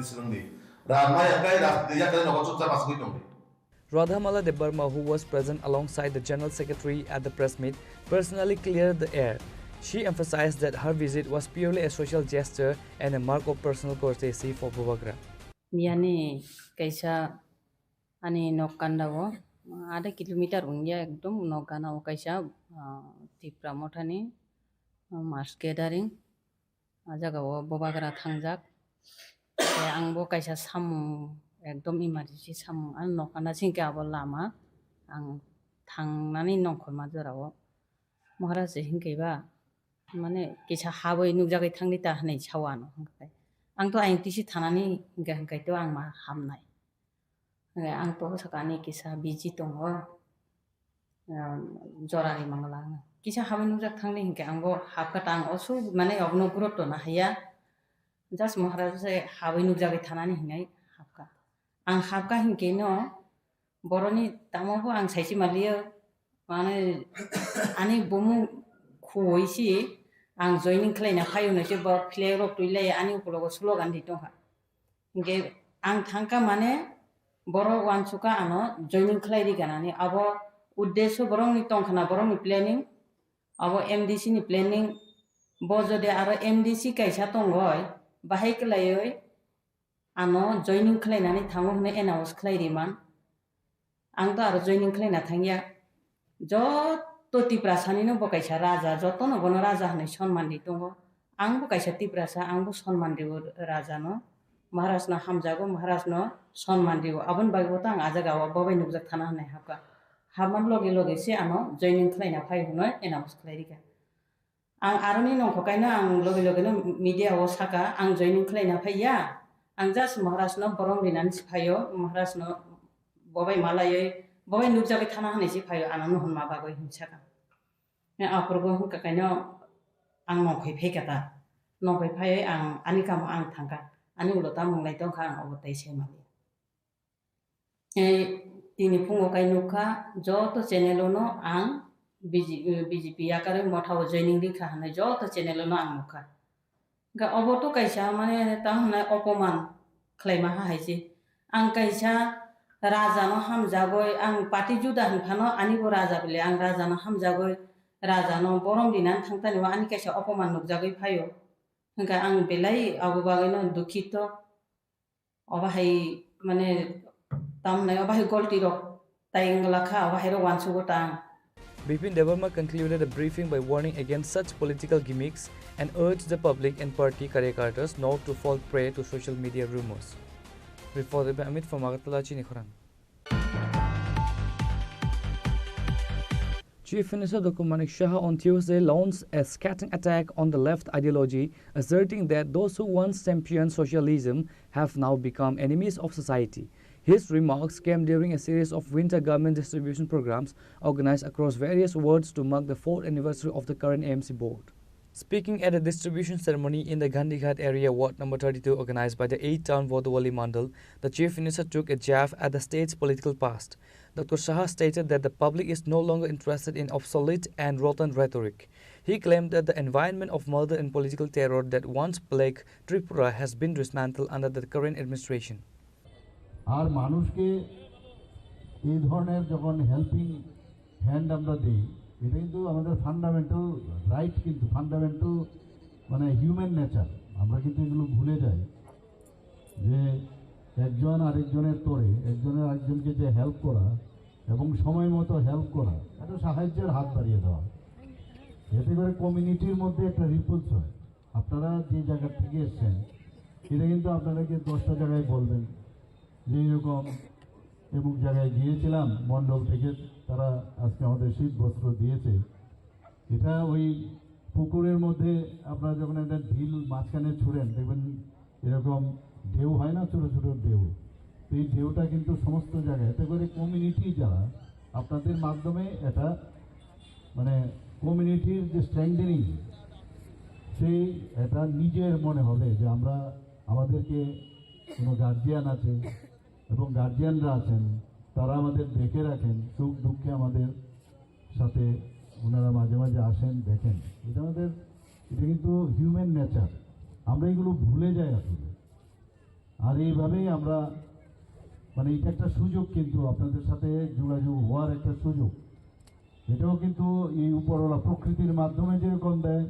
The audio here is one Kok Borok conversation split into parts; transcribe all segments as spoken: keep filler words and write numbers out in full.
Swrwngdi. Rang maya khe rang twi ya khe nogo chukchak asugwi tongdi. Radhamala Debbarma, who was present alongside the General Secretary at the press meet, personally cleared the air. She emphasized that her visit was purely a social gesture and a mark of personal courtesy for Bubagra. Miyani kaisa ani nok kanda o, adha kilometer wngya ekdom nok gana o kaisa, ah, Tipra Mothani, ah, mass gathering. Ah jaga o Bubagra thangjak. Tei ang bo kaisa samung ekdom emergency samung, ani nok kanda singkhe abo lama ang thangnani nongkhorma jora o. Maharaj se hinkhe ba, mane kisa habwi nukjagwi thangdi ta hinwi sao ano. Ang to ayang tisi thanani hinkhe, hinkhe to ang ma hamnai. Ang to sakani kisa busy tongo. Jorani mangla kisa habwi nukjak thangdi hinkhe ang bo hapkha ta ang osu mane obono gurutto na haiya. Just Maharaj se habwi nukjagwi thanani hinwi hapkha. Ang hapkha hinkhe no boroni tamo bo ang saisi maliyo. Mane ani bumung khuwi si ang joining khlaina phaio hinwi se bo flag rok twi lai ani ukologo slogan di tongkha. Hinkhe ang thangkha mane borok uansukha ano joining khlai ri ganani abo uddesyo borokni tongkhana borokni planning abo M D C ni planning bo jodi aro M D C kaisa tongoi bahai kwlaioi ano joining khlainani thango hwnwi announce khlai riman. Ang to aro joining khlaina thangya. Joto Tiprasani no bo kaisa raja, joto no bono raja hinwi sonman di tongo. Ang bo kaisa Tiprasa, ang bo sonman rio raja no. Maharaj no hamjago, Maharaj no sonman rio. Aboni bagwi bo to ang a jaga o bobai nukjak thana hinwi hapkha. Hapman loge loge se ano joining khlaina phai hwnwi announce khlai rikha. Ang aroni nongkho kaino ang logi logi no media o saka, ang joining khlaina phaiya. Ang just Maharaj no borom rinani si phaio, Maharaj no bobai malaioi, bobai nukjagwi thana hinwi si phaio, ano nuhunma bagwi hinwi saka. Aphuru bo hwnkha kaino ang nongkhoi phaikha ta. Nongkhoi phaioi ang ani kamo ang thangkha. Ani ulo ta munglai tongkha, ang obo tei sai mali. Tei tini phungo kai nukha joto channel-o no ang B J P, B J P yakarwi mothao joining rikha hwnwi joto channel-o no ang nukha. Hwnkhe obo to kaisa mane tamo hwnai opoman khlaima ha hai se. Ang kaisa raja no hamjagwi ang party juda hwnphano ani bo raja bile ang raja no hamjagwi raja no borom rinani thangtani o ani kaisa opoman nukjagwi phaio. Hwnkhe ang belai abo bagwi no dukhito. Obo hai mane tamnai obo hai golti rok tai wngla kha, obo hai rok uansugo tang. Bipin Debbarma concluded the briefing by warning against such political gimmicks and urged the public and party karyakartas not to fall prey to social media rumors. Reported by Amit from Agartala, Chini Khorang. Chief Minister Doctor Manik Saha on Tuesday launched a scathing attack on the left ideology, asserting that those who once championed socialism have now become enemies of society. His remarks came during a series of winter garment distribution programs organized across various wards to mark the fourth anniversary of the current A M C board. Speaking at a distribution ceremony in the Gandhighat area, ward number thirty-two, organized by the eighth Town Vodawali Mandal, the Chief Minister took a jab at the state's political past. Doctor Saha stated that the public is no longer interested in obsolete and rotten rhetoric. He claimed that the environment of murder and political terror that once plagued Tripura has been dismantled under the current administration. আর মানুষকে এই ধরনের যখন helping hand আমরা দিই, এটা কিন্তু আমাদের fundamental right, কিন্তু ফান্ডামেন্টাল মানে হিউম্যান নেচার। আমরা কিন্তু এগুলো ভুলে যাই যে একজন আরেকজনের তরে, একজনের আরেকজনকে যে হেল্প করা এবং সময় মতো হেল্প করা, একটা সাহায্যের হাত বাড়িয়ে দেওয়া, এতে করে কমিউনিটির মধ্যে একটা রিপলস হয়। আপনারা যে জায়গা থেকে এসছেন, এটা কিন্তু আপনারা গিয়ে দশটা জায়গায় বলবেন যে এরকম অমুক জায়গায় গিয়েছিলাম, মণ্ডল থেকে তারা আজকে আমাদের শীত বস্ত্র দিয়েছে। এটা ওই পুকুরের মধ্যে আপনারা যখন একটা ঢিল মাঝখানে ছুঁড়েন, দেখবেন এরকম ঢেউ হয় না, ছোট ছোট ঢেউ। তো এই ঢেউটা কিন্তু সমস্ত জায়গায়, এতে করে কমিউনিটি যারা আপনাদের মাধ্যমে এটা মানে কমিউনিটির যে স্ট্রেংথেনিং, সেই এটা নিজের মনে হবে যে আমরা, আমাদেরকে কোনো গার্জিয়ান আছে এবং গার্জিয়ানরা আছেন, তারা আমাদের দেখে রাখেন, সুখ দুঃখে আমাদের সাথে ওনারা মাঝে মাঝে আসেন, দেখেন। এটা আমাদের, এটা কিন্তু হিউম্যান নেচার, আমরা এগুলো ভুলে যাই আসলে। আর এইভাবেই আমরা, মানে, এটা একটা সুযোগ, কিন্তু আপনাদের সাথে যোগাযোগ হওয়ার একটা সুযোগ। এটাও কিন্তু এই উপরওয়ালা প্রকৃতির মাধ্যমে যেরকম দেয়,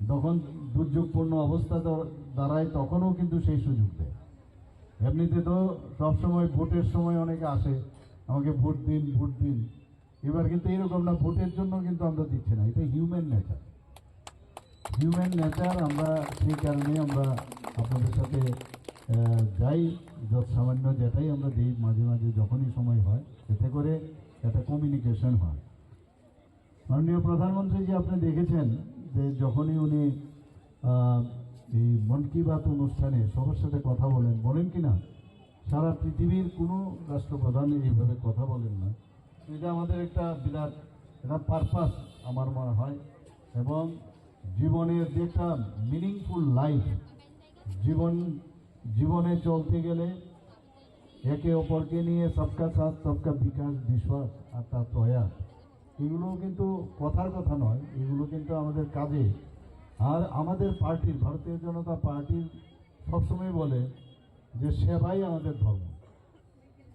তখন দুর্যোগপূর্ণ অবস্থা দ-, দাঁড়ায়, তখনও কিন্তু সেই সুযোগ দেয়। এমনিতে তো সবসময় ভোটের সময় অনেকে আসে, "আমাকে ভোট দিন, ভোট দিন।" এবার কিন্তু এরকম না, ভোটের জন্য কিন্তু আমরা দিচ্ছি না, এটা হিউম্যান নেচার। হিউম্যান নেচার, আমরা সেই কারণে আমরা আপনাদের সাথে, আহ, যাই, যত সামান্য যেটাই আমরা দিই মাঝে মাঝে যখনই সময় হয়, এতে করে একটা কমিউনিকেশন হয়। মাননীয় প্রধানমন্ত্রী জি, আপনি দেখেছেন যে যখনই উনি, আহ, এই মন কি বাত অনুষ্ঠানে সবার সাথে কথা বলেন, বলেন কি না, সারা পৃথিবীর কোনো রাষ্ট্রপ্রধান এইভাবে কথা বলেন না। এটা আমাদের একটা বিরাট একটা পারপাস আমার মনে হয়, এবং জীবনের যে একটা মিনিংফুল লাইফ, জীবন, জীবনে চলতে গেলে একে অপরকে নিয়ে সবকা সাথ সবকা বিকাশ, বিশ্বাস আর তার প্রয়াস, এগুলো কিন্তু কথার কথা নয়, এগুলো কিন্তু আমাদের কাজে। আর আমাদের পার্টির, ভারতীয় জনতা পার্টির সবসময় বলে যে সেবাই আমাদের ধর্ম,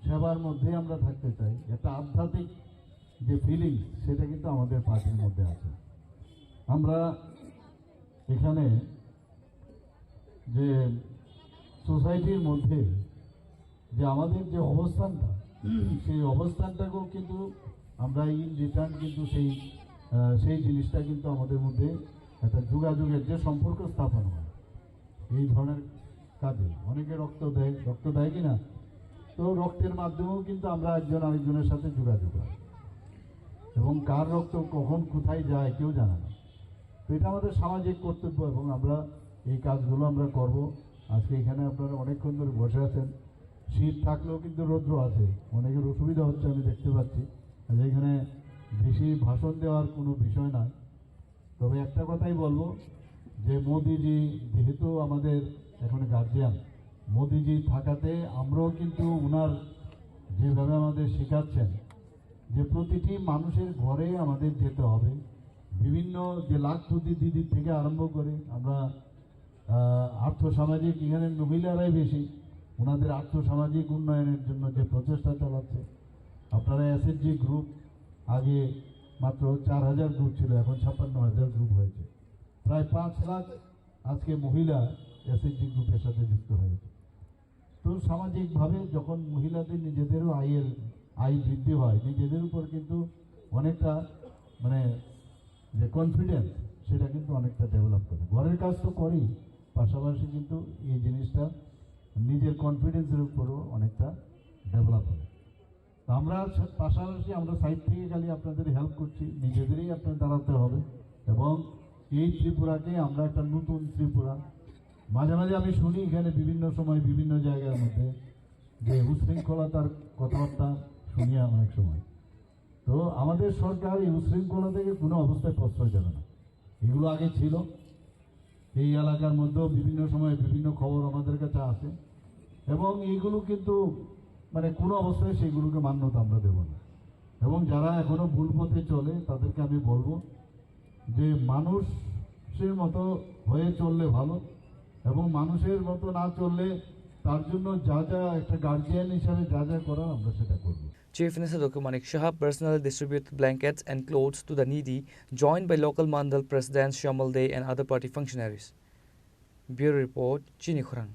সেবার মধ্যে আমরা থাকতে চাই। একটা আধ্যাত্মিক যে ফিলিংস, সেটা কিন্তু আমাদের পার্টির মধ্যে আছে। আমরা এখানে যে সোসাইটির মধ্যে যে আমাদের যে অবস্থানটা, সেই অবস্থানটাকেও কিন্তু আমরা ইন রিটার্ন কিন্তু সেই, আহ, সেই জিনিসটা কিন্তু আমাদের মধ্যে একটা যোগাযোগের যে সম্পর্ক স্থাপন হয় এই ধরনের কাজে। অনেকে রক্ত দেয়, রক্ত দেয় কি না? তো রক্তের মাধ্যমেও কিন্তু আমরা একজন আরেকজনের সাথে যোগাযোগ হয়, এবং কার রক্ত কখন কোথায় যায় কেউ জানে না। তো এটা আমাদের সামাজিক কর্তব্য, এবং আমরা এই কাজগুলো আমরা করব। আজকে এখানে আপনারা অনেকক্ষণ ধরে বসে আছেন, শীত থাকলেও কিন্তু রৌদ্র আছে, অনেকের অসুবিধা হচ্ছে আমি দেখতে পাচ্ছি। আজ এখানে বেশি ভাষণ দেওয়ার কোনো বিষয় নয়, তবে একটা কথাই বলবো যে মোদিজি যেহেতু আমাদের এখন গার্জিয়ান, মোদিজি থাকাতে আমরাও কিন্তু ওনার যেভাবে আমাদের শেখাচ্ছেন যে প্রতিটি মানুষের ঘরে আমাদের যেতে হবে, বিভিন্ন যে লাখপতি দিদির থেকে আরম্ভ করে আমরা, আহ, আর্থসামাজিক, এখানে মহিলারাই বেশি, ওনাদের আর্থসামাজিক উন্নয়নের জন্য যে প্রচেষ্টা চালাচ্ছে। আপনারা এসএইচজি গ্রুপ, আগে মাত্র চার হাজার গ্রুপ ছিল, এখন ছাপ্পান্ন হাজার গ্রুপ হয়েছে। প্রায় পাঁচ লাখ আজকে মহিলা এসএইচজি গ্রুপের সাথে যুক্ত হয়েছে। তো সামাজিকভাবে যখন মহিলাদের নিজেদেরও আয়ের, আয় বৃদ্ধি হয়, নিজেদের উপর কিন্তু অনেকটা, মানে, যে কনফিডেন্স, সেটা কিন্তু অনেকটা ডেভেলপ করে। ঘরের কাজ তো করি, পাশাপাশি কিন্তু এই জিনিসটা নিজের কনফিডেন্সের উপরও অনেকটা ডেভেলপ হয়। তো আমরা সা-, পাশাপাশি আমরা সাইড থেকে খালি আপনাদের হেল্প করছি, নিজেদেরই আপনাদের দাঁড়াতে হবে। এবং এই ত্রিপুরাকে আমরা একটা নতুন ত্রিপুরা, মাঝে মাঝে আমি শুনি এখানে বিভিন্ন সময় বিভিন্ন জায়গার মধ্যে যে উশৃঙ্খলতার কথাবার্তা শুনি অনেক সময়। তো আমাদের সরকার এই উশৃঙ্খলা থেকে কোনো অবস্থায় প্রশ্রয় দেবে না। এগুলো আগে ছিল, এই এলাকার মধ্যেও বিভিন্ন সময় বিভিন্ন খবর আমাদের কাছে আসে, এবং এইগুলো কিন্তু, মানে, কোনো অবস্থায় সেইগুলোকে মান্যতা আমরা দেব না। এবং যারা এখনো ভুল পথে চলে, তাদেরকে আমি বলবো যে মানুষের মতো হয়ে চললে ভালো, এবং মানুষের মতো না চললে তার জন্য যা যা একটা গার্জিয়ান হিসাবে যা যা করার, আমরা সেটা করব। Chief Minister Doctor Manik Saha personally distributed blankets and clothes to the needy, joined by local Mandal President Shamal Dey and other party functionaries. Bureau Report, Chini Khorang.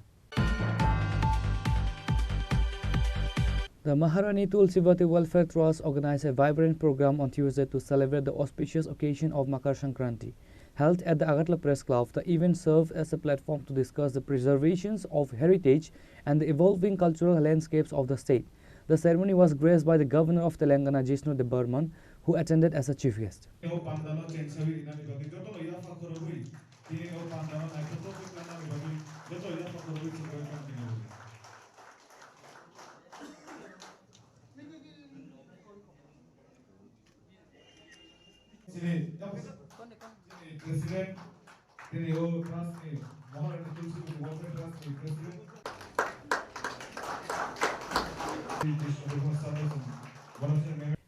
The Maharani Tulsivati Welfare Trust organized a vibrant program on Tuesday to celebrate the auspicious occasion of Makar Sankranti. Held at the Agartala Press Club, the event served as a platform to discuss the preservations of heritage and the evolving cultural landscapes of the state. The ceremony was graced by the Governor of Telangana, Jishnu Debbarman, who attended as a chief guest. O pandalo kengsawi rinani bagwi jotono yapha khorogwi, tini o pandalo naithothok khe klanani bagwi joto yapha khorogwi chwngwi kang tini. Chini, chini President, chini o trust ni, Maharani Tulsi Welfare Trust ni President.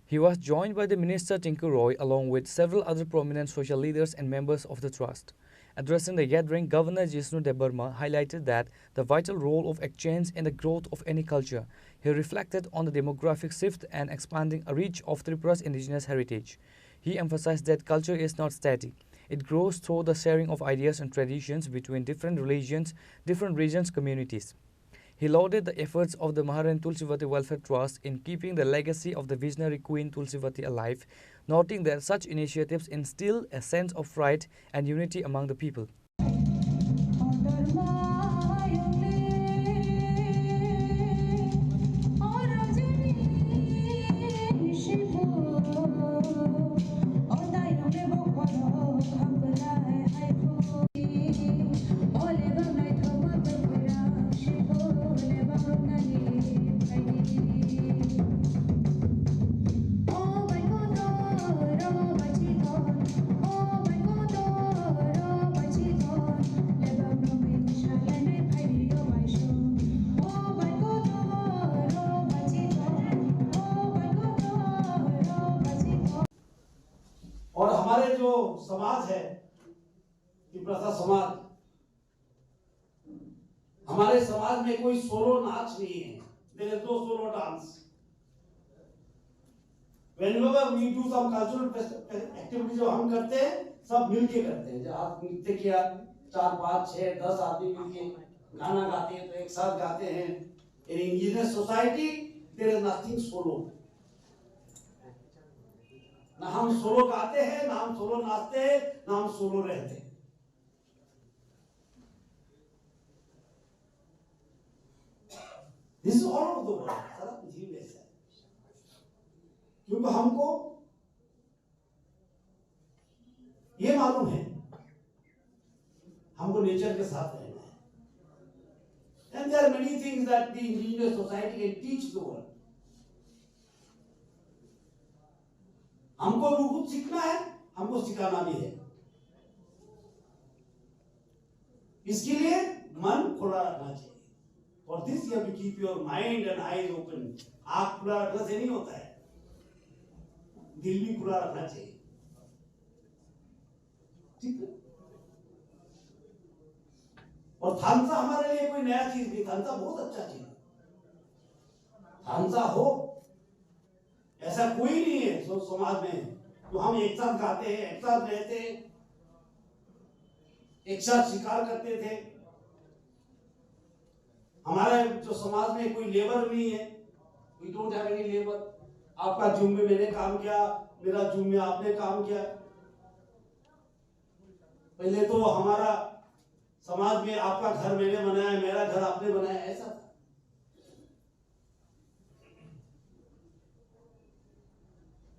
He was joined by the Minister Tinku Roy along with several other prominent social leaders and members of the trust. Addressing the gathering, Governor Jishnu Debbarma highlighted that the vital role of exchange in the growth of any culture. He reflected on the demographic shift and expanding reach of Tripura's indigenous heritage. He emphasized that culture is not static. It grows through the sharing of ideas and traditions between different religions, different regions, communities. He lauded the efforts of the Maharani Tulsivati Welfare Trust in keeping the legacy of the visionary Queen Tulsivati alive, noting that such initiatives instill a sense of pride and unity among the people. और हमारे जो समाज है, तिपरासा समाज, हमारे समाज में कोई सोलो नाच नहीं है, there is no solo dance. Whenever we do some cultural fest-, activity, जो हम करते हैं, सब मिलके करते हैं। जैसे आज नृत्य किया, चार, पाँच, छह, दस आदमी मिलके गाना गाते हैं, तो एक साथ गाते हैं। In indigenous society, there is nothing solo. ना हम सोलो गाते हैं, ना हम सोलो नाचते हैं, ना हम सोलो रहते हैं। This is all over the world, सारा पृथ्वी में ऐसा है। क्योंकि हमको ये मालूम है, हमको नेचर के साथ रहना है। And there are many things that the indigenous society can teach the world. हमको भी कुछ सीखना है, हमको सिखाना भी है। इसके लिए मन खुला रखना चाहिए। For this you have to keep your mind and eyes open. आँख खुला रखने से नहीं होता है, दिल भी खुला रखना चाहिए। ठीक है। और थानसा हमारे लिए कोई नया चीज नहीं, थानसा बहुत अच्छा चीज है। थानसा हो, ऐसा कोई नहीं है जो समाज में, तो हम एक साथ गाते हैं, एक साथ रहते हैं, एक साथ शिकार करते थे। हमारे जो समाज में कोई लेबर नहीं है, we don't have any labor। आपका जूम में मैंने काम किया, मेरा जूम में आपने काम किया। पहले तो हमारा समाज में आपका घर मैंने बनाया, मेरा घर आपने बनाया, ऐसा था।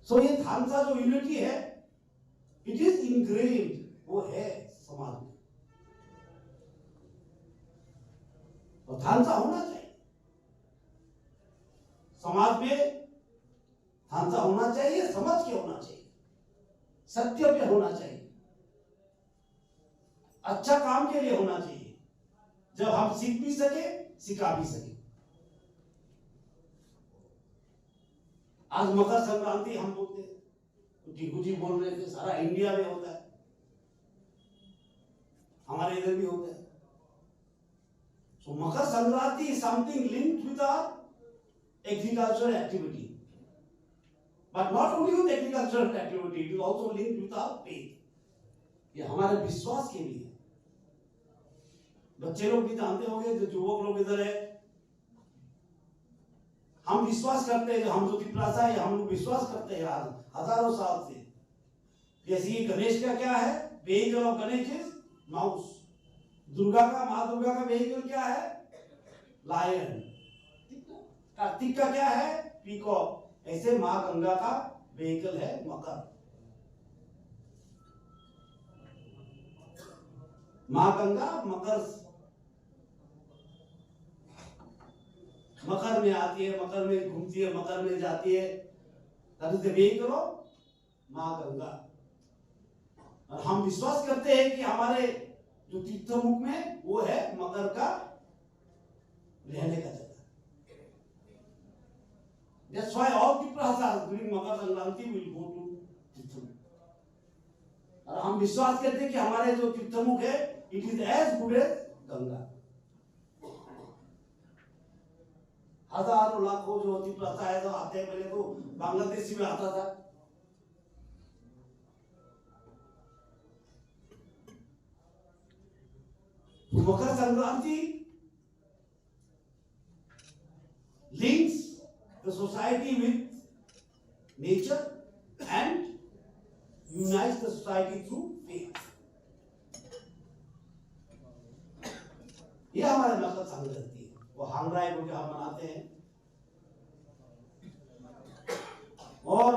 So ये थानसा जो यूनिटी है, it is ingrained, वो है समाज में। और थानसा होना चाहिए समाज में, थानसा होना चाहिए, समझ के होना चाहिए, सत्य पे होना चाहिए, अच्छा काम के लिए होना चाहिए, जब हम सीख भी सके, सिखा भी सके। आज मकर संक्रांति हम बोलते हैं, तो टिंकू जी बोल रहे थे, सारा इंडिया में होता है, हमारे इधर भी होता है। So Makar Sankranti is something linked with our agricultural activity, but not only with agricultural activity, it is also linked with our faith. ये हमारे विश्वास के लिए। बच्चे लोग भी जानते होंगे, जो युवक लोग इधर है, हम विश्वास करते हैं, जो हम जो तिपरासा है, हम लोग विश्वास करते हैं आज हजारों साल से। जैसे कि गणेश का क्या है? Vehicle of Ganesh is mouse। Durga का, माँ दुर्गा का vehicle क्या है? Lion। ठीक है? कार्तिक का क्या है? Peacock। ऐसे माँ गंगा का vehicle है मकर। माँ गंगा मकर, मकर में आती है, मकर में घूमती है, मकर में जाती है। That is the vehicle of माँ गंगा। और हम विश्वास करते हैं कि हमारे जो तीर्थमुख में वो है मकर का रहने का जगह। That's why all Tiprasas during Makar Sankranti will go to तीर्थमुख। और हम विश्वास करते हैं कि हमारे जो तीर्थमुख है, it is as good as Ganga. हजारों लाखों जो तीर्थयात्री जो आते हैं, पहले तो बांग्लादेशी में आता था। तो मकर Sankranti links the society with nature and unites the society through faith। ये हमारा मकर संक्रांति है, वो हंगराई बोल के हम मनाते हैं। और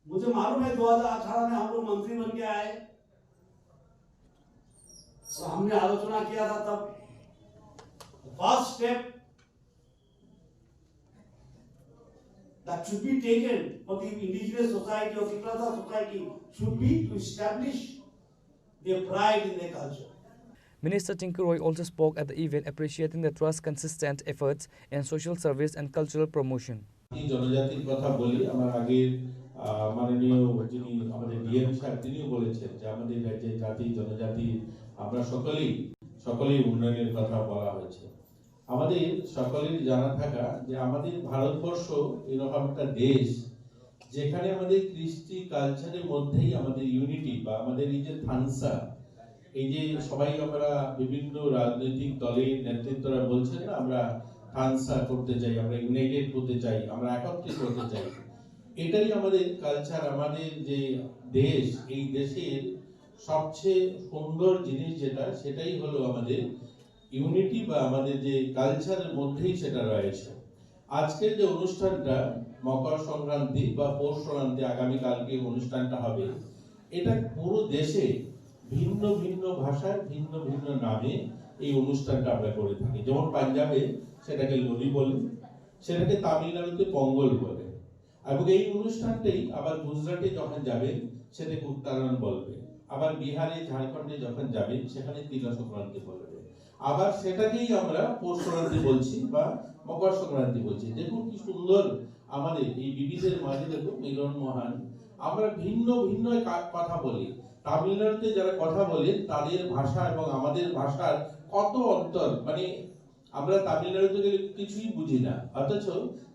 मुझे मालूम है, दो हज़ार अठारह में हम लोग मंत्री बन के आए और हमने आलोचना किया था तब, first step that should be taken for the indigenous society or the Tiprasa society should be to establish their pride in their culture. Minister Tinku Roy also spoke at the event, appreciating the trust's consistent efforts in social service and cultural promotion. জাতি জনজাতির কথা বলি, আমার আগে, আহ, মাননীয় যিনি আমাদের ডিএম সাহেব, তিনিও বলেছেন যে আমাদের রাজ্যে জাতি জনজাতি আমরা সকলেই, সকলেই উন্নয়নের কথা বলা হয়েছে। আমাদের সকলের জানা থাকা যে আমাদের ভারতবর্ষ এরকম একটা দেশ, যেখানে আমাদের কৃষ্টি কালচারের মধ্যেই আমাদের ইউনিটি বা আমাদের এই যে থানসা, এই যে সবাই আমরা বিভিন্ন রাজনৈতিক দলের নেতৃত্বরা বলছেন না, আমরা থানসা করতে চাই, আমরা ইউনাইটেড হতে চাই, আমরা একত্রিত হতে চাই। এটাই আমাদের কালচার, আমাদের যে দেশ, এই দেশের সবচেয়ে সুন্দর জিনিস যেটা, সেটাই হলো আমাদের ইউনিটি বা আমাদের যে কালচারের মধ্যেই সেটা রয়েছে। আজকের যে অনুষ্ঠানটা মকর সংক্রান্তি বা পৌষ সংক্রান্তি, আগামীকালকে অনুষ্ঠানটা হবে, এটা পুরো দেশে ভিন্ন ভিন্ন ভাষায় ভিন্ন ভিন্ন নামে এই অনুষ্ঠানটা আমরা করে থাকি। যেমন পাঞ্জাবে সেটাকে লোরি বলে, সেটাকে তামিলনাড়ুতে পঙ্গল বলে। এবং এই অনুষ্ঠানটাই আবার গুজরাটে যখন যাবেন, সেটাকে উত্তরায়ণ বলবে। আবার বিহারে, ঝাড়খণ্ডে যখন যাবেন, সেখানে তিলা সংক্রান্তি বলবে। আবার সেটাকেই আমরা পৌষ সংক্রান্তি বলছি বা মকর সংক্রান্তি বলছি। দেখুন কি সুন্দর আমাদের এই বিবিধের মাঝে দেখুন মিলন মহান। আমরা ভিন্ন ভিন্ন কা-, কথা বলি। তামিলনাড়ুতে যারা কথা বলে, তাদের ভাষা এবং আমাদের ভাষার কত অন্তর, মানে আমরা তামিলনাড়ুতে গেলে কিছুই বুঝি না, অথচ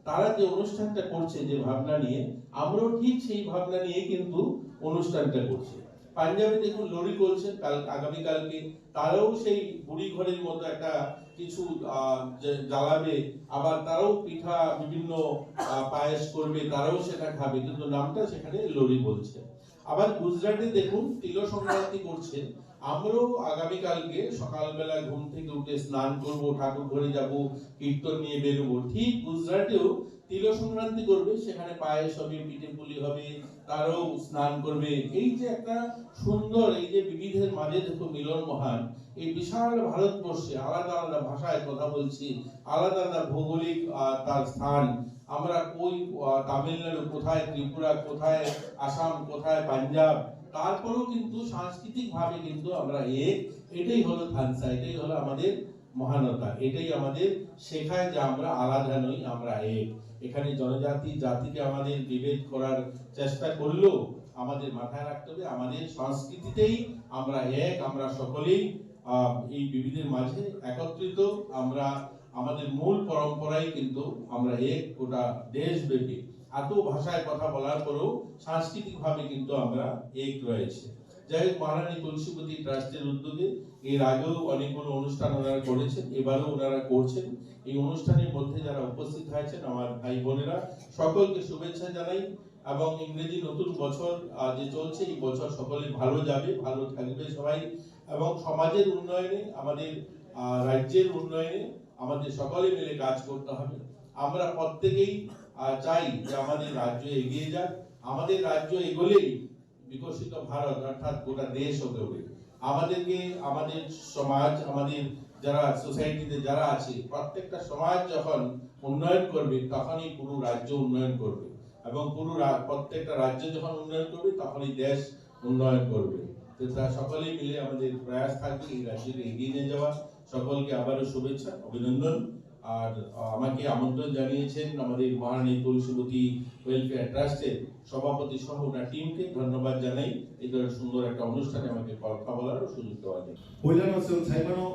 তারা যে অনুষ্ঠানটা করছে যে ভাবনা নিয়ে, আমরাও ঠিক সেই ভাবনা নিয়ে কিন্তু অনুষ্ঠানটা করছি। পাঞ্জাবে দেখুন লোরি করছেন, কাল, আগামীকালকে তারাও সেই বুড়ি ঘরের মতো একটা কিছু, আহ, যে জ্বালাবে, আবার তারাও পিঠা বিভিন্ন, আহ, পায়েস করবে, তারাও সেটা খাবে, কিন্তু নামটা সেখানে লোরি বলছে। আবার গুজরাটে দেখুন তিল সংক্রান্তি করছে, আমরাও আগামীকালকে সকালবেলা ঘুম থেকে উঠে স্নান করব, ঠাকুর ঘরে যাব, কীর্তন নিয়ে বেরোবো। ঠিক গুজরাটেও তিল সংক্রান্তি করবে, সেখানে পায়েস হবে, পিঠে পুলি হবে, তারাও স্নান করবে। এই যে একটা সুন্দর, এই যে বিবিধের মাঝে দেখো মিলন মহান, এই বিশাল ভারতবর্ষে আলাদা আলাদা ভাষায় কথা বলছি, আলাদা আলাদা ভৌগোলিক, আহ, তার স্থান। আমরা কই, আহ, তামিলনাড়ু কোথায়, ত্রিপুরা কোথায়, আসাম কোথায়, পাঞ্জাব, তারপরেও কিন্তু সাংস্কৃতিক ভাবে কিন্তু আমরা এক। এটাই হলো থানসা, এটাই হলো আমাদের মহানতা, এটাই আমাদের শেখায় যে আমরা আলাদা নই, আমরা এক। এখানে জনজাতি জাতিকে আমাদের বিভেদ করার চেষ্টা করলেও আমাদের মাথায় রাখতে হবে, আমাদের সংস্কৃতিতেই আমরা এক, আমরা সকলেই, আহ, এই বিবিধের মাঝে একত্রিত। আমরা আমাদের মূল পরম্পরাই কিন্তু আমরা এক, গোটা দেশব্যাপী। এত ভাষায় কথা বলার পরেও সাংস্কৃতিকভাবে কিন্তু আমরা এক রয়েছে। যাই হোক, মহারানী তুলসীবতী ট্রাস্টের উদ্যোগে এর আগেও অনেকগুলো অনুষ্ঠান ওনারা করেছেন, এবারও ওনারা করছেন। এই অনুষ্ঠানের মধ্যে যারা উপস্থিত হয়েছেন, আমার ভাই বোনেরা, সকলকে শুভেচ্ছা জানাই। এবং ইংরেজি নতুন বছর, আহ, যে চলছে, এই বছর সকলে ভালো যাবে, ভালো থাকবে সবাই। এবং সমাজের উন্নয়নে, আমাদের, আহ, রাজ্যের উন্নয়নে আমাদের সকলে মিলে কাজ করতে হবে। আমরা প্রত্যেকেই, আহ, চাই যে আমাদের রাজ্য এগিয়ে যাক। আমাদের রাজ্য এগোলেই বিকশিত ভারত অর্থাৎ গোটা দেশ এগোবে। আমাদেরকে, আমাদের সমাজ, আমাদের যারা সোসাইটিতে যারা আছে, প্রত্যেকটা সমাজ যখন উন্নয়ন করবে, তখনই পুরো রাজ্য উন্নয়ন করবে। এবং পুরো রা-, প্রত্যেকটা রাজ্য যখন উন্নয়ন করবে, তখনই দেশ উন্নয়ন করবে। তো তা সকলেই মিলে আমাদের প্রয়াস থাকবে এই রাজ্যকে এগিয়ে নিয়ে যাওয়া। সকলকে আবারও শুভেচ্ছা, অভিনন্দন। আর, আহ, আমাকে আমন্ত্রণ জানিয়েছেন আমাদের মহারানী তুলসীবতী ওয়েলফেয়ার ট্রাস্টের সভাপতি সহ ওনার টিমকে ধন্যবাদ জানাই এই ধরনের সুন্দর একটা অনুষ্ঠানে আমাকে কথা বলার সুযোগ দেওয়ার জন্য। Puilano chwng sai mano,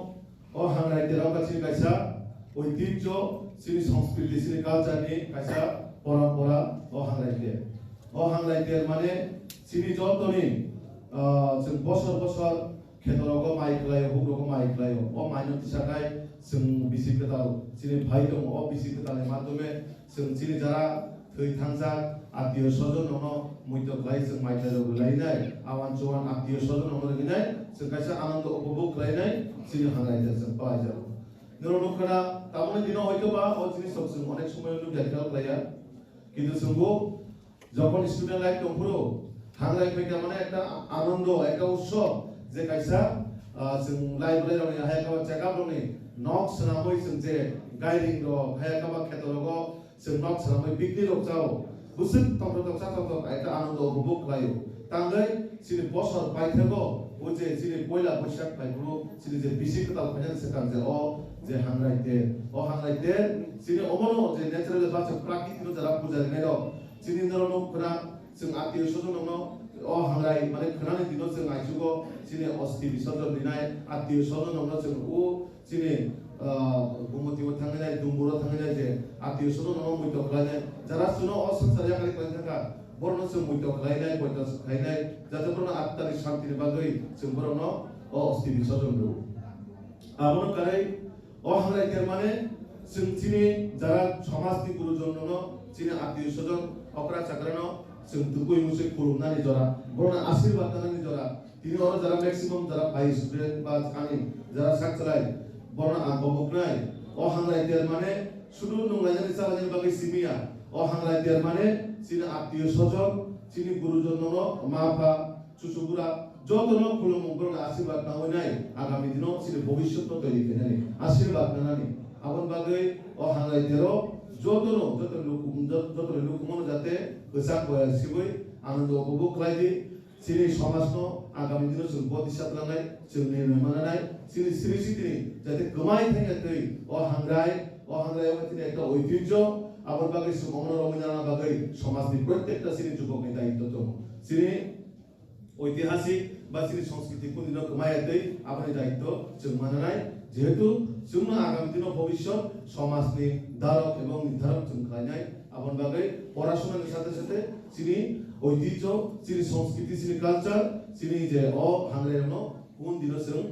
o hangrai terao ka chini kaisa oitijjo, chini sanskriti, chini culture ni kaisa porompora, o hangrai ter. O hangrai ter mane chini jotoni, ah, chwng bosor bosor khetorogo mai khlaio, hukrogo mai khlaio. O maino tisa khai chwng bisi kwtal chini phai tongo. O bisi kwtalni madhyome chwng chini jara thwi thangjak attiyo sojon rokno muito khlai chwng mai khlai rok lainai. Awan chuan attiyo sojon rokno rinai chwng kaisa anando upobhog khlainai chini hangrai ter chwng palaijago. Norok nukha na, tamoni dino hoito ba o jinis rok chwng onek somoy nukya khel khlaiya. Kintu chwngbo jokhon student life tongphuru, hangrai phaikha mane ekta anondo, ekta utsob, je kaisa, ah, chwng library rokni hai khe check up rokni nok swnamwi chwng je gairing rok, hai khe kheto rogo chwng nok swnamwi picnic rok chao. Bwswk tongthok toksa tongthok ekta anondo upobhog khlaio. Tangwi chini bosor paithago, o je chini poila Boisak phaiphuru, chini je bisi kwtal phainani swkang je o je hangrai ter. O hangrai ter, chini omono je natural bachak prakriti no jara puja rinai rok. Chini norok no khwna, chwng attiyo sojon rokno o hangrai mane khwnani dino chwng aichugo chini osti bisorjon rinai, attiyo sojon rokno chwng o chini, ah, Gumoti o thangwi nai, Dumbur o thangwi nai je attiyo sojon rokno muito khlainai. Jara chwngno o swngchar yakari khlai thangkha, borokno chwng muito khlainai, boito khlainai, jate borokno attani shanti ni bagwi chwng borokno o osti bisorjon rwo. Abono karwi o hangrai ter mane chwng chini jara somajni gurujon rokno, chini attiyo sojon, okra chakrano chwng tukui musui khulumnani jora, borokno asirwad nanani jora. Tini oro jara maximum jara phai student ba ani jara sak chalai, borokno ang koboknai. O hangrai ter mane sudu nunglainani chalainani bagwi simiya. O hangrai ter mane chini attiyo sojon, chini gurujon rokno, ma pha, chuchu bura, jotono khulumung borokno asirwad nangwi nai, agami dino chini bhobishyotno toiri khainani asirwad nanani. Aboni bagwi o hangrai tero jotono, joto luku-, jot-, joto lukumano jate kwchak boya sibwi anando upobhog khlai di. Chini somajno agami dino chwng bodisa tlangnai, chwng nirnoi mananai, chini sri sitini jate kwmai thangya twi o hangrai, o hangrai o tini ekta oitijjo, aboni bagwi chwng omono romwi nana bagwi somajni prottekta chini jubokni daitto tongo. Chini oitihasik ba chini sanskriti kundino kwmaya twi aboni daitto chwng mananai, jehetu chwngno agami dino bhobishyot somajni dharok ebong nirdarok chwng khlainai, aboni bagwi porashonani sathe sathe chini oitijjo, chini sanskriti, chini culture, chini je o hangrairokno kun dino chwng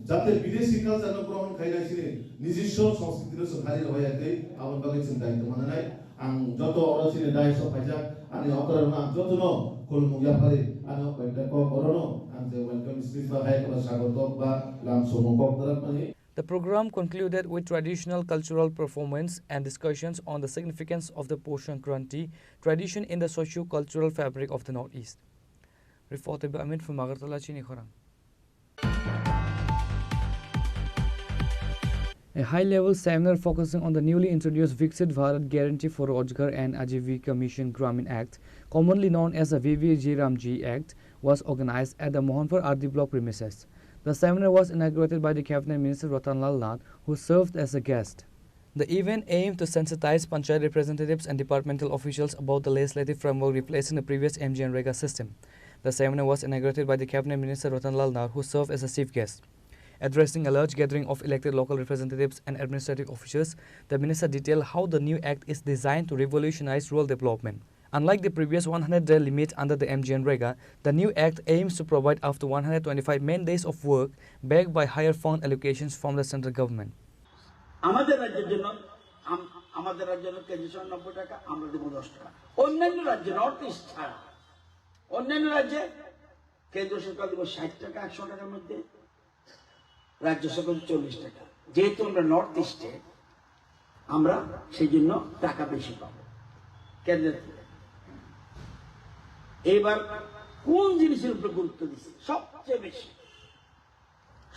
jate bidesi culture no grohon khainai chini nijiswo sanskriti no chwng hari rwbaiya tei aboni bagwi chwng daitto mananai. Ang joto oro chini dais o phaijak, ani okra rokno ang jotono khulumung yapharwi, ani o kok orono ang je welcome speech ba hai kok sagotok ba lam somung kok twrwkmani. The program concluded with traditional cultural performance and discussions on the significance of the Posh Sankranti tradition in the socio-cultural fabric of the Northeast. Reported by Amit from Agartala, Chini Khorang. A high-level seminar focusing on the newly introduced Viksit Bharat Guarantee for Rojgar and Ajivika Mission Gramin Act, commonly known as the V V G RAM G Act, was organized at the Mohanpur R D block premises. The seminar was inaugurated by the Cabinet Minister Ratan Lal Nath, who served as a guest. The event aimed to sensitize panchayat representatives and departmental officials about the legislative framework replacing the previous MGNREGA system. The seminar was inaugurated by the Cabinet Minister Ratan Lal Nath, who served as a chief guest. Addressing a large gathering of elected local representatives and administrative officials, the minister detailed how the new act is designed to revolutionize rural development. Unlike the previous one hundred day limit under the MGNREGA, the new act aims to provide up to one hundred twenty-five main days of work backed by higher fund allocations from the central government. আমাদের রাজ্যের জন্য আম-, আমাদের রাজ্যের কেন্দ্রীয় সরকার নব্বই টাকা, আমরা দেবো দশ টাকা। অন্যান্য রাজ্য, নর্থ ইস্ট ছাড়া, অন্যান্য রাজ্যে কেন্দ্র সরকার দেবো ষাট টাকা, একশো টাকার মধ্যে, রাজ্য সরকার দেবো চল্লিশ টাকা। যেহেতু আমরা নর্থ ইস্টে, আমরা সেই জন্য টাকা বেশি পাবো কেন্দ্রের থেকে। এবার কোন জিনিসের উপরে গুরুত্ব দিচ্ছি সবচেয়ে বেশি?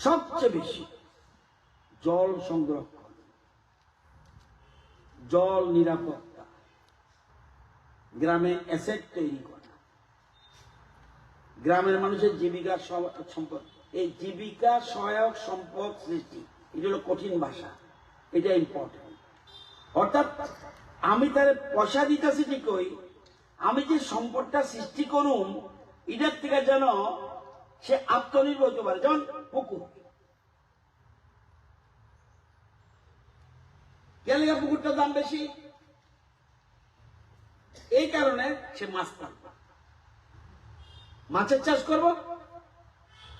সবচেয়ে বেশি জল সংরক্ষণ, জল নিরাপত্তা, গ্রামে অ্যাসেট তৈরি করা, গ্রামের মানুষের জীবিকা সহ-, সম্পদ, এই জীবিকা সহায়ক সম্পদ সৃষ্টি, এটা হলো কঠিন ভাষা, এটা ইম্পর্টেন্ট। অর্থাৎ আমি তারে পয়সা দিতেছি ঠিকই, আমি যে সম্পদটা সৃষ্টি করুম, এটার থেকে যেন সে আত্মনির্ভর হতে পারে। যেমন পুকুর, গেলে পুকুরটার দাম বেশি, এই কারণে সে মাছ পায়। মাছের চাষ করব,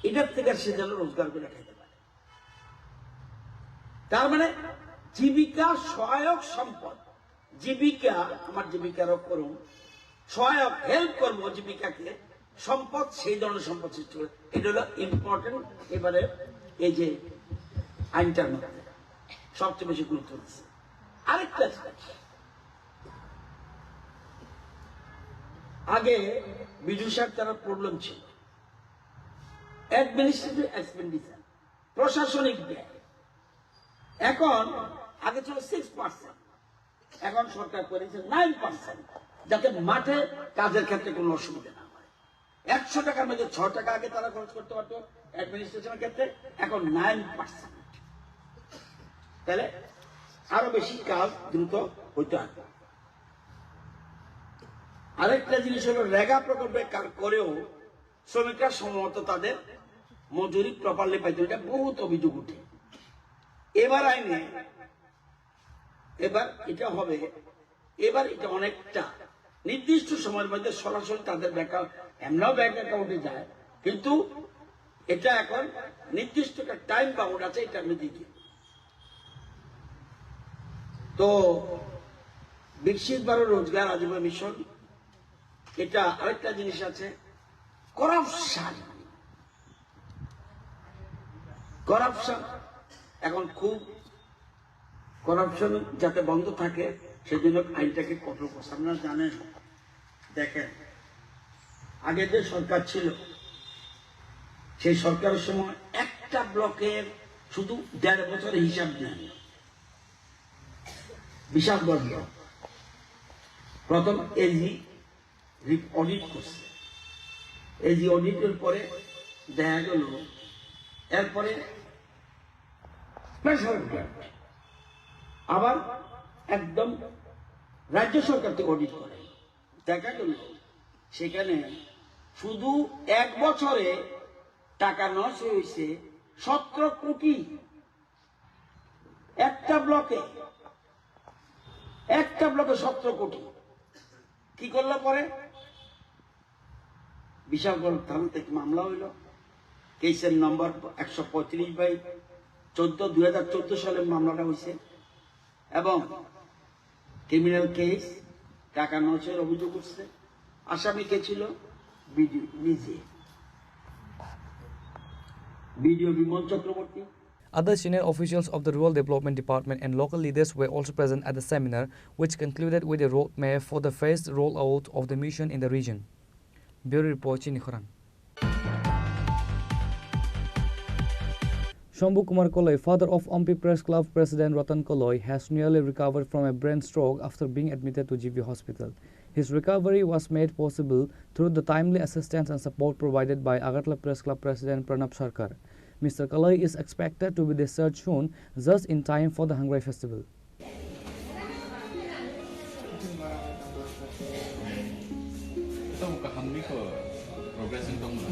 এটার থেকে সে যেন রোজগার করে খেতে পারে। তার মানে জীবিকা সহায়ক সম্পদ, জীবিকা, আমার জীবিকার করুন সহায়ক, হেল্প করবো জীবিকাকে, সম্পদ, সেই ধরনের সম্পদ সৃষ্টি করে। এটা হলো ইম্পর্টেন্ট এবারে এই যে আইনটার মধ্যে সবচেয়ে বেশি গুরুত্ব দিচ্ছে। আরেকটা জিনিস, আগে বিজু সাহেব তারা প্রবলেম ছিল, অ্যাডমিনিস্ট্রেটিভ এক্সপেন্ডিচার, প্রশাসনিক ব্যয়। এখন আগে ছিল সিক্স পার্সেন্ট, এখন সরকার করেছে নাইন পার্সেন্ট, যাতে মাঠে কাজের ক্ষেত্রে কোনো অসুবিধা না হয়। একশো টাকার মধ্যে ছ টাকা আগে তারা খরচ করতে পারতো অ্যাডমিনিস্ট্রেশনের ক্ষেত্রে, এখন নাইন পার্সেন্ট। তাহলে আরো বেশি কাজ দ্রুত হইতে হবে। আরেকটা জিনিস হলো, রেগা প্রকল্পে কাজ করেও শ্রমিকরা সময়মতো তাদের মজুরি প্রপারলি পাইতো, এটা বহুত অভিযোগ উঠে। এবার আইনে, এবার এটা হবে, এবার এটা অনেকটা নির্দিষ্ট সময়ের মধ্যে সরাসরি তাদের ব্যাংক, এমনিও ব্যাংক অ্যাকাউন্টে যায়, কিন্তু এটা এখন নির্দিষ্ট একটা টাইম বাউন্ড আছে, এটা আমি দিতে। তো বিকশিত ভারত রোজগার আজীবন মিশন, এটা আরেকটা জিনিস আছে, করাপশন। করাপশন এখন খুব, করাপশন যাতে বন্ধ থাকে, সেজন্য আইনটাকে কঠোর করছে। আপনারা জানেন, দেখেন, আগে যে সরকার ছিল, সেই সরকারের সময় একটা ব্লকের শুধু দেড় বছরের হিসাব নেন, বিশালগড় ব্লক। প্রথম এজি অডিট করছে, এজি অডিটের পরে দেখা গেল, এরপরে প্রেশার প্ল্যান্ট, আবার একদম রাজ্য সরকার থেকে অডিট করে দেখা গেল, সেখানে শুধু এক বছরে টাকা নষ্ট হয়েছে সতেরো কোটি। একটা ব্লকে, একটা ব্লকে সতেরো কোটি। কি করলো পরে? বিশালগড় থানা থেকে মামলা হইল, কেসের নম্বর একশো পঁয়ত্রিশ বাই চোদ্দ, দুই হাজার চোদ্দ সালে মামলাটা হয়েছে। এবং ক্রিমিনাল কেস, টাকা নষ্টের অভিযোগ উঠছে। আসামি কে ছিল? বিডিও নিজে, BDO Bimal Chakraborty. Other senior officials of the Rural Development Department and local leaders were also present at the seminar, which concluded with a roadmap for the phased rollout of the mission in the region. Bureau Report, Chini Khorang. Shambhu Kumar Koloi, father of Ampi Press Club President Ratan Koloi, has nearly recovered from a brain stroke after being admitted to G B Hospital. His recovery was made possible through the timely assistance and support provided by Agartala Press Club President Pranab Sarkar. Mister Kalai is expected to be discharged soon, just in time for the Hangrai Festival. Ito, kahamni ko, progressing tong mo.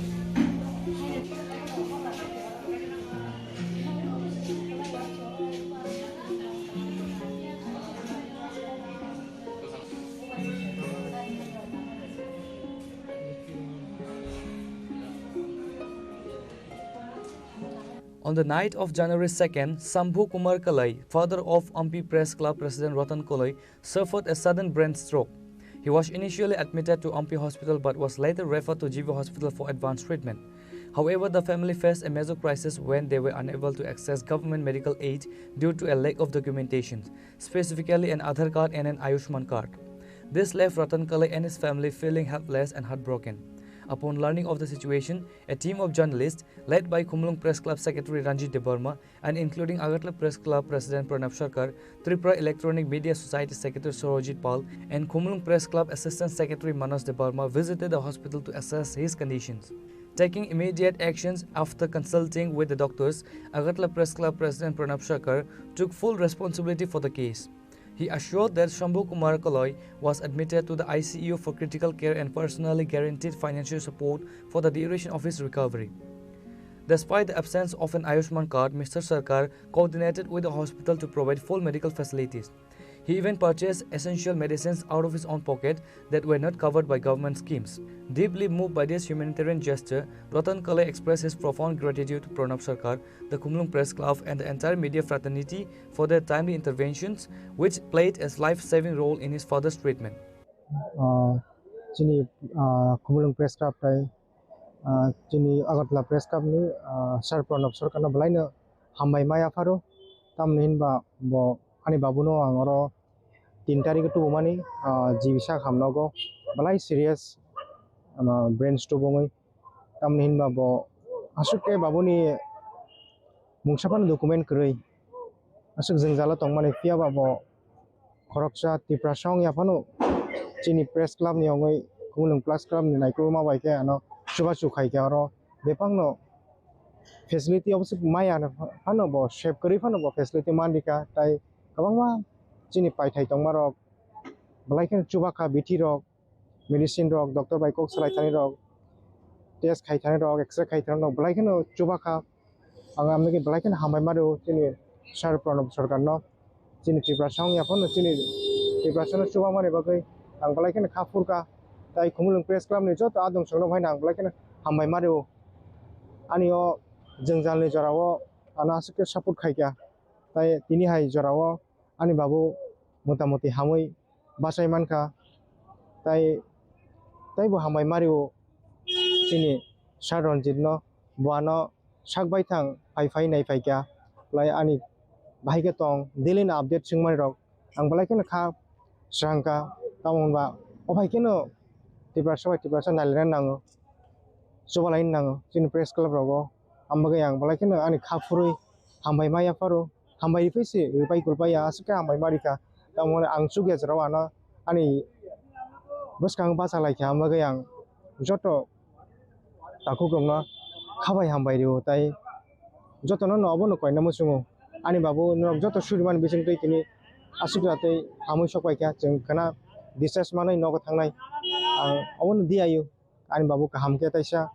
On the night of January second, Shambhu Kumar Kalai, father of Ampi Press Club President Ratan Kalai, suffered a sudden brain stroke. He was initially admitted to Ampi Hospital but was later referred to G V Hospital for advanced treatment. However, the family faced a major crisis when they were unable to access government medical aid due to a lack of documentation, specifically an Aadhaar card and an Ayushman card. This left Ratan Kalai and his family feeling helpless and heartbroken. Upon learning of the situation, a team of journalists, led by Khumulwng Press Club Secretary Ranjit Debbarma and including Agartala Press Club President Pranab Sarkar, Tripura Electronic Media Society Secretary Sarojit Pal, and Khumulwng Press Club Assistant Secretary Manas Debbarma, visited the hospital to assess his conditions. Taking immediate actions after consulting with the doctors, Agartala Press Club President Pranab Sarkar took full responsibility for the case. He assured that Shambhu Kumar Kaloi was admitted to the I C U for critical care and personally guaranteed financial support for the duration of his recovery. Despite the absence of an Ayushman card, Mister Sarkar coordinated with the hospital to provide full medical facilities. He even purchased essential medicines out of his own pocket that were not covered by government schemes. Deeply moved by this humanitarian gesture, Ratan Kaloi expressed his profound gratitude to Pranab Sarkar, the Khumulwng Press Club, and the entire media fraternity for their timely interventions, which played a life-saving role in his father's treatment. Ah, chini, ah, Khumulwng Press Club tai, ah, chini Agartala Press Club ni, ah, Sir Pranab Sarkar no belai no hambai ma yapharo. Tamni hinba bo ani babu no ang oro tin tarik o tubumani, ah, G B sak hamnogo belai serious, ano brain stroke wngwi. Tamni hinba bo aswk khe babuni mungsa phano document kwrwi. Aswk jwngjalo tongmani phiya ba bo khoroksa Tiprasa wngya phano chini press club ni wngwi Khumulwng Press Club ni naikolma bai khe ano chubachu khai khe oro bebakno facility obwswk maya phano bo save kwrwi phano bo facility man rikha, tai kwbangma chini paithai tongmarok belai kheno chubakha bithi rok. Medicine rok, doctor bai kok salai thani rok, test khai thani rok, X-ray khai thani rok, belai kheno chubakha. Ang amni belai kheno hambai ma rwo chini Sir Pranab Sarkar no, chini Tiprasa wngya phano chini Tiprasa no chubamani bagwi ang belai kheno kha phurkha. Tai Khumulwng Press Club ni joto adong songno haino ang belai kheno hambai ma rwo. Ani o jwngjal ni jora o ano aswk khe support khai kha. Tai tini hai jora o ani babu mota moti hamwi bachai mankha, tai, taibo hambai ma rwo chini Sir Ranjit no, bo ano sak baithang phai phai nai phaikha, lai ani bahai khe tong daily no update swngmani rok, ang belai kheno kha swrangkha, tamo hwnba o phai kheno Tiprasa bai Tiprasa nailaina nango, chubalaina nango chini press club rogo, ang bagwi ang belai kheno ani kha phurwi hambai ma yapharo. Hambai riphaisi, ripai kulpai ya, aswk khe hambai ma rikha. Tamo ang chukya jora o ano ani bwskang bacha laikha, ang bagwi ang joto takhuk rokno khabai hambai rwo, tai jotono no obono koina muchungo. Ani babu norok joto suriman bising twi tini aswk ja tei hamwi sok paikha, chwng khwna discharge manwi nogo thangnai. Ang obono di ayu. Ani babu kaham khe taisa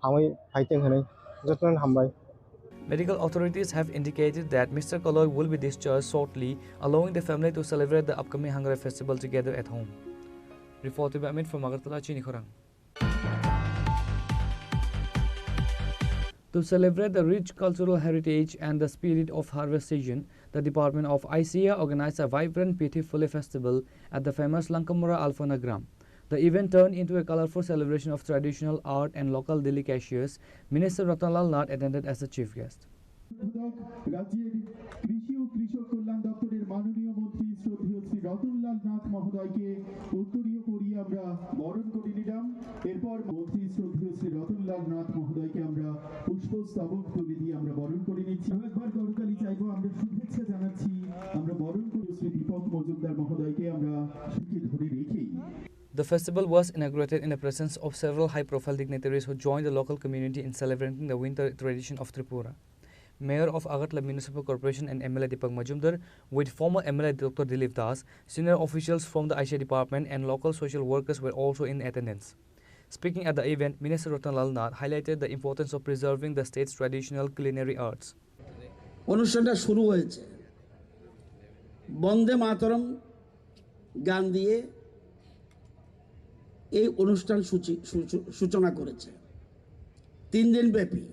hamwi phaiteng hwnwi jotono hambai. Medical authorities have indicated that Mister Kaloi will be discharged shortly, allowing the family to celebrate the upcoming Hangrai festival together at home. Reported by Amit from Agartala, Chini Khorang. To celebrate the rich cultural heritage and the spirit of harvest season, the Department of I C A organized a vibrant Pithi Phule festival at the famous Langkamura Alphana Gram. The event turned into a colorful celebration of traditional art and local delicacies. Minister Ratan Lal Nath attended as the chief guest. রাজ্যের কৃষি ও কৃষক কল্যাণ দপ্তরের মাননীয় মন্ত্রী শ্রদ্ধেয় শ্রী রতনলাল নাথ মহোদয়কে উত্তরীয় পরিয়ে আমরা বরণ করে নিলাম। এরপর মন্ত্রী শ্রদ্ধেয় শ্রী রতনলাল নাথ মহোদয়কে আমরা পুষ্পস্তবক তুলে দিয়ে আমরা বরণ করে নিচ্ছি। আরো একবার করতালি চাইবো, আমরা শুভেচ্ছা জানাচ্ছি, আমরা বরণ করি শ্রী দীপক মজুমদার মহোদয়কে আমরা সুখে ধরে রেখেই The festival was inaugurated in the presence of several high-profile dignitaries who joined the local community in celebrating the winter tradition of Tripura. Mayor of Agartala Municipal Corporation and M L A Deepak Majumdar, with former M L A Doctor Dilip Das, senior officials from the I C A department and local social workers were also in attendance. Speaking at the event, Minister Ratan Lal Nath highlighted the importance of preserving the state's traditional culinary arts. অনুষ্ঠানটা শুরু হয়েছে বন্দে মাতরম গান দিয়ে, এই অনুষ্ঠান সূচি-, সূচ-, সূচনা করেছে তিন দিন ব্যাপী।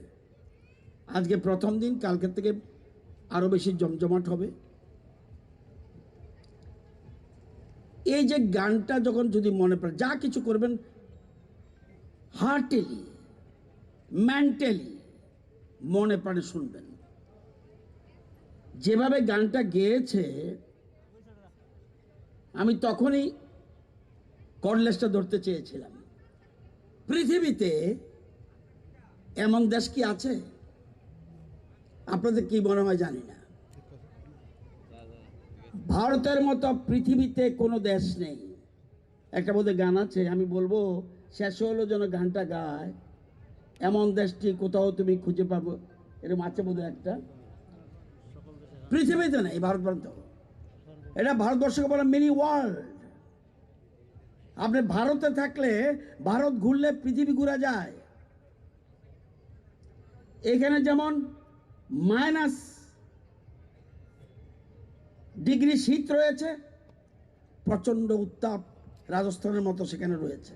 আজকে প্রথম দিন, কালকে থেকে আরো বেশি জমজমাট হবে। এই যে গানটা যখন যদি মনে পড়ে, যা কিছু করবেন হার্টিলি, মেন্টালি মনে প্রাণে শুনবেন। যেভাবে গানটা গেয়েছে, আমি তখনই কর্ডলেসটা ধরতে চেয়েছিলাম। পৃথিবীতে এমন দেশ কি আছে? আপনাদের কি মনে হয় জানি না। ভারতের মতো পৃথিবীতে কোনো দেশ নেই। একটা বোধহয় গান আছে, আমি বলবো, শেষ হলো যেন গানটা গায়, এমন দেশটি কোথাও তুমি খুঁজে পাবো, এরকম আছে বোধহয় একটা। পৃথিবীতে নেই, ভারত পর্যন্ত। এটা ভারতবর্ষকে বলে মিনি ওয়ার্ল্ড। আপনি ভারতে থাকলে ভারত ঘুরলে পৃথিবী ঘোরা যায়। এখানে যেমন মাইনাস ডিগ্রি শীত রয়েছে, প্রচণ্ড উত্তাপ রাজস্থানের মতো সেখানে রয়েছে।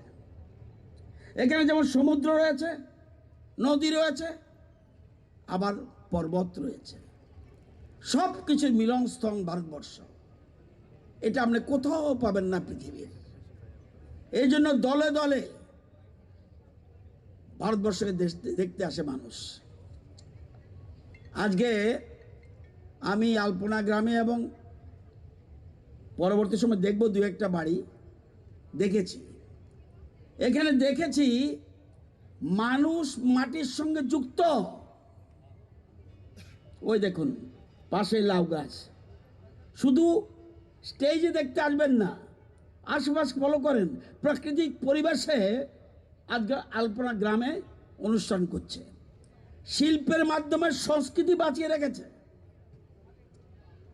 এখানে যেমন সমুদ্র রয়েছে, নদী রয়েছে, আবার পর্বত রয়েছে। সব কিছুর মিলনস্থল ভারতবর্ষ। এটা আপনি কোথাও পাবেন না পৃথিবীর। এই জন্য দলে দলে ভারতবর্ষকে দেশ, দেখতে আসে মানুষ। আজকে আমি আলপনা গ্রামে এবং পরবর্তী সময় দেখব দু একটা বাড়ি দেখেছি। এখানে দেখেছি মানুষ মাটির সঙ্গে যুক্ত। ওই দেখুন, পাশে লাউ গাছ। শুধু স্টেজে দেখতে আসবেন না, আশেপাশ ফলো করেন। প্রাকৃতিক পরিবেশে আজকে আলপনা গ্রামে অনুষ্ঠান করছে। শিল্পের মাধ্যমে সংস্কৃতি বাঁচিয়ে রেখেছে,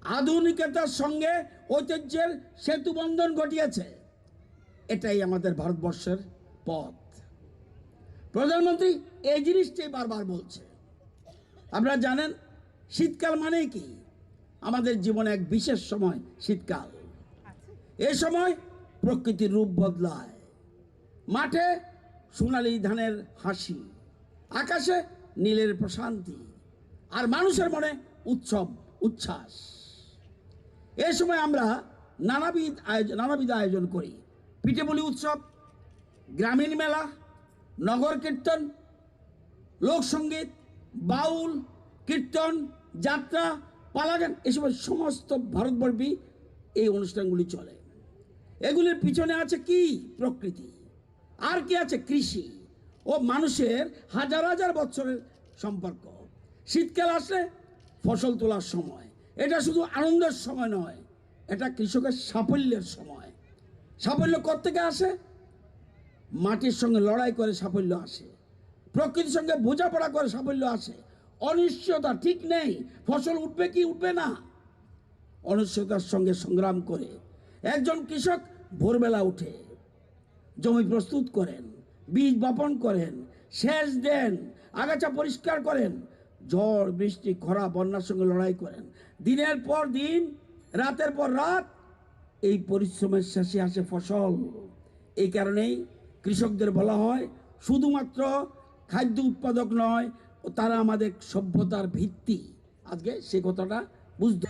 আধুনিকতার সঙ্গে ঐতিহ্যের সেতু বন্ধন ঘটিয়েছে। এটাই আমাদের ভারতবর্ষের পথ। প্রধানমন্ত্রী এই জিনিসটাই বারবার বলছে। আপনারা জানেন, শীতকাল মানেই কি? আমাদের জীবনে এক বিশেষ সময় শীতকাল। এ সময় প্রকৃতির রূপ বদলায়। মাঠে সোনালি ধানের হাসি, আকাশে নীলের প্রশান্তি, আর মানুষের মনে উৎসব উচ্ছ্বাস। এ সময় আমরা নানাবিধ আয়োজন, নানাবিধ আয়োজন করি। পিঠেপুলি উৎসব, গ্রামীণ মেলা, নগর কীর্তন, লোকসঙ্গীত, বাউল, কীর্তন, যাত্রা, পালাগান, এসব সমস্ত ভারতব্যাপী এই অনুষ্ঠানগুলি চলে। এগুলির পিছনে আছে কি? প্রকৃতি। আর কি আছে? কৃষি ও মানুষের হাজার হাজার বছরের সম্পর্ক। শীতকাল আসলে ফসল তোলার সময়। এটা শুধু আনন্দের সময় নয়, এটা কৃষকের সাফল্যের সময়। সাফল্য কোত্থেকে আসে? মাটির সঙ্গে লড়াই করে সাফল্য আসে, প্রকৃতির সঙ্গে বোঝাপড়া করে সাফল্য আসে। অনিশ্চয়তা ঠিক নেই, ফসল উঠবে কি উঠবে না, অনিশ্চয়তার সঙ্গে সংগ্রাম করে। একজন কৃষক ভোরবেলা উঠে জমি প্রস্তুত করেন, বীজ বপন করেন, সেচ দেন, আগাছা পরিষ্কার করেন, ঝড়, বৃষ্টি, খরা, বন্যার সঙ্গে লড়াই করেন। দিনের পর দিন, রাতের পর রাত এই পরিশ্রমের শেষে আসে ফসল। এই কারণেই কৃষকদের বলা হয় শুধুমাত্র খাদ্য উৎপাদক নয়, তারা আমাদের সভ্যতার ভিত্তি। আজকে সে কথাটা বুঝতে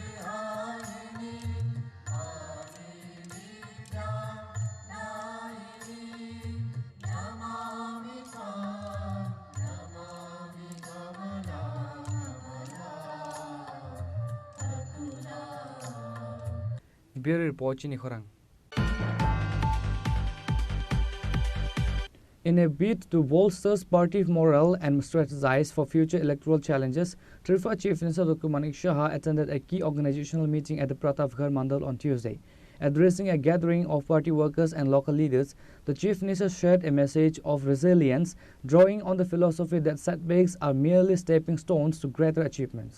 Bureau Report, chini khorang. In a bid to bolster party morale and strategize for future electoral challenges, Tripura Chief Minister Doctor Manik Saha attended a key organizational meeting at the Pratapgarh Mandal on Tuesday. Addressing a gathering of party workers and local leaders, the Chief Minister shared a message of resilience, drawing on the philosophy that setbacks are merely stepping stones to greater achievements.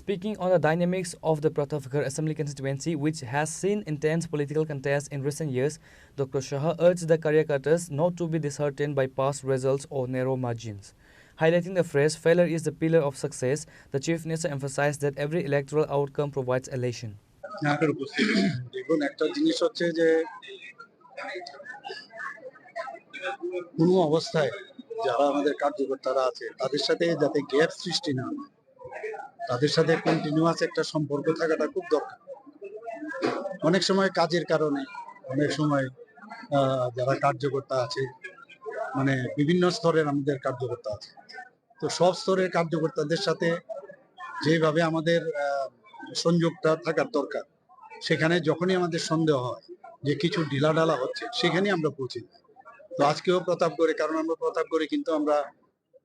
Speaking on the dynamics of the Pratapgarh Assembly constituency, which has seen intense political contest in recent years, Doctor Saha urged the Karyakartas not to be disheartened by past results or narrow margins. Highlighting the phrase, "Failure is the pillar of success," the Chief Minister emphasized that every electoral outcome provides a lesson. আপনাদের উপস্থিতি। দেখুন, একটা জিনিস হচ্ছে যে কোনো অবস্থায় যারা আমাদের কার্যকর্তারা আছে, তাদের সাথে যাতে গ্যাপ সৃষ্টি না হয়, তাদের সাথে কন্টিনিউয়াস একটা সম্পর্ক থাকাটা খুব দরকার। অনেক সময় কাজের কারণে, অনেক সময়, আহ, যারা কার্যকর্তা আছে, মানে, বিভিন্ন স্তরের আমাদের কার্যকর্তা আছে, তো সব স্তরের কার্যকর্তাদের সাথে যেভাবে আমাদের, আহ, সংযোগটা থাকার দরকার, সেখানে যখনই আমাদের সন্দেহ হয় যে কিছু ঢিলাঢালা হচ্ছে, সেখানেই আমরা পৌঁছে যাই। তো আজকেও প্রতাপগড়ে, কারণ আমরা প্রতাপগড়ে কিন্তু আমরা,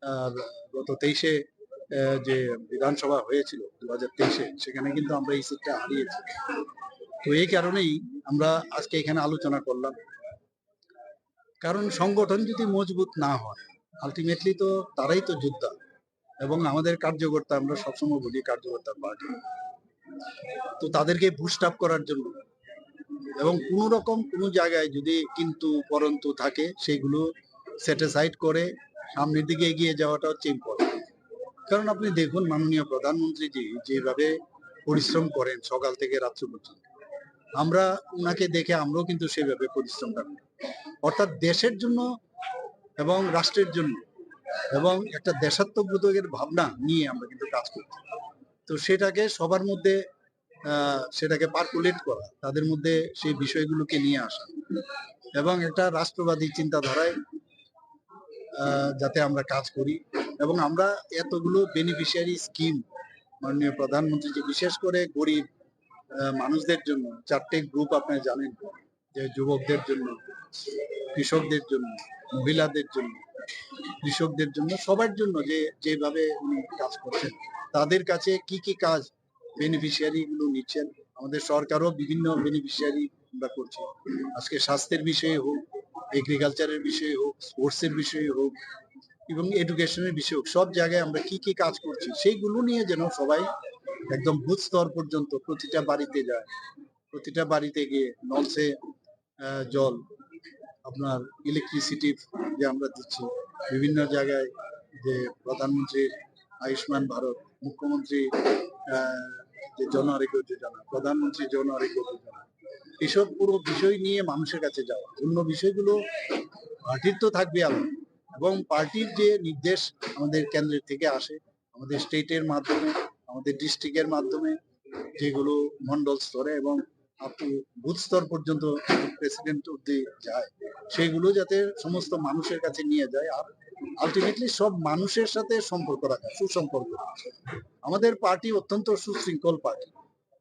আহ, গত তেইশে আহ, যে বিধানসভা হয়েছিল দু হাজার তেইশে, সেখানে কিন্তু আমরা এই সিটটা হারিয়েছি। তো এই কারণেই আমরা আজকে এখানে আলোচনা করলাম, কারণ সংগঠন যদি মজবুত না হয়, আলটিমেটলি তো তারাই তো যোদ্ধা। এবং আমাদের কার্যকর্তা, আমরা সবসময় বলি, কার্যকর্তা পার্টি, তো তাদেরকে বুস্ট আপ করার জন্য এবং কোনো রকম কোনো জায়গায় যদি কিন্তু পরন্তু থাকে, সেগুলো সেট অ্যাসাইড করে সামনের দিকে এগিয়ে যাওয়াটা হচ্ছে ইম্পর্টেন্ট। কারণ আপনি দেখুন, মাননীয় প্রধানমন্ত্রীজি যেভাবে পরিশ্রম করেন সকাল থেকে রাত্রি পর্যন্ত, আমরা ওনাকে দেখে আমরাও কিন্তু সেভাবে পরিশ্রমটা করি। অর্থাৎ দেশের জন্য এবং রাষ্ট্রের জন্য এবং একটা দেশাত্মবোধকের ভাবনা নিয়ে আমরা কিন্তু কাজ করছি। তো সেটাকে সবার মধ্যে, আহ, সেটাকে পার্কুলেট করা, তাদের মধ্যে সেই বিষয়গুলোকে নিয়ে আসা এবং একটা রাষ্ট্রবাদী চিন্তাধারায়, আহ, যাতে আমরা কাজ করি এবং আমরা এতগুলো বেনিফিশিয়ারি স্কিম, মাননীয় প্রধানমন্ত্রী যে বিশেষ করে গরিব, আহ, মানুষদের জন্য চারটে গ্রুপ আপনি জানেন, যে যুবকদের জন্য, কৃষকদের জন্য, মহিলাদের জন্য, কৃষকদের জন্য, সবার জন্য যে যেভাবে উনি কাজ করছেন, তাদের কাছে কি কি কাজ বেনিফিশিয়ারি গুলো নিচ্ছেন, আমাদের সরকারও বিভিন্ন বেনিফিশিয়ারি আমরা করছি। আজকে স্বাস্থ্যের বিষয়ে হোক, এগ্রিকালচারের বিষয়ে হোক, স্পোর্টস এর বিষয়ে হোক এবং এডুকেশনের বিষয়ে হোক, সব জায়গায় আমরা কি কি কাজ করছি সেইগুলো নিয়ে যেন সবাই একদম বুথ স্তর পর্যন্ত প্রতিটা বাড়িতে যায়, প্রতিটা বাড়িতে গিয়ে নলসে, আহ, জল, আপনার ইলেকট্রিসিটি যে আমরা দিচ্ছি, বিভিন্ন জায়গায় যে প্রধানমন্ত্রীর আয়ুষ্মান ভারত, মুখ্যমন্ত্রী, আহ, যে জন আরোগ্য যোজনা, প্রধানমন্ত্রী জন আরোগ্য যোজনা, এসব পুরো বিষয় নিয়ে মানুষের কাছে যাওয়া। অন্য বিষয়গুলো পার্টির তো থাকবে আলাদা, এবং পার্টির যে নির্দেশ আমাদের কেন্দ্রের থেকে আসে, আমাদের স্টেটের মাধ্যমে, আমাদের ডিস্ট্রিক্টের মাধ্যমে, যেগুলো মন্ডল স্তরে এবং আপ টু বুথ স্তর পর্যন্ত প্রেসিডেন্ট অব্দি যায়, সেগুলো যাতে সমস্ত মানুষের কাছে নিয়ে যায়। আর আলটিমেটলি সব মানুষের সাথে সম্পর্ক রাখা, সুসম্পর্ক। আমাদের পার্টি অত্যন্ত সুশৃঙ্খল পার্টি,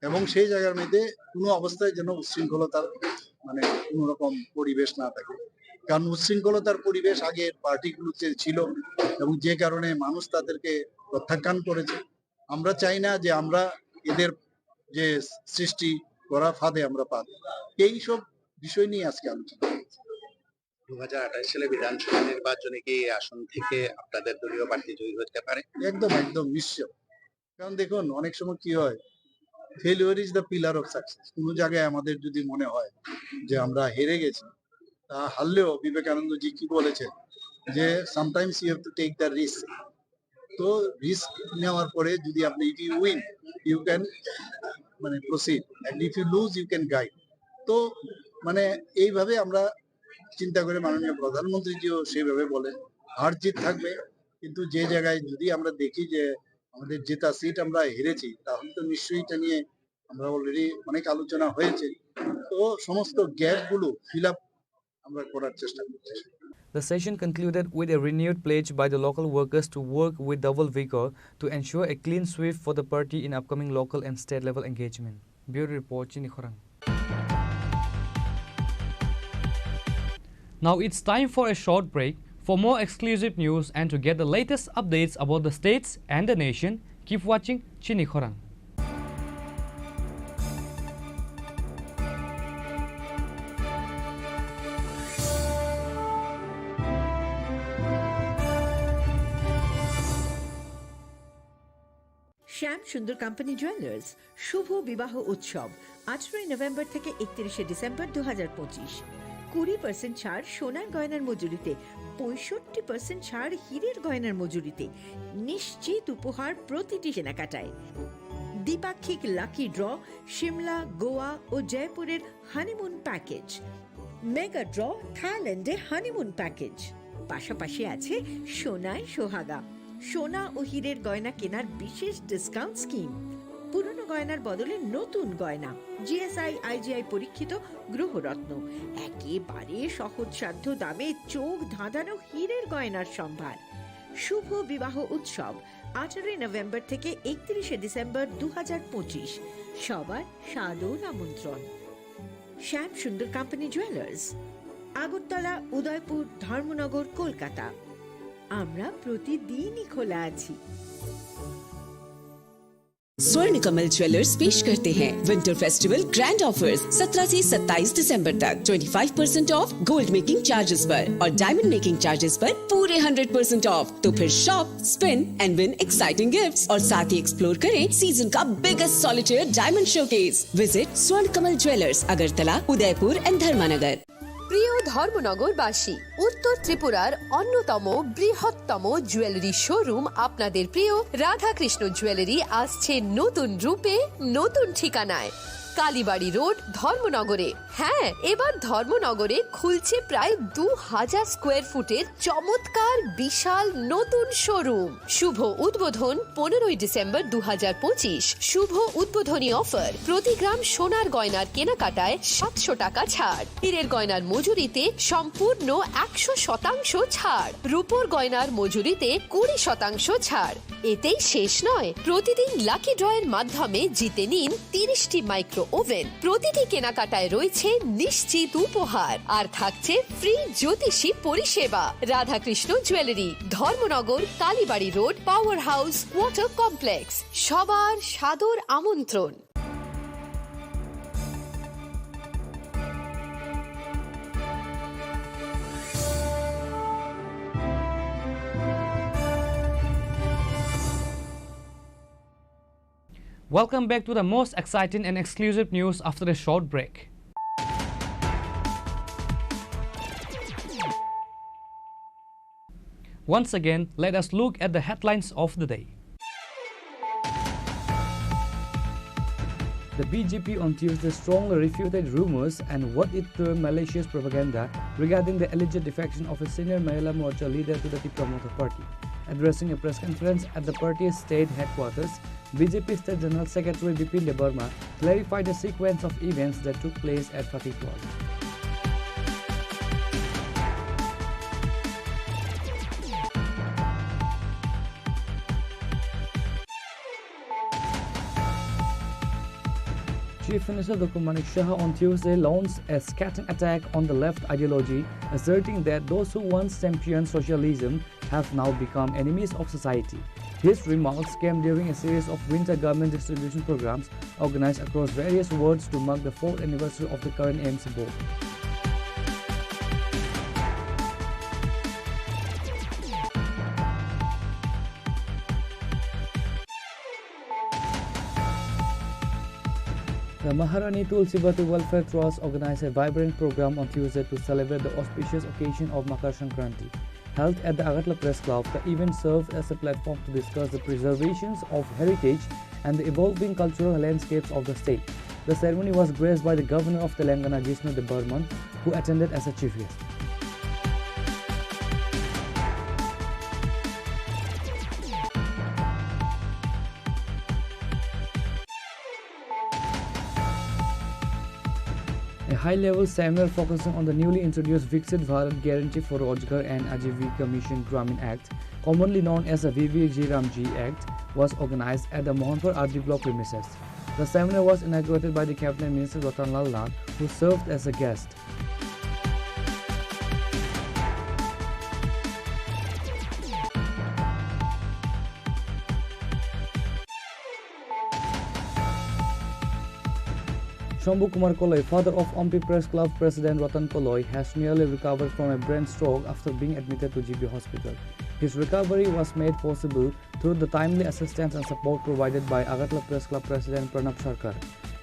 এবং সেই জায়গার মধ্যে কোনো অবস্থায় যেন উচ্ছৃঙ্খলতার, মানে, কোনো রকম পরিবেশ না থাকে। কারণ উচ্ছৃঙ্খলতার পরিবেশ আগের পার্টিগুলোতে ছিল এবং যে কারণে মানুষ তাদেরকে প্রত্যাখ্যান করেছে। আমরা চাই না যে আমরা এদের যে সৃষ্টি করা ফাঁদে আমরা পা দিই। এই সব বিষয় নিয়ে আজকে আলোচনা হয়েছে। দু হাজার আঠাশ সালে বিধানসভা নির্বাচনে কি এই আসন থেকে আপনাদের দলীয় প্রার্থী জয়ী হতে পারে? একদম, একদম নিশ্চয়। কারণ দেখুন, অনেক সময় কি হয়, failure is the pillar of success. কোনো জায়গায় আমাদের যদি মনে হয় যে আমরা হেরে গেছি, তা হারলেও বিবেকানন্দজি কি বলেছেন যে sometimes you have to take the risk। তো রিস্ক নেওয়ার পরে যদি আপনি, if you win, you can, মানে, proceed, and if you lose, you can guide। তো, মানে, এইভাবে আমরা চিন্তা করে মাননীয় প্রধানমন্ত্রীজিও সেইভাবে বলেন, হার জিত থাকবে, কিন্তু যে জায়গায় যদি আমরা দেখি যে আমাদের জেতা সিট আমরা হেরেছি, তাহলে তো নিশ্চয়ই এটা নিয়ে আমরা অলরেডি অনেক আলোচনা হয়েছে। তো সমস্ত গ্যাপগুলো ফিল আপ আমরা করার চেষ্টা করছি। The session concluded with a renewed pledge by the local workers to work with double vigor to ensure a clean sweep for the party in upcoming local and state level engagement. Bureau report, Chini Khorang. Now it's time for a short break. For more exclusive news and to get the latest updates about the states and the nation, keep watching Chini Khorang. শ্যাম সুন্দর company jewellers শুভ বিবাহ উৎসব, আঠারোই নভেম্বর থেকে একত্রিশে ডিসেম্বর দু হাজার পঁচিশ। কুড়ি পার্সেন্ট ছাড় সোনার গয়নার মজুরিতে, পঁয়ষট্টি পার্সেন্ট ছাড় হীরের গয়নার মজুরিতে। নিশ্চিত উপহার প্রতিটি কেনাকাটায়। দ্বিপাক্ষিক লাকি ড্র, সিমলা, গোয়া ও জয়পুরের হানিমুন প্যাকেজ। মেগা ড্র, থাইল্যান্ডে হানিমুন প্যাকেজ। পাশাপাশি আছে সোনায় সোহাগা, সোনা ও হীরের গয়না কেনার বিশেষ ডিসকাউন্ট স্কিম। পুরনো গয়নার বদলে নতুন গয়না, জিএসআই আইজিআই পরীক্ষিত গ্রহরত্ন, একেবারে সহজসাধ্য দামে চোখ ধাঁধানো হীরের গয়নার সম্ভার। শুভ বিবাহ উৎসব, আঠারোই নভেম্বর থেকে একত্রিশে ডিসেম্বর দু হাজার পঁচিশ। সবার সাদর আমন্ত্রণ। শ্যাম সুন্দর কোম্পানি জুয়েলার্স, আগরতলা, উদয়পুর, ধর্মনগর, কলকাতা। আমরা প্রতিদিনই খোলা আছি। स्वर्ण कमल ज्वेलर्स पेश करते हैं विंटर फेस्टिवल ग्रैंड ऑफर्स। सत्रह से सत्ताईस दिसंबर तक twenty five percent of gold making charges पर और डायमंड मेकिंग चार्जेस पर पूरे हंड्रेड परसेंट ऑफ। तो फिर shop, spin and win exciting gifts और साथ ही एक्सप्लोर करें सीजन का biggest solitaire diamond showcase. Visit स्वर्ण कमल ज्वेलर्स, अगरतला, उदयपुर एंड धर्मानगर। প্রিয় ধর্মনগরবাসী, উত্তর ত্রিপুরার অন্যতম বৃহত্তম জুয়েলারি শোরুম আপনাদের প্রিয় রাধাকৃষ্ণ জুয়েলারি আসছে নতুন রূপে, নতুন ঠিকানায়, কালীবাড়ি রোড, ধর্মনগরে। হ্যাঁ, এবার ধর্মনগরে খুলছে প্রায় দু হাজার স্কোয়ার ফুটের চমৎকার বিশাল নতুন শোরুম। শুভ উদ্বোধন পনেরোই ডিসেম্বর দু হাজার পঁচিশ। শুভ উদ্বোধনী অফার, প্রতি গ্রাম সোনার গয়নার কেনাকাটায় সাতশো টাকা ছাড়, হীরের গয়নার মজুরিতে সম্পূর্ণ একশো শতাংশ ছাড়, রূপোর গয়নার মজুরিতে কুড়ি শতাংশ ছাড়। এতেই শেষ নয়, প্রতিদিন লাকি ড্রয়ের মাধ্যমে জিতে নিন তিরিশটি মাইক্রো ওভেন। প্রতিটি কেনাকাটায় রয়েছে নিশ্চিত উপহার, আর থাকছে ফ্রি জ্যোতিষী পরিষেবা। Radhakrishna jewellery, Dharmanagar, Kalibari road, power house, water complex. সবার সাদর আমন্ত্রণ। Welcome back to the most exciting and exclusive news after a short break. Once again, let us look at the headlines of the day. The B J P on Tuesday strongly refuted rumors and what it termed malicious propaganda regarding the alleged defection of a senior Mahila Morcha leader to the Tipra Motha Party. Addressing a press conference at the party's state headquarters, B J P State General Secretary Bipin Debbarma clarified the sequence of events that took place at Fatehpur. Chief Minister Doctor Manik Saha on Tuesday launched a scathing attack on the left ideology, asserting that those who once championed socialism have now become enemies of society. His remarks came during a series of winter garment distribution programs organized across various wards to mark the fourth anniversary of the current A M C board. The Maharani Tulsivati Welfare Trust organized a vibrant program on Tuesday to celebrate the auspicious occasion of Makar Sankranti. Held at the Agartala Press Club, the event served as a platform to discuss the preservations of heritage and the evolving cultural landscapes of the state. The ceremony was graced by the Governor of Telangana, Jishnu Debbarman, who attended as a chief guest. A high-level seminar focusing on the newly introduced Viksit Bharat Guarantee for Rojgar and Ajivika Mission Gramin Act, commonly known as the V V G Ramji Act, was organized at the Mohanpur R D block premises. The seminar was inaugurated by the Cabinet Minister Ratan Lal Nath, who served as a guest. Shambhu Kumar Koloi, father of Ompi Press Club President Ratan Koloi, has nearly recovered from a brain stroke after being admitted to G B hospital. His recovery was made possible through the timely assistance and support provided by Agartala Press Club President Pranab Sarkar.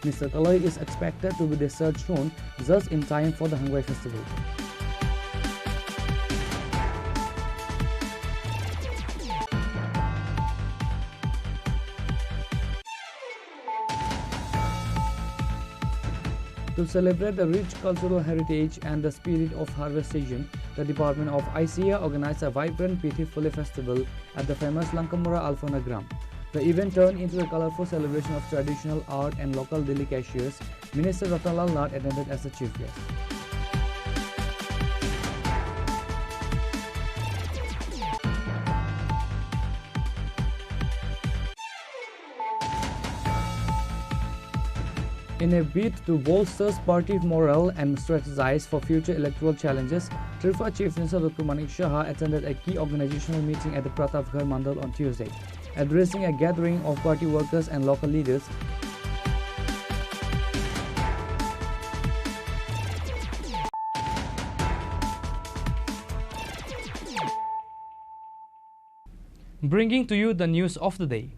Mister Koloi is expected to be discharged soon, just in time for the Hangbai Festival. To celebrate the rich cultural heritage and the spirit of harvest season, the Department of I C A organized a vibrant Pithi Phule festival at the famous Lankamura Alphana Gram. The event turned into a colorful celebration of traditional art and local delicacies. Minister Ratan Lal Nath attended as the chief guest. In a bid to bolster party morale and strategize for future electoral challenges, Tripura Chief Minister Doctor Manik Saha attended a key organizational meeting at the Pratapgarh Mandal on Tuesday. Addressing a gathering of party workers and local leaders, bringing to you the news of the day.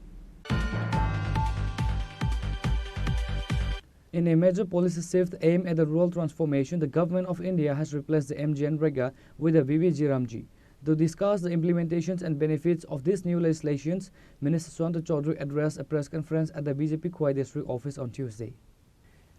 In a major policy shift aimed at the rural transformation, the Government of India has replaced the MGNREGA with the VVG Ramji. To discuss the implementations and benefits of these new legislations, Minister Sushanta Chowdhury addressed a press conference at the BJP Khowai District Office on Tuesday.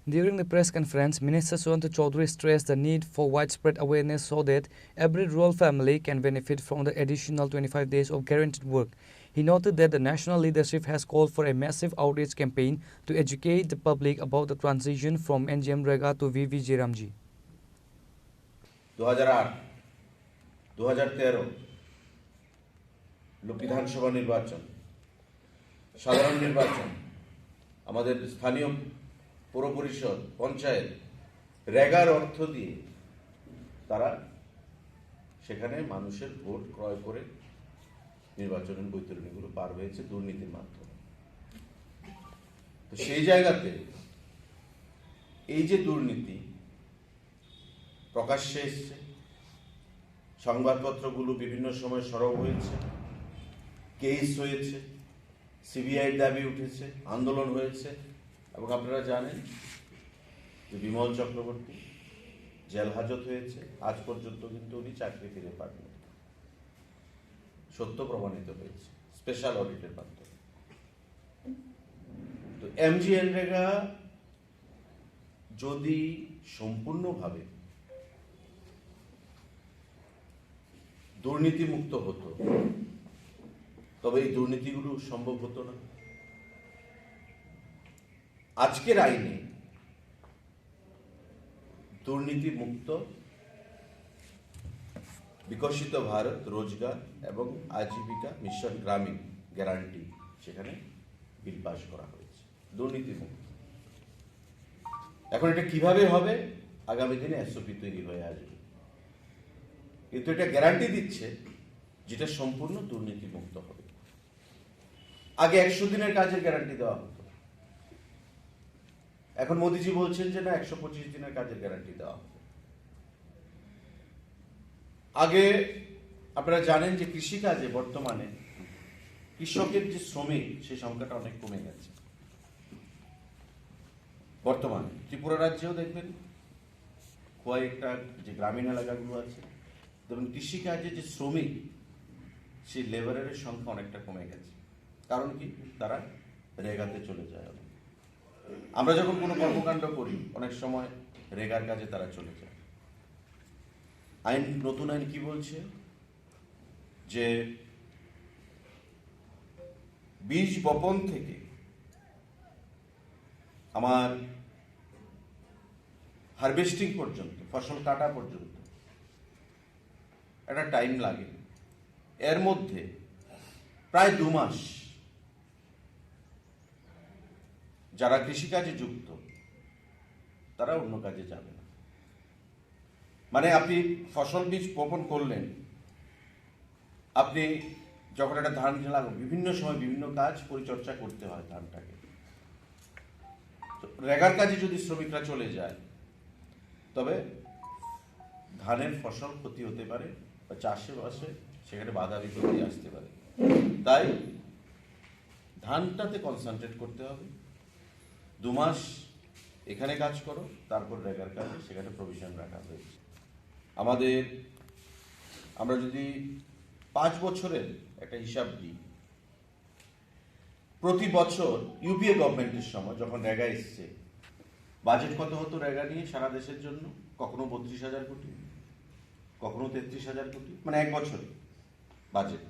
During the press conference, Minister Sushanta Chowdhury stressed the need for widespread awareness so that every rural family can benefit from the additional twenty-five days of guaranteed work. He noted that the national leadership has called for a massive outreach campaign to educate the public about the transition from MGNREGA to VVG Ramji. দু হাজার আট, দু হাজার তেরো, লো-, বিধানসভা নির্বাচন, সাধারণ নির্বাচন, আমাদের স্থানীয় পৌর পরিষদ, পঞ্চায়েত, রেগার অর্থ দিয়ে তারা সেখানে মানুষের ভোট ক্রয় করে নির্বাচনের বৈতরণীগুলো পার হয়েছে দুর্নীতির মাধ্যমে। তো সেই জায়গাতে এই যে দুর্নীতি প্রকাশ্যে এসছে, সংবাদপত্রগুলো বিভিন্ন সময় সরব হয়েছে, কেস হয়েছে, সিবিআইর দাবি উঠেছে, আন্দোলন হয়েছে, এবং আপনারা জানেন যে বিমল চক্রবর্তী জেল হাজত হয়েছে, আজ পর্যন্ত কিন্তু উনি চাকরি ফিরে পাননি। সত্য প্রমাণিত হয়েছে স্পেশাল অডিটের মাধ্যমে। তো এমজিএনরেগা যদি সম্পূর্ণভাবে দুর্নীতিমুক্ত হতো, তবে এই দুর্নীতিগুলো সম্ভব হতো না। আজকের আইনে দুর্নীতিমুক্ত বিকশিত ভারত রোজগার এবং আজীবিকা মিশন গ্রামীণ গ্যারান্টি সেখানে বিল পাস করা হয়েছে, দুর্নীতিমুক্ত। এখন এটা কিভাবে হবে? আগামী দিনে এসওপি তৈরি হয়ে আসবে, কিন্তু এটা গ্যারান্টি দিচ্ছে যেটা সম্পূর্ণ দুর্নীতিমুক্ত হবে। আগে একশো দিনের কাজের গ্যারান্টি দেওয়া হতো, এখন মোদিজি বলছেন যে না, একশো পঁচিশ দিনের কাজের গ্যারান্টি দেওয়া হবে। আগে আপনারা জানেন যে কৃষিকাজে বর্তমানে কৃষকের যে শ্রমিক, সেই সংখ্যাটা অনেক কমে গেছে। বর্তমানে ত্রিপুরা রাজ্যেও দেখবেন কয়েকটা যে গ্রামীণ এলাকাগুলো আছে, যেমন কৃষিকাজে যে শ্রমিক, সেই লেবারের সংখ্যা অনেকটা কমে গেছে। কারণ কি? তারা রেগাতে চলে যায়। আমরা যখন কোনো কর্মকাণ্ড করি, অনেক সময় রেগার কাজে তারা চলে যায়। আইন, নতুন আইন কি বলছে? যে বীজ বপন থেকে আমার হারভেস্টিং পর্যন্ত, ফসল কাটা পর্যন্ত একটা টাইম লাগে। এর মধ্যে প্রায় দু মাস যারা কৃষিকাজে যুক্ত, তারা অন্য কাজে যাবে না। মানে, আপনি ফসল বীজ বপন করলেন, আপনি যখন একটা ধান লাগো, বিভিন্ন সময় বিভিন্ন কাজ পরিচর্যা করতে হয় ধানটাকে। তো রেগার কাজে যদি শ্রমিকরা চলে যায়, তবে ধানের ফসল ক্ষতি হতে পারে বা চাষে বাসে সেখানে বাধা বিপত্তি আসতে পারে। তাই ধানটাতে কনসেন্ট্রেট করতে হবে। দু মাস এখানে কাজ করো, তারপর রেগার কাজে সেখানে প্রভিশন রাখা হয়েছে। আমাদের, আমরা যদি পাঁচ বছরের একটা হিসাব দিই, প্রতি বছর ইউপিএ গভর্নমেন্টের সময় যখন রেগা এসছে, বাজেট কত হতো রেগা নিয়ে সারা দেশের জন্য? কখনো বত্রিশ হাজার কোটি, কখনো তেত্রিশ হাজার কোটি, মানে এক বছরে বাজেট।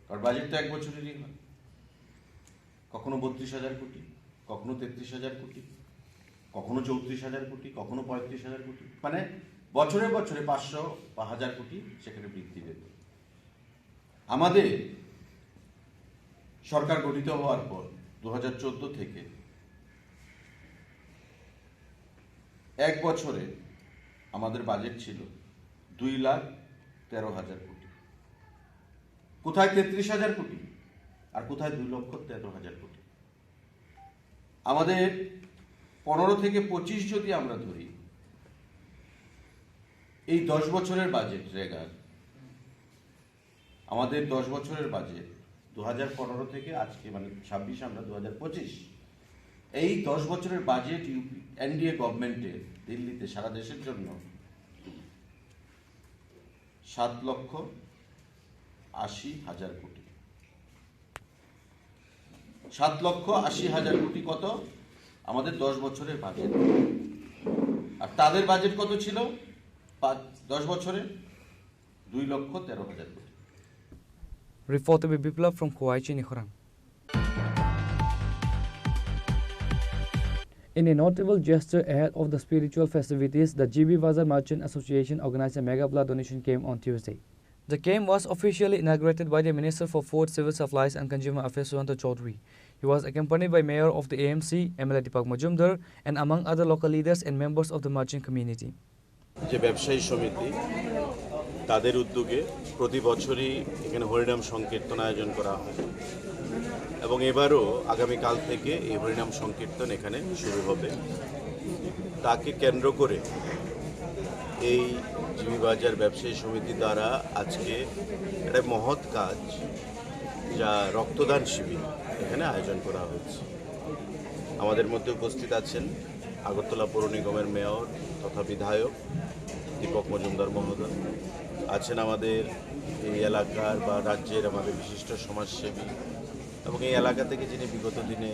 কারণ বাজেট তো এক বছরেরই হয়। কখনো বত্রিশ হাজার কোটি, কখনো তেত্রিশ হাজার কোটি, কখনো চৌত্রিশ হাজার কোটি, কখনো পঁয়ত্রিশ হাজার কোটি, মানে বছরে বছরে পাঁচশো বা হাজার কোটি সেখানে বৃদ্ধি পেত। আমাদের সরকার গঠিত হওয়ার পর দু হাজার চোদ্দ থেকে এক বছরে আমাদের বাজেট ছিল দুই লাখ তেরো হাজার কোটি। কোথায় তেত্রিশ হাজার কোটি? আর কোথায় দুই লক্ষ তেরো হাজার কোটি? আমাদের পনেরো থেকে পঁচিশ যদি আমরা ধরি, এই দশ বছরের বাজেট রেগার, আমাদের দশ বছরের বাজেট, দু হাজার পনেরো থেকে আজকে, মানে ছাব্বিশ, আমরা দু হাজার পঁচিশ, এই দশ বছরের বাজেট ইউপি, এনডিএ গভর্নমেন্টের দিল্লিতে সারা দেশের জন্য সাত লক্ষ আশি হাজার কোটি। সাত লক্ষ আশি হাজার কোটি কত? আমাদের দশ বছরের বাজেট। আর তাদের বাজেট কত ছিল? পাঁচ, দশ বছরে দুই লক্ষ তেরো হাজার কোটি। Reporter Biplab from Khowai, Chini Khorang. In a notable gesture ahead of the spiritual festivities, the G B Bazar Merchant Association organized a mega blood donation camp on Tuesday. The camp was officially inaugurated by the Minister for Food, Civil Supplies and Consumer Affairs Sudanta Chaudhary. He was accompanied by Mayor of the A M C, M L A Deepak Majumdar, and among other local leaders and members of the merchant community. যে ব্যবসায়ী সমিতি, তাদের উদ্যোগে প্রতি বছরই এখানে হরিনাম সংকীর্তন আয়োজন করা হয় এবং এবারও আগামীকাল থেকে এই হরিনাম সংকীর্তন এখানে শুরু হবে। তাকে কেন্দ্র করে এই জিবি বাজার ব্যবসায়ী সমিতি দ্বারা আজকে একটা মহৎ কাজ, যা রক্তদান শিবির, এখানে আয়োজন করা হয়েছে। আমাদের মধ্যে উপস্থিত আছেন আগরতলা পৌর নিগমের মেয়র তথা বিধায়ক দীপক মজুমদার মহোদয়, আছেন আমাদের এই এলাকার বা রাজ্যের আমাদের বিশিষ্ট সমাজসেবী এবং এই এলাকা থেকে যিনি বিগত দিনে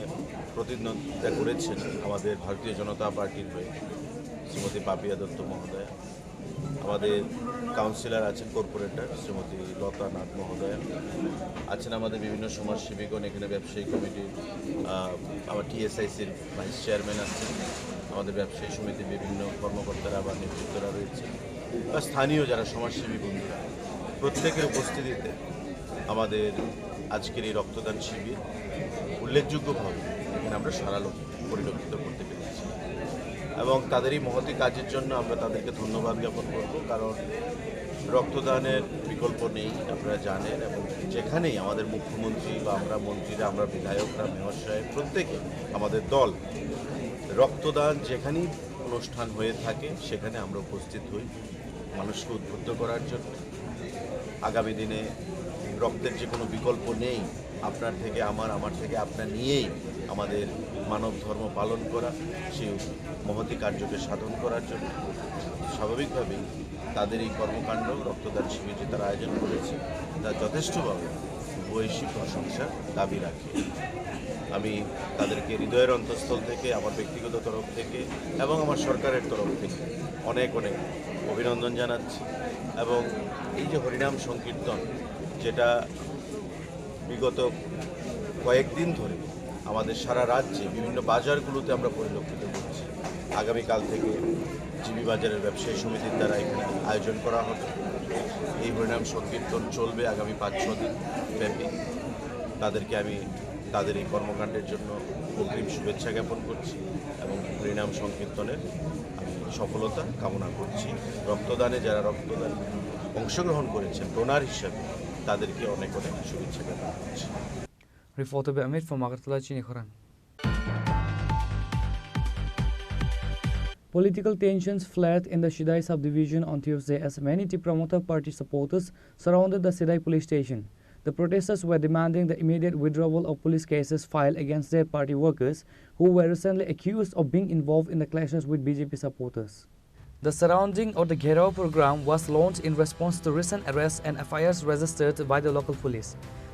প্রতিদ্বন্দ্বিতা করেছেন আমাদের ভারতীয় জনতা পার্টির হয়ে শ্রীমতী পাপিয়া দত্ত মহোদয়া, আমাদের কাউন্সিলর আছেন, কর্পোরেটর শ্রীমতী লতা নাথ মহোদয়া, আছেন আমাদের বিভিন্ন সমাজসেবীগণ, এখানে ব্যবসায়ী কমিটির, আহ, আমার টিএসআইসির ভাইস চেয়ারম্যান আছেন, আমাদের ব্যবসায়ী সমিতির বিভিন্ন কর্মকর্তারা বা নেতৃত্বরা রয়েছে, বা স্থানীয় যারা সমাজসেবী বন্ধুরা, প্রত্যেকের উপস্থিতিতে আমাদের আজকের এই রক্তদান শিবির উল্লেখযোগ্যভাবে এখানে আমরা সারা লোক পরিলক্ষিত করতে পেরেছি এবং তাদের এই মহতী কাজের জন্য আমরা তাদেরকে ধন্যবাদ জ্ঞাপন করব, কারণ রক্তদানের বিকল্প নেই, আপনারা জানেন। এবং যেখানেই আমাদের মুখ্যমন্ত্রী বা আমরা মন্ত্রীরা, আমরা বিধায়করা, মেয়র সাহেব, প্রত্যেকে, আমাদের দল, রক্তদান যেখানেই অনুষ্ঠান হয়ে থাকে সেখানে আমরা উপস্থিত হই মানুষকে উদ্বুদ্ধ করার জন্য। আগামী দিনে রক্তের যে কোনো বিকল্প নেই, আপনার থেকে আমার, আমার থেকে আপনার নিয়েই আমাদের মানব ধর্ম পালন করা, সেই মহতী কার্যকে সাধন করার জন্য স্বাভাবিকভাবেই তাদের এই কর্মকাণ্ড, রক্তদান শিবির যে তারা আয়োজন করেছে, তা যথেষ্টভাবে ভূয়সী প্রশংসার দাবি রাখে। আমি তাদেরকে হৃদয়ের অন্তঃস্থল থেকে, আমার ব্যক্তিগত তরফ থেকে এবং আমার সরকারের তরফ থেকে অনেক অনেক অভিনন্দন জানাচ্ছি। এবং এই যে হরিনাম সংকীর্তন, যেটা বিগত কয়েকদিন ধরে আমাদের সারা রাজ্যে বিভিন্ন বাজারগুলোতে আমরা পরিলক্ষিত করছি, আগামীকাল থেকে জিবি বাজারের ব্যবসায়ী সমিতির দ্বারা এখানে আয়োজন করা হবে। এই হরিনাম সংকীর্তন চলবে আগামী পাঁচ ছ দিন ব্যাপী। তাদেরকে আমি তাদের এই কর্মকাণ্ডের জন্য অগ্রিম শুভেচ্ছা জ্ঞাপন করছি এবং হরিনাম সংকীর্তনের আমি সফলতা কামনা করছি। রক্তদানে যারা রক্তদান অংশগ্রহণ করেছেন ডোনার হিসাবে, তাদেরকে অনেক অনেক শুভেচ্ছা জ্ঞাপন করছি। Reporter by Amit from Agartala, Chini Khorang. Political tensions flared in the Shidai subdivision on Tuesday as many Tipra Motha Party supporters surrounded the Shidai police station. The protesters were demanding the immediate withdrawal of police cases filed against their party workers who were recently accused of being involved in the clashes with B J P supporters. The surrounding or the Gherao program was launched in response to recent arrests and F I Rs registered by the local police.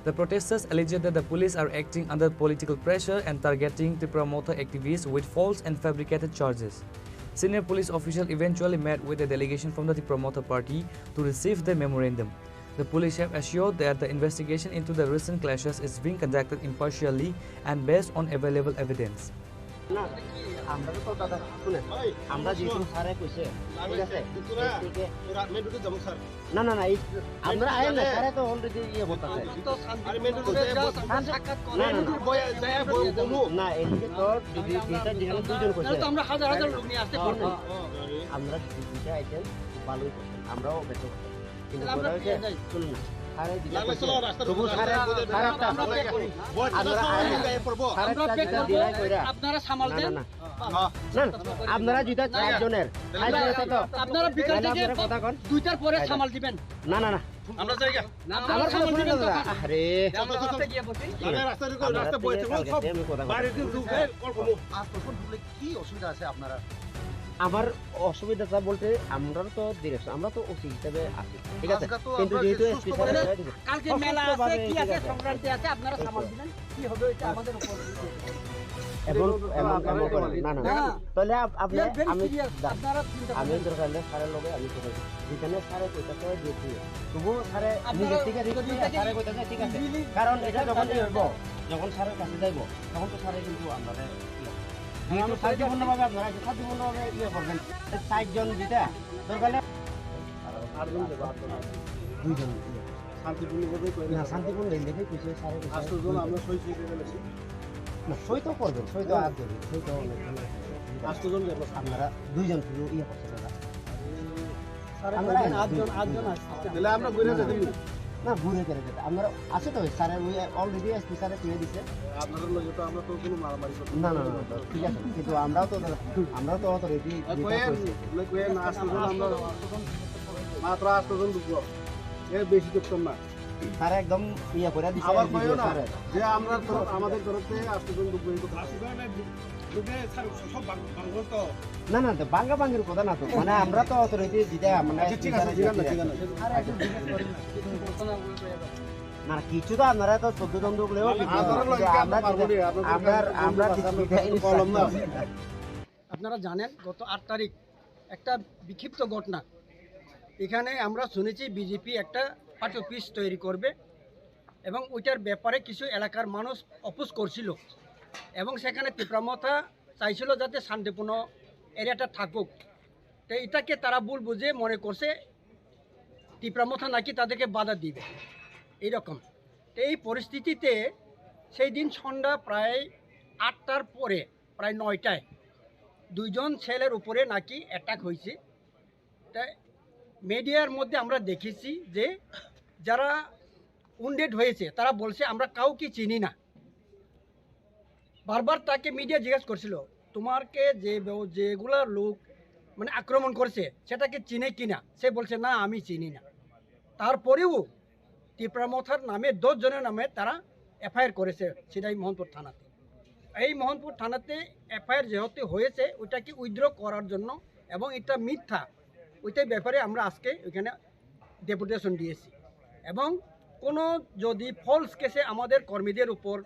The protesters alleged that the police are acting under political pressure and targeting Tipra Motha activists with false and fabricated charges. Senior police official eventually met with a delegation from the Tipra Motha Party to receive the memorandum. The police have assured that the investigation into the recent clashes is being conducted impartially and based on available evidence. না, আমরা তো দাদা, শুনেন, আমরা যেহেতু স্যারে কইছে, ঠিক আছে? এদিকে ওরা মেন রোডে যাবো, স্যার। না, না, না, এই আপনারা আইন না, স্যারে তো already ইয়ে বলতেছে। আরে মেন রোডে যাবো, সাক্ষাৎ করে। না, না, না। বয়া যায়, বমু। না, এদিকে তো দুই-, দুইটা যেখানে দুইজন কইছে। তো আমরা হাজার হাজার লোক নিয়ে আসতে পারবো। আমরা দুইটা আইটেম ভালোই করছি, আমরাও বেঁচে করছি। কিন্তু কথা হচ্ছে, শুনুন না, সারে দিতে কইছে। তবু সারে, সারে একটা, আমরা আইন, সারে আমরা একটা যেটা deny কইরা। আপনারা সামাল না, না, দেন। না। না, না, আপনারা যেটা চারজনের, চারজনের তো। আপনারা বিকাল তাহলে থেকে আপনারা কথা কন। দুইটার পরে সামাল দিবেন। না, না, না। আমরা যাই গা। না, আপনারা আমার সামাল দিবেন তো। আরে। আমরা রাস্তায় গিয়ে বসি। আরে রাস্তায় গিয়ে, আমরা রাস্তায় বসে কালকে সব আমি কথা বলবো। বাড়িতে ঢুকে কল করবো। আজ প্রথম ঢুকলে কি অসুবিধা আছে আপনারা? আমার অসুবিধাটা বলতে আমরা তো ডিরেকশন, আমরা তো ওসি হিসেবে আছি, ঠিক আছে? আজকে তো কিন্তু আমরা যেহেতু যে এসপি সুস্থ স্যার করে হয়ে গেছে, কালকে মেলা আছে, অসুস্থভাবে, কি ঠিক আছে, আছে। সংক্রান্তি আছে, আপনারা সামাল দিবেন, কি হবে ওইটা আমাদের উপর। এখন এমন, এমন করে, না, না, না। হ্যাঁ। তাহলে আপ-, আপনি, We are very আমি, serious, দা-, আপনারা চিন্তা আমি করবেন না। দরকার হলে স্যারের লগে আমি কথা বলবো। যেখানে স্যারে কইতাছে দিয়ে দিও। তবুও স্যারে আপনারা নিজের থেকে রিস্ক যদি নিয়ে এটাকে স্যারে কইতাছে ঠিক আছে। ইজিলি কারণ এটা যখন ইয়ে হইব, যখন স্যারের কাছে যাইব, তখন তো স্যারে কিন্তু আমরা ইয়ে, আমরা শান্তিপূর্ণভাবে আপনারা একটু শান্তিপূর্ণভাবে ইয়ে করবেন। এই চারজন যেটা দরকার হলে আটজন যাবো, আটজন। দুইজন ইয়ে। শান্তিপূর্ণভাবে করে না, দিতে শান্তিপূর্ণ এই দেখে কিছু স্যারে কিছু আটজন আমরা সই করে ফেলেছি। না, সই তো করবেন, সই তো আর করবেন, সই তো অনেক সময় করবেন। আটজন যাবো। আপনারা দুইজন শুধু ইয়ে করছেন দাদা। স্যার, আমরা আটজন, আটজন আছে। তাহলে আমরা ঘুরে যেতে দিন। না, ঘুরে করে যেতে। আমরা আছে তো, স্যারের ওই already এসপি স্যারে তুলে দিছে। আপনাদের লগে তো আমরা তো কোনো মারামারি করতে না, না, না, না, ঠিক আছে। কিন্তু আমরাও তো, আমরাও তো already এ, যেটা কয়েন, করছি। মানে কয়েন আটজন আমরা মাত্র আটজন ঢুকবো। এর বেশি ঢুকতাম না। স্যার একদম ইয়ে করে দিছে, আবার কইও না স্যারে। যে আমরা তো, আমাদের তরফ থেকে আটজন ঢুকবো, এই কথা। না, না, তো বাঙ্গা বাঙ্গির কথা না তো। মানে, আমরা তো অথরিটি দিতে, মানে, আচ্ছা, ঠিক আছে, ঠিক আছে, ঠিক আছে। আর একটু জিজ্ঞেস করি না, কিছু বলতো না, বলতো এবার। না, কিছু তো আপনারা তো চোদ্দ জন ঢুকলেও কিছু না। আপনারা কিন্তু লজিকে আমরা আমরা পারবো যদি, না, আপনাদের আমরা, কাছে আমরা বন্ধু আছে, যদি আমরা দেয় তো কলম না। আপনারা জানেন, গত আট তারিখ একটা বিক্ষিপ্ত ঘটনা। এখানে আমরা শুনেছি বিজেপি একটা পার্টি অফিস তৈরি করবে এবং ওইটার ব্যাপারে কিছু এলাকার মানুষ অপোজ করছিল এবং সেখানে তিপ্রা মথা চাইছিল যাতে শান্তিপূর্ণ এরিয়াটা থাকুক। তো এটাকে তারা ভুল বুঝে মনে করছে তিপ্রা মথা নাকি তাদেরকে বাধা দিবে এইরকম। তো এই পরিস্থিতিতে সেই দিন সন্ধ্যা প্রায় আটটার পরে, প্রায় নয়টায় দুইজন ছেলের উপরে নাকি অ্যাটাক হয়েছে। তা মিডিয়ার মধ্যে আমরা দেখেছি যে যারা উন্ডেড হয়েছে তারা বলছে, "আমরা কাউকে চিনি না।" বারবার তাকে মিডিয়া জিজ্ঞেস করছিল, "তোমারকে যে ব-, যেগুলা লোক মানে আক্রমণ করেছে সেটাকে চিনে কিনা?" সে বলছে, "না, আমি চিনি না।" তারপরেও তিপ্রা মথার নামে দশ জনের নামে তারা এফআইআর করেছে সিদাই মোহনপুর থানাতে। এই মোহনপুর থানাতে এফআইআর যেহেতু হয়েছে, ওইটাকে উইথড্র করার জন্য এবং এটা মিথ্যা, ওইটার ব্যাপারে আমরা আজকে ওইখানে ডেপুটেশন দিয়েছি। এবং কোনো যদি ফলস কেসে আমাদের কর্মীদের উপর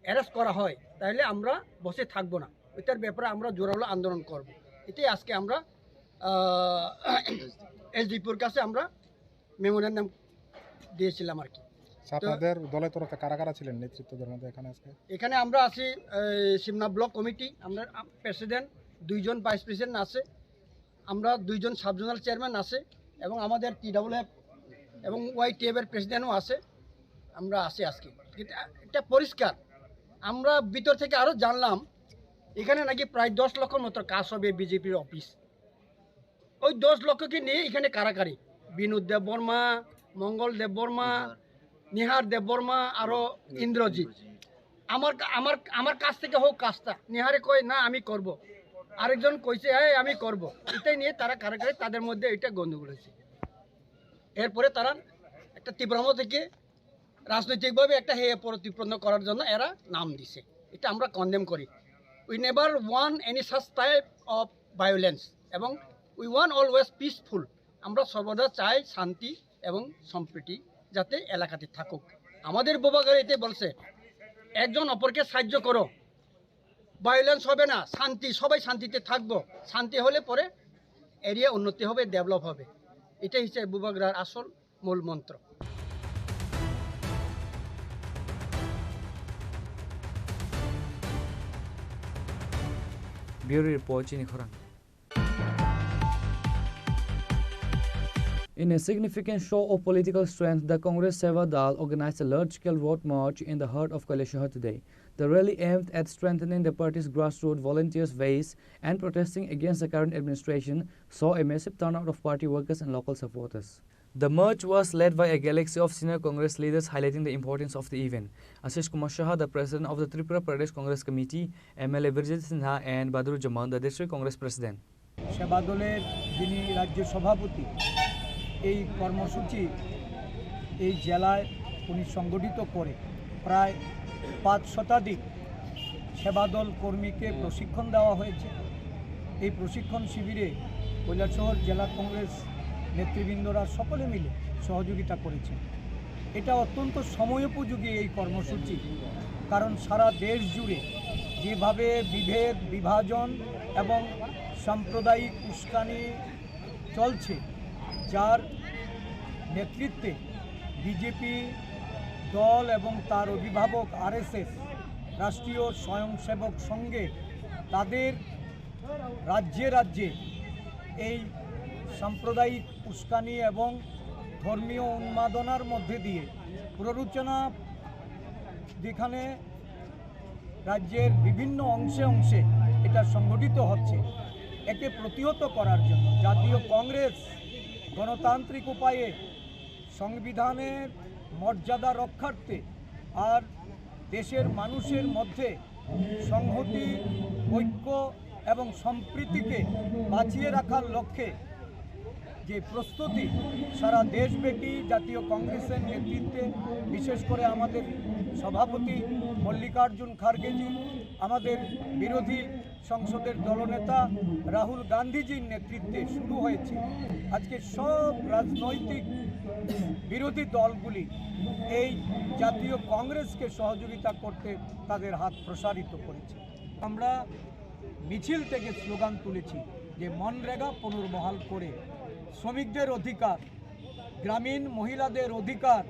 অ্যারেস্ট করা হয়, তাহলে আমরা বসে থাকবো না, ওইটার ব্যাপারে আমরা জোরালো আন্দোলন করব। এটাই আজকে আমরা, আহ, এসডিপিওর কাছে আমরা মেমোরেন্ডাম দিয়েছিলাম আর কি। আচ্ছা, তো আপনাদের দলের তরফে কারা কারা ছিলেন নেতৃত্ব দেওয়ার মধ্যে এখানে আজকে? এখানে আমরা আছি, এই, সিমনা ব্লক কমিটি, আমরা, আম, প্রেসিডেন্ট, দুইজন ভাইস প্রেসিডেন্ট আছে, আমরা দুইজন সাব জোনাল চেয়ারম্যান আছে এবং আমাদের টিডাব্লিউএফ এবং ওয়াইটিএফ এর প্রেসিডেন্টও আছে। আমরা আছি আজকে। কিন্তু এটা পরিষ্কার, আমরা ভিতর থেকে আরও জানলাম, এখানে নাকি প্রায় দশ লক্ষর মতো কাজ হবে বিজেপির অফিস। ওই দশ লক্ষকে নিয়ে এখানে কারাকারি। বিনোদ দেববর্মা, মঙ্গল দেববর্মা, নিহার দেববর্মা, আরও ইন্দ্রজিৎ। আমার কা-, আমার, আমার কাছ থেকে হোক কাজটা। নিহারে কয়, "না, আমি করব।" আরেকজন কইছে, "এই, আমি করব।" এটাই নিয়ে তারা কারাকারি, তাদের মধ্যে এটা গন্ডগোল হয়েছে। এরপরে তারা একটা তীব্র থেকে রাজনৈতিকভাবে একটা হেয় প্রতিপন্ন করার জন্য এরা নাম দিছে। এটা আমরা কন্ডেম করি। We never want any such type of violence এবং we want always peaceful। আমরা সর্বদা চাই শান্তি এবং সম্প্রীতি যাতে এলাকাতে থাকুক। আমাদের বুবাগরা এটাই বলছে, "একজন অপরকে সাহায্য করো, ভায়োলেন্স হবে না, শান্তি, সবাই শান্তিতে থাকবো। শান্তি হলে পরে এরিয়া উন্নতি হবে, ডেভেলপ হবে।" এটাই হচ্ছে বুবাগরার আসল মূল মন্ত্র। Bureau Report, Chini Khorang. In a significant show of political strength, the Congress Seva Dal organized a large-scale road march in the heart of Kailashahar today. The rally, aimed at strengthening the party's grassroots volunteers base and protesting against the current administration, saw a massive turnout of party workers and local supporters. The march was led by a galaxy of senior Congress leaders, highlighting the importance of the event. Ashish Kumar Saha, the president of the Tripura Pradesh Congress Committee, M L A Birjit Singha, and Badru Jaman, the district Congress president. সেবা দলের যিনি রাজ্য সভাপতি, এই কর্মসূচি এই জেলায় উনি সংগঠিত করে প্রায় পাঁচ শতাধিক সেবা দল কর্মীকে প্রশিক্ষণ দেওয়া হয়েছে। এই প্রশিক্ষণ শিবিরে কৈলাসহর জেলা কংগ্রেস নেতৃবৃন্দরা সকলে মিলে সহযোগিতা করেছেন। এটা অত্যন্ত সময়োপযোগী এই কর্মসূচি, কারণ সারা দেশ জুড়ে যেভাবে বিভেদ, বিভাজন এবং সাম্প্রদায়িক উস্কানি চলছে, যার নেতৃত্বে বিজেপি দল এবং তার অভিভাবক আরএসএস, রাষ্ট্রীয় স্বয়ংসেবক সংঘে তাদের রাজ্যে রাজ্যে এই সাম্প্রদায়িক উস্কানি এবং ধর্মীয় উন্মাদনার মধ্যে দিয়ে প্ররোচনা, যেখানে রাজ্যের বিভিন্ন অংশে অংশে এটা সংগঠিত হচ্ছে, একে প্রতিহত করার জন্য জাতীয় কংগ্রেস গণতান্ত্রিক উপায়ে সংবিধানের মর্যাদা রক্ষার্থে আর দেশের মানুষের মধ্যে সংহতি, ঐক্য এবং সম্প্রীতিকে বাঁচিয়ে রাখার লক্ষ্যে যে প্রস্তুতি সারা দেশব্যাপী জাতীয় কংগ্রেসের নেতৃত্বে, বিশেষ করে আমাদের সভাপতি মল্লিকার্জুন খার্গেজি, আমাদের বিরোধী সংসদের দলনেতা রাহুল গান্ধীজির নেতৃত্বে শুরু হয়েছে, আজকে সব রাজনৈতিক বিরোধী দলগুলি এই জাতীয় কংগ্রেসকে সহযোগিতা করতে তাদের হাত প্রসারিত করেছে। আমরা মিছিল থেকে স্লোগান তুলেছি যে মনরেগা পুনর্বহাল করে শ্রমিকদের অধিকার, গ্রামীণ মহিলাদের অধিকার,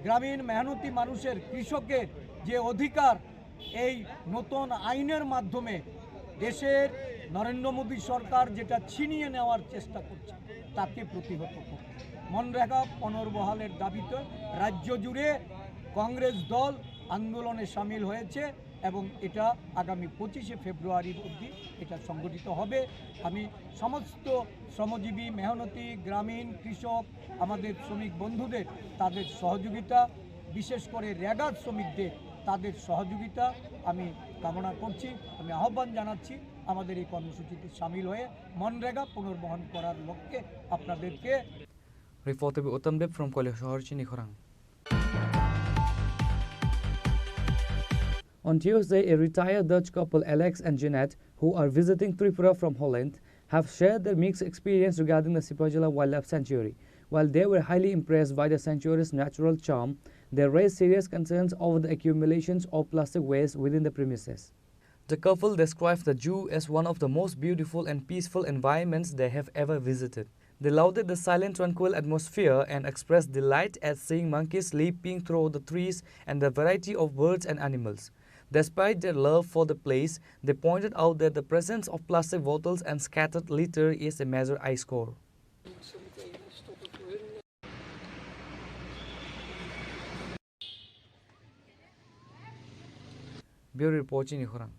গ্রামীণ মেহনতি মানুষের, কৃষকের যে অধিকার, এই নতুন আইনের মাধ্যমে দেশের নরেন্দ্র মোদী সরকার যেটা ছিনিয়ে নেওয়ার চেষ্টা করছে, তাকে প্রতিহত করতে মনরেগা পুনর্বহালের দাবিতে রাজ্য জুড়ে কংগ্রেস দল আন্দোলনে সামিল হয়েছে এবং এটা আগামী পঁচিশে ফেব্রুয়ারি অবধি এটা সংগঠিত হবে। আমি সমস্ত শ্রমজীবী, মেহনতি, গ্রামীণ কৃষক, আমাদের শ্রমিক বন্ধুদের তাদের সহযোগিতা, বিশেষ করে রেগার শ্রমিকদের তাদের সহযোগিতা আমি কামনা করছি। আমি আহ্বান জানাচ্ছি আমাদের এই কর্মসূচিতে সামিল হয়ে মনরেগা পুনর্বহাল করার লক্ষ্যে আপনাদেরকে। Reporter Uttam Deb from Koilashahar, Chini Khorang. On Tuesday, a retired Dutch couple, Alex and Jeanette, who are visiting Tripura from Holland, have shared their mixed experience regarding the Sipahijala Wildlife Sanctuary. While they were highly impressed by the sanctuary's natural charm, they raised serious concerns over the accumulations of plastic waste within the premises. The couple described the zoo as one of the most beautiful and peaceful environments they have ever visited. They lauded the silent, tranquil atmosphere and expressed delight at seeing monkeys leaping through the trees and the variety of birds and animals. Despite their love for the place, they pointed out that the presence of plastic bottles and scattered litter is a major eyesore. Bureau Report, Chini Khorang.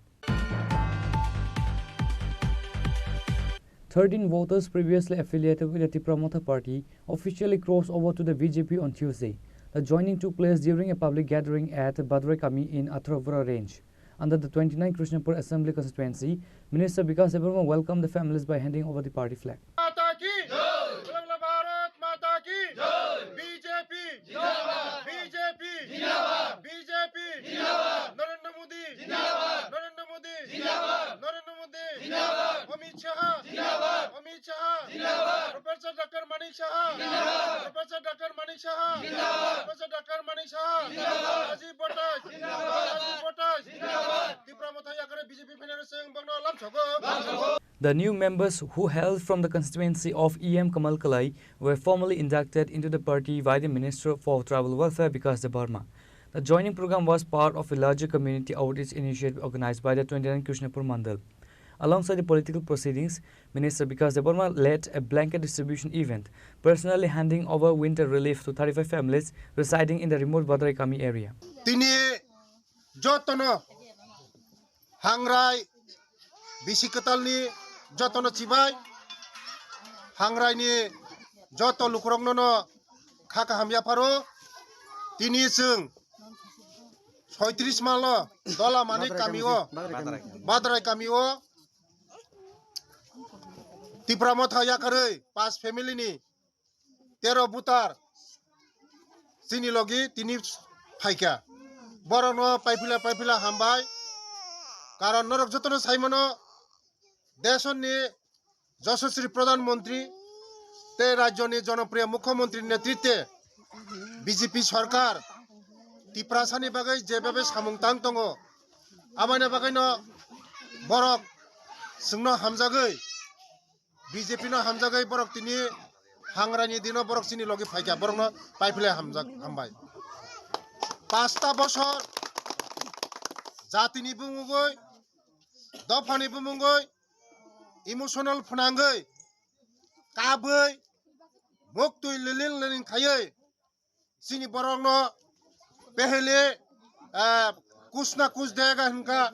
Thirteen voters previously affiliated with the Tipra Motha Party officially crossed over to the B J P on Tuesday. The joining took place during a public gathering at Badrekami in Atharapura Range. Under the twenty-nine Krishnapur Assembly Constituency, Minister Bikash Debbarma welcomed the families by handing over the party flag. माता की जय। बोलो, बोलो भारत माता की जय। बीजेपी जिंदाबाद। बीजेपी जिंदाबाद। बीजेपी जिंदाबाद। नरेंद्र मोदी जिंदाबाद। नरेंद्र मोदी जिंदाबाद। नरेंद्र मोदी जिंदाबाद। अमित शाह जिंदाबाद। अमित शाह जिंदाबाद। प्रोफेसर डॉक्टर मानिक शाह जिंदाबाद। प्रोफेसर डॉक्टर मानिक शाह जिंदाबाद। प्रोफेसर डॉक्टर मानिक शाह जिंदाबाद। राजीव बटास जिंदाबाद। राजीव बटास जिंदाबाद। Tipra Motha yakare B J P phainai rwchwng bongno lamsogo। The new members who hail from the constituency of E M Kamal Kalai were formally inducted into the party by the Minister for Tribal Welfare Bikash Debbarma. The joining program was part of a larger community outreach initiative organized by the twenty-nine Krishnapur Mandal. Alongside the political proceedings, Minister Bikash Debbarma led a blanket distribution event, personally handing over winter relief to thirty-five families residing in the remote Badrekami area. Tini jotono hangrai bisi kwtalni jotono chibai, hangraini joto lukurokno no kha kaham yapharo tini chwng soitris malo Dolamani kamio, Badrai kamio Tipra Motha yakarwi pas family ni tero butar chini logi tini phaikha. Borokno paiphila paiphila hambai, karon norok jotono saimano desoni Joshosri Pradhan Mantri tei rajyoni jonopriya Mukhyamantri netritwe B J P sarkar Tiprasani bagwi jebhabe samung tang tongo, aboni bagwino borok chwngno hamjagwi, B J P no hamjagwi borok tini hangrani dino borok chini logi phaikha, borokno paiphilai hamjak, hambai. Pasta bosor jatini bumungwi, dophani bumungwi, emotional phwnangwi, kabwi, muktwi liling liling khaiwi, chini borokno pehele, ah, kuch na kuch dega hinka,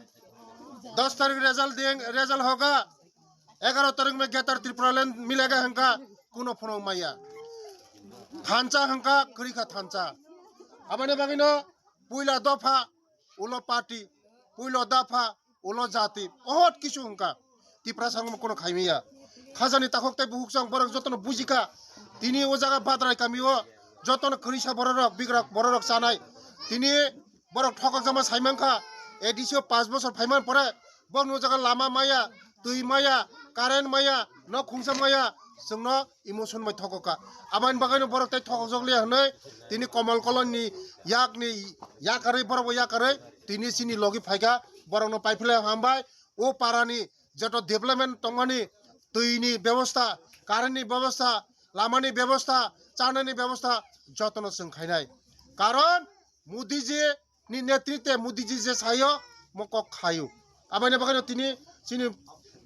dos tarik result deng, result hoga, egaro tarik me Greater Tripura Land milega hinka, kuno phunuk maya. Thansa hinka, kwrwikha thansa. Aboni bagwino puila dopha, ulo party, puilo dopha, ulo jati, ohot kisu hinka. Tiprasa wngma kuno khaimaya. Khajani takhuk tei bukhuk chwng borok jotono bujikha. Tini o jaga Badrai kamio jotono kwrwisa bororok, bigrok bororok chanai. Tini borok thokokjakma saimankha. A D C o panch bosor phaiman pore borokni o jaga lama maya, twi maya, current maya, nok khungsa maya, chwngno emotion bai thokokha. Aboni bagwino borok tei thokokjak liya hwnwi tini Komol Kolon ni yak ni yakarwi borok bo yakarwi tini chini logi phaikha, borokno paiphilai hambai. O parani joto development tongmani, twi ni bebosta, current ni bebosta, lama ni bebosta, chanani bebosta jotono chwng khainai. Karon Modi ji ni netritwe Modi ji je sayo mo kok khayo. Aboni bagwino tini chini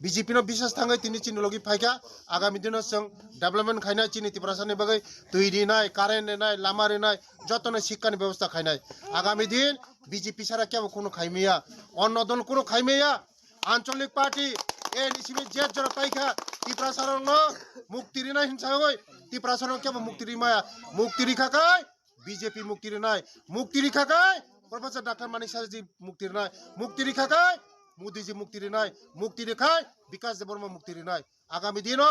B J P no biswas thangwi tini chini logi phaikha. Agami dino chwng development khainai chini Tiprasani bagwi twi rinai, current rinai, lama rinai, jotono sikkani bebosta khainai. Agami din B J P sara kebo kuno khaimaya, onno dol kuno khaimaya. Ancholik party A N C B je jora paikha Tiprasarokno mukti rinai hinsawi Tiprasarok kebo mukti rimaya. Mukti rikha kai B J P mukti rinai, mukti rikha kai Professor Doctor Manik Saha ji mukti rinai, mukti rikha kai Modi ji mukti rinai, mukti rikhai Bikas Debbarma mukti rinai. Agami dino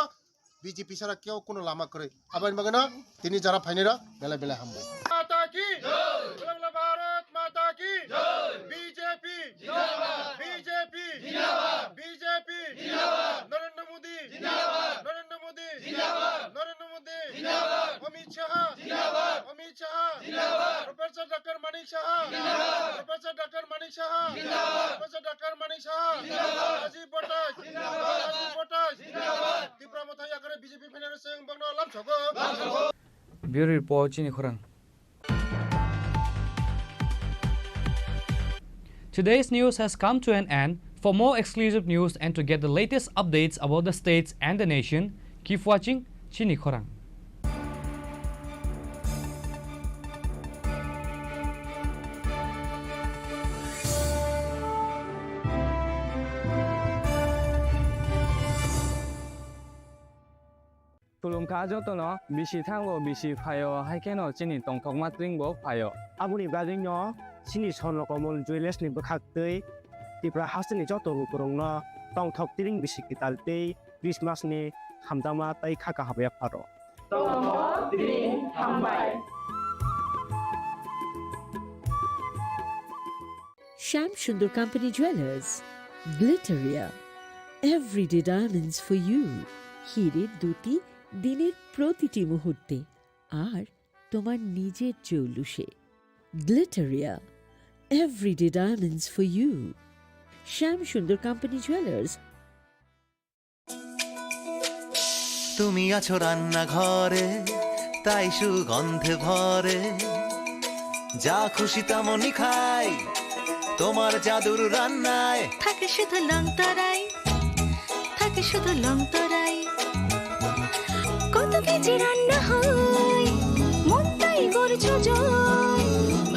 B J P sara keo kuno lama kwrwi. Aboni bagwino tini jara phainai rok belai belai hambai. Mata ki jai. Bharatiya Mata ki jai. B J P jindabad. B J P jindabad. B J P jindabad. Narendra Modi jindabad. Narendra Modi jindabad. Narendra Modi jindabad. Amit Shah jindabad. Amit Shah jindabad. Professor Doctor Manik Saha jindabad. Professor Doctor Manik Saha jindabad. Professor Doctor Manik Saha jindabad. Rajiv Bhattacharyya jindabad. Rajiv Bhattacharyya jindabad. Tipra Motha yakarwi B J P phainai rok chwng bokno lamsogo. Bureau Report, chini khorang. Today's news has come to an end. For more exclusive news and to get the latest updates about the states and the nation, keep watching Chini Khorang. Khulumkha jotono, bisi thango, bisi phaio, hai kheno chini tongthokma tring bo phaio. Aboni bagwino chini Swarno Komol Jewellers ni bwkhak twi Tripura hasteni joto lukurokno tongthok tring bisi kwtal tei Christmas ni hamjakma tei kha kaham yapharo. Tongthok tring hambai. Shyam Sundar Company Jewelers, Glitteria, everyday diamonds for you. হীরের দ্যুতি দিনের প্রতিটি মুহূর্তে, আর তোমার নিজের জৌলুসে। Glitteria, everyday diamonds for you. Shyam Sundar Company Jewelers. তুমি আছো রান্নাঘরে, তাই সুগন্ধে ভরে। যা খুশি তেমনই খাই, তোমার জাদুর রান্নায়। থাকে শুধু লং তরাই, থাকে শুধু লং তরাই। কত কেজি রান্না হয়, মনটাই করছো জয়।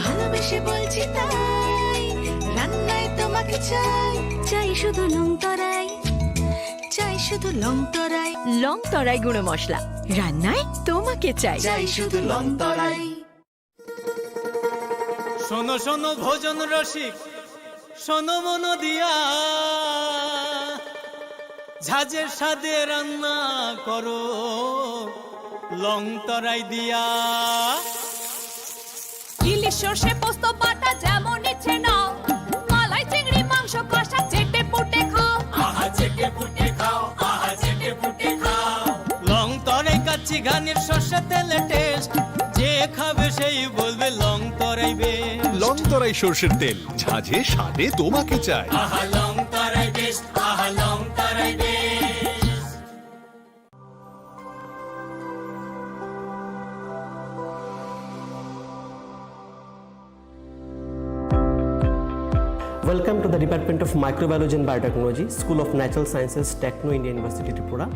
ভালোবেসে বলছি তাই, রান্নায় তোমাকে চাই, চাই শুধু লং তরাই। চাই শুধু লং তরাই। লং তরাই গুঁড়ো মশলা, রান্নায় তোমাকে চাই। চাই শুধু লং তরাই। শোনো শোনো ভোজন রসিক, শোনো মন দিয়া, ঝাঁঝের স্বাদে রান্না করো লং তরাই দিয়া। ইলিশ সর্ষে পোস্ত বাটা যেমন ইচ্ছে নাও, মালাই চিংড়ি মাংস কষা চেটে পুটে খাও। আহা চেটে পুটে খাও, আহা চেটে পুটে খাও। লং তরাই কাচ্চি ঘানির সর্ষে তেলে টেস্ট, যে খাবে সেই বলবে লং তরাই বেস্ট। লং তরাই সর্ষের তেল, ঝাঁঝে স্বাদে তোমাকে চাই। আহা লং তরাই বেস্ট, আহা লং তরাই best. Welcome to the Department of Microbiology and Biotechnology, School of Natural Sciences, Techno India University, Tripura.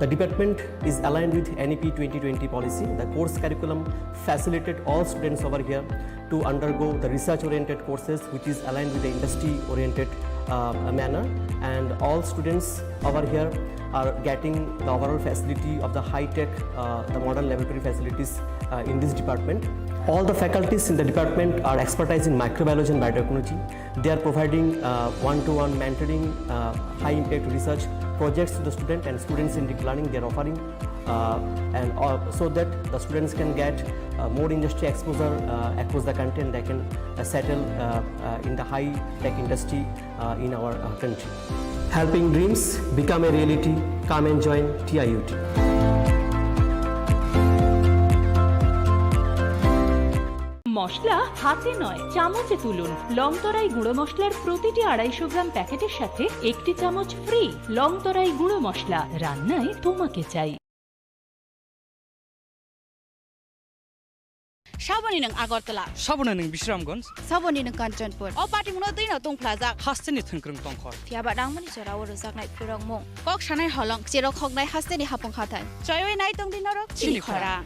The department is aligned with N E P twenty twenty policy. The course curriculum facilitate all students over here to undergo the research-oriented courses, which is aligned with the industry-oriented, uh, manner. And all students over here are getting the overall facility of the high-tech, uh, the modern laboratory facilities, uh, in this department. All the faculties in the department are expertise in microbiology and biotechnology. They are providing, uh, one-to-one mentoring, uh, high-impact research projects to the student and students in deep learning. They are offering, uh, and, uh, so that the students can get, uh, more industry exposure, uh, across the country, and they can, uh, settle, uh, uh, in the high-tech industry, uh, in our, uh, country. Helping dreams become a reality. Come and join T I U T. মশলা হাতে নয়, চামচে তুলুন। লং তরাই গুঁড়ো মশলার প্রতিটি আড়াইশো গ্রাম প্যাকেটের সাথে একটি চামচ ফ্রি। লং তরাই গুঁড়ো মশলা, রান্নায় তোমাকে চাই। Saboni nwng Agartala. Saboni nwng Bisramganj. Saboni nwng Kanchanpur. O patimungno twino tungphlajak. Hasteni thwngkwrwng tongkhor. Phiyaba nangmani jorao rwjaknai phurokmung. Kok sanai holong, cherok khoknai hasteni hapung hathai. Choiwi nai tongdi norok chini khorang.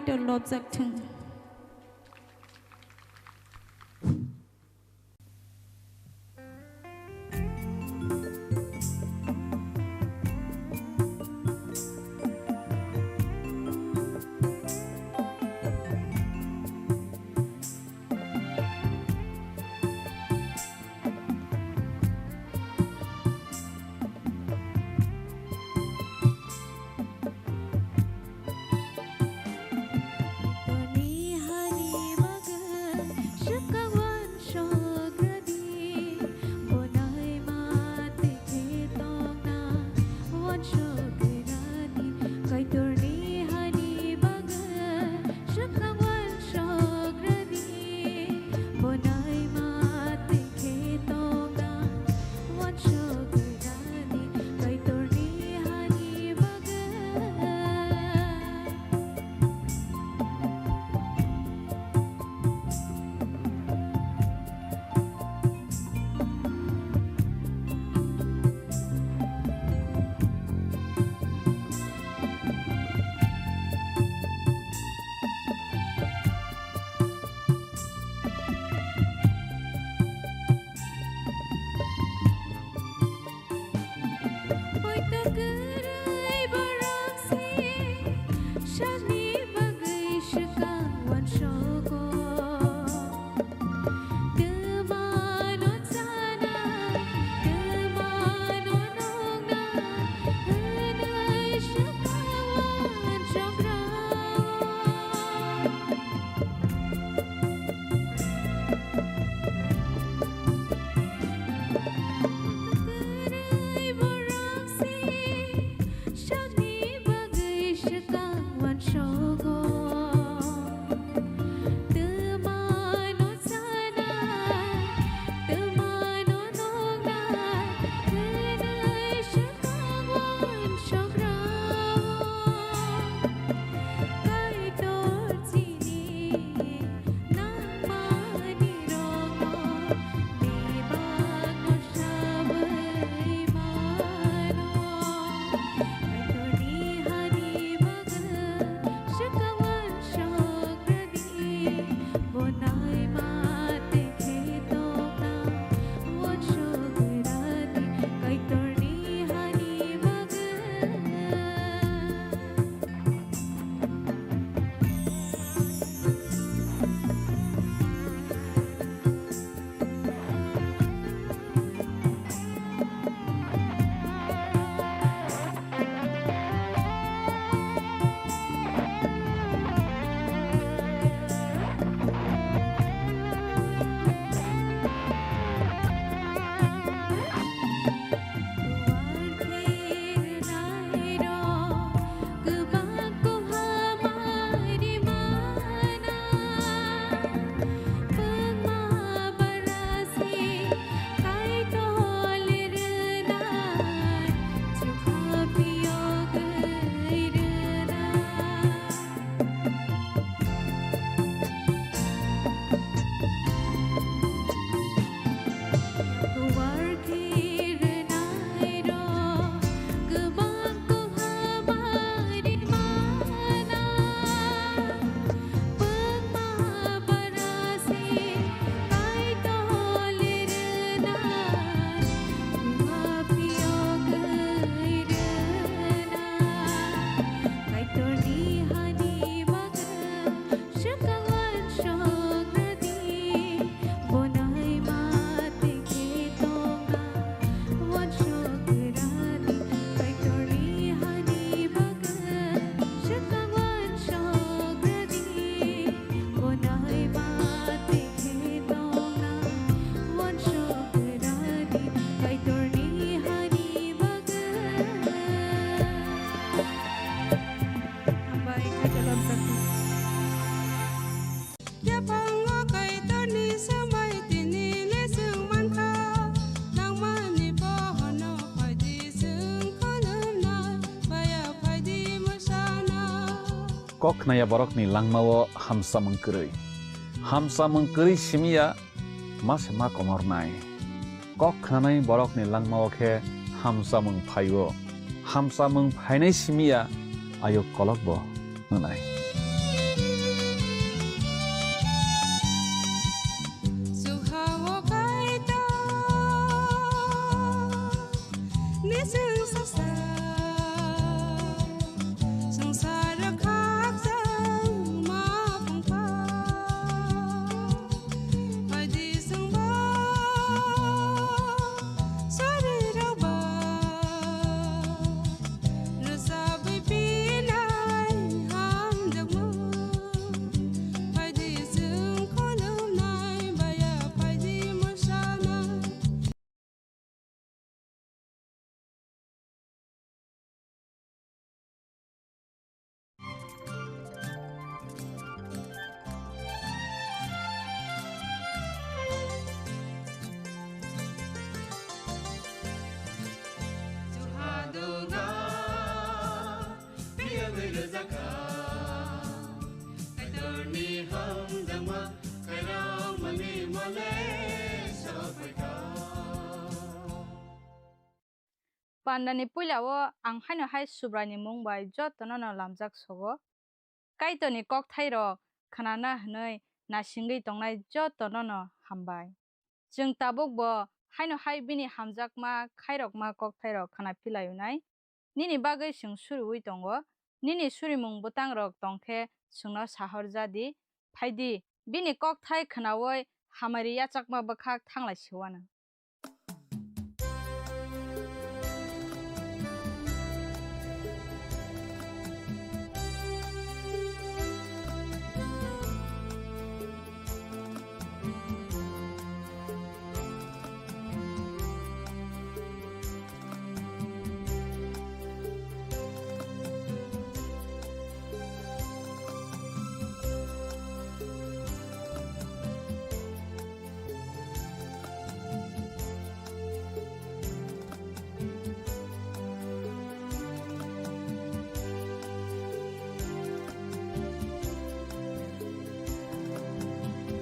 Kaitor lobjak thung. Yaphango Kaitorni swmai tini le chwng mankha, nangmani bohono phaidi chwng khulumnai, baya phaidi mwsana. Kok khnaya borokni langmao hamsamung kwrwi. Hamsamung kwrwi simiya ma se ma komornai. Kok khnanai borokni langmao khe hamsamung phaio. Hamsamung phainai simiya ayuk kolokbo wngnai. Pandani puila o ang haino hai Subraini mung bai jotono no lamjak sogo. Kaitorni kokthairok khnana hwnwi nasingwi tongnai jotono no hambai. Chwng tabukbo haino hai bini hamjakma khairokma kokthairok khna philaio nai. Nini bagwi chwng suriui tongo. Nini surimung bwtangrok tong khe chwngno sahor ja di. Phai di, bini kokthai khnaui hamari yachakma bwkhak thanglai siuanw.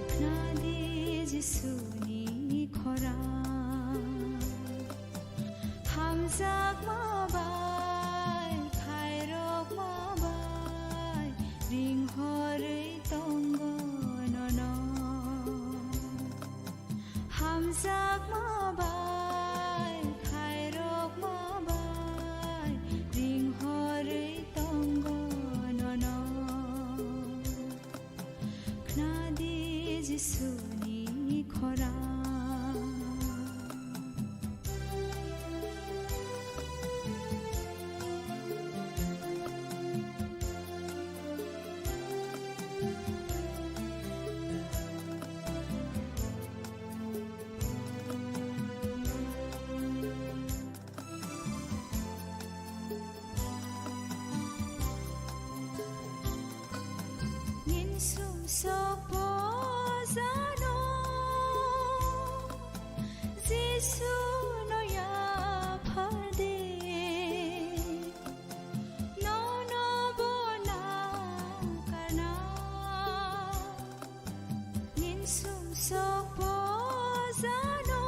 Khna di Jisuni khorang, hamjakma bai, khairokma bai, ringhorwi tongo nono. Hamjakma bai, khairokma bai, ringhorwi tongo nono. Khna di Jisuni khorang. Ninsum sok pojano Jisu no yaphar di, nono bo nangkarna. Ninsum sok pojano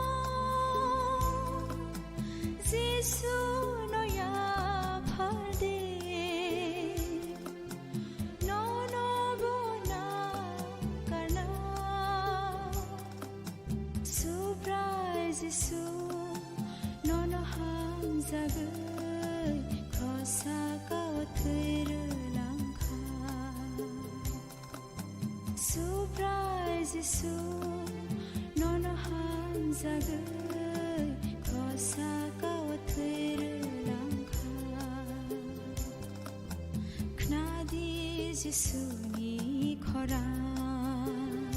Jisu no yaphar di, nono bo nangkarna. Subrai Jisu nono hamjagwi krosa kao thwi rwlangkha. Subrai Jisu nono hamjagwi krosa kao thwi rwlangkha. Khna di Jisuni khorang,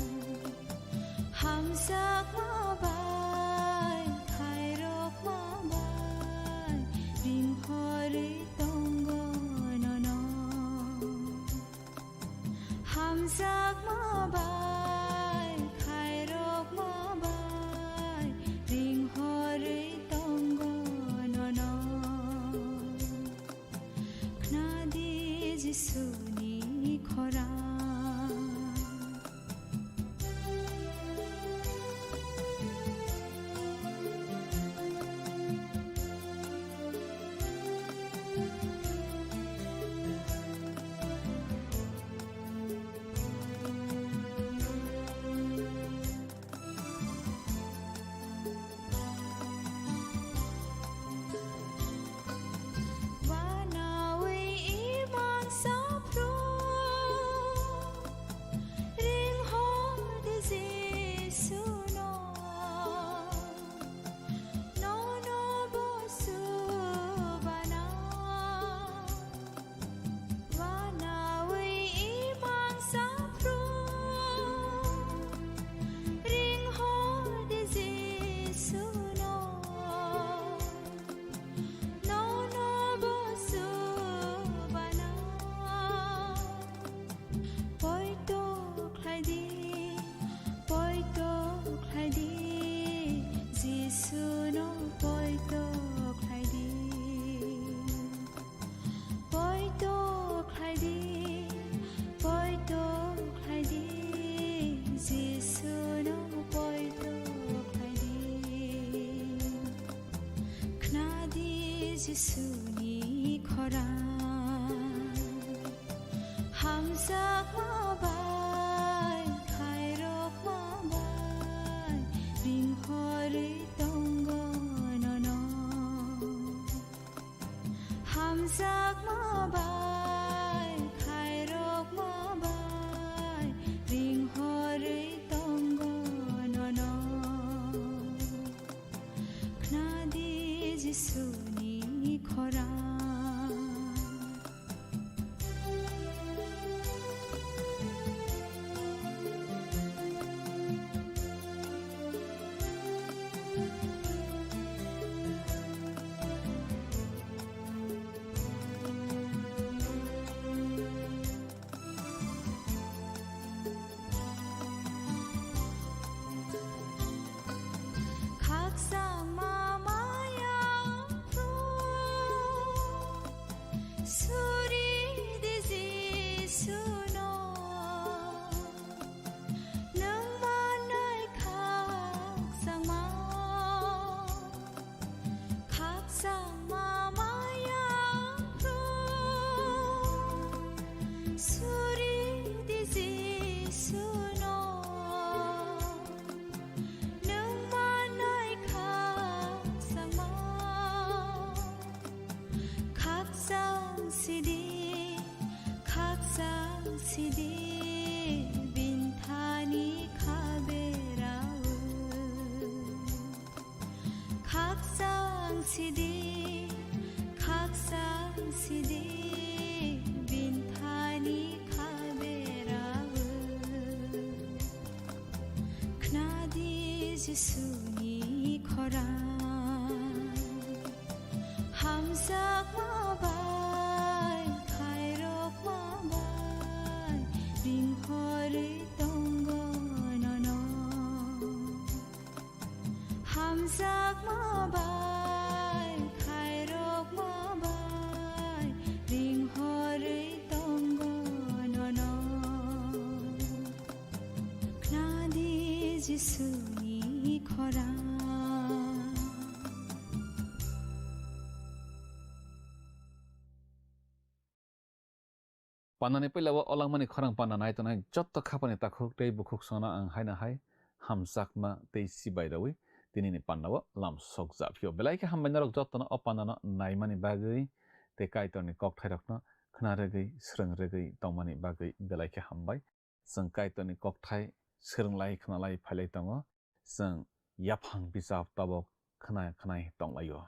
hamjakma bai, khairokma bai, ringhorwi tongo nono. Hamjakma bai, khairokma bai, ringhorwi tongo nono. Khna di Jisuni khorang. Jisuni khorang. Hamjakma bai, khairokma bai, ringhorwi tongo nono. Hamjakma bai, khairokma bai, ringhorwi tongo nono. Khnadi Jisuni khorang. Khakchangma maya phuru, suri di Jisuno. Nwng manai khakchangma, khakchangma maya phuru, suri di Jisuno. Nwng manai khakchangma, khakchang sidi, khakchang sidi, bini thani kha berao. Khakchang sidi, khakchang sidi, bini thani kha berao. Khnadi Jisuni khorang. Hamjakma bai, khairokma bai, ringhorwi tongo nono. Hamjakma bai, khairokma bai, ringhorwi tongo nono. Khnadi Jisuni khorang. Panani puila o langmani khorang panna nai tongnai jotto khapani takhuk tei bukhuk songno ang haino hai hamjakma tei chibai rwi tinini pannao lam sok japhio. Belai khe hambai norok jottono o pannano naimani bagwi tei Kaitorni kokthairokno khna rwgwi, srwng rwgwi tongmani bagwi belai khe hambai. Chwng Kaitorni kokthai srwnglai khnalai phailai tongo, chwng yaphang bijap tabok khna khnai tonglaio.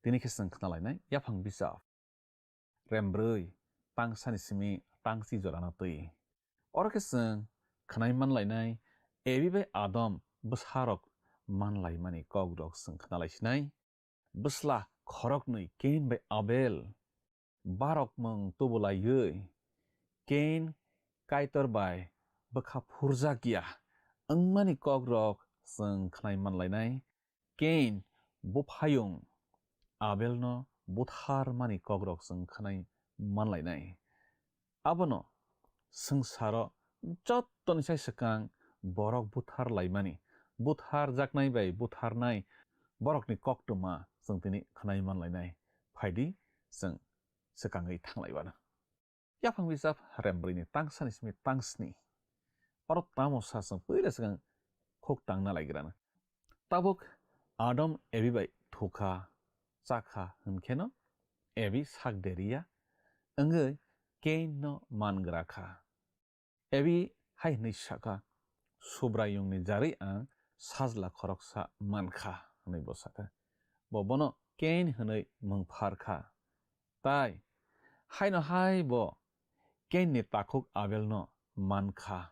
Tini khe chwng khnalainai yaphang bijap. Rembrwi, tangsani simi tangsi jorano twi. Oro khe chwng khnai manlainai Evi bai Adam bwsarok manlaimani kokrok chwng khnalaisinai. Bwsla khoroknwi Kain bai Abel barokmung tubulaiwi Kain Kaitor bai bwkha phurjakya wngmani kokrok chwng khnai manlainai. Kain buphayung Abelno butharmani kokrok chwng khnai manlainai. Abono swngcharo jottoni sai swkang borok buthar laimani, buthar jaknai bai butharnai borokni koktwma chwng tini khnai manlainai. Phaidi chwng swkangwi thanglaiwano. Yaphang bijap Rembrwini tangsani simi tangsni. Oro tamo sa chwng puila swkang khuk tangna laigrana. Tabuk Adam Evi bai thukha, chakha hwnkheno Evi sak deriya wngwi Kain no mangra kha. Evi hai hwnwi sakha, Subraiyungni jarwi ang sajla khoroksa mankha, hwnwi bo sakha. Bo bono Kain hwnwi mung pharkha. Tai haino hai bo Kainni takhuk Abelno mankha.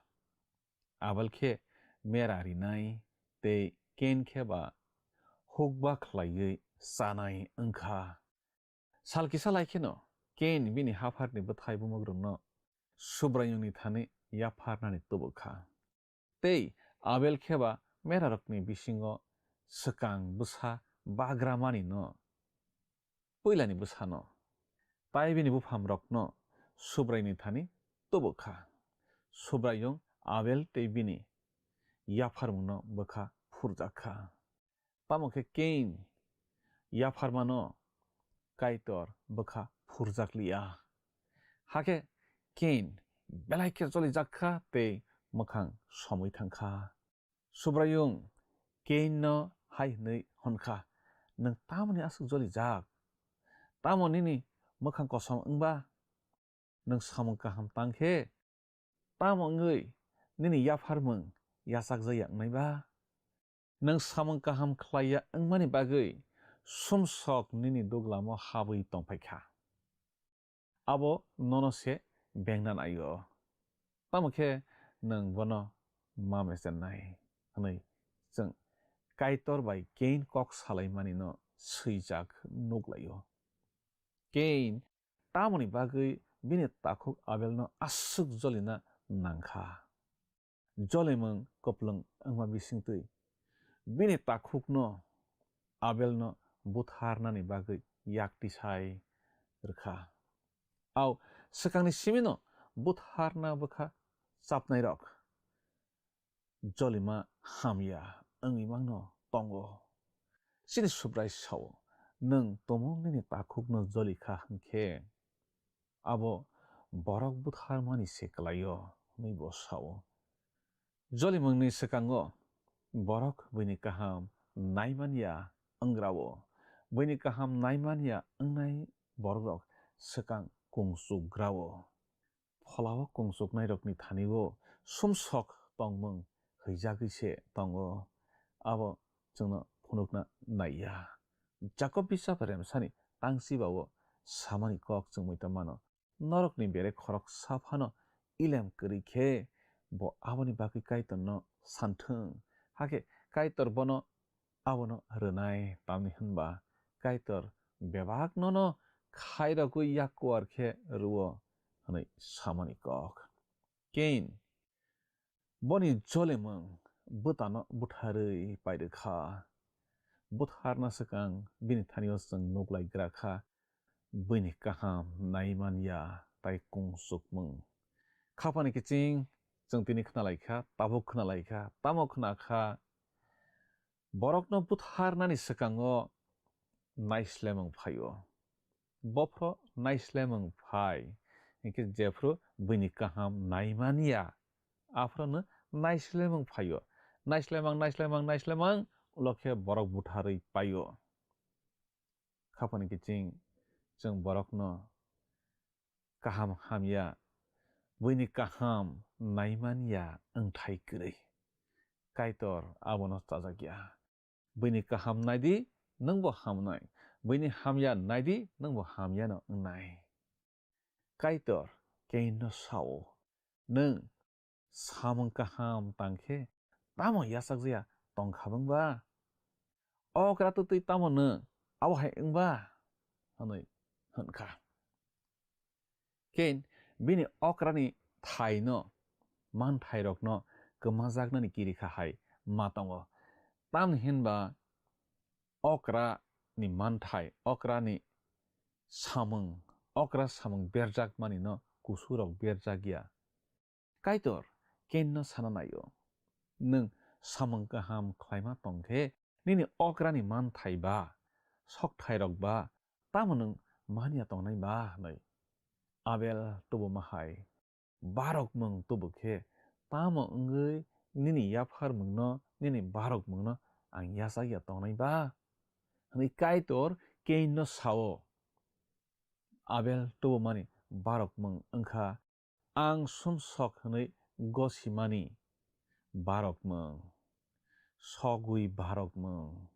Abel khe mera rinai tei Kain khe ba hukba khlaiwi chanai wngkha. Sal kisa lai kheno Kain bini hapharni bwthai bumukrokno Subraiyungni thani yapharnani tubukha. Tei Abel khe ba merarokni bisingo swkang bwsa bagramanino puilani bwsano, tai bini buphamrokno Subraiyungni thani tubukha. Subraiyung Abel tei bini yapharmungno bwkha phurjakkha. Tamo khe Kain yapharmano Kaitor bwkha phurjakliya. Hakhe Kain belai khe jolijak kha tei mwkhang somwi thang kha. Subraiyung Kainno hai hwnwi hwn kha, "Nwng tamoni aswk jolijak? Tamo nini mwkhang kosom wng ba? Nwng samung kaham tang khe tamo wngwi nini yapharmung yachakjakya wngnai ba? Nwng samung kaham khlaiya wngmani bagwi sumsok nini duglamo habwi tong phai kha. Abo nono se bengna nai-o. Tamo khe nwng bono ma mechennai," hwnwi chwng Kaitor bai Kain kok salaimanino swijak nuk lai-o. Kain tamoni bagwi bini takhuk Abelno aswk jolina nang kha? Jolimung kwplwng wngma bisingtwi bini takhukno Abelno butharnani bagwi yak tisai rwkha. Au swkangni simino butharna bwkha chapnairok jolima hamya wngwi mangno tongo. Chini Subrai sao, "Nwng tumung nini takhukno joli kha hwn khe, abo borok butharmani se klai-o," hwnwi bo sao. Jolimungni swkango borok buini kaham naimanya wngrao. Buini kaham naimanya wngnai borokrok swkang kungchukrao. Pholao kungchuknairokni thani-o sumsok tongmung huijagwi se tongo, abo chwngno phunukna naiya. Jakob bisap remsani tangchiba-o samani kok chwngmwi tongmano, "Norokni bere khoroksa phano ilem kwrwi khe bo aboni bagwi Kaitorno santhwng, hakhe Kaitor bono abono rwnai, tamni hwnba Kaitor bebak nono khairogwi yak kuar khe rw-o," hwnwi samani kok. Kain boni jolimung bwtano butharwi pairwkha. Butharna swkang bini thani-o chwng nuklaigra kha, buini kaham naimanya tai kungchukmung. Khapani kiching chwng tini khnalaikha, tabuk khnalaikha, tamo khnakha, borokno butharnani swkango naislemung phaio. Bophro naislemung phai, hinkhe jephru buini kaham naimanya, aphrono naislemung phaio. Naislemang, naislemang, naislemang, ulo khe borok butharwi paio. Khapani kiching chwng borokno kaham hamya, buini kaham naimanya wngthai kwrwi. Kaitor abono chajakya. Buini kaham naidi, nwngbo hamnai. Buini hamya naidi, nwngbo hamyano wngnai. Kaitor Kainno sao, "Nwng samung kaham tang khe tamo yachakjaya tong kha bwng ba? Okra twtwi tamo nwng abo hai wng ba?" hwnwi hwn kha. Kain bini okrani thaino manthairokno kwmajaknani kiri kha hai ma tongo. Tamni hinba okrani manthai, okrani samung, okra samung berjakmanino kusurok berjakya. Kaitor Kainno sana naio, "Nwng samung kaham khlaima tong khe nini okrani manthai ba, sokthairok ba, tamo nwng manya tongnai ba?" hwnwi. Abel tubuma hai, "Barokmung tubu khe tamo wngwi nini yapharmungno, nini barokmungno ang yachakya tongnai ba?" hwnwi Kaitor Kainno sao. Abel tubumani barokmung wngkha ang sumsok hwnwi gosimani barokmung, sogwi barokmung.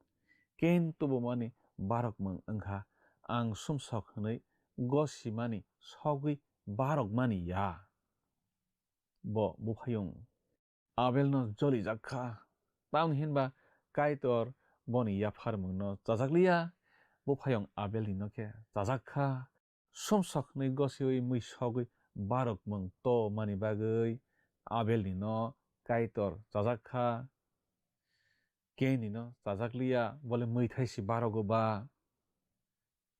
Kain tubumani barokmung wngkha ang sumsok hwnwi gosimani, sogwi barokmani ya. Bo buphayung Abelno jolijak kha. Tamni hinba Kaitor boni yapharmungno chajakliya, buphayung Abelnino khe chajak kha. Sumsok hwnwi gosiwi mui sogwi barokmung to mani bagwi Abelnino Kaitor chajak kha. Kainnino chajakliya, bole mui thai si barogo ba.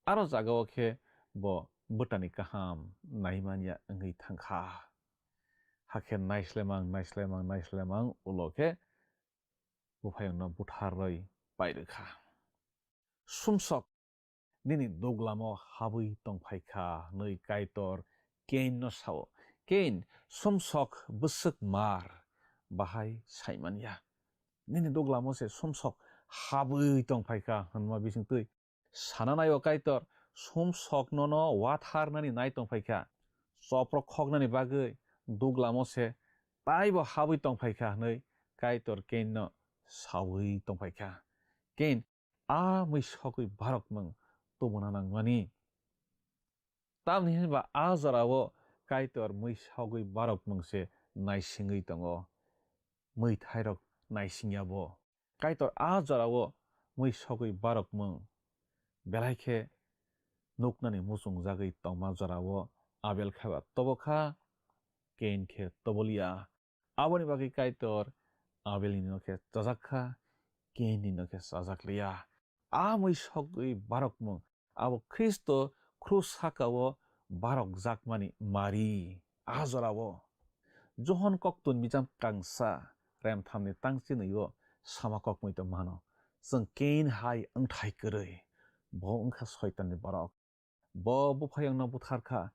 Aro jagao khe bo bwtani kaham naimanya wngwi thang kha. Hakhe naislemang, naislemang, naislemang ulo khe buphayungno butharwi pairwkha. Sumsok nini duglamo habwi tongphai kha, hwnwi Kaitor Kainno sao. Kain, sumsok bwswk mar bahai saimanya. Nini duglamo se sumsok habwi tongphai kha hwnma bisingtwi sana nai-o Kaitor, sumsok nono watharnani nai tongphai kha. Choprok khoknani bagwi duglamo se taibo habwi tongphai kha hwnwi Kaitor Kainno saui tongphai kha. Kain, a mwisogwi barokmung tubuna nangmani. Tamni hinba a jorao Kaitor mwisogwi barokmung se naisingwi tongo, mwithairok naisingya bo. Kaitor a jorao mwisogwi barokmung belai khe nuknani muchungjagwi tongma jorao Abel khaiba tobo kha, Kain khe toboliya. Aboni bagwi Kaitor Abelni no khe chajak kha, Kainni no khe chajak liya. A mwisogwi barokmung abo Khristo krus sakao barokjakmani mari. A jorao Johon koktun bijap kangsa remthamni tangchinwi-o sama kokmui tong mano. Chwng Kain hai wngthai kwrwi, bo wngkha Soitanni borok. Bo buphayungno buthar kha,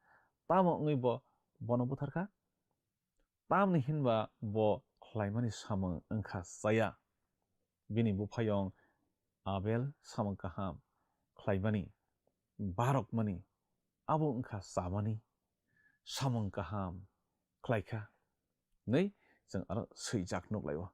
tamo wngwi bo bono buthar kha? Tamni hinba bo khlaimani samung wngkha chaya. Bini buphayung Abel samung kaham khlaimani, barokmani, abo wngkha chamani samung kaham khlaikha hwnwi chwng aro swijak nuklaio.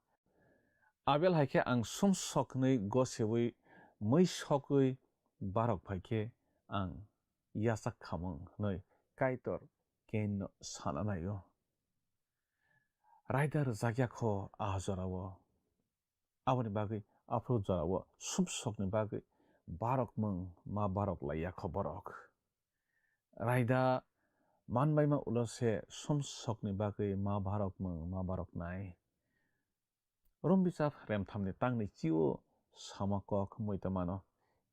Abel hai khe ang sumsok hwnwi goseui mui sokwi barok phai khe ang yachak khamung hwnwi Kaitor Kainno sana nai-o. Raida rwjakya kho a jorao. Aboni bagwi aphuru jorao sumsokni bagwi barokmung ma barok laiya kho borok. Raida manbaima ulo se sumsokni bagwi ma barokmung ma baroknai. Rom bijap remthamni tangni chio sama kok muitamano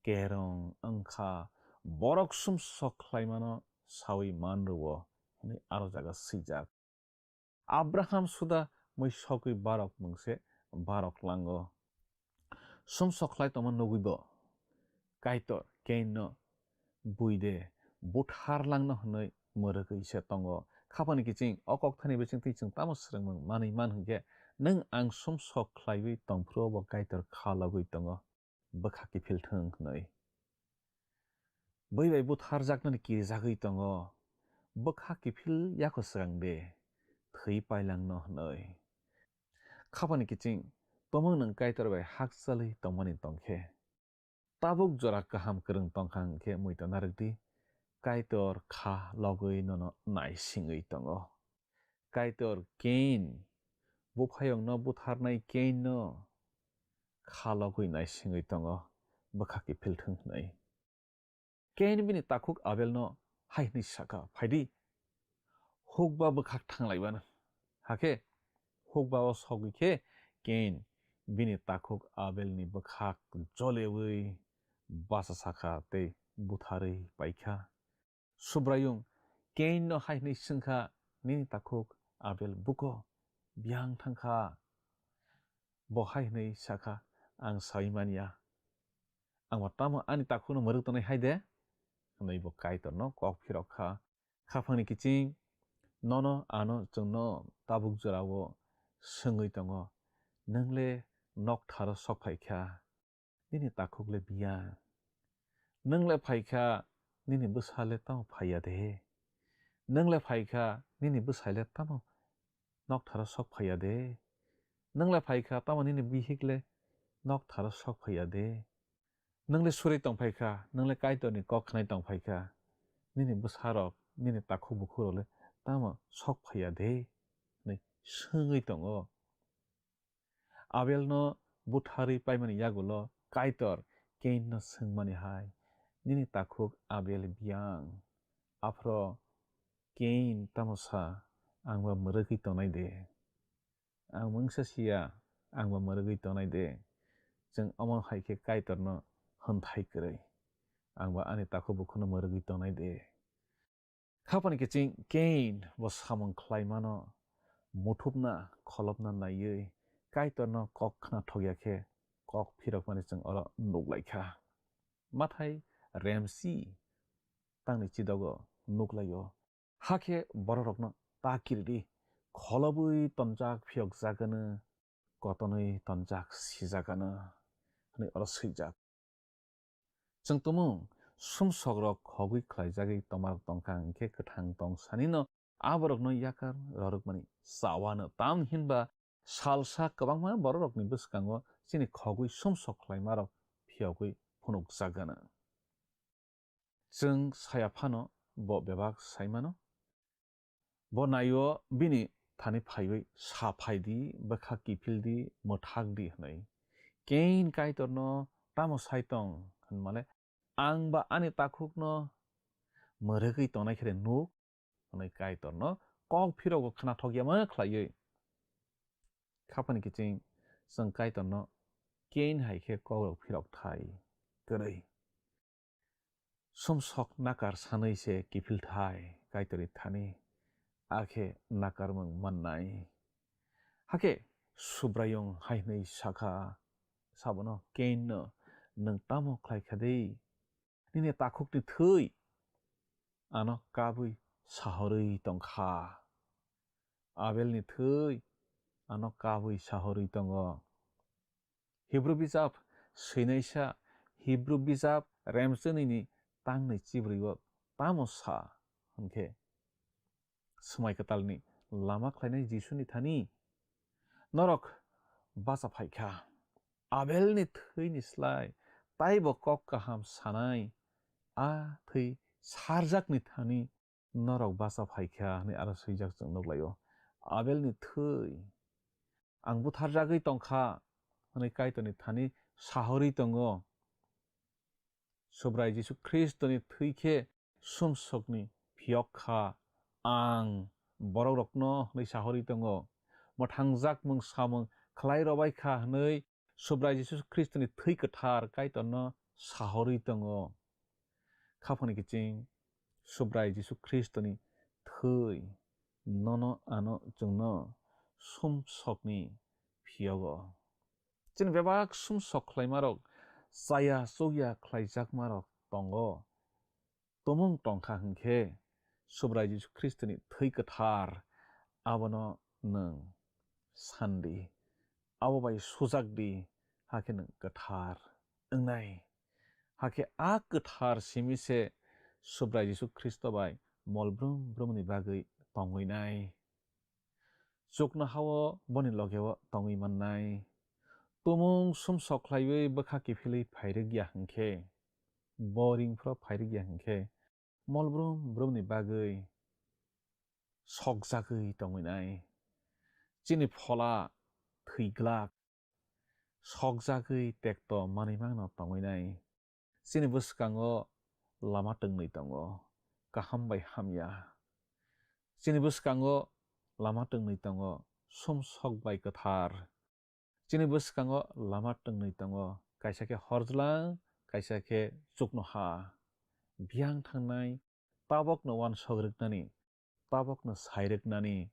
kerong wngkha borok sumsok khlaimano saui man rwo hwnwi aro jaga swijak. Abraham suda mui sokwi barok mungse barok lango. Sumsok khlai tongma nugwi bo Kaitor Kainno buide buthar langno hwnwi mwrwgwi se tongo. Khapani kiching o kok thani bisingtwi chwng tamo swrwngmung manwi man hwnkhe, nwng ang sumsok khlaiwi tongphuru bo Kaitor kha logwi tongo. Bwkha kiphil thwng hwnwi. Bui bai butharjaknani kirijagwi tongo, bwkha kiphil yako swkang de, thwi pailangno hwnwi. Khapani kiching, tomung nwng Kaitor bai hakchalwi tongmani tongkhe. Tabuk jora kaham kwrwng tongkha hwnkhe muitu narwkdi, Kaitor kha logwi nono naisingwi tongo. Kaitor Kain, buphayungno butharnai Kainno kha logwi naisingwi tongo, bwkha kiphil thwng hwnwi. Kain bini takhuk Abelno hai hwnwi sakha, "Phaidi, hukba bwkhak thanglaibano." Hakhe hukba o sogwi khe Kain bini takhuk Abelni bwkhak joleui bachasakha tei butharwi paikha. Subraiyung Kainno hai hwnwi swngkha, "Nini takhuk Abel buko biyang thangkha?" Bo hai hwnwi sakha, "Ang saui manya. Ang bo tamo ani takhukno mwrwk tongnai hai de?" hwnwi bo Kaitorno kok phirok kha. Khaphangni kiching, nono ano chwngno tabuk jorao swngwi tongo, "Nwng le noktharo sok phai kha?" Nini takhuk le biyang. Nwng le phai kha, nini bwsa le tamo phaiya de? Nwng le phai kha, nini bwsai le tamo noktharo sok phaiya de? Nwng le phai kha, tamo nini bihik le noktharo sok phaiya de? Nwng le suri tong phai kha, nwng le Kaitorni kok khnai tong phai kha, nini bwsarok, nini takhuk bukhukrok le tamo sok phaiya de? Hwnwi swngwi tongo. Abelno butharwi paimani yagulo Kaitor Kainno swngmani hai, "Nini takhuk Abel biyang?" Aphro Kain tamo sa, "Ang ba mwrwgwi tongnai de? Ang mungsa siya, ang ba mwrwgwi tongnai de?" Chwng omo hai khe Kaitorno hwnthai kwrwi, "Ang ba ani takhuk bukhuno mwrwgwi tongnai de?" Khapani kiching Kain bo samung khlaimano muthupna kholopna naiwi Kaitorno kok khna thokya khe kok phirokmani chwng oro nuklaikha. Mathai remsi tangni chidogo nuklaio. Hakhe bororokno ta kiridi, kholobwi tonjak phiyokjagano, kotonwi tonjak sijagano, hwnwi oro swijak. Chwng tumung sumsokrok khogwi khlaijagwi tongmarok tongkha, hwnkhe kwthang tong sanino aborokno yakar rorokmani chawano. Tamni hinba salsa kwbangma bororokni bwskango chini khogwi sumsok khlaimarok phiyogwi phunukjagano. Chwng saya phano bo bebak sai mano. Bo naio bini thani phaiwi sa phaidi, bwkha kiphildi, mwthakdi hwnwi. Kein Kaitorno tamo sai tong hwnmale, ang ba ani takhukno mwrwgwi tongnai khe nuk hwnwi Kaitorno kok phirokbo khnathok yama khlaiwi. Khapani kiching chwng Kaitorno kein hai khe kokrok phirok thai kwrwi. Sumsok nakar sanwi se kiphil thai Kaitorni thani, akhe nakarmung mannai. Hakhe Subraiyung hai hwnwi sakha, sabono, Keinno nwng tamo khlai kha de? Nini takhukni thwi ano kabwi sahorwi tongkha. Abelni thwi ano kabwi sahorwi tongo. Hibru bijap swinaisa, Hibru bijap remchwnini tangni chibrwi-o tamo sa hwnkhe, Swmai Kwtalni lama khlainai Jisuni thani norok bacha phaikha. Abelni thwini slai taibo kok kaham sanai a thwi sarjakni thani norok bacha phaikha hwnwi aro swijak chwng nuklaio. Abelni thwi, ang butharjagwi tongkha hwnwi Kaitorni thani sahorwi tongo. Subrai Jisu Khristoni thwi khe sumsokni phiyok kha, ang borokrokno hwnwi sahorwi tongo. Mwthangjak mung samung khlai rwbai kha hwnwi Subrai Jisu Khristoni thwi kwthar Kaitorno sahorwi tongo. Khapangni kiching Subrai Jisu Khristoni thwi nono ano chwngno sumsokni phiyogo. Chini bebak sumsok khlaimarok, chaya chukya khlaijakmarok tongo. Tumung tongkha hwnkhe Subrai Jisu Khristoni thwi kwthar abono nwng sandi. Abo bai sujakdi, hakhe nwng kwthar wngnai. Hakhe a kwthar simi se Subrai Jisu Khristo bai mol brum brumni bagwi tongwi nai. Chuknoha-o boni loge-o tongwi mannai. Tumung sumsok khlaiwi bwkha kiphilwi phairwk ya hwnkhe, bo ringphro phairwk ya hwnkhe, mol brum brumni bagwi sokjagwi tongwi nai. Chini phola thwi glak, sokjagwi tekto manwi mangno tongwi nai. Chini bwskango lama twngnwi tongo, kaham bai hamya. Chini bwskango lama twngnwi tongo, sumsok bai kwthar. Chini bwskango lama twngnwi tongo, kaisa khe horjlang, kaisa khe chuknoha. Biyang thangnai, tabokno uansuk rwknani, tabokno sai rwknani,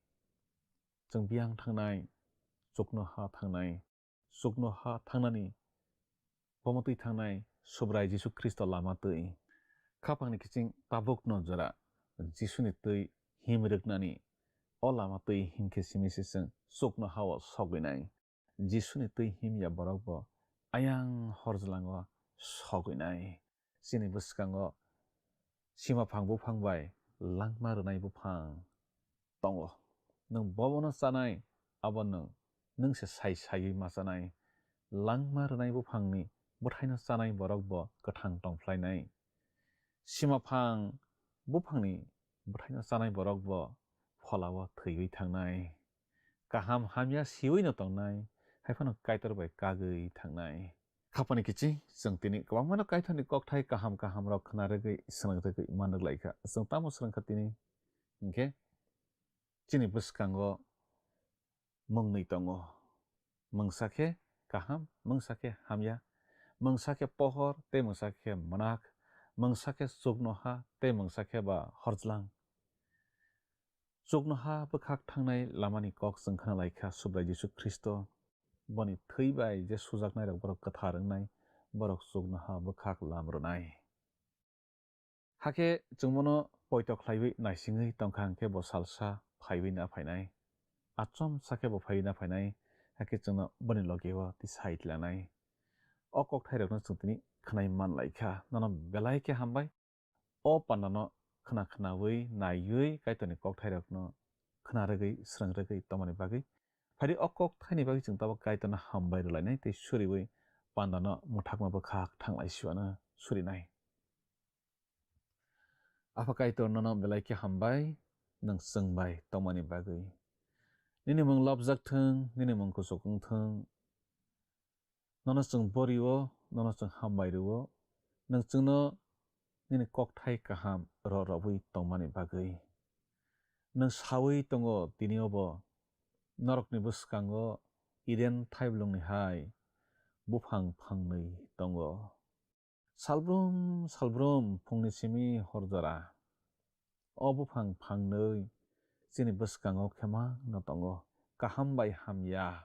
chwng biyang thangnai, chuknoha thangnai, chuknoha thangnani, bomo twi thangnai Subrai Jisu Khristo lama twi. Khapangni kiching tabukno jora Jisuni twi him rwknani, o lama twi himkhe simi se chwng chuknoha-o sogwinai. Jisuni twi himya borok bo ayang horjlango sogwinai. Chini bwskango simaphang buphang bai langma rwnai buphang tongo. Nwng bobono chanai, abo nwng, nwng se sai saiwi ma chanai. Langma rwnai buphangni bwthaino chanai borok bo kwthang tongphlainai. Simaphang buphangni bwthaino chanai borok bo pholao thwiwi thangnai. Kaham hamya siwino tongnai, hai phano Kaitor bai kagwi thangnai. Khapani kiching, chwng tini kwbangmano Kaitorni kokthai kaham kaham rok khna rwgwi, swnam rwgwi manrwk lai kha. Chwng tamo swrwng kha tini? Hinkhe chini bwskango mwngnwi tongo. Mungsa khe kaham, mungsa khe hamya, mungsa khe pohor tei mungsa khe mwnak, mungsa khe chuknoha tei mungsa khe ba horjlang. Chuknoha bwkhak thangnai lamani kok chwng khna lai kha Subrai Jisu Khristo. Boni thwi bai je sujaknairok borok kwthar wngnai, borok chuknoha bwkhak lam rwnai. Hakhe chwng bono poito khlaiwi naisingwi tongkha hwnkhe bo salsa phaiwi na phainai. Achomsa khe bo phaiwi na phainai, hakhe chwngno boni logio tisai tlanai. O kokthairokno chwng tini khwnai man lai kha, nono belai khe hambai. O pandano khna khnaui, naiwi Kaitorni kokthairokno khna rwgwi, srwng rwgwi tongmani bagwi. Phaidi o kokthaini bagwi chwng tabuk Kaitorno hambai rwlainai tei suriui pandano mwthakma bwkhak thanglai siwano surinai. Apha Kaitor, nono belai khe hambai, nwng chwng bai tongmani bagwi. Nini mung lobjak thung, nini mung kuchuk wng thung. Nono chwng borio, nono chwng hambai rwo, nwng chwngno nini kokthai kaham rw rwui tongmani bagwi. Nwng saui tongo tini obo norokni bwskango Eden thaiblwngni hai buphang phangnwi tongo. Salbrum salbrum phungni simi hor jora o buphang phangnwi chini bwskango khemangno tongo, kaham bai hamya.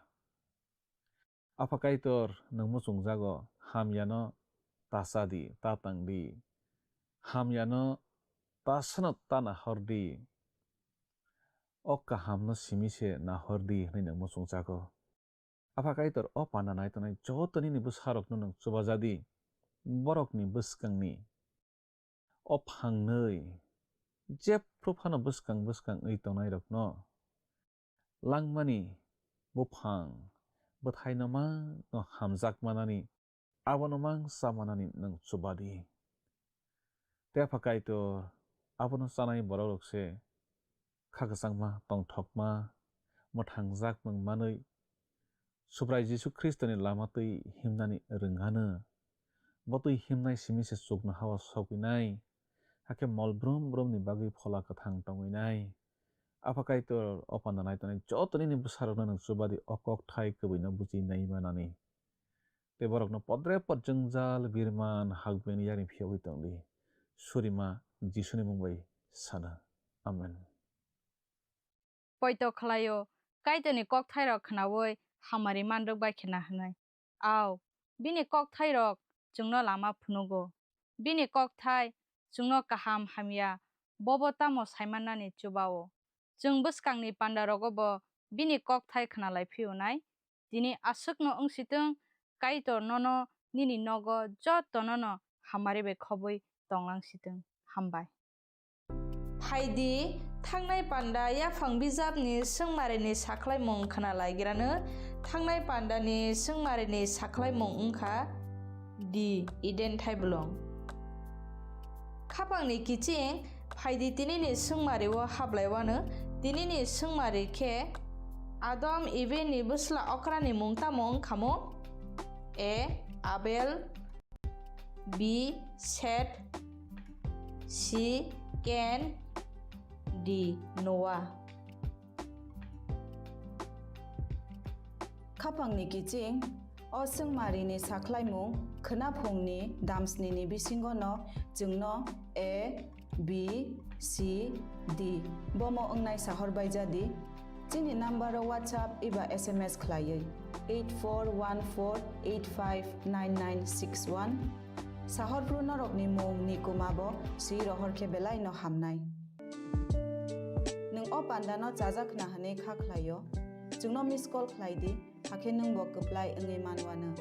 Apha Kaitor, nwng muchungjago, hamyano ta cha di, ta tang di, hamyano ta sano ta nahor di, o kahamno simi se nahor di hwnwi nwng muchungjago. Apha Kaitor, o panda nai tongnai joto nini bwsarokno nwng chubaja di, borokni bwskangni o phangnwi jephru phano bwskang bwskang wngwi tongnairokno langmani buphang bwthaino mangno hamjak manani, abono mang cha manani nwng chuba di. Tei Apha Kaitor, abono chanai borokrok se kha kwchangma, tongthokma, mwthangjak wng manwi Subrai Jisu Khristoni lama twi himnani rwngano. Bo twi himnai simi se chuknohao sogwinai, hakhe mol brum brumni bagwi Phola Kwthang tongwinai. Apha Kaitor, o panda nai tongnai joto nini bwsarokno nwng chuba di, o kokthai kwbwino buji nai manani. Tei borokno podre pod jwngjal birman hakbeni yakni phiyogwi tong di. Surima Jisuni mung bai sana. Amen. Poito khlaio, Kaitorni kokthairok khnaui hamari man rwk bai khe na hwnwi. Au, bini kokthairok chwngno lama phunugo. Bini kokthai chwngno kaham hamya bobo tamo saimannani chuba-o. Chwng bwskangni pandarogo bo bini kokthai khna lai phiyonai. Tini aswkno wng si thung, Kaitor nono nini nogo jotono no hamari bai khobwi tonglang si thung. Hambai. Phai di, thangnai panda yaphang bijapni swngmarini sakhlaimung khna lai grano. Thangnai pandani swngmarini sakhlaimung wng kha D. Eden thaiblwng. Khapangni kiching, phai di tinini swngmari-o hablai wano. Tinini swngmari khe Adam Eve ni bwsla okrani mung tamo wng kha mo? A. Abel, B. Seth, C. Cain, D. Noah. Khapangni kiching, o swngmarini sakhlaimung khwnaphungni damsnini bisingono chwngno A, B, C, D bomo wngnai sahor bai ja di. Chini number o WhatsApp eba S M S khlaiwi eight four one four eight five nine nine six one. Sahor phru norokni mung ni kuma bo swi rohor khe belai no hamnai. Nwng o panda no chajak khna hwnwi kha khlaio, chwngno miss call khlai di. Hakhe nwng bo kwplai wngwi manwano.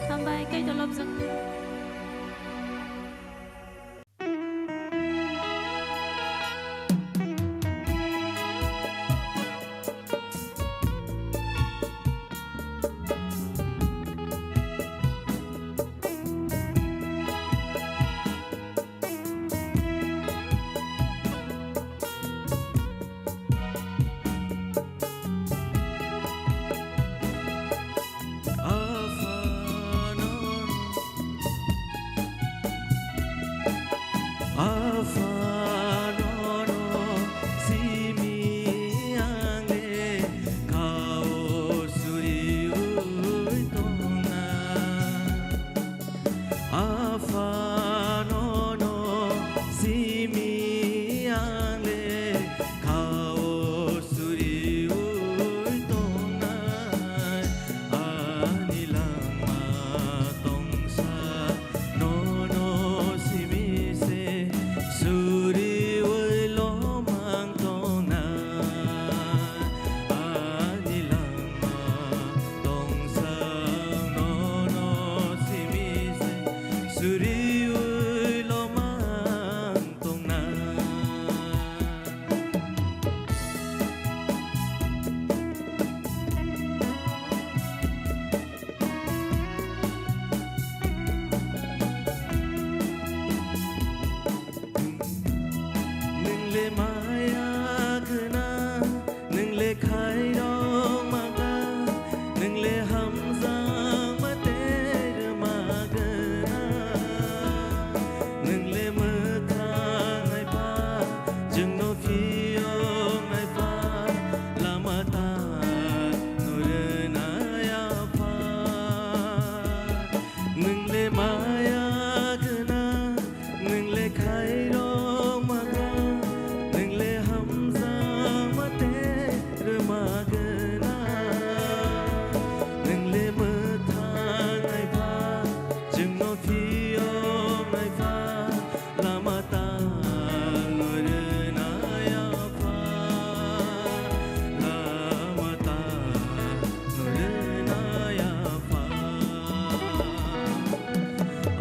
Hambai, kaitor lobjak. Aphano, aphano no simi ang le kao suriui tongnai. Aphano no simi ang le kao suriui tongnai. Ani langma tongsa nono simi se suriui lomang tongnai. Ani langma tongsa nono simi se suriui lomang tongnai. Nwng le maya gwnang, nwng le khairok mangkha, nwng le hamjakma tei rwma gwnang. Nwng le mwthang hai pha, chwngno phiyok nai pha, lama ta no rwnai apha. Nwng le maya gwnang, nwng le khairok mangkha, nwng le hamjakma tei rwma gwnang. Nwng le mwthang hai pha, chwngno phiyok nai pha, lama ta no rwnai apha, lama ta no rwnai apha.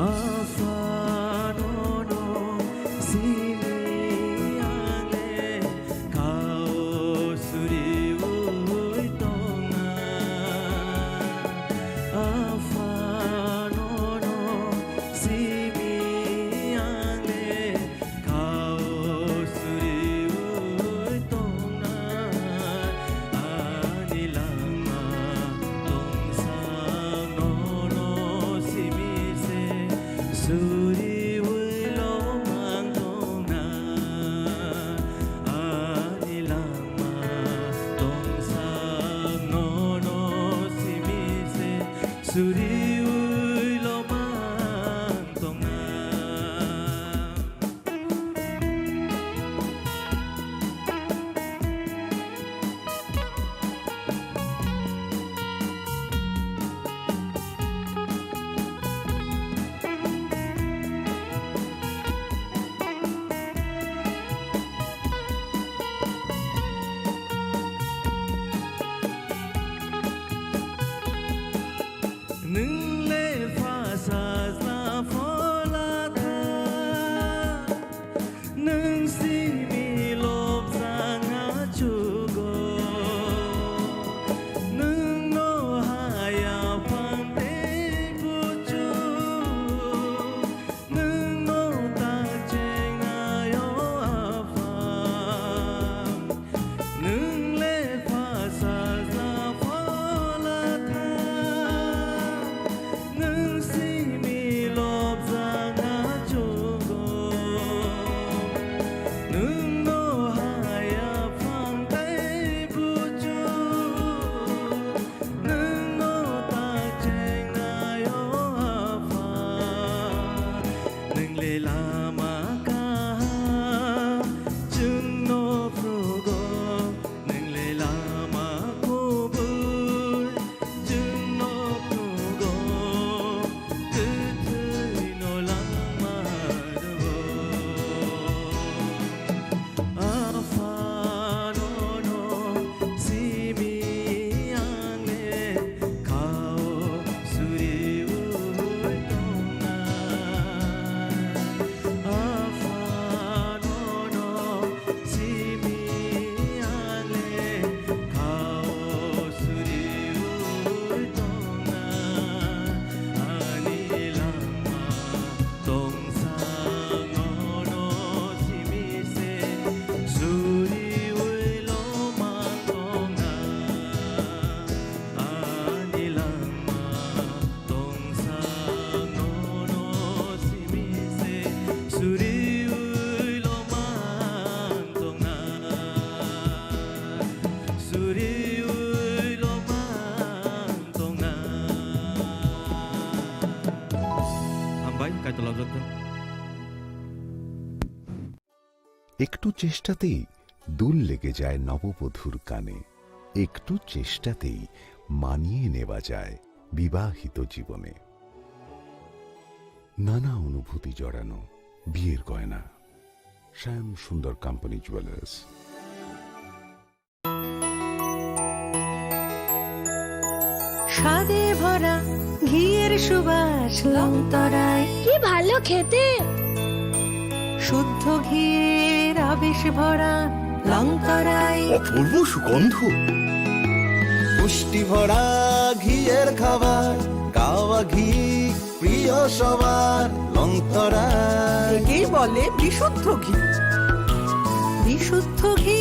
Apha nono simi ang le kao suriui tongnai. Apha nono simi ang le kao suriui tongnai. Ani langma tongsa nono simi se suriui lomang tongnai. Ani langma tongsa nono simi se suriui lomang tongnai. Nwng le pha sajla phola tha, nwng simi lobjak nachugo. Nwng no haya phang tei buchu, nwng no ta chengnai o Apha. Nwng le pha sajla phola tha, nwng simi lobjak nachugo. Nwng no haya phang tei buchu, nwng no ta chengnai o Apha. Nwng le lama kaham chwngno phrugo, nwng le lama kubui chwngno phrugo, kwthwino langma rwo. Apha nono simi ang le kao suriui tongnai. Apha nono simi ang le kao suriui tongnai. Ani langma tongsa nono simi se suriui lomang tongnai. Ani langma tongsa nono simi se suriui lomang tongnai. Suriui lomang tongnai. Hambai, Kaitor labjak thung. একটু চেষ্টাতেই দুল লেগে যায় নববধূর কানে। একটু চেষ্টাতেই মানিয়ে নেওয়া যায় বিবাহিত জীবনে। নানা অনুভূতি জড়ানো বিয়ের গয়না। শ্যাম সুন্দর কোম্পানি জুয়েলার্স। স্বাদে ভরা ঘিয়ের সুবাস লংতরাই। কি ভালো খেতে! শুদ্ধ ঘিয়ের আবেশ ভরা লংতরাই। অপূর্ব সুগন্ধ। পুষ্টি ভরা ঘিয়ের খাবার, কাওয়া ঘি প্রিয় সবার লংতরাই। একেই বলে বিশুদ্ধ ঘি। বিশুদ্ধ ঘি,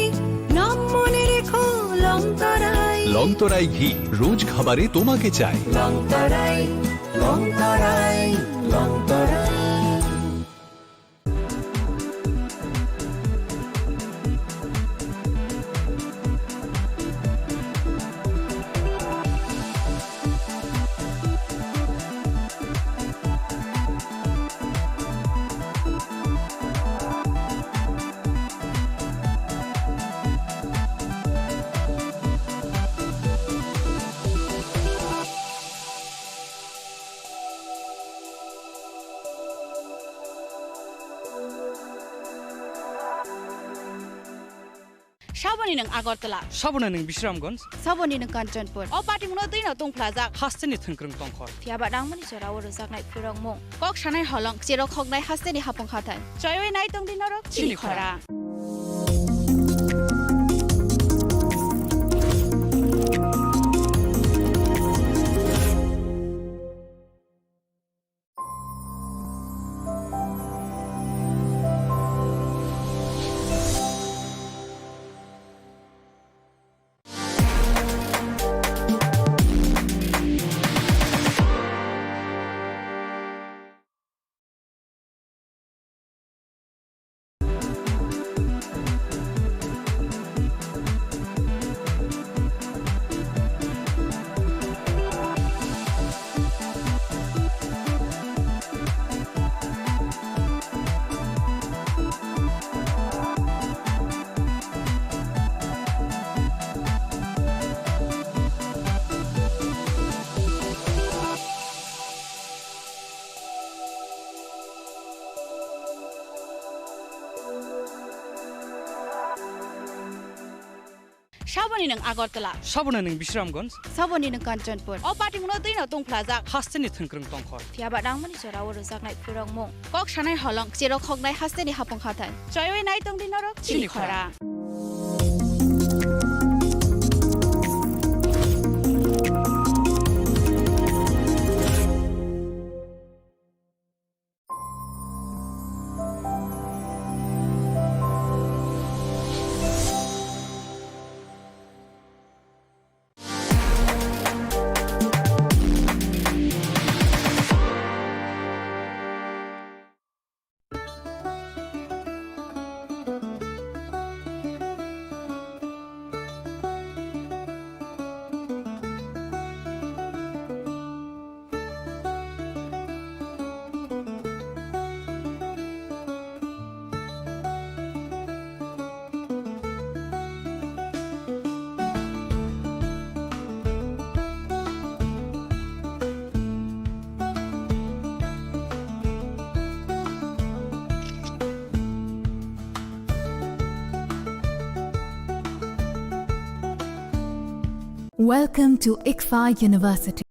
নাম মনে রেখো লংতরাই। লংতরাই ঘি, রোজ খাবারে তোমাকে চাই। লংতরাই, লংতরাই, লংতরাই। Saboni nwng Agartala. Saboni nwng Bisramganj. Saboni nwng Kanchanpur. O patimungno twino tungphlajak. Hasteni thwngkwrwng tongkhor. Phiyaba nangmani jora o rwjaknai phwrwngmung. Kok sanai holong, cherok khoknai hasteni hapung hathai. Choiwi nai tongdi norok chini khorang. Saboni nwng Agartala. Saboni nwng Bisramganj. Saboni nwng Kanchanpur. O patimungno twino tungphlajak. Hasteni thwngkwrwng tongkhor. Phiyaba nangmani jorao rwjaknai phwrwngmung. Kok sanai holong, cherok hoknai hasteni hapung hathai. Choiwi nai tongdi norok chini khorang. Welcome to ICFAI University.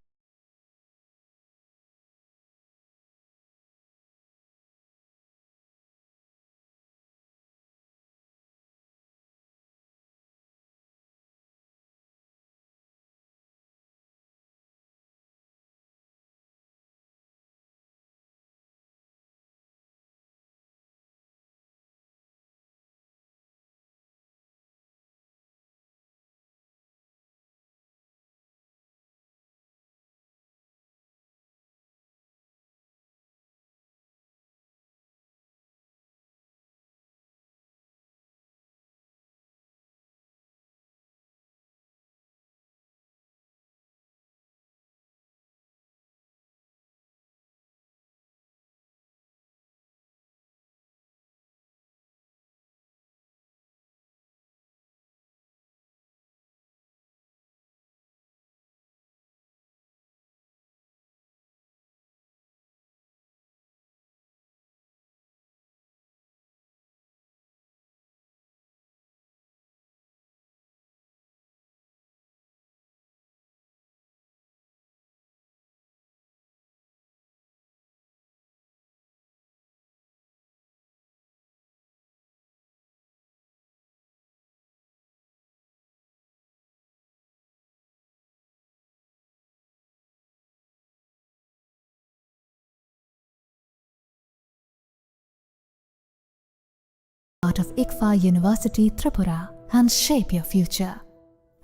Part of ICFAI University Tripura and shape your future.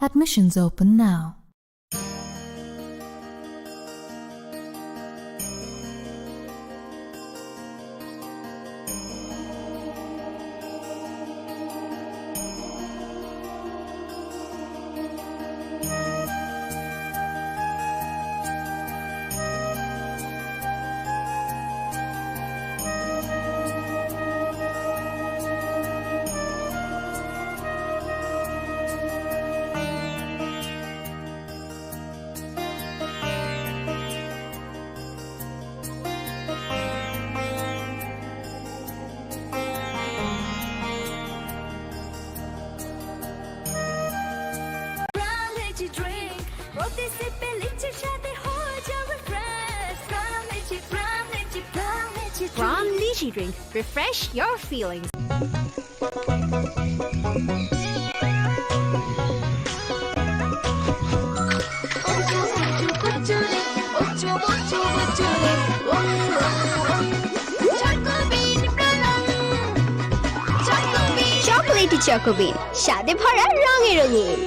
Admissions open now. Crown Lychee drink, প্রতি সিপে লিচির স্বাদে হয়ে যাবে fresh। Crown Lychee, Crown Lychee, Crown Lychee drink। Crown Lychee drink, refresh your feelings. Chocolatey Choco Bean, স্বাদে ভরা, রঙে রঙিন।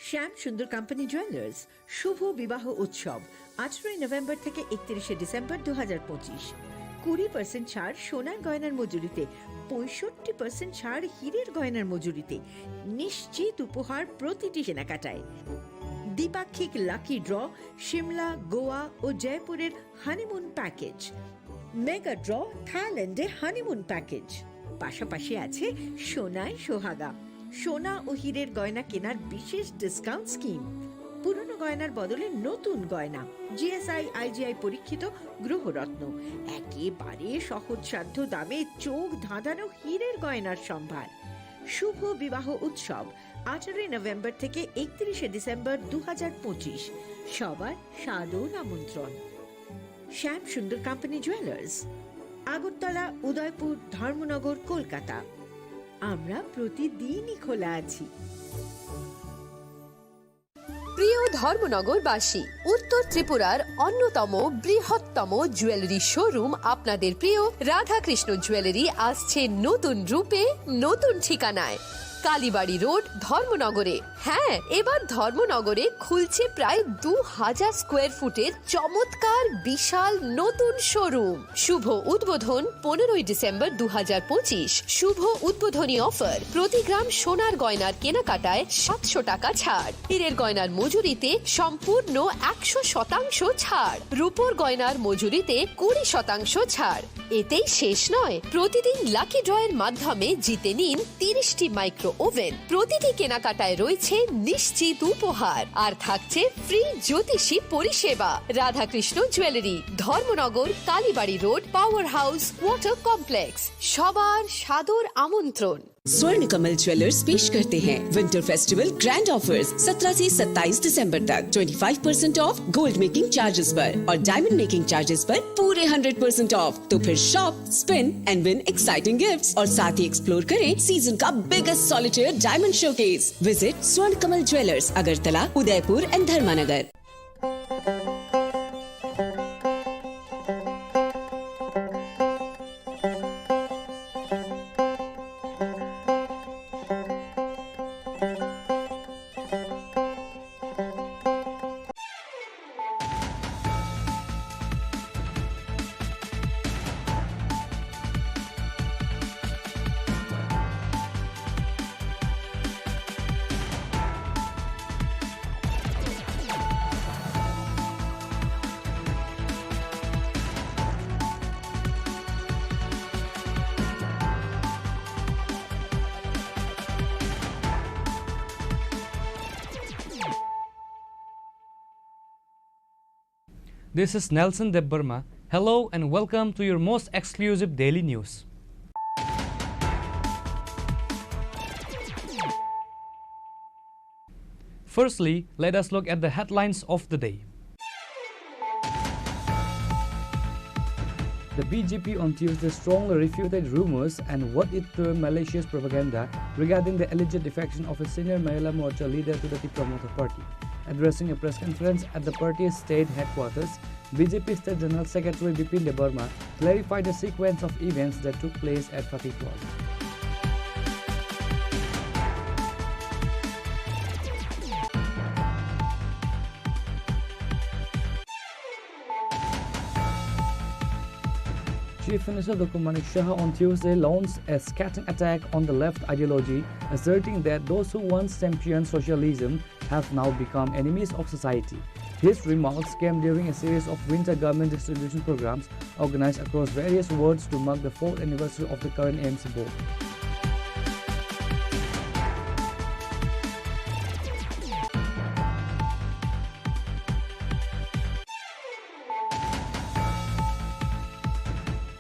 শ্যাম সুন্দর কোম্পানি জুয়েলার্স শুভ বিবাহ উৎসব, আঠারোই নভেম্বর থেকে একত্রিশে ডিসেম্বর দু হাজার পঁচিশ। কুড়ি পার্সেন্ট ছাড় সোনার গয়নার মজুরিতে, পঁয়ষট্টি পার্সেন্ট ছাড় হীরের গয়নার মজুরিতে। নিশ্চিত উপহার প্রতিটি কেনাকাটায়। দ্বিপাক্ষিক লাকি ড্র, সিমলা, গোয়া ও জয়পুরের হানিমুন প্যাকেজ। মেগা ড্র, থাইল্যান্ডে হানিমুন প্যাকেজ। পাশাপাশি আছে সোনায় সোহাগা, সোনা ও হীরের গয়না কেনার বিশেষ ডিসকাউন্ট স্কিম। পুরনো গয়নার বদলে নতুন গয়না, জিএসআই আইজিআই পরীক্ষিত গ্রহরত্ন, একেবারে সহজসাধ্য দামে চোখ ধাঁধানো হীরের গয়নার সম্ভার। শুভ বিবাহ উৎসব, আঠারোই নভেম্বর থেকে একত্রিশে ডিসেম্বর দু হাজার পঁচিশ। সবার সাদর আমন্ত্রণ। শ্যাম সুন্দর কোম্পানি জুয়েলার্স, আগরতলা, উদয়পুর, ধর্মনগর, কলকাতা। আমরা প্রতিদিনই খোলা আছি। প্রিয় ধর্মনগরবাসী, উত্তর ত্রিপুরার অন্যতম বৃহত্তম জুয়েলারি শোরুম আপনাদের প্রিয় রাধাকৃষ্ণ জুয়েলারি আসছে নতুন রূপে, নতুন ঠিকানায়। কালীবাড়ি রোড, ধর্মনগরে। হ্যাঁ, এবার ধর্মনগরে খুলছে প্রায় দু হাজার স্কোয়ার ফুটের চমৎকার বিশাল নতুন শোরুম। শুভ উদ্বোধন পনেরোই ডিসেম্বর দু হাজার পঁচিশ। শুভ উদ্বোধনী অফার, প্রতি গ্রাম সোনার গয়নার কেনাকাটায় সাতশো টাকা ছাড়, হীরের গয়নার মজুরিতে সম্পূর্ণ একশো শতাংশ ছাড়, রূপোর গয়নার মজুরিতে কুড়ি শতাংশ ছাড়। এতেই শেষ নয়, প্রতিদিন লাকি ড্রয়ের মাধ্যমে জিতে নিন তিরিশটি মাইক্রো ওভেন। প্রতিটি কেনাকাটায় রয়েছে নিশ্চিত উপহার, আর থাকছে ফ্রি জ্যোতিষী পরিষেবা। Radhakrishna jewellery, Dharmanagar, Kalibari road, power house, water complex. সবার সাদর আমন্ত্রণ। स्वर्ण कमल ज्वेलर्स पेश करते हैं विंटर फेस्टिवल ग्रैंड ऑफर्स। सत्रह से सत्ताईस दिसंबर तक twenty five percent of gold making charges पर और डायमंड मेकिंग चार्जेस पर पूरे हंड्रेड परसेंट ऑफ। तो फिर shop, spin and win exciting gifts और साथ ही एक्सप्लोर करें सीजन का biggest solitaire diamond showcase. Visit स्वर्ण कमल ज्वेलर्स, अगरतला, उदयपुर एंड धर्मानगर। This is Nelson Debbarma. Hello and welcome to your most exclusive daily news. Firstly, let us look at the headlines of the day. The B J P on Tuesday strongly refuted rumors and what it termed malicious propaganda regarding the alleged defection of a senior Mahila Morcha leader to the Tipra Motha Party. Addressing a press conference at the party's state headquarters, B J P State General Secretary Bipin Debbarma clarified the sequence of events that took place at Fatehpur. Chief Minister Doctor Manik Saha on Tuesday launched a scathing attack on the left ideology, asserting that those who once championed socialism have now become enemies of society. His remarks came during a series of winter garment distribution programs organized across various wards to mark the fourth anniversary of the current A M C board.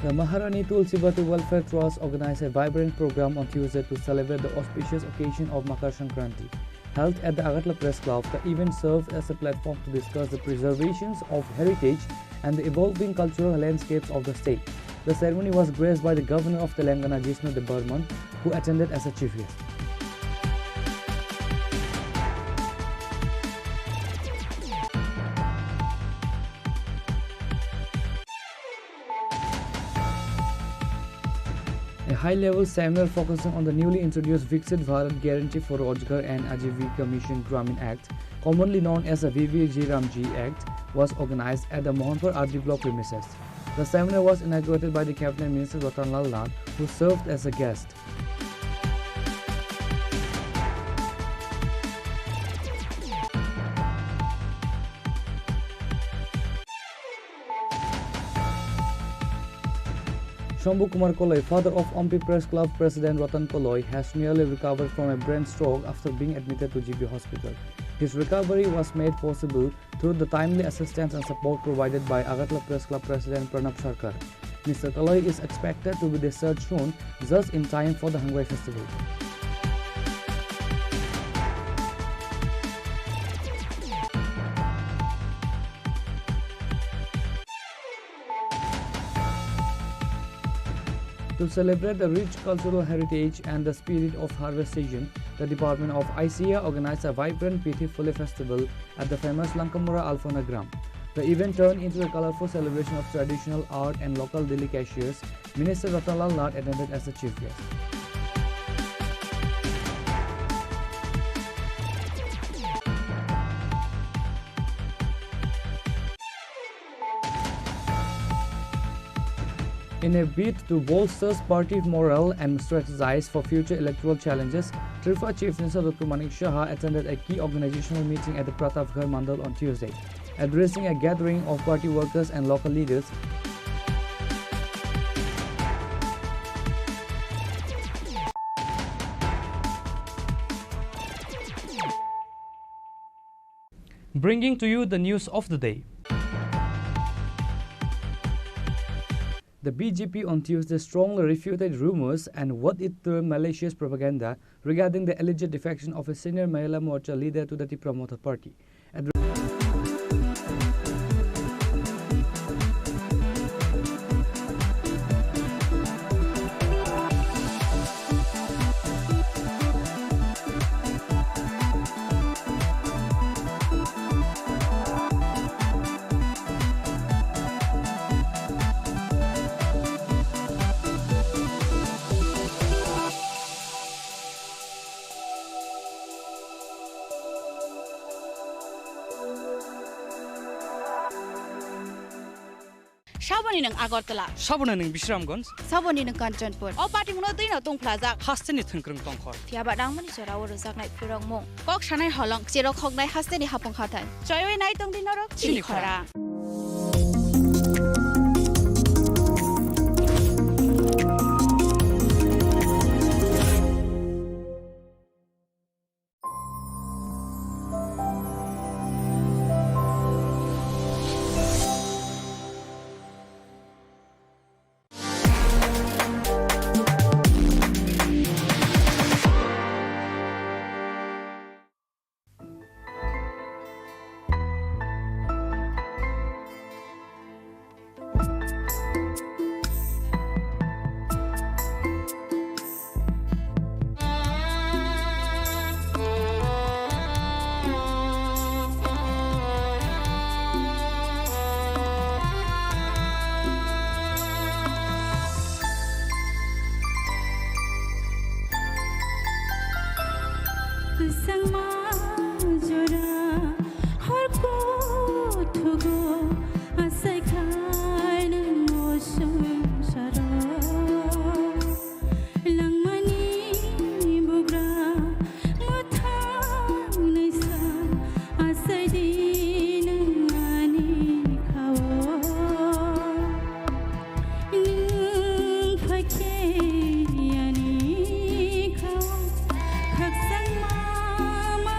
The Maharani Tulsibati Welfare Trust organized a vibrant program on Tuesday to celebrate the auspicious occasion of Makar Sankranti. Held at the Agartala Press Club, the event served as a platform to discuss the preservations of heritage and the evolving cultural landscapes of the state. The ceremony was graced by the Governor of Telangana, Jishnu Debbarman, who attended as a chief guest. A High-level seminar focusing on the newly introduced Viksit Bharat Guarantee for Rojgar and Ajivika Mission Gramin Act, commonly known as the V V G Ramji Act, was organized at the Mohanpur R D block premises. The seminar was inaugurated by the Cabinet Minister Ratan Lal Nath, who served as a guest. Shambhu Kumar Koloi, father of Ompi Press Club President Ratan Koloi, has nearly recovered from a brain stroke after being admitted to G B Hospital. His recovery was made possible through the timely assistance and support provided by Agartala Press Club President Pranab Sarkar. Mister Koloi is expected to be discharged soon, just in time for the Hangbai Festival. To celebrate the rich cultural heritage and the spirit of harvest season, the Department of I C A organized a vibrant Pithi Phule festival at the famous Lankamura Alphona Gram. The event turned into a colorful celebration of traditional art and local delicacies. Minister Ratan Lal Nath attended as the chief guest. In a bid to bolster party morale and strategize for future electoral challenges, Tripura Chief Minister Doctor Manik Saha attended a key organizational meeting at the Pratapgarh Mandal on Tuesday. Addressing a gathering of party workers and local leaders, Bringing to you the news of the day. The B J P on Tuesday strongly refuted rumors and what it termed malicious propaganda regarding the alleged defection of a senior Mahila Morcha leader to the Tipra Motha Party. Saboni nwng Agartala. Saboni nwng Bisramganj. Saboni nwng Kanchanpur. O patimungno twino tungphlajak. Hasteni thwngkwrwng tongkhor. Phiyaba nangmani jorao rwjaknai phwrwngmung. Kok sanai holong, cherok hoknai hasteni hapung hathai. Choiwi nai tongdi norok chini khorang. Kwchangma jora hor kuthugo asai khai nwng o swngcharo. Langmani bugra mwthang naisa asai di nwng ani khao. Nwng phaikhe ani khao khakchangma ma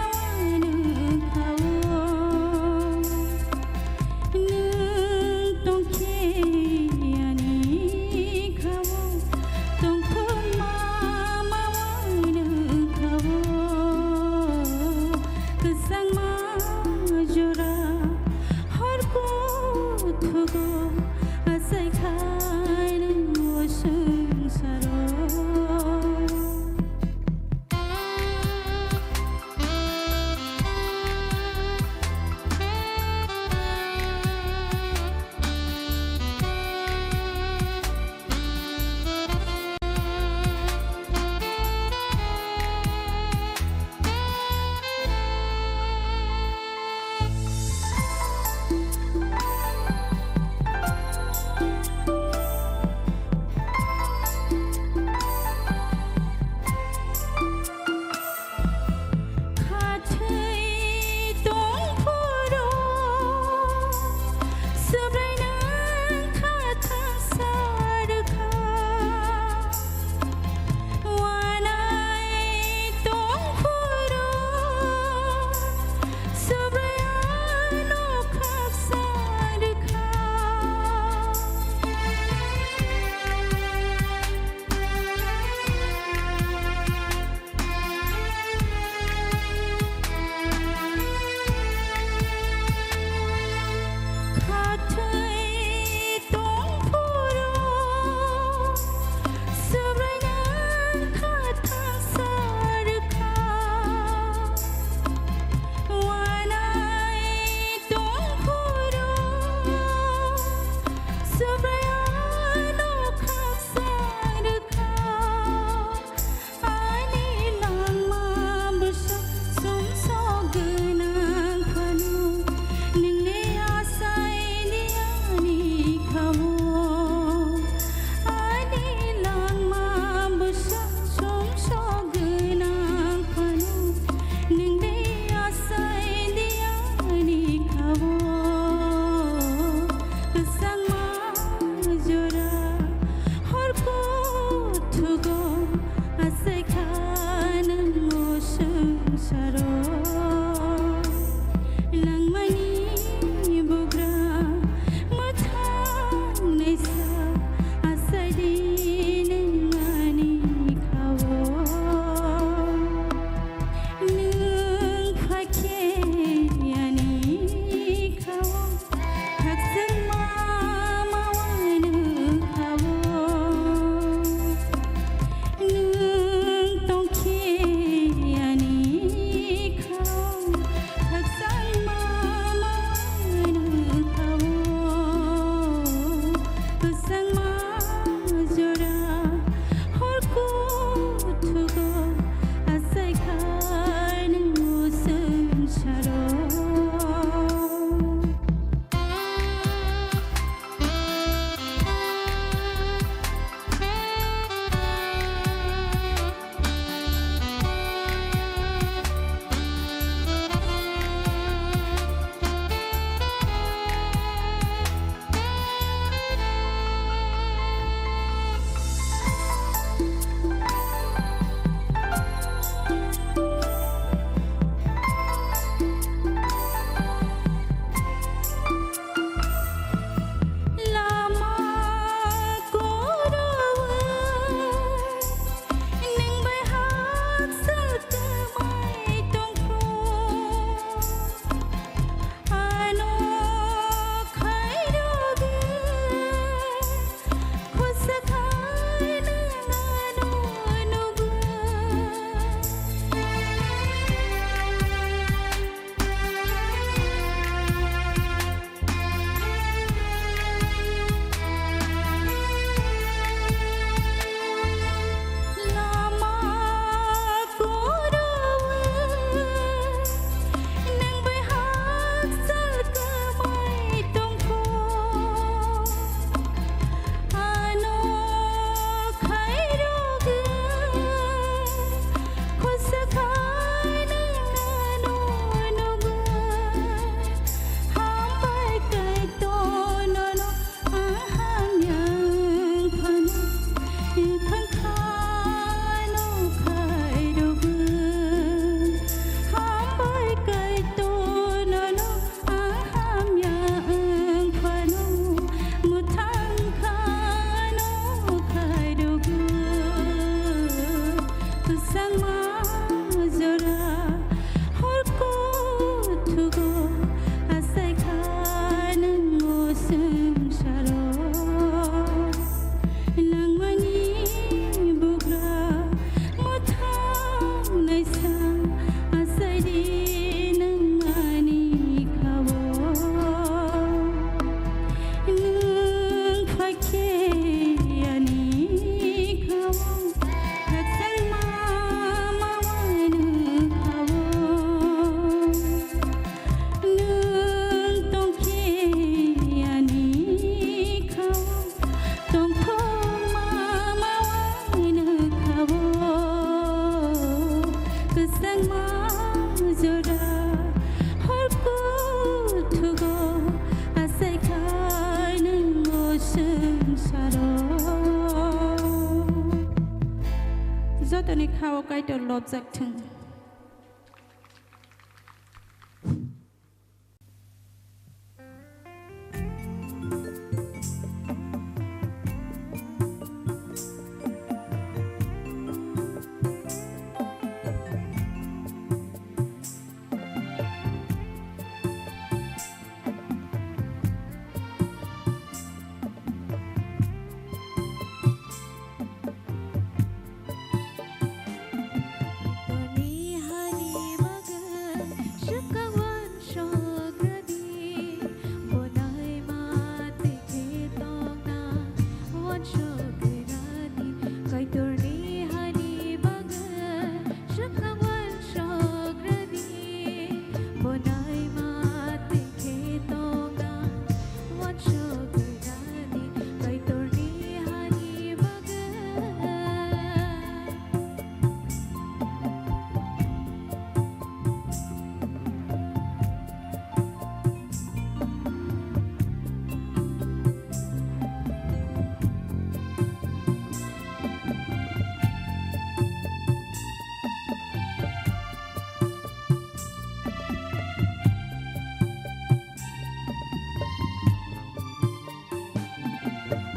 Kaitor lobjak thung.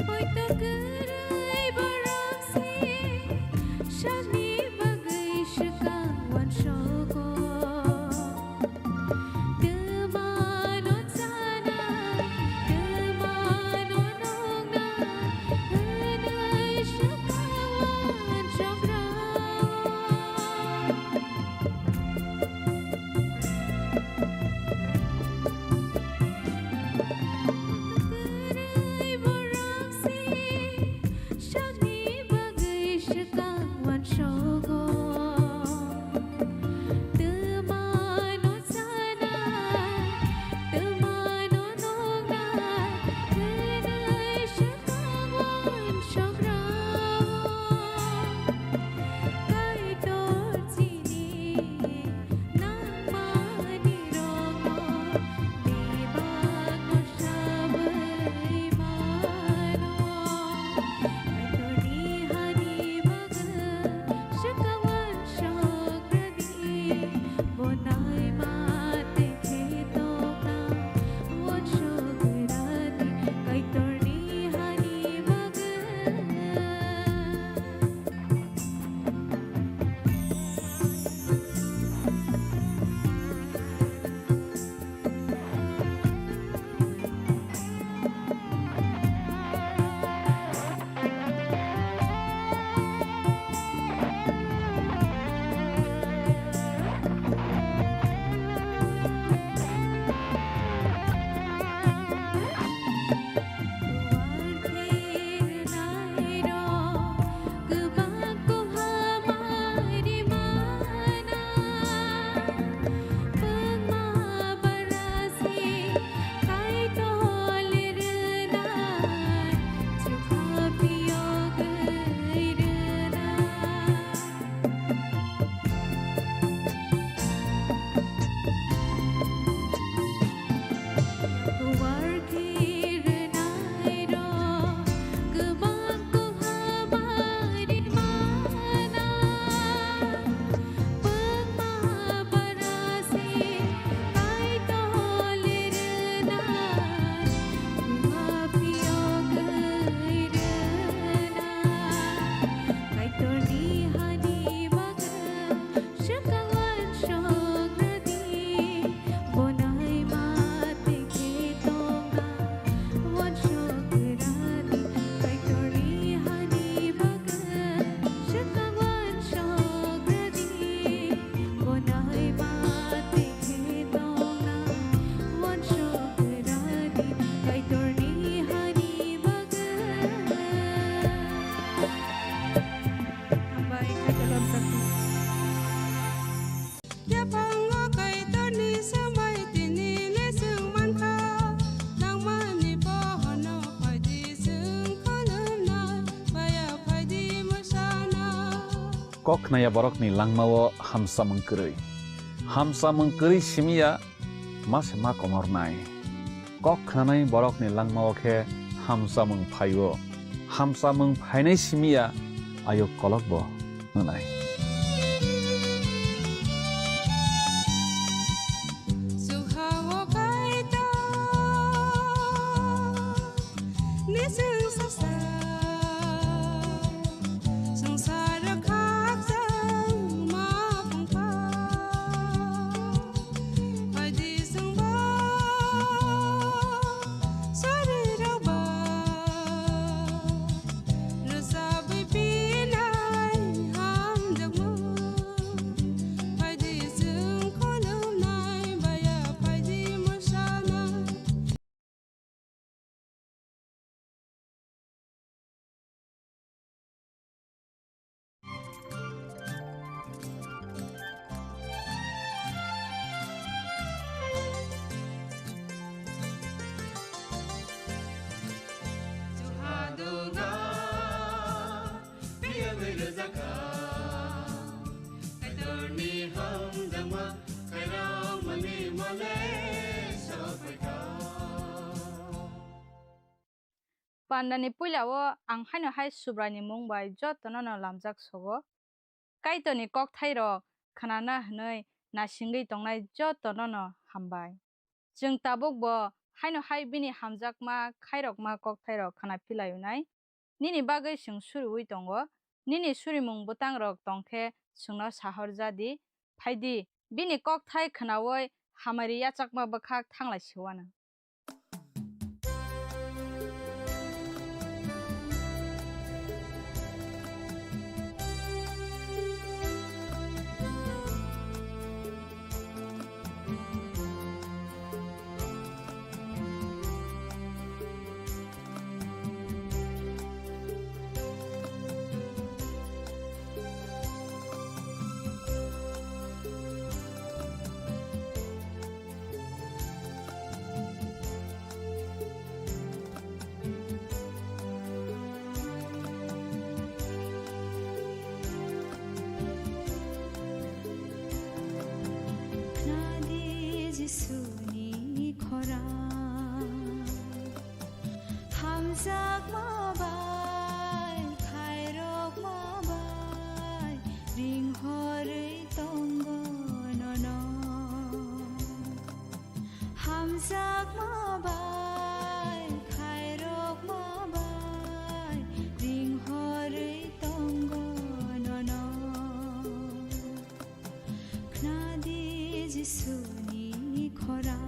Poito kwrwi borok se sakni bagwi swkang uansugo. Twmano chana, twmano nungna hwnwi swkang uansukgo. Kwrwi borok se sakni bagwi swkang uansugo. Twmano chana, twmano nungna hwnwi swkang uansukgo. Kaitor chini nangmani rokno bebakno sabwi mano. Kaitorni hani bagwi swkang uansuknani, bo naima tei khe tongna uansuknani. Kaitorni hani bagwi. Kaitorni hani bagwi swkang uansuknani, bo naima tei khe tongna uansuknani. Kaitorni hani bagwi swkang uansuknani, bo naima tei khe tongna uansuknani. Kaitorni hani bagwi. Hambai, kaitor lobjak thung. Yaphango Kaitorni swmai tini le chwng mankha, nangmani pohorno phaidi chwng khulumnai, paya phaidi mwsanai. Kok khnaya borokni langmao hamsamung kwrwi. Hamsamung kwrwi simi ya ma se ma komornai. Kok khnanai borokni langmao khe hamsamung phaio. Hamsamung phainai simi ya ayuk kolokbo wngnai. Pandani puila o ang haino hai Subraini mung bai jotono no lamjak sogo. Kaitorni kokthairok khnana hwnwi nasingwi tongnai jotono no hambai. Chwng tabukbo haino hai bini hamjakma khairokma kokthairok khna philaio nai. Nini bagwi chwng suriui tongo, nini surimung bwtangrok tong khe chwngno sahor ja di. Phai di, bini kokthai khnaui hamari yachakma bwkhak thanglai siwano. Khna di Jisuni khorang, hamjakma bai, khairokma bai, ringhorwi tongo nono. Hamjakma bai, khairokma bai, ringhorwi tongo nono. Khna di Jisuni khorang.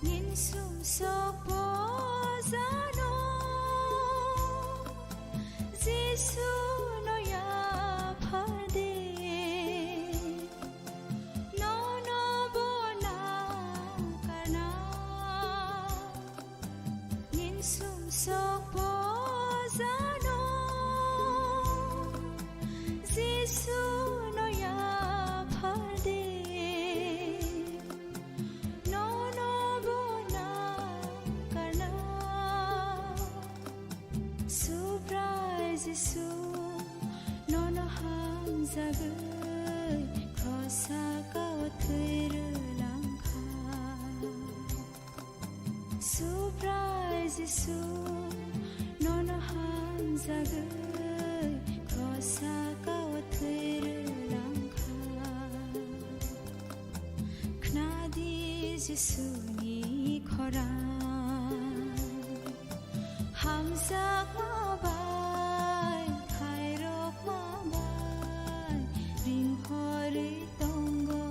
Nini sumsok pojano Jisu no yaphar di, nono bo nakarna. Nini sumsok pojano Jisu no yaphar di, nono bo nakarna. Subrai Jisu, nono hamjagwi krosa kao thwi rwlangkha. Subrai Jisu, nono hamjagwi krosa kao thwi rwlangkha. Khna di Jisuni khorang, hamjakma bai, khairokma bai, ringhorwi tongo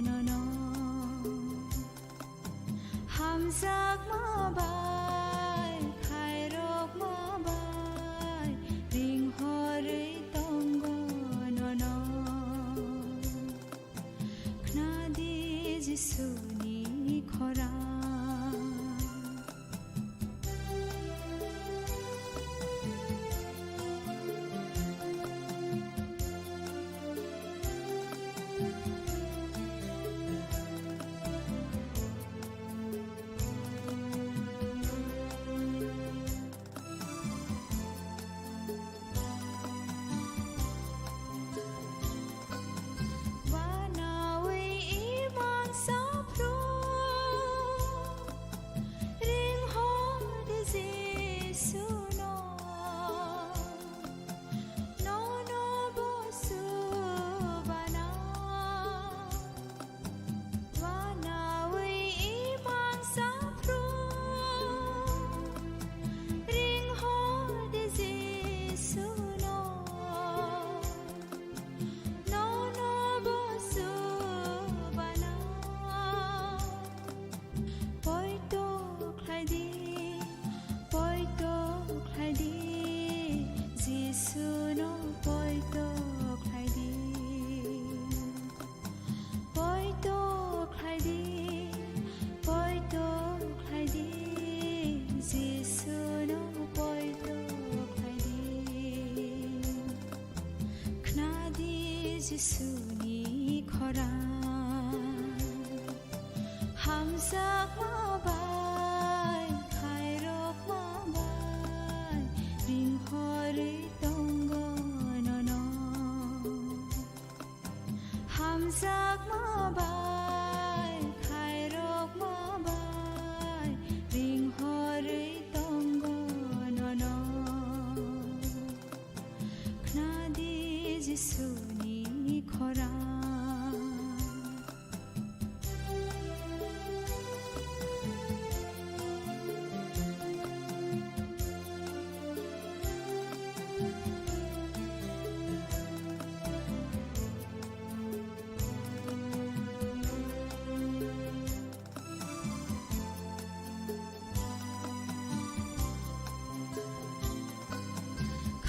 nono. Hamjakma bai, khairokma bai, ringhorwi tongo nono. Khna di Jisuni khorang. Jisuni khorang. Hamjakma bai, khairokma bai, ringhorwi tongo nono. Hamjakma bai, khairokma bai, ringhorwi tongo nono. Khnadi Jisuni khorang.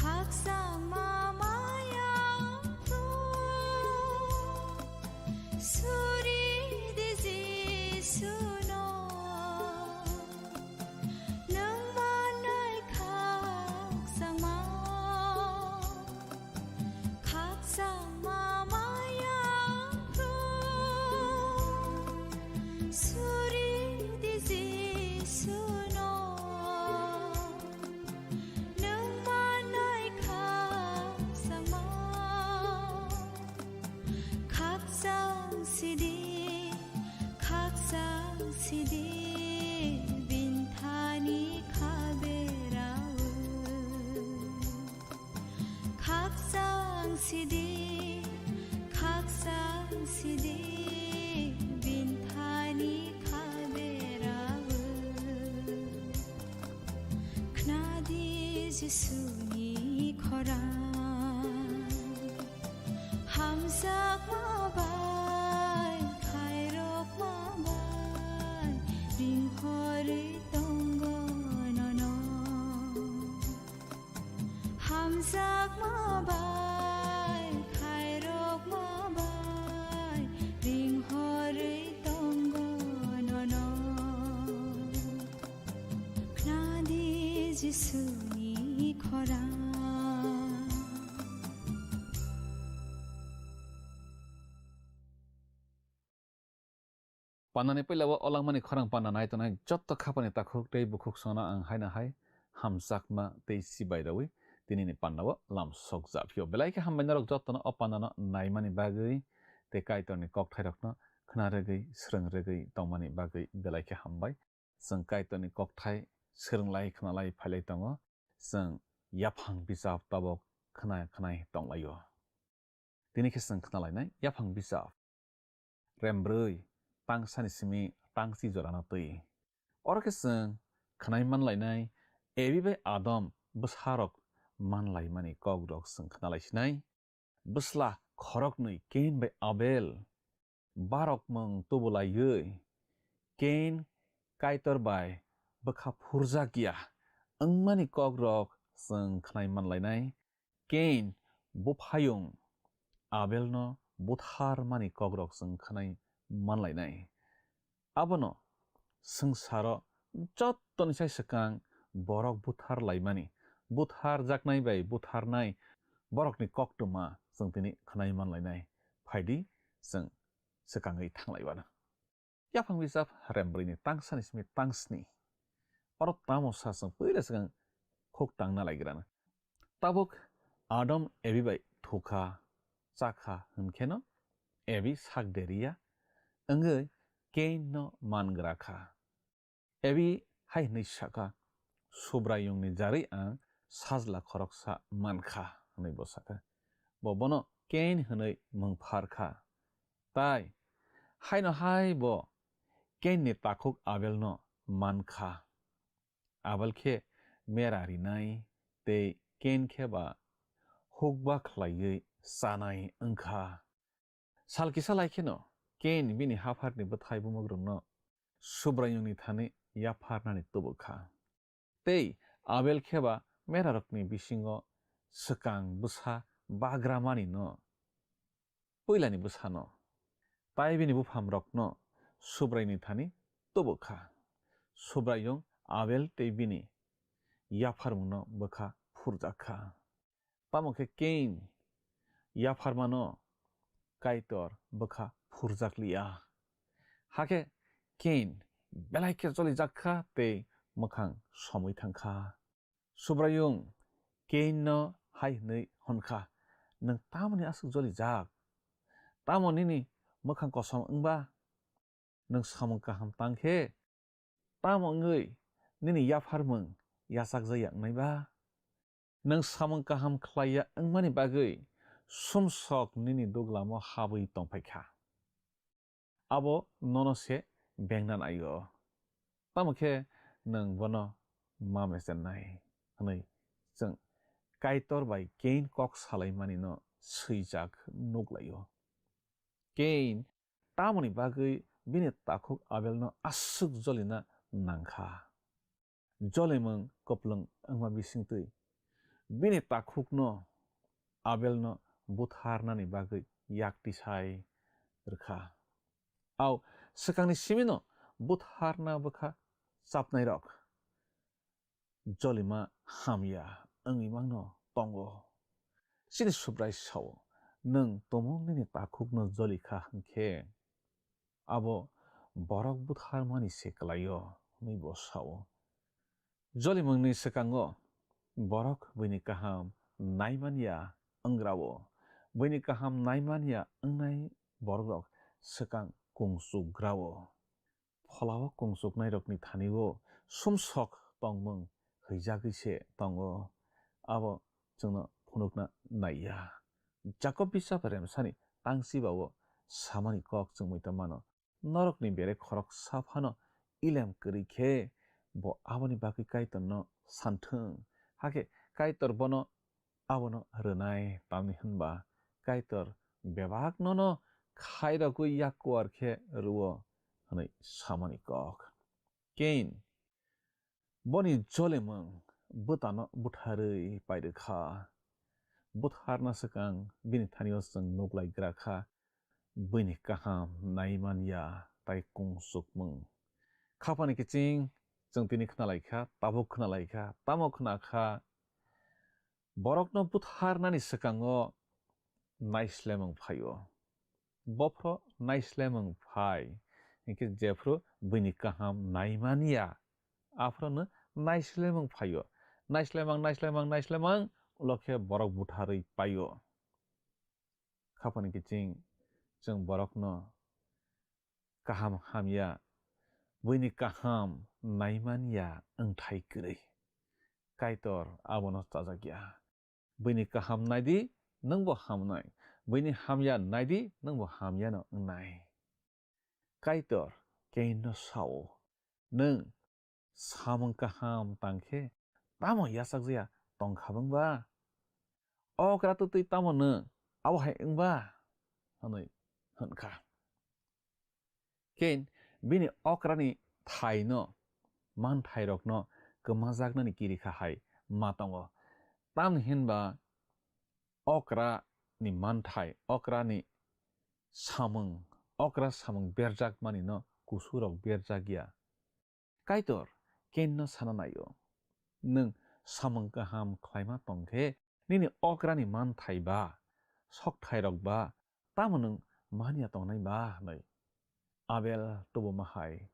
Khakchangma maya phung, suri di Jisuno. Nwng manai khakchangma, khakchangma maya phung, suri di Jisuno. Nwng manai khakchangma, khakchang sidi, khakchang sidi, bini thani kha berao. Khakchang sidi, khakchang sidi, bini thani kha berao. Khnadi Jisuni khorang. Hamjakma bai, khairokma bai, ringhorwi tongo nono. Hamjakma bai, khairokma bai, ringhorwi tongo nono. Khnadi Jisuni khorang. Panani puila o langmani khorang panna nai tongnai jotto khapani takhuk tei bukhuk songno ang haino hai hamjakma tei chibai rwi tinini pannao lam sok japhio. Belai khe hambai norok jottono o pannano naimani bagwi tei Kaitorni kokthairokno khna rwgwi, srwng rwgwi tongmani bagwi belai khe hambai. Chwng Kaitorni kokthai srwnglai, khnalai, phailai tongo. Chwng yaphang bichap tabok khna khnai tonglaio. Tini khe chwng khnalainai yaphang bichap. Rembrwi, tangsani simi tangsi jorano twi. Oro khe chwng khnai manlainai Evi bai Adam bwsarok manlaimani kokrok chwng khnalaisinai. Bwsla khoroknwi Kain bai Abel barokmung tubulaiwi Kain Kaitor bai bwkha phurjakya wngmani kokrok chwng khnai manlainai. Kain buphayung Abelno butharmani kokrok chwng khnai manlainai. Abono swngcharo jottoni sai swkang borok buthar laimani, buthar jaknai bai butharnai borokni koktwma chwng tini khnai manlainai. Phaidi chwng swkangwi thanglaiwano. Yaphang bichap Rembrwini tangsani simi tangsni. Oro tamo sa chwng puila swkang khuk tangna laigrana. Tabuk Adam Evi bai thukha, chakha hwnkheno Evi sak deriya wngwi Kain no mangra kha. Evi hai hwnwi sakha, "Subraiyungni jarwi ang sajla khoroksa mankha," hwnwi bo sakha. Bo bono Kain hwnwi mung pharkha. Tai haino hai bo Kainni takhuk Abelno mankha. Abel khe mera rinai tei Kain khe ba hukba khlaiwi chanai wngkha. Sal kisa lai kheno Kain bini hapharni bwthai bumukrokno Subraiyungni thani yapharnani tubu kha. Tei Abel khe ba merarokni bisingo swkang bwsa bagramanino puilani bwsano, tai bini buphamrokno Subraiyungni thani tubu kha. Subraiyung Abel tei bini yapharmungno bwkha phurjak kha. Tamo khe Kain yapharmano Kaitor bwkha phurjakliya. Hakhe Kain belai khe jolijak kha tei mwkhang somwi thang kha. Subraiyung Kainno hai hwnwi hwn kha, "Nwng tamoni aswk jolijak? Tamo nini mwkhang kosom wng ba? Nwng samung kaham tang khe tamo wngwi nini yapharmung yachakjakya wngnai ba? Nwng samung kaham khlaiya wngmani bagwi sumsok nini duglamo habwi tong phai kha. Abo nono se bengna nai-o. Tamo khe nwng bono ma mechennai," hwnwi chwng Kaitor bai Kain kok salaimanino swijak nuk lai-o. Kain tamoni bagwi bini takhuk Abelno aswk jolina nang kha? Jolimung kwplwng wngma bisingtwi bini takhukno Abelno butharnani bagwi yak tisai rwkha. Au swkangni simino butharna bwkha chapnairok jolima hamya wngwi mangno tongo. Chini Subrai sao, "Nwng tumung nini takhukno joli kha hwn khe, abo borok butharmani se klai-o," hwnwi bo sao. Jolimungni swkango borok buini kaham naimanya wng gra-o. Buini kaham naimanya wngnai borokrok swkang kungchuk gra-o. Pholao kungchuknairokni thani-o sumsok tongmung hwijagwi se tongo. Abo chwngno phunukna naiya. Jakob bisap remsani tangchiba-o samani kok chwngmwi tongmano, "Norokni bere khoroksa phano ilem kwrwi khe bo aboni bagwi Kaitorno santhwng, hakhe Kaitor bono abono rwnai, tamni hwnba Kaitor bebak nono khairogwi yak kuar khe rw-o," hwnwi samani kok. Kain boni jolimung bwtano butharwi pairwkha. Butharna swkang bini thani-o chwng nuklai gra kha, buini kaham naimanya tai kungchukmung. Khapani kiching chwng tini khnalaikha, tabuk khnalaikha, tamo khnakha, borokno butharnani swkango naislemung phaio. Bophro naislemung phai, hinkhe jephru buini kaham naimanya, aphrono naislemung phaio. Naislemang, naislemang, naislemang, ulo khe borok butharwi paio. Khapani kiching chwng borokno kaham hamya, buini kaham naimanya wngthai kwrwi. Kaitor abono chajakya. Buini kaham naidi, nwngbo hamnai. Buini hamya naidi, nwngbo hamyano wngnai. Kaitor Kainno sao, "Nwng samung kaham tang khe tamo yachakjaya tong kha bwng ba? Okra twtwi tamo nwng abo hai wng ba?" hwnwi hwn kha. Kain bini okrani thaino manthairokno kwmajaknani kirikha hai ma tongo. Tamni hinba okrani manthai, okrani samung, okra samung berjak manino kusurok berjak ya. Kaitor Kainno sana naio, "Nwng samung kaham khlaima tong khe nini okrani manthai ba, sokthairok ba, tamo nwng manya tongnai ba?" hwnwi. Abel tubuma hai,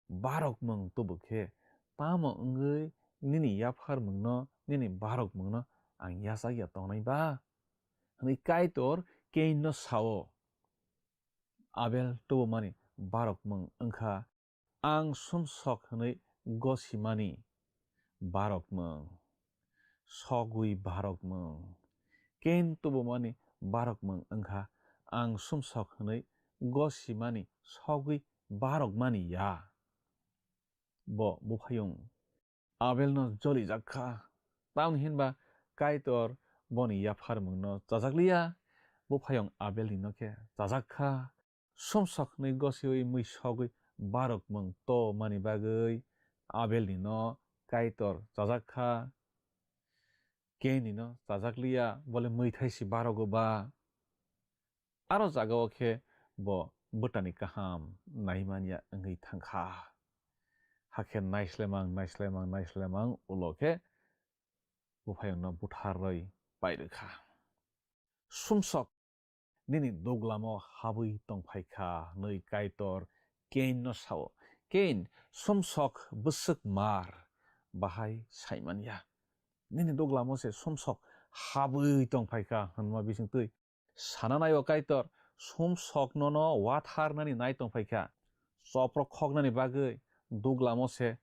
"Barokmung tubu khe tamo wngwi nini yapharmungno, nini barokmungno ang yachak ya tongnai ba?" hwnwi Kaitor Kainno sao. Abel tubumani barokmung wngkha ang sumsok hwnwi gosimani barokmung, sogwi barokmung. Kain tubumani barokmung wngkha ang sumsok hwnwi gosimani, sogwi barokmani ya. Bo buphayung Abelno jolijak kha. Tamni hinba Kaitor boni yapharmungno chajak liya, buphayung Abelnino khe chajak kha. Sumsok hwnwi gosiwi mwisogwi barokmung to mani bagwi Abelnino Kaitor chajak kha. Kainino chajak liya, bole mwithai si barogo ba. Aro jagao khe bo bwtani kaham naimanya wngwi thang kha. Hakhe naislemang, naislemang, naislemang ulo khe buphayungno butharwi pairwkha. Sumsok nini duglamo habwi tongphai kha, hwnwi Kaitor Kainno sao. Kain, sumsok bwswk mar bahai saimanya. Nini duglamo se sumsok habwi tongphai kha hwnma bisingtwi sana nai-o Kaitor, sumsokno no watharnani nai tongphai kha. Choprok khoknani bagwi duglamo se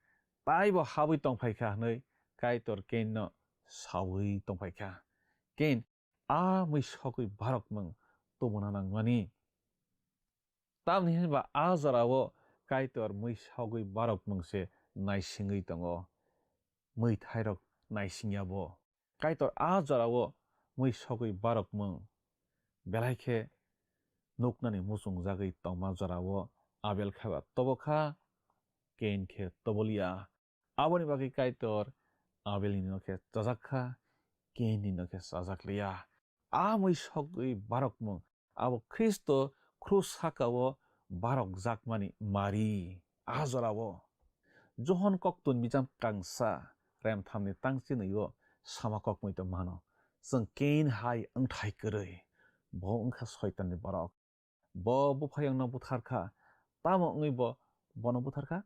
taibo habwi tongphai kha hwnwi Kaitor Kainno saui tongphai kha. Kain, a mwisogwi barokmwng tubuna nangmani. Tamni hinba a jorao Kaitor mwisogwi barokmwng se naisingwi tongo, mwithairok naisingya bo. Kaitor a jorao mwisogwi barokmwng belai khe nuknani muchungjagwi tongma jorao Abel khe ba tobo kha, Kain khe tobo liya. Aboni bagwi Kaitor Abelni no khe chajak kha, Kainni no khe chajak liya. A mwisogwi barokmwng abo Khristo krus sakao barokjakmani mari. A jorao Johon koktun bijap kangsa remthamni tangchinwi-o sama kokmwi tong mano. Chwng Kain hai wngthai kwrwi, bo wngkha Soitanni borok. Bo buphayungno buthar kha, tamo wngwi bo bono buthar kha?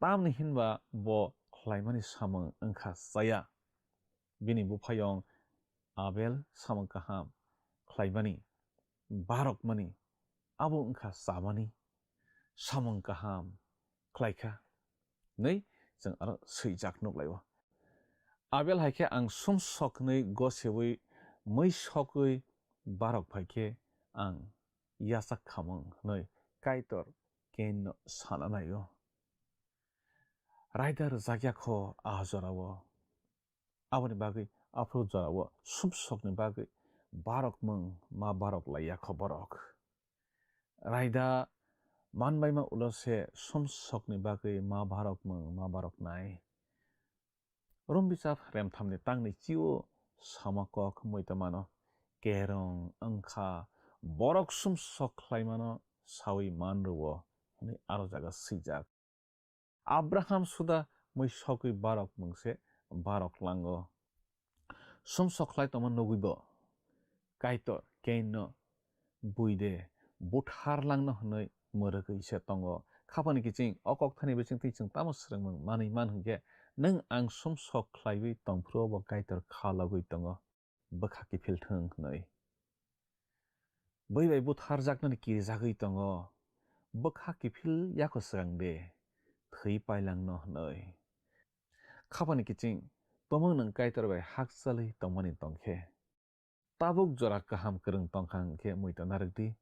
Tamni hinba bo khlaimani samung wngkha chaya. Bini buphayung Abel samung kaham khlaimani, barokmani, abo wngkha chamani samung kaham khlaikha hwnwi chwng aro swijak nuklaio. Abel hai khe ang sumsok hwnwi goseui mwisogwi barok phai khe ang yachak khamung hwnwi Kaitor Kainno sana nai-o. Raida rwjakya kho a jorao. Aboni bagwi aphuru jorao sumsokni bagwi barokmwng ma barok laiya kho borok. Raida manbaima ulo se sumsokni bagwi ma barokmwng ma baroknai. Rom bijap remthamni tangni chio sama kok muitamano kerong wngkha, borok sumsok khlaimano saui man rwo hwnwi aro jaga swijak. Abraham suda mwisogwi barokmwng se barok lango. Sumsok khlai tongma nugwi bo Kaitor Kainno bui de buthar langno hwnwi mwrwgwi se tongo. Khapani kiching o kokthani bisingtwi chwng tamo swrwngmung manwi man hwnkhe, nwng ang sumsok khlaiwi tongphuru bo Kaitor kha logwi tongo, bwkha kiphil thwng hwnwi. Bui bai butharjaknani kirijagwi tongo, bwkha kiphil yako swkang de, thwi pailangno hwnwi. Khapani kiching, tomung nwng Kaitor bai hakchalwi tongmani tongkhe. Tabuk jora kaham kwrwng tongkha hwnkhe muitu narwkdi,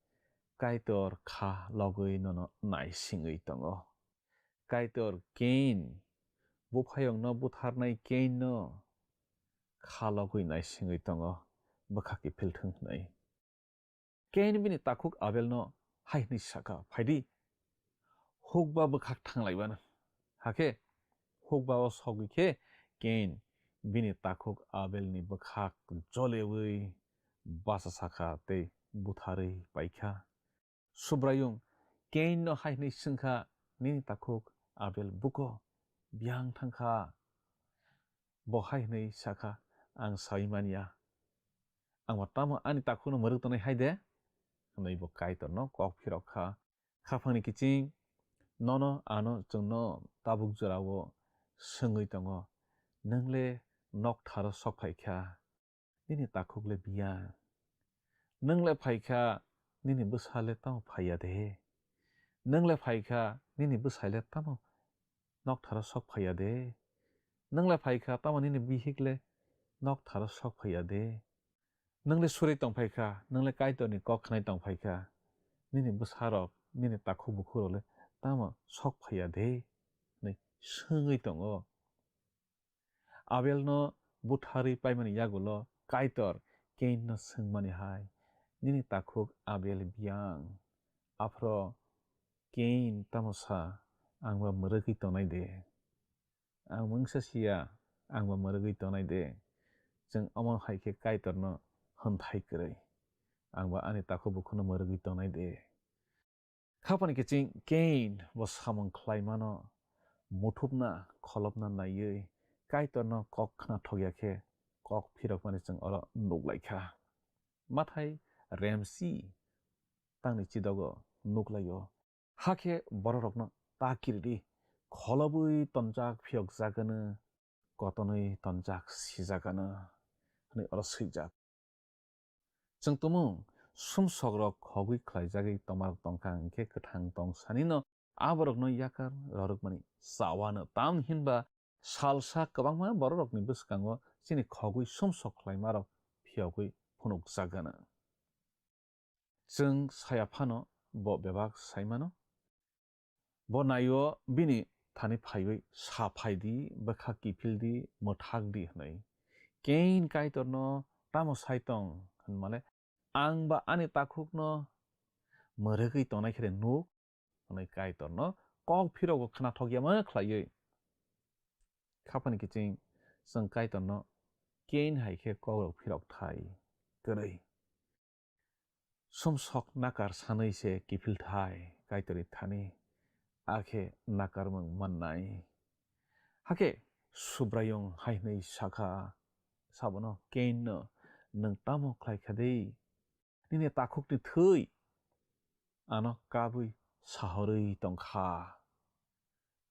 Kaitor kha logwi nono naisingwi tongo. Kaitor Kain, buphayungno butharnai Kainno kha logwi naisingwi tongo, bwkha kiphil thwng hwnwi. Kain bini takhuk Abelno hai hwnwi sakha, "Phaidi, hukba bwkhak thanglaibano." Hakhe hukba o sogwi khe Kain bini takhuk Abelni bwkhak joleui bachasakha tei butharwi paikha. Subraiyung Kainno hai hwnwi swngkha, "Nini takhuk Abel buko biyang thangkha?" Bo hai hwnwi sakha, "Ang saui manya. Ang bo tamo ani takhukno mwrwk tongnai hai de?" hwnwi bo Kaitorno kok phirok kha. Khaphangni kiching, nono ano chwngno tabuk jorao swngwi tongo, "Nwng le noktharo sok phai kha, nini takhuk le biyang? Nwng le phai kha, nini bwsa le tamo phai ya de? Nwng le phai kha, nini bwsai le tamo noktharo sok phai ya de? Nwng le phai kha, tamo nini bihik le noktharo sok phai ya de? Nwng le suri tong phai kha, nwng le Kaitorni kok khnai tong phai kha, nini bwsarok, nini takhuk bukhukrok le tamo sok phai ya de?" hwnwi swngwi tongo. Abelno butharwi paimani yagulo Kaitor Kainno swngmani hai, "Nini takhuk Abel biyang?" Aphro Kain tamo sa, "Ang ba mwrwgwi tongnai de? Ang mungsa siya, ang ba mwrwgwi tongnai de?" Chwng omo hai khe Kaitorno hwnthai kwrwi, "Ang ba ani takhuk bukhuno mwrwgwi tongnai de?" Khapani kiching Kain bo samung khlaimano muthupna kholopna naiwi Kaitorno kok khna thokya khe kok phirokmani chwng oro nuk lai kha. Mathai remsi tangni chidogo nuklaio. Hakhe bororokno ta kiridi, kholobwi tonjak phiyokjagano, kotonwi tonjak sijagano, hwnwi oro swijak. Chwng tumung sumsokrok khogwi khlaijagwi tongmarok tongkha, hwnkhe kwthang tong sanino aborokno yakar rorwkmani chawano. Tamni hinba salsa kwbangma bororokni bwskango chini khogwi sumsok khlaimarok phiyogwi phunukjagano. Chwng saya phano bo bebak sai mano. Bo naio bini thani phaiwi sa phaidi, bwkha kiphildi, mwthakdi hwnwi. Kein Kaitorno tamo sai tong hwnmale, ang ba ani takhukno mwrwgwi tongnai khe nuk hwnwi Kaitorno kok phirokbo khnathok yama khlaiwi. Khapani kiching chwng Kaitorno kein hai khe kokrok phirok thai kwrwi. Sumsok nakar sanwi se kiphil thai Kaitorni thani, akhe nakarmung mannai. Hakhe Subraiyung hai hwnwi sakha, sabono Kainno, "Nwng tamo khlai kha de? Nini takhukni thwi ano kabwi sahorwi tongkha.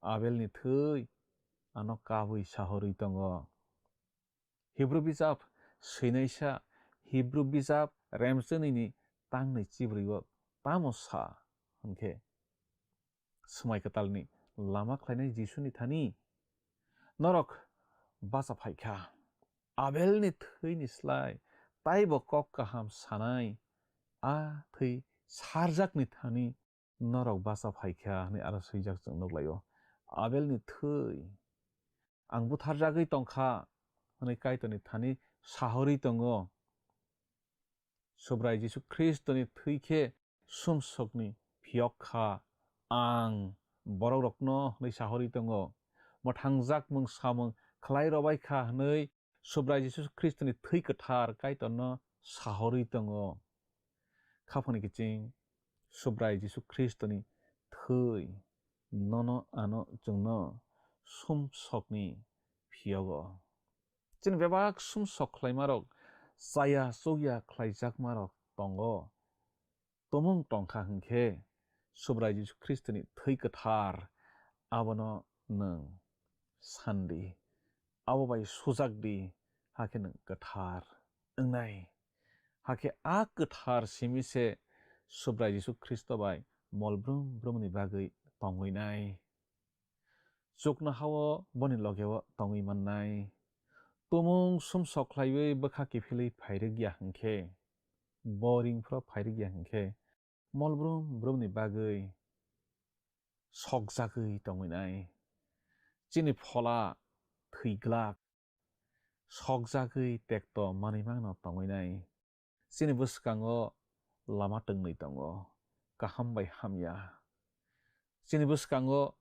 Abelni thwi ano kabwi sahorwi tongo." Hibru bijap swinaisa, Hibru bijap remchwnini tangni chibrio tamo sa hwnkhe, Swmai kwtalni lama khlainai Jisuni thani norok bacha phaikha. Abelni thwini slai taibo kok kaham sanai a thwi sarjakni thani norok bacha phaikha hwnwi aro swijak chwng nuklaio. Abelni thwi, "Ang butharjagwi tongkha," hwnwi Kaitorni thani sahorwi tongo. Subrai Jisu Khristoni thwi khe sumsokni phiyok kha, "Ang borokrokno," hwnwi sahorwi tongo. Mwthangjak mung samung khlai robai kha hwnwi Subrai Jisu Khristoni thwi kwthar Kaitorno sahorwi tongo. Khapani kiching Subrai Jisu Khristoni thwi nono ano chwngno sumsokni phiyogo. Chini bebak sumsok khlaimarok, chaya chukya khlaijakmarok tongo. Tumung tongkha hwnkhe Subrai Jisu Khristoni thwi kwthar abono nwng sandi. Abo bai sujakdi, hakhe nwng kwthar wngnai. Hakhe a kwthar simi se Subrai Jisu Khristo bai mol brum brumni bagwi tongwi nai. Chuknohao boni logeo tongwi mannai. Tumung sumsok khlaiwi bwkha kiphilwi phairwk ya hwnkhe, boring phro phairwk ya hwnkhe, mol brum brumni bagwi sokjagwi tongwi nai. Chini phola thwi glak, sokjagwi tekto manwi mangno tongwi nai. Chini bwskango lama twngnwi tongo, kaham bai hamya. Chini bwskango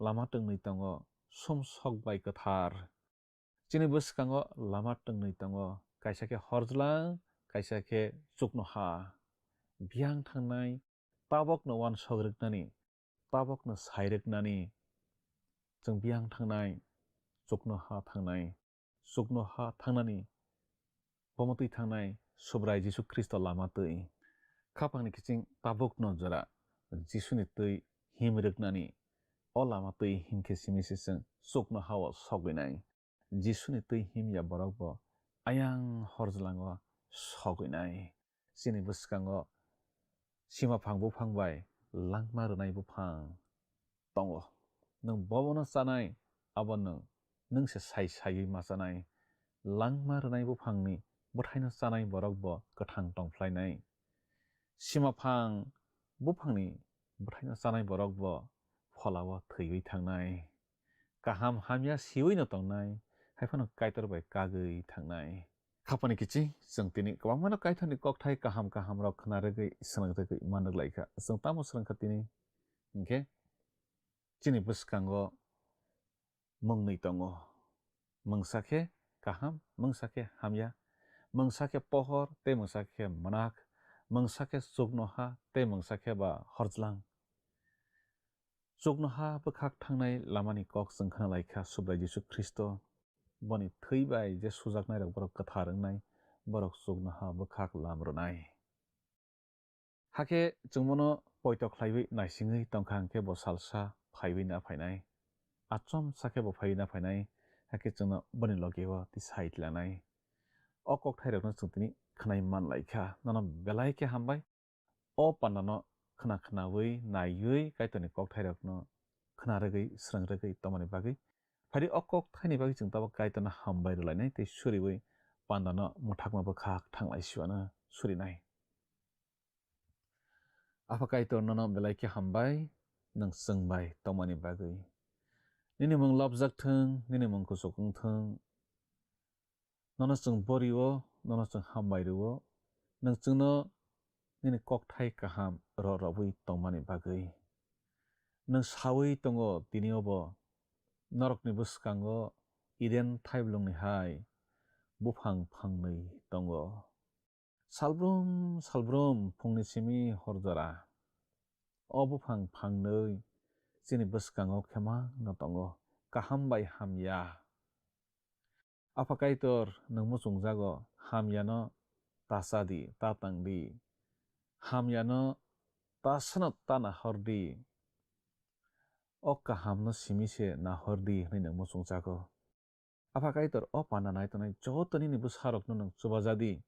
lama twngnwi tongo, sumsok bai kwthar. Chini bwskango lama twngnwi tongo, kaisa khe horjlang, kaisa khe chuknoha. Biyang thangnai, tabokno uansuk rwknani, tabokno sai rwknani, chwng biyang thangnai, chuknoha thangnai, chuknoha thangnani, bomotwi thangnai Subrai Jisu Khristo lama twi. Khapangni kiching tabukno jora Jisuni twi him rwknani, o lama twi himkhe simi se chwng chuknohao sogwinai. Jisuni twi himya borok bo ayang horjlango sogwinai. Chini bwskango simaphang buphang bai langma rwnai buphang tongo. Nwng bobono chanai, abo nwng, nwng se sai saiwi ma chanai. Langma rwnai buphangni bwthaino chanai borok bo kwthang tongphlainai. Simaphang buphangni bwthaino chanai borok bo pholao thwiwi thangnai. Kaham hamya siwino tongnai, haiphano Kaitor bai kagwi thangnai. Khapani kiching, chwng tini kwbangmano Kaitorni kokthai kaham kahamrok khna rwgwi, swnam rwgwi man rwk lai kha. Chwng tamo swrwng kha tini? Hinkhe chini bwskango mwngnwi tongo. Mungsa khe kaham, mungsa khe hamya, mungsa khe pohor tei mungsa khe mwnak, mungsa khe chuknoha tei mungsa khe ba horjlang. Chuknoha bwkhak thangnai lamani kok chwng khna lai kha Subrai Jisu Khristo. Boni thwi bai je sujaknairok borok kwthar wngnai, borok chuknoha bwkhak lam rwnai. Hakhe chwng bono poito khlaiwi naisingwi tongkha hwnkhe bo salsa phaiwi na phainai. Achomsa khe bo phaiwi na phainai, hakhe chwngno boni logio tisai tlanai. O kokthairokno chwng tini khwnai man lai kha, nono belai khe hambai. O pandano khna khnaui, naiwi Kaitorni kokthairokno khna rwgwi, srwng rwgwi tongmani bagwi. Phaidi o kokthaini bagwi chwng tabuk Kaitorno hambai rwlainai tei suriui pandano mwthakma bwkhak thanglai siwano surinai. Apha Kaitor, nono belai khe hambai, nwng chwng bai tongmani bagwi. Nini mung lobjak thung, nini mung kuchuk wng thung. Nono chwng borio, nono chwng hambai rwo, nwng chwngno nini kokthai kaham rw rwui tongmani bagwi. Nwng saui tongo tini obo, norokni bwskango Eden thaiblwngni hai buphang phangnwi tongo. Salbrum salbrum phungni simi hor jora, o buphang phangnwi chini bwskango khemangno tongo, kaham bai hamya. Apha Kaitor, nwng muchungjago, hamyano ta cha di, ta tang di, hamyano ta sano ta nahor di, o kahamno simi se nahor di hwnwi nwng muchungjago. Apha Kaitor, o panda nai tongnai joto nini bwsarokno nwng chubaja di,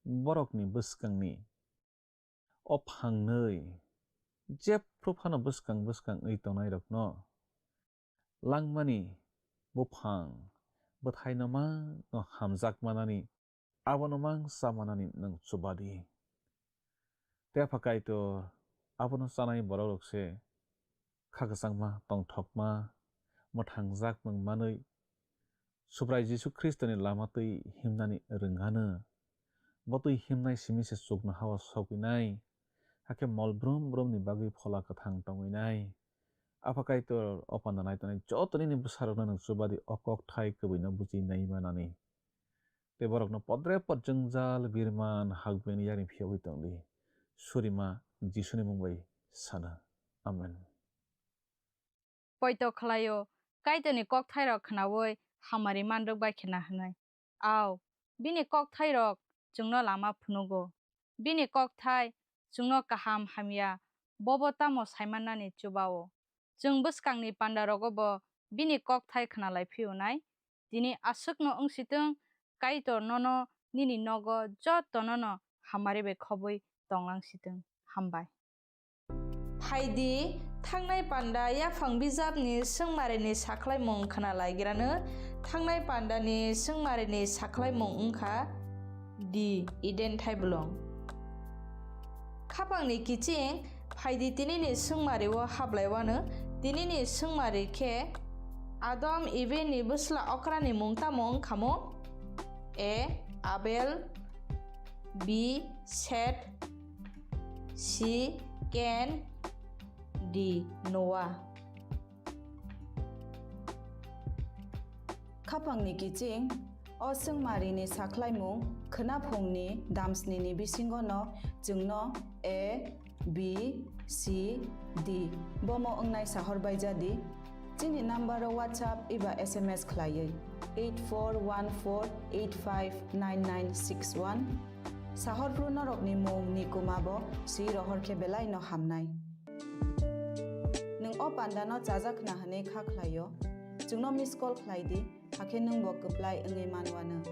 borokni bwskangni o phangnwi jephru phano bwskang bwskang wngwi tongnairokno langmani buphang bwthaino mangno hamjak manani, abono mangsa manani nwng chuba di. Tei Apha Kaitor, abono chanai borokrok se kha kwchangma, tongthokma, mwthangjak mung manwi Subrai Jisu Khristoni lama twi himnani rwngano. Bo twi himnai simi se chuknohao sogwinai, hakhe mol brum brumni bagwi phola kwthang tongwinai. Apha Kaitor, o panda nai tongnai joto nini bwsarokno nwng chuba di, o kokthai kwbwino buji nai manani. Tei borokno podre pod jwngjal birman hakbini yakni phiyogwi tong di. Surima Jisuni mung bai sana. Amen. Poito khlaio, Kaitorni kokthairok khnaui hamari man rwk bai khe na hwnwi. Ao, bini kokthairok chwngno lama phunugo. Bini kokthai chwngno kaham hamya, bobo tamo saimannani chuba-o. Chwng bwskangni pandarogo bo bini kokthai khna lai phiyonai. Tini aswkno wng sitwng, Kaitor nono nini nogo jotonono hamari bai khobwi tonglang sitwng. Hambai. Phaidi, thangnai panda yaphang bijapni swngmarini sakhlaimung khna laigrano. Thangnai pandani swngmarini sakhlaimung wngkha D. Eden thaiblwng. Khapangni kiching, phaidi tinini swngmario hablaiwano. Tinini swngmari khe Adam Eveni bwsla okrani mung tamo wngkhamu? A. Abel, B. Seth, C. Cain, D. Noah. Khapangni kiching, o swngmarini sakhlaimung khwnaphungni damsnini bisingono chwngno A, B, C, D bomo wngnai sahor baija di. Chini number o WhatsApp eba S M S khlaiwi eight four one four eight five nine nine six one. Sahor phru norokni mung ni kuma bo swi rohor khe belai no hamnai. Nwng o panda no chajak khna hwnwi kha khlaio, chwngno miss call khlai di, hakhe nwng bo kwplai wngwi manwano.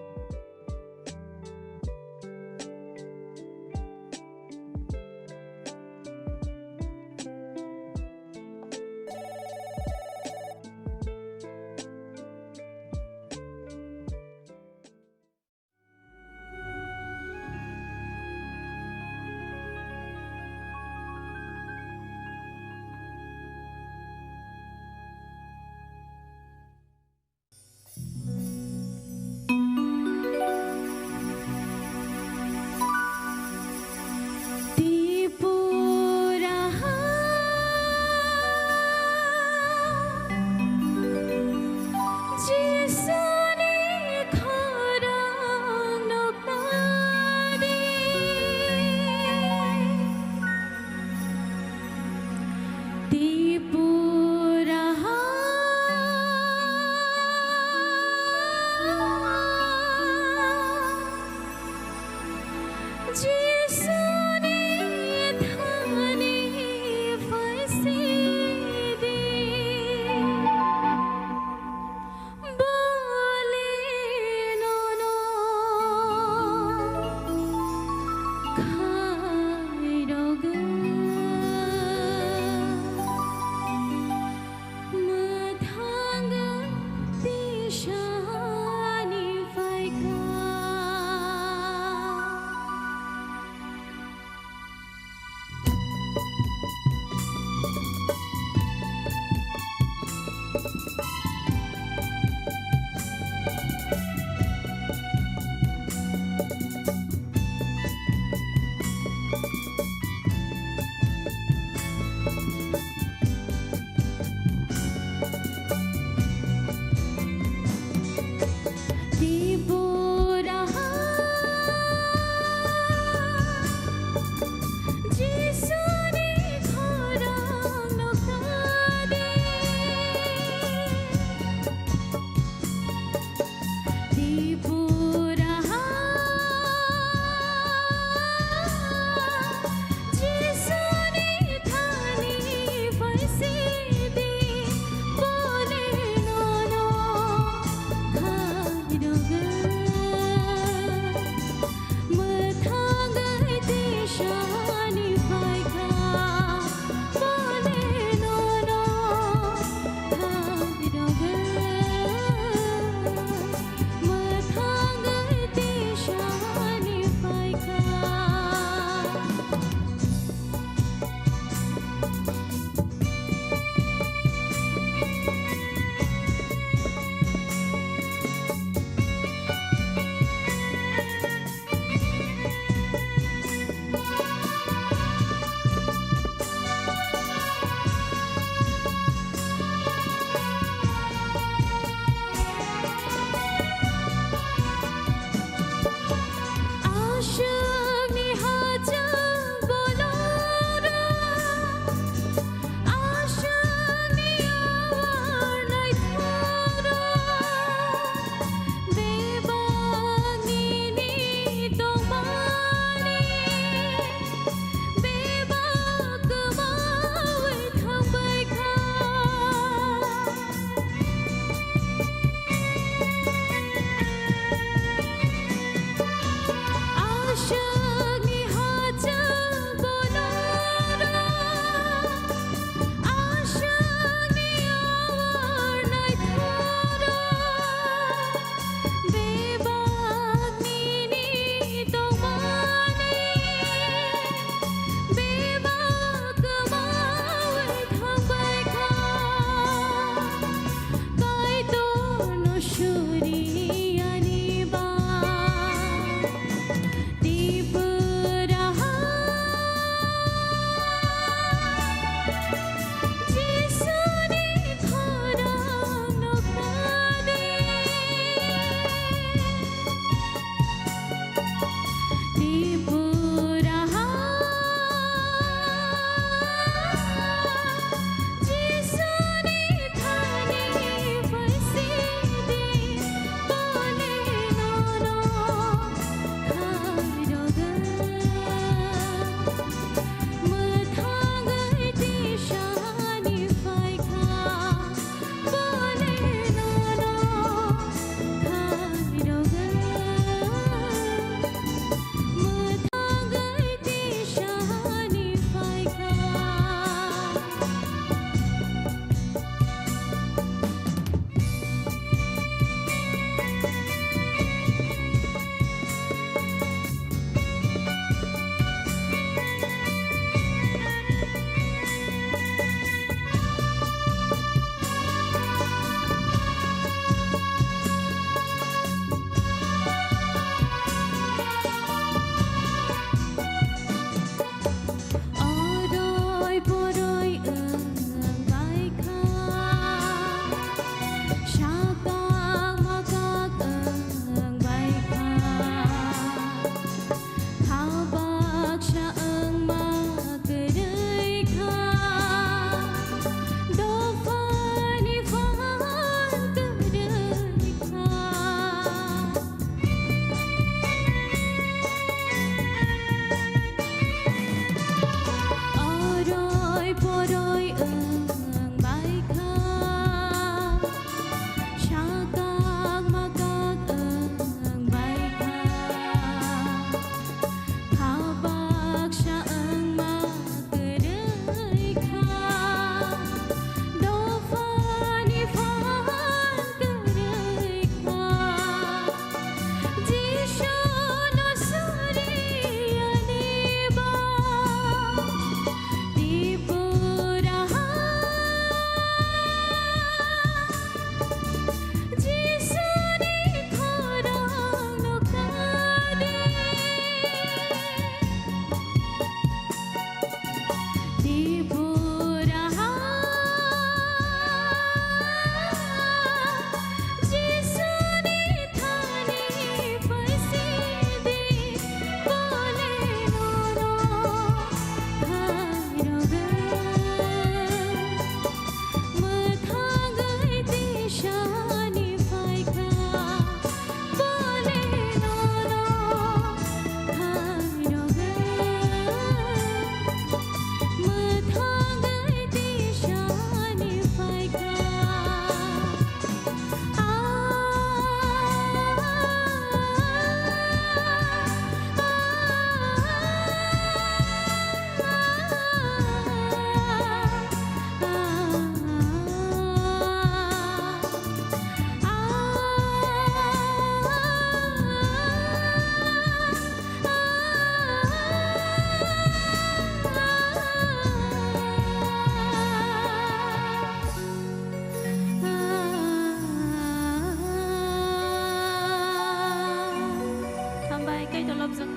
Tolop jak.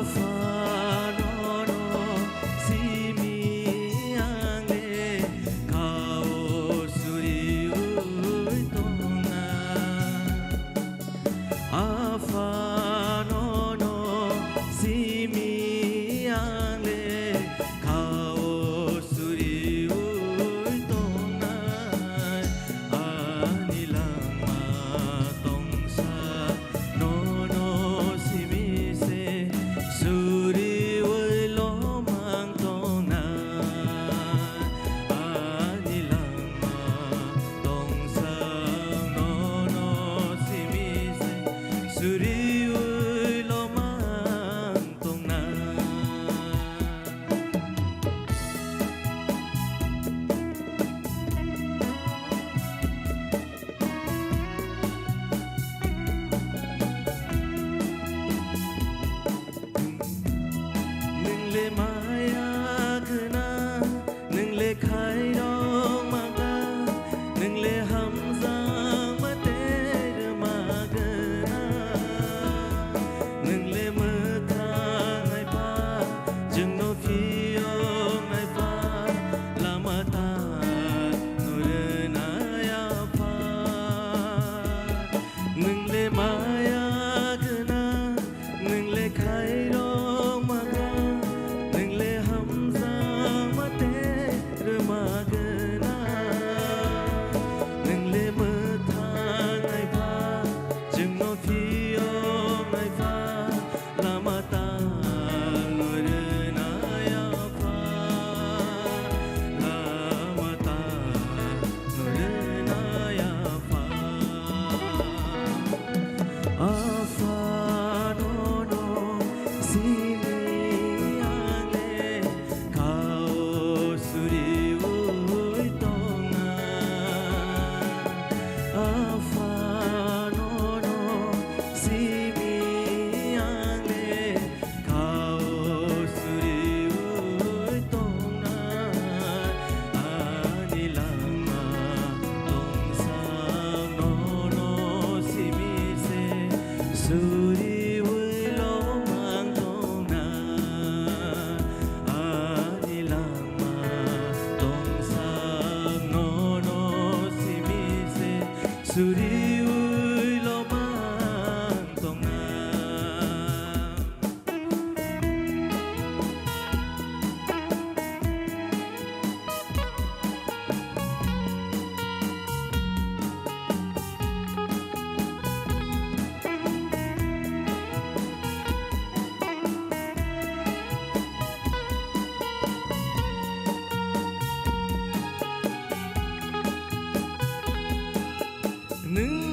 Aphano no simi ang le kao suriui tongna. Aphano no simi ang le kao suriui tongnai. Ani langma tongsa nono simi se suriui lomang tongnai. Ani langma tongsa nono simi se suriui lomang tongna. Nwng le maya gwnang, nwng le khairok mangkha, nwng le hamjakma tei rwma gwnang. Nwng le mwthang hai pha, chwngno phiyok nai pha, lama ta no rwnai apha. Nwng le maya gwnang, nwng le khairok mangkha, nwng le hamjakma tei rwma gwnang. Nwng le mwthang hai pha, chwngno phiyok nai pha, lama ta no rwnai apha, lama ta no rwnai apha. Aphano no simi ang le kao suriui tongna. Aphano no simi ang le kao suriui tongna. Ani langma tongsa nono simi se suriui lomang tongna. Ani langma tongsa nono simi se suriui lomang tongna. Nwng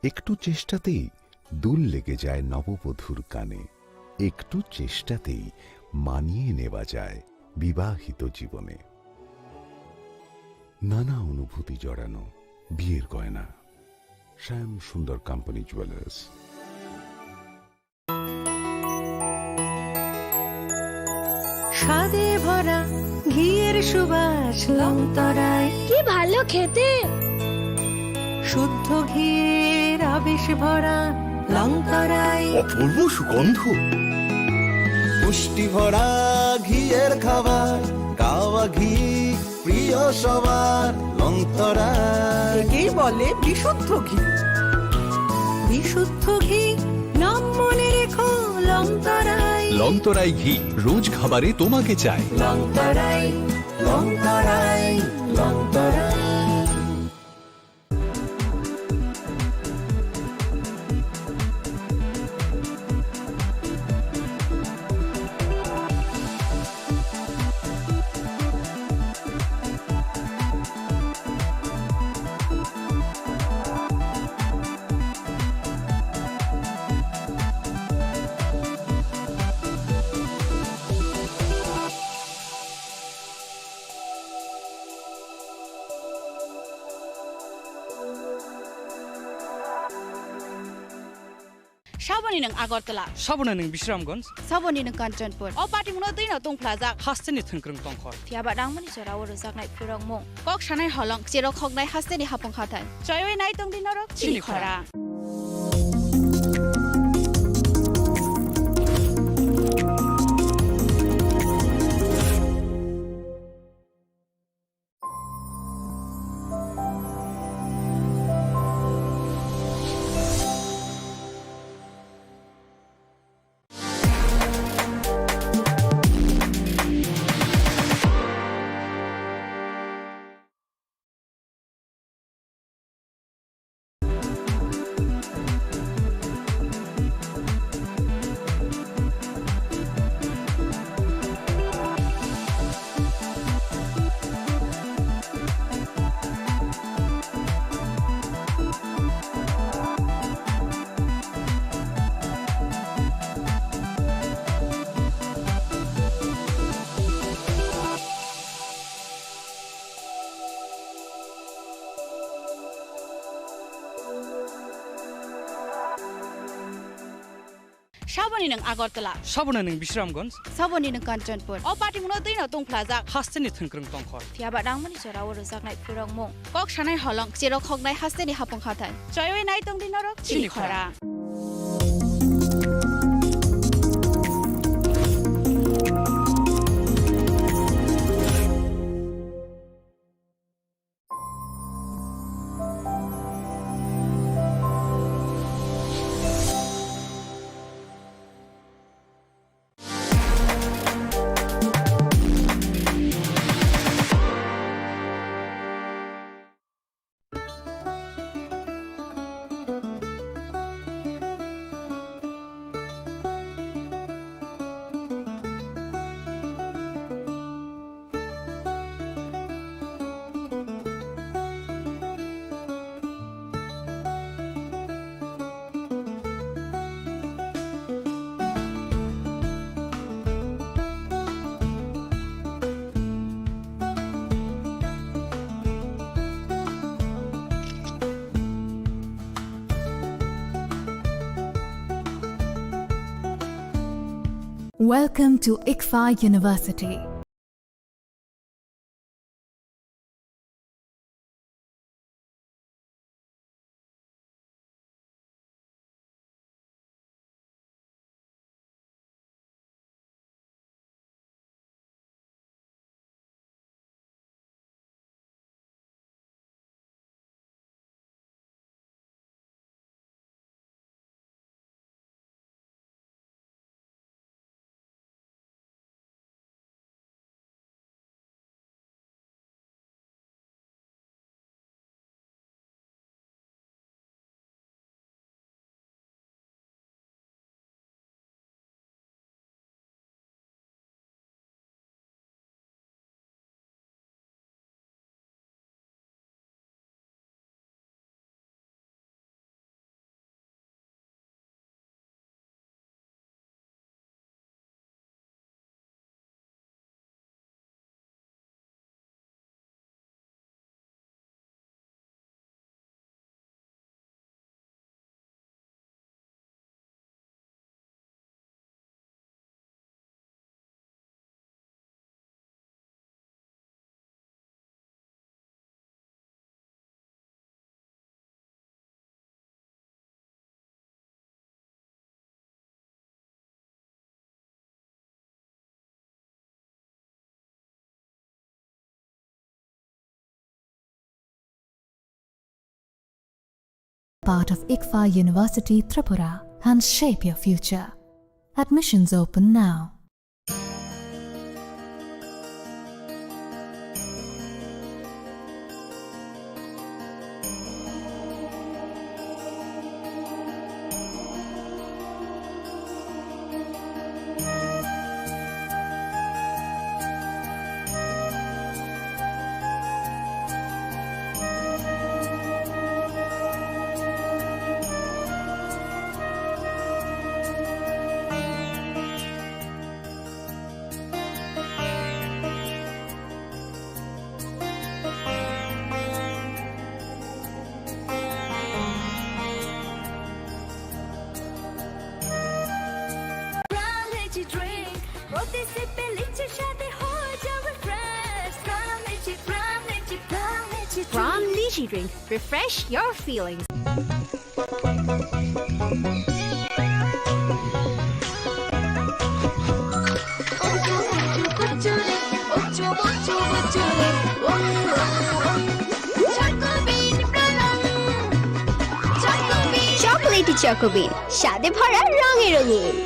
একটু চেষ্টাতেই দুল লেগে যায় নববধূর কানে, একটু চেষ্টাতেই মানিয়ে নেওয়া যায় বিবাহিত জীবনে। নানা অনুভূতি জড়ানো বিয়ের গয়না। শ্যাম সুন্দর কোম্পানি জুয়েলার্স। স্বাদে ভরা ঘিয়ের সুবাস লংতরায়। কি ভালো খেতে! শুদ্ধ ঘিয়ের আবেশ ভরা লংতরায়। অপূর্ব সুগন্ধ। পুষ্টি ভরা ঘিয়ের খাবার, গাওয়া ঘি প্রিয় সবার লংতরায়। একেই বলে বিশুদ্ধ ঘি। বিশুদ্ধ ঘি, নাম মনে রেখো লংতরায়। লংতরাই ঘি রোজ খাবারে তোমাকে চাই। লংতরায়, লংতরায়, Longtharai. Saboni nwng Agartala. Saboni nwng Bisramganj. Saboni nwng Kanchanpur. O patimungno twino tungphlajak. Hasteni thwngkwrwng tongkhor. Phiyaba nangmani jorao rwjaknai phwrwngmung. Kok sanai holong, cherok hoknai hasteni hapung hathai. Choiwi nai tongdi norok chini chini khorang. Saboni nwng Agartala. Saboni nwng Bisramganj. Saboni nwng Kanchanpur. O patimungno twino tungphlajak. Hasteni thwngkwrwng tongkhor. Phiyaba nangmani jorao rwjaknai phwrwngmung. Kok sanai holong, cherok hoknai hasteni hapung hathai. Choiwi nai tongdi norok chini chini khorang. Khorang. Welcome to ICFAI University. Part of ICFAI University Tripura and shape your future. Admissions open now. Prime Lychee Drink. প্রতি সিপে লিচুর স্বাদে হয়ে যাবে fresh. Prime Lychee, Prime Lychee, Prime Lychee Drink। Prime Lychee Drink. Refresh your feelings. Chocolatey চকোবিন, স্বাদে ভরা, রঙে রঙিন।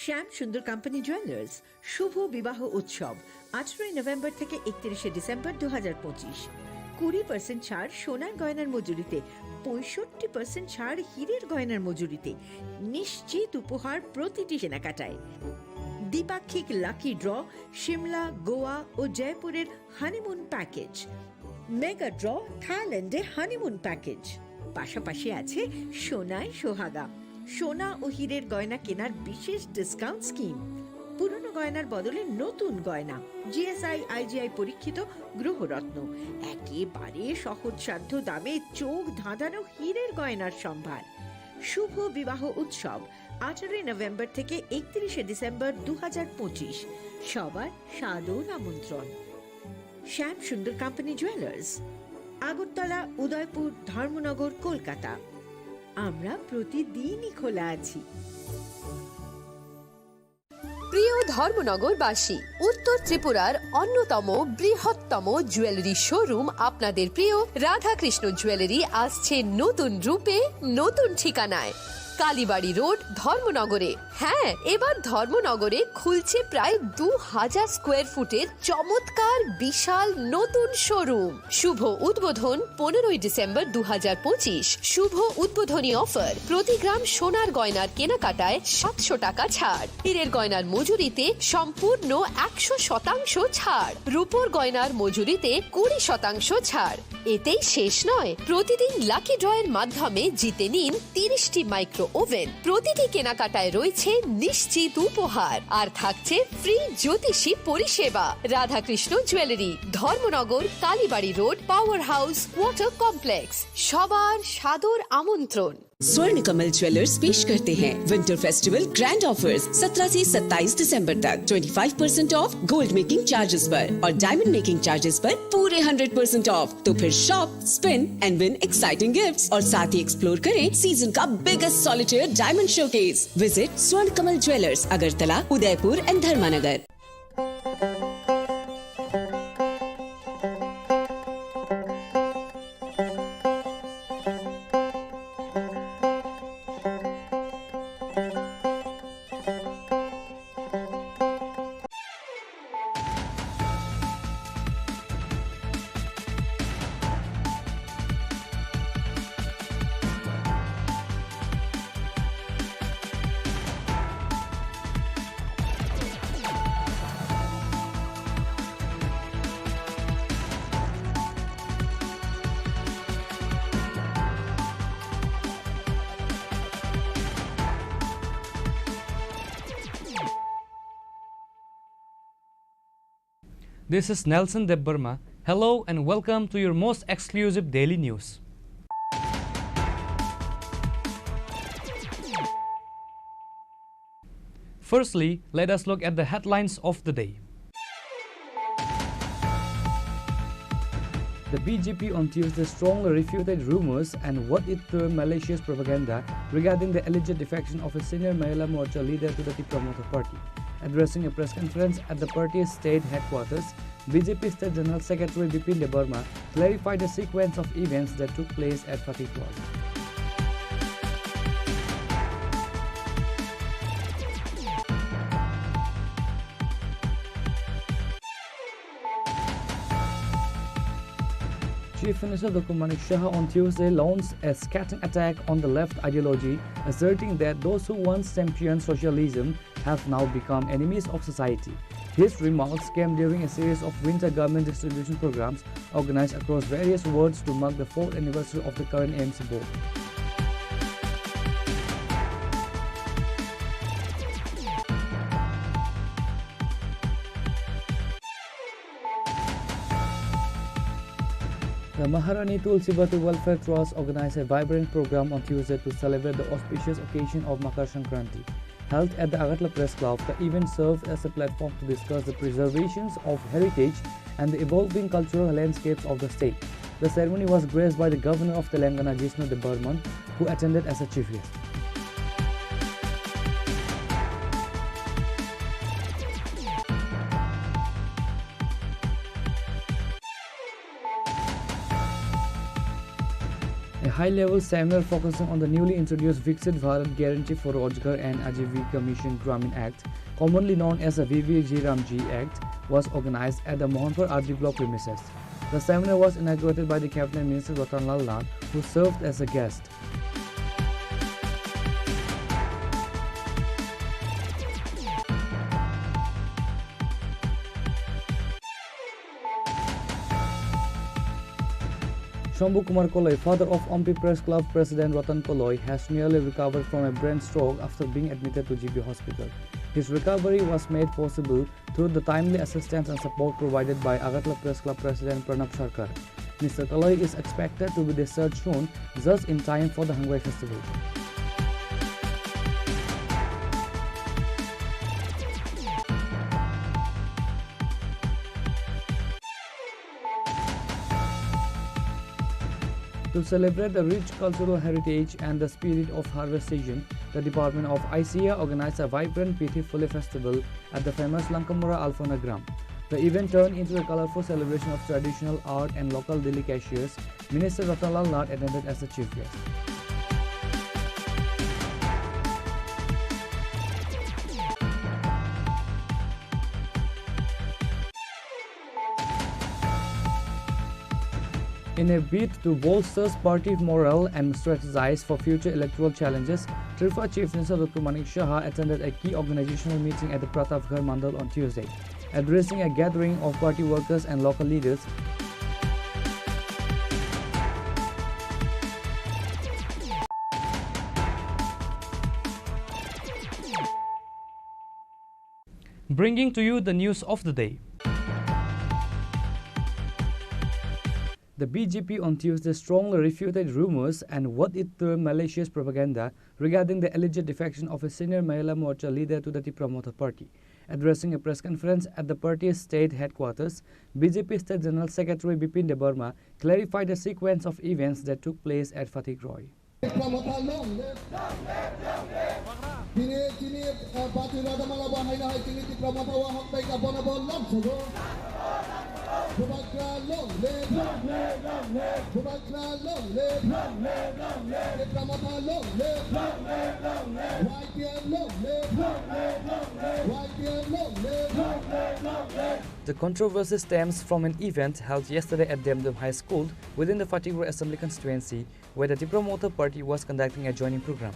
শ্যাম সুন্দর কোম্পানি জুয়েলার্স। শুভ বিবাহ উৎসব, আঠারোই নভেম্বর থেকে একত্রিশে ডিসেম্বর দু হাজার পঁচিশ। কুড়ি পার্সেন্ট ছাড় সোনার গয়নার মজুরিতে, পঁয়ষট্টি পার্সেন্ট ছাড় হীরের গয়নার মজুরিতে, নিশ্চিত উপহার প্রতিটি কেনাকাটায়। দ্বিপাক্ষিক লাকি ড্র, সিমলা, গোয়া ও জয়পুরের হানিমুন প্যাকেজ। মেগা ড্র, থাইল্যান্ডে হানিমুন প্যাকেজ। পাশাপাশি আছে সোনায় সোহাগা, সোনা ও হীরের গয়না কেনার বিশেষ ডিসকাউন্ট স্কিম। পুরনো গয়নার বদলে নতুন গয়না, জিএসআই, আইজিআই পরীক্ষিত গ্রহরত্ন, একেবারে সহজসাধ্য দামে চোখ ধাঁধানো হীরের গয়নার সম্ভার। শুভ বিবাহ উৎসব, আঠারোই নভেম্বর থেকে একত্রিশে ডিসেম্বর দু হাজার পঁচিশ। সবার সাদর আমন্ত্রণ। শ্যাম সুন্দর কোম্পানি জুয়েলার্স, আগরতলা, উদয়পুর, ধর্মনগর, কলকাতা। আমরা প্রতিদিনই খোলা আছি। প্রিয় ধর্মনগরবাসী, উত্তর ত্রিপুরার অন্যতম বৃহত্তম জুয়েলারি শোরুম আপনাদের প্রিয় রাধাকৃষ্ণ জুয়েলারি আসছে নতুন রূপে, নতুন ঠিকানায়। কালীবাড়ি রোড, ধর্মনগরে। হ্যাঁ, এবার ধর্মনগরে খুলছে প্রায় দু হাজার স্কোয়ার ফুটের চমৎকার বিশাল নতুন শোরুম। শুভ উদ্বোধন পনেরোই ডিসেম্বর দু হাজার পঁচিশ। শুভ উদ্বোধনী অফার, প্রতি গ্রাম সোনার গয়নার কেনাকাটায় সাতশো টাকা ছাড়, হীরের গয়নার মজুরিতে সম্পূর্ণ একশো শতাংশ ছাড়, রূপোর গয়নার মজুরিতে কুড়ি শতাংশ ছাড়। এতেই শেষ নয়, প্রতিদিন লাকি ড্রয়ের মাধ্যমে জিতে নিন তিরিশটি মাইক্রো ওভেন। প্রতিটি কেনাকাটায় রয়েছে নিশ্চিত উপহার, আর থাকছে ফ্রি জ্যোতিষী পরিষেবা। Radhakrishna jewellery, Dharmanagar, Kalibari road, power house, water complex. সবার সাদর আমন্ত্রণ। स्वर्ण कमल ज्वेलर्स पेश करते हैं विंटर फेस्टिवल ग्रैंड ऑफर्स। सत्रह से सत्ताईस दिसंबर तक twenty five percent of gold making charges पर और डायमंड मेकिंग चार्जेस पर पूरे हंड्रेड परसेंट ऑफ। तो फिर shop, spin and win exciting gifts और साथ ही एक्सप्लोर करें सीजन का biggest solitaire diamond showcase. Visit स्वर्ण कमल ज्वेलर्स, अगरतला, उदयपुर एंड धर्मानगर। This is Nelson Debbarma. Hello and welcome to your most exclusive daily news. Firstly, let us look at the headlines of the day. The B J P on Tuesday strongly refuted rumors and what it termed malicious propaganda regarding the alleged defection of a senior Mahila Morcha leader to the Tipra Motha Party. Addressing a press conference at the party's state headquarters, B J P State General Secretary Bipin Debbarma clarified the sequence of events that took place at Fatehpur. Chief Minister Doctor Manik Saha on Tuesday launched a scathing attack on the left ideology, asserting that those who once championed socialism have now become enemies of society. His remarks came during a series of winter garment distribution programs organized across various wards to mark the fourth anniversary of the current A M C board. The Maharani Tulsibati Welfare Trust organized a vibrant program on Tuesday to celebrate the auspicious occasion of Makar Sankranti. Held at the Agartala Press Club, the event served as a platform to discuss the preservations of heritage and the evolving cultural landscapes of the state. The ceremony was graced by the Governor of Telangana, Jishnu Debbarman, who attended as a chief guest. A high-level seminar focusing on the newly introduced Viksit Bharat Guarantee for Rojgar and Ajivika Mission Gramin Act, commonly known as the V V G Ramji Act, was organized at the Mohanpur R D block premises. The seminar was inaugurated by the Cabinet Minister Ratan Lal Nath, who served as a guest. Shambhu Kumar Koloi, father of Ompi Press Club President Ratan Koloi, has nearly recovered from a brain stroke after being admitted to G B Hospital. His recovery was made possible through the timely assistance and support provided by Agartala Press Club President Pranab Sarkar. Mister Koloi is expected to be discharged soon, just in time for the Hangbai Festival. To celebrate the rich cultural heritage and the spirit of harvest season, the Department of I C A organized a vibrant Pithi Phule festival at the famous Lankamura Alphona Gram. The event turned into a colorful celebration of traditional art and local delicacies. Minister Ratan Lal Nath attended as the chief guest. In a bid to bolster party morale and strategize for future electoral challenges, Tripura Chief Minister Doctor Manik Saha attended a key organizational meeting at the Pratapgarh Mandal on Tuesday. Addressing a gathering of party workers and local leaders, bringing to you the news of the day. The B J P on Tuesday strongly refuted rumors and what it termed malicious propaganda regarding the alleged defection of a senior Mahila Morcha leader to the Tipra Motha Party. Addressing a press conference at the party's state headquarters, B J P State General Secretary Bipin Debbarma clarified the sequence of events that took place at Fatehpur. Tipra Motha long live. Tini, tini, uh, Bati Radhamala bo haino hai tini Tipra Motha o hok bai ka bono bo lam sogo. Bubagra long live. Bubagra long live. Tipra Motha long live. Y T F long live. Y T F long live. The controversy stems from an event held yesterday at Demdem High School within the Fatehpur Assembly constituency, where the Tipra Motha Party was conducting a joining program.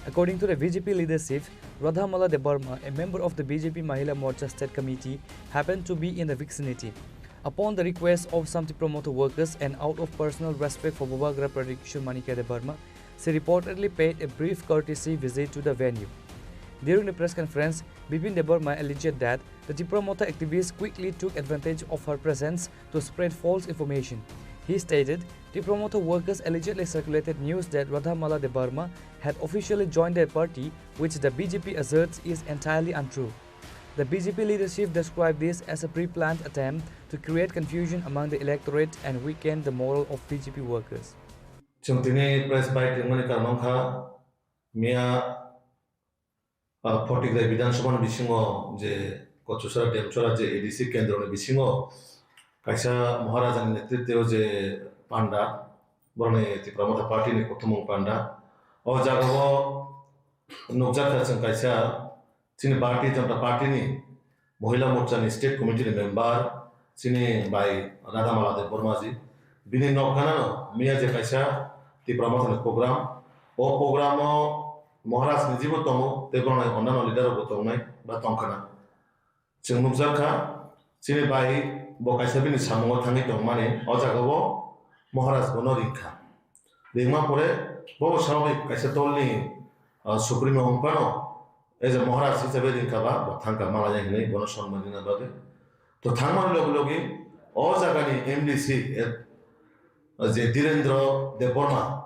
According to the B J P leadership, Radhamala Debbarma, a member of the B J P Mahila Morcha State Committee, happened to be in the vicinity. Upon the request of some Tipra Motha workers and out of personal respect for Bubagra Pradip Kishore Manikya Debbarma, she reportedly paid a brief courtesy visit to the venue. During the press conference, Bipin Debbarma alleged that the Tipra Motha activists quickly took advantage of her presence to spread false information. He stated Tipra Motha workers allegedly circulated news that Radhamala Debbarma had officially joined their party, which the B J P asserts is entirely untrue. The B J P leadership described this as a pre-planned attempt to create confusion among the electorate and weaken the morale of B J P workers. Chwng tini press bai twngmani karon wngkha, miya, ah, Photigrai Bidhan Sabha ni bisingo je Kochusra Demchora je A D C kendro ni bisingo kaisa Maharajani netritwo je panda, borokni Tipra Motha party ni kothomung panda. O jagao nukjakha chwng kaisa chini Bharatiya Janata Party ni Mohila Morcha ni State Committee ni member chini bai Radhamala Debbarma ji. Bini nokgana no miya je kaisa Tipra Motha ni program. O program o Maharaj ni jibo tongo, tei borok ni onano leader rok bo tongnai ba tongkhana. Chwng nukjakha, chini bai bo kaisa bini samungo thangwi tongmani, o jagao Maharaj bono ringkha. Ringma pore bo swababik kaisa dolni, ah, supremo wngphano, e je Maharaj hisabe ringkha ba, bo thangkha malaya hinwi bono sonmani rwna bagwi. To thangmani logi logi o jagani M D C, eh, je Dhirendra Debbarma,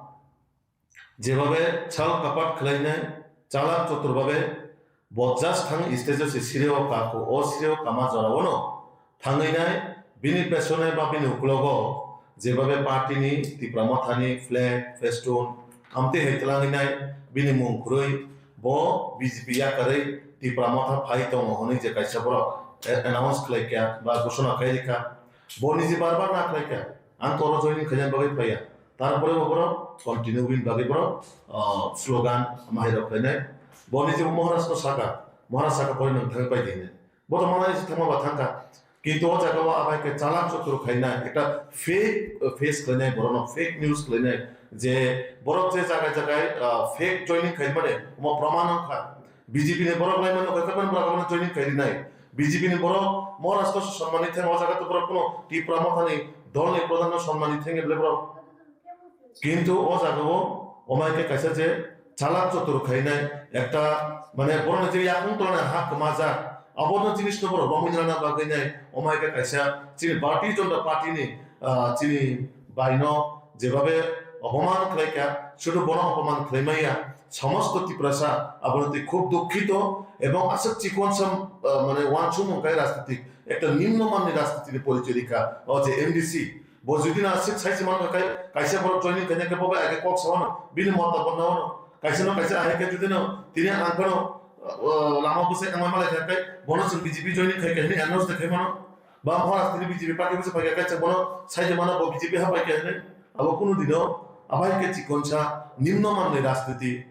jebabe chal kapat khlainai, chalak chotur babe bo just thang stage o se sireo kako, o sireo kama jorao no thangwi nai, bini pesone ba bini uklogo jebabe party ni, Tipra Motha ni flag, festoon, amtwi hai twlangwi nai, bini mung khurui bo B J P yakarwi Tipra Motha phai tongo hwnwi je kaisa borok, eh, announce khlai kha ba ghosona khai rikha, bo niji bar bar na khlai kha, ang toro joining khaina bagwi phaiya. Tarpore bo borok continue win bagwi borok, ah, slogan mahairok khlainai. Bo niji Maharaj no saka, Maharaj saka pore nwng thangwi pai di hinwi. Bo to malai se thangma ba thangkha. Kintu o jaga o abai khe chalak chotur khainai, ekta fake, uh, face khlainai, borokno fake news khlainai, je borok je jaga jaga, uh, fake joining khaimani, omo proman wngkha. B J P ni borok laimano khe, khe borok abono joining khairinai. B J P ni borok Maharaj no sonmani thang, o jaga to borok kuno Tipra Mothani dolni pradhan no sonmani thang, ebele borok. Kintu o jaga o omai khe kaisa je chalak chotur khainai ekta, mane, borokni je yakung tolani ha kwmajak, abono jinis no borok romwi rana bagwi nai, omai khe kaisa chini Bharatiya Janata Party ni, ah, chini baino jebabe opoman khlai kha, sudu bono opoman khlai maya, somosto Tiprasa abono twi khub dukhito ebong aswk chikon sam, ah, mane, wansukmung kai rajnitik, ekta nimno manni rajniti ni porichoy rikha, o je M D C. Bo jodi na sik sai se man kai, kaisa borok joining khaina khe bo bai age kok sa wano, bini mota bo na wano. Kaisa no kaisa ahai khe jodi no tini ang phano, uh, lama bwsai ang malai kha kai, bono chwng B J P joining khai khe hini announce de khai mano. Ba Maharaj tini B J P party bwsai phai kha kai, chwng bono sai de mano, bo B J P ha pai khe hini. Abo kunu dino abai khe chikonsa nimno manni rajniti.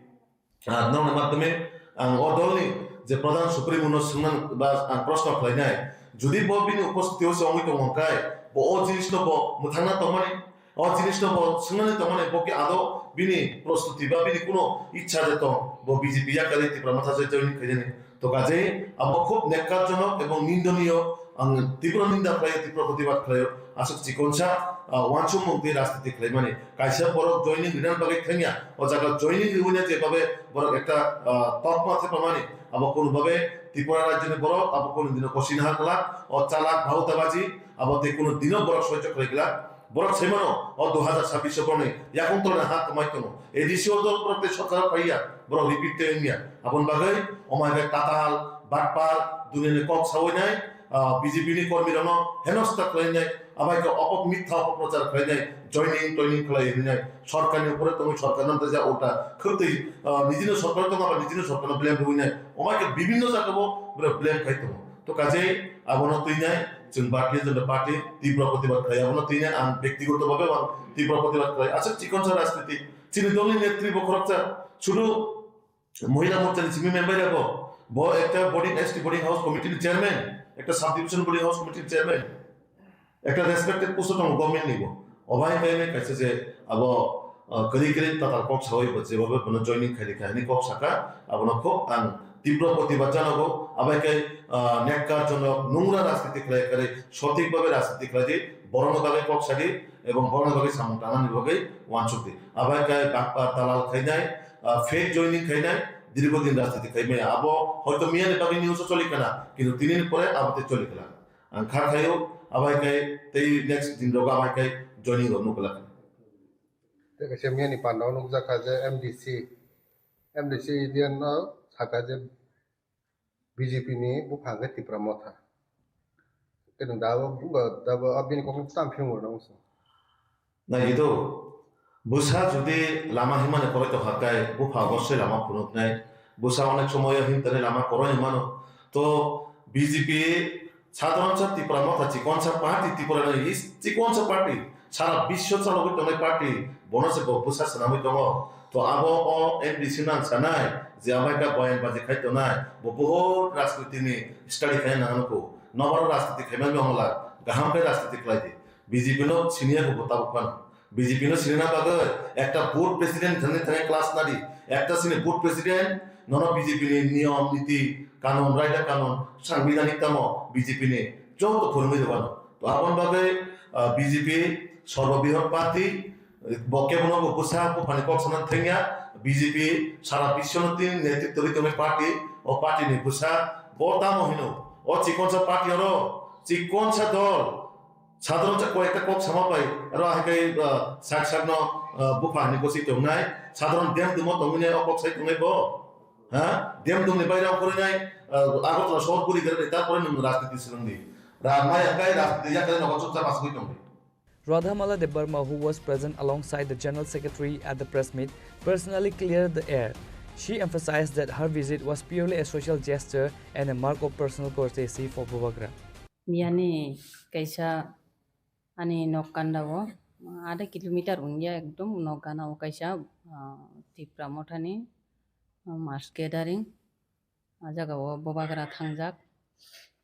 Ah, nokni matome ang o dolni je pradhan supremo no swngnang ba ang proshno khlainai, jodi bo bini upostiti o se wngwi tongo hwnkhe, bo o jinis no bo mwthangna tongmani, o jinis no bo swngnani tongmani, bo khe ado bini prostuti ba bini kuno ichha je tong, bo B J P yakarwi Tipra Motha se joining khainani. To kajei abo khub nekkarjonok ebong nindoniyo, ang tibro ninda khlaio, tibro protibad khlaio, aswk chikonsa, ah, wansukmung tei rajniti khlaimani. Kaisa borok joining rinani bagwi thangya, o jaga joining riwina je babe borok ekta, ah, tokma thepamani, abo kunu babe Tripura rajyoni borok, abo kunu dino kosina ha kwlak, o chalak bhautabaji, abo tei kunu dino borok soichok khlai glak. Borok sai mano, o dui hazar sabbish o borokni yakung tolni ha kwmai tongo. A D C o dol borok tei sorkar o phaiya, borok repeat tei wngya. Aboni bagwi omo hai khe tatal, batpar, duniani kok sawi nai, ah, B J P ni kormi rokno henosta khlai nai, abai khe opok mitha opok prochar khlai nai, joining toining khlai ri nai, sorkar ni upore tongwi sorkar no tei ja ulta khwtwi, ah, nijino sorkar tongo, aba nijino sorkar no blame rwi nai, omo hai khe bibinno jaga o borok blame khai tongo. To kajei abono twi nai, chwng Bharatiya Janata Party tibro protibad khlai, abono twi nai ang bektigoto bhabe ang tibro protibad khlai. Aswk chikonsa rajniti, chini dolni netri bo khoroksa, sudu Mohila Morcha ni simi member abo, bo ekta boarding, S T boarding house committee ni chairman, ekta subdivision boarding house committee ni chairman, ekta respected post o tongo government ni bo. Obai khe kaisa je abo, ah, kwrwi kwrwi tatal kok sawi bo jebobe bono joining khaidi kha hwnwi kok saka, abono khub ang tibro protibad janago. Abai khe, ah, nekkarjonok nungra rajniti khlai kwrwi sothik bhabe rajniti khlai di, borokno bagwi kok sadi ebong borokno bagwi samung tangnani bagwi wansuk di. Abai khe bakpa dalal khainai, ah, fake joining khainai, Dirgo din rajniti khai maya. Abo hoito miya ni bagwi news o choli kana, kintu tini ni pore abo tei choli kana. Ang kha khayo, abo hai kai tei next din rogo abo hai kai joining rok nukla. Tei kaisa miya ni panda o nukjak kha je M D C, M D C Indian no saka je B J P ni bupha hwnkhe Tipra Motha. Tei nwng da abo, da abo abini kokno tam phiyung rwna muchung. Nai di do, bwsa jodi lama himani koroi tongkha khe, bupha obossoi lama phunuknai. Bwsa onek somoyo himtani lama koroi himano. To B J P sadharon sa Tipra Motha chikonsa party, Tripura ni is chikonsa party. Sara biswo chalogwi tongnai party, bono se bo bwsa swnamwi tongo. To abo o M D C nang sanai, je amai ka boyan baji khai tongnai, bo bohot rajniti ni study khai nang nukho. Nobar rajniti khai man hongla, gaham khe rajniti khlai di. B J P no siniya ko bo tabuk phano. B J P no sinina bagwi ekta board president thani thani class nadi. Ekta sini board president nono B J P ni niyom niti kanun, raida kanun, sangbidhanik tamo B J P ni joto phurungwi rwano. To aboni bagwi, ah, B J P sorbo bihor party, bo kebono bo bwsa buphani kok sana thengya, B J P sara biswno tini netritw rwi tongnai party, o party ni bwsa bo tamo hino, o chikonsa party oro, chikonsa dol, sadharon cha koi ekta kok sama bai, aro hai kai, ah, sak sak no, ah, bupha hani kosi tongnai, sadharon dem dumo tongwi nai o kok sai tongnai bo, ha? Dem dum ni bai rang kori nai, ah, Agartala sohor guri gari ta pore nung rajniti swrwng di. Ra mai ang kai rajniti ya kai nogo chukcha masugwi tongdi. Radhamala Debbarma, who was present alongside the General Secretary at the press meet, personally cleared the air. She emphasized that her visit was purely a social gesture and a mark of personal courtesy for Bubagra. Miyani kaisa ani nok kanda o, adha kilometer wngya ekdom nok gana o kaisa, ah, Tipra Mothani, ah, mass gathering. O jaga o Bubagra thangjak.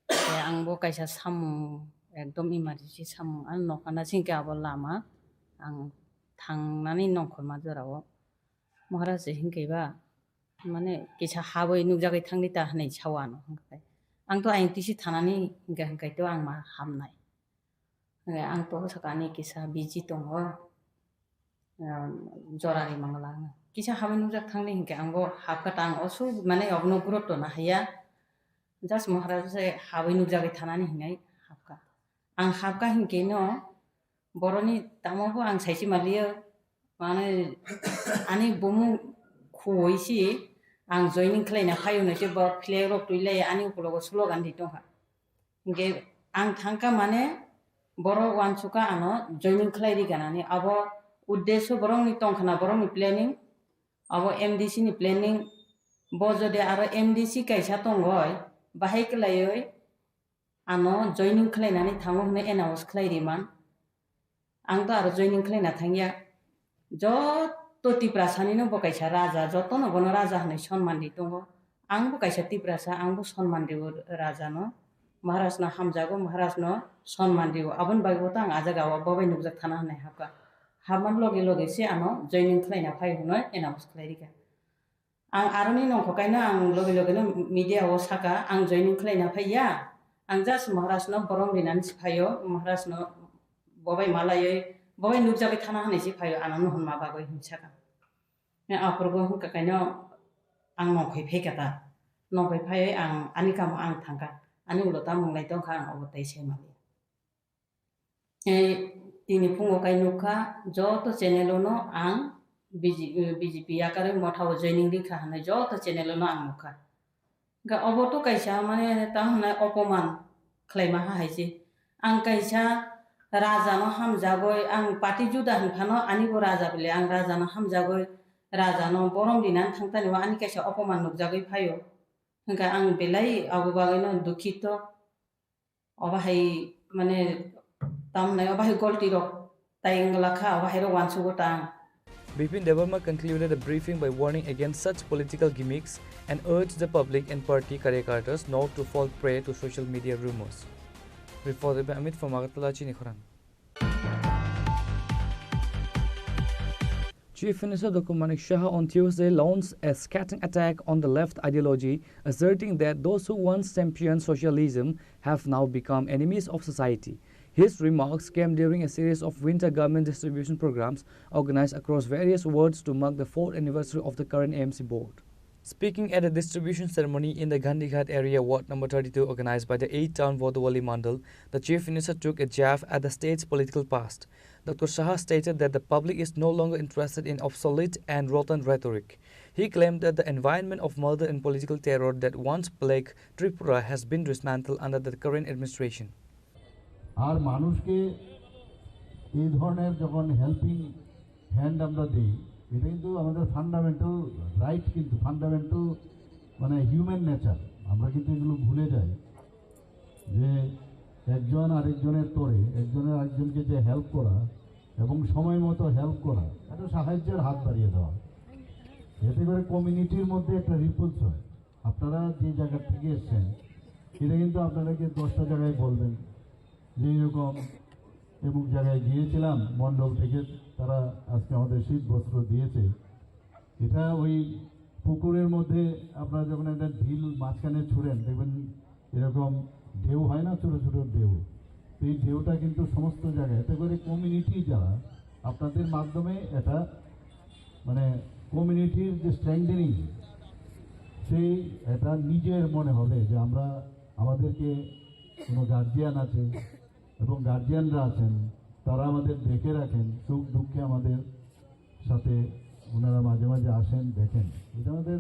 Tei ang bo kaisa samung ekdom emergency samung. Ang nokha na singke abo lama. Ang thangnani nongkhorma jora o. Maharaj se hinkhe ba, mane kisa habwi nukjagwi thangdi ta hinwi sao ano. Ang to ayang tisi thanani hinkhe, hinkhe to ang ma hamnai. Ang to sakani kisa busy tongo. Jorani mangla ang kisa habwi nukjak thangdi hinkhe ang bo hapkha ta ang osu mane obono gurutto nahaiya. Just Maharaj se habwi nukjagwi thanani hinwi hapkha. Ang hapkha hinkhe no boroni tamo bo ang saisi maliyo. Mane ani bumung khuwi si ang joining khlaina phaio hinwi se bo flag rok twi lai ani ukologo slogan di tongkha. Hinkhe ang thangkha mane borok uansukha ano joining khlai ri ganani. Abo uddesho borokni tongkhana, borokni planning, abo M D C ni planning. Bo jodi aro M D C kaisa tongoi, bahai kwlaioi ano joining khlainani thango hwnwi announce khlai ri man. Ang to aro joining khlaina thangya. Joto Tiprasani no bo kaisa raja, jotono bono raja hwnwi sonman ri tongo. Ang bo kaisa Tiprasa, ang bo sonman rio raja no. Maharaj no hamjago, Maharaj no sonman rio. Aboni bagwi bo to ang a jaga o bobai nukjak thana hwnwi hapkha. Hapman loge loge se ano joining khlaina phai hwnwi announce khlai rikha. Ang aroni nongkho kaino ang logi logi no media o saka, ang joining khlaina phaiya. Ang just Maharaj no borom rinani si phaio, Maharaj no bobai malaioi, bobai nukjagwi thana hinwi si phaio, ano no hwnma bagwi hinwi saka. Aphuru bo hwnka kaino ang nongkhoi phaikha ta. Nongkhoi phaioi ang ani kamo ang thangkha. Ani ulo tamung lai tongkha, ang obo tei sai maliya. Tei tini phungo kai nukha joto channel o no ang B J P, B J P yakarwi motha o joining rikha hwnwi joto channel o no ang nukha. Ga obo to kaisa mane tamo hwnai opoman khlaima ha hai se. Ang kaisa raja no hamjagoi, ang party juda hwn phano ani bo raja bile, ang raja no hamjagoi, raja no borom rinani thangtani o ani kaisa opoman nukjagwi phaio. Hwnkha ang belai abo bagwi no dukhito. Obo hai mane tamnai obo hai golti rok tai wngla kha, obo hai rok uansugo tang. Bipin Debbarma concluded a briefing by warning against such political gimmicks and urged the public and party karyakartas not to fall prey to social media rumors. Reported by Amit from Agartala, Chini Khorang. Chief Minister Doctor Manik Saha on Tuesday launched a scathing attack on the left ideology, asserting that those who once championed socialism have now become enemies of society. His remarks came during a series of winter garment distribution programs organized across various wards to mark the fourth anniversary of the current A M C board. Speaking at a distribution ceremony in the Gandhighat area, ward number thirty-two, organized by the eighth Town Botowali Mandal, the Chief Minister took a jab at the state's political past. Doctor Shah stated that the public is no longer interested in obsolete and rotten rhetoric. He claimed that the environment of murder and political terror that once plagued Tripura has been dismantled under the current administration. আর মানুষকে এই ধরনের যখন helping hand আমরা দিই, এটা কিন্তু আমাদের fundamental right, কিন্তু ফান্ডামেন্টাল মানে হিউম্যান নেচার। আমরা কিন্তু এগুলো ভুলে যাই যে একজন আরেকজনের তরে, একজনের আরেকজনকে যে হেল্প করা এবং সময় মতো হেল্প করা, একটা সাহায্যের হাত বাড়িয়ে দেওয়া, এতে করে কমিউনিটির মধ্যে একটা রিপলস হয়। আপনারা যে জায়গা থেকে এসছেন, এটা কিন্তু আপনারা গিয়ে দশটা জায়গায় বলবেন যে এরকম অমুক জায়গায় গিয়েছিলাম, মণ্ডল থেকে তারা আজকে আমাদের শীত বস্ত্র দিয়েছে। এটা ওই পুকুরের মধ্যে আপনারা যখন একটা ঢিল মাঝখানে ছুড়েন, দেখবেন এরকম ঢেউ হয় না, ছোট ছোট ঢেউ। তো এই ঢেউটা কিন্তু সমস্ত জায়গায়, এতে করে কমিউনিটি যারা, আপনাদের মাধ্যমে এটা মানে কমিউনিটির যে স্ট্রেংথেনিং, সেই এটা নিজের মনে হবে যে আমরা, আমাদেরকে কোনো গার্জিয়ান আছে এবং গার্জিয়ানরা আছেন, তারা আমাদের দেখে রাখেন, সুখ দুঃখে আমাদের সাথে ওনারা মাঝে মাঝে আসেন, দেখেন। এটা আমাদের,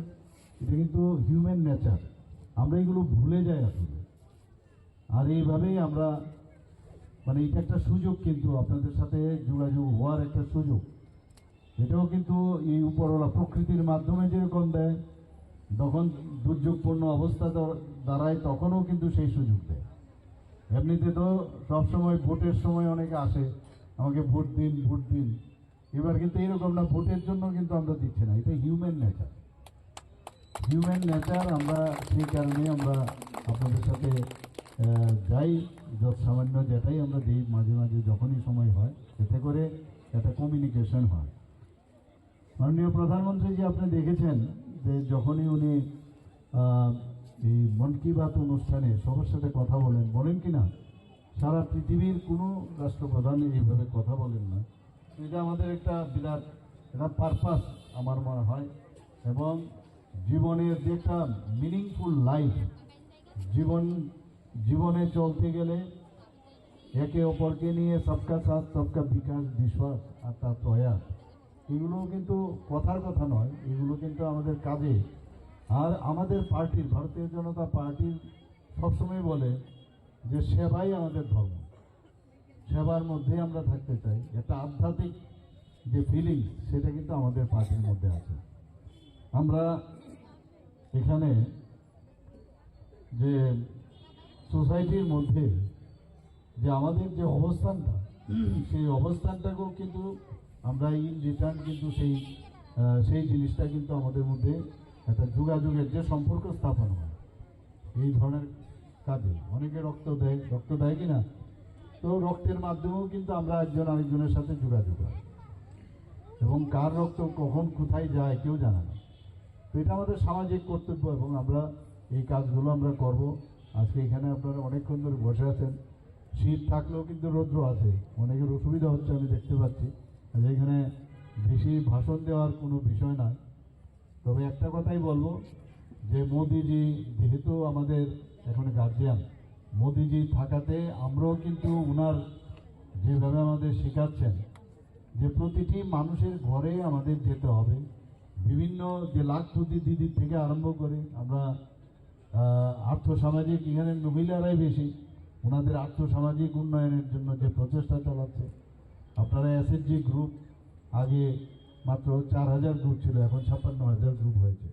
এটা কিন্তু হিউম্যান নেচার। আমরা এগুলো ভুলে যাই আসলে। আর এইভাবেই আমরা, মানে, এটা একটা সুযোগ, কিন্তু আপনাদের সাথে যোগাযোগ হওয়ার একটা সুযোগ। এটাও কিন্তু এই উপরওয়ালা প্রকৃতির মাধ্যমে যেরকম দেয়, তখন দুর্যোগপূর্ণ অবস্থা দ-, দাঁড়ায়, তখনও কিন্তু সেই সুযোগ দেয়। এমনিতে তো সবসময় ভোটের সময় অনেকে আসে, "আমাকে ভোট দিন, ভোট দিন।" এবার কিন্তু এরকম না, ভোটের জন্য কিন্তু আমরা দিচ্ছি না, এটা হিউম্যান নেচার। হিউম্যান নেচার, আমরা সেই কারণে আমরা আপনাদের সাথে, আহ, যাই, যত সামান্য যেটাই আমরা দিই মাঝে মাঝে যখনই সময় হয়, এতে করে একটা কমিউনিকেশন হয়। মাননীয় প্রধানমন্ত্রী জি, আপনি দেখেছেন যে যখনই উনি, আহ, এই মন কি বাত অনুষ্ঠানে সবার সাথে কথা বলেন, বলেন কি না? সারা পৃথিবীর কোনো রাষ্ট্রপ্রধান এইভাবে কথা বলেন না। তো এটা আমাদের একটা বিরাট একটা পারপাস আমার মনে হয়, এবং জীবনের যে একটা মিনিংফুল লাইফ, জীবন, জীবনে চলতে গেলে একে অপরকে নিয়ে সবকা সাথ সবকা বিকাশ, বিশ্বাস আর তার প্রয়াস, এগুলো কিন্তু কথার কথা নয়, এগুলো কিন্তু আমাদের কাজে। আর আমাদের পার্টির, ভারতীয় জনতা পার্টির সবসময় বলে যে সেবাই আমাদের ধর্ম, সেবার মধ্যেই আমরা থাকতে চাই। একটা আধ্যাত্মিক যে ফিলিংস, সেটা কিন্তু আমাদের পার্টির মধ্যে আছে। আমরা এখানে যে সোসাইটির মধ্যে যে আমাদের যে অবস্থানটা, সেই অবস্থানটাকেও কিন্তু আমরা ইন রিটার্ন কিন্তু সেই, আহ, সেই জিনিসটা কিন্তু আমাদের মধ্যে একটা যোগাযোগের যে সম্পর্ক স্থাপন হয় এই ধরনের কাজে। অনেকে রক্ত দেয়, রক্ত দেয় কি না? তো রক্তের মাধ্যমেও কিন্তু আমরা একজন আরেকজনের সাথে যোগাযোগ হয়, এবং কার রক্ত কখন কোথায় যায় কেউ জানে না। তো এটা আমাদের সামাজিক কর্তব্য, এবং আমরা এই কাজগুলো আমরা করব। আজকে এখানে আপনারা অনেকক্ষণ ধরে বসে আছেন, শীত থাকলেও কিন্তু রৌদ্র আছে, অনেকের অসুবিধা হচ্ছে আমি দেখতে পাচ্ছি। আজ এখানে বেশি ভাষণ দেওয়ার কোনো বিষয় নয়, তবে একটা কথাই বলবো যে মোদিজি যেহেতু আমাদের এখন গার্জিয়ান, মোদিজি থাকাতে আমরাও কিন্তু ওনার যেভাবে আমাদের শেখাচ্ছেন যে প্রতিটি মানুষের ঘরে আমাদের যেতে হবে, বিভিন্ন যে লাখপতি দিদির থেকে আরম্ভ করে আমরা, আহ, আর্থসামাজিক, এখানে মহিলারাই বেশি, ওনাদের আর্থসামাজিক উন্নয়নের জন্য যে প্রচেষ্টা চালাচ্ছে। আপনারা এসএইচজি গ্রুপ, আগে মাত্র চার হাজার গ্রুপ ছিল, এখন ছাপ্পান্ন হাজার গ্রুপ হয়েছে।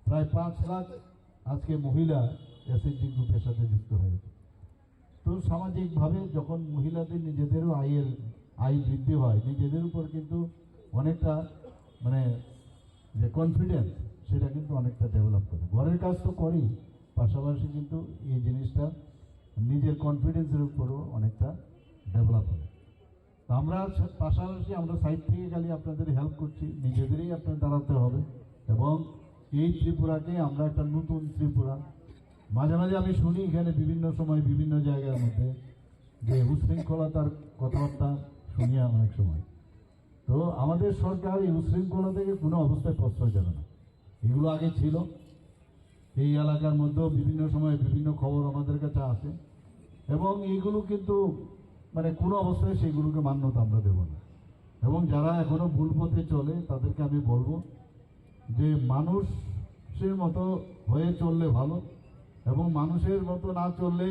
প্রায় পাঁচ লাখ আজকে মহিলা এসএইচজি গ্রুপের সাথে যুক্ত হয়েছে। তো সামাজিকভাবে যখন মহিলাদের নিজেদেরও আয়ের, আয় বৃদ্ধি হয়, নিজেদের উপর কিন্তু অনেকটা, মানে, যে কনফিডেন্স, সেটা কিন্তু অনেকটা ডেভেলপ করে। ঘরের কাজ তো করি, পাশাপাশি কিন্তু এই জিনিসটা নিজের কনফিডেন্সের উপরও অনেকটা ডেভেলপ হয়। তো আমরা সা-, পাশাপাশি আমরা সাইড থেকে খালি আপনাদের হেল্প করছি, নিজেদেরই আপনার দাঁড়াতে হবে। এবং এই ত্রিপুরাকে আমরা একটা নতুন ত্রিপুরা, মাঝে মাঝে আমি শুনি এখানে বিভিন্ন সময় বিভিন্ন জায়গার মধ্যে যে উশৃঙ্খলতার কথাবার্তা শুনি অনেক সময়। তো আমাদের সরকার এই উশৃঙ্খলা থেকে কোনো অবস্থায় প্রশ্রয় দেবে না। এগুলো আগে ছিল। এই এলাকার মধ্যেও বিভিন্ন সময় বিভিন্ন খবর আমাদের কাছে আসে এবং এইগুলো কিন্তু মানে কোনো অবস্থায় সেইগুলোকে মান্যতা আমরা দেব না। এবং যারা এখনো ভুল পথে চলে, তাদেরকে আমি বলবো যে মানুষের মতো হয়ে চললে ভালো, এবং মানুষের মতো না চললে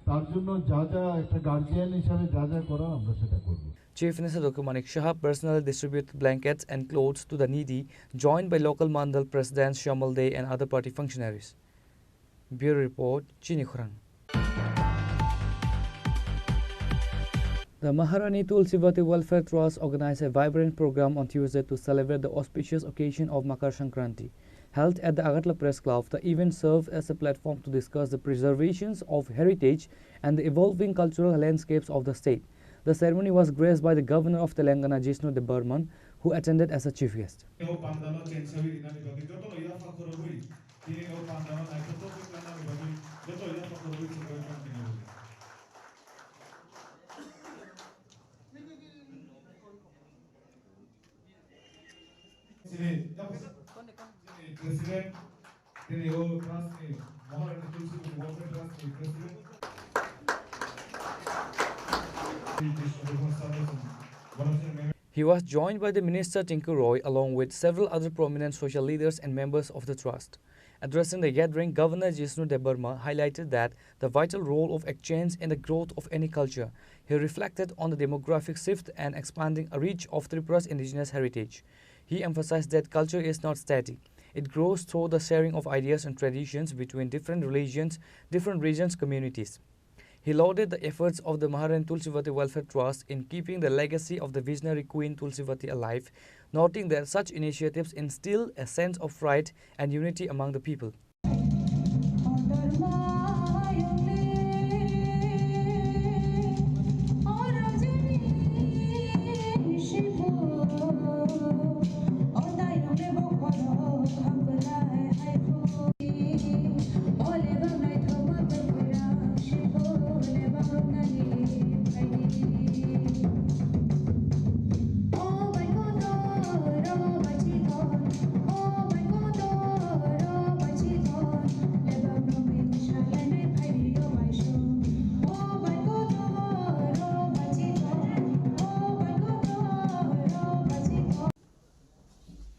তার জন্য যা যা একটা গার্জিয়ান হিসাবে যা যা করার, আমরা সেটা করব। Chief Minister Doctor Manik Saha personally distributed blankets and clothes to the needy, joined by local Mandal President Shamal Dey and other party functionaries. Bureau Report, Chini Khorang. The Maharani Tulsivati Welfare Trust organized a vibrant program on Tuesday to celebrate the auspicious occasion of Makar Sankranti. Held at the Agartala Press Club, the event served as a platform to discuss the preservations of heritage and the evolving cultural landscapes of the state. The ceremony was graced by the Governor of Telangana, Jishnu Debbarman, who attended as a chief guest. Tini o pandao naithotok khe klanani bagwi joto yaphang rwui chwngbai tongthwng. Chini, chini President, tini o Trust ni, Maharani Tulsi Welfare Trust ni President. He was joined by the Minister Tinku Roy along with several other prominent social leaders and members of the trust. Addressing the gathering, Governor Jishnu Debbarma highlighted that the vital role of exchange in the growth of any culture. He reflected on the demographic shift and expanding reach of Tripura's indigenous heritage. He emphasized that culture is not static. It grows through the sharing of ideas and traditions between different religions, different regions, communities. He lauded the efforts of the Maharani Tulsivati Welfare Trust in keeping the legacy of the visionary Queen Tulsivati alive, noting that such initiatives instill a sense of pride and unity among the people.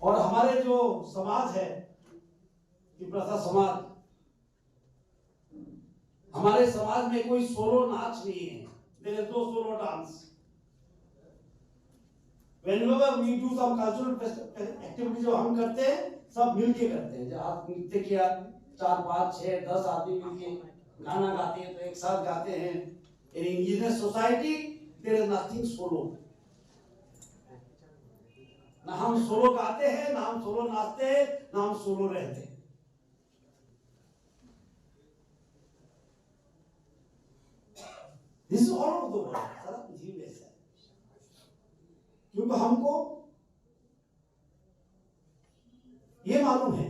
और हमारे जो समाज है, तिपरासा समाज, हमारे समाज में कोई सोलो नाच नहीं है, there is no solo dance। Whenever we do some cultural fest-, activity, जो हम करते हैं, सब मिलके करते हैं। जब आप नृत्य किया, चार, पाँच, छह, दस आदमी मिलके गाना गाते हैं, तो एक साथ गाते हैं। In indigenous society, there is nothing solo। ना हम सोलो गाते हैं, ना हम सोलो नाचते हैं, ना हम सोलो रहते हैं। This is all over the world, सारा पृथ्वी में ऐसा है। क्योंकि हमको ये मालूम है,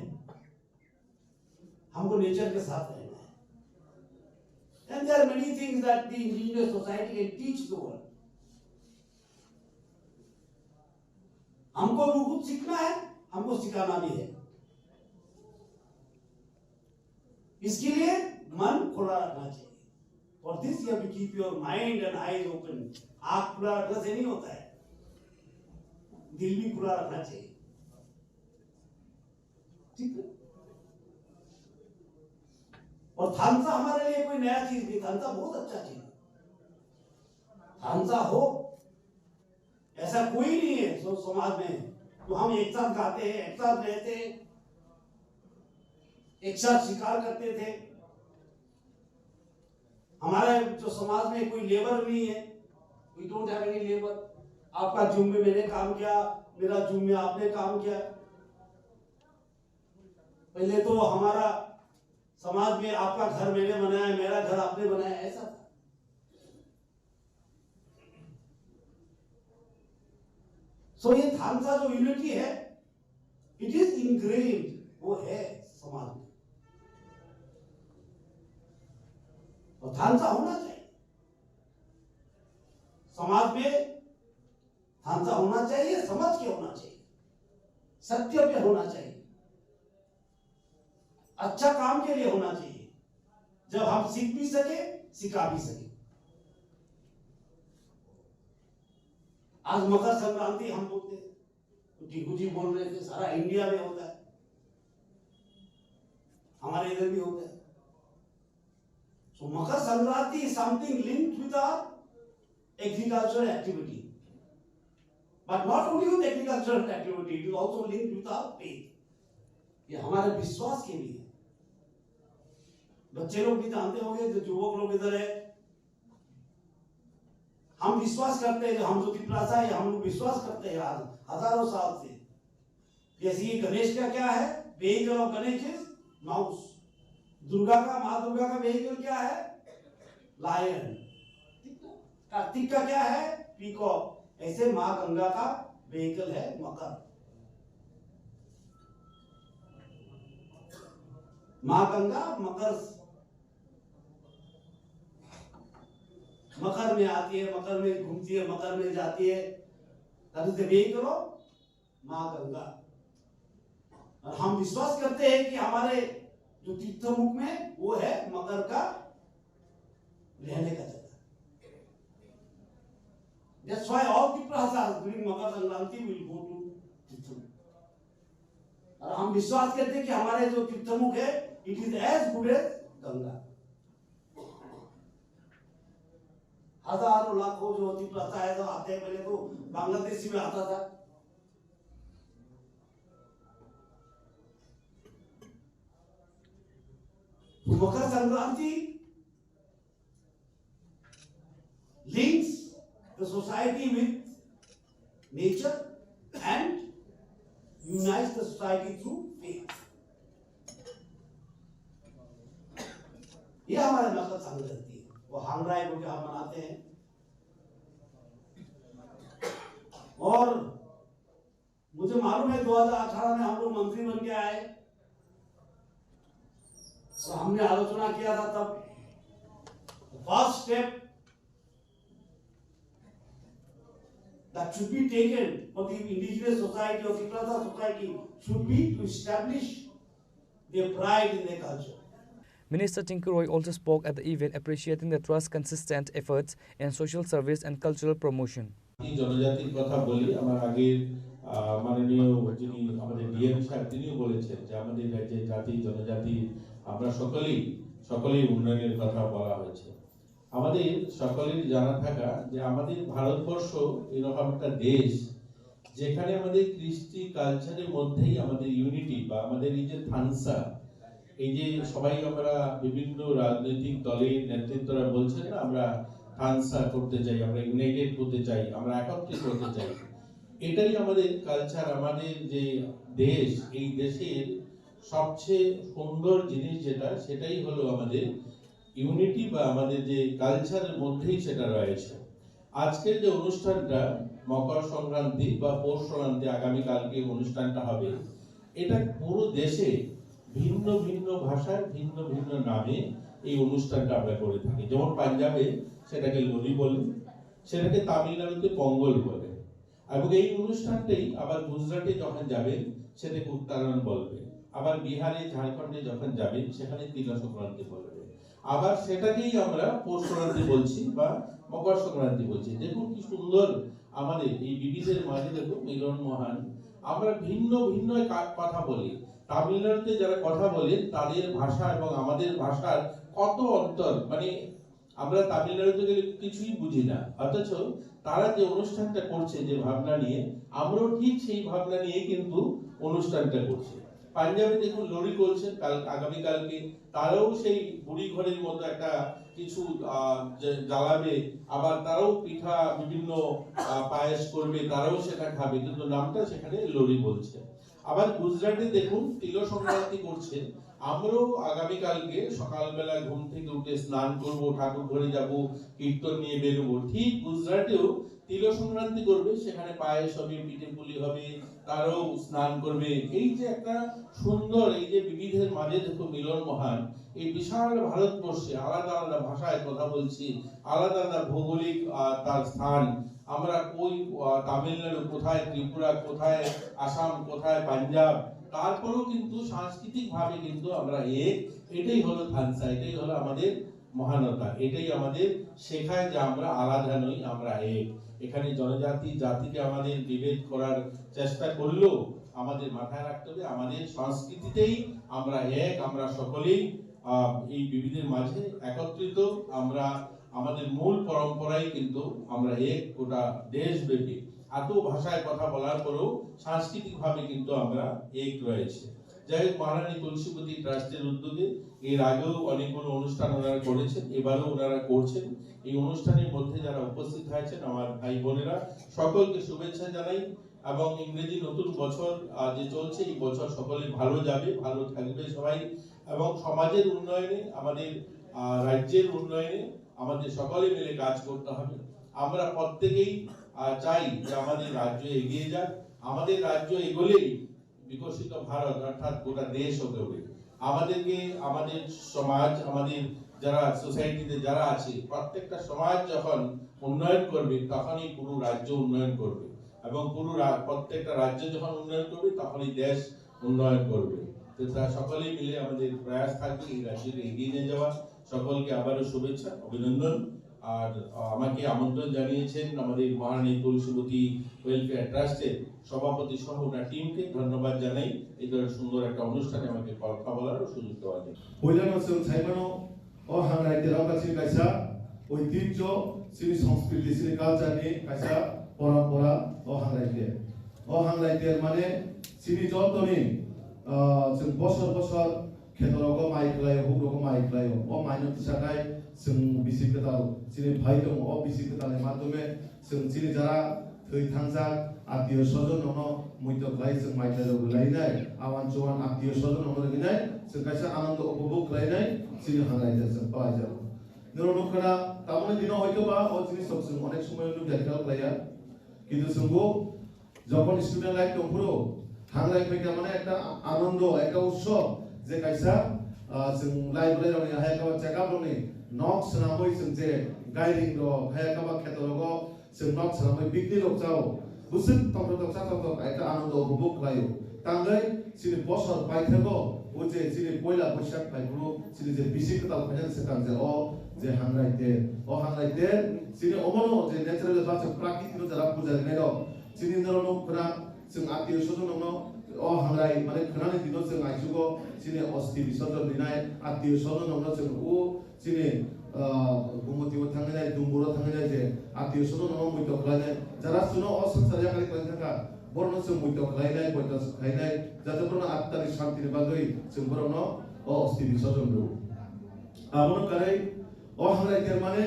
हमको नेचर के साथ रहना है। And there are many things that the indigenous society can teach the world। हमको भी कुछ सीखना है, हमको सिखाना भी है। इसके लिए मन खुला रखना चाहिए। For this you have to keep your mind and eyes open। आँख खुला रखने से नहीं होता है, दिल भी खुला रखना चाहिए। ठीक है? और थानसा हमारे लिए कोई नया चीज नहीं, थानसा बहुत अच्छा चीज है। थानसा हो, ऐसा कोई नहीं है जो समाज में, तो हम एक साथ गाते हैं, एक साथ रहते हैं, एक साथ शिकार करते थे। हमारे जो समाज में कोई लेबर नहीं है, we don't have any labor। आपका जूम में मैंने काम किया, मेरा जूम में आपने काम किया। पहले तो हमारा समाज में आपका घर मैंने बनाया, मेरा घर आपने बनाया, ऐसा था। So ये थानसा जो यूनिटी है, it is ingrained, वो है समाज में। और थानसा होना चाहिए समाज में। थानसा होना चाहिए, समझ के होना चाहिए, सत्य पे होना चाहिए। लिए होना चाहिए, जब हम सीख भी सके, सिखा भी सके। आज मकर संक्रांति हम बोलते हैं, तो टिंकू जी बोल रहे थे, सारा इंडिया में होता है, हमारे इधर भी होता है। So Makar Sankranti is something linked with our agricultural activity, but not only with agricultural activity, it is also linked with our faith. ये हमारे विश्वास के लिए। बच्चे लोग भी जानते होंगे, जो युवक लोग इधर है, हम विश्वास करते हैं, जो हम जो तिपरासा है, हम लोग विश्वास करते हैं आज हजारों साल से। जैसे कि गणेश का क्या है? Vehicle of Ganesh is mouse। Durga का, माँ दुर्गा का vehicle क्या है? Lion। ठीक ना? कार्तिक का क्या है? Peacock। ऐसे माँ गंगा का vehicle है मकर। माँ गंगा मकर, मकर में आती है, मकर में घूमती है, मकर में जाती है। That is the vehicle of माँ गंगा। और हम विश्वास करते हैं कि हमारे जो तीर्थमुख में वो है मकर का रहने का जगह। That's why all Tiprasa during Makar Sankranti will go to तीर्थमुख। और हम विश्वास करते हैं कि हमारे जो तीर्थमुख है, it is as good as Ganga. हजारों लाखों जो तिपरासा है, जो आते हैं, पहले तो बांग्लादेशी में आता था। तो मकर Sankranti links the society with nature and unites the society through faith। ये हमारा मकर संक्रांति है, वो हांगराई को हम मनाते हैं। और मुझे मालूम है, दो हज़ार अठारह में हम लोग मंत्री बन के आए और हमने आलोचना किया था तब। First step that should be taken for the indigenous society or Tiprasa society should be to establish their pride in their culture। Minister Tinku Roy also spoke at the event, appreciating the trust's consistent efforts in social service and cultural promotion. এই জনজাতির কথা বলি, আমার আগের, আহ, মাননীয় যিনি আমাদের ডিএম সাহেব, তিনিও বলেছেন যে আমাদের রাজ্যে জাতি, জনজাতি, আমরা সকলেই, সকলেই উন্নয়নের কথা বলা হয়েছে। আমাদের সকলেরই জানা থাকা যে আমাদের ভারতবর্ষ এরকম একটা দেশ, যেখানে আমাদের কৃষ্টি কালচারের মধ্যেই আমাদের ইউনিটি বা আমাদের এই যে থানসা, এই যে সবাই আমরা বিভিন্ন রাজনৈতিক দলের নেতৃত্বরা বলছেন না, আমরা থানসা করতে চাই, আমরা ইউনাইটেড হতে চাই, আমরা একত্রিত হতে চাই, এটাই আমাদের কালচার। আমাদের যে দেশ, এই দেশের সবচেয়ে সুন্দর জিনিস যেটা, সেটাই হলো আমাদের ইউনিটি বা আমাদের যে কালচারের মধ্যেই সেটা রয়েছে। আজকের যে অনুষ্ঠানটা, মকর সংক্রান্তি বা পৌষ সংক্রান্তি, আগামীকালকে অনুষ্ঠানটা হবে, এটা পুরো দেশে ভিন্ন ভিন্ন ভাষায়, ভিন্ন ভিন্ন নামে এই অনুষ্ঠানটা আমরা করে থাকি। যেমন পাঞ্জাবে সেটাকে লোরি বলে, সেটাকে তামিলনাড়ুতে পঙ্গল বলে। এবং এই অনুষ্ঠানটাই আবার গুজরাটে যখন যাবেন, সেটাকে উত্তরায়ণ বলবে। আবার বিহারে, ঝাড়খণ্ডে যখন যাবেন, সেখানে তিলা সংক্রান্তি বলবে। আবার সেটাকেই আমরা পৌষ সংক্রান্তি বলছি বা মকর সংক্রান্তি বলছি। দেখুন কি সুন্দর আমাদের এই বিবিধের মাঝে দেখুন মিলন মহান। আমরা ভিন্ন ভিন্ন কা-, কথা বলি। তামিলনাড়ুতে যারা কথা বলেন, তাদের ভাষা এবং আমাদের ভাষার কত অন্তর, মানে আমরা তামিলনাড়ুতে গেলে কিছুই বুঝি না, অথচ তারা যে অনুষ্ঠানটা করছে যে ভাবনা নিয়ে, আমরাও ঠিক সেই ভাবনা নিয়ে কিন্তু অনুষ্ঠানটা করছি। পাঞ্জাবে দেখুন লোরি করছেন কাল, আগামীকালকে তারাও সেই বুড়ি ঘরের মতো একটা কিছু, আহ, যে জ্বালাবে, আবার তারাও পিঠা বিভিন্ন, আহ, পায়েস করবে, তারাও সেটা খাবে, কিন্তু নামটা সেখানে লোরি বলছে। আবার গুজরাটে দেখুন তিল সংক্রান্তি করছে, আমরাও আগামীকালকে সকালবেলা ঘুম থেকে উঠে স্নান করব, ঠাকুর ঘরে যাব, কীর্তন নিয়ে বেরোবো। ঠিক গুজরাটেও তিল সংক্রান্তি করবে, সেখানে পায়েস হবে, পিঠে পুলি হবে, তারাও স্নান করবে। এই যে একটা সুন্দর, এই যে বিবিধের মাঝে দেখো মিলন মহান, এই বিশাল ভারতবর্ষে আলাদা আলাদা ভাষায় কথা বলছি, আলাদা আলাদা ভৌগোলিক, আহ, তার স্থান। আমরা কই, আহ, তামিলনাড়ু কোথায়, ত্রিপুরা কোথায়, আসাম কোথায়, পাঞ্জাব, তারপরেও কিন্তু সাংস্কৃতিক ভাবে কিন্তু আমরা এক। এটাই হলো থানসা, এটাই হলো আমাদের মহানতা, এটাই আমাদের শেখায় যে আমরা আলাদা নই, আমরা এক। এখানে জনজাতি জাতিকে আমাদের বিভেদ করার চেষ্টা করলেও আমাদের মাথায় রাখতে হবে, আমাদের সংস্কৃতিতেই আমরা এক। আমরা সকলেই আহ, এই বিবিধের মাঝে একত্রিত। আমরা আমাদের মূল পরম্পরাই কিন্তু আমরা এক, গোটা দেশব্যাপী। এত ভাষায় কথা বলার পরেও সাংস্কৃতিকভাবে কিন্তু আমরা এক রয়েছে। যাই হোক, মহারানী তুলসীবতী ট্রাস্টের উদ্যোগে এর আগেও অনেকগুলো অনুষ্ঠান ওনারা করেছেন, এবারও ওনারা করছেন। এই অনুষ্ঠানের মধ্যে যারা উপস্থিত হয়েছেন, আমার ভাই বোনেরা, সকলকে শুভেচ্ছা জানাই। এবং ইংরেজি নতুন বছর, আহ, যে চলছে, এই বছর সকলেই ভালো যাবে, ভালো থাকবে সবাই। এবং সমাজের উন্নয়নে, আমাদের, আহ, রাজ্যের উন্নয়নে আমাদের সকলে মিলে কাজ করতে হবে। আমরা প্রত্যেকেই, আহ, চাই যে আমাদের রাজ্য এগিয়ে যাক। আমাদের রাজ্য এগোলেই বিকশিত ভারত অর্থাৎ গোটা দেশ হতে হবে। আমাদেরকে, আমাদের সমাজ, আমাদের যারা সোসাইটিতে যারা আছে, প্রত্যেকটা সমাজ যখন উন্নয়ন করবে, তখনই পুরো রাজ্য উন্নয়ন করবে। এবং পুরো রা-, প্রত্যেকটা রাজ্য যখন উন্নয়ন করবে, তখনই দেশ উন্নয়ন করবে। তো তা সকলেই মিলে আমাদের প্রয়াস থাকবে এই রাজ্যকে এগিয়ে নিয়ে যাওয়া। সকলকে আবারও শুভেচ্ছা, অভিনন্দন। আর, আহ, আমাকে আমন্ত্রণ জানিয়েছেন আমাদের মহারানী তুলসীবতী ওয়েলফেয়ার ট্রাস্টের সভাপতি সহ ওনার টিমকে ধন্যবাদ জানাই এই ধরনের সুন্দর একটা অনুষ্ঠানে আমাকে কথা বলার সুযোগ দেওয়ার জন্য। Poilano chwng saimano, o hangrai terao ka chini kaisa oitijjo, chini sanskriti, chini culture ni kaisa porompora o hangrai ter. O hangrai ter mane chini jotoni, ah, chwng bosor bosor khetorogo mai kwlaio, hukrogo mai kwlaio. O maino tisakhai chwng bisi kwtal chini phai tongo. O bisi kwtalni madhyome chwng chini jara thwi thangjak atio sojon rokno muito khlai chwng mai kwlairok lainai, awan chuan atio sojon rokno rinai chwng kaisa anando upobhog khlainai chini hangrai ter chwng palaijago. Norok nukha na, tamoni dino hoito ba o jinis rok chwng onek somoy nukya khel khlaiya. Kintu chwngbo jokhon student life tongphuru, hangrai phaikha mane ekta anando, ekta utsob, je kaisa, ah, chwng library rokni hai ekta check up rokni nok swnamwi chwng je gairing rok, hai ekta kheto rogo chwng nok swnamwi picnic rok chao. Bwswk tongthok tongsa tongthok ekta anando upobhog khlaio. Tangwi chini bosor paithago, o je chini poila Boisak phaiphuru, chini je bisi kwtal phainani swkang je o je hangrai ter. O hangrai ter, chini omono je natural bachuk prakriti no jara puja rinai rok. Chini norok no khwna chwng atio sojon rokno o hangrai mane khwnani dino chwng aichugo chini osti bisorjon rinai atio sojon rokno chwng o chini, ah, Gumoti o thangwi nai, Dumbur o thangwi nai je atio sojon rokno muito khlainai. Jara chwngno o swngchar yakari khlai thangkha, borokno chwng muito khlainai, poito khlainai, jate borokno attani santini bagwi chwng borokno o osti bisorjon rw. Abono karwi o hangrai ter mane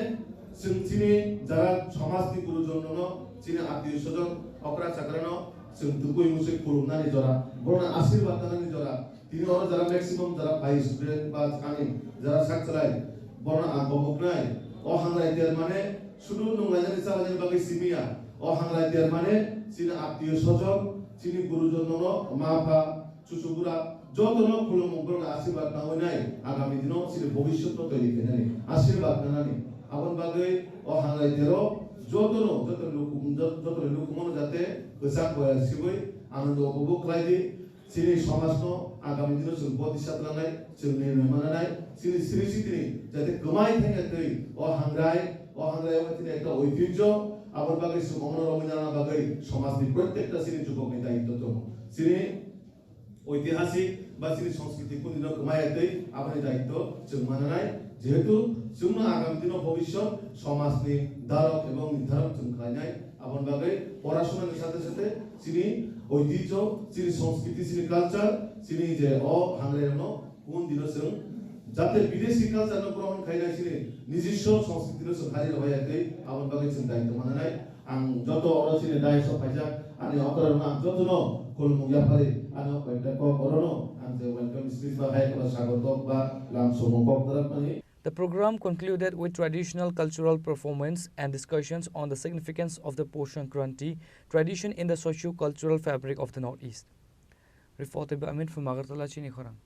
chwng chini jara somajni gurujon rokno, chini atio sojon, okra chakrano chwng tukui musui khulumnani jora, borokno asirwad nanani jora. Tini oro jara maximum jara phai student ba ani jara sakchalai, borokno ang goboknai. O hangrai ter mane sudu nunglainani chalainani bagwi simiya. O hangrai ter mane chini atio sojon, chini gurujon rokno, ma pha, chuchugura, jotono khulumung borokno asirwad nangwi nai, agami dino chini bhobishyotno toiri khainani asirwad nanani. Aboni bagwi o hangrai tero jotono, joto luku-, jot-, jotoni lukumano jate kwchak boya sibwi anando upobhog khlai di. Chini somajno agami dino chwng bodisa tlangnai, chwng nirnoi mananai, chini sri sitini jate kwmai thangya twi o hangrai, o hangrai o tini ekta oitijjo, aboni bagwi chwng omono romwi nana bagwi somajni prottekta chini jubokni daitto tongo. Chini oitihasik ba chini sanskriti kundino kwmaya twi aboni daitto chwng mananai, jehetu chwngno agami dino bhobishyot somajni dharok ebong nirdarok chwng khlainai, aboni bagwi porasonani sathe sathe chini oitijjo, chini sanskriti, chini culture, chini je o hangrai rokno kun dino chwng jate bidesi culture no grohon khainai chini nijiswo sanskriti no chwng hari rwbaiya twi aboni bagwi chwng daitto mananai. Ang joto oro chini dais o phaijak, ani okra rokno ang jotono khulumung yapharwi, ani o kok orono ang je welcome speech ba hai kok sagotok ba lam somung kok twrwkmani. The program concluded with traditional cultural performance and discussions on the significance of the Posh Sankranti tradition in the socio-cultural fabric of the Northeast. Reported by Amit from Agartala, Chini Khorang.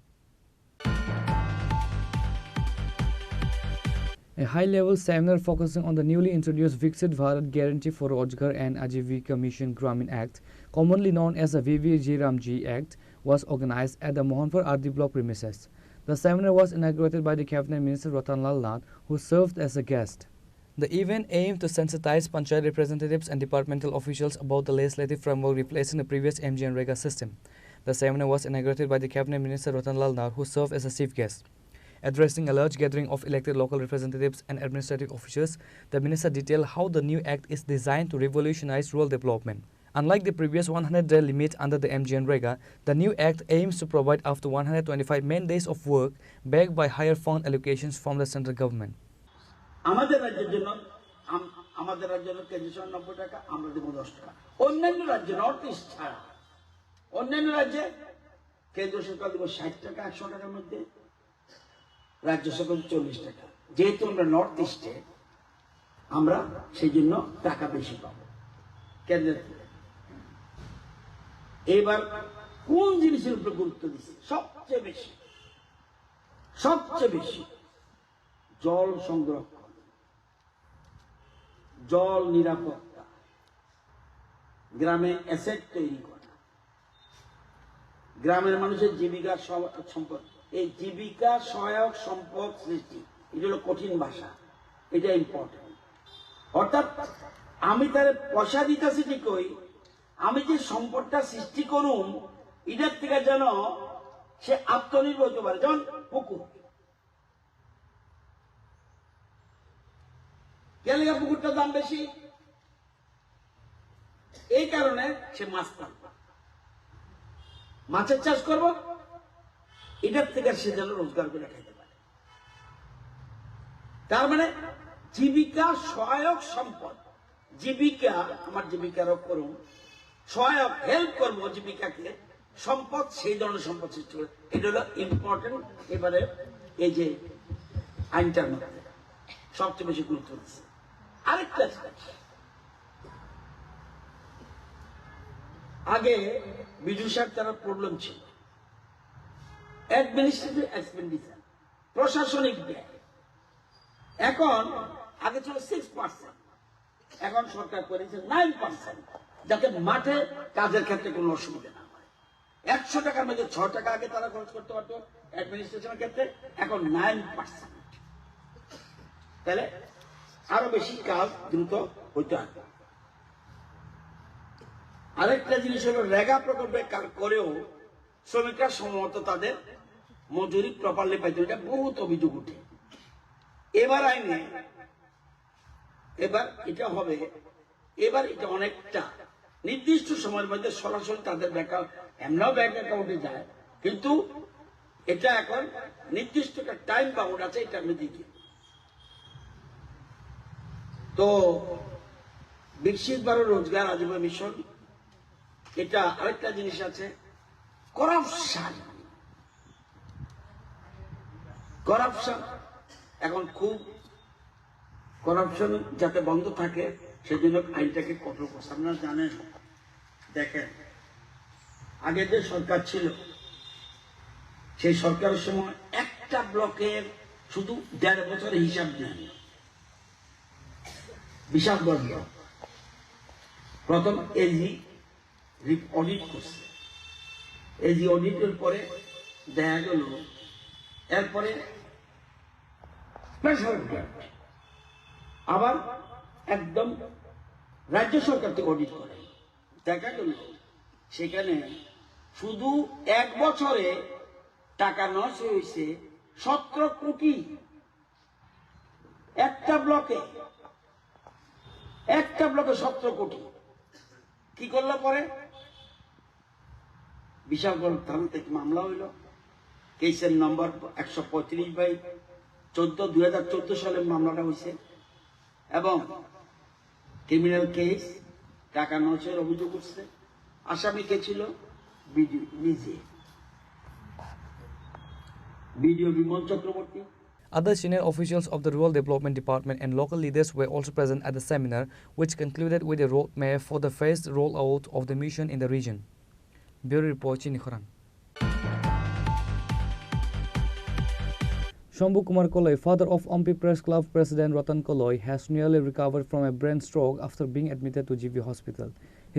A high-level seminar focusing on the newly introduced Viksit Bharat Guarantee for Rojgar and Ajivika Mission Gramin Act, commonly known as the V V G RAM G Act, was organized at the Mohanpur R D block premises. The seminar was inaugurated by the Cabinet Minister Ratan Lal Nath, who served as a guest. The event aimed to sensitize Panchayat representatives and departmental officials about the legislative framework replacing the previous MGNREGA system. The seminar was inaugurated by the Cabinet Minister Ratan Lal Nath, who served as a chief guest. Addressing a large gathering of elected local representatives and administrative officials, the minister detailed how the new act is designed to revolutionize rural development. Unlike the previous one hundred day limit under the MGNREGA, the new act aims to provide up to one hundred twenty-five man days of work, backed by higher fund allocations from the central government. আমাদের রাজ্যের জন্য আম-, আমাদের রাজ্যের কেন্দ্রীয় সরকার নব্বই টাকা, আমরা দেবো দশ টাকা। অন্যান্য রাজ্যে, নর্থ ইস্ট ছাড়া, অন্যান্য রাজ্যে কেন্দ্র সরকার দেবো ষাট টাকা, একশো টাকার মধ্যে, রাজ্য সরকার চল্লিশ টাকা। যেহেতু আমরা নর্থ ইস্টে, আমরা সেই জন্য টাকা বেশি পাবো কেন্দ্রের থেকে। এবার কোন জিনিসের উপরে গুরুত্ব দিচ্ছে সবচেয়ে বেশি? সবচেয়ে বেশি জল সংরক্ষণ, জল নিরাপত্তা, গ্রামে অ্যাসেট তৈরি করা, গ্রামের মানুষের জীবিকা সহ-, সম্পদ, এই জীবিকা সহায়ক সম্পদ সৃষ্টি, এটা হলো কঠিন ভাষা, এটা ইম্পর্টেন্ট। অর্থাৎ আমি তারে পয়সা দিতেছি ঠিকই, আমি যে সম্পদটা সৃষ্টি করুম, এটার থেকে যেন সে আত্মনির্ভর হতে পারে। যেমন পুকুর, কেন পুকুরটার দাম বেশি? এই কারণে সে মাছ পালবে, মাছের চাষ করব, এটার থেকে সে যেন রোজগার করে খাইতে পারে। তার মানে জীবিকা সহায়ক সম্পদ, জীবিকা, আমার জীবিকার উপরও সহায়ক, হেল্প করবো জীবিকাকে, সম্পদ, সেই ধরনের সম্পদ সৃষ্টি করে। এটা হলো ইম্পর্টেন্ট। এবারে এই যে আইনটার মধ্যে সবচেয়ে বেশি গুরুত্ব দিচ্ছে। আরেকটা জিনিস, আগে বিজু সাহেব তারা প্রবলেম ছিল, অ্যাডমিনিস্ট্রেটিভ এক্সপেন্ডিচার, প্রশাসনিক ব্যয়। এখন আগে ছিল সিক্স পার্সেন্ট, এখন সরকার করেছে নাইন পার্সেন্ট, যাতে মাঠে কাজের ক্ষেত্রে কোনো অসুবিধা না হয়। একশো টাকার মধ্যে ছ টাকা আগে তারা খরচ করতে পারতো অ্যাডমিনিস্ট্রেশনের ক্ষেত্রে, এখন নাইন পার্সেন্ট। তাহলে আরো বেশি কাজ দ্রুত হইতে হবে। আরেকটা জিনিস হলো, রেগা প্রকল্পে কাজ করেও শ্রমিকরা সময়মতো তাদের মজুরি প্রপারলি পাইতো, এটা বহুত অভিযোগ উঠে। এবার আইনে, এবার এটা হবে, এবার এটা অনেকটা নির্দিষ্ট সময়ের মধ্যে সরাসরি তাদের ব্যাংক, এমনিও ব্যাংক অ্যাকাউন্টে যায়, কিন্তু এটা এখন নির্দিষ্ট একটা টাইম বাউন্ড আছে, এটা আমি দিই। তো বিকশিত ভারত রোজগার আজীবন মিশন, এটা আরেকটা জিনিস আছে, করাপশন। করাপশন এখন খুব, করাপশন যাতে বন্ধ থাকে, সেজন্য আইনটাকে কঠোর করছে। আপনারা জানেন, দেখেন, আগে যে সরকার ছিল, সেই সরকারের সময় একটা ব্লকের শুধু দেড় বছরের হিসাব নেন, বিশালগড় ব্লক। প্রথম এজি অডিট করছে, এজি অডিটের পরে দেখা গেল, এরপরে প্রেশার কুকার, আবার একদম রাজ্য সরকার থেকে অডিট করে, দেখা গেল সেখানে শুধু এক বছরে টাকা নষ্ট হয়েছে সতেরো কোটি। একটা ব্লকে, একটা ব্লকে সতেরো কোটি। কি করলো পরে? বিশালগড় থানা থেকে মামলা হইল, কেসের নম্বর একশো পঁয়ত্রিশ বাই চোদ্দ, দুই হাজার চোদ্দ সালে মামলাটা হয়েছে। এবং ক্রিমিনাল কেস, টাকা নষ্টের অভিযোগ উঠছে। আসামি কে ছিল? বিডিও নিজে, BDO Bimal Chakraborty. Other senior officials of the Rural Development Department and local leaders were also present at the seminar, which concluded with a roadmap for the phased rollout of the mission in the region. Bureau report, Chini Khorang. Shambhu Kumar Koloi, father of Ompi Press Club President Ratan Koloi, has nearly recovered from a brain stroke after being admitted to G B Hospital.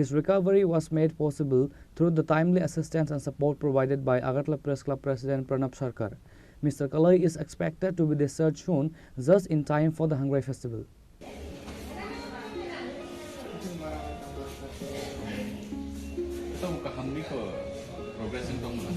His recovery was made possible through the timely assistance and support provided by Agartala Press Club President Pranab Sarkar. Mister Kalai is expected to be discharged soon, just in time for the Hangrai festival. Tamo kaham ni kho progress wng tongmani.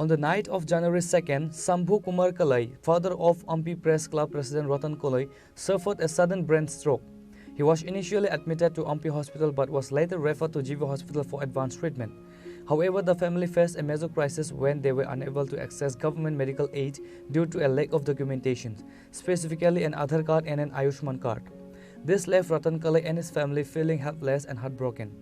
On the night of January second, Shambhu Kumar Kalai, father of Ampi Press Club President Ratan Kalai, suffered a sudden brain stroke. He was initially admitted to Ampi Hospital but was later referred to G V Hospital for advanced treatment. However, the family faced a major crisis when they were unable to access government medical aid due to a lack of documentation, specifically an Aadhaar card and an Ayushman card. This left Ratan Kalai and his family feeling helpless and heartbroken.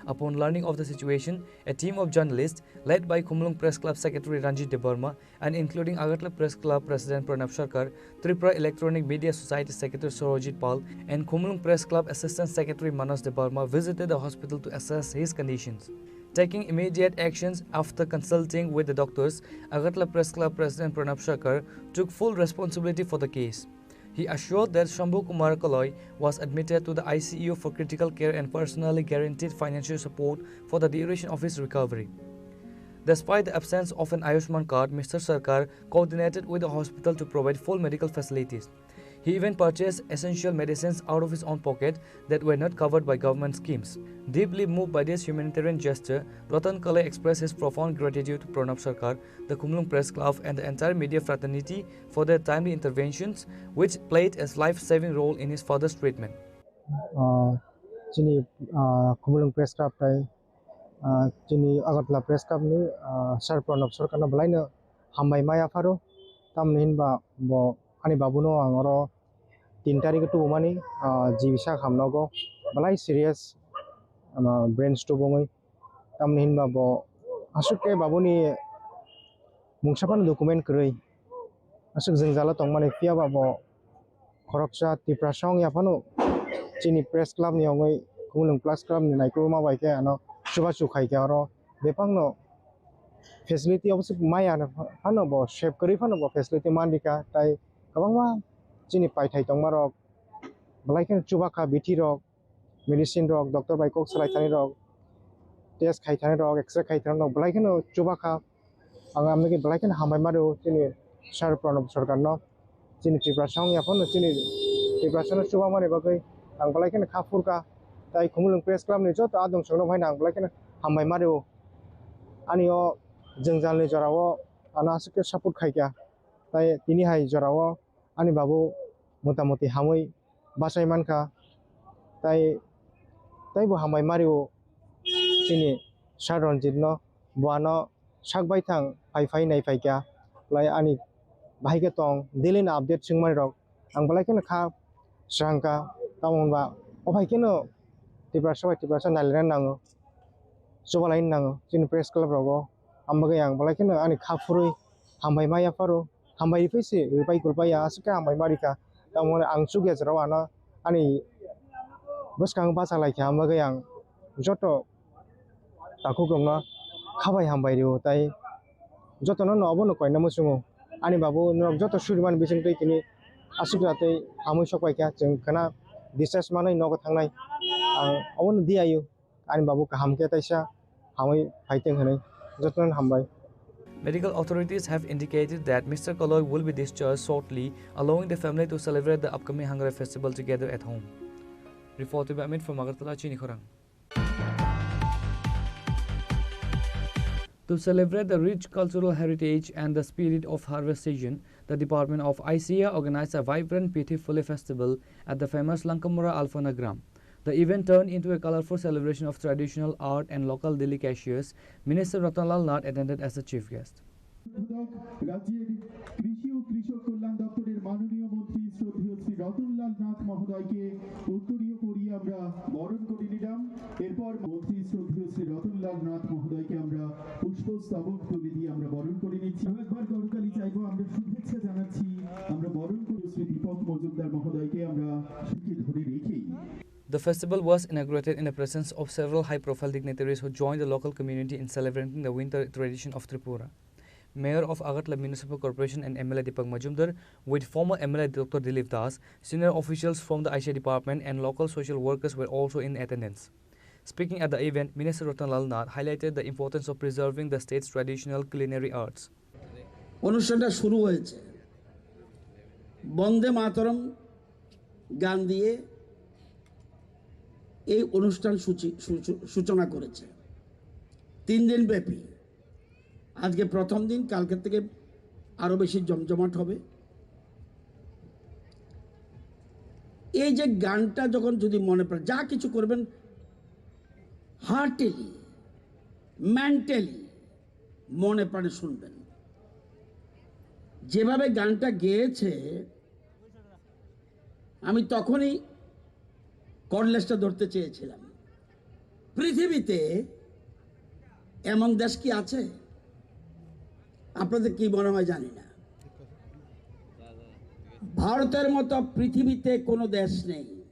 Upon learning of the situation, a team of journalists, led by Khumulwng Press Club Secretary Ranjit Debbarma and including Agartala Press Club President Pranab Sarkar, Tripura Electronic Media Society Secretary Sarojit Pal, and Khumulwng Press Club Assistant Secretary Manas Debbarma, visited the hospital to assess his conditions. Taking immediate actions after consulting with the doctors, Agartala Press Club President Pranab Sarkar took full responsibility for the case. He assured that Shambhu Kumar Kalai was admitted to the I C U for critical care and personally guaranteed financial support for the duration of his recovery. Despite the absence of an Ayushman card, Mister Sarkar coordinated with the hospital to provide full medical facilities. He even purchased essential medicines out of his own pocket that were not covered by government schemes. Deeply moved by this humanitarian gesture, Ratan Kalai expressed his profound gratitude to Pranab Sarkar, the Khumulwng Press Club, and the entire media fraternity for their timely interventions, which played a life-saving role in his father's treatment. Ah, chini, ah, Khumulwng Press Club tai, ah, chini Agartala Press Club ni, ah, Sir Pranab Sarkar no belai no hambai ma yapharo. Tamni hinba bo ani babu no ang oro tin tarik o tubumani, ah, G B sak hamnogo belai serious, ah, brain stroke wngwi. Tamni hinba bo aswk khe babuni mungsa phano document kwrwi. Aswk jwngjalo tongmani phiya ba bo khoroksa Tiprasa wngya phano chini press club ni wngwi Khumulwng Press Club ni naikolma bai khe ano chubachu khai khe oro bebakno facility obwswk maya phano bo save kwrwi phano bo facility man rikha, tai kwbangma chini paithai tongmarok belai kheno chubakha bithi rok. Medicine rok, doctor bai kok salai thani rok, test khai thani rok, X-ray khai thani rok, belai kheno chubakha. Ang amni belai kheno hambai ma rwo chini Sir Pranab Sarkar no, chini Tiprasa wngya phano chini Tiprasa no chubamani bagwi ang belai kheno kha phurkha. Tai Khumulwng Press Club ni joto adong song no hai ang belai kheno hambai ma rwo. Ani o jwngjal ni jora o ano aswk khe support khai kha. Tai tini hai jora o ani babu mota moti hamwi bachai mankha. Tai, taibo hambai ma rwo chini Sir Ranjit no, bo ano sak baithang phai phai nai phaikha. Lai ani bahai khe tong, daily no update swngmani rok ang belai kheno kha swrangkha. Tamo hwnba o phai kheno Tiprasa bai Tiprasa nailaina nango, chubalaina nango chini press club rogo. Ang bagwi ang belai kheno ani kha phurwi hambai ma yapharo. Hambai riphaisi, ripai kulpai ya, aswk khe hambai ma rikha. Tamo ang chukya jora o ano ani bwskang bacha laikha, ang bagwi ang joto takhuk rokno khabai hambai rwo, tai jotono no obono koina muchungo. Ani babu norok joto surimani bisingtwi tini aswk jatwi hamwi sok paikha, chwng khna discharge manwi nogo thangnai. Ang obono di ayu. Ani babu kaham khe taisa hamwi phaiteng hwnwi jotono hambai. Medical authorities have indicated that Mister Kaloi will be discharged shortly, allowing the family to celebrate the upcoming Hangrai festival together at home. Report by Amit from Agartala, Chini Khorang. To celebrate the rich cultural heritage and the spirit of harvest season, the Department of I C A organized a vibrant Pithi Phule festival at the famous Lankamura Alfana Gram. The event turned into a colorful celebration of traditional art and local delicacies. Minister Ratan Lal Nath attended as the chief guest. রাজ্যের কৃষি ও কৃষক কল্যাণ দপ্তরের মাননীয় মন্ত্রী শ্রদ্ধেয় শ্রী রতনলাল নাথ মহোদয়কে উত্তরীয় পরিয়ে আমরা বরণ করে নিলাম। এরপর মন্ত্রী শ্রদ্ধেয় শ্রী রতনলাল নাথ মহোদয়কে আমরা পুষ্পস্তবক তুলি দিয়ে আমরা বরণ করে নিচ্ছি। আরো একবার করতালি চাইবো, আমরা শুভেচ্ছা জানাচ্ছি, আমরা বরণ করে শ্রী দীপক মজুমদার মহোদয়কে আমরা সুখে ধরে রেখেই The festival was inaugurated in the presence of several high-profile dignitaries who joined the local community in celebrating the winter tradition of Tripura. Mayor of Agartala Municipal Corporation and M L A Deepak Majumdar, with former M L A Doctor Dilip Das, senior officials from the I C I department and local social workers were also in attendance. Speaking at the event, Minister Ratan Lal Nath highlighted the importance of preserving the state's traditional culinary arts. অনুষ্ঠানটা শুরু হয়েছে বন্দে মাতরম গান দিয়ে। এই অনুষ্ঠান সূচি সূচ- সূচনা করেছে তিন দিন ব্যাপী। আজকে প্রথম দিন, কালকে থেকে আরও বেশি জমজমাট হবে। এই যে গানটা যখন যদি মনে পড়ে, যা কিছু করবেন হার্টিলি, মেন্টালি মনে প্রাণে শুনবেন। যেভাবে গানটা গেয়েছে, আমি তখনই কর্ডলেসটা ধরতে চেয়েছিলাম। পৃথিবীতে এমন দেশ কি আছে? আপনাদের কি মনে হয় জানি না। ভারতের মতো পৃথিবীতে কোনো দেশ নেই।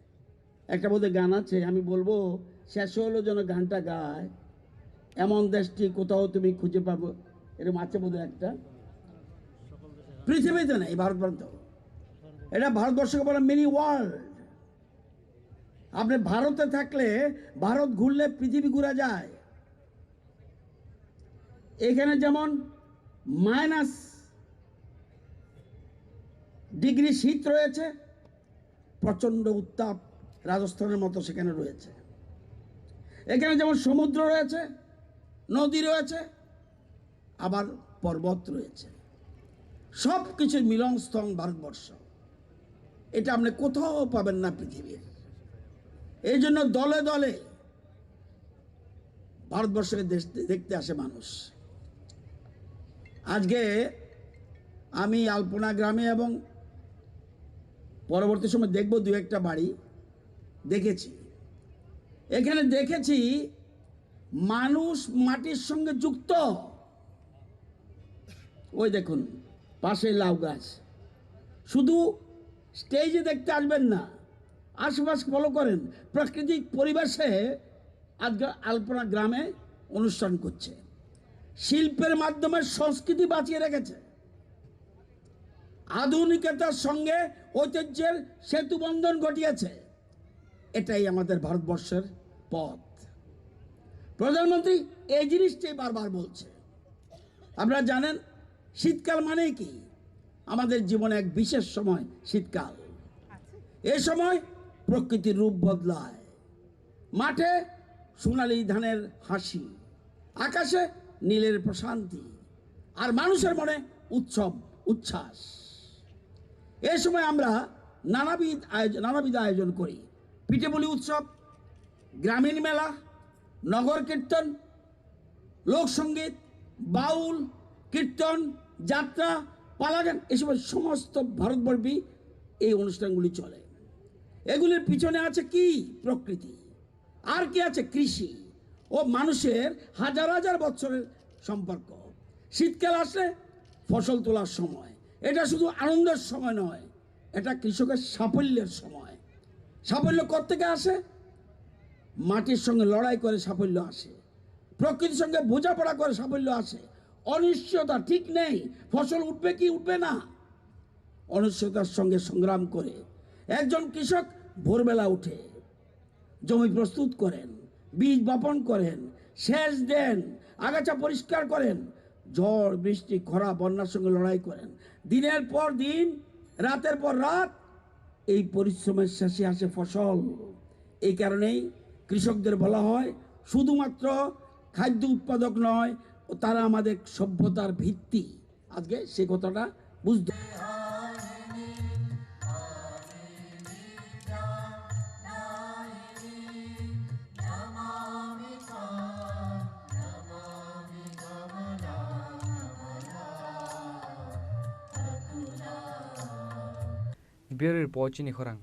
একটা বোধহয় গান আছে, আমি বলবো, শেষ হলো যেন গানটা গায়, এমন দেশটি কোথাও তুমি খুঁজে পাবো, এরকম আছে বোধহয় একটা। পৃথিবীতে নেই, ভারতবর্ষ। এটা ভারতবর্ষকে বলে মিনি ওয়ার্ল্ড। আপনি ভারতে থাকলে ভারত ঘুরলে পৃথিবী ঘোরা যায়। এখানে যেমন মাইনাস ডিগ্রি শীত রয়েছে, প্রচণ্ড উত্তাপ রাজস্থানের মতো সেখানে রয়েছে। এখানে যেমন সমুদ্র রয়েছে, নদী রয়েছে, আবার পর্বত রয়েছে। সব কিছুর মিলনস্থল ভারতবর্ষ। এটা আপনি কোথাও পাবেন না পৃথিবীর। এই জন্য দলে দলে ভারতবর্ষকে দেশ দেখতে আসে মানুষ। আজকে আমি আলপনা গ্রামে এবং পরবর্তী সময় দেখব দু একটা বাড়ি দেখেছি। এখানে দেখেছি মানুষ মাটির সঙ্গে যুক্ত। ওই দেখুন পাশে লাউ গাছ। শুধু স্টেজে দেখতে আসবেন না, আশেপাশ ফলো করেন। প্রাকৃতিক পরিবেশে আজকে আলপনা গ্রামে অনুষ্ঠান করছে। শিল্পের মাধ্যমে সংস্কৃতি বাঁচিয়ে রেখেছে, আধুনিকতার সঙ্গে ঐতিহ্যের সেতু বন্ধন ঘটিয়েছে। এটাই আমাদের ভারতবর্ষের পথ। প্রধানমন্ত্রী এই জিনিসটাই বারবার বলছে। আপনারা জানেন, শীতকাল মানেই কি? আমাদের জীবনে এক বিশেষ সময় শীতকাল। এ সময় প্রকৃতির রূপ বদলায়। মাঠে সোনালি ধানের হাসি, আকাশে নীলের প্রশান্তি, আর মানুষের মনে উৎসব উচ্ছ্বাস। এ সময় আমরা নানাবিধ আয়োজন, নানাবিধ আয়োজন করি। পিঠেপুলি উৎসব, গ্রামীণ মেলা, নগর কীর্তন, লোকসঙ্গীত, বাউল, কীর্তন, যাত্রা, পালাগান, এসব সমস্ত ভারতব্যাপী এই অনুষ্ঠানগুলি চলে। এগুলির পিছনে আছে কি? প্রকৃতি। আর কি আছে? কৃষি ও মানুষের হাজার হাজার বছরের সম্পর্ক। শীতকাল আসলে ফসল তোলার সময়। এটা শুধু আনন্দের সময় নয়, এটা কৃষকের সাফল্যের সময়। সাফল্য কোত্থেকে আসে? মাটির সঙ্গে লড়াই করে সাফল্য আসে, প্রকৃতির সঙ্গে বোঝাপড়া করে সাফল্য আসে। অনিশ্চয়তা, ঠিক নেই, ফসল উঠবে কি উঠবে না, অনিশ্চয়তার সঙ্গে সংগ্রাম করে একজন কৃষক ভোরবেলা উঠে জমি প্রস্তুত করেন, বীজ বপন করেন, সেচ দেন, আগাছা পরিষ্কার করেন, ঝড়, বৃষ্টি, খরা, বন্যার সঙ্গে লড়াই করেন। দিনের পর দিন, রাতের পর রাত এই পরিশ্রমের শেষে আসে ফসল। এই কারণেই কৃষকদের বলা হয় শুধুমাত্র খাদ্য উৎপাদক নয়, তারা আমাদের সভ্যতার ভিত্তি। আজকে সে কথাটা বুঝতে Bureau Report, chini khorang.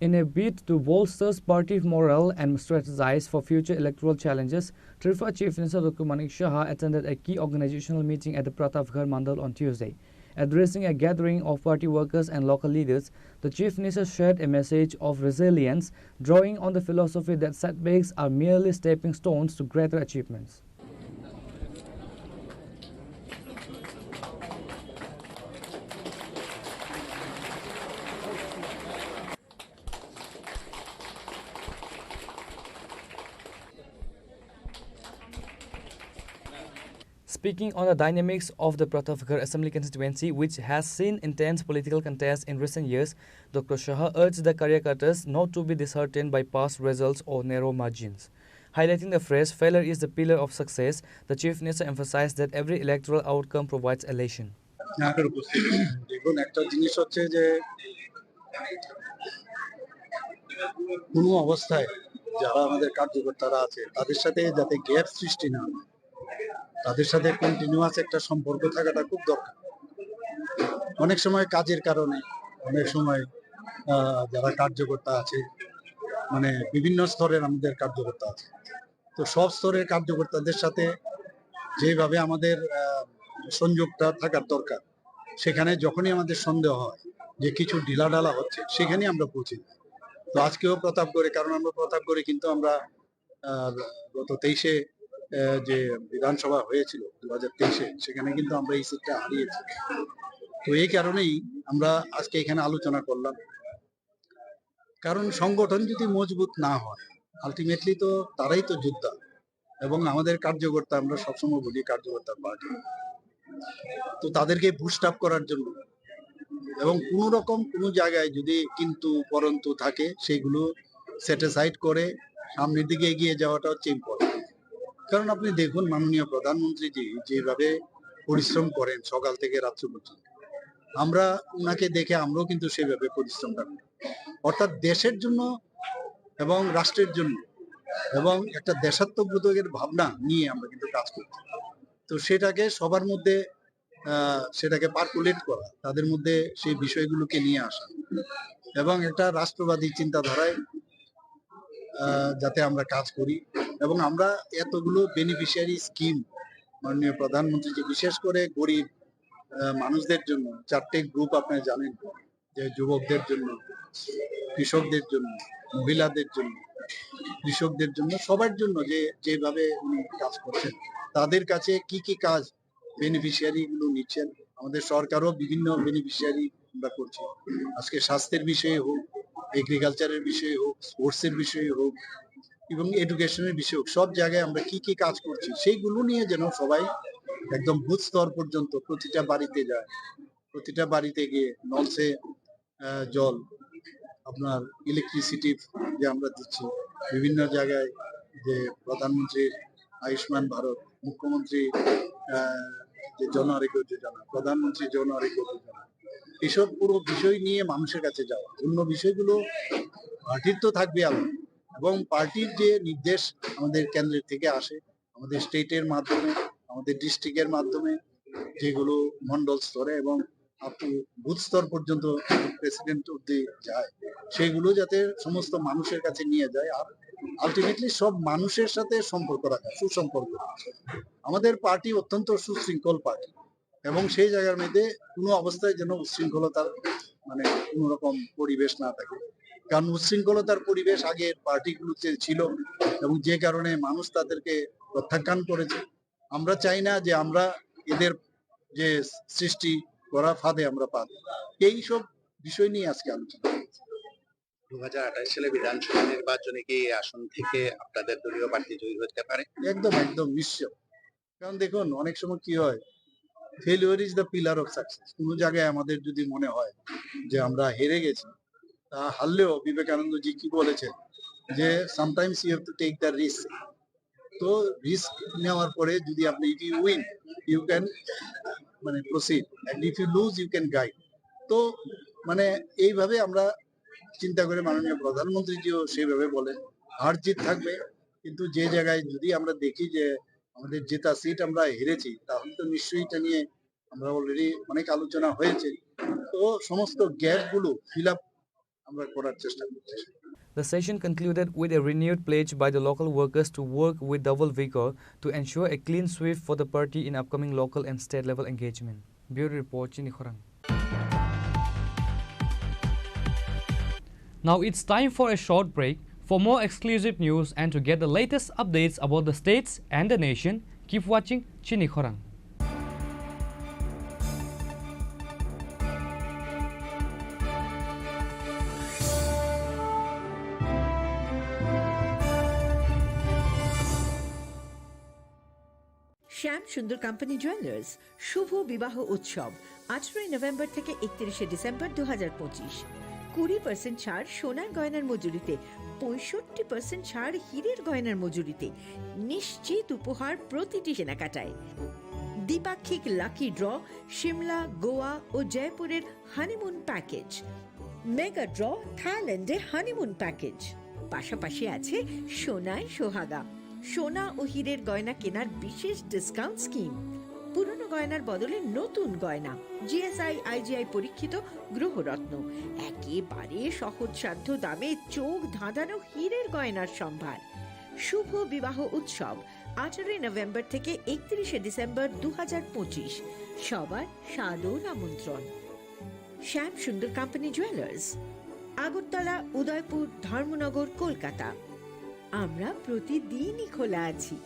In a bid to bolster party morale and strategize for future electoral challenges, Tripura Chief Minister Doctor Manik Saha attended a key organizational meeting at the Pratapgarh Mandal on Tuesday. Addressing a gathering of party workers and local leaders, the Chief Minister shared a message of resilience, drawing on the philosophy that setbacks are merely stepping stones to greater achievements. Speaking on the dynamics of the Pratapgarh Assembly constituency, which has seen intense political contest in recent years, Doctor Shah urged the karyakartas not to be disheartened by past results or narrow margins. Highlighting the phrase, "Failure is the pillar of success," the Chief Minister emphasized that every electoral outcome provides a lesson. আপনাদের উপস্থিত। দেখুন, একটা জিনিস হচ্ছে যে কোনো অবস্থায় যারা আমাদের কার্যকর্তারা আছে, তাদের সাথে যাতে গ্যাপ সৃষ্টি না হয়, তাদের সাথে কন্টিনিউয়াস একটা সম্পর্ক থাকাটা খুব দরকার। অনেক সময় কাজের কারণে, অনেক সময়, আহ, যারা কার্যকর্তা আছে, মানে, বিভিন্ন স্তরের আমাদের কার্যকর্তা আছে, তো সব স্তরের কার্যকর্তাদের সাথে যেভাবে আমাদের, আহ, সংযোগটা থাকার দরকার, সেখানে যখনই আমাদের সন্দেহ হয় যে কিছু ঢিলাঢালা হচ্ছে, সেখানেই আমরা পৌঁছে যাই। তো আজকেও প্রতাপগড়ে, কারণ আমরা প্রতাপগড়ে কিন্তু আমরা, আহ, গত তেইশে, আহ, যে বিধানসভা হয়েছিল দু হাজার তেইশে, সেখানে কিন্তু আমরা এই সিটটা হারিয়েছি। তো এই কারণেই আমরা আজকে এখানে আলোচনা করলাম। কারণ সংগঠন যদি মজবুত না হয়, আলটিমেটলি তো তারাই তো যোদ্ধা, এবং আমাদের কার্যকর্তা, আমরা সবসময় বলি কার্যকর্তা পার্টি, তো তাদেরকে বুস্ট আপ করার জন্য, এবং কোনো রকম কোনো জায়গায় যদি কিন্তু পরন্তু থাকে, সেইগুলো সেট অ্যাসাইড করে সামনের দিকে এগিয়ে যাওয়াটা হচ্ছে ইম্পর্টেন্ট। কারণ আপনি দেখুন, মাননীয় প্রধানমন্ত্রীজি যেভাবে পরিশ্রম করেন সকাল থেকে রাত্রি পর্যন্ত, আমরা ওনাকে দেখে আমরাও কিন্তু সেভাবে পরিশ্রমটা করি। অর্থাৎ দেশের জন্য এবং রাষ্ট্রের জন্য এবং একটা দেশাত্মবোধকের ভাবনা নিয়ে আমরা কিন্তু কাজ করতে। তো সেটাকে সবার মধ্যে, আহ, সেটাকে পার্কুলেট করা, তাদের মধ্যে সেই বিষয়গুলোকে নিয়ে আসা এবং একটা রাষ্ট্রবাদী চিন্তাধারায়, আহ, যাতে আমরা কাজ করি। এবং আমরা এতগুলো বেনিফিশিয়ারি স্কিম, মাননীয় প্রধানমন্ত্রী যে বিশেষ করে গরিব, আহ, মানুষদের জন্য চারটে গ্রুপ আপনি জানেন, যে যুবকদের জন্য, কৃষকদের জন্য, মহিলাদের জন্য, কৃষকদের জন্য, সবার জন্য যে যেভাবে উনি কাজ করছেন, তাদের কাছে কি কি কাজ বেনিফিশিয়ারি গুলো নিচ্ছেন, আমাদের সরকারও বিভিন্ন বেনিফিশিয়ারি আমরা করছি। আজকে স্বাস্থ্যের বিষয়ে হোক, এগ্রিকালচারের বিষয়ে হোক, স্পোর্টসের বিষয়ে হোক, এবং এডুকেশনের বিষয়ে হোক, সব জায়গায় আমরা কি কি কাজ করছি, সেইগুলো নিয়ে যেন সবাই একদম বুথ স্তর পর্যন্ত প্রতিটা বাড়িতে যায়, প্রতিটা বাড়িতে গিয়ে নলসে, আহ, জল, আপনার ইলেকট্রিসিটি যে আমরা দিচ্ছি, বিভিন্ন জায়গায় যে প্রধানমন্ত্রীর আয়ুষ্মান ভারত, মুখ্যমন্ত্রী, আহ, যে জন আরোগ্য যোজনা, প্রধানমন্ত্রী জন আরোগ্য যোজনা, এইসব পুরো বিষয় নিয়ে মানুষের কাছে যাওয়া, অন্য বিষয়গুলো পার্টির তো থাকবে আলাদা, এবং পার্টির যে নির্দেশ আমাদের কেন্দ্রের থেকে আসে, আমাদের স্টেটের মাধ্যমে, আমাদের ডিস্ট্রিক্টের মাধ্যমে, যেগুলো মণ্ডল স্তরে এবং আপ টু বুথ স্তর পর্যন্ত প্রেসিডেন্ট অব্দি যায়, সেগুলো যাতে সমস্ত মানুষের কাছে নিয়ে যায়। আর আলটিমেটলি সব মানুষের সাথে সম্পর্ক রাখা, সুসম্পর্ক। আমাদের পার্টি অত্যন্ত সুশৃঙ্খল পার্টি, এবং সেই জায়গার মধ্যে কোনো অবস্থায় যেন উচ্ছৃঙ্খলতার, মানে, কোনো রকম পরিবেশ না থাকে। কারণ উচ্ছৃঙ্খলতার পরিবেশ আগে পার্টিগুলোতে ছিল, এবং যে কারণে মানুষ তাদেরকে প্রত্যাখ্যান করেছে। আমরা চাই না যে আমরা এদের যে সৃষ্টি করা ফাঁদে আমরা পা দিই। এই সব বিষয় নিয়ে আজকে আলোচনা হয়েছে। দু হাজার আঠাশ সালে বিধানসভা নির্বাচনে কি এই আসন থেকে আপনাদের দলীয় প্রার্থী জয়ী হতে পারে? একদম, একদম নিশ্চয়। কারণ দেখুন, অনেক সময় কি হয়, failure is the pillar of success. কোনো জায়গায় আমাদের যদি মনে হয় যে আমরা হেরে গেছি, তা হারলেও বিবেকানন্দজি কি বলেছেন যে, "Sometimes you have to take the risk।" তো রিস্ক নেওয়ার পরে যদি আপনি, if you win, you can, মানে, proceed, and if you lose, you can guide। তো, মানে, এইভাবে আমরা চিন্তা করে মাননীয় প্রধানমন্ত্রীজিও সেইভাবে বলেন, হার জিত থাকবে, কিন্তু যে জায়গায় যদি আমরা দেখি যে আমাদের জেতা সিট আমরা হেরেছি, তাহলে তো নিশ্চয়ই এটা নিয়ে আমরা অলরেডি অনেক আলোচনা হয়েছে। তো সমস্ত গ্যাপগুলো ফিল আপ আমরা করার চেষ্টা করছি। The session concluded with a renewed pledge by the local workers to work with double vigor to ensure a clean sweep for the party in upcoming local and state level engagement. Bureau Report, chini khorang. Now it's time for a short break. For more exclusive news and to get the latest updates about the states and the nation, keep watching Chini Khorang. শ্যাম সুন্দর company jewellers শুভ বিবাহ উৎসব, আঠারোই নভেম্বর থেকে একত্রিশে ডিসেম্বর দু হাজার পঁচিশ। কুড়ি পার্সেন্ট ছাড় সোনার গয়নার মজুরিতে, পঁয়ষট্টি পার্সেন্ট ছাড় হীরের গয়নার মজুরিতে, নিশ্চিত উপহার প্রতিটি কেনাকাটায়। দ্বিপাক্ষিক লাকি ড্র, সিমলা, গোয়া ও জয়পুরের হানিমুন প্যাকেজ, মেগা ড্র, থাইল্যান্ডে হানিমুন প্যাকেজ। পাশাপাশি আছে সোনায় সোহাগা, সোনা ও হীরের গয়না কেনার বিশেষ ডিসকাউন্ট স্কিম। পুরনো গয়নার বদলে নতুন গয়না, জিএসআই, আইজিআই পরীক্ষিত গ্রহরত্ন, একেবারে সহজসাধ্য দামে চোখ ধাঁধানো হীরের গয়নার সম্ভার। শুভ বিবাহ উৎসব, আঠারোই নভেম্বর থেকে একত্রিশে ডিসেম্বর দু হাজার পঁচিশ। সবার সাদর আমন্ত্রণ। শ্যাম সুন্দর কোম্পানি জুয়েলার্স, আগরতলা, উদয়পুর, ধর্মনগর, কলকাতা। আমরা প্রতিদিনই খোলা আছি।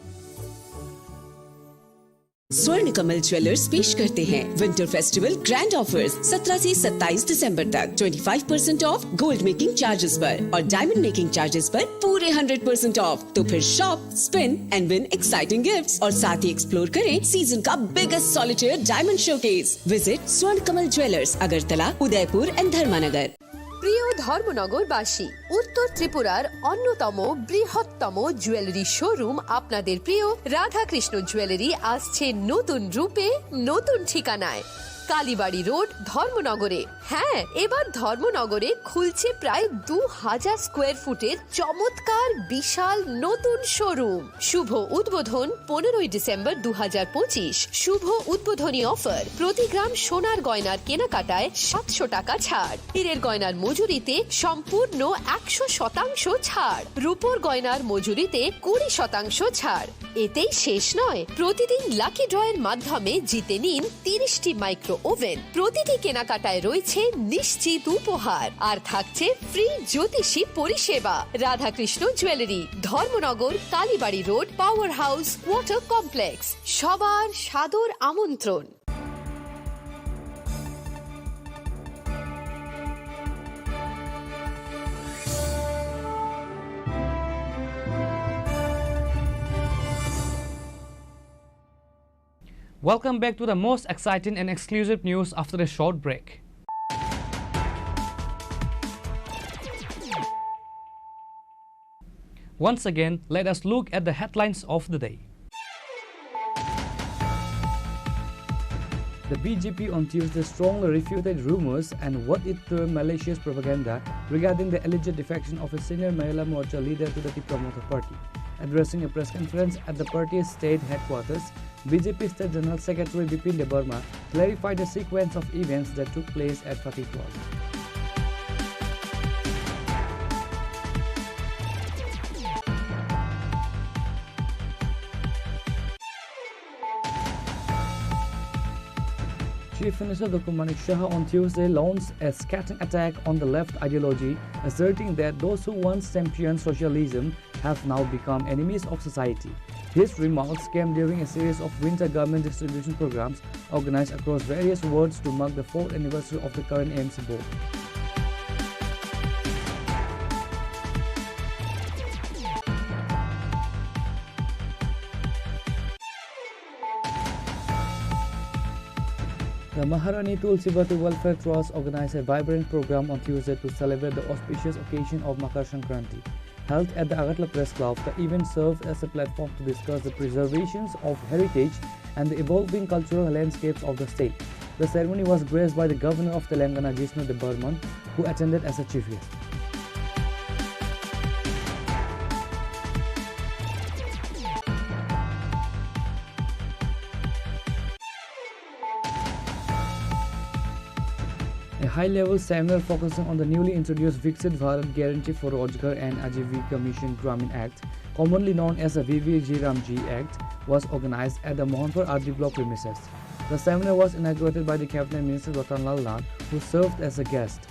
स्वर्ण कमल ज्वेलर्स पेश करते हैं विंटर फेस्टिवल ग्रैंड ऑफर्स, सत्रह से सत्ताईस दिसंबर तक। Twenty five percent of gold making charges पर और डायमंड मेकिंग चार्जेस पर पूरे हंड्रेड परसेंट ऑफ। तो फिर shop, spin and win exciting gifts और साथ ही एक्सप्लोर करें सीजन का biggest solitaire diamond showcase. Visit स्वर्ण कमल ज्वेलर्स, अगरतला, उदयपुर एंड धर्मानगर। প্রিয় ধর্মনগরবাসী, উত্তর ত্রিপুরার অন্যতম বৃহত্তম জুয়েলারি শোরুম আপনাদের প্রিয় রাধাকৃষ্ণ জুয়েলারি আসছে নতুন রূপে, নতুন ঠিকানায়। কালীবাড়ি রোড, ধর্মনগরে। হ্যাঁ, এবার ধর্মনগরে খুলছে প্রায় দু হাজার স্কোয়ার ফুটের চমৎকার বিশাল নতুন শোরুম। শুভ উদ্বোধন পনেরোই ডিসেম্বর দু হাজার পঁচিশ। শুভ উদ্বোধনী অফার, প্রতি গ্রাম সোনার গয়নার কেনাকাটায় সাতশো টাকা ছাড়, হীরের গয়নার মজুরিতে সম্পূর্ণ একশো শতাংশ ছাড়, রূপোর গয়নার মজুরিতে কুড়ি শতাংশ ছাড়। এতেই শেষ নয়, প্রতিদিন লাকি ড্রয়ের মাধ্যমে জিতে নিন তিরিশটি মাইক্রো ওভেন। প্রতিটি কেনাকাটায় রয়েছে নিশ্চিত উপহার, আর থাকছে ফ্রি জ্যোতিষী পরিষেবা। Radhakrishna jewellery, Dharmanagar, Kalibari road, power house, water complex. সবার সাদর আমন্ত্রণ। Welcome back to the most exciting and exclusive news after a short break. Once again, let us look at the headlines of the day. The B J P on Tuesday strongly refuted rumors and what it termed malicious propaganda regarding the alleged defection of a senior Mahila Morcha leader to the Tipra Motha Party. Addressing a press conference at the party's state headquarters, B J P State General Secretary Bipin Debbarma clarified the sequence of events that took place at Fatehpur. Chief Minister Doctor Manik Saha on Tuesday launched a scathing attack on the left ideology, asserting that those who once championed socialism have now become enemies of society. His remarks came during a series of winter garment distribution programs organized across various wards to mark the fourth anniversary of the current A M C board. The Maharani Tulsibati Welfare Trust organized a vibrant program on Tuesday to celebrate the auspicious occasion of Makar Sankranti. Held at the Agartala Press Club, the event served as a platform to discuss the preservations of heritage and the evolving cultural landscapes of the state. The ceremony was graced by the Governor of Telangana, Jishnu Debbarman, who attended as a chief guest. A high-level seminar focusing on the newly introduced Viksit Bharat Guarantee for Rojgar and Ajivika Mission Gramin Act, commonly known as the V V G Ramji Act, was organized at the Mohanpur R D block premises. The ceremony was inaugurated by the Cabinet Minister Ratan Lal Nath, who served as a guest.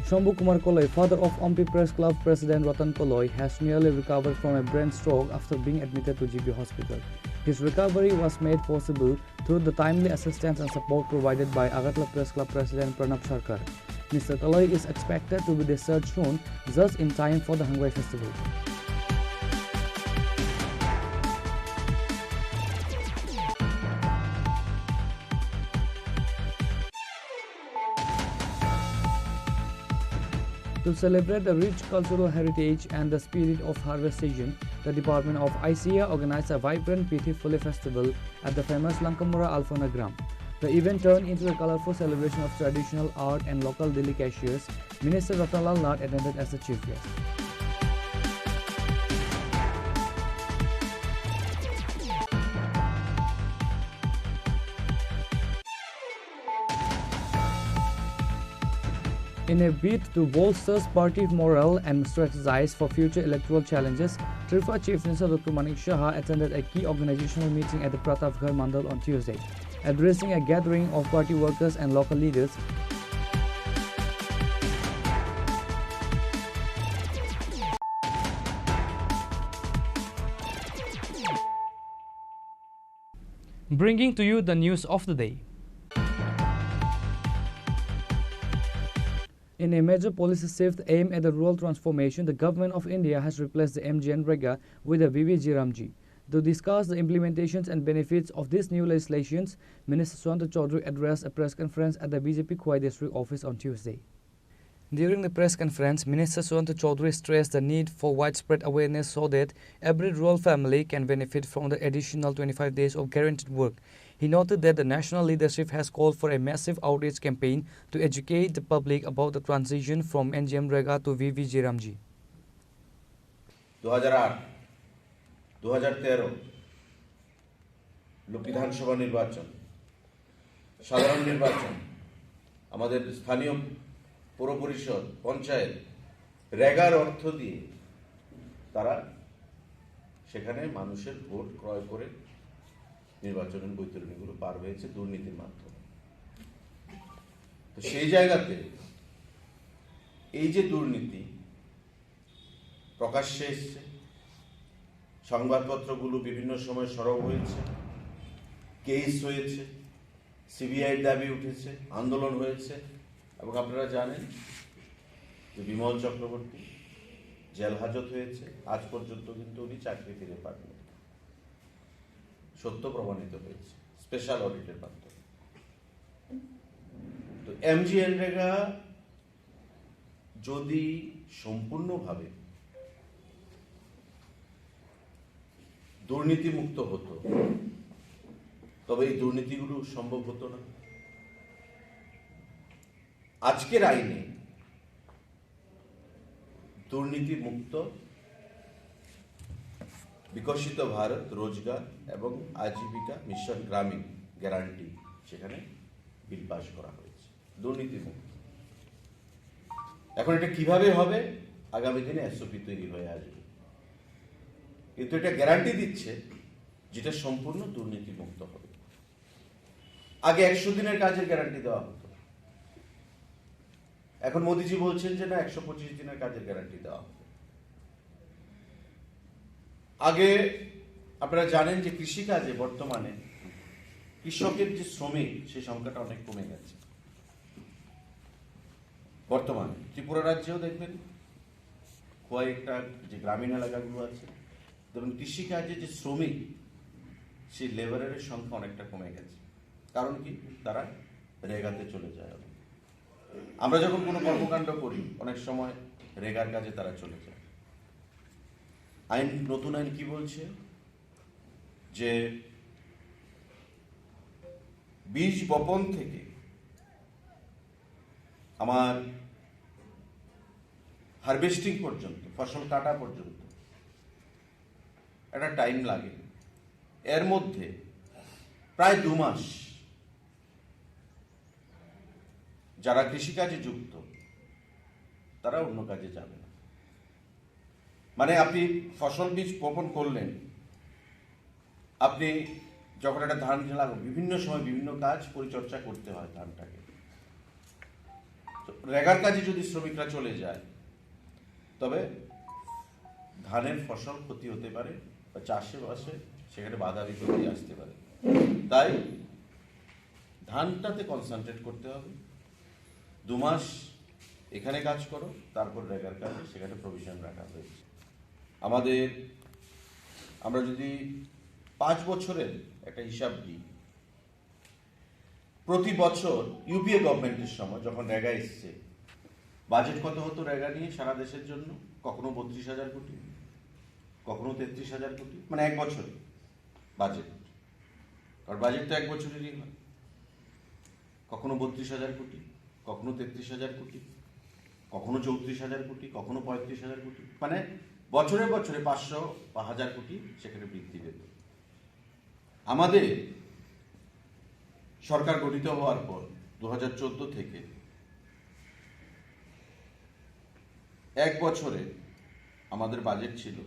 Shambhu Kumar Koloi, father of Ompi Press Club President Ratan Koloi, has nearly recovered from a brain stroke after being admitted to G B Hospital. His recovery was made possible through the timely assistance and support provided by Agartala Press Club President Pranab Sarkar. Mister Koloi is expected to be discharged soon, just in time for the Hangbai Festival. To celebrate the rich cultural heritage and the spirit of harvest season, the Department of I C A organized a vibrant Pithi Phule festival at the famous Lankamura Alphona Gram. The event turned into a colorful celebration of traditional art and local delicacies. Minister Ratan Lal Nath attended as the chief guest. In a bid to bolster party morale and strategize for future electoral challenges, Tripura Chief Minister Doctor Manik Saha attended a key organizational meeting at the Pratapgarh Mandal on Tuesday. Addressing a gathering of party workers and local leaders, bringing to you the news of the day. In a major policy shift aimed at the rural transformation, the Government of India has replaced the M G N Rega with the V V G Ramji. To discuss the implementations and benefits of these new legislations, Minister Sushanta Chowdhury addressed a press conference at the B J P Khowai District Office on Tuesday. During the press conference, Minister Sushanta Chowdhury stressed the need for widespread awareness so that every rural family can benefit from the additional twenty-five days of guaranteed work. He noted that the national leadership has called for a massive outreach campaign to educate the public about the transition from N G N Rega to V V G Ramji. দু হাজার আট, দু হাজার তেরো লোক বিধানসভা নির্বাচন, সাধারণ নির্বাচন, আমাদের স্থানীয় পৌর পরিষদ, পঞ্চায়েত, রেগার অর্থ দিয়ে তারা সেখানে মানুষের ভোট ক্রয় করে নির্বাচনের বৈতরণীগুলো পার হয়েছে দুর্নীতির মাধ্যমে। তো সেই জায়গাতে এই যে দুর্নীতি প্রকাশ্যে এসছে, সংবাদপত্রগুলো বিভিন্ন সময় সরব হয়েছে, কেস হয়েছে, সিবিআইর দাবি উঠেছে, আন্দোলন হয়েছে, এবং আপনারা জানেন যে বিমল চক্রবর্তী জেল হাজত হয়েছে, আজ পর্যন্ত কিন্তু উনি চাকরি ফিরে পাননি, সত্য প্রমাণিত হয়েছে স্পেশাল অডিটের মাধ্যমে। তো এমজিএনরেগা যদি সম্পূর্ণভাবে দুর্নীতিমুক্ত হতো, তবে এই দুর্নীতিগুলো সম্ভব হতো না। আজকের আইনে দুর্নীতিমুক্ত বিকশিত ভারত রোজগার এবং আজীবিকা মিশন গ্রামীণ গ্যারান্টি সেখানে বিল পাস করা হয়েছে। দুর্নীতিমুক্ত। এখন এটা কিভাবে হবে, আগামী দিনে এসওপি তৈরি হয়ে আসবে, কিন্তু এটা গ্যারান্টি দিচ্ছে যেটা সম্পূর্ণ দুর্নীতিমুক্ত হবে। আগে একশো দিনের কাজের গ্যারান্টি দেওয়া হতো, এখন মোদিজি বলছেন যে না, একশো পঁচিশ দিনের কাজের গ্যারান্টি দেওয়া হবে। আগে আপনারা জানেন যে কৃষিকাজে বর্তমানে কৃষকের যে শ্রমিক, সেই সংখ্যাটা অনেক কমে গেছে। বর্তমানে ত্রিপুরা রাজ্যেও দেখবেন, কয়েকটা যে গ্রামীণ এলাকাগুলো আছে, যেমন কৃষিকাজে যে শ্রমিক, সেই লেবারের সংখ্যা অনেকটা কমে গেছে। কারণ কি? তারা রেগাতে চলে যায়। আমরা যখন কোনো কর্মকাণ্ড করি, অনেক সময় রেগার কাজে তারা চলে যায়। আইন, নতুন আইন কি বলছে? যে বীজ বপন থেকে আমার হারভেস্টিং পর্যন্ত, ফসল কাটা পর্যন্ত একটা টাইম লাগে। এর মধ্যে প্রায় দু মাস যারা কৃষিকাজে যুক্ত, তারা অন্য কাজে যাবে না। মানে, আপনি ফসল বীজ বপন করলেন, আপনি যখন একটা ধান লাগবে, বিভিন্ন সময় বিভিন্ন কাজ পরিচর্যা করতে হয় ধানটাকে। তো রেগার কাজে যদি শ্রমিকরা চলে যায়, তবে ধানের ফসল ক্ষতি হতে পারে বা চাষে বাসে সেখানে বাধা বিপত্তি আসতে পারে। তাই ধানটাতে কনসেন্ট্রেট করতে হবে। দু মাস এখানে কাজ করো, তারপর রেগার কাজে সেখানে প্রভিশন রাখা হয়েছে। আমাদের, আমরা যদি পাঁচ বছরের একটা হিসাব দিই, প্রতি বছর ইউপিএ গভর্নমেন্টের সময় যখন রেগা এসছে, বাজেট কত হতো রেগা নিয়ে সারা দেশের জন্য? কখনো বত্রিশ হাজার কোটি, কখনো তেত্রিশ হাজার কোটি, মানে এক বছরে বাজেট। কারণ বাজেট তো এক বছরেরই হয়। কখনো বত্রিশ হাজার কোটি, কখনো তেত্রিশ হাজার কোটি, কখনো চৌত্রিশ হাজার কোটি, কখনো পঁয়ত্রিশ হাজার কোটি, মানে বছরে বছরে পাঁচশো বা হাজার কোটি সেখানে বৃদ্ধি পেত। আমাদের সরকার গঠিত হওয়ার পর দু হাজার চোদ্দ থেকে এক বছরে আমাদের বাজেট ছিল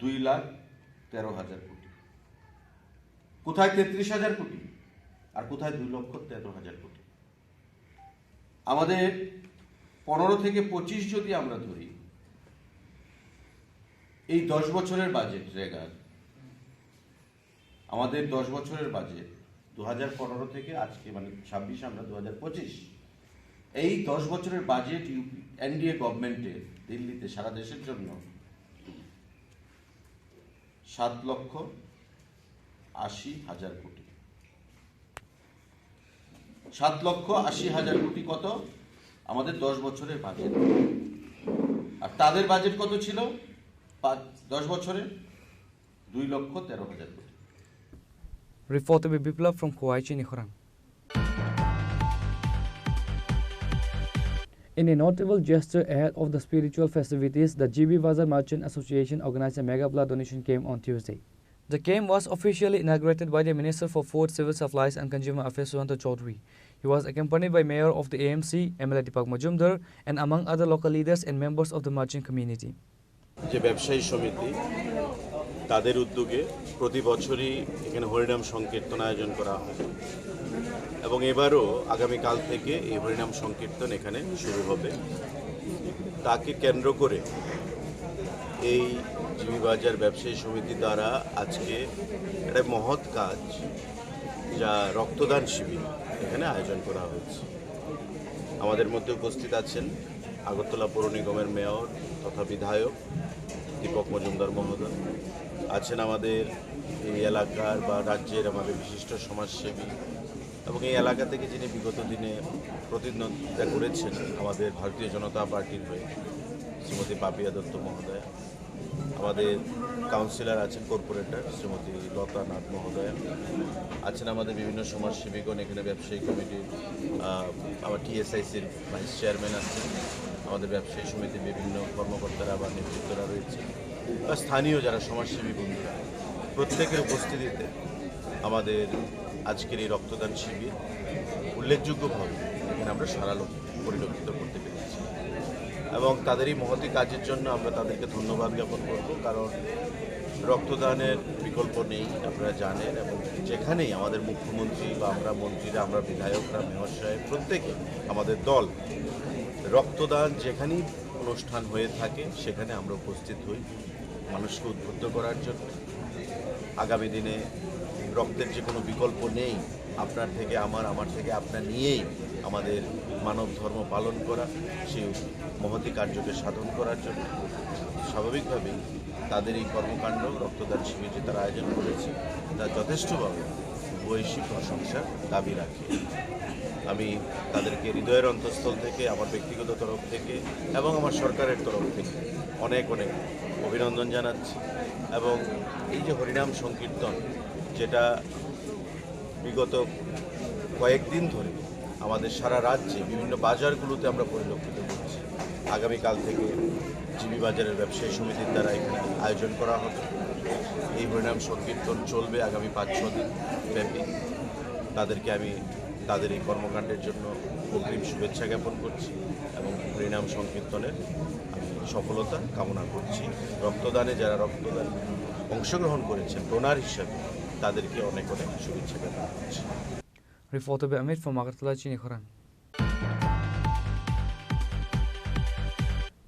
দুই লাখ তেরো হাজার কোটি। কোথায় তেত্রিশ হাজার কোটি আর কোথায় দুই লক্ষ তেরো হাজার কোটি। আমাদের পনেরো থেকে পঁচিশ যদি আমরা ধরি, এই দশ বছরের বাজেট রেগার, আমাদের দশ বছরের বাজেট, দু হাজার পনেরো থেকে আজকে, মানে ছাব্বিশ, আমরা দু হাজার পঁচিশ, এই দশ বছরের বাজেট ইউপি, এনডিএ গভর্নমেন্টের দিল্লিতে সারা দেশের জন্য সাত লক্ষ আশি হাজার কোটি। সাত লক্ষ আশি হাজার কোটি কত? আমাদের দশ বছরের বাজেট। আর তাদের বাজেট কত ছিল পাঁচ, দশ বছরে? দুই লক্ষ তেরো হাজার কোটি। Report by Biplab from Khowai, Chini Khorang. In a notable gesture ahead of the spiritual festivities, the G B Bazar Merchant Association organized a mega blood donation camp on Tuesday. The camp was officially inaugurated by the Minister for Food, Civil Supplies and Consumer Affairs, Sudanta Chaudhary. He was accompanied by Mayor of the A M C, M L A Deepak Majumdar, and among other local leaders and members of the merchant community. যে ব্যবসায়ী সমিতি, তাদের উদ্যোগে প্রতি বছরই এখানে হরিনাম সংকীর্তন আয়োজন করা হয় এবং এবারও আগামীকাল থেকে এই হরিনাম সংকীর্তন এখানে শুরু হবে। তাকে কেন্দ্র করে এই জিবি বাজার ব্যবসায়ী সমিতি দ্বারা আজকে একটা মহৎ কাজ, যা রক্তদান শিবির এখানে আয়োজন করা হয়েছে। আমাদের মধ্যে উপস্থিত আছেন আগরতলা পৌর নিগমের মেয়র তথা বিধায়ক দীপক মজুমদার মহোদয়, আছেন আমাদের এই এলাকার বা রাজ্যের আমাদের বিশিষ্ট সমাজসেবী এবং এই এলাকা থেকে যিনি বিগত দিনে প্রতিদ্বন্দ্বিতা করেছেন আমাদের ভারতীয় জনতা পার্টির হয়ে, শ্রীমতী পাপিয়া দত্ত মহোদয়া, আমাদের কাউন্সিলর আছেন, কর্পোরেটর শ্রীমতী লতা নাথ মহোদয়া, আছেন আমাদের বিভিন্ন সমাজসেবীগণ, এখানে ব্যবসায়ী কমিটির, আহ, আমার টিএসআইসির ভাইস চেয়ারম্যান আছেন, আমাদের ব্যবসায়ী সমিতির বিভিন্ন কর্মকর্তারা বা নেতৃত্বরা রয়েছে, বা স্থানীয় যারা সমাজসেবী বন্ধুরা, প্রত্যেকের উপস্থিতিতে আমাদের আজকের এই রক্তদান শিবির উল্লেখযোগ্যভাবে এখানে আমরা সারা লক্ষ্য পরিলক্ষিত করতে পেরেছি এবং তাদের এই মহতী কাজের জন্য আমরা তাদেরকে ধন্যবাদ জ্ঞাপন করব, কারণ রক্তদানের বিকল্প নেই, আপনারা জানেন। এবং যেখানেই আমাদের মুখ্যমন্ত্রী বা আমরা মন্ত্রীরা, আমরা বিধায়করা, মেয়র সাহেব, প্রত্যেকে আমাদের দল রক্তদান যেখানেই অনুষ্ঠান হয়ে থাকে সেখানে আমরা উপস্থিত হই মানুষকে উদ্বুদ্ধ করার জন্য। আগামী দিনে রক্তের যে কোনো বিকল্প নেই, আপনার থেকে আমার, আমার থেকে আপনার নিয়েই আমাদের মানব ধর্ম পালন করা, সেই মহতী কার্যকে সাধন করার জন্য। স্বাভাবিকভাবেই তাদের এই কর্মকাণ্ড, রক্তদান শিবির যে তারা আয়োজন করেছে, তা যথেষ্টভাবে ভূয়সী প্রশংসার দাবি রাখে। আমি তাদেরকে হৃদয়ের অন্তঃস্থল থেকে, আমার ব্যক্তিগত তরফ থেকে এবং আমার সরকারের তরফ থেকে অনেক অনেক অভিনন্দন জানাচ্ছি। এবং এই যে হরিনাম সংকীর্তন, যেটা বিগত কয়েকদিন ধরে আমাদের সারা রাজ্যে বিভিন্ন বাজারগুলোতে আমরা পরিলক্ষিত করছি, আগামীকাল থেকে জিবি বাজারের ব্যবসায়ী সমিতির দ্বারা এখানে আয়োজন করা হবে। এই হরিনাম সংকীর্তন চলবে আগামী পাঁচ ছ দিন ব্যাপী। তাদেরকে আমি তাদের এই কর্মকাণ্ডের জন্য অগ্রিম শুভেচ্ছা জ্ঞাপন করছি এবং হরিনাম সংকীর্তনের আমি সফলতা কামনা করছি। রক্তদানে যারা রক্তদান অংশগ্রহণ করেছেন ডোনার হিসাবে, তাদেরকে অনেক অনেক শুভেচ্ছা জ্ঞাপন করছি। Reporter Amit from Agartala, Chini Khorang.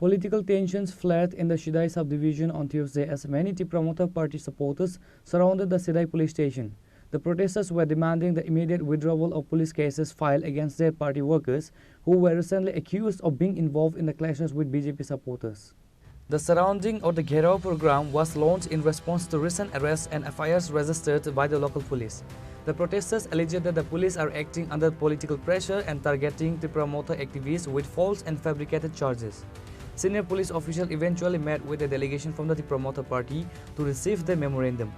Political tensions flared in the Shidai subdivision on Tuesday as many Tipra Motha Party supporters surrounded the Shidai police station. The protesters were demanding the immediate withdrawal of police cases filed against their party workers who were recently accused of being involved in the clashes with B J P supporters. The surrounding of the Gherao program was launched in response to recent arrests and F I Rs registered by the local police. The protesters alleged that the police are acting under political pressure and targeting Tipra Motha activists with false and fabricated charges. Senior police officials eventually met with a delegation from the Tipra Motha Party to receive the memorandum.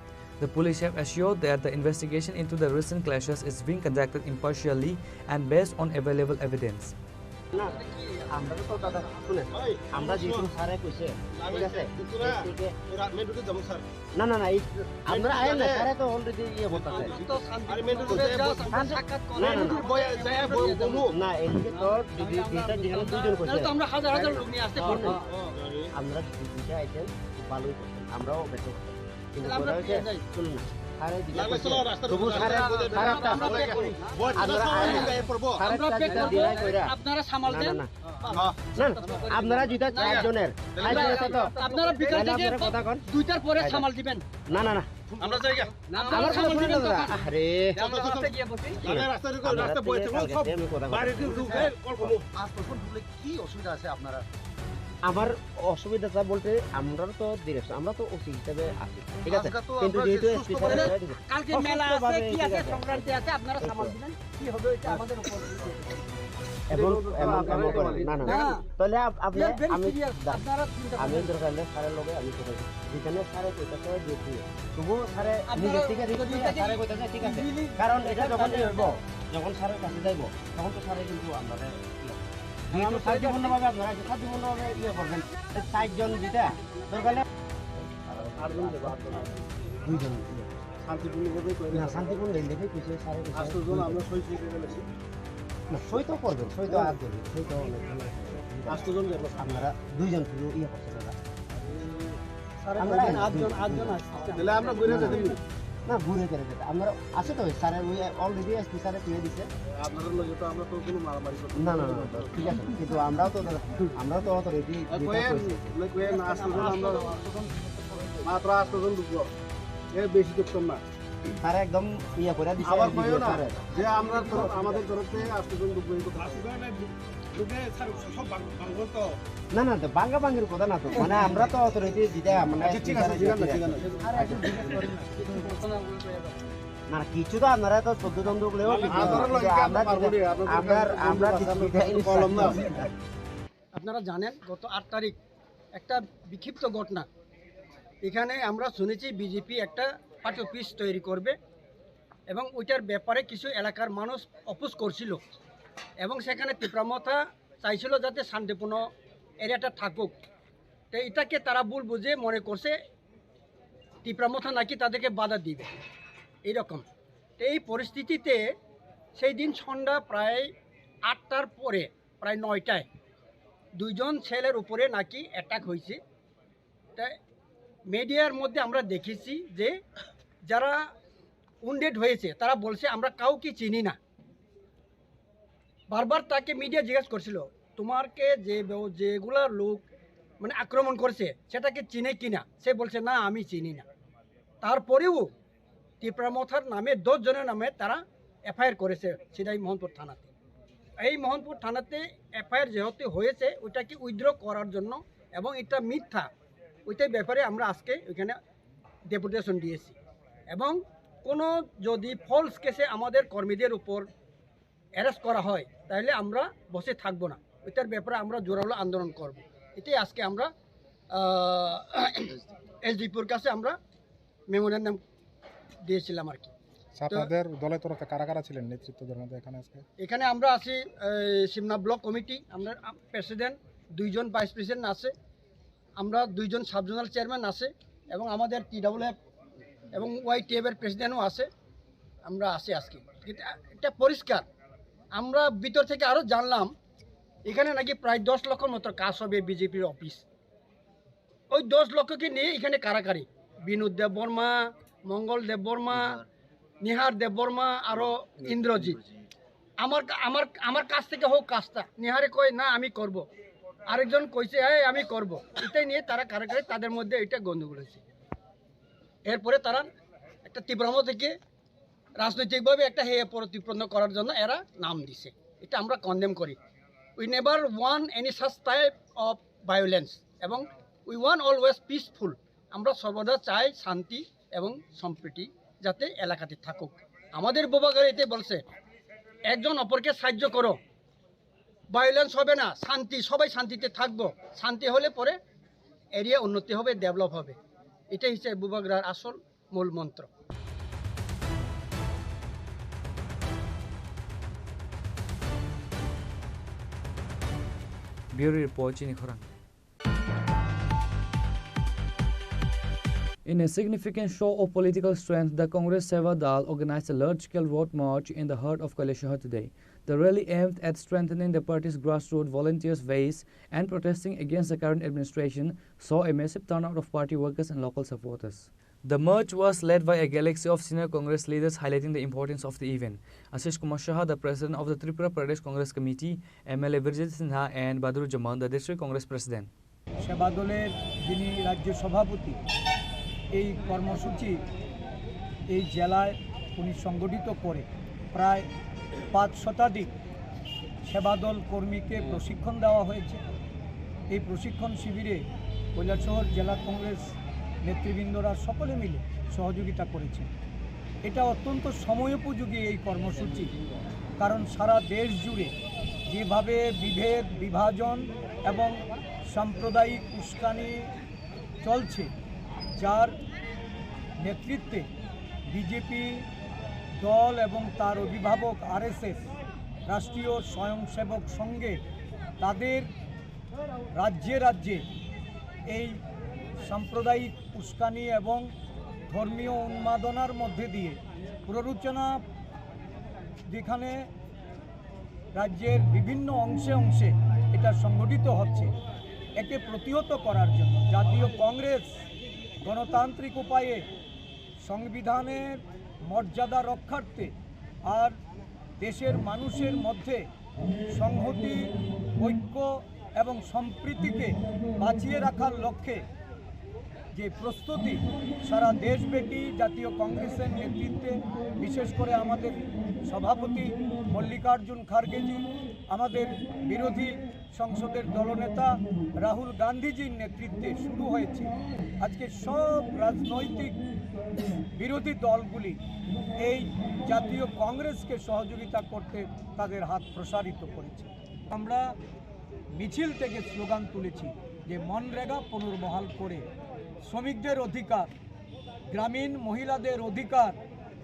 The police have assured that the investigation into the recent clashes is being conducted impartially and based on available evidence. না, আমরা তো দাদা, শুনেন, আমরা যেহেতু স্যারে কইছে, ঠিক আছে? এর থেকে না, না, না, এই আপনারা আইন না, স্যারে তো already ইয়ে বলতেছে। না, না, না। না, এদিকে তো যদি দুইটা যেখানে দুইজন কইছে। তাহলে তো আমরা হাজার হাজার লোক নিয়ে আসতে পারবো। আমরা যদি দুইটা আইটেম ভালোই করতাম, আমরাও বেঁচে থাকতাম। কিন্তু তাহলে আমরা কথা হচ্ছে, ফিরে যাই। শুনুন না, স্যারে যেটা কইছে, তবু স্যারে, স্যারে একটা, আপনারা আইন, স্যারে আমরা একটা যেটা deny কইরা। আপনারা সামাল দেন। না, না, না। না, না, আপনারা যেটা চারজনের, চারজনের তো, আপনারা বিকাল থেকে দুইটার পরে সামাল দিবেন। না, না, না। আমরা যাই গা। আমরা সামাল দিবেন তখন। আরে। আমরা রাস্তা দিয়ে বসে। আমরা রাস্তা দিয়ে বসে। বাইরে দিয়ে ঢুকে কল করবো। আজ প্রথম ঢুকলে কি অসুবিধা আছে আপনারা? আমার অসুবিধাটা বলতে আমরা তো direction, আমরা তো ওসি হিসাবে আছি, ঠিক আছে? আজকে তো কিন্তু আমরা যেহেতু সুস্থ এসপি স্যার করে হয়ে গেছে, কালকে মেলা আছে, কি আছে, সংক্রান্তি আছে, আপনারা সামাল দিবেন, কি হবে ওইটা আমাদের উপর। এমন, এমন, এমন করে। না, না, না। না। তাহলে আপ-, আপনি, আমি, আপনারা চিন্তা করবেন। আমি দরকার হলে স্যারের লগে আমি কথা বলবো। যেখানে স্যারে কইতাছে যে কি, তবুও স্যারে নিজে থেকে যদি রিস্ক নিয়ে স্যারে কইতাছে, ঠিক আছে। কারণ এটা যখন ইয়ে হইব, যখন স্যারের কাছে যাইব, তখন তো স্যারে কিন্তু আমরা যেহেতু শান্তিপূর্ণভাবে আপনারা যে শান্তিপূর্ণভাবে ইয়ে করবেন, এই চারজন যেটা দরকার হলে আটজন যাবো, আটজন। দুইজন, ইয়ে। শান্তিপূর্ণভাবে করে না, শান্তিপূর্ণ এই লেখে কিছু স্যারের কিছু আটজন আমরা সই করে ফেলেছি। না, সই তো করবেন, সই তো আর করবেন, সই তো অনেক ভালো। আটজন যাবো। আপনারা দুইজন শুধু ইয়ে করছেন দাদা। স্যার, আমরা বলবেন আটজন, আটজন আসছে। তাহলে আমরা ঘুরে যেতে দিন। না, ঘুরে করে যেতে। আমরা আছে তো, স্যারের ওই already এসপি স্যারে পেয়ে দিছে। আপনাদের লগে তো আমরা তো কোনো মারামারি করতে না, না, না, না, ঠিক আছে। কিন্তু আমরাও তো, আমরাও তো অত রেডি, আর রেডি কয়েন, করছি। না কয়েন, আটজন আমরা, মাত্র আটজন ঢুকবো। এর বেশি ঢুকতাম না। স্যার একদম ইয়ে করে দিছে, আবার এসপি কইও না স্যারে। যে আমরা তো, আমাদের তরফ থেকে আটজন ঢুকবো, এই কথা। না, না, তো ভাঙ্গা ভাঙ্গির কথা না তো। মানে, আমরা তো অথরিটি দিতে, মানে, আচ্ছা, ঠিক আছে, ঠিক আছে, ঠিক আছে। না, কিছু তো আপনারা তো চোদ্দ জন ঢুকলেও কিছু না, না। আপনারা কিন্তু লগে আমরা আমরা, পারবো নি, আপনারা আমরা, আমরা, আমরা কলম না। আপনারা জানেন, গত আট তারিখ একটা বিক্ষিপ্ত ঘটনা। এখানে আমরা শুনেছি বিজেপি একটা পার্টি অফিস তৈরি করবে এবং ওইটার ব্যাপারে কিছু এলাকার মানুষ অপোজ করছিল এবং সেখানে তিপ্রা মথা চাইছিল যাতে শান্তিপূর্ণ এরিয়াটা থাকুক। তো এটাকে তারা ভুল বুঝে মনে করছে তিপ্রা মথা নাকি তাদেরকে বাধা দিবে এইরকম। তো এই পরিস্থিতিতে সেই দিন সন্ধ্যা প্রায় আটটার পরে, প্রায় নয়টায় দুইজন ছেলের উপরে নাকি অ্যাটাক হয়েছে। তা মিডিয়ার মধ্যে আমরা দেখেছি যে যারা উন্ডেড হয়েছে তারা বলছে, "আমরা কাউকে চিনি না।" বারবার তাকে মিডিয়া জিজ্ঞেস করছিল, "তোমারকে যে ব-, যেগুলা লোক মানে আক্রমণ করছে সেটাকে চিনে কিনা?" সে বলছে, "না, আমি চিনি না।" তারপরেও তিপ্রা মথার নামে দশ জনের নামে তারা এফআইআর করেছে সিদাই মোহনপুর থানাতে। এই মোহনপুর থানাতে এফআইআর যেহেতু হয়েছে, ওইটাকে উইথড্র করার জন্য এবং এটা মিথ্যা, ওইটার ব্যাপারে আমরা আজকে ওইখানে ডেপুটেশন দিয়েছি। এবং কোনো যদি ফলস কেসে আমাদের কর্মীদের উপর অ্যারেস্ট করা হয়, তাহলে আমরা বসে থাকবো না, ওইটার ব্যাপারে আমরা জোরালো আন্দোলন করব। এটাই আজকে আমরা, আহ, এসডিপিওর কাছে আমরা মেমোরেন্ডাম দিয়েছিলাম আর কি। আচ্ছা, তো আপনাদের দলের তরফে কারা কারা ছিলেন নেতৃত্ব দেওয়ার মধ্যে এখানে আজকে? এখানে আমরা আছি, এই, সিমনা ব্লক কমিটি, আমরা, আম, প্রেসিডেন্ট, দুইজন ভাইস প্রেসিডেন্ট আছে, আমরা দুইজন সাব জোনাল চেয়ারম্যান আছে এবং আমাদের টিডাব্লিউএফ এবং ওয়াইটিএফ এর প্রেসিডেন্টও আছে। আমরা আছি আজকে। এটা, এটা পরিষ্কার আমরা ভিতর থেকে আরো জানলাম, এখানে নাকি প্রায় দশ লক্ষর মতো কাজ হবে বিজেপির অফিস। ওই দশ লক্ষকে নিয়ে এখানে কারাকারি, বিনোদ দেববর্মা, মঙ্গল দেববর্মা, নিহার দেববর্মা, আরো ইন্দ্রজিৎ। আমার আমার আমার কাছ থেকে হোক কাজটা। নিহারে কয়, "না, আমি করব।" আরেকজন কইছে, "এই, আমি করব।" এটাই নিয়ে তারা কারাকারি, তাদের মধ্যে এটা গন্ডগোল হয়েছে। এরপরে তারা একটা তীব্র মত থেকে রাজনৈতিকভাবে একটা হেয় প্রতিপন্ন করার জন্য এরা নাম দিছে। এটা আমরা কন্ডেম করি। We never want any such type of violence এবং we want always peaceful। আমরা সর্বদা চাই শান্তি এবং সম্প্রীতি যাতে এলাকাতে থাকুক। আমাদের বুবাগ্রায় এটাই বলছে, একজন অপরকে সাহায্য করো, ভায়োলেন্স হবে না, শান্তি, সবাই শান্তিতে থাকবো। শান্তি হলে পরে এরিয়া উন্নতি হবে, ডেভেলপ হবে। এটাই হচ্ছে বুবাগ্রার আসল মূল মন্ত্র। Bureau Report, Chini Khorang. In a significant show of political strength, the Congress Seva Dal organized a large-scale road march in the heart of Kailashahar today. The rally aimed at strengthening the party's grassroots volunteers base and protesting against the current administration saw a massive turnout of party workers and local supporters. The march was led by a galaxy of senior Congress leaders, highlighting the importance of the event. Ashish Kumar Saha, the president of the Tripura Pradesh Congress Committee, M L A Birjit Sinha, and Badruzzaman, the district Congress president. সেবা দলের যিনি রাজ্য সভাপতি, এই কর্মসূচি এই জেলায় উনি সংগঠিত করে প্রায় পাঁচ শতাধিক সেবা দল কর্মীকে প্রশিক্ষণ দেওয়া হয়েছে। এই প্রশিক্ষণ শিবিরে কৈলাসহর জেলা কংগ্রেস নেতৃবৃন্দরা সকলে মিলে সহযোগিতা করেছেন। এটা অত্যন্ত সময়োপযোগী এই কর্মসূচি, কারণ সারা দেশ জুড়ে যেভাবে বিভেদ, বিভাজন এবং সাম্প্রদায়িক উস্কানি চলছে, যার নেতৃত্বে বিজেপি দল এবং তার অভিভাবক আরএসএস, রাষ্ট্রীয় স্বয়ংসেবক সংঘে তাদের রাজ্যে রাজ্যে এই সাম্প্রদায়িক উস্কানি এবং ধর্মীয় উন্মাদনার মধ্যে দিয়ে প্ররোচনা যেখানে রাজ্যের বিভিন্ন অংশে অংশে এটা সংগঠিত হচ্ছে, একে প্রতিহত করার জন্য জাতীয় কংগ্রেস গণতান্ত্রিক উপায়ে সংবিধানের মর্যাদা রক্ষার্থে আর দেশের মানুষের মধ্যে সংহতি, ঐক্য এবং সম্প্রীতিকে বাঁচিয়ে রাখার লক্ষ্যে যে প্রস্তুতি সারা দেশব্যাপী জাতীয় কংগ্রেসের নেতৃত্বে, বিশেষ করে আমাদের সভাপতি মল্লিকার্জুন খার্গেজি, আমাদের বিরোধী সংসদের দলনেতা রাহুল গান্ধীজির নেতৃত্বে শুরু হয়েছে। আজকে সব রাজনৈতিক বিরোধী দলগুলি এই জাতীয় কংগ্রেসকে সহযোগিতা করতে তাদের হাত প্রসারিত করেছে। আমরা মিছিল থেকে স্লোগান তুলেছি যে মনরেগা পুনর্বহাল করে শ্রমিকদের অধিকার, গ্রামীণ মহিলাদের অধিকার,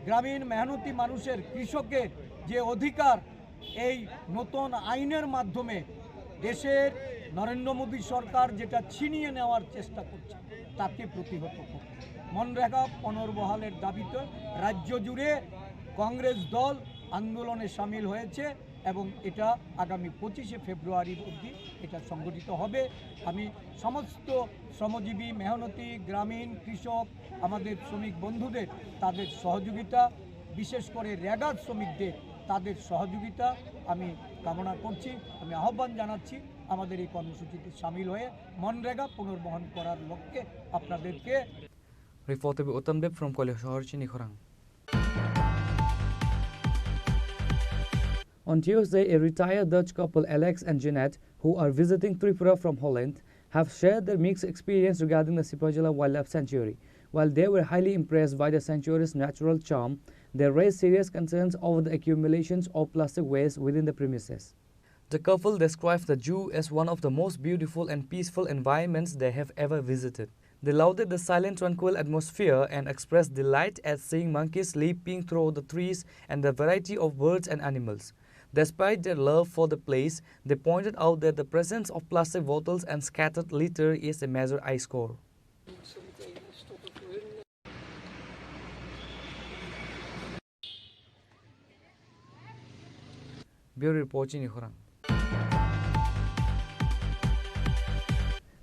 গ্রামীণ মেহনতি মানুষের, কৃষকের যে অধিকার, এই নতুন আইনের মাধ্যমে দেশের নরেন্দ্র মোদী সরকার যেটা ছিনিয়ে নেওয়ার চেষ্টা করছে, তাকে প্রতিহত করতে। মনরেগা পুনর্বহালের দাবিতে রাজ্য জুড়ে কংগ্রেস দল আন্দোলনে সামিল হয়েছে এবং এটা আগামী পঁচিশে ফেব্রুয়ারির অবধি এটা সংগঠিত হবে। আমি সমস্ত শ্রমজীবী, মেহনতি, গ্রামীণ, কৃষক, আমাদের শ্রমিক বন্ধুদের তাদের সহযোগিতা, বিশেষ করে রেগার শ্রমিকদের তাদের সহযোগিতা আমি কামনা করছি। আমি আহ্বান জানাচ্ছি আমাদের এই কর্মসূচিতে সামিল হয়ে মনরেগা পুনর্বহাল করার লক্ষ্যে আপনাদেরকে। Reporter Uttam Deb from Koilashahar, Chini Khorang. On Tuesday, a retired Dutch couple, Alex and Jeanette, who are visiting Tripura from Holland, have shared their mixed experience regarding the Sipahijala Wildlife Sanctuary. While they were highly impressed by the sanctuary's natural charm, they raised serious concerns over the accumulations of plastic waste within the premises. The couple described the zoo as one of the most beautiful and peaceful environments they have ever visited. They lauded the silent, tranquil atmosphere and expressed delight at seeing monkeys leaping through the trees and the variety of birds and animals. Despite their love for the place, they pointed out that the presence of plastic bottles and scattered litter is a major eyesore. Bureau Report, chini khorang.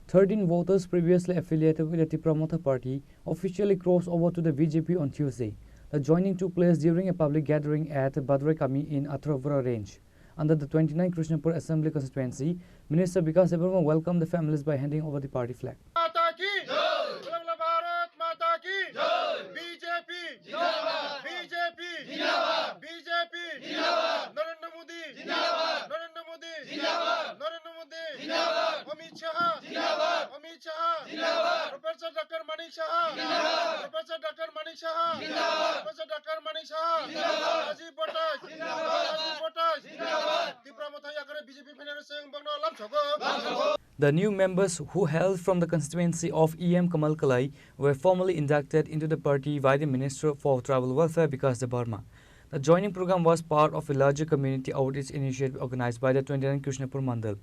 Thirteen voters previously affiliated with the Tipra Motha Party officially crossed over to the B J P on Tuesday. The joining took place during a public gathering at Badrai Kami in Atharapura Range. Under the twenty-nine Krishnapur Assembly Constituency, Minister Bikash Debbarma welcomed the families by handing over the party flag. माता की जय। बोलो, बोलो, भारत माता की जय। B J P जिंदाबाद। B J P जिंदाबाद। B J P जिंदाबाद। नरेंद्र मोदी जिंदाबाद। नरेंद्र मोदी जिंदाबाद। नरेंद्र मोदी जिंदाबाद। अमित शाह जिंदाबाद। अमित शाह जिंदाबाद। प्रोफेसर डॉक्टर मानिक शाह जिंदाबाद। प्रोफेसर डॉक्टर मानिक शाह जिंदाबाद। प्रोफेसर डॉक्टर मानिक शाह जिंदाबाद। राजीव भट्टाचार्य जिंदाबाद। राजीव भट्टाचार्य जिंदाबाद। Tipra Motha yakare B J P phainai rok chwng bokno lamsogo। The new members who hail from the constituency of E M Kamal Kalai were formally inducted into the party by the Minister for Tribal Welfare Bikash Debbarma. The joining program was part of a larger community outreach initiative organized by the twenty-nine Krishnapur Mandal.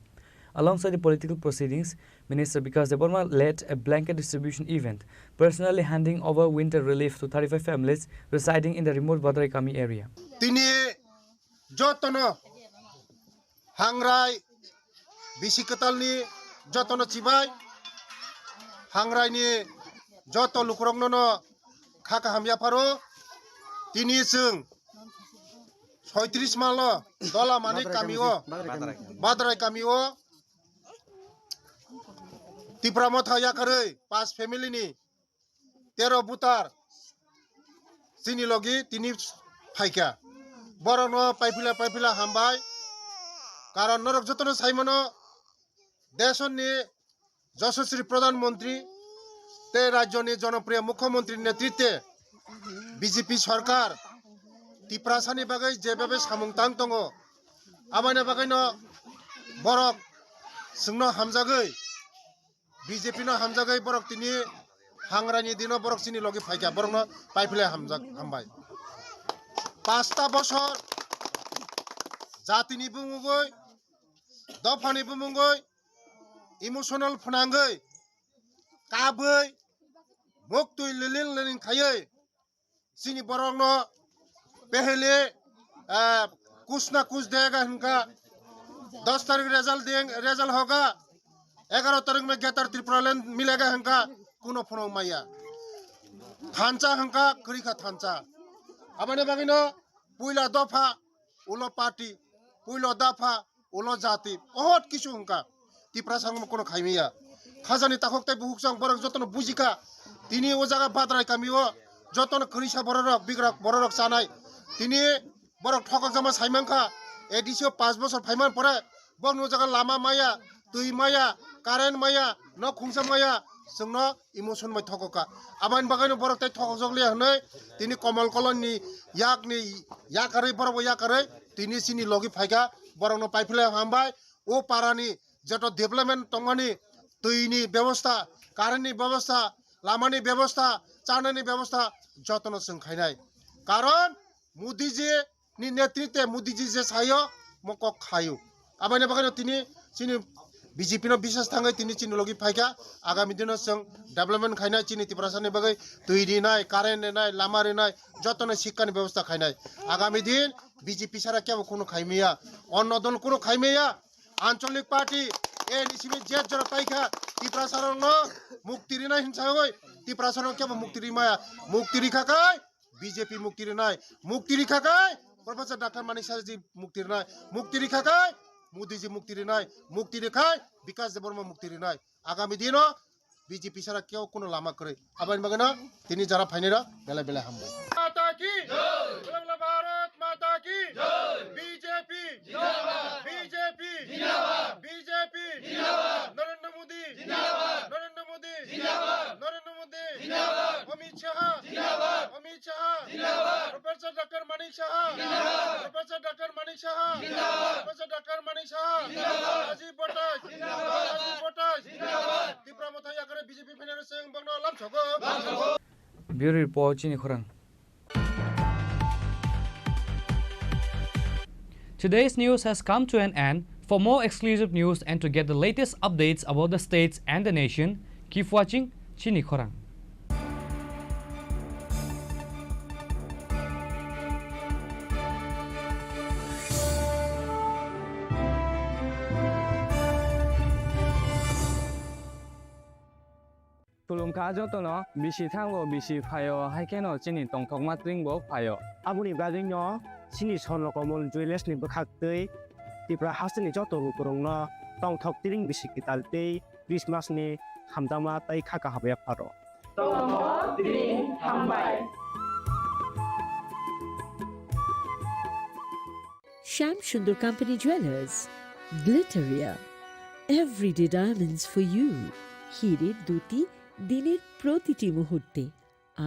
Alongside the political proceedings, Minister Bikash Debbarma led a blanket distribution event, personally handing over winter relief to thirty-five families residing in the remote Badrai Kami area. Tini jotono Hangrai bisi kwtalni jotono chibai, Hangraini joto lukurokno no kha kaham yapharo. Tini chwng soitris malo Dolamani kamio, Badrai kamio Tipra Motha yakarwi pas family ni tero butar chini logi tini phaikha. Borokno paiphila paiphila hambai. Karon norok jotono saimano, desonni Yashaswi Pradhan Mantri tei rajyoni jonopriya Mukhyamantri netritwe B J P sarkar Tiprasani bagwi jebabe samung tang tongo, aboni bagwino borok chwngno hamjagwi, B J P no hamjagwi borok tini Hangraini dino borok chini logi phaikha, borokno paiphilai hamjak, hambai. Pasta bosor jatini bumungwi, dophani bumungwi, emotional phwnangwi, kabwi, muktwi liling liling khaiwi, chini borokno pehele, ah, kus na kus dega hinka, dos tarik result deng, result hoga, egaro tarik me Greater Tripura Land milega hinka, kuno phono maya. Thansa hinka, kwrwikha thansa. Aboni bagwino puila dopha, ulo party, puilo dopha, ulo jati, bohot kisu hinka. Tiprasa no kuno khaimaya. Khajani takhuk tei bukhuk chwng borok jotono bujikha. Tini o jaga Badrai kamio jotono kwrwisa bororok, bigrok bororok chanai. Tini borok thokokjama saimankha. A D C o panch bosor phaiman pore borokni o jaga lama maya, twi maya, current maya, nok khungsa maya, chwngno emotion bai thokokha. Aboni bagwino borok tei thokokjak liya hwnwi tini Komol Kolon ni yakni yakarwi borok bo yakarwi tini chini logi phaikha, borokno paiphilai hambai. O parani joto development tongmani, twini bebosta, current ni bebosta, lamani bebosta, chanani bebosta jotono chwng khainai. Karon Modiji ni netritwe Modiji je sayo, mo kok khayo. Aboni bagwino tini chini B J P no bisas thangwi tini chini logi phaikha. Agami dino chwng development khainai, chini Tiprasani bagwi twi rinai, current rinai, lama rinai, jotono sikkani bebosta khainai. Agami din B J P sara kebo kuno khaimaya, onno dol kuno khaimaya. Ancholik party A N C B je jora paikha, Tiprasarokno mukti rinai hinsagwi, Tiprasarok kebo mukti rimaya, mukti rikha kai B J P mukti rinai, mukti rikha kai Professor Doctor Manik Saha ji mukti rinai, mukti rikha kai Modi ji mukti rinai, mukti rikhai Bikash Debbarma mukti rinai. Agami dino B J P sara kebo kuno lama kwrwi. Aboni bagwino tini jara phainai rok belai belai hambai. माता की जय। बोलो, बोलो, भारत माता की जय। B J P जिंदाबाद। B J P जिंदाबाद। B J P जिंदाबाद। नरेंद्र मोदी जिंदाबाद। नरेंद्र मोदी जिंदाबाद। नरेंद्र मोदी जिंदाबाद। अमित शाह जिंदाबाद। अमित शाह जिंदाबाद। प्रोफेसर डॉक्टर मानिक शाह जिंदाबाद। प्रोफेसर डॉक्टर मानिक शाह जिंदाबाद। प्रोफेसर डॉक्टर मानिक शाह जिंदाबाद। राजीव भट्टाचार्य जिंदाबाद। राजीव भट्टाचार्य जिंदाबाद। Tipra Motha yakare B J P phainai rok chwng bokno lamsogo। Bureau Report, chini khorang. Today's news has come to an end. For more exclusive news and to get the latest updates about the states and the nation, keep watching Chini Khorang. Khulumkha jotono, bisi thango, bisi phaio, hai kheno chini tongthokma tring bo phaio. Aboni bagwino chini Swarno Komol Jewellers ni bwkhak twi Tripura hasteni joto lukurokno tongthok tring bisi kwtal tei Christmas ni hamjakma tei kha kaham yapharo. Tongthok tring hambai. Shyam Sundar Company Jewellers, Glitteria, everyday diamonds for you. হীরের দ্যুতি দিনের প্রতিটি মুহূর্তে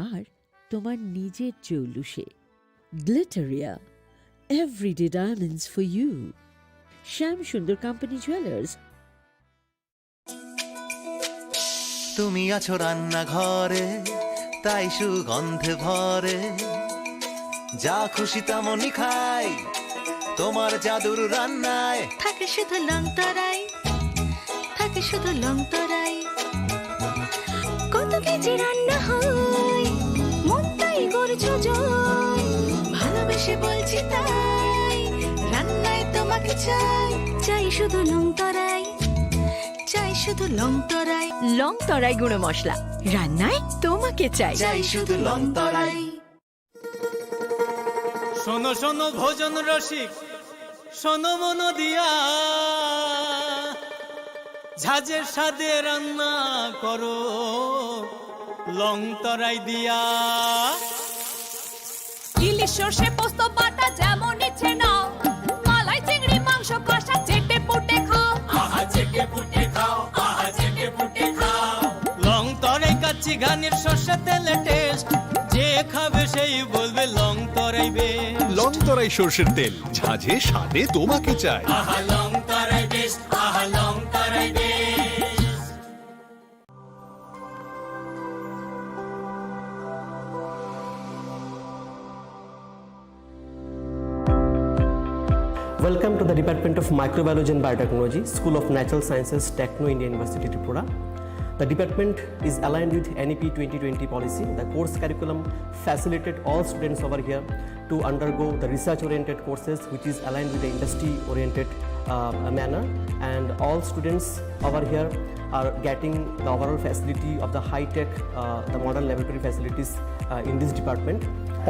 আর তোমার নিজের জৌলুসে। Glitteria, everyday diamonds for you. Shyam Sundar Company Jewellers. তুমি আছো রান্নাঘরে, তাই সুগন্ধে ভরে। যা খুশি তেমনই খাই, তোমার জাদুর রান্নায়। থাকে শুধু লং তরাই, থাকে শুধু লং তরাই। কত কেজি রান্না হয়, মন তাই করছো জয়। ভালোবেসে বলছি তাই, রান্নায় তোমাকে চাই। চাই শুধু লং তরাই, চাই শুধু লং তরাই। লং তরাই গুঁড়ো মশলা, রান্নায় তোমাকে চাই। চাই শুধু লং তরাই। শোনো শোনো ভোজন রসিক, শোনো মন দিয়া, ঝাঁঝের স্বাদে রান্না করো লং তরাই দিয়া। ইলিশ সর্ষে পোস্ত বাটা যেমন ইচ্ছে নাও, মালাই চিংড়ি মাংস কষা চেটে পুটে খাও। আহা চেটে পুটে খাও, আহা চেটে পুটে খাও। লং তরাই কাচ্চি ঘানির সর্ষে তেলে টেস্ট, যে খাবে সেই বলবে লং তরাই বেস্ট। লং তরাই সর্ষের তেল, ঝাঁঝে স্বাদে তোমাকে চাই। আহা লং তরাই বেস্ট, আহা লং তরাই best. Welcome to the Department of Microbiology and Biotechnology, School of Natural Sciences, Techno India University, Tripura. The department is aligned with N E P twenty twenty policy. The course curriculum facilitate all students over here to undergo the research-oriented courses, which is aligned with the industry-oriented, uh, manner. And all students over here are getting the overall facility of the high-tech, uh, the modern laboratory facilities, uh, in this department.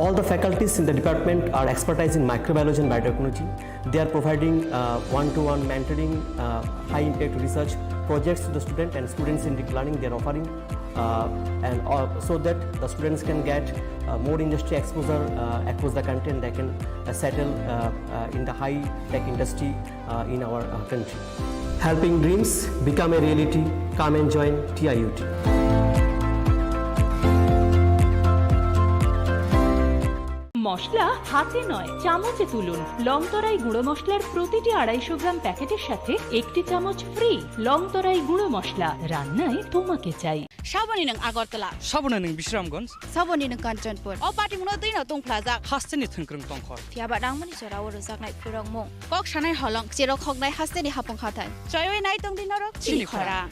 All the faculties in the department are expertise in microbiology and biotechnology. They are providing, uh, one-to-one mentoring, uh, high-impact research projects to the student and students-centric learning they are offering, uh, and, uh, so that the students can get, uh, more industry exposure, uh, across the country, and they can, uh, settle, uh, uh, in the high-tech industry, uh, in our, uh, country. Helping dreams become a reality. Come and join T I U T. মশলা হাতে নয়, চামচে তুলুন। লং তরাই গুঁড়ো মশলার প্রতিটি আড়াইশো গ্রাম প্যাকেটের সাথে একটি চামচ ফ্রি। লং তরাই গুঁড়ো মশলা, রান্নায় তোমাকে চাই। Saboni nwng Agartala. Saboni nwng Bisramganj. Saboni nwng Kanchanpur. O patimungno twino tungphlajak. Hasteni thwngkwrwng tongkhor. Phiyaba nangmani jorao rwjaknai phwrwngmung. Kok sanai holong, cherok hoknai hasteni hapung hathai. Choiwi nai tongdi norok chini khorang.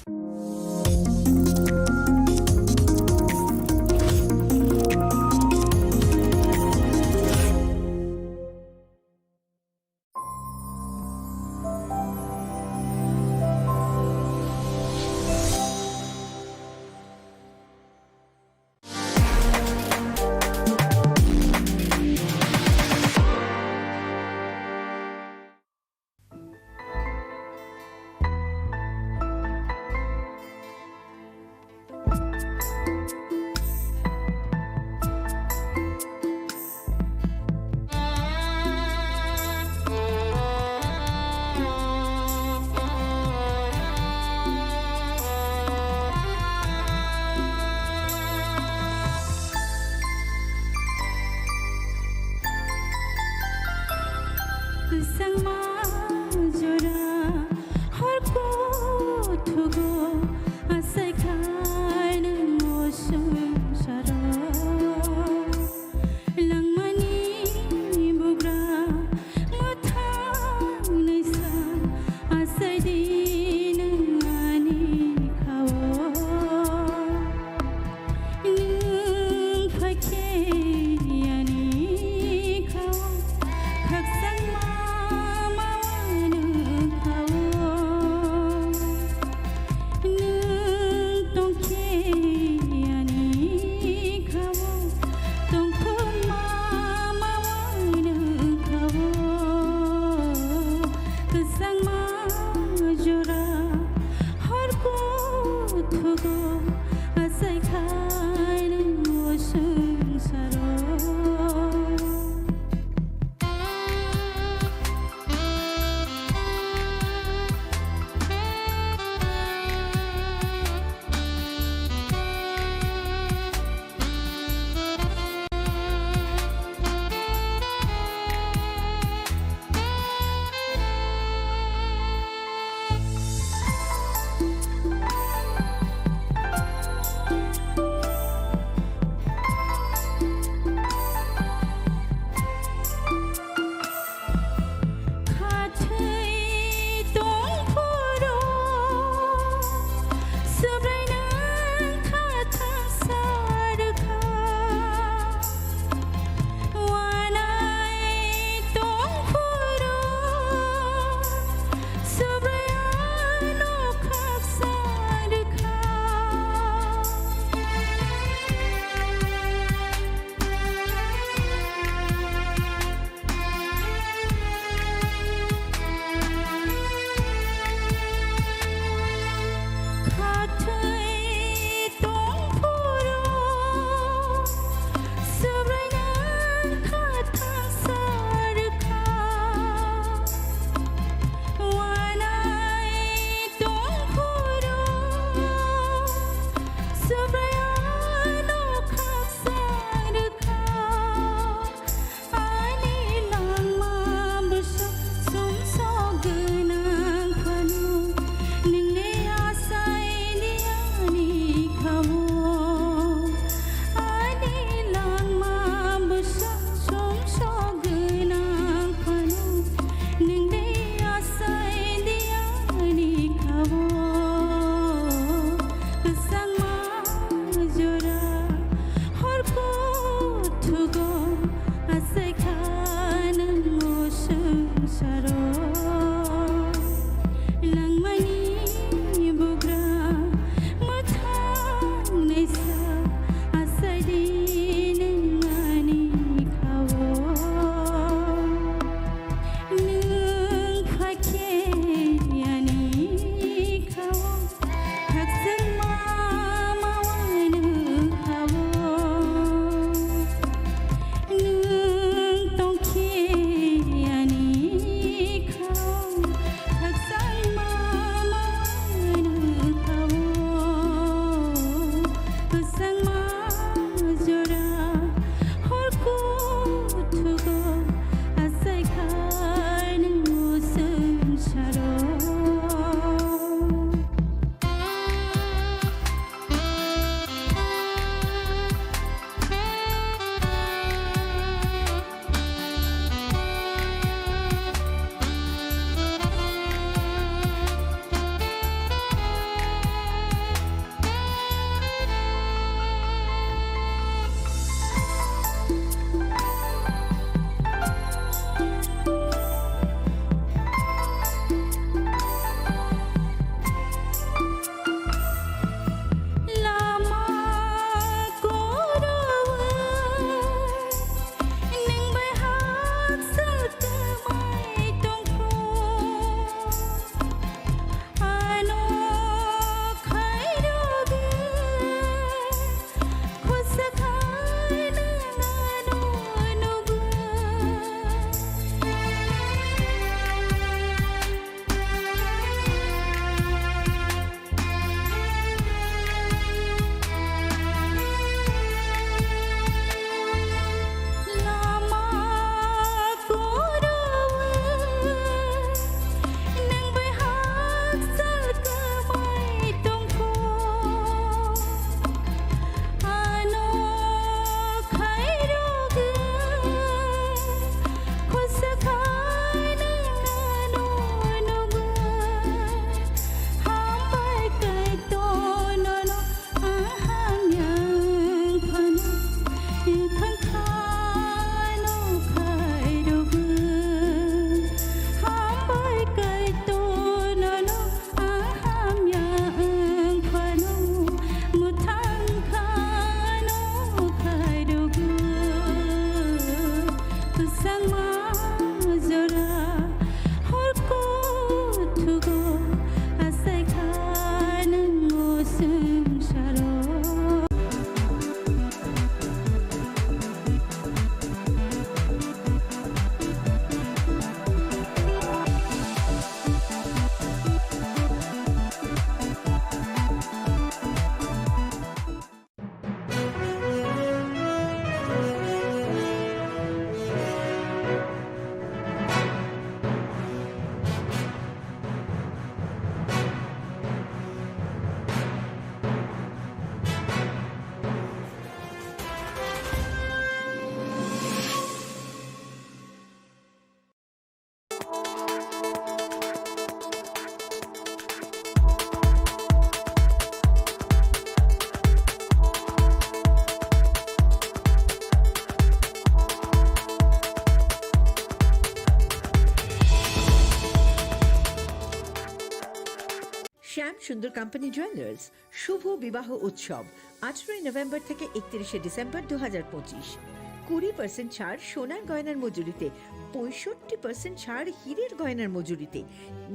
Kwchangma jora hor kuthugo asai khai nwng o swngcharo. Langmani bugra mwthang naisa asai di nwng ani khao. Nwng phaikhe ani khao, khakchangma ma nwng khao. Nwng tongkhe শ্যাম সুন্দর company jewellers, শুভ বিবাহ উৎসব, আঠারোই নভেম্বর থেকে একত্রিশে ডিসেম্বর দু হাজার পঁচিশ। কুড়ি পার্সেন্ট ছাড় সোনার গয়নার মজুরিতে, পঁয়ষট্টি পার্সেন্ট ছাড় হীরের গয়নার মজুরিতে।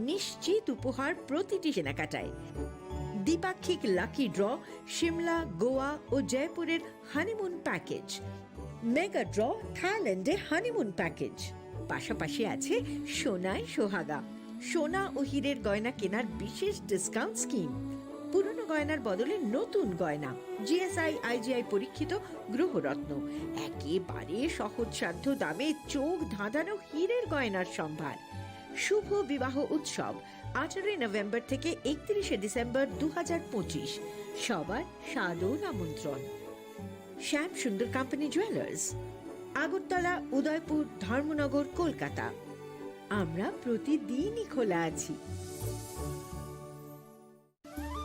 নিশ্চিত উপহার প্রতিটি কেনাকাটায়। দ্বিপাক্ষিক লাকি ড্র, সিমলা, গোয়া ও জয়পুরের হানিমুন প্যাকেজ। মেগা ড্র, থাইল্যান্ডে হানিমুন প্যাকেজ। পাশাপাশি আছে সোনায় সোহাগা, সোনা ও হীরের গয়না কেনার বিশেষ ডিসকাউন্ট স্কিম। পুরনো গয়নার বদলে নতুন গয়না, জিএসআই, আইজিআই পরীক্ষিত গ্রহরত্ন, একেবারে সহজসাধ্য দামে চোখ ধাঁধানো হীরের গয়নার সম্ভার। শুভ বিবাহ উৎসব, আঠারোই নভেম্বর থেকে একত্রিশে ডিসেম্বর দু হাজার পঁচিশ। সবার সাদর আমন্ত্রণ। শ্যাম সুন্দর কোম্পানি জুয়েলার্স, আগরতলা, উদয়পুর, ধর্মনগর, কলকাতা। আমরা প্রতিদিনই খোলা আছি।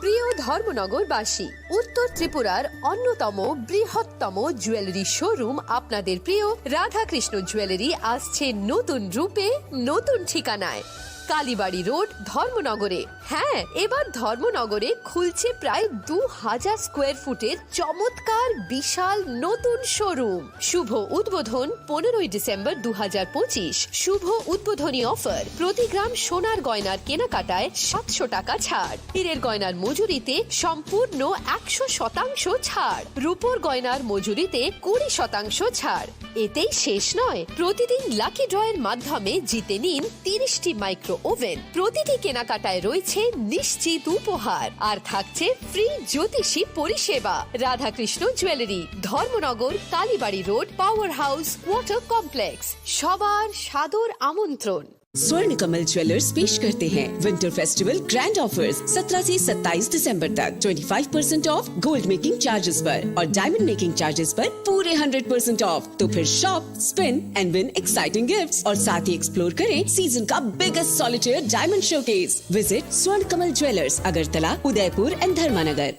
প্রিয় ধর্মনগরবাসী, উত্তর ত্রিপুরার অন্যতম বৃহত্তম জুয়েলারি শোরুম আপনাদের প্রিয় রাধাকৃষ্ণ জুয়েলারি আসছে নতুন রূপে, নতুন ঠিকানায়। কালীবাড়ি রোড, ধর্মনগরে। হ্যাঁ, এবার ধর্মনগরে খুলছে প্রায় দু হাজার স্কোয়ার ফুটের চমৎকার বিশাল নতুন শোরুম। শুভ উদ্বোধন পনেরোই ডিসেম্বর দু হাজার পঁচিশ। শুভ উদ্বোধনী অফার, প্রতি গ্রাম সোনার গয়নার কেনাকাটায় সাতশো টাকা ছাড়, হীরের গয়নার মজুরিতে সম্পূর্ণ একশো শতাংশ ছাড়, রূপোর গয়নার মজুরিতে কুড়ি শতাংশ ছাড়। এতেই শেষ নয়, প্রতিদিন লাকি ড্রয়ের মাধ্যমে জিতে নিন তিরিশটি মাইক্রো ওভেন। প্রতিটি কেনাকাটায় রয়েছে নিশ্চিত উপহার, আর থাকছে ফ্রি জ্যোতিষী পরিষেবা। Radhakrishna jewellery, Dharmanagar, Kalibari road, power house, water complex. সবার সাদর আমন্ত্রণ। स्वर्ण कमल ज्वेलर्स पेश करते हैं विंटर फेस्टिवल ग्रैंड ऑफर्स, सत्रह से सत्ताईस दिसंबर तक। Twenty five percent of gold making charges पर और डायमंड मेकिंग चार्जेस पर पूरे हंड्रेड परसेंट ऑफ। तो फिर shop, spin and win exciting gifts और साथ ही एक्सप्लोर करें सीजन का biggest solitaire diamond showcase. Visit स्वर्ण कमल ज्वेलर्स, अगरतला, उदयपुर एंड धर्मानगर।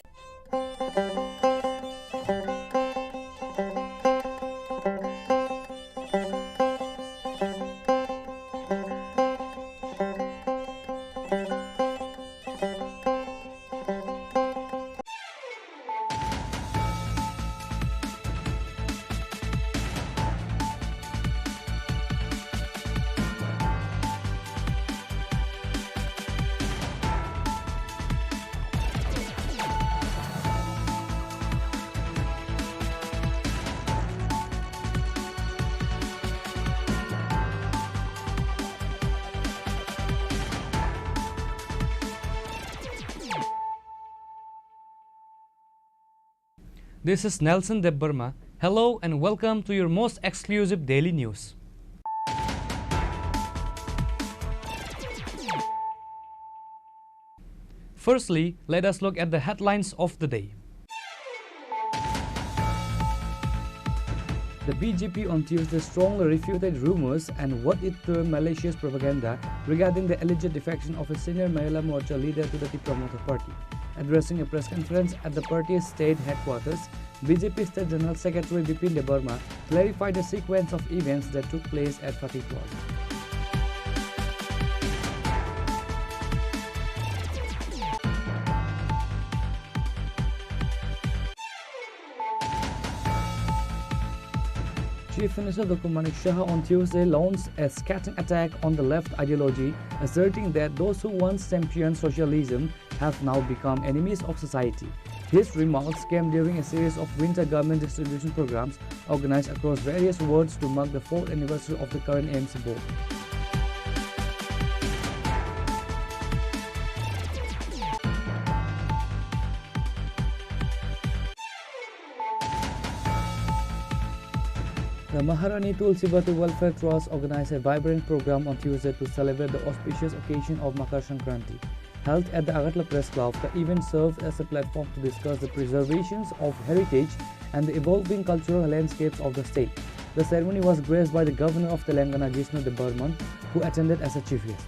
This is Nelson Debbarma. Hello and welcome to your most exclusive daily news. Firstly, let us look at the headlines of the day. The B J P on Tuesday strongly refuted rumors and what it termed malicious propaganda regarding the alleged defection of a senior Mahila Morcha leader to the Tipra Motha Party. Addressing a press conference at the party's state headquarters, B J P State General Secretary Bipin Debbarma clarified the sequence of events that took place at Fatih Plaza. Chief Minister Doctor Manik Saha on Tuesday launched a scathing attack on the left ideology, asserting that those who once championed socialism have now become enemies of society. His remarks came during a series of winter garment distribution programs organized across various wards to mark the fourth anniversary of the current A M C board. The Maharani Tulsibati Welfare Trust organized a vibrant program on Tuesday to celebrate the auspicious occasion of Makar Sankranti. Held at the Agartala Press Club, the event served as a platform to discuss the preservations of heritage and the evolving cultural landscapes of the state. The ceremony was graced by the Governor of Telangana, Jishnu Debbarman, who attended as a chief guest.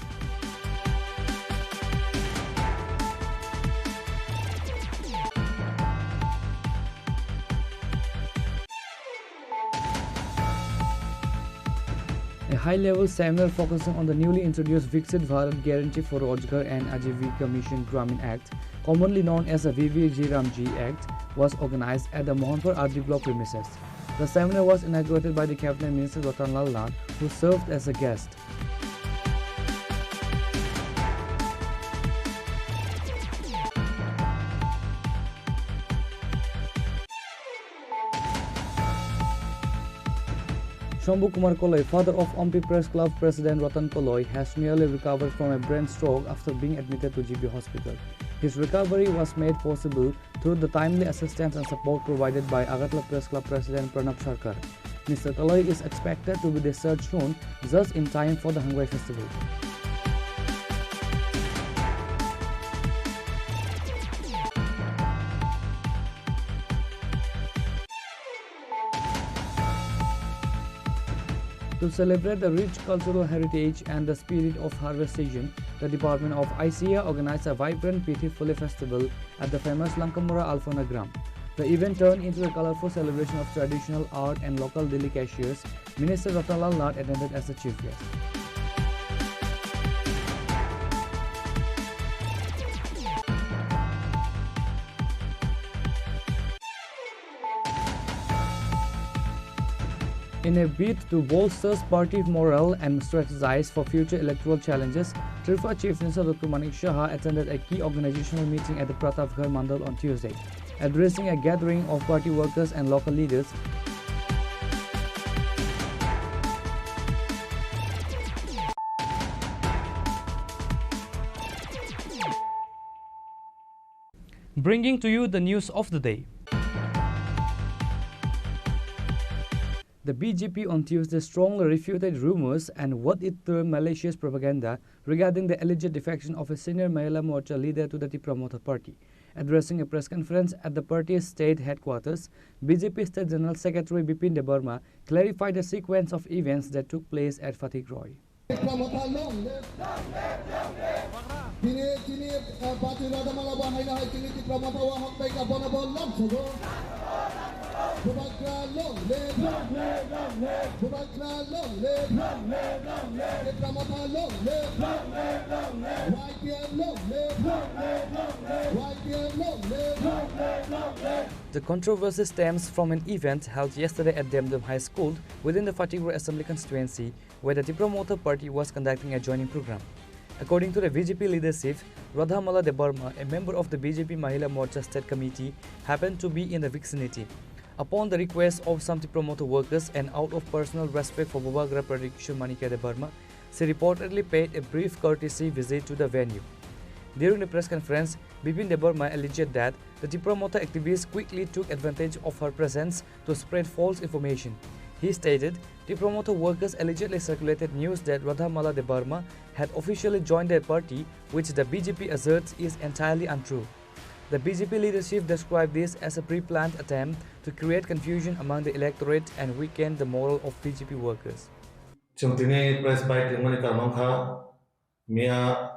A high-level seminar focusing on the newly introduced Viksit Bharat Guarantee for Rozgar and Ajeevika Mission Gramin Act, commonly known as the V V G RAM G Act, was organized at the Mohanpur R D block premises. The seminar was inaugurated by the Cabinet Minister Ratan Lal Nath, who served as a guest. Shambhu Kumar Koloi, father of Ompi Press Club President Ratan Koloi, has nearly recovered from a brain stroke after being admitted to G B Hospital. His recovery was made possible through the timely assistance and support provided by Agartala Press Club President Pranab Sarkar. Mister Koloi is expected to be discharged soon, just in time for the Hangbai Festival. To celebrate the rich cultural heritage and the spirit of harvest season, the Department of I C A organized a vibrant Pithi Phule festival at the famous Lankamura Alphona Gram. The event turned into a colorful celebration of traditional art and local delicacies. Minister Ratan Lal Nath attended as the chief guest. In a bid to bolster party morale and strategize for future electoral challenges, Tripura Chief Minister Doctor Manik Saha attended a key organizational meeting at the Pratapgarh Mandal on Tuesday. Addressing a gathering of party workers and local leaders, bringing to you the news of the day. The B J P on Tuesday strongly refuted rumors and what it termed malicious propaganda regarding the alleged defection of a senior Mahila Morcha leader to the Tipra Motha party. Addressing a press conference at the party's state headquarters, B J P State General Secretary Bipin Debbarma clarified the sequence of events that took place at Fatih Roy. Tipra Motha long live. Tini, tini, uh, Batu Radhamala bo haino hai tini Tipra Motha o hok bai ka bono bo long sogo. Bubagra long live. Bubagra long live. Tipra Motha long live. Y T F long live. Y T F long live. The controversy stems from an event held yesterday at Demdem High School within the Fatihgarh Assembly Constituency, where the Tipra Motha Party was conducting a joining program. According to the B J P leadership, Radhamala Debbarma, a member of the B J P Mahila Morcha State Committee, happened to be in the vicinity. Upon the request of some Tipra Motha workers and out of personal respect for Bubagra Pradip Kishore Manikya Debbarma, she reportedly paid a brief courtesy visit to the venue. During the press conference, Bipin Debbarma alleged that the Tipra Motha activist quickly took advantage of her presence to spread false information. He stated, Tipra Motha workers allegedly circulated news that Radhamala Debbarma had officially joined their party, which the B J P asserts is entirely untrue. The B J P leadership described this as a pre-planned attempt to create confusion among the electorate and weaken the morale of B J P workers. Chwng tini press bai twimani karmang kha, miya,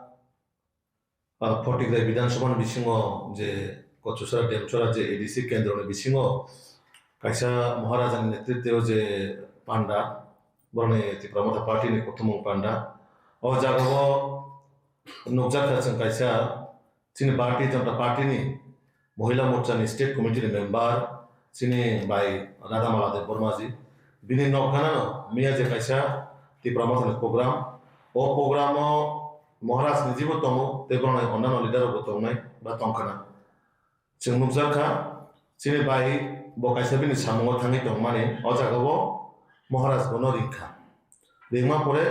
ah, Phothigrahi Bidhan Sabha ni bisingo je Kochuchara Demchara je A D C kendro ni bisingo kaisa Maharaja ni netritwo je panda, boroni Tipra Motha party ni kuthumung panda. O jaga o nukjak kha chwng kaisa chini Bharatiya Janata Party ni Mohila Morcha ni State Committee ni member chini bai Radhamala Debbarma ji. Bini nokgana no miya je kaisa Tipra Motha ni program. O program o Maharaj ni jibo tongo, tei borok ni onano leader rok bo tongnai ba tongkhana. Chwng nukjak kha, chini bai bo kaisa bini samungo thangwi tongmani, o jaga o Maharaj bono ringkha. Ringma pore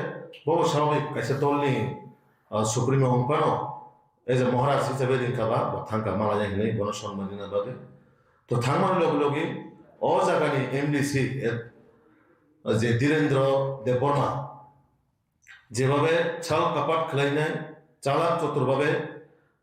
bo swababik kaisa dol ni, ah, supremo wngphano, e je Maharaj hisabe ringkha ba, bo thangkha malaya hinwi bono sonman rina bagwi. To thangmani logi logi o jagani M D C, eh, je Dhirendra Debbarma, jebabe chal kapat khlainai, chalak chotur babe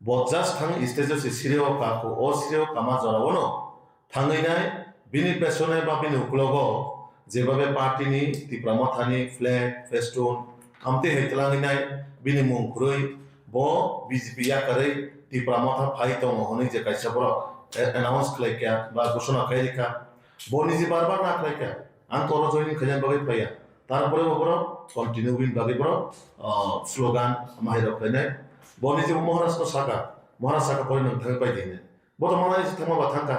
bo just thang stage o se sireo kako, o sireo kama jorao no thangwi nai, bini pesonai ba bini uklogo jebabe party ni Tipra Motha ni flag, festoon, amtwi hai twlangwi nai, bini mung kwrwi bo B J P yakarwi Tipra Motha phai tongo hwnwi je kaisa borok, eh, announce khlai kha ba ghosona khai rikha, bo niji bar bar na khlai kha, ang toro joining khaina bagwi phaiya. Tarpore bo borok continue win bagwi borok, ah, slogan mahairok khlainai. Boni je Maharaj no saka, Maharaj saka pore nwng thangwi pai di hinwi. Bo to manai se thangma ba thangkha.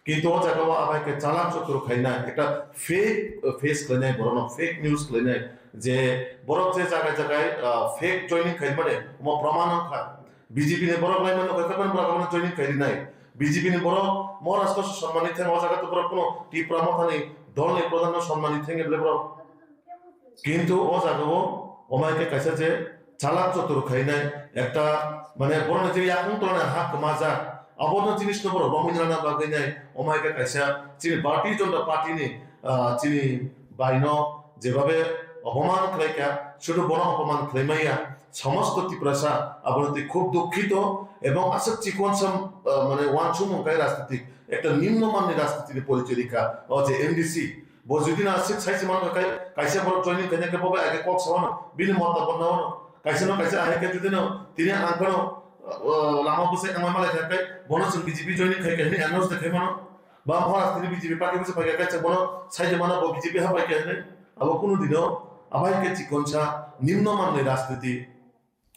Kintu o jaga o abai khe chalak chotro khainai, ekta fake, uh, face khlainai, borokno fake news khlainai, je borok je jagai jagai, uh, fake joining khaimani, omo praman wngkha. B J P ni borok laimani wngkha, borok abono joining khairinai. B J P ni borok Maharaj no sonmani thang o jaga to borok kuno Tipra Mothani dolni pradhan no sonmani thang bele borok. Kintu o jaga o omai khe kaisa je chalak chotro khainai ekta, mane, borokni je yakung tolani ha kwmajak, abono jinis no borok romwi rana bagwi nai, omai khe kaisa chini Bharatiya Janata Party ni, ah, chini baino jebabe opoman khlaikha, sudu bono opoman khlaimaya, somosto Tiprasa aboni twi khub dukhito ebong aswk chikon sam, ah, mane, wansukmung kai rajnitik, ekta nimno manni rajnitini porichoy rikha o je M D C. Bo jodi na aswk sai se manka kai, kaisa borok joining khaina khe bo bai age kok sao no, bini mota bo no, kaisa no kaisa ahai khe jodi no, tini ang phano, uh, lama bwsai ang malai kha kai, bono chwng B J P joining khai khe hinwi announce de khai mano. Ba Maharaj tini B J P party bwsai phai kha kai, chwng bono sai se mano bo B J P ha pai khe hinwi. Abo kunu dino, abai khe chikonsa nimno manni rajniti.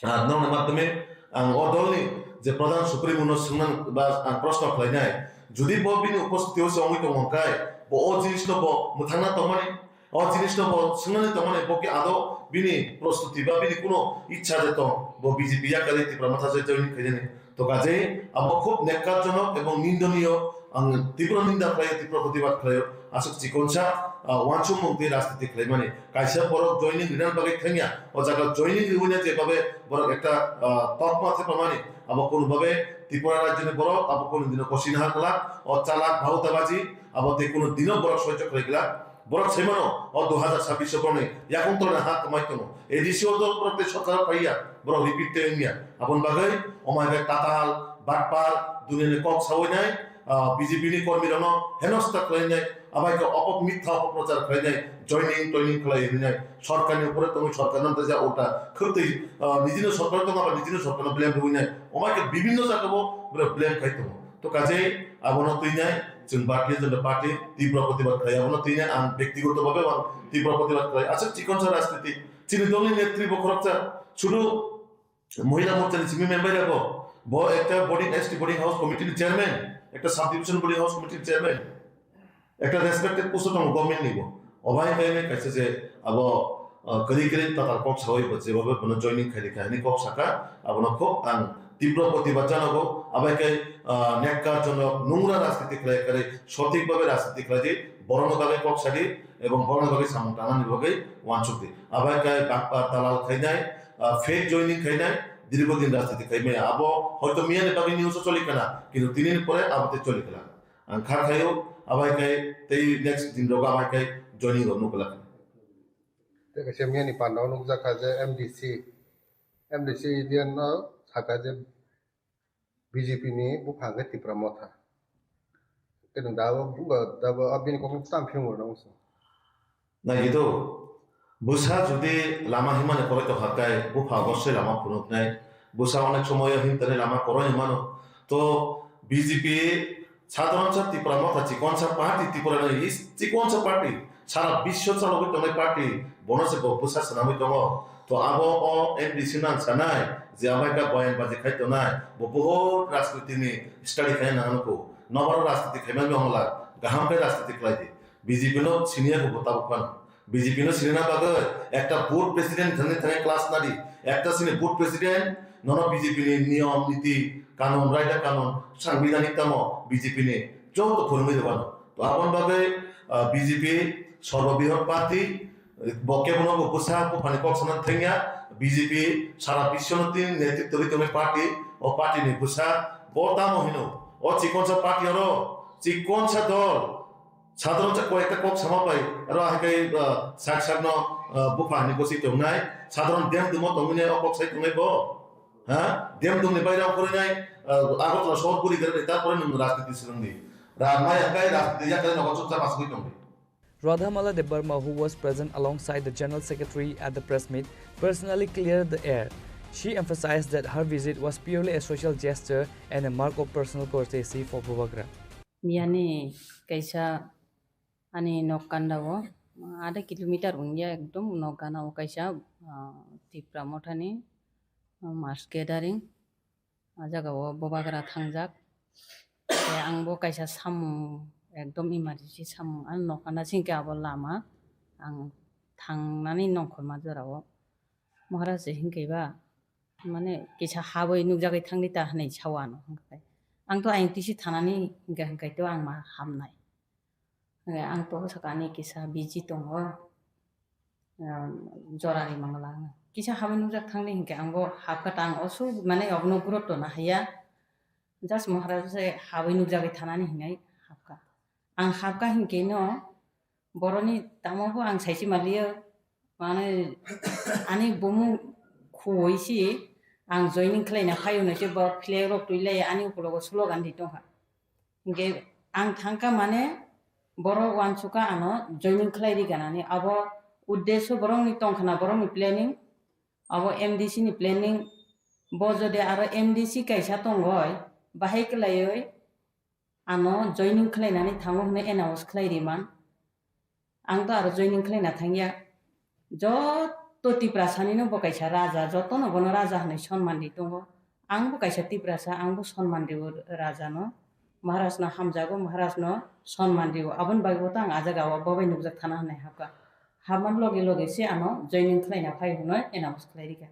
Ah, nokni madhyome ang o dolni je Pradhan Supremo no swngnani ba ang proshno khlainai, jodi bo bini upostiti o se wngwi tongo hwnkhe, bo o jinisno bo mwthangna tongmani, o jinisno bo swngnani tongmani, bo khe ado bini prostuti ba bini kuno ichha je tong, bo B J P yakarwi Tipra Motha se join khainani. To kajei abo khub nekkarjonok ebong nindoniyo, ang tibro ninda khlaio, tibro protibad khlaio, aswk chikonsa, ah, wansukmung tei rajniti khlaimani. Kaisa borok joining rinani bagwi thangya, o jaga joining riwina je babe borok ekta, ah, tokma thepamani, abo kunu babe Tripura rajyoni borok abo kunu dino kosina ha glak, o chalak bhautabaji abo tei kunu dino borok soichok khlai glak. Borok sai mano o dui hajar sabbish o borokni yakung tolni ha kwmai tongo. A D C o dol borok tei sorkar o phaiya, borok repeat tei wngya. Aboni bagwi omai bai tatal, batpar, duniyani kok sawi nai, ah, B J P ni kormi rokno henosta khlainai, abai khe opok mitha opok prochar khlainai, joining toining khlai rinai, sorkarni upore tongwi sorkarno da ja ulta khwtwi, ah, nijino sorkar tongo aba nijino sorkarno blame rwinai, omai khe bibinno jagao borok blame khai tongo. To kajei abono twinai chwng Bharatiya Janata Party tibro protibad khlai, abono twinai ang bektigoto bhabe ang tibro protibad khlai. Aswk chikonsa rajniti, chini dolni netri bo khoroksa, sudu Mohila Morcha ni simi member ya bo. Bo ekta boarding, S T boarding house committee ni chairman, ekta subdivision boarding house committee ni chairman. Ekta respected post tongo government ni bo. Obai khe kaisa je abo, ah, kwrwi kwrwi tatar kok sawi bo je babe bono joining khairi kha hini kok saka, abono khub ang tibro protibad janago. Abai khe, ah, nekkarjonok nungra rajniti khlai kwrwi sothik babe rajniti khlai di, borokno bagwi kok sadi ebong borokno bagwi samung tangnani bagwi wansuk di. Abai khe bakpa dalal khainai, ah, fake joining khainai, dirgo din rajniti khai maya. Abo hoito miya ni bagwi news o choli kana, kintu tini ni pore abo tei choli kana. Ang kha khaio, abai khe tei next din rogo abai khe joining rok nukla. Tei kaisa miya ni panda o nukjak kha je M D C, M D C Indian no saka je B J P ni buphang khe Tipra Motha. Tei nwng da bo, da bo, abini kok tam phiyung rw nang so. Naikhe do, bwsa jodi lama himani kwrwi tongkha khe, bupha obossoi lama phunuknai. Bwsa onek somoyo himtani lama kwrwi himano. To B J P sadharon sa Tipra Motha chikonsa party, Tripura ni is chikonsa party, sara biswo chalogwi tongnai party, bono se bo bwsa swnamwi tongo. To abo o M D C nang sanai je amai ka boyan baji khai tongnai, bo bohot rajniti ni study khai nang nukho. Nobaro rajniti khai mani wngla, kaham khe rajniti khlai di. B J P no siniya kho bo tabuk phano. B J P no sinina bagwi ekta board president thani thani class nadi. Ekta sini board president nono B J P ni niyom niti kanun, raida kanun, sangbidhanik tamo B J P ni joto phwrwngwi rwmano. To aboni bagwi, ah, B J P sorbo bihor party, bo kebono bo bwsa buphani kok sana thengya, B J P sara biswno tini netritwrwi tongnai party, o party ni bwsa bo tamo hino, o chikonsa party oro, chikonsa dol, Sadharon sa koi ekta kok sama bai, aro hai kai, ah, sak sak no, ah, bupha ni gosi tongnai, sadharon dem dumo tongwi nai o kok sai tongnai bo. Ha? Dem dum ni bai rao kori nai, ah, Agartala sohor guri gari, tarpore nwng rajniti swrwng di. Ra mai ang kai rajniti ya kai nogo chukcha masugwi tongdi. Radhamala Debbarma, who was present alongside the General Secretary at the press meet, personally cleared the air. She emphasized that her visit was purely a social gesture and a mark of personal courtesy for Bubagra. Miyani kaisa ani nok kanda o Adha kilometer wngya ekdom nok gana o kaisa, ah, Tipra Mothani, ah, mass gathering. Ah, jaga o Bubagra thangjak. Tei ang bo kaisa samung ekdom emergency samung, ang nokha na singkhe abo lama ang thangnani nongkhorma jora o. Maharaj se hinkhe ba, mane kisa habwi nukjagwi thangdi ta hinwi sao ano. Ang to ayang tisi thanani hinkhe, hinkhe to ang ma hamnai. Ang to saka ani kisa busy tongo. Jorani mangla ang kisa habwi nukjak thangdi hinkhe ang bo habkha ta ang osu mane obono gurutto na haiya. Just Maharaj se habwi nukjagwi thanani hinwi habkha. Ang habkha hinkhe no boroni tamo bo ang saisi maliyo. Mane ani bumung khuwi si ang joining khlaina phaio hinwi se bo flag rok twi lai ani ukologo slogan di tongkha. Hinkhe ang thangkha mane borok uansukha ano joining khlai ri ganani. Abo uddesyo borokni tongkhana, borokni planning, abo M D C ni planning. Bo jodi aro M D C kaisa tongoi, bahai kwlaioi ano joining khlainani thango hwnwi announce khlai ri man. Ang to aro joining khlaina thangya. Joto Tiprasani no bo kaisa raja, joto no bono raja hinwi sonman di tongo. Ang bo kaisa Tiprasa, ang bo sonman rio raja no. Maharaj no hamjago, Maharaj no sonman rio. Aboni bagwi bo to ang ah jaga o bobai nukjak thana hinwi habkha. Habman loge loge se ano joining khlaina phai hwnwi announce khlai rikha.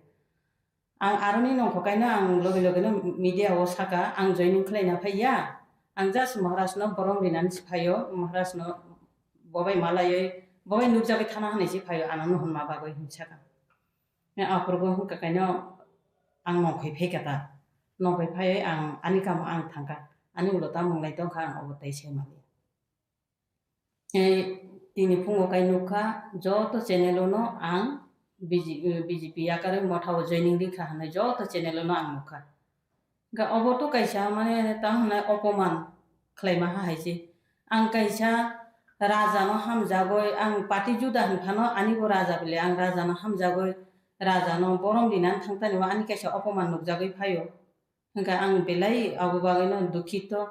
Ang aroni nongkho kaino ang loge loge no media o saka, ang joining khlaina phaiya. Ang just Maharaj no borom rinani se phaio, Maharaj no bobai malaioi, bobai nukjagwi thana hinwi se phaio, ano no hwnma bagwi hinwi saka. Aphuru bo hwnkha kaino ang nongkhoi phaikha ta. Nongkhoi phaioi ang ani kamo ang thangkha. Ani ulo ta munglai tongkha, ang obo tei sai maliya. Tei tini phungo kai nukha joto channel o no ang B J P, B J P yakarwi motha o joining rikha hinwi joto channel o no ang nukha. Hwnkhe obo to kaisa mane tamo hwnai opoman khlaima ha hai se. Ang kaisa raja no hamjagwi, ang party juda hwn phano ani bo raja bile, ang raja no hamjagwi, raja no borom rinani thang tani o ani kaisa opoman nukjagwi phaio. Hwnkhe ang belai abo bagwi no dukhito.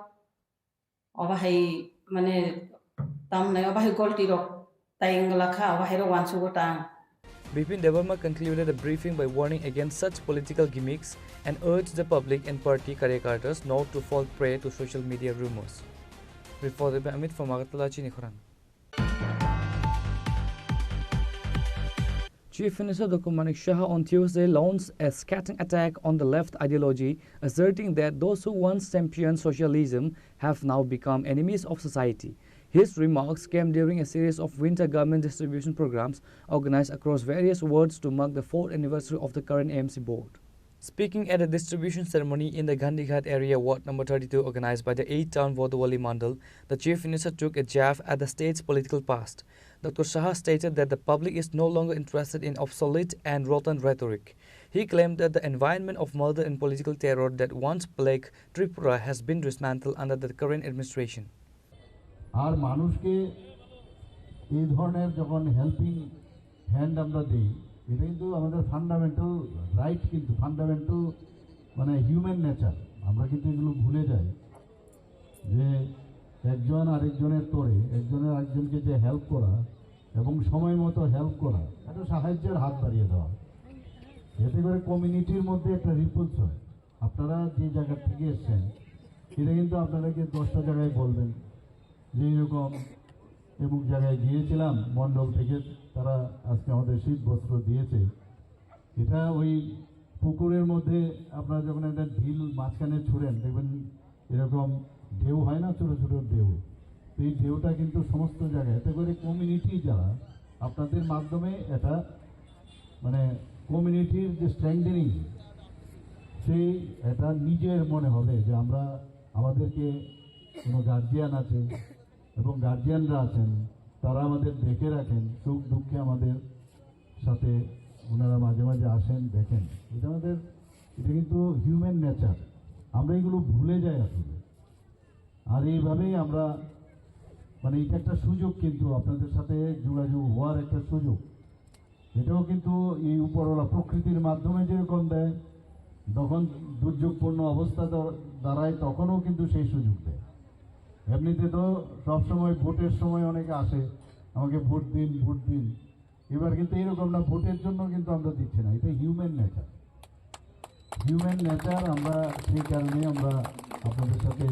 Obo hai mane tamnai obo hai golti rok tai wngla kha, obo hai rok uansugo ta ang. Bipin Debbarma concluded a briefing by warning against such political gimmicks and urged the public and party karyakartas not to fall prey to social media rumors. Reported by Amit from Agartala, Chini Khorang. Chief Minister Doctor Manik Saha on Tuesday launched a scathing attack on the left ideology, asserting that those who once championed socialism have now become enemies of society. His remarks came during a series of winter garment distribution programs organized across various wards to mark the fourth anniversary of the current A M C board. Speaking at a distribution ceremony in the Gandhighat area, ward number thirty-two, organized by the eight Town Vodawali Mandal, the Chief Minister took a jab at the state's political past. Doctor Saha stated that the public is no longer interested in obsolete and rotten rhetoric. He claimed that the environment of murder and political terror that once plagued Tripura has been dismantled under the current administration. আর মানুষকে এই ধরনের যখন helping hand আমরা দিই, এটা কিন্তু আমাদের fundamental right, কিন্তু ফান্ডামেন্টাল মানে হিউম্যান নেচার। আমরা কিন্তু এগুলো ভুলে যাই যে একজন আরেকজনের তরে একজনের আরেকজনকে যে হেল্প করা এবং সময় মতো হেল্প করা, একটা সাহায্যের হাত বাড়িয়ে দেওয়া, এতে করে কমিউনিটির মধ্যে একটা রিপলস হয়। আপনারা যে জায়গা থেকে এসছেন, এটা কিন্তু আপনারা গিয়ে দশটা জায়গায় বলবেন যে এরকম অমুক জায়গায় গিয়েছিলাম, মণ্ডপ থেকে তারা আজকে আমাদের শীত বস্ত্র দিয়েছে। এটা ওই পুকুরের মধ্যে আপনারা যখন একটা ঢিল মাঝখানে ছুঁড়েন, দেখবেন এরকম ঢেউ হয় না, ছোট ছোট ঢেউ। তো এই ঢেউটা কিন্তু সমস্ত জায়গায়, এতে করে কমিউনিটি যারা আপনাদের মাধ্যমে এটা মানে কমিউনিটির যে স্ট্রেংথেনিং, সেই এটা নিজের মনে হবে যে আমরা, আমাদেরকে কোনো গার্জিয়ান আছে এবং গার্জিয়ানরা আছেন, তারা আমাদের দেখে রাখেন, সুখ দুঃখে আমাদের সাথে ওনারা মাঝে মাঝে আসেন, দেখেন। এটা আমাদের, এটা কিন্তু হিউম্যান নেচার, আমরা এগুলো ভুলে যাই আসলে। আর এইভাবেই আমরা, মানে, এটা একটা সুযোগ, কিন্তু আপনাদের সাথে যোগাযোগ হওয়ার একটা সুযোগ। এটাও কিন্তু এই উপরওয়ালা প্রকৃতির মাধ্যমে যেরকম দেয়, তখন দুর্যোগপূর্ণ অবস্থা দ-, দাঁড়ায়, তখনও কিন্তু সেই সুযোগ দেয়। এমনিতে তো সবসময় ভোটের সময় অনেকে আসে, আমাকে ভোট দিন, ভোট দিন। এবার কিন্তু এইরকম না, ভোটের জন্য কিন্তু আমরা দিচ্ছি না, এটা হিউম্যান নেচার। হিউম্যান নেচার, আমরা সেই কারণে আমরা আপনাদের সাথে,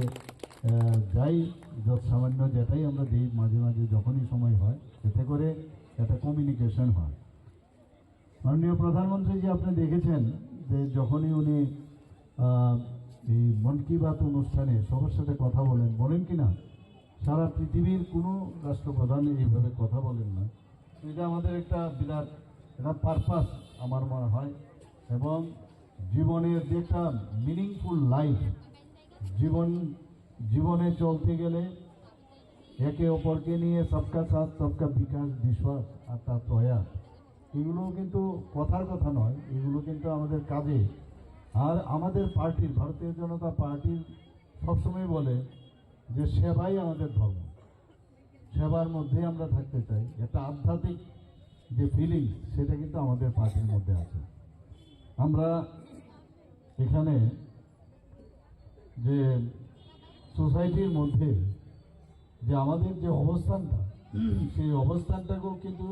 আহ, যাই, যত সামান্য যেটাই আমরা দিই মাঝে মাঝে যখনই সময় হয়, এতে করে একটা কমিউনিকেশন হয়। মাননীয় প্রধানমন্ত্রী জি, আপনি দেখেছেন যে যখনই উনি, আহ, এই মন কি বাত অনুষ্ঠানে সবার সাথে কথা বলেন, বলেন কি না? সারা পৃথিবীর কোনো রাষ্ট্রপ্রধান এইভাবে কথা বলেন না। তো এটা আমাদের একটা বিরাট একটা পারপাস আমার মনে হয়, এবং জীবনের যে একটা মিনিংফুল লাইফ, জীবন জীবনে চলতে গেলে একে অপরকে নিয়ে সবকা সাথ সবকা বিকাশ, বিশ্বাস আর তার প্রয়াস, এগুলো কিন্তু কথার কথা নয়, এগুলো কিন্তু আমাদের কাজে। আর আমাদের পার্টির, ভারতীয় জনতা পার্টির সবসময় বলে যে সেবাই আমাদের ধর্ম, সেবার মধ্যে আমরা থাকতে চাই। একটা আধ্যাত্মিক যে ফিলিংস, সেটা কিন্তু আমাদের পার্টির মধ্যে আছে। আমরা এখানে যে সোসাইটির মধ্যে যে আমাদের যে অবস্থানটা, সেই অবস্থানটাকেও কিন্তু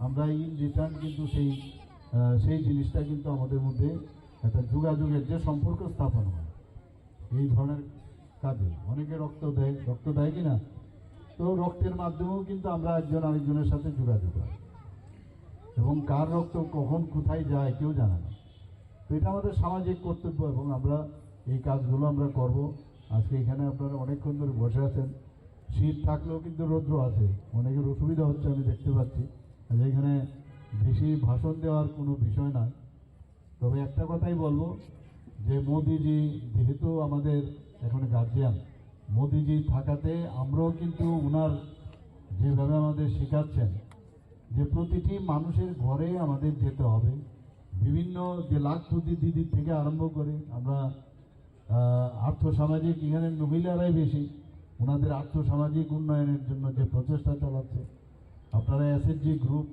আমরা ইন রিটার্ন কিন্তু সেই, আহ, সেই জিনিসটা কিন্তু আমাদের মধ্যে একটা যোগাযোগের যে সম্পর্ক স্থাপন হয় এই ধরনের কাজে। অনেকে রক্ত দেয়, রক্ত দেয় কি না? তো রক্তের মাধ্যমেও কিন্তু আমরা একজন আরেকজনের সাথে যোগাযোগ হয়, এবং কার রক্ত কখন কোথায় যায় কেউ জানে না। তো এটা আমাদের সামাজিক কর্তব্য, এবং আমরা এই কাজগুলো আমরা করব। আজকে এখানে আপনারা অনেকক্ষণ ধরে বসে আছেন, শীত থাকলেও কিন্তু রৌদ্র আছে, অনেকের অসুবিধা হচ্ছে আমি দেখতে পাচ্ছি। আজ এখানে বেশি ভাষণ দেওয়ার কোনো বিষয় নয়, তবে একটা কথাই বলবো যে মোদিজি যেহেতু আমাদের এখন গার্জিয়ান, মোদিজি থাকাতে আমরাও কিন্তু ওনার যেভাবে আমাদের শেখাচ্ছেন যে প্রতিটি মানুষের ঘরে আমাদের যেতে হবে, বিভিন্ন যে লাখপতি দিদির থেকে আরম্ভ করে আমরা, আহ, আর্থসামাজিক, এখানে মহিলারাই বেশি, ওনাদের আর্থসামাজিক উন্নয়নের জন্য যে প্রচেষ্টা চালাচ্ছে। আপনারা এসএইচজি গ্রুপ,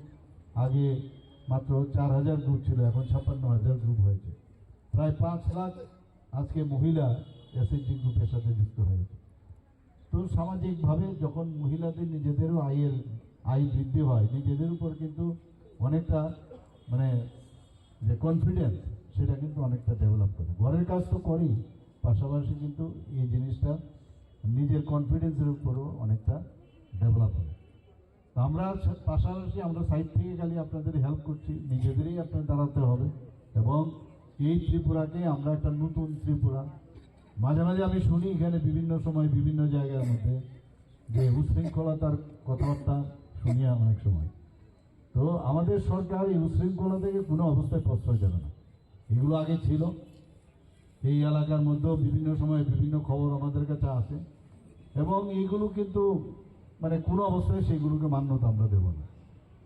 আগে মাত্র চার হাজার গ্রুপ ছিল, এখন ছাপ্পান্ন হাজার গ্রুপ হয়েছে। প্রায় পাঁচ লাখ আজকে মহিলা এসএইচজি গ্রুপের সাথে যুক্ত হয়েছে। তো সামাজিকভাবে যখন মহিলাদের নিজেদেরও আয়ের, আয় বৃদ্ধি হয়, নিজেদের উপর কিন্তু অনেকটা, মানে, যে কনফিডেন্স, সেটা কিন্তু অনেকটা ডেভেলপ করে। ঘরের কাজ তো করি, পাশাপাশি কিন্তু এই জিনিসটা নিজের কনফিডেন্সের উপরও অনেকটা ডেভেলপ হয়। তো আমরা সা-, পাশাপাশি আমরা সাইড থেকে খালি আপনাদের হেল্প করছি, নিজেদেরই আপনাদের দাঁড়াতে হবে। এবং এই ত্রিপুরাকে আমরা একটা নতুন ত্রিপুরা, মাঝে মাঝে আমি শুনি এখানে বিভিন্ন সময় বিভিন্ন জায়গার মধ্যে যে উশৃঙ্খলতার কথাবার্তা শুনি অনেক সময়। তো আমাদের সরকার এই উশৃঙ্খলা থেকে কোনো অবস্থায় প্রশ্রয় দেবে না। এগুলো আগে ছিল, এই এলাকার মধ্যেও বিভিন্ন সময় বিভিন্ন খবর আমাদের কাছে আসে, এবং এইগুলো কিন্তু, মানে, কোনো অবস্থায় সেইগুলোকে মান্যতা আমরা দেব না।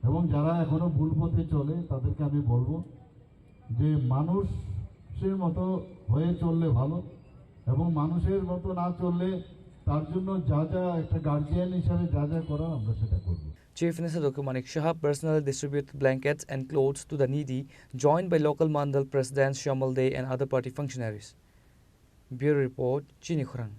এবং যারা এখনো ভুল পথে চলে, তাদেরকে আমি বলবো যে মানুষের মতো হয়ে চললে ভালো, এবং মানুষের মতো না চললে তার জন্য যা যা একটা গার্জিয়ান হিসাবে যা যা করার, আমরা সেটা করব। Chief Minister Doctor Manik Saha personally distributed blankets and clothes to the needy, joined by local mandal presidents Shamal Dey and other party functionaries. Bureau Report, Chini Khorang.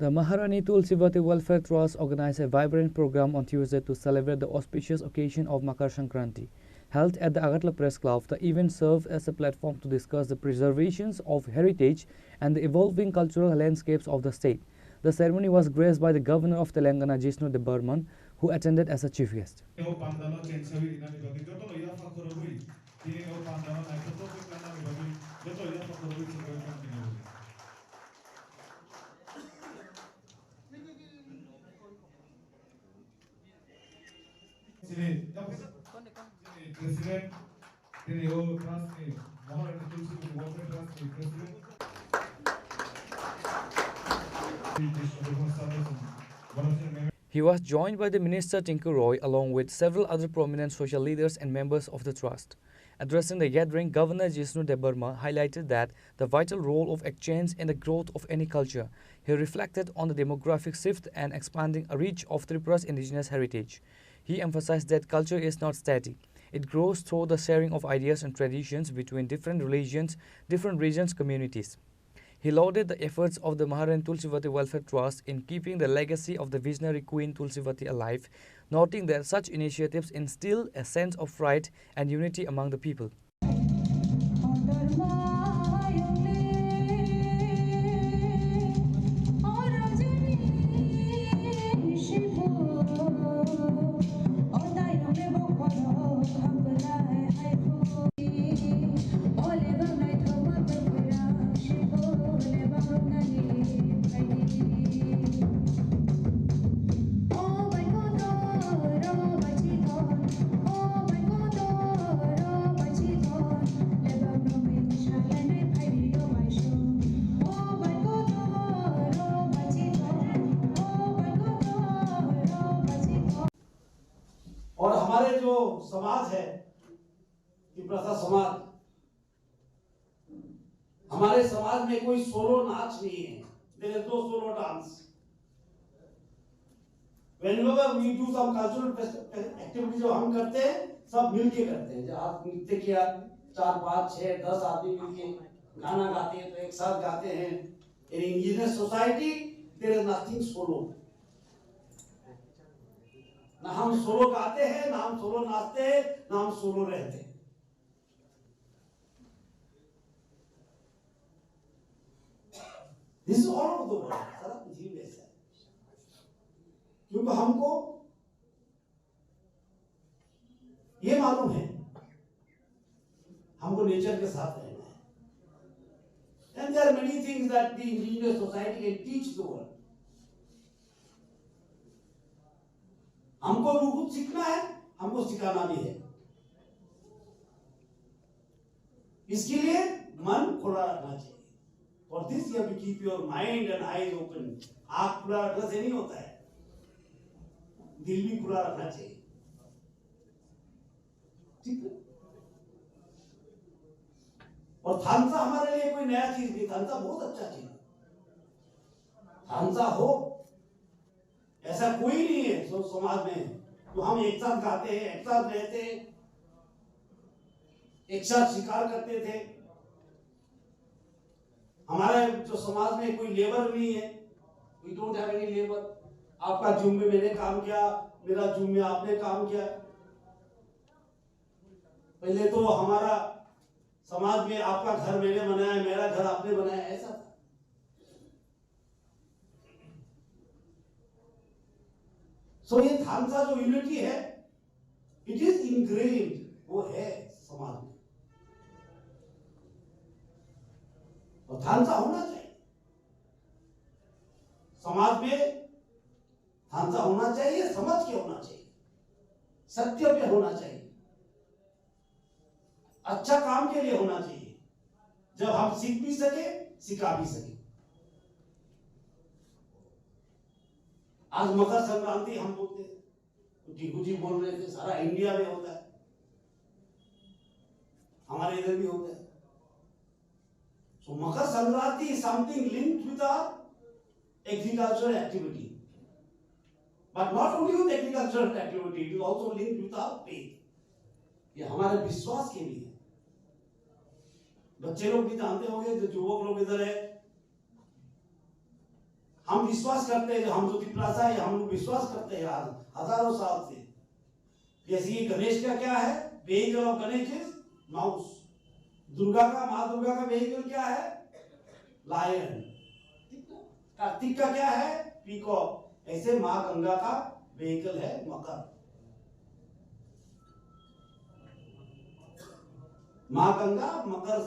The Maharani Tulsivati Welfare Trust organized a vibrant program on Tuesday to celebrate the auspicious occasion of Makar Sankranti. Held at the Agartala Press Club, the event served as a platform to discuss the preservations of heritage and the evolving cultural landscapes of the state. The ceremony was graced by the Governor of Telangana, Jishnu Debbarman, who attended as a chief guest. O pandalo kengsawi rinani bagwi jotono yapha khorogwi, tini o pandalo naithothok khe kanani bagwi joto yapha khorogwi chwngwi tongmani. Chini, chini President, chini o trust ni, Maharani Tulsi Welfare Trust ni President. He was joined by the Minister Tinku Roy along with several other prominent social leaders and members of the trust. Addressing the gathering, Governor Jishnu Debbarma highlighted that the vital role of exchange in the growth of any culture. He reflected on the demographic shift and expanding reach of Tripura's indigenous heritage. He emphasized that culture is not static. It grows through the sharing of ideas and traditions between different religions, different regions, communities. He lauded the efforts of the Maharani Tulsivati Welfare Trust in keeping the legacy of the visionary Queen Tulsivati alive, noting that such initiatives instill a sense of pride and unity among the people. और हमारे जो समाज है, तिपरासा समाज, हमारे समाज में कोई सोलो नाच नहीं है। There is no solo dance. Whenever we do some cultural fest-, activity, जो हम करते हैं, सब मिलके करते हैं। जो आज नृत्य किया, चार, पाँच, छह, दस आदमी मिलके गाना गाते हैं, तो एक साथ गाते हैं। In indigenous society, there is nothing solo. ना हम सोलो गाते हैं, ना हम सोलो नाचते हैं, ना हम सोलो रहते हैं। This is all over the world, सारा पृथ्वी में ऐसा है। क्योंकि हमको ये मालूम है, हमको नेचर के साथ रहना है। And there are many things that the indigenous society can teach the world. हमको भी कुछ सीखना है, हमको सिखाना भी है। इसके लिए मन खुला रखना चाहिए। For this you have to keep your mind and eyes open. आँख खुला रखने से नहीं होता है, दिल भी खुला रखना चाहिए। ठीक है। और थांसा हमारे लिए कोई नया चीज नहीं, थांसा बहुत अच्छा चीज है। थांसा हो, ऐसा कोई नहीं है जो समाज में, तो हम एक साथ गाते हैं, एक साथ रहते हैं, एक साथ शिकार करते थे। हमारे जो समाज में कोई लेबर नहीं है, we don't have any labor। आपका जूम में मैंने काम किया, मेरा जूम में आपने काम किया। पहले तो हमारा समाज में आपका घर मैंने बनाया, मेरा घर आपने बनाया, ऐसा था। सो ये थांसा जो यूनिटी है, इट इज इनग्रेन्ड, वो है समाज में। और थांसा होना चाहिए समाज में। थांसा होना चाहिए, समझ के होना चाहिए, सत्य पे होना चाहिए, अच्छा काम के लिए होना चाहिए, जब हम सीख भी सके, सिखा भी सके। आज मकर संक्रांति हम बोलते हैं, तो टिंकू जी बोल रहे थे, सारा इंडिया में होता है, हमारे इधर भी होता है। So Makar Sankranti is something linked with our agricultural activity, but not only with agricultural activity, it is also linked with our faith. ये हमारे विश्वास के लिए। बच्चे लोग भी जानते होंगे, जो युवक लोग इधर है, हम विश्वास करते हैं, जो हम जो तिपरासा है, हम लोग विश्वास करते हैं आज हजारों साल से। जैसे कि गणेश का क्या है? Vehicle of Ganesh is mouse। Durga का, माँ दुर्गा का vehicle क्या है? Lion। ठीक है? कार्तिक का क्या है? Peacock। ऐसे माँ गंगा का vehicle है मकर। माँ गंगा मकर,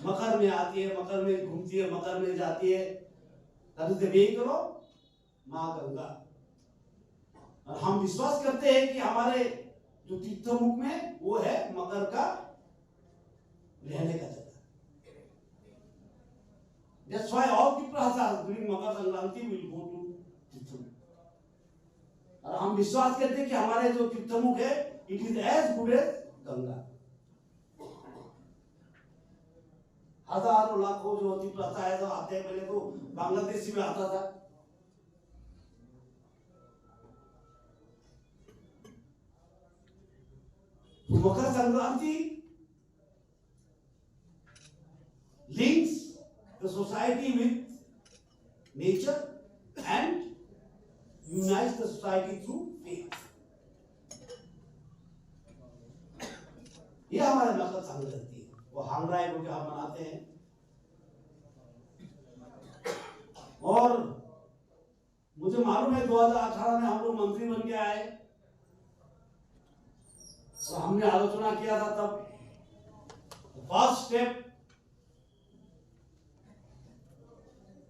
मकर में आती है, मकर में घूमती है, मकर में जाती है। That is the vehicle of माँ गंगा। और हम विश्वास करते हैं कि हमारे जो तीर्थमुख में वो है मकर का रहने का जगह। That's why all Tiprasas during Makar Sankranti will go to तीर्थमुख। और हम विश्वास करते हैं कि हमारे जो तीर्थमुख है, it is as good as Ganga. हजारों लाखों जो तिपरासा है, जो आते हैं, पहले तो बांग्लादेशी में आता था। तो मकर Sankranti Society with nature and unites the society through faith. ये हमारा मकसद संक्रांति है। वो हम राय को क्या हम मनाते हैं। और मुझे मालूम है, दो हज़ार अठारह में हम लोग मंत्री बन के आए और हमने आलोचना किया था तब, first step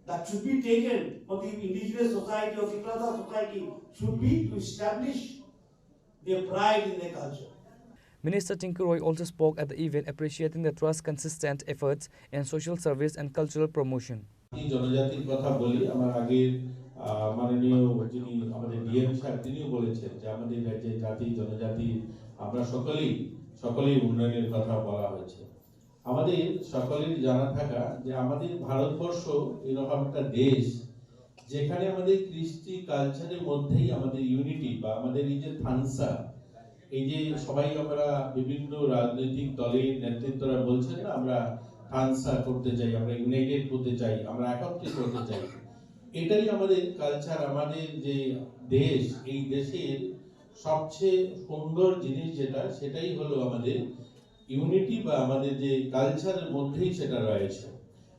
that should be taken for the indigenous society or Tiprasa society should be to establish their pride in their culture. Minister Tinku Roy also spoke at the event, appreciating the trust's consistent efforts in social service and cultural promotion. জাতি জনজাতির কথা বলি, আমার আগের আহ, মাননীয় যিনি আমাদের ডিএম সাহেব, তিনিও বলেছেন যে আমাদের রাজ্যে জাতি জনজাতি আমরা সকলেই সকলেই উন্নয়নের কথা বলা হয়েছে। আমাদের সকলের জানা থাকা যে আমাদের ভারতবর্ষ এরকম একটা দেশ, যেখানে আমাদের কৃষ্টি কালচারের মধ্যেই আমাদের ইউনিটি বা আমাদের এই যে থানসা, এই যে সবাই আমরা বিভিন্ন রাজনৈতিক দলের নেতৃত্বরা বলছেন না, আমরা থানসা করতে চাই, আমরা ইউনাইটেড হতে চাই, আমরা একত্রিত হতে চাই। এটাই আমাদের কালচার। আমাদের যে দেশ, এই দেশের সবচেয়ে সুন্দর জিনিস যেটা, সেটাই হলো আমাদের ইউনিটি বা আমাদের যে কালচারের মধ্যেই সেটা রয়েছে।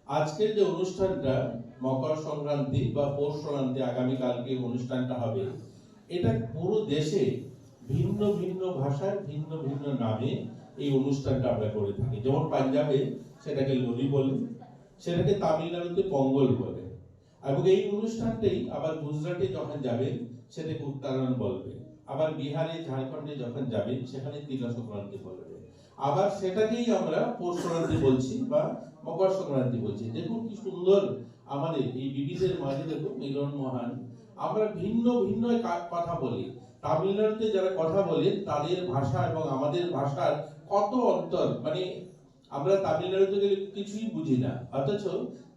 আজকের যে অনুষ্ঠানটা মকর সংক্রান্তি বা পৌষ সংক্রান্তি, আগামীকালকে অনুষ্ঠানটা হবে, এটা পুরো দেশে ভিন্ন ভিন্ন ভাষায় ভিন্ন ভিন্ন নামে এই অনুষ্ঠানটা আমরা করে থাকি। যেমন পাঞ্জাবে সেটাকে লোরি বলে, সেটাকে তামিলনাড়ুতে পঙ্গল বলে। এবং এই অনুষ্ঠানটাই আবার গুজরাটে যখন যাবেন, সেটাকে উত্তরায়ণ বলবে। আবার বিহারে, ঝাড়খণ্ডে যখন যাবেন, সেখানে তিলা সংক্রান্তি বলবে। আবার সেটাকেই আমরা পৌষ সংক্রান্তি বলছি বা মকর সংক্রান্তি বলছি। দেখুন কি সুন্দর আমাদের এই বিবিধের মাঝে দেখুন মিলন মহান। আমরা ভিন্ন ভিন্ন কা- কথা বলি। তামিলনাড়ুতে যারা কথা বলেন, তাদের ভাষা এবং আমাদের ভাষার কত অন্তর, মানে আমরা তামিলনাড়ুতে গেলে কিছুই বুঝি না, অথচ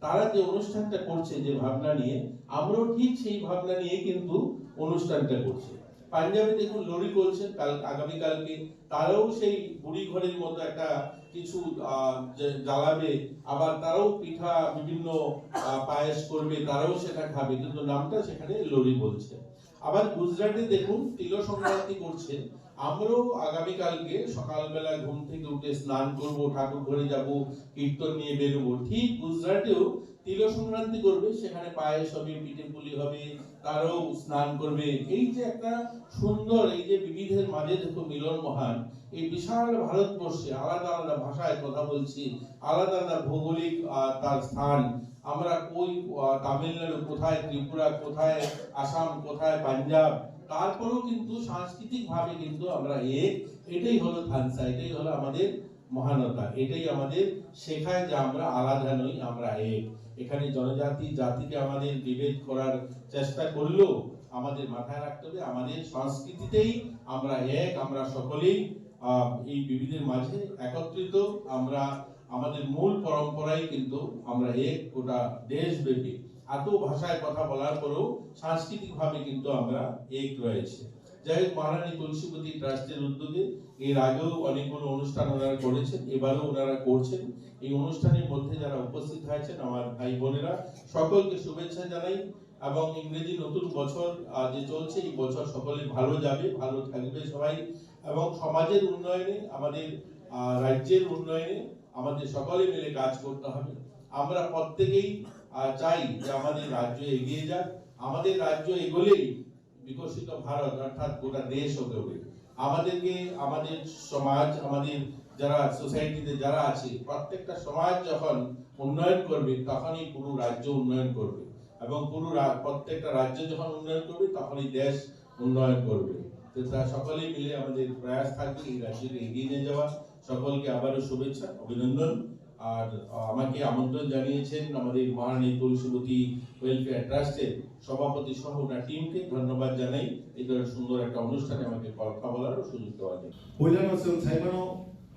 তারা যে অনুষ্ঠানটা করছে যে ভাবনা নিয়ে, আমরাও ঠিক সেই ভাবনা নিয়ে কিন্তু অনুষ্ঠানটা করছি। পাঞ্জাবে দেখুন লোরি করছে, কাল আগামীকালকে তারাও সেই বুড়ি ঘরের মতো একটা কিছু আহ, যে জ্বালাবে, আবার তারাও পিঠা বিভিন্ন আহ, পায়েস করবে, তারাও সেটা খাবে, কিন্তু নামটা সেখানে লোরি বলছে। আবার গুজরাটে দেখুন তিল সংক্রান্তি করছে, আমরাও আগামীকালকে সকালবেলা ঘুম থেকে উঠে স্নান করব, ঠাকুর ঘরে যাব, কীর্তন নিয়ে বেরোবো। ঠিক গুজরাটেও তিল সংক্রান্তি করবে, সেখানে পায়েস হবে, পিঠে পুলি হবে, তারাও স্নান করবে। এই যে একটা সুন্দর, এই যে বিবিধের মাঝে দেখো মিলন মহান, এই বিশাল ভারতবর্ষে আলাদা আলাদা ভাষায় কথা বলছি, আলাদা আলাদা ভৌগোলিক আহ, তার স্থান, আমরা কই আহ, তামিলনাড়ু কোথায়, ত্রিপুরা কোথায়, আসাম কোথায়, পাঞ্জাব, তারপরেও কিন্তু সাংস্কৃতিক ভাবে কিন্তু আমরা এক। এটাই হলো থানসা, এটাই হলো আমাদের মহানতা, এটাই আমাদের শেখায় যে আমরা আলাদা নই, আমরা এক। এখানে জনজাতি জাতিকে আমাদের বিভেদ করার চেষ্টা করলেও আমাদের মাথায় রাখতে হবে আমাদের সংস্কৃতিতেই আমরা এক, আমরা সকলেই আহ, এই বিবিধের মাঝে একত্রিত। আমরা আমাদের মূল পরম্পরাই কিন্তু আমরা এক, গোটা দেশব্যাপী এত ভাষায় কথা বলার পরেও সাংস্কৃতিকভাবে কিন্তু আমরা এক রয়েছে। যাই হোক, মহারানী তুলসীবতী ট্রাস্টের উদ্যোগে এর আগেও অনেকগুলো অনুষ্ঠান ওনারা করেছেন, এবারও ওনারা করছেন। এই অনুষ্ঠানের মধ্যে যারা উপস্থিত হয়েছেন, আমার ভাই বোনেরা, সকলকে শুভেচ্ছা জানাই। এবং ইংরেজি নতুন বছর আহ, যে চলছে, এই বছর সকলে ভালো যাবে, ভালো থাকবে সবাই। এবং সমাজের উন্নয়নে, আমাদের আহ, রাজ্যের উন্নয়নে আমাদের সকলে মিলে কাজ করতে হবে। আমরা প্রত্যেকেই আহ, চাই যে আমাদের রাজ্য এগিয়ে যাক। আমাদের রাজ্য এগোলেই বিকশিত ভারত অর্থাৎ গোটা দেশ এগোবে। আমাদেরকে, আমাদের সমাজ, আমাদের যারা সোসাইটিতে যারা আছে, প্রত্যেকটা সমাজ যখন উন্নয়ন করবে, তখনই পুরো রাজ্য উন্নয়ন করবে। এবং পুরো রা- প্রত্যেকটা রাজ্য যখন উন্নয়ন করবে, তখনই দেশ উন্নয়ন করবে। তো তা সকলেই মিলে আমাদের প্রয়াস থাকবে এই রাজ্যকে এগিয়ে নিয়ে যাওয়া। সকলকে আবারও শুভেচ্ছা, অভিনন্দন। আর আহ, আমাকে আমন্ত্রণ জানিয়েছেন আমাদের মহারানী তুলসীবতী ওয়েলফেয়ার ট্রাস্টের সভাপতি সহ ওনার টিমকে ধন্যবাদ জানাই এই ধরনের সুন্দর একটা অনুষ্ঠানে আমাকে কথা বলার সুযোগ দেওয়ার জন্য। Puilano chwng saimano,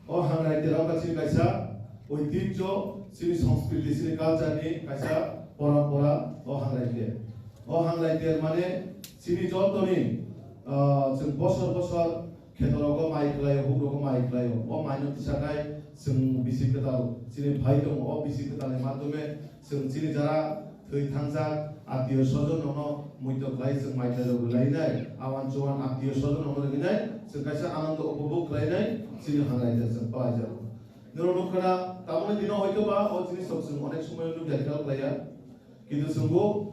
o hangrai tera wngkha chini kaisa oitirjo, chini sanskriti, chini culture ni kaisa porompora, o hangrai ter. O hangrai ter mane chini jotoni, ah, chwng bosor bosor Khetorogo mai khlaio, hukrogo mai khlaio. O maino tisakhai chwng bisi kwtal chini phai tongo. O bisi kwtalni madhyome chwng chini jara thwi thangjak attiyo sojon rokno muito khlai chwng mai khlai rok lainai. Awan chuan attiyo sojon rokno rinai chwng kaisa anando upobhog khlainai chini hangraite chwng palaijago. Norok nukha na, tamoni dino hoito ba o jinis rok chwng onek somoy nukya khlaiya. Kintu chwngbo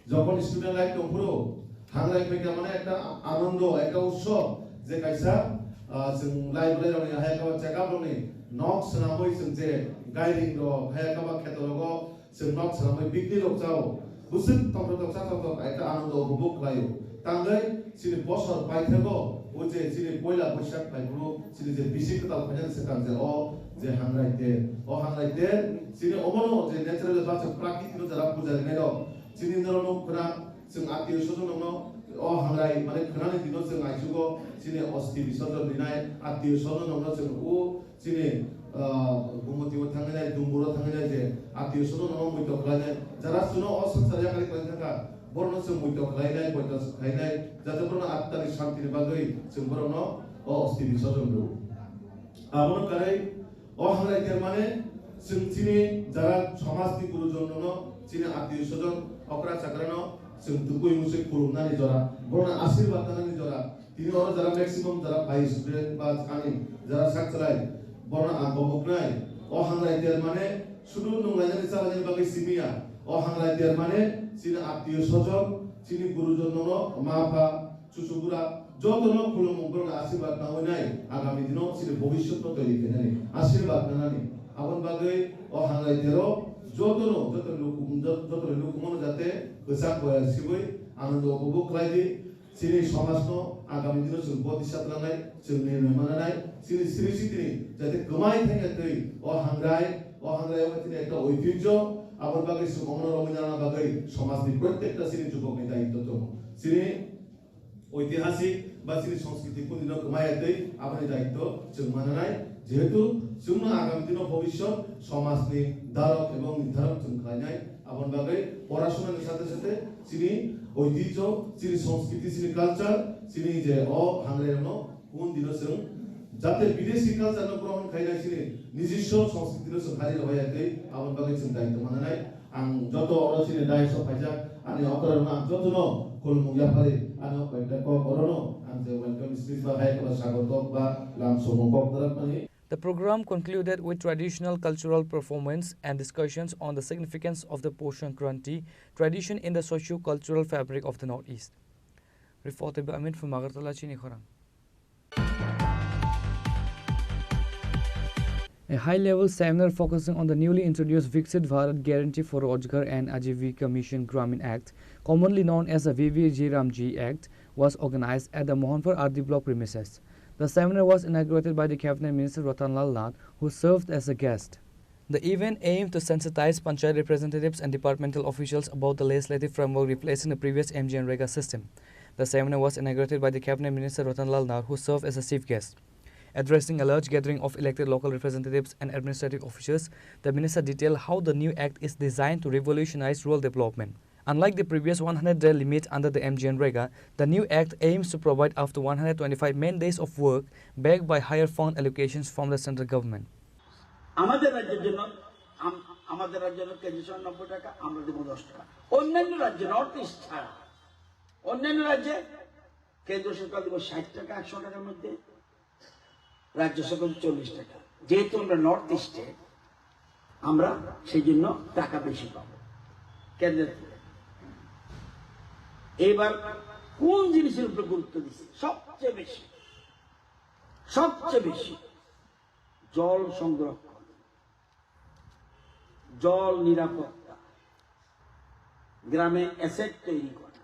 Jokhon student life tongphuru, hangrai phaikha mane ekta anondo, ekta utsob, je kaisa, ah, chwng lai bwlai rokni hai khe check up rokni nok swnamwi chwng je gairing rok, hai khe kheto rogo chwng nok swnamwi picnic rok chao. Bwswk tongthok tongsa tongthok ekta anondo upobhog khlaio. Tangwi chini bosor paithakgo, o je chini poila Boisak phaiphuru chini je bisi kwtal phainani swkang je o je hangrai ter. O hangrai ter chini omono je natural bachak prakriti no jara puja rinai rok. Chini norok no khwna, chwng attiyo sojon rokno o hangrai mane khwnani dino chwng aichugo chini osti bisorjon rinai, attiyo sojon rokno chwng o chini, ah, Gumoti o thangwi nai, Dumbur o thangwi nai je attiyo sojon rokno muito khlainai. Jara chwngno o swngchar yakari khlai thangkha, borokno chwng muito khlainai, poito khlainai, jate borokno attani santini bagwi chwng borokno o osti bisorjon rw. Abono kwrwi o hangrai ter mane chwng chini jara somajni gurujon rokno, chini attiyo sojon, okra chakrano chwng tubui muchwi khulumnani jora, borokno asirwad nanani jora. Tini oro jara maximum jara phai student ba ani jara sak chalai, borokno ang koboknai. O hangrai ter mane sudu nunglainani chalainani bagwi simiya. O hangrai ter mane chini attiyo sojon, chini gurujon rokno, ma pha, chuchubura, jotono khulumung borokno asirwad nawi nai, agami dino chini bhobishyotno toiri khainani asirwad nanani. Aboni bagwi o hangrai tero jotono, joto luku-, jot-, jotoni lukumono jate kwchak boya sibwi anando upobhog khlai di. Chini somajno agami dino chwng bo disa tlangnai, chwng nirnoi mananai, chini sri sitini jate kwmai thangya twi o hangrai, o hangrai o chini ekta oitijjo, aboni bagwi chwng omono romwi nana bagwi somajni prottekta chini jubokni daitto tongo. Chini oitihasik ba chini sanskriti kundino kwmaya twi aboni daitto chwng mananai, jehetu chwngno agami dino bhobishyot somajni dharok ebong nirdarok chwng khlainai. Aboni bagwi porasonani sathe sathe chini oitijjo, chini sanskriti, chini culture, chini je o hangrai-rokno kun dino chwng jate bidesi culture-no grohon khainai chini nijiswo sanskriti-no chwng hari rwbaiya tei aboni bagwi chwng daitto mananai. Ang joto oro chini dais-o phaijak ani okra-rokno ang jotono khulumung yapharwi ani o koyekta kok orono ang je welcome speech ba hai khe ba sagotok ba lamsongmung kok twrwkmani. The program concluded with traditional cultural performance and discussions on the significance of the Poush Sankranti tradition in the socio-cultural fabric of the Northeast. Reported by Amit from Agartala, Chini Khorang. A high-level seminar focusing on the newly introduced Viksit Bharat Guarantee for Rojgar and Ajivika Mission Gramin Act, commonly known as the V V G Ramji Act, was organized at the Mohanpur R D block premises. The seminar was inaugurated by the Cabinet Minister Ratan Lal Nath, who served as a guest. The event aimed to sensitize panchayat representatives and departmental officials about the legislative framework replacing the previous M G N Rega system. The seminar was inaugurated by the Cabinet Minister Ratan Lal Nath, who served as a chief guest. Addressing a large gathering of elected local representatives and administrative officials, the minister detailed how the new act is designed to revolutionize rural development. Unlike the previous one hundred day limit under the M G N Rega, the new act aims to provide up to one hundred twenty-five main days of work backed by higher fund allocations from the central government. আমাদের রাজ্যের জন্য আম-, আমাদের রাজ্যের জন্য কেন্দ্র সরকার নব্বই টাকা, আমরা দেবো দশ টাকা। অন্যান্য রাজ্যে, নর্থ ইস্ট ছাড়া, অন্যান্য রাজ্যে কেন্দ্র সরকার দেবো ষাট টাকা, একশো টাকার মধ্যে, রাজ্য সরকার চল্লিশ টাকা। যেহেতু আমরা নর্থ ইস্টে, আমরা সেই জন্য টাকা বেশি পাবো কেন্দ্রের থেকে। এবার কোন জিনিসের উপরে গুরুত্ব দিচ্ছে সবচেয়ে বেশি? সবচেয়ে বেশি জল সংরক্ষণ, জল নিরাপত্তা, গ্রামে অ্যাসেট তৈরি করা,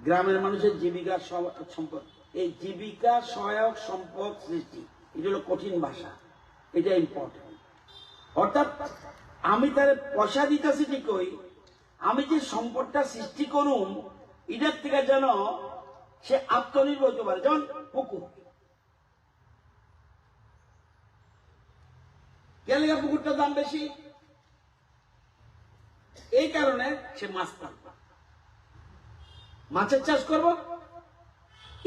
গ্রামের মানুষের জীবিকা সম-, সম্পদ, এই জীবিকা সহায়ক সম্পদ সৃষ্টি, এটা হলো কঠিন ভাষা, এটা ইম্পর্টেন্ট। অর্থাৎ আমি তারে পয়সা দিতেছি ঠিকই, আমি যে সম্পদটা সৃষ্টি করুম, এটার থেকে যেন সে আত্মনির্ভর হতে পারে, যেমন পুকুর। কেন এই পুকুরটার দাম বেশি? এই কারণে সে মাছ পালবে, মাছের চাষ করব,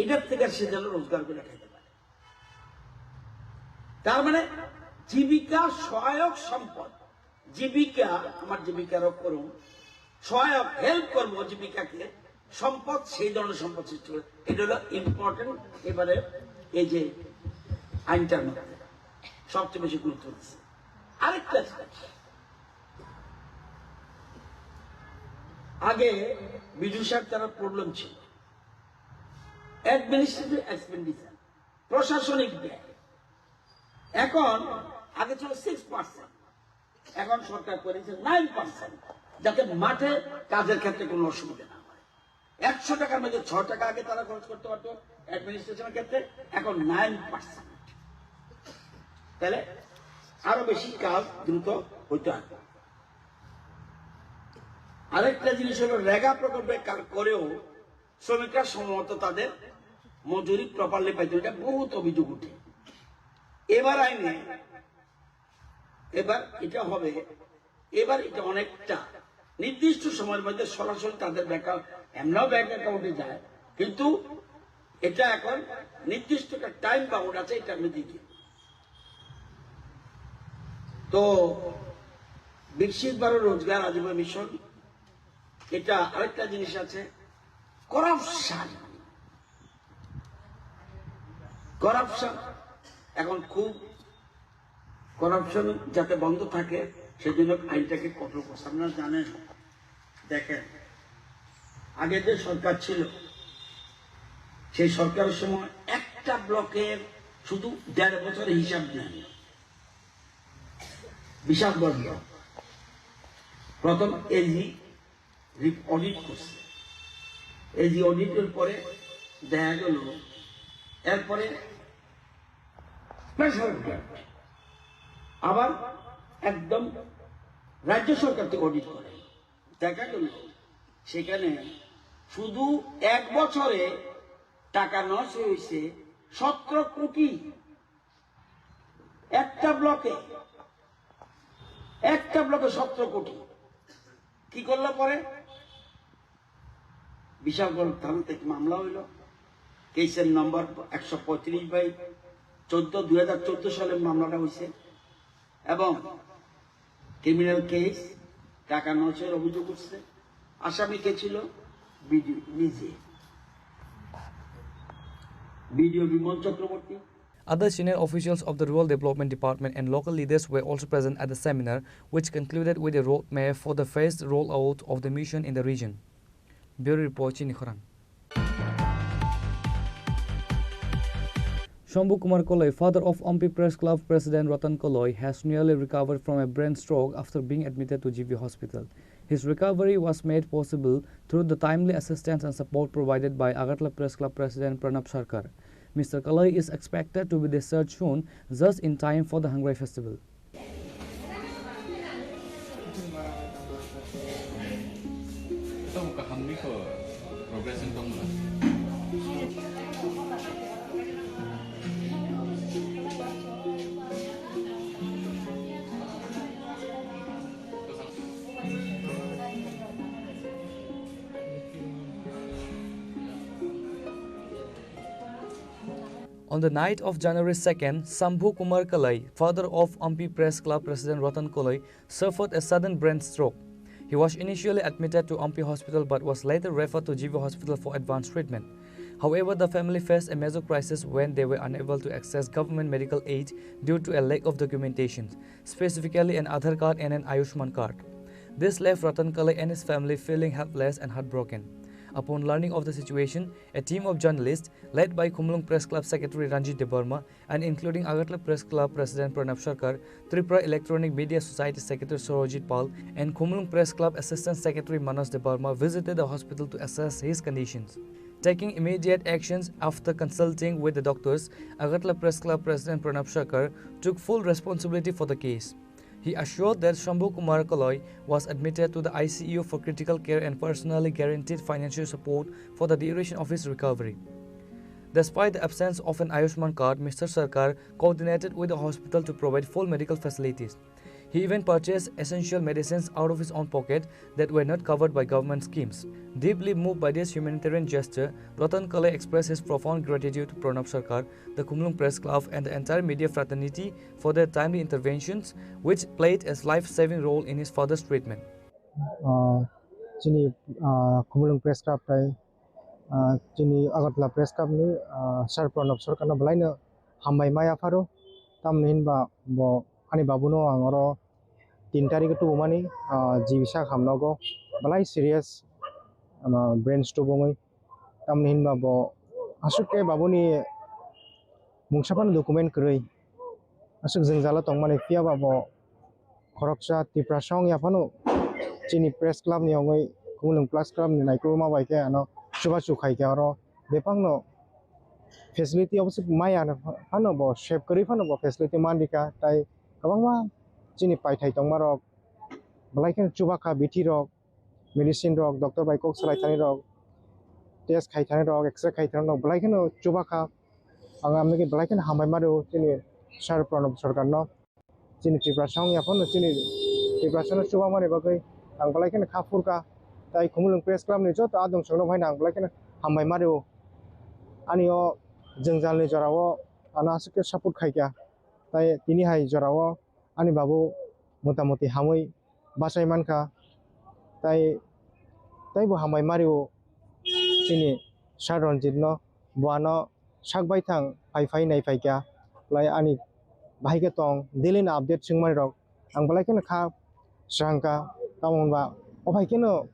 এটার থেকে সে যেন রোজগার করে খাইতে পারে। তার মানে জীবিকা সহায়ক সম্পদ, জীবিকা, আমার জীবিকা রক্ষা করুন, সহায়ক, হেল্প করবো জীবিকাকে, সম্পদ, সেই ধরনের সম্পদ সৃষ্টি করে। এটা হলো ইম্পর্টেন্ট। এবারে এই যে আইনটার মধ্যে সবচেয়ে বেশি গুরুত্ব দিচ্ছে। আরেকটা জিনিস, আগে বিডিও সাহেব তারা প্রবলেম ছিল, অ্যাডমিনিস্ট্রেটিভ এক্সপেন্ডিচার, প্রশাসনিক ব্যয়। এখন আগে ছিল সিক্স পার্সেন্ট, এখন সরকার করেছে নাইন পার্সেন্ট, যাতে মাঠে কাজের ক্ষেত্রে কোনো অসুবিধা না হয়। একশো টাকার মধ্যে ছ টাকা আগে তারা খরচ করতে পারতো অ্যাডমিনিস্ট্রেশনের ক্ষেত্রে, এখন নাইন পার্সেন্ট। তাহলে আরো বেশি কাজ দ্রুত হইতে হবে। আরেকটা জিনিস হলো, রেগা প্রকল্পে কাজ করেও শ্রমিকরা সময়মতো তাদের মজুরি প্রপারলি পাইতো, এটা বহুত অভিযোগ উঠে। এবার আইনে, এবার এটা হবে, এবার এটা অনেকটা নির্দিষ্ট সময়ের মধ্যে সরাসরি তাদের ব্যাংক, এমনিও ব্যাংক অ্যাকাউন্টে যায়, কিন্তু এটা এখন নির্দিষ্ট একটা টাইম বাউন্ড আছে, এটা আমি দিই। তো বিকশিত ভারত রোজগার আজিমা মিশন, এটা আরেকটা জিনিস আছে, করাপশন। করাপশন এখন খুব, করাপশন যাতে বন্ধ থাকে, সেজন্য আইনটাকে কঠোর করছে। আপনারা জানেন, দেখেন, আগে যে সরকার ছিল, সেই সরকারের সময় একটা ব্লকের শুধু দেড় বছরের হিসাব নেন। বিশাল বড় ব্লক। প্রথম এজি অডিট করছে, এজি অডিটের পরে দেখা গেল, এরপরে প্রেশার, আবার একদম রাজ্য সরকার থেকে অডিট করে, দেখা গেল সেখানে শুধু এক বছরে টাকা নষ্ট হয়েছে সতেরো কোটি। একটা ব্লকে, একটা ব্লকে সতেরো কোটি। কি করলো পরে? বিশালগড় থানা থেকে মামলা হইল, কেসের নম্বর একশো পঁয়ত্রিশ বাই চোদ্দ, দুই হাজার চোদ্দ সালে মামলাটা হয়েছে। এবং ক্রিমিনাল কেস, টাকা নষ্টের অভিযোগ উঠছে। আসামি কে ছিল? বিডিও নিজে, BDO Bimal Chakraborty. Other senior officials of the Rural Development Department and local leaders were also present at the seminar, which concluded with a roadmap for the phased rollout of the mission in the region. Bureau Report, Chini Khorang. Shambhu Kumar Kaloi, father of Ampi Press Club President Ratan Kaloi, has nearly recovered from a brain stroke after being admitted to G B Hospital. His recovery was made possible through the timely assistance and support provided by Agartala Press Club President Pranab Sarkar. Mister Kaloi is expected to be discharged soon, just in time for the Hangrai Festival. Ito mo kahamni ko progression tong mo. On the night of January second, Shambhu Kumar Kalai, father of Ampi Press Club President Ratan Kalai, suffered a sudden brain stroke. He was initially admitted to Ampi Hospital but was later referred to G V Hospital for advanced treatment. However, the family faced a major crisis when they were unable to access government medical aid due to a lack of documentation, specifically an Aadhaar card and an Ayushman card. This left Ratan Kalai and his family feeling helpless and heartbroken. Upon learning of the situation, a team of journalists, led by Khumulwng Press Club Secretary Ranjit Debbarma and including Agartala Press Club President Pranab Sarkar, Tripura Electronic Media Society Secretary Surojit Pal, and Khumulwng Press Club Assistant Secretary Manas Debbarma, visited the hospital to assess his conditions. Taking immediate actions after consulting with the doctors, Agartala Press Club President Pranab Sarkar took full responsibility for the case. He assured that Shambhu Kumar Kaloi was admitted to the I C U for critical care and personally guaranteed financial support for the duration of his recovery. Despite the absence of an Ayushman card, Mister Sarkar coordinated with the hospital to provide full medical facilities. He even purchased essential medicines out of his own pocket that were not covered by government schemes. Deeply moved by this humanitarian gesture, Ratan Kalai expressed his profound gratitude to Pranab Sarkar, the Khumulwng Press Club, and the entire media fraternity for their timely interventions, which played a life-saving role in his father's treatment. Ah, chini, ah, Khumulwng Press Club tai, ah, chini Agartala Press Club ni, ah, Sir Pranab Sarkar no belai no hambai ma yapharo. Tamni hinba bo ani babu no ang oro tin tarik o tubumani, ah, G B sak hamnogo belai serious, ah, brain stroke wngwi. Tamni hinba bo aswk khe babuni mungsa phano document kwrwi. Aswk jwngjalo tongmani phiya ba bo khoroksa Tiprasa wngya phano chini press club ni wngwi Khumulwng Press Club ni naikolma bai khe ano chubachu khai khe oro bebakno facility obwswk maya phano bo save kwrwi phano bo facility manrikha, tai kwbangma chini paithai tongmarok belai kheno chubakha, bithi rok, medicine rok, doctor bai kok salai thani rok, test khai thani rok, X-ray khai thani rok belai kheno chubakha. Ang amniki belai kheno hambai ma rwo chini Sir Pranab Sarkar no. Chini Tiprasa wngya phano chini Tiprasa no chubamani bagwi ang belai kheno kha phurkha. Tai Khumulwng Press Club ni joto adong songno haino ang belai kheno hambai ma rwo. Ani o jwngjalni jorao ano aswk khe support khaikha. Tai tini hai jorao ani babu motamoti hamwi bachai mankha. Tai, taibo hambai ma rwo chini Sir Ranjit no, bo ano sak baithang phai phai nai phaikha, lai ani bahai khe tong daily ni update swngmani rok ang belai kheno kha swrangkha. Tamo hwnba o phai kheno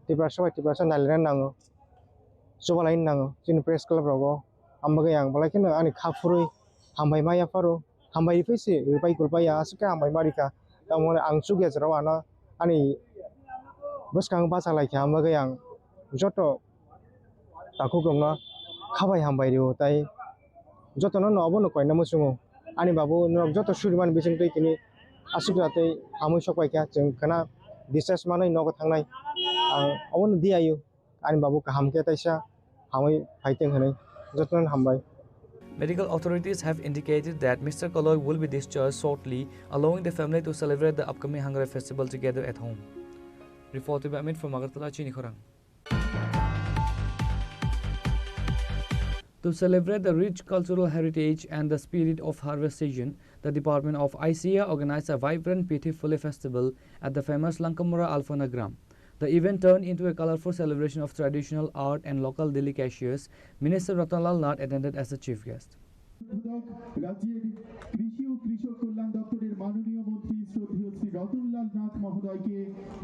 Tiprasa bai Tiprasa nailaina nango, chubalaina nango chini press club rogo. Ang bagwi ang belai kheno ani kha phurwi hambai ma yapharo, hambai riphaisi ripai kulpai ya aswk khe hambai ma rikha. Tamo ang chukya jorao ano ani bwskang bacha laikha, ang bagwi ang joto takhuk rokno khabai hambai rwo, tai jotono no obono koina muchungo. Ani babu norok joto surimani bisingtwi tini aswk ratwi hamwi sokpaikha, chwng khwna discharge manwi nogo thangnai. Ang obono diyaio. Ani babu kaham khe taisa hamwi phaiteng hwnwi jotono hambai. Medical authorities have indicated that Mister Kaloi will be discharged shortly, allowing the family to celebrate the upcoming Hangrai festival together at home. Reported by Amit from Agartala, Chini Khorang. To celebrate the rich cultural heritage and the spirit of harvest season, the Department of I C A organized a vibrant Pithi Phule festival at the famous Langkamura Alphana Gram. The event turned into a colorful celebration of traditional art and local delicacies. Minister Ratan Lal Nath attended as the chief guest. রাজ্যের কৃষি ও কৃষক কল্যাণ দপ্তরের মাননীয় মন্ত্রী শ্রদ্ধেয় শ্রী রতনলাল নাথ মহোদয়কে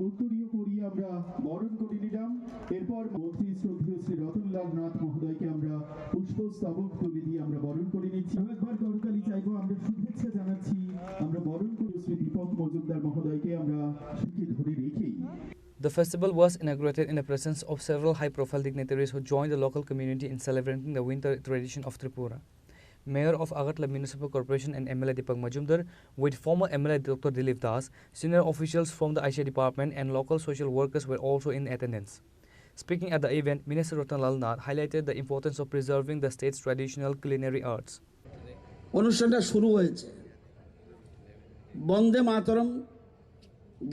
উত্তরীয় পরিয়ে আমরা বরণ করে নিলাম। এরপর মন্ত্রী শ্রদ্ধেয় শ্রী রতনলাল নাথ মহোদয়কে আমরা পুষ্পস্তবক তুলে দিয়ে আমরা বরণ করে নিচ্ছি। আরো একবার করতালি চাইবো, আমরা শুভেচ্ছা জানাচ্ছি, আমরা বরণ করি শ্রী দীপক মজুমদার মহোদয়কে আমরা সুখে ধরে রেখেই। The festival was inaugurated in the presence of several high-profile dignitaries who joined the local community in celebrating the winter tradition of Tripura. Mayor of Agartala Municipal Corporation and M L A Deepak Majumdar, with former M L A Doctor Dilip Das, senior officials from the I C A department and local social workers were also in attendance. Speaking at the event, Minister Ratan Lal Nath highlighted the importance of preserving the state's traditional culinary arts. অনুষ্ঠানটা শুরু হয়েছে বন্দে মাতরম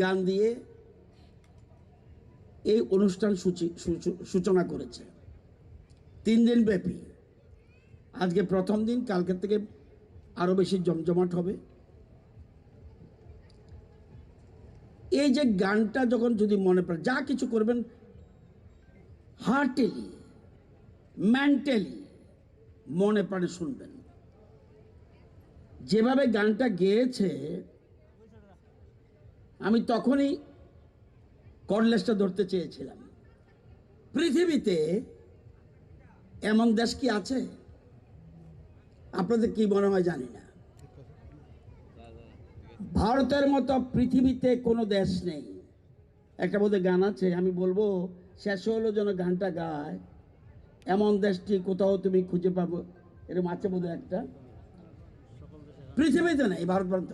গান দিয়ে। এই অনুষ্ঠান সূচি-, সূচ-, সূচনা করেছে তিন দিন ব্যাপী। আজকে প্রথম দিন, কালকে থেকে আরো বেশি জমজমাট হবে। এই যে গানটা যখন যদি মনে পড়ে, যা কিছু করবেন, হার্টিলি, মেন্টালি, মনে প্রাণে শুনবেন। যেভাবে গানটা গেয়েছে, আমি তখনই কর্ডলেসটা ধরতে চেয়েছিলাম। পৃথিবীতে এমন দেশ কি আছে? আপনাদের কি মনে হয় জানি না। ভারতের মতো পৃথিবীতে কোনো দেশ নেই। একটা বোধহয় গান আছে, আমি বলবো, শেষ হলো যেন গানটা গায়, "এমন দেশটি কোথাও তুমি খুঁজে পাবো", এরকম আছে বোধহয় একটা। পৃথিবীতে নেই, ভারতবর্ষ।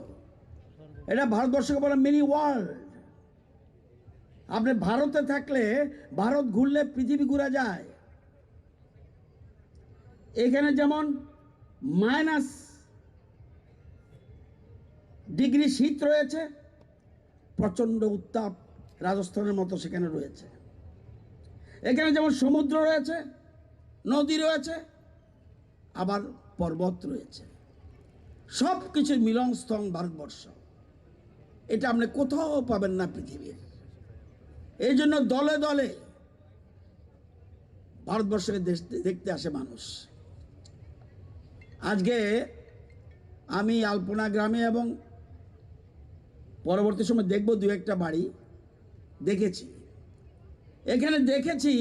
এটা ভারতবর্ষকে বলে মিনি ওয়ার্ল্ড। আপনি ভারতে থাকলে ভারত ঘুরলে পৃথিবী ঘোরা যায়। এখানে যেমন মাইনাস ডিগ্রি শীত রয়েছে, প্রচণ্ড উত্তাপ রাজস্থানের মতো সেখানে রয়েছে। এখানে যেমন সমুদ্র রয়েছে, নদী রয়েছে, আবার পর্বত রয়েছে, সব কিছুর মিলনস্থল ভারতবর্ষ। এটা আপনি কোথাও পাবেন না পৃথিবীর। এই জন্য দলে দলে ভারতবর্ষকে দেশ দেখতে আসে মানুষ। আজকে আমি আলপনা গ্রামে এবং পরবর্তী সময় দেখব দু একটা বাড়ি দেখেছি। এখানে দেখেছি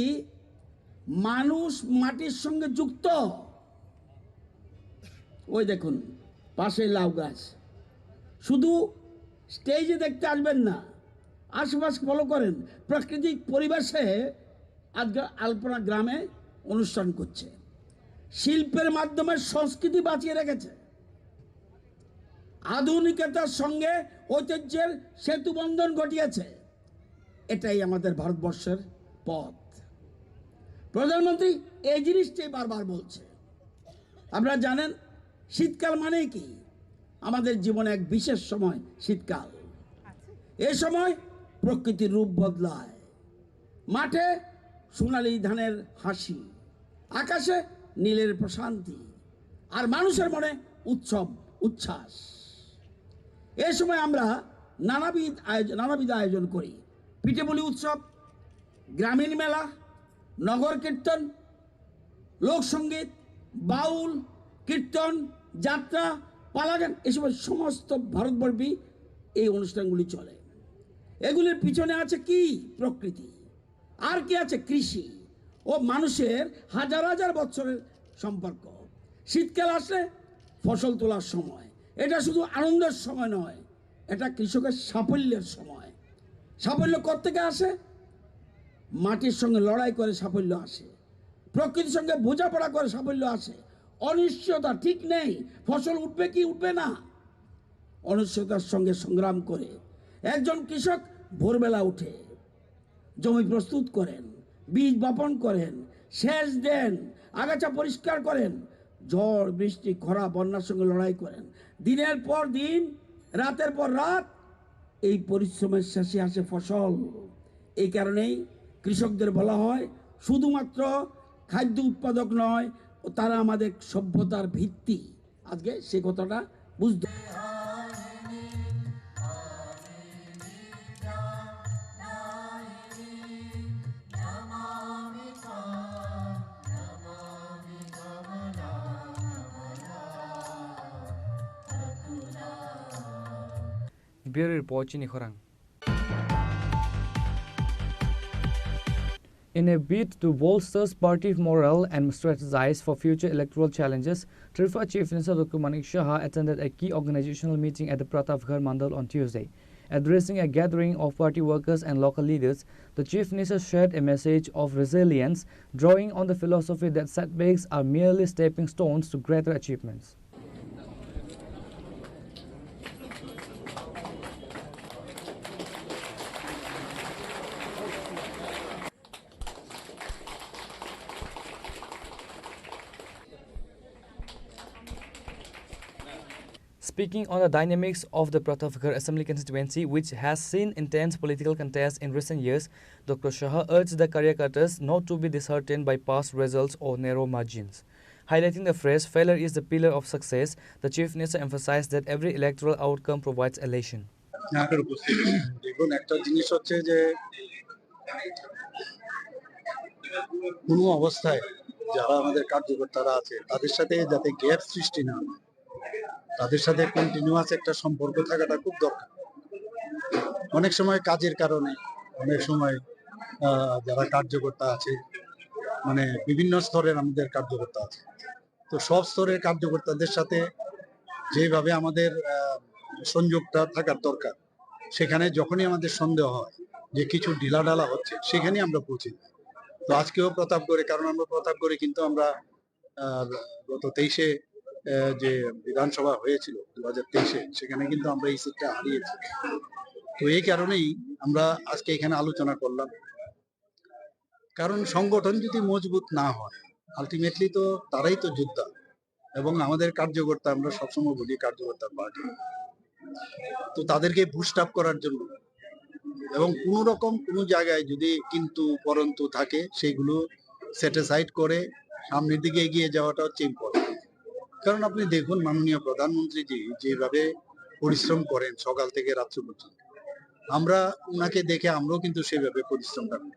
মানুষ মাটির সঙ্গে যুক্ত। ওই দেখুন, পাশে লাউ গাছ। শুধু স্টেজে দেখতে আসবেন না, আশেপাশ ফলো করেন। প্রাকৃতিক পরিবেশে আজকে আলপনা গ্রামে অনুষ্ঠান করছে। শিল্পের মাধ্যমে সংস্কৃতি বাঁচিয়ে রেখেছে, আধুনিকতার সঙ্গে ঐতিহ্যের সেতু বন্ধন ঘটিয়েছে। এটাই আমাদের ভারতবর্ষের পথ। প্রধানমন্ত্রী এই জিনিসটাই বারবার বলছে। আপনারা জানেন, শীতকাল মানেই কি? আমাদের জীবনে এক বিশেষ সময় শীতকাল। এই সময় প্রকৃতির রূপ বদলায়। মাঠে সোনালি ধানের হাসি, আকাশে নীলের প্রশান্তি, আর মানুষের মনে উৎসব উচ্ছ্বাস। এই সময় আমরা নানাবিধ আয়োজন, নানাবিধ আয়োজন করি। পিঠেপুলি উৎসব, গ্রামীণ মেলা, নগর কীর্তন, লোকসঙ্গীত, বাউল, কীর্তন, যাত্রা, পালাগান, এসব সমস্ত ভারতব্যাপী এই অনুষ্ঠানগুলি চলে। এগুলির পিছনে আছে কি? প্রকৃতি। আর কি আছে? কৃষি ও মানুষের হাজার হাজার বছরের সম্পর্ক। শীতকাল আসলে ফসল তোলার সময়। এটা শুধু আনন্দের সময় নয়, এটা কৃষকের সাফল্যের সময়। সাফল্য কোত্থেকে আসে? মাটির সঙ্গে লড়াই করে সাফল্য আসে, প্রকৃতির সঙ্গে বোঝাপড়া করে সাফল্য আসে। অনিশ্চয়তা ঠিক নেই, ফসল উঠবে কি উঠবে না, অনিশ্চয়তার সঙ্গে সংগ্রাম করে একজন কৃষক ভোরবেলা উঠে জমি প্রস্তুত করেন, বীজ বপন করেন, সেচ দেন, আগাছা পরিষ্কার করেন, ঝড়, বৃষ্টি, খরা, বন্যার সঙ্গে লড়াই করেন। দিনের পর দিন, রাতের পর রাত এই পরিশ্রমের শেষে আসে ফসল। এই কারণেই কৃষকদের বলা হয় শুধুমাত্র খাদ্য উৎপাদক নয়, তারা আমাদের সভ্যতার ভিত্তি। আজকে সে কথাটা বুঝতে Bureau Report, chini khorang. In a bid to bolster party morale and strategize for future electoral challenges, Tripura Chief Minister Doctor Manik Saha attended a key organizational meeting at the Pratapgarh Mandal on Tuesday. Addressing a gathering of party workers and local leaders, the Chief Minister shared a message of resilience, drawing on the philosophy that setbacks are merely stepping stones to greater achievements. Speaking on the dynamics of the Pratapgarh Assembly constituency, which has seen intense political contest in recent years, Doctor Saha urged the Karyakartas not to be disheartened by past results or narrow margins. Highlighting the phrase, "Failure is the pillar of success," the Chief Minister emphasized that every electoral outcome provides elation. ইয়াৰ উপস্থিত দেখুন, একটা জিনিস হচ্ছে যে কোনো অবস্থায় যারা আমাদের কার্যকর্তারা আছে, তাদের সাথে যাতে গ্যাপ সৃষ্টি না হয়, তাদের সাথে কন্টিনিউয়াস একটা সম্পর্ক থাকাটা খুব দরকার। অনেক সময় কাজের কারণে, অনেক সময়, আহ, যারা কার্যকর্তা আছে, মানে, বিভিন্ন স্তরের আমাদের কার্যকর্তা আছে, তো সব স্তরের কার্যকর্তাদের সাথে যেভাবে আমাদের, আহ, সংযোগটা থাকার দরকার, সেখানে যখনই আমাদের সন্দেহ হয় যে কিছু ঢিলাঢালা হচ্ছে, সেখানেই আমরা পৌঁছে যাই। তো আজকেও প্রতাপগড়ে, কারণ আমরা প্রতাপগড়ে কিন্তু আমরা, আহ, গত তেইশে, আহ, যে বিধানসভা হয়েছিল দু হাজার তেইশে, সেখানে কিন্তু আমরা এই সিটটা হারিয়েছি। তো এই কারণেই আমরা আজকে এখানে আলোচনা করলাম। কারণ সংগঠন যদি মজবুত না হয়, আলটিমেটলি তো তারাই তো যোদ্ধা। এবং আমাদের কার্যকর্তা, আমরা সবসময় বলি কার্যকর্তা পার্টি, তো তাদেরকে বুস্ট আপ করার জন্য এবং কোনো রকম কোনো জায়গায় যদি কিন্তু পরন্তু থাকে, সেগুলো সেট অ্যাসাইড করে সামনের দিকে এগিয়ে যাওয়াটা হচ্ছে ইম্পর্টেন্ট। কারণ আপনি দেখুন, মাননীয় প্রধানমন্ত্রীজি যেভাবে পরিশ্রম করেন সকাল থেকে রাত্র পর্যন্ত, আমরা ওনাকে দেখে আমরাও কিন্তু সেভাবে পরিশ্রমটা করি।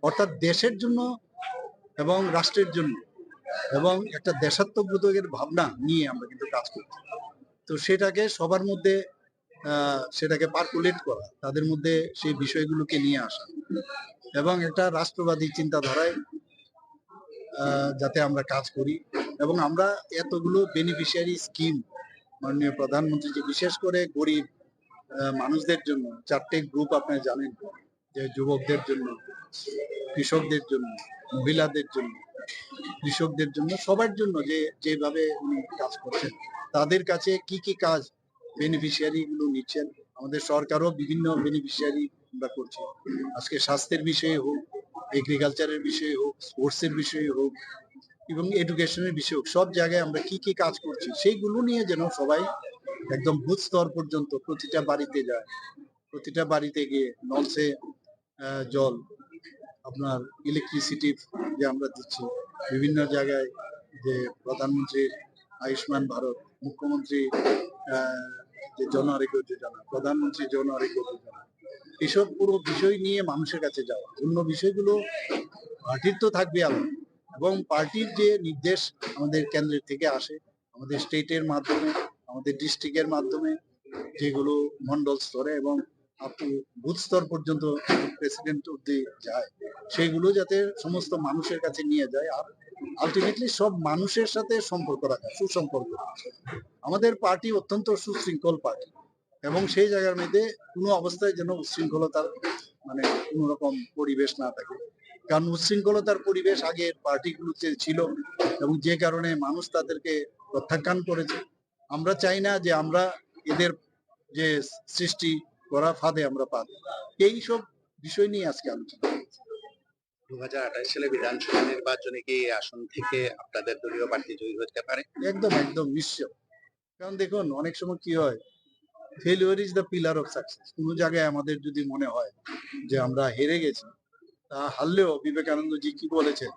অর্থাৎ দেশের জন্য এবং রাষ্ট্রের জন্য এবং একটা দেশাত্মবোধকের ভাবনা নিয়ে আমরা কিন্তু কাজ করছি। তো সেটাকে সবার মধ্যে, আহ, সেটাকে পার্কুলেট করা, তাদের মধ্যে সেই বিষয়গুলোকে নিয়ে আসা এবং একটা রাষ্ট্রবাদী চিন্তাধারায়, আহ, যাতে আমরা কাজ করি এবং আমরা এতগুলো বেনিফিশিয়ারি স্কিম মাননীয় প্রধানমন্ত্রী যে বিশেষ করে গরিব, আহ, মানুষদের জন্য চারটে গ্রুপ আপনি জানেন, যে যুবকদের জন্য, কৃষকদের জন্য, মহিলাদের জন্য, কৃষকদের জন্য, সবার জন্য যে যেভাবে উনি কাজ করছেন, তাদের কাছে কি কি কাজ বেনিফিশিয়ারি গুলো নিচ্ছেন, আমাদের সরকারও বিভিন্ন বেনিফিশিয়ারি আমরা করছি। আজকে স্বাস্থ্যের বিষয়ে হোক, এগ্রিকালচারের বিষয়ে হোক, স্পোর্টস এর বিষয়ে হোক এবং এডুকেশনের বিষয়ে হোক, সব জায়গায় আমরা কি কি কাজ করছি সেইগুলো নিয়ে যেন সবাই একদম বুথ স্তর পর্যন্ত প্রতিটা বাড়িতে যায়, প্রতিটা বাড়িতে গিয়ে নলসে, আহ, জল, আপনার ইলেকট্রিসিটি যে আমরা দিচ্ছি, বিভিন্ন জায়গায় যে প্রধানমন্ত্রীর আয়ুষ্মান ভারত, মুখ্যমন্ত্রী, আহ, যে জন আরোগ্য যোজনা, প্রধানমন্ত্রী জন আরোগ্য যোজনা, এইসব পুরো বিষয় নিয়ে মানুষের কাছে যাওয়া। অন্য বিষয়গুলো পার্টির তো থাকবে আলাদা, এবং পার্টির যে নির্দেশ আমাদের কেন্দ্রের থেকে আসে, আমাদের স্টেটের মাধ্যমে, আমাদের ডিস্ট্রিক্টের মাধ্যমে, যেগুলো মন্ডল স্তরে এবং আপ টু বুথ স্তর পর্যন্ত প্রেসিডেন্ট অব্দি যায়, সেগুলো যাতে সমস্ত মানুষের কাছে নিয়ে যায়, আর আলটিমেটলি সব মানুষের সাথে সম্পর্ক রাখা, সুসম্পর্ক। আমাদের পার্টি অত্যন্ত সুশৃঙ্খল পার্টি, এবং সেই জায়গার মধ্যে কোনো অবস্থায় যেন উচ্ছৃঙ্খলতার, মানে, কোনো রকম পরিবেশ না থাকে। কারণ উচ্ছৃঙ্খলতার পরিবেশ আগের পার্টিগুলোতে ছিল এবং যে কারণে মানুষ তাদেরকে প্রত্যাখ্যান করেছে। আমরা চাই না যে আমরা এদের যে সৃষ্টি করা ফাঁদে আমরা পা দিই। এই সব বিষয় নিয়ে আজকে আলোচনা হয়েছে। দু হাজার আঠাশ সালে বিধানসভা নির্বাচনে কি এই আসন থেকে আপনাদের দলীয় প্রার্থী জয়ী হতে পারে? একদম, একদম নিশ্চয়। কারণ দেখুন, অনেক সময় কি হয়, failure is the pillar of success. কোনো জায়গায় আমাদের যদি মনে হয় যে আমরা হেরে গেছি, তা হারলেও বিবেকানন্দজি কি বলেছেন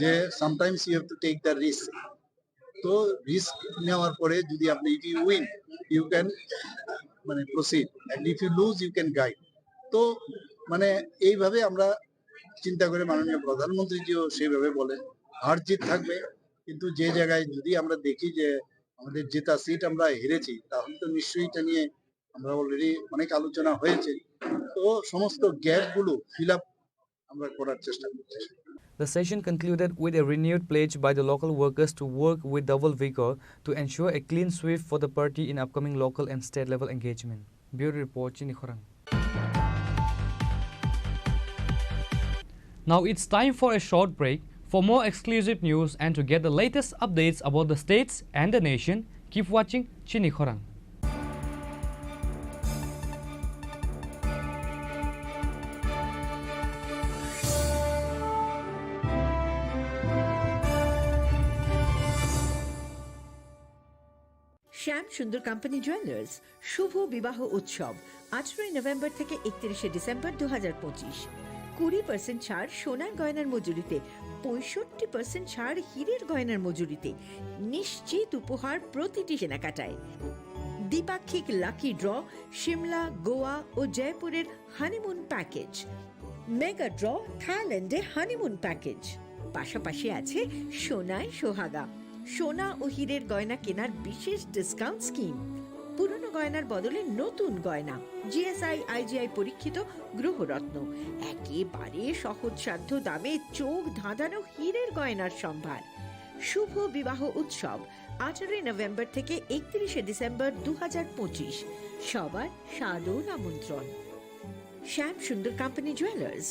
যে sometimes you have to take the risk। তো রিস্ক নেওয়ার পরে যদি আপনি, if you win, you can, মানে, proceed, and if you lose, you can guide। তো, মানে, এইভাবে আমরা চিন্তা করে মাননীয় প্রধানমন্ত্রীজিও সেইভাবে বলেন, হার জিত থাকবে, কিন্তু যে জায়গায় যদি আমরা দেখি যে আমাদের জেতা সিট আমরা হেরেছি, তাহলে তো নিশ্চয়ই এটা নিয়ে আমরা অলরেডি অনেক আলোচনা হয়েছে। তো সমস্ত গ্যাপগুলো ফিল আপ আমরা করার চেষ্টা করছি। The session concluded with a renewed pledge by the local workers to work with double vigor to ensure a clean sweep for the party in upcoming local and state level engagement. Bureau report, Chini Khorang. Now it's time for a short break. For more exclusive news and to get the latest updates about the states and the nation, keep watching Chini Khorang. শ্যাম সুন্দর company jewellers শুভ বিবাহ উৎসব, আঠারোই নভেম্বর থেকে একত্রিশে ডিসেম্বর দু হাজার পঁচিশ। কুড়ি পার্সেন্ট ছাড় সোনার গয়নার মজুরিতে, পঁয়ষট্টি পার্সেন্ট ছাড় হীরের গয়নার মজুরিতে, নিশ্চিত উপহার প্রতিটি কেনাকাটায়। দ্বিপাক্ষিক লাকি ড্র, সিমলা, গোয়া ও জয়পুরের হানিমুন প্যাকেজ, মেগা ড্র, থাইল্যান্ডে হানিমুন প্যাকেজ। পাশাপাশি আছে সোনায় সোহাগা, সোনা ও হীরের গয়না কেনার বিশেষ ডিসকাউন্ট স্কিম। পুরনো গয়নার বদলে নতুন গয়না, জিএসআই আইজিআই পরীক্ষিত গ্রহরত্ন, একেবারে সহজসাধ্য দামে চোখ ধাঁধানো হীরের গয়নার সম্ভার। শুভ বিবাহ উৎসব, আঠারোই নভেম্বর থেকে একত্রিশে ডিসেম্বর দু হাজার পঁচিশ। সবার সাদর আমন্ত্রণ। শ্যাম সুন্দর কোম্পানি জুয়েলার্স,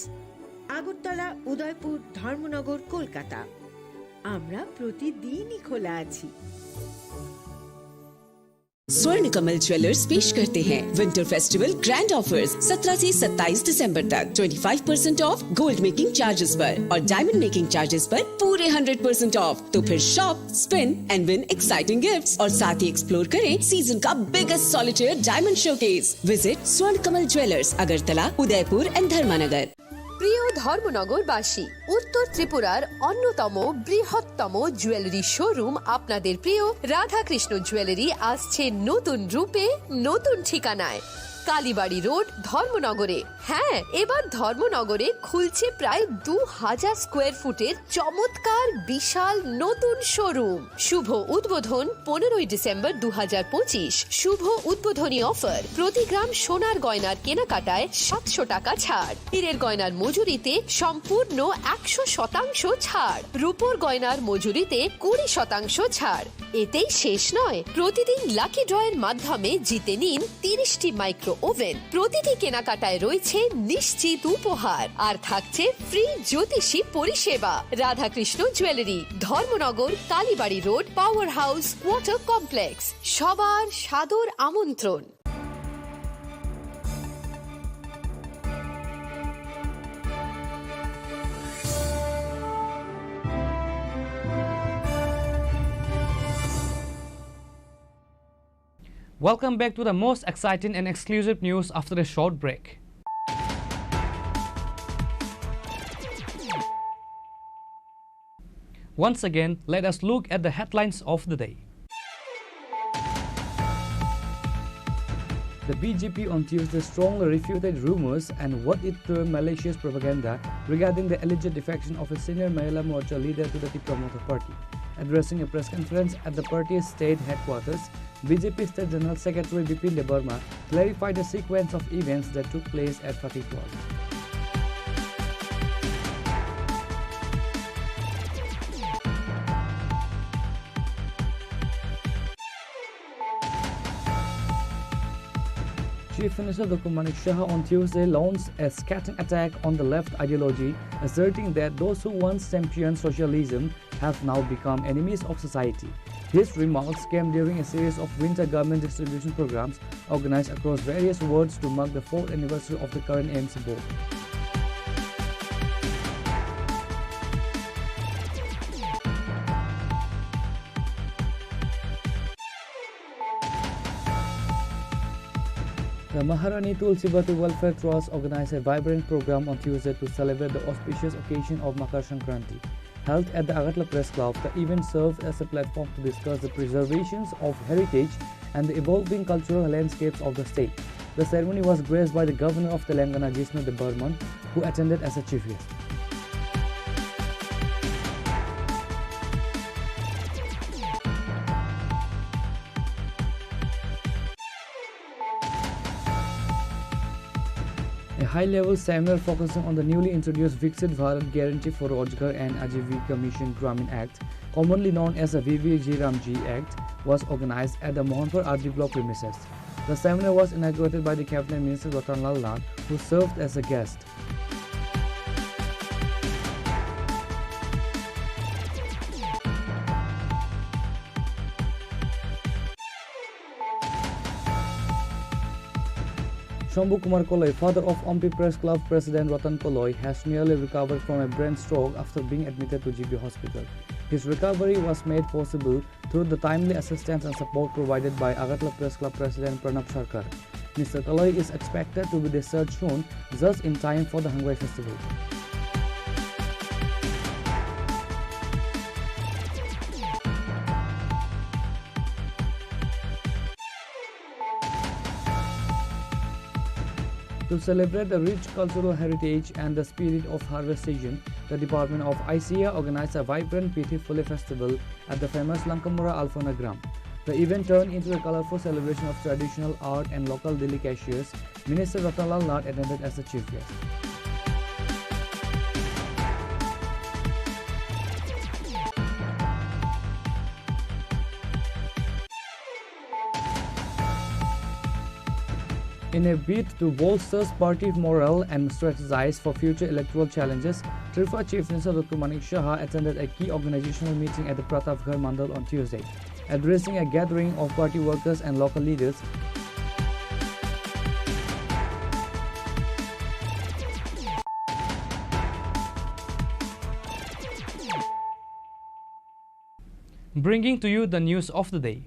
আগরতলা, উদয়পুর, ধর্মনগর, কলকাতা। আমরা প্রতিদিনই খোলা আছি। स्वर्ण कमल ज्वेलर्स पेश करते हैं विंटर फेस्टिवल ग्रैंड ऑफर्स। सत्रह से सत्ताईस दिसंबर तक twenty five percent of gold making charges पर और डायमंड मेकिंग चार्जेस पर पूरे हंड्रेड परसेंट ऑफ। तो फिर shop, spin and win exciting gifts और साथ ही एक्सप्लोर करें सीजन का biggest solitaire diamond showcase. Visit स्वर्ण कमल ज्वेलर्स, अगरतला, उदयपुर एंड धर्मानगर। প্রিয় ধর্মনগরবাসী, উত্তর ত্রিপুরার অন্যতম বৃহত্তম জুয়েলারি শোরুম আপনাদের প্রিয় রাধাকৃষ্ণ জুয়েলারি আসছে নতুন রূপে, নতুন ঠিকানায়, কালীবাড়ি রোড, ধর্মনগরে। হ্যাঁ, এবার ধর্মনগরে খুলছে প্রায় দু হাজার স্কোয়ার ফুটের চমৎকার বিশাল নতুন শোরুম। শুভ উদ্বোধন পনেরোই ডিসেম্বর দু হাজার পঁচিশ। শুভ উদ্বোধনী অফার, প্রতি গ্রাম সোনার গয়নার কেনাকাটায় সাতশো টাকা ছাড়, হীরের গয়নার মজুরিতে সম্পূর্ণ একশো শতাংশ ছাড়, রূপোর গয়নার মজুরিতে কুড়ি শতাংশ ছাড়। এতেই শেষ নয়, প্রতিদিন লাকি ড্রয়ের মাধ্যমে জিতে নিন তিরিশটি মাইক্রো ওভেন। প্রতিটি কেনাকাটায় রয়েছে নিশ্চিত উপহার, আর থাকছে ফ্রি জ্যোতিষী পরিষেবা। Radhakrishna jewellery, Dharmanagar, Kalibari road, power house quarter complex. সবার সাদর আমন্ত্রণ। Welcome back to the most exciting and exclusive news after a short break. Once again, let us look at the headlines of the day. The B J P on Tuesday strongly refuted rumors and what it termed malicious propaganda regarding the alleged defection of a senior Mahila Morcha leader to the Tipra Motha Party. Addressing a press conference at the party's state headquarters, B J P State General Secretary Bipin Debbarma clarified the sequence of events that took place at Fatehpur. Chief Minister Doctor Manik Saha on Tuesday launched a scathing attack on the left ideology, asserting that those who once championed socialism have now become enemies of society. His remarks came during a series of winter garment distribution programs organized across various wards to mark the fourth anniversary of the current A M C board. The Maharani Tulsibati Welfare Trust organized a vibrant program on Tuesday to celebrate the auspicious occasion of Makar Sankranti. Held at the Agartala Press Club, the event served as a platform to discuss the preservations of heritage and the evolving cultural landscapes of the state. The ceremony was graced by the Governor of Telangana, Jishnu Debbarman, who attended as a chief guest. A high-level seminar focusing on the newly introduced Viksit Bharat Guarantee for Rojgar and Ajivika Mission Gramin Act, commonly known as the V V G Ramji Act, was organized at the Mohanpur R D block premises. The seminar was inaugurated by the Cabinet Minister Ratan Lal Nath, who served as a guest. Shambhu Kumar Koloi, father of Ompi Press Club President Ratan Koloi, has nearly recovered from a brain stroke after being admitted to G B hospital. His recovery was made possible through the timely assistance and support provided by Agartala Press Club President Pranab Sarkar. Mister Koloi is expected to be discharged soon, just in time for the Hangbai Festival. To celebrate the rich cultural heritage and the spirit of harvest season, the Department of I C A organized a vibrant Pithi Phule festival at the famous Lankamura Alphona Gram. The event turned into a colorful celebration of traditional art and local delicacies. Minister Ratan Lal Nath attended as the chief guest. In a bid to bolster party morale and strategize for future electoral challenges, Tripura Chief Minister Doctor Manik Saha attended a key organizational meeting at the Pratapgarh Mandal on Tuesday. Addressing a gathering of party workers and local leaders, bringing to you the news of the day.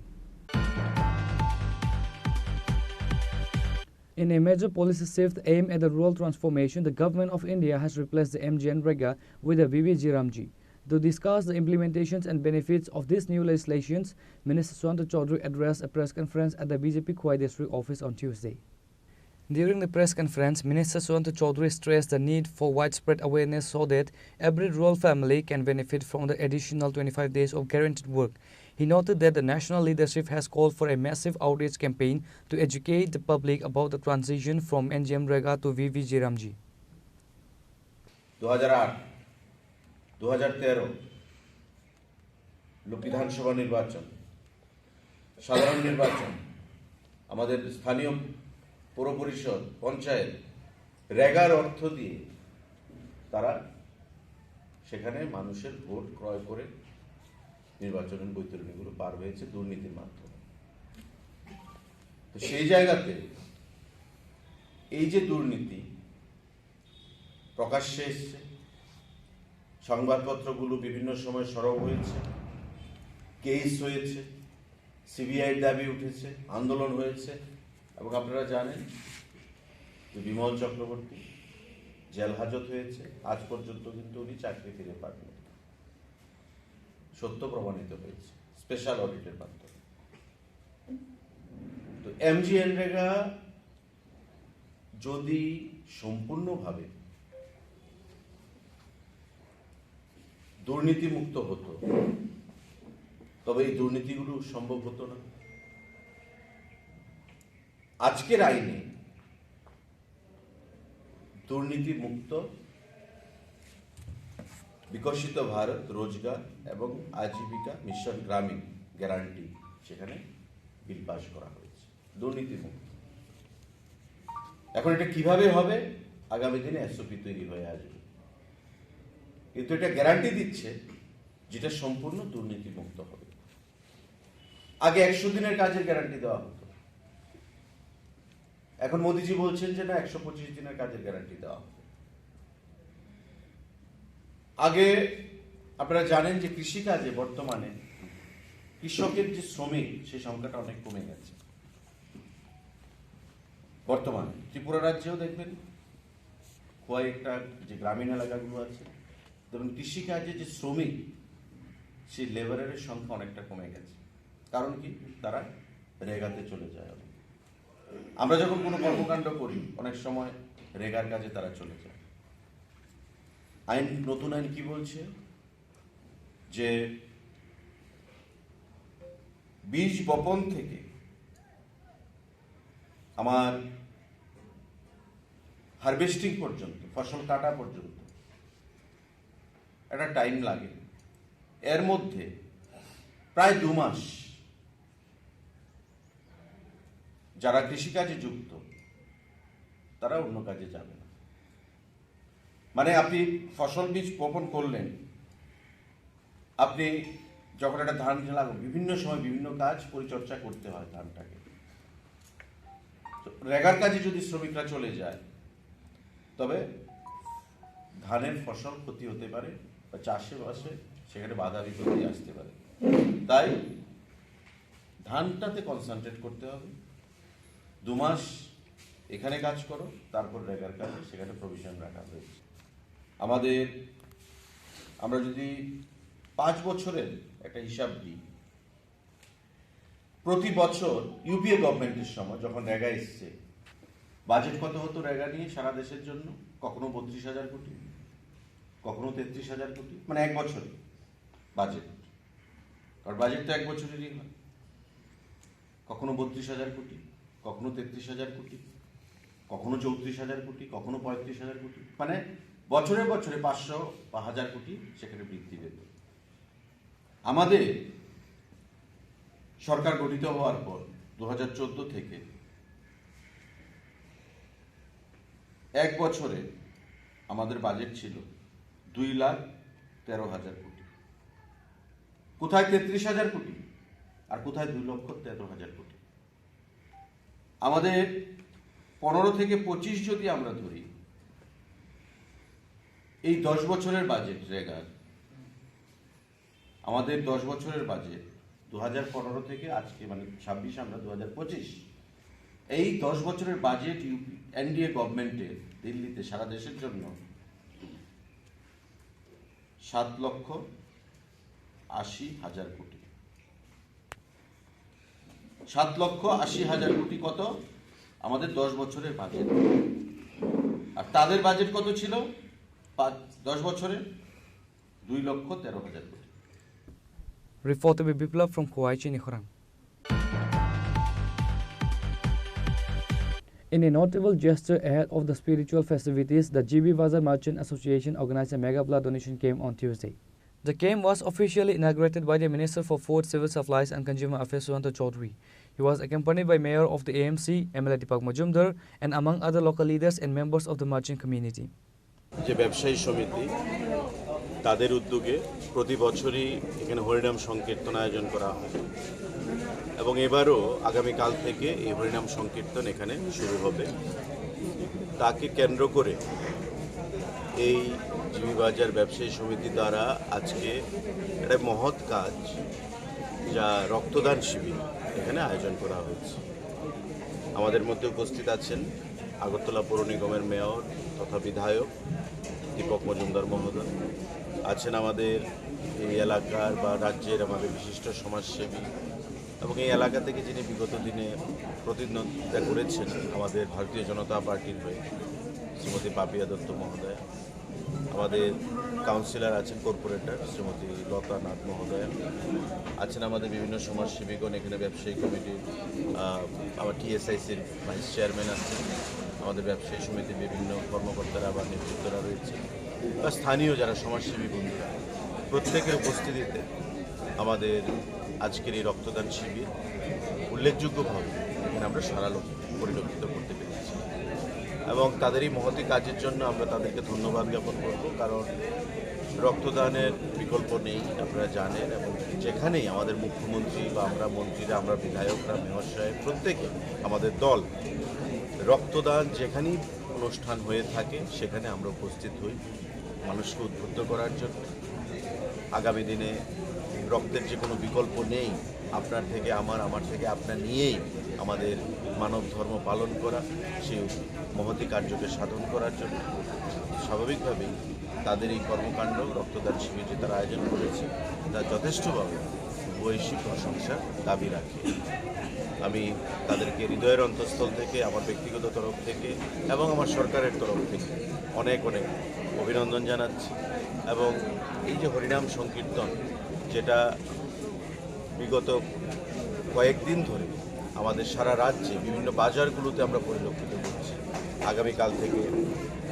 In a major policy shift aimed at the rural transformation, the Government of India has replaced the MGNREGA with the VBGRAMG. To discuss the implementations and benefits of these new legislations, Minister Sushanta Chowdhury addressed a press conference at the BJP Khowai District Office on Tuesday. During the press conference, Minister Sushanta Chowdhury stressed the need for widespread awareness so that every rural family can benefit from the additional twenty-five days of guaranteed work. He noted that the national leadership has called for a massive outreach campaign to educate the public about the transition from MGNREGA to VBGRAMG. দু হাজার আট, দু হাজার তেরো বিধানসভা নির্বাচন, সাধারণ নির্বাচন, আমাদের স্থানীয় পৌর পরিষদ, পঞ্চায়েত, রেগার অর্থ দিয়ে তারা সেখানে মানুষের ভোট ক্রয় করে নির্বাচনের বৈতরণীগুলো পার হয়েছে দুর্নীতির মাধ্যমে। তো সেই জায়গাতে এই যে দুর্নীতি প্রকাশ্যে এসছে, সংবাদপত্রগুলো বিভিন্ন সময় সরব হয়েছে, কেস হয়েছে, সিবিআইর দাবি উঠেছে, আন্দোলন হয়েছে, এবং আপনারা জানেন যে বিমল চক্রবর্তী জেল হাজত হয়েছে, আজ পর্যন্ত কিন্তু উনি চাকরি ফিরে পাননি। সত্য প্রমাণিত হয়েছে স্পেশাল অডিটের মাধ্যমে। তো এমজিএনরেগা যদি সম্পূর্ণভাবে দুর্নীতিমুক্ত হতো, তবে এই দুর্নীতিগুলো সম্ভব হতো না। আজকের আইনে দুর্নীতিমুক্ত বিকশিত ভারত রোজগার এবং আজীবিকা মিশন গ্রামীণ গ্যারান্টি সেখানে বিল পাস করা হয়েছে। দুর্নীতিমুক্ত। এখন এটা কিভাবে হবে? আগামী দিনে এসওপি তৈরি হয়ে আসবে, কিন্তু এটা গ্যারান্টি দিচ্ছে যেটা সম্পূর্ণ দুর্নীতিমুক্ত হবে। আগে একশো দিনের কাজের গ্যারান্টি দেওয়া হতো, এখন মোদিজি বলছেন যে না, একশো পঁচিশ দিনের কাজের গ্যারান্টি দেওয়া হবে। আগে আপনারা জানেন যে কৃষিকাজে বর্তমানে কৃষকের যে শ্রমিক, সেই সংখ্যাটা অনেক কমে গেছে। বর্তমানে ত্রিপুরা রাজ্যেও দেখবেন, কয়েকটা যে গ্রামীণ এলাকাগুলো আছে, যেমন কৃষিকাজে যে শ্রমিক, সেই লেবারের সংখ্যা অনেকটা কমে গেছে। কারণ কি? তারা রেগাতে চলে যায় অনেকে। আমরা যখন কোনো কর্মকাণ্ড করি, অনেক সময় রেগার কাজে তারা চলে যায়। আইন, নতুন আইন কি বলছে? যে বীজ বপন থেকে আমার হারভেস্টিং পর্যন্ত, ফসল কাটা পর্যন্ত একটা টাইম লাগে। এর মধ্যে প্রায় দু মাস যারা কৃষিকাজে যুক্ত, তারা অন্য কাজে যাবে না। মানে, আপনি ফসল বীজ বপন করলেন, আপনি যখন একটা ধান লাগান, বিভিন্ন সময় বিভিন্ন কাজ পরিচর্যা করতে হয় ধানটাকে। তো রেগার কাজে যদি শ্রমিকরা চলে যায়, তবে ধানের ফসল ক্ষতি হতে পারে বা চাষে বাসে সেখানে বাধা বিপত্তি আসতে পারে। তাই ধানটাতে কনসেন্ট্রেট করতে হবে। দু মাস এখানে কাজ করো, তারপর রেগার কাজে সেখানে প্রভিশন রাখা হয়েছে। আমাদের, আমরা যদি পাঁচ বছরের একটা হিসাব দিই, প্রতি বছর ইউপিএ গভর্নমেন্টের সময় যখন রেগা এসছে, বাজেট কত হতো রেগা নিয়ে সারা দেশের জন্য? কখনো বত্রিশ হাজার কোটি, কখনো তেত্রিশ হাজার কোটি, মানে এক বছরে বাজেট। কারণ বাজেট তো এক বছরেরই হয়। কখনো বত্রিশ হাজার কোটি, কখনো তেত্রিশ হাজার কোটি, কখনো চৌত্রিশ হাজার কোটি, কখনো পঁয়ত্রিশ হাজার কোটি, মানে বছরে বছরে পাঁচশো বা হাজার কোটি সেখানে বৃদ্ধি পেত। আমাদের সরকার গঠিত হওয়ার পর দু হাজার চোদ্দ থেকে এক বছরে আমাদের বাজেট ছিল দুই লাখ তেরো হাজার কোটি। কোথায় তেত্রিশ হাজার কোটি? আর কোথায় দুই লক্ষ তেরো হাজার কোটি? আমাদের পনেরো থেকে পঁচিশ যদি আমরা ধরি, এই দশ বছরের বাজেট রেগার, আমাদের দশ বছরের বাজেট, দু হাজার পনেরো থেকে আজকে, মানে ছাব্বিশ, আমরা দু হাজার পঁচিশ, এই দশ বছরের বাজেট ইউপি, এনডিএ গভর্নমেন্টের দিল্লিতে সারা দেশের জন্য সাত লক্ষ আশি হাজার কোটি। সাত লক্ষ আশি হাজার কোটি কত? আমাদের দশ বছরের বাজেট। আর তাদের বাজেট কত ছিল? পাঁচ, দশ বছরে দুই লক্ষ তেরো হাজার কোটি। Report by Biplab from Khowai, Chini Khorang. In a notable gesture ahead of the spiritual festivities, the G B Bazar Merchant Association organized a mega blood donation camp on Tuesday. The camp was officially inaugurated by the Minister for Food, Civil Supplies and Consumer Affairs Sudanta Chaudhary. He was accompanied by Mayor of the A M C, M L A Deepak Majumdar, and among other local leaders and members of the merchant community. যে ব্যবসায়ী সমিতি, তাদের উদ্যোগে প্রতি বছরই এখানে হরিনাম সংকীর্তন আয়োজন করা হয় এবং এবারও আগামীকাল থেকে এই হরিনাম সংকীর্তন এখানে শুরু হবে। তাকে কেন্দ্র করে এই জিবি বাজার ব্যবসায়ী সমিতি দ্বারা আজকে একটা মহৎ কাজ, যা রক্তদান শিবির, এখানে আয়োজন করা হয়েছে। আমাদের মধ্যে উপস্থিত আছেন আগরতলা পৌর নিগমের মেয়র তথা বিধায়ক দীপক মজুমদার মহোদয়, আছেন আমাদের এই এলাকার বা রাজ্যের আমাদের বিশিষ্ট সমাজসেবী এবং এই এলাকা থেকে যিনি বিগত দিনে প্রতিদ্বন্দ্বিতা করেছেন আমাদের ভারতীয় জনতা পার্টির হয়ে, শ্রীমতী পাপিয়া দত্ত মহোদয়, আমাদের কাউন্সিলর আছেন, কর্পোরেটর শ্রীমতী লতা নাথ মহোদয়া আছেন, আমাদের বিভিন্ন সমাজসেবীগণ, এখানে ব্যবসায়ী কমিটির, আহ, আমার টিএসআইসির ভাইস চেয়ারম্যান আছেন, আমাদের ব্যবসায়ী সমিতির বিভিন্ন কর্মকর্তারা বা নেতৃত্বরা রয়েছে, বা স্থানীয় যারা সমাজসেবী বন্ধুরা, প্রত্যেকের উপস্থিতিতে আমাদের আজকের এই রক্তদান শিবির উল্লেখযোগ্যভাবে এখানে আমরা সারা লোক পরিলক্ষিত করতে পেরেছি এবং তাদের এই মহতী কাজের জন্য আমরা তাদেরকে ধন্যবাদ জ্ঞাপন করব, কারণ রক্তদানের বিকল্প নেই, আপনারা জানেন। এবং যেখানেই আমাদের মুখ্যমন্ত্রী বা আমরা মন্ত্রীরা, আমরা বিধায়করা, মেয়র সাহেব, প্রত্যেকে আমাদের দল রক্তদান যেখানেই অনুষ্ঠান হয়ে থাকে সেখানে আমরা উপস্থিত হই মানুষকে উদ্বুদ্ধ করার জন্য। আগামী দিনে রক্তের যে কোনো বিকল্প নেই, আপনার থেকে আমার, আমার থেকে আপনার নিয়েই আমাদের মানব ধর্ম পালন করা, সেই মহতী কার্যকে সাধন করার জন্য স্বাভাবিকভাবেই তাদের এই কর্মকাণ্ড, রক্তদান শিবির যে তারা আয়োজন করেছে, তা যথেষ্টভাবে বৈশ্বিক প্রশংসার দাবি রাখে। আমি তাদেরকে হৃদয়ের অন্তঃস্থল থেকে, আমার ব্যক্তিগত তরফ থেকে এবং আমার সরকারের তরফ থেকে অনেক অনেক অভিনন্দন জানাচ্ছি। এবং এই যে হরিনাম সংকীর্তন, যেটা বিগত কয়েকদিন ধরে আমাদের সারা রাজ্যে বিভিন্ন বাজারগুলোতে আমরা পরিলক্ষিত করছি, আগামীকাল থেকে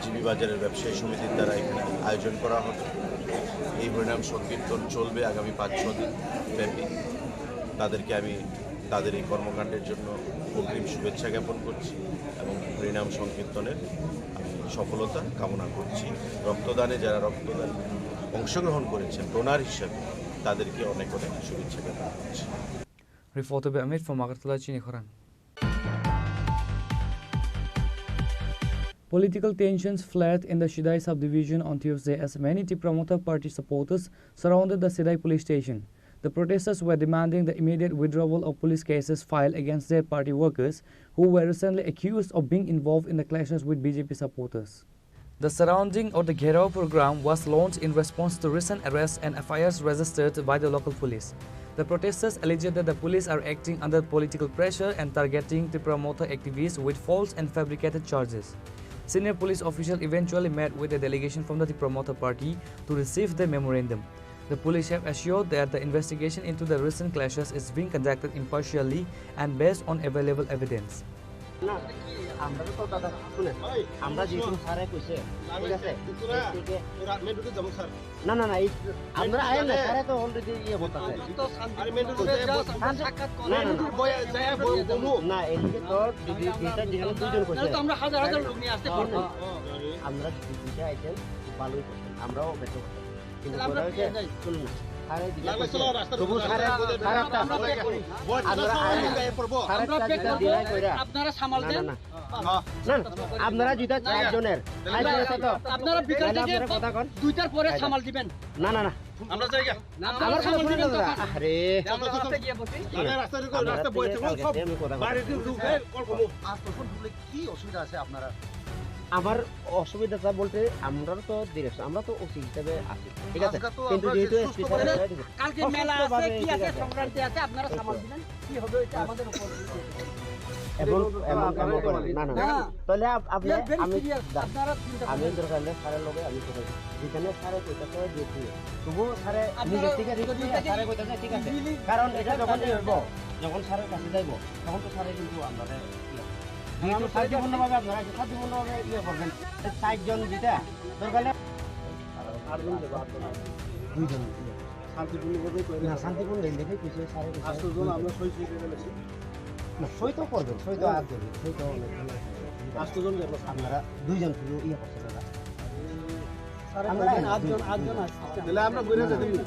জিবি বাজারের ব্যবসায়ী সমিতির দ্বারা এখানে আয়োজন করা হবে। এই হরিনাম সংকীর্তন চলবে আগামী পাঁচ ছ দিন ব্যাপী। তাদেরকে আমি তাদের এই কর্মকাণ্ডের জন্য অগ্রিম শুভেচ্ছা জ্ঞাপন করছি এবং হরিনাম সংকীর্তনের আমি সফলতা কামনা করছি। রক্তদানে যারা রক্তদান অংশগ্রহণ করেছেন ডোনার হিসাবে, তাদেরকে অনেক অনেক শুভেচ্ছা জ্ঞাপন করছি। Reporter by Amit from Agartala, Chini Khorang. Political tensions flared in the Sidai subdivision on Tuesday as many Tipra Motha Party supporters surrounded the Sidai police station. The protesters were demanding the immediate withdrawal of police cases filed against their party workers who were recently accused of being involved in the clashes with B J P supporters. The surrounding or the Gherao program was launched in response to recent arrests and F I Rs registered by the local police. The protesters alleged that the police are acting under political pressure and targeting Tipra Motha activists with false and fabricated charges. Senior police official eventually met with a delegation from the Tipra Motha Party to receive the memorandum. The police have assured that the investigation into the recent clashes is being conducted impartially and based on available evidence. না, আমরা তো দাদা, শুনেন, আমরা যেহেতু স্যারে কইছে, ঠিক আছে? এদিকে ওরা মেন রোডে যাবো, স্যার। না, না, না, এই আমরা আইন না, স্যারে তো already ইয়ে বলতেছে। আরে মেন রোডে যাবো, সাক্ষাৎ করে। না, না, না। বয়া যায়, বয়া বলবো। না, এদিকে তো দুই-, দুইটা যেখানে দুইজন কইছে। তাহলে তো আমরা হাজার হাজার লোক নিয়ে আসতে পারবো। আমরা দুইটা আইটেম ভালোই করছেন, আমরাও ব্যর্থ করছি। কিন্তু তাহলে আমরা কথা হচ্ছে, ফিরে যাই। শুনুন না, লাগলে চলো, রাস্তার তবু উপরে স্যার, যাও। স্যার একটা, আমরা বেক করি। বয়স আপনারা সামনে আইন, গায়ে পড়বো। স্যার আমরা একটা বেক যেটা করবো, deny কইরা। আপনারা সামাল না, না, দেন। না। না, না, আপনারা যেটা চারজনের, চারজনের সাথে তো। আপনারা বিকাল তাহলে থেকে আপনারা কথা কন। দুইটার পরে আচ্ছা। সামাল দিবেন। না, না, না। আমরা যাই গা। না, আমার আপনারা কথা সামাল শুনে দিবেন না, তখন। আরে। আমরা রাস্তায় গিয়ে বসি। আরে রাস্তায় ঢুকো, কালকে রাস্তায় বসে থেকে, থাকো, কালকে সব থেকে আমি কথা বলবো। বাইরে দিন ঢুকে কল করবো। আজ তো সব ঢুকলে কি অসুবিধা আছে আপনারা? আমার অসুবিধাটা বলতে আমরা তো ডিরেকশন, আমরা তো ওসি হিসেবে আছি, ঠিক আছে? আজকে তো কিন্তু আমরা যেহেতু যে এসপি সুস্থ স্যার করে হয়ে গেছে, কালকে মেলা আছে, অসুস্থভাবে কি ঠিক আছে, আছে। সংক্রান্তি আছে, আপনারা সামাল দিবেন, কি হবে ওইটা আমাদের উপর। এবং এমন, এমন করে না, না, না। না। তাহলে আপ-, আপনি, We are very আমি, serious, দা-, আপনারা চিন্তা আমি করবেন না। দরকার হলে স্যারের লগে আমি কথা বলবো। যেখানে স্যারে কইতাছে যে কি, তবুও স্যারে আপনারা নিজের থেকে রিস্ক যদি নিয়ে এটাকে স্যারে কইতাছে ঠিক আছে। ইজিলি কারণ এটা যখন ইয়ে হইব, যখন স্যারের কাছে যাইব, তখন তো স্যারে কিন্তু আপনাদের ইয়ে, যেহেতু শান্তিপূর্ণভাবে আপনারা একটু শান্তিপূর্ণভাবে ইয়ে করবেন। এই চারজন যেটা দরকার হলে আটজন যাবো, আটজন। দুইজন, ইয়ে। শান্তিপূর্ণভাবে করে না, শান্তিপূর্ণ এই দেখে কিছু স্যারে কিছু আটজন আমরা সই সই করে ফেলেছি। না, সই তো করবেন, সই তো আর করবেন, সই তো অনেক ভালো। আটজন যাবো। আপনারা দুইজন শুধু ইয়ে করছেন দাদা। স্যারে আমরা বললেন আটজন, আটজন আসছে। তাহলে আমরা ঘুরে যেতে দিন।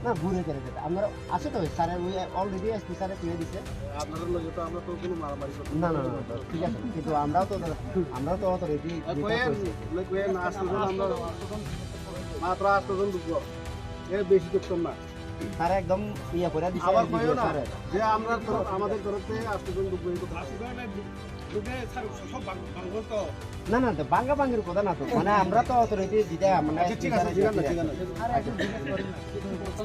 না, ঘুরে যেতে দিতে। আমরা আছে তো, স্যারে ওই already এসপি স্যারে তুলে দিছে। আপনাদের লগে তো আমরা তো কোনো মারামারি করতে না, না, না, না, ঠিক আছে। কিন্তু আমরাও তো, আমরাও তো অত রেডি আর যেটা কয়েন, কইছি। মানে কয়েন আটজন আমরা মাত্র আটজন ঢুকবো। এর বেশি ঢুকতাম না। স্যারে একদম ইয়ে করে দিছে, আবার কইও না স্যারে। যে আমরা তরফ, আমাদের তরফ থেকে আটজন ঢুকবো, এই কথা। না, না, তো ভাঙ্গা ভাঙ্গির কথা না তো। মানে, আমরা তো অথরিটি দিতে, মানে, আচ্ছা, ঠিক আছে, ঠিক আছে, ঠিক আছে। আচ্ছা।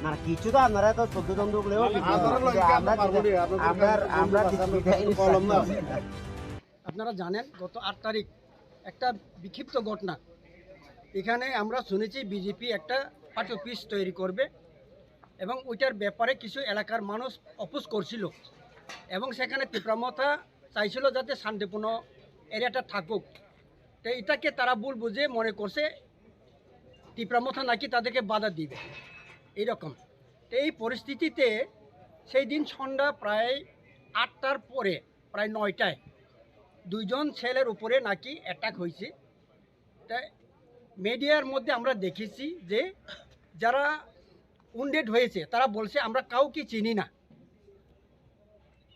না, না, কিছু তো আপনারা তো চোদ্দ জন ঢুকলেও কিছু আপনারা কিন্তু লজিকে আমরা আমরা পারবো দিতে, না, আপনাদের আমরা, কাছে আমরা বন্ধু দিতে আছে, আপনাদের কলম না। আপনারা জানেন, গত আট তারিখ একটা বিক্ষিপ্ত ঘটনা। এখানে আমরা শুনেছি বিজেপি একটা পার্টি অফিস তৈরি করবে এবং ওইটার ব্যাপারে কিছু এলাকার মানুষ অপোজ করছিল এবং সেখানে তিপ্রা মথা চাইছিল যাতে শান্তিপূর্ণ এরিয়াটা থাকুক। তো এটাকে তারা ভুল বুঝে মনে করছে তিপ্রা মথা নাকি তাদেরকে বাধা দিবে এইরকম। তো এই পরিস্থিতিতে সেই দিন সন্ধ্যা প্রায় আটটার পরে, প্রায় নয়টায় দুইজন ছেলের উপরে নাকি অ্যাটাক হয়েছে। তা মিডিয়ার মধ্যে আমরা দেখেছি যে যারা উন্ডেড হয়েছে তারা বলছে, "আমরা কাউকে চিনি না।"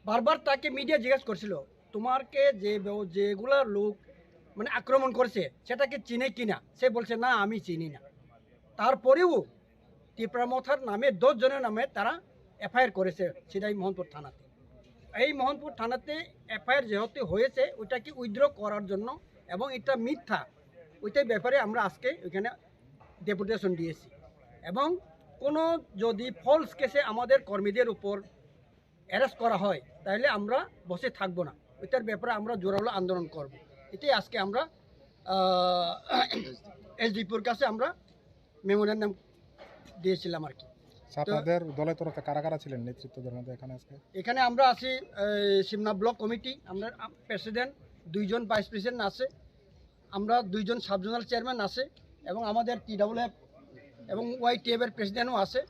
বারবার তাকে মিডিয়া জিজ্ঞেস করছিল, "তোমারকে যে ব-, যেগুলা লোক মানে আক্রমণ করছে সেটাকে চিনে কিনা?" সে বলছে, "না, আমি চিনি না।" তারপরেও তিপ্রা মথার নামে দশ জনের নামে তারা এফআইআর করেছে সিদাই মোহনপুর থানাতে। এই মোহনপুর থানাতে এফআইআর যেহেতু হয়েছে, ওইটাকে উইথড্র করার জন্য এবং এটা মিথ্যা, ওইটার ব্যাপারে আমরা আজকে ওইখানে ডেপুটেশন দিয়েছি। এবং কোনো যদি ফলস কেসে আমাদের কর্মীদের উপর অ্যারেস্ট করা হয়, তাহলে আমরা বসে থাকবো না, ওইটার ব্যাপারে আমরা জোরালো আন্দোলন করব। এটাই আজকে আমরা, আহ, এসডিপিওর কাছে আমরা মেমোরেন্ডাম দিয়েছিলাম আর কি। আচ্ছা, তো আপনাদের দলের তরফে কারা কারা ছিলেন নেতৃত্ব দেওয়ার মধ্যে এখানে আজকে? এখানে আমরা আছি, এই, সিমনা ব্লক কমিটি, আমরা, আম, প্রেসিডেন্ট, দুইজন ভাইস প্রেসিডেন্ট আছে, আমরা দুইজন সাব জোনাল চেয়ারম্যান আছে এবং আমাদের টিডাব্লিউএফ এবং ওয়াইটিএফ এর প্রেসিডেন্টও আছে।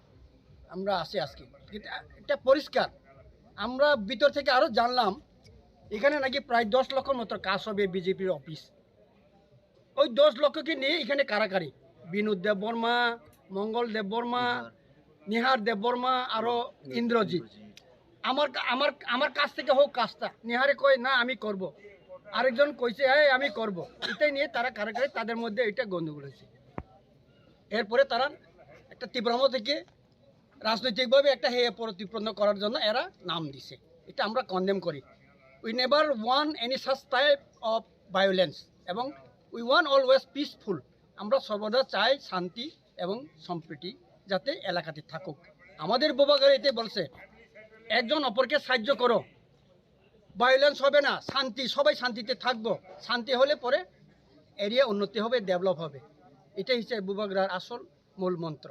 আমরা আছি আজকে। কিন্তু এটা পরিষ্কার, আমরা ভিতর থেকে আরও জানলাম, এখানে নাকি প্রায় দশ লক্ষর মতো কাজ হবে বিজেপির অফিস। ওই দশ লক্ষকে নিয়ে এখানে কারাকারি। বিনোদ দেববর্মা, মঙ্গল দেববর্মা, নিহার দেববর্মা, আরো ইন্দ্রজিৎ। আমার কা-, আমার, আমার কাছ থেকে হোক কাজটা। নিহারে কয়, "না, আমি করব।" আরেকজন কইছে, "এই, আমি করব।" এটাই নিয়ে তারা কারাকারি, তাদের মধ্যে এটা গন্ডগোল হয়েছে। এরপরে তারা একটা তীব্র থেকে রাজনৈতিকভাবে একটা হেয় প্রতিপন্ন করার জন্য এরা নাম দিছে। এটা আমরা কন্ডেম করি। We never want any such type of violence এবং we want always peaceful। আমরা সর্বদা চাই শান্তি এবং সম্প্রীতি যাতে এলাকাতে থাকুক। আমাদের বুবাগরা এতে বলছে, "একজন অপরকে সাহায্য করো, ভায়োলেন্স হবে না, শান্তি, সবাই শান্তিতে থাকবো। শান্তি হলে পরে এরিয়া উন্নতি হবে, ডেভেলপ হবে।" এটাই হচ্ছে বুবাগরার আসল মূল মন্ত্র।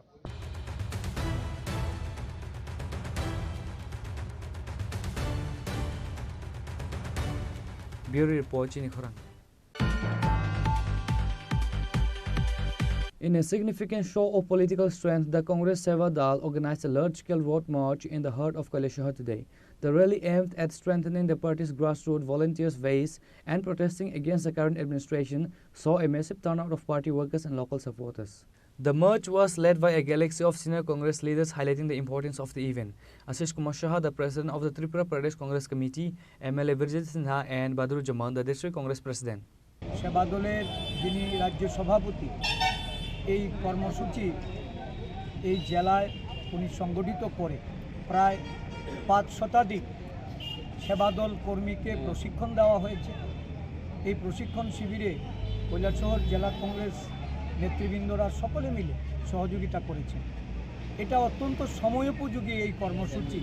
Bureau Report, Chini Khorang. In a significant show of political strength, the Congress Seva Dal organized a large-scale road march in the heart of Kailashahar today. The rally aimed at strengthening the party's grassroots volunteers base and protesting against the current administration saw a massive turnout of party workers and local supporters. The march was led by a galaxy of senior Congress leaders, highlighting the importance of the event. Ashish Kumar Saha, the president of the Tripura Pradesh Congress Committee, M L A Birjit Singha, and Badru Jamal, the district Congress president. সেবা দলের যিনি রাজ্য সভাপতি, এই কর্মসূচি এই জেলায় উনি সংগঠিত করে প্রায় পাঁচ শতাধিক সেবা দল কর্মীকে প্রশিক্ষণ দেওয়া হয়েছে। এই প্রশিক্ষণ শিবিরে কৈলাসহর জেলা কংগ্রেস নেতৃবৃন্দরা সকলে মিলে সহযোগিতা করেছেন। এটা অত্যন্ত সময়োপযোগী এই কর্মসূচি,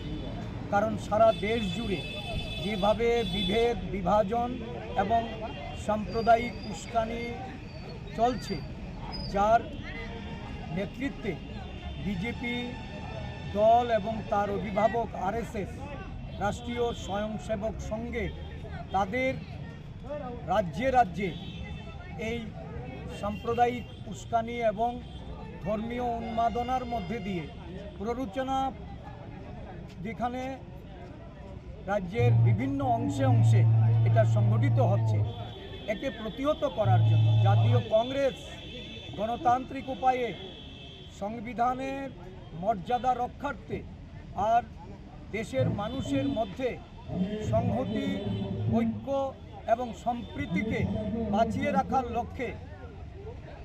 কারণ সারা দেশ জুড়ে যেভাবে বিভেদ, বিভাজন এবং সাম্প্রদায়িক উস্কানি চলছে, যার নেতৃত্বে বিজেপি দল এবং তার অভিভাবক আরএসএস, রাষ্ট্রীয় স্বয়ংসেবক সংঘে তাদের রাজ্যে রাজ্যে এই সাম্প্রদায়িক উস্কানি এবং ধর্মীয় উন্মাদনার মধ্যে দিয়ে প্ররোচনা, যেখানে রাজ্যের বিভিন্ন অংশে অংশে এটা সংগঠিত হচ্ছে, একে প্রতিহত করার জন্য জাতীয় কংগ্রেস গণতান্ত্রিক উপায়ে সংবিধানের মর্যাদা রক্ষার্থে আর দেশের মানুষের মধ্যে সংহতি, ঐক্য এবং সম্প্রীতিকে বাঁচিয়ে রাখার লক্ষ্যে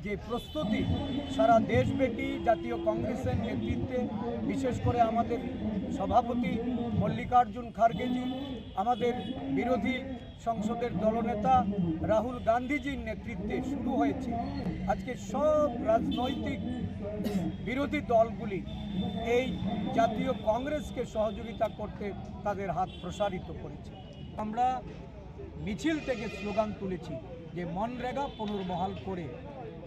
যে প্রস্তুতি সারা দেশব্যাপী জাতীয় কংগ্রেসের নেতৃত্বে, বিশেষ করে আমাদের সভাপতি মল্লিকার্জুন খার্গেজি, আমাদের বিরোধী সংসদের দলনেতা রাহুল গান্ধীজির নেতৃত্বে শুরু হয়েছে, আজকে সব রাজনৈতিক বিরোধী দলগুলি এই জাতীয় কংগ্রেসকে সহযোগিতা করতে তাদের হাত প্রসারিত করেছে। আমরা মিছিল থেকে স্লোগান তুলেছি যে মনরেগা পুনর্বহাল করে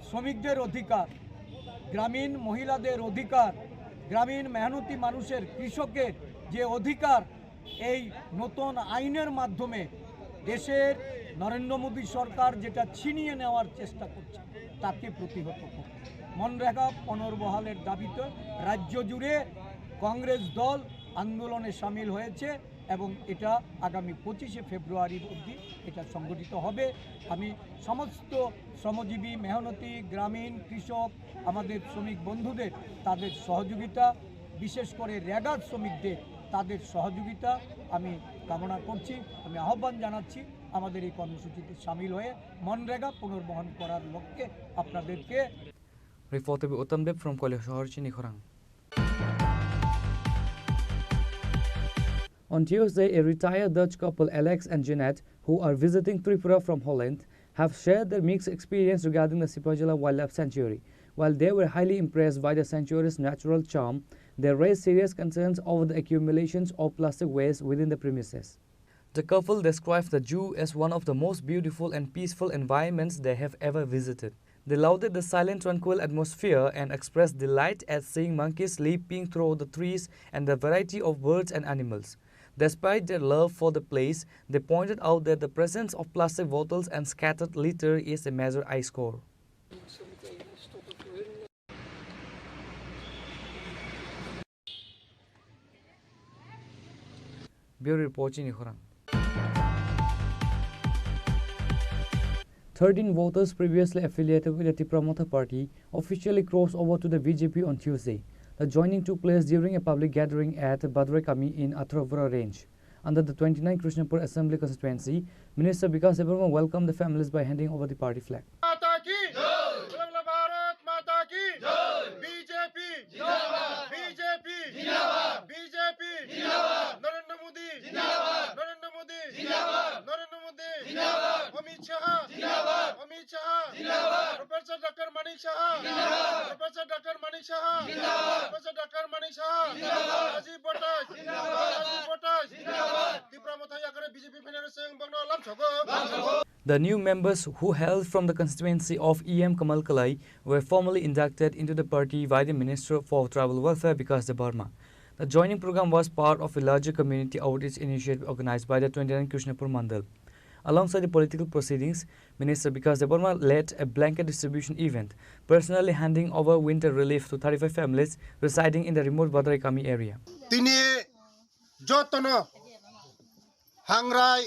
শ্রমিকদের অধিকার, গ্রামীণ মহিলাদের অধিকার, গ্রামীণ মেহনতি মানুষের, কৃষকের যে অধিকার, এই নতুন আইনের মাধ্যমে দেশের নরেন্দ্র মোদী সরকার যেটা ছিনিয়ে নেওয়ার চেষ্টা করছে, তাকে প্রতিহত করতে। মনরেগা পুনর্বহালের দাবিতে রাজ্য জুড়ে কংগ্রেস দল আন্দোলনে সামিল হয়েছে এবং এটা আগামী পঁচিশে ফেব্রুয়ারির অবধি এটা সংগঠিত হবে। আমি সমস্ত শ্রমজীবী, মেহনতি, গ্রামীণ, কৃষক, আমাদের শ্রমিক বন্ধুদের তাদের সহযোগিতা, বিশেষ করে রেগার শ্রমিকদের তাদের সহযোগিতা আমি কামনা করছি। আমি আহ্বান জানাচ্ছি আমাদের এই কর্মসূচিতে সামিল হয়ে মনরেগা পুনর্বহাল করার লক্ষ্যে আপনাদেরকে। Reporter Uttam Deb from Koilashahar, Chini Khorang. On Tuesday, a retired Dutch couple, Alex and Jeanette, who are visiting Tripura from Holland, have shared their mixed experience regarding the Sipahijala Wildlife Sanctuary. While they were highly impressed by the sanctuary's natural charm, they raised serious concerns over the accumulations of plastic waste within the premises. The couple describes the zoo as one of the most beautiful and peaceful environments they have ever visited. They lauded the silent, tranquil atmosphere and expressed delight at seeing monkeys leaping through the trees and the variety of birds and animals. Despite their love for the place, they pointed out that the presence of plastic bottles and scattered litter is a major eyesore. Bureau Report, Chini Khorang. Thirteen voters previously affiliated with the Tipra Motha Party officially crossed over to the B J P on Tuesday. The joining took place during a public gathering at Badrekami in Atharapura Range. Under the twenty-nine Krishnapur Assembly Constituency, Minister Bikash Debbarma welcomed the families by handing over the party flag. माता की जय। बोलो भारत माता की जय। बीजेपी जिंदाबाद। बीजेपी जिंदाबाद। बीजेपी जिंदाबाद। नरेंद्र मोदी जिंदाबाद। नरेंद्र मोदी जिंदाबाद। नरेंद्र मोदी जिंदाबाद। अमित शाह जिंदाबाद। अमित शाह जिंदाबाद। प्रोफेसर डॉक्टर मानिक साहा जिंदाबाद। प्रोफेसर डॉक्टर मानिक साहा जिंदाबाद। प्रोफेसर डॉक्टर मानिक साहा जिंदाबाद। राजीव भट्टाचार्य जिंदाबाद। राजीव भट्टाचार्य जिंदाबाद। Tipra Motha yakare B J P federation bangno lamsogo। The new members who hail from the constituency of E M Kamal Kalai were formally inducted into the party by the Minister for Tribal Welfare Bikash Debbarma. The joining program was part of a larger community outreach initiative organized by the twenty-nine Krishnapur Mandal. Alongside the political proceedings, Minister Bikash Debbarma led a blanket distribution event, personally handing over winter relief to thirty-five families residing in the remote Badrekami area. Tini jotono hangrai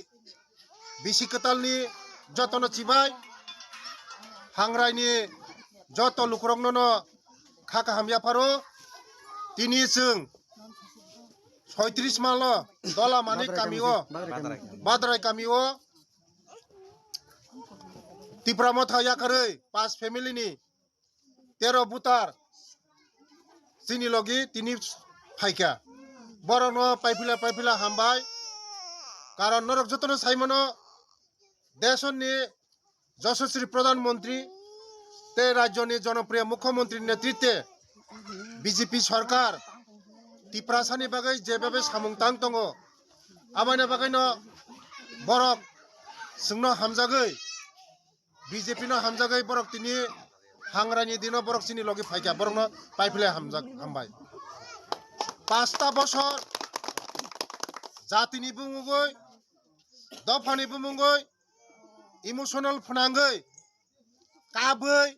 bisi kwtalni jotono chibai, hangraini joto lukurokno no Kha kaham yapharo tini chwng soitris malo Dolamani kamio, Badrai kamio Tipra Motha yakarwi pas family ni tero butar chini logi tini phaikha. Borokno paipila paipila hambai. Karon norok jotono saimano desoni Yashaswi Pradhan Mantri tei rajyoni jonopriyo Mukhyamantri netritwe B J P sarkar Tiprasani bagwi jebebe samung tang tongo, aboni bagwino borok chwngno hamjagwi, B J P no hamjagwi borok tini hangrani dino borok chini logi phaikha, borokno paiphlai hamjak, hambai. Pasta bosor jatini bumungwi, dophani bumungwi, emotional phwnangwi, kabwi,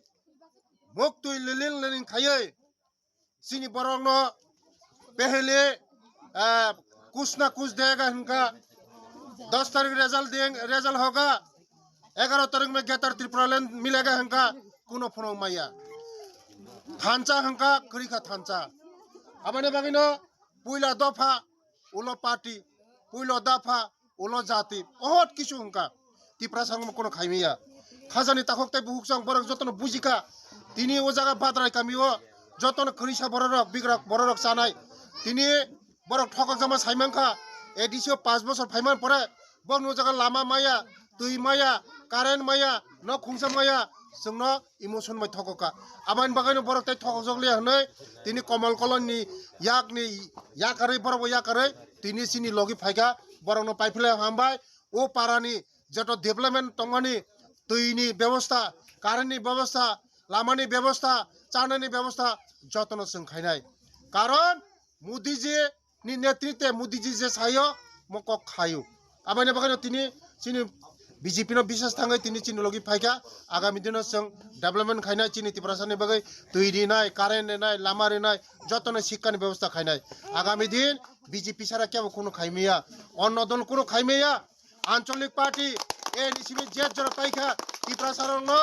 muktwi liling liling khaiwi, chini borokno pehele, ah, kuch na kuch dega hinka, dos tarik result deng, result hoga, egaro tarik mein Greater Tipraland milega hinka, kuno phunuk maya. Thansa hinka, kwrwikha thansa. Aboni bagwino puila dopha, ulo party, puilo dopha, ulo jati, bohot kisu hinka. Tiprasa wngma kuno khaimaya. Khajani takhuk tei bukhuk chwng borok jotono bujikha. Tini o jaga Badrai kamio jotono kwrwisa bororok, bigrak bororok chanai. Tini borok thokokjama saimankha. A D C o panch bosor phaiman pore borokni o jaga lama maya, twi maya, current maya, nok khungsa maya, chwngno emotion bai thokokha. Aboni bagwino borok tei thokokjak liya hwnwi tini Komol Kolon ni yak ni yakarwi borok bo yakarwi tini chini logi phaikha, borokno paiphlai hambai. O para ni joto development tongmani, twi ni bebosta, current ni bebosta, lama ni bebosta, chanani bebosta jotono chwng khainai. Karon Modi ji ni netritwe Modi ji je sayo mo kok khayo. Aboni bagwino tini chini B J P no biswas thangwi tini chini logi phaikha. Agami dino chwng development khainai, chini Tiprasani bagwi twi rinai, current rinai, lama rinai, jotono sikkani bebosta khainai. Agami din B J P sara kebo kuno khaimaya, onno dol kuno khaimaya. Ancholik party A N C B jet jora paikha, Tiprasarokno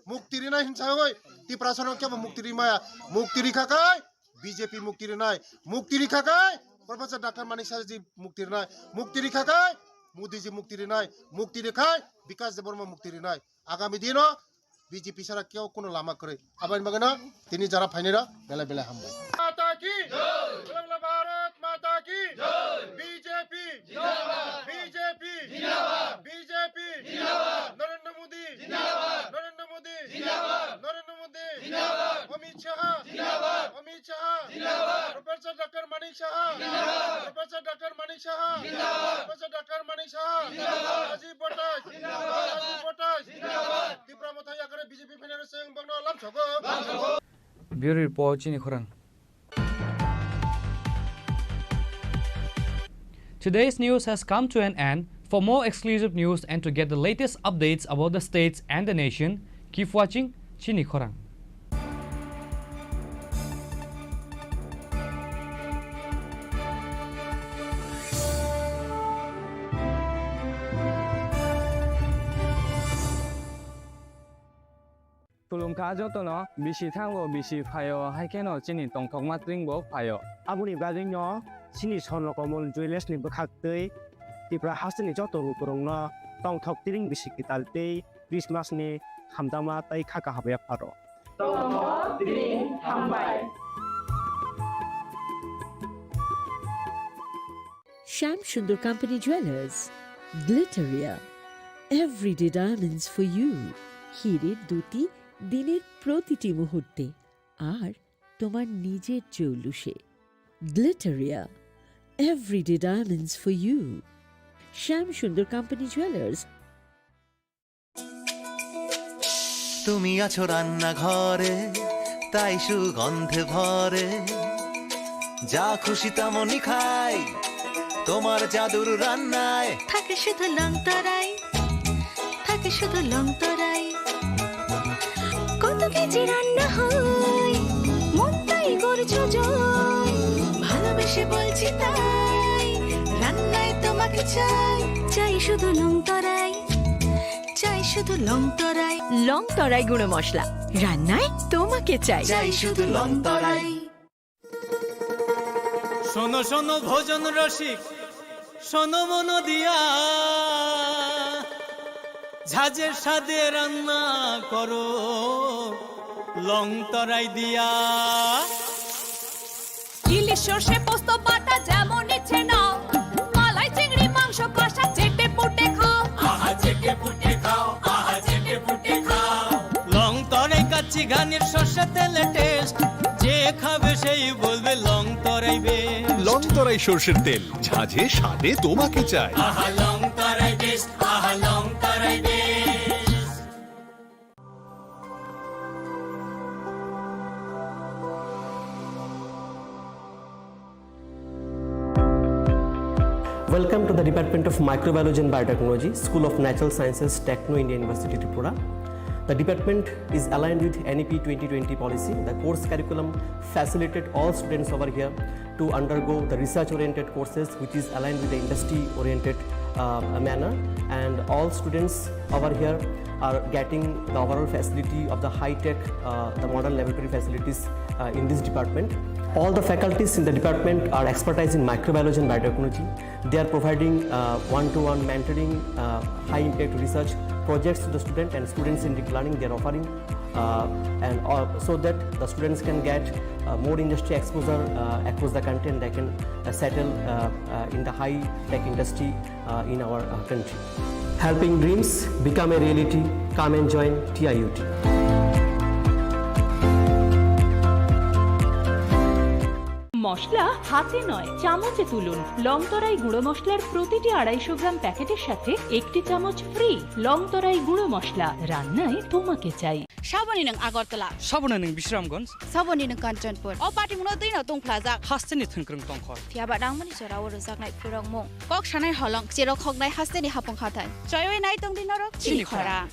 mukti rinai hinsawi Tiprasarokno kebo mukti rimaya, mukti rikha kai B J P mukti rinai, mukti rikha kai Professor Doctor Manik Saha ji mukti rinai, mukti rikha kai Modi ji mukti rinai, mukti rikhai Bikash Debbarma mukti rinai. Agami dino B J P sara kebo kuno lama kwrwi. Aboni bagwino tini jara phainai rok belai belai hambai. Mata ki jai. Bharatiya Mata ki jai. B J P jindabad. B J P jindabad. B J P jindabad. Narendra Modi jindabad. Narendra Modi jindabad. Narendra Modi jindabad. Amit Shah jindabad. Amit Shah jindabad. Professor Doctor Manik Saha jindabad. Professor Doctor Manik Saha jindabad. Professor Doctor Manik Saha jindabad. Rajiv Bhattacharyya jindabad. Rajiv Bhattacharyya jindabad. Tipra Motha yakarwi B J P phainai rok chwng bokno lamsogo. Bureau Report, Chini Khorang. Today's news has come to an end. For more exclusive news and to get the latest updates about the states and the nation, keep watching Chini Khorang. Khulumkha jotono, bisi thango, bisi phaio, hai kheno chini tongthokma tring bo phaio. Aboni bagwino chini Swarno Komol Jewellers ni bwkhak twi Tripura hasteni joto lukurokno tongthok tring bisi kwtal tei Christmas ni hamjakma tei kha kaham yapharo. Tongthok tring hambai. Shyam Sundar Company Jewellers, Glitteria, everyday diamonds for you. হীরের দ্যুতি দিনের প্রতিটি মুহূর্তে, আর তোমার নিজের জৌলুসে। Glitteria, everyday diamonds for you. Shyam Sundar Company Jewellers. তুমি আছো রান্নাঘরে, তাই সুগন্ধে ভরে। যা খুশি তেমনই খাই, তোমার জাদুর রান্নায়। থাকে শুধু লং তরাই, থাকে শুধু লং তরাই। কত কেজি রান্না হয়, মনটাই করছো জয়। ভালোবেসে বলছি তাই, রান্নায় তোমাকে চাই। চাই শুধু লং তরাই, চাই শুধু লং তরাই। লং তরাই গুঁড়ো মশলা, রান্নায় তোমাকে চাই। চাই শুধু লং তরাই। শোনো শোনো ভোজন রসিক, শোনো মন দিয়া, ঝাঁঝের স্বাদে রান্না করো লং তরাই দিয়া। ইলিশ সর্ষে পোস্ত বাটা যেমন ইচ্ছে নাও, মালাই চিংড়ি মাংস কষা চেটে পুটে খাও। আহা চেটে পুটে খাও, আহা চেটে পুটে খাও। লং তরাই কাচ্চি ঘানির সর্ষে তেলে টেস্ট, যে খাবে সেই বলবে লং তরাই বেস্ট। লং তরাই সর্ষের তেল, ঝাঁঝে স্বাদে তোমাকে চাই। আহা লং তরাই বেস্ট, আহা লং তরাই best. Welcome to the Department of Microbiology and Biotechnology, School of Natural Sciences, Techno India University, Tripura. The department is aligned with N E P twenty twenty policy. The course curriculum facilitate all students over here to undergo the research-oriented courses, which is aligned with the industry-oriented, uh, manner. And all students over here are getting the overall facility of the high-tech, uh, the modern laboratory facilities, uh, in this department. All the faculties in the department are expertise in microbiology and biotechnology. They are providing, uh, one-to-one mentoring, uh, high-impact research projects to the student and student-centric learning they are offering, uh, and, uh, so that the students can get, uh, more industry exposure, uh, across the country, and they can, uh, settle, uh, uh, in the high-tech industry, uh, in our, uh, country. Helping dreams become a reality. Come and join T I U T. মশলা হাতে নয়, চামচে তুলুন। লং তরাই গুঁড়ো মশলার প্রতিটি আড়াইশো গ্রাম প্যাকেটের সাথে একটি চামচ ফ্রি। লং তরাই গুঁড়ো মশলা, রান্নায় তোমাকে চাই। Saboni nwng Agartala. Saboni nwng Bisramganj. Saboni nwng Kanchanpur. O patimungno twi no tungphlajak. Hasteni thwngkwrwng tongkhor. Phiyaba nangmani jorao rwjaknai phwrwngmung. Kok sanai holong, chero khoknai hasteni hapung hathai. Choiwi nai tongdi norok chini khorang.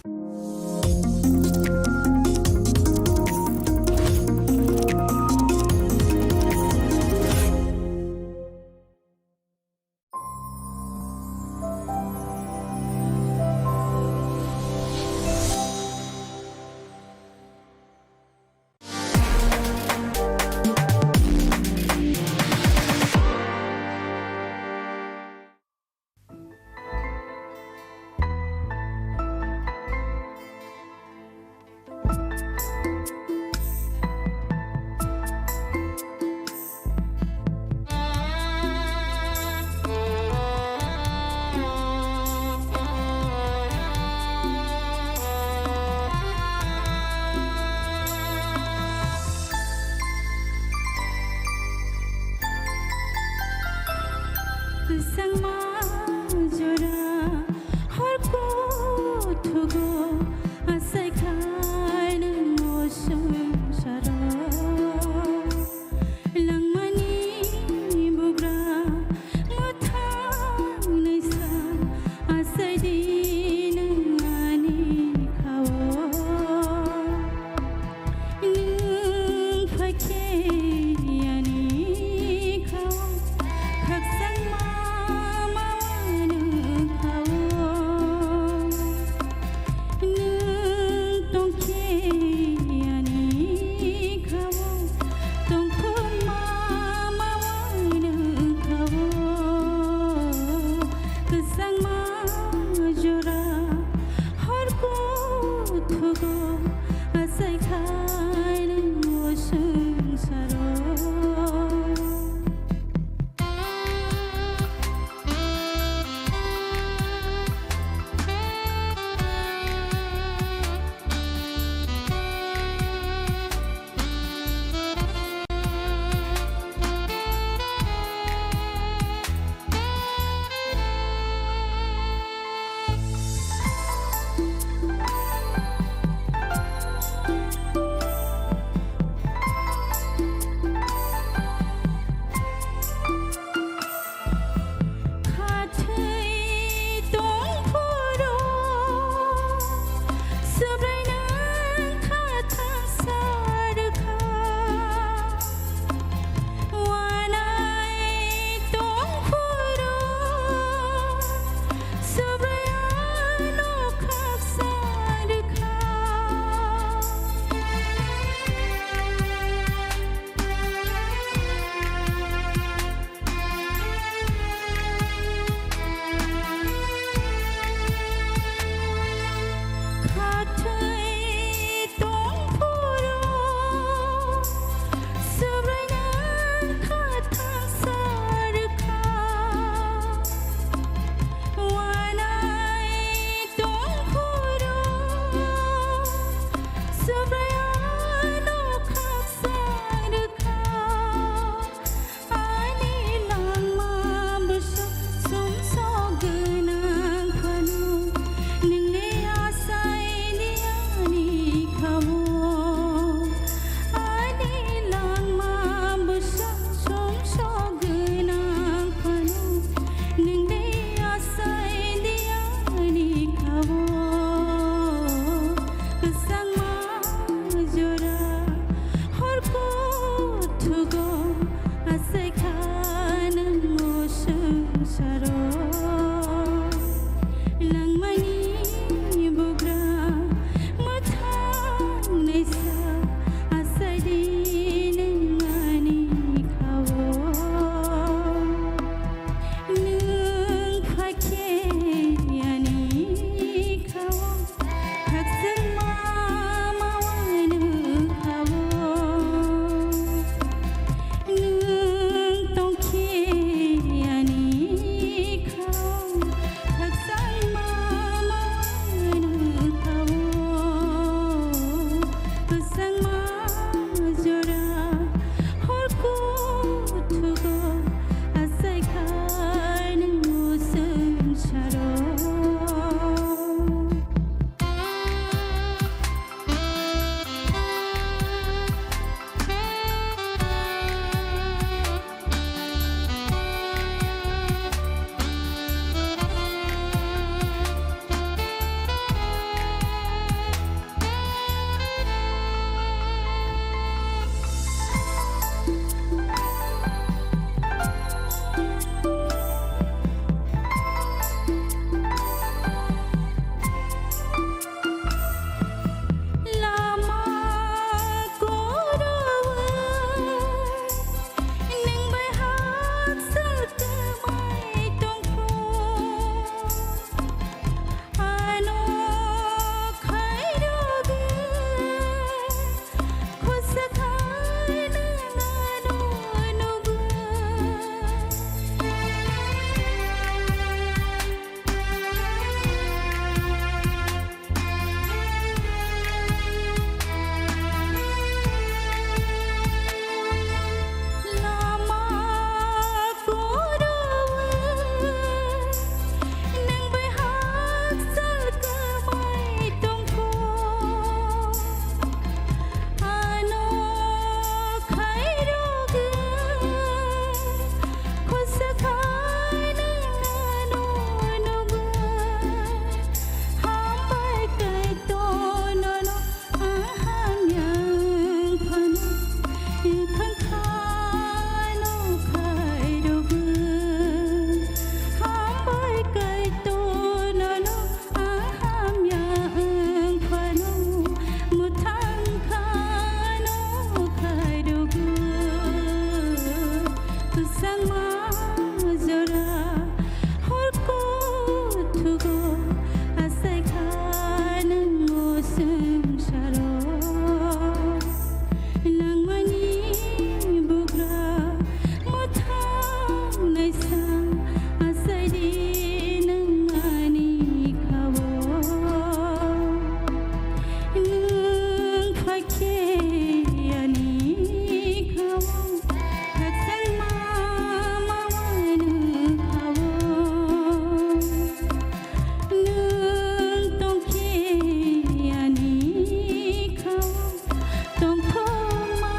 Kwchangma jora hor kuthugo achaikha nwng o swngcharo. Langmani bugra mwthang naisa achaidi nwng ani kha-o. Nwng phaikhe ani kha-o, khakchangma ma uanw kha-o. Nwng tongkhe ani kha-o, khakchangma ma uanw kha-o. Kwchangma jora hor kuthugo achaikha nwng o swngcharo. Lama korowo nwng bai haksa kwmai tongkho. Ano khairogwi khosa khai nwng ano nugwi. Lama korowo nwng bai haksa kwmai tongkho. Ano khairogwi khosa khai nwng ano nugwi. Hambai Kaitor nono ang hamya wng phano, wng phano khairogwi. Hambai Kaitor nono ang hamya wng phano, mwthang khano khairogwi. Kwchangma jora hor kuthugo achaikha nwng o swngcharo. Langmani bugra mwthang naisa achaidi nwng ani kha-o. Nwng phaikhe ani kha-o, khakchangma ma uanw kha-o. Nwng tongkhe ani kha-o, tongthokma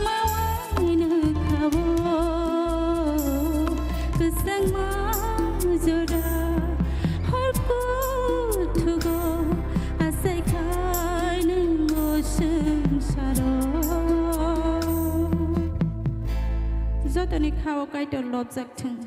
ma uanw kha-o. Kwchangma jora hor kuthugo achaikha nwng o swngcharo. Jotoni kha-o Kaitor lobjak thung.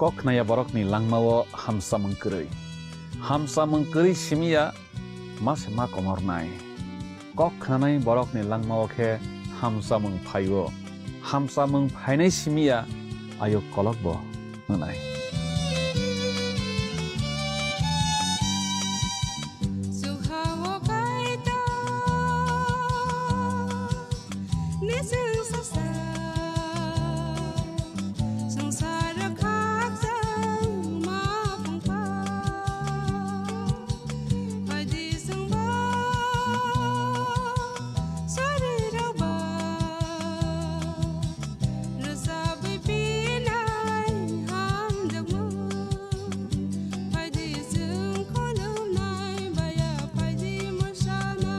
Kok khnaya borokni langmao hamsamung kwrwi. Hamsamung kwrwi simi ya ma se ma komornai. Kok khnanai borokni langmao khe hamsamung phaio. Hamsamung phainai simi ya ayuk kolokbo wngnai. Sukhao Kaitor. Nising sasa, sangsar khakchang ma phungkha. Phaidi sungba, sari rauba, rwsabwi pinai hamjakma. Phaidi sung khulumnai baya, phaidi mwsana.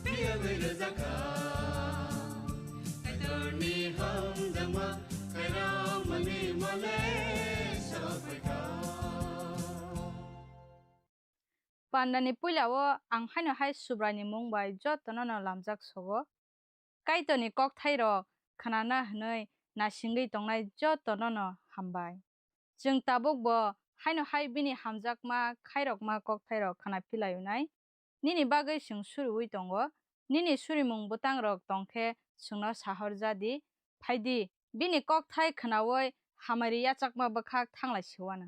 Phiya bai rwjakha, Kaitorni hamjakma, Kaitorni mole sophaikha. Pandani puila o ang haino hai Subraini mung bai jotono no lamjak sogo. Kaitorni kokthairok khnana hwnwi naisingwi tongnai jotono no hambai. Chwng tabukbo haino hai bini hamjakma khairokma kokthairok khna phi laio nai. Nini bagwi chwng suriui tongo. Nini surimung bwtangrok tong khe chwngno sahor ja di. Phai di, bini kokthai khnaui hamari yachakma bwkhak thang lai si uanw.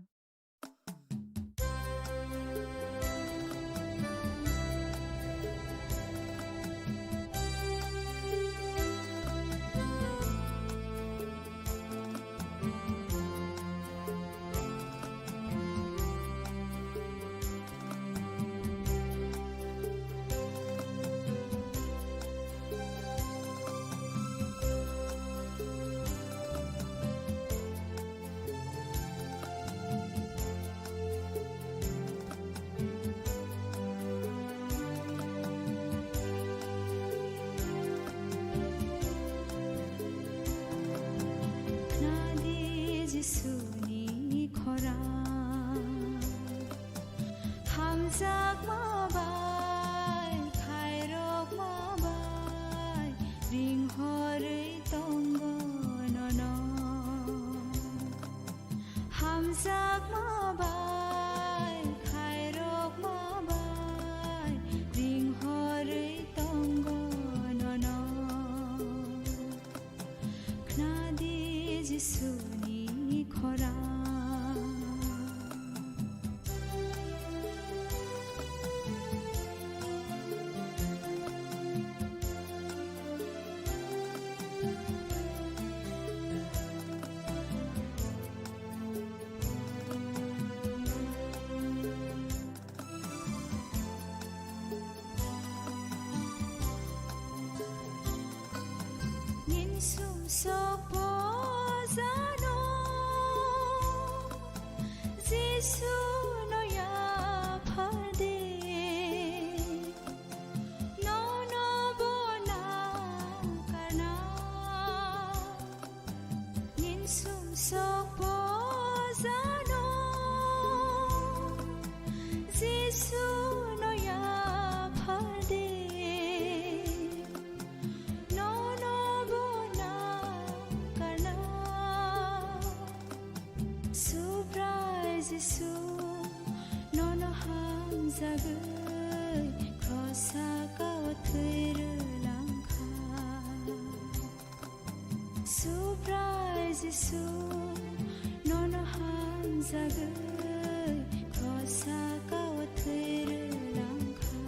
Khna di Jisuni khorang, hamjakma bai, khairokma bai, ringhorwi tongo nono. Hamjakma bai, khairokma bai, ringhorwi tongo nono. Khna di Jisuni khorang. Nin sumsok pojano Jisu no yaphar di, nono bo nangkarna. Nin sumsok pojano Jisu no yaphar di, nono bo nangkarna. Subrai Jisu nono hamjagwi krosa kao thwi rwlangkha. Subrai Jisu nono hamjagwi krosa kao thwi rwlangkha.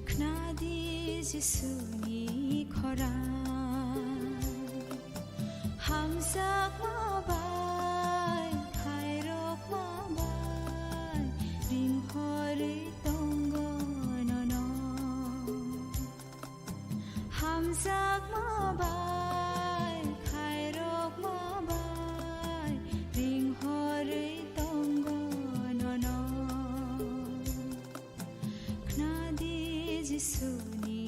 Khna di Jisuni khorang, hamjakma bai, khairokma bai, ringhorwi tongo nono. Hamjakma bai, khairokma bai, ringhorwi tongo nono. Khna di Jisuni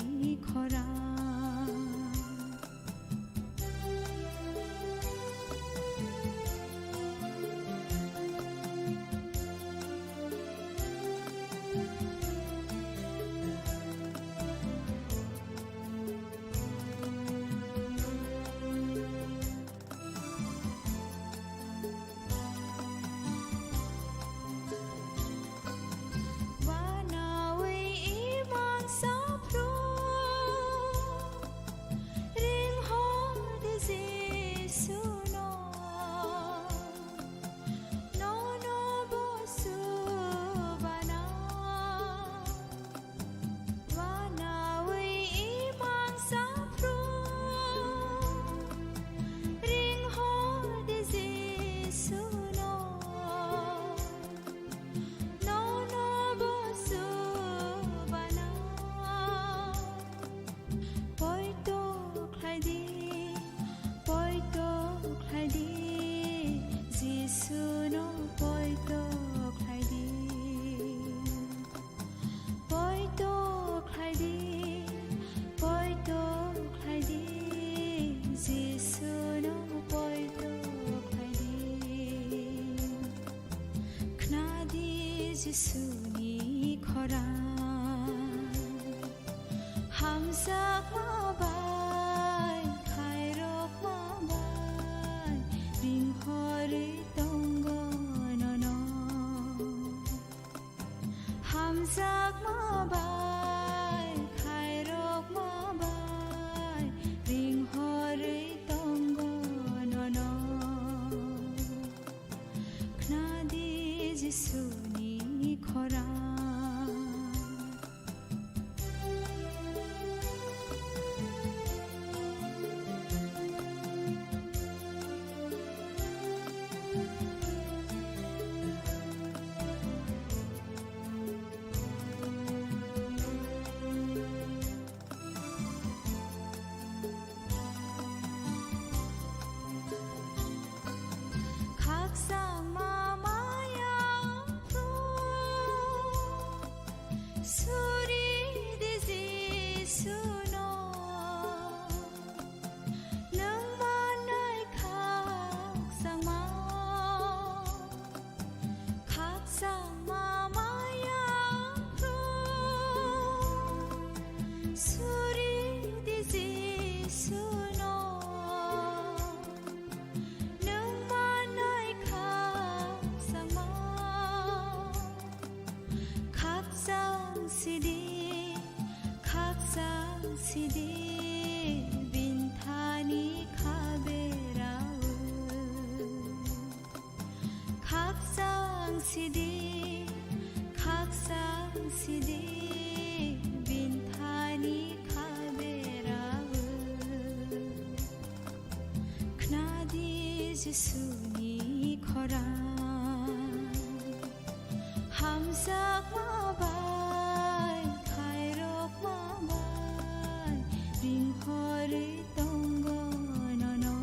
Jisuni khorang. Hamjakma bai, khairokma bai, ringhorwi tongo nono. Hamjakma bai, khairokma bai, ringhorwi tongo nono. Khnadi Jisuni khorang. Khakchangma maya phuru, suri di Jisuno. Nwng manai khakchangma, khakchangma maya phuru, suri di Jisuno. Nwng manai khakchangma, khakchang sidi, khakchang sidi, bini thani kha berao. Khakchang sidi, khakchang sidi, bini thani kha berao. Khnadi Jisuni khorang. Hamjakma bai, khairokma bai, ringhorwi tongo nono.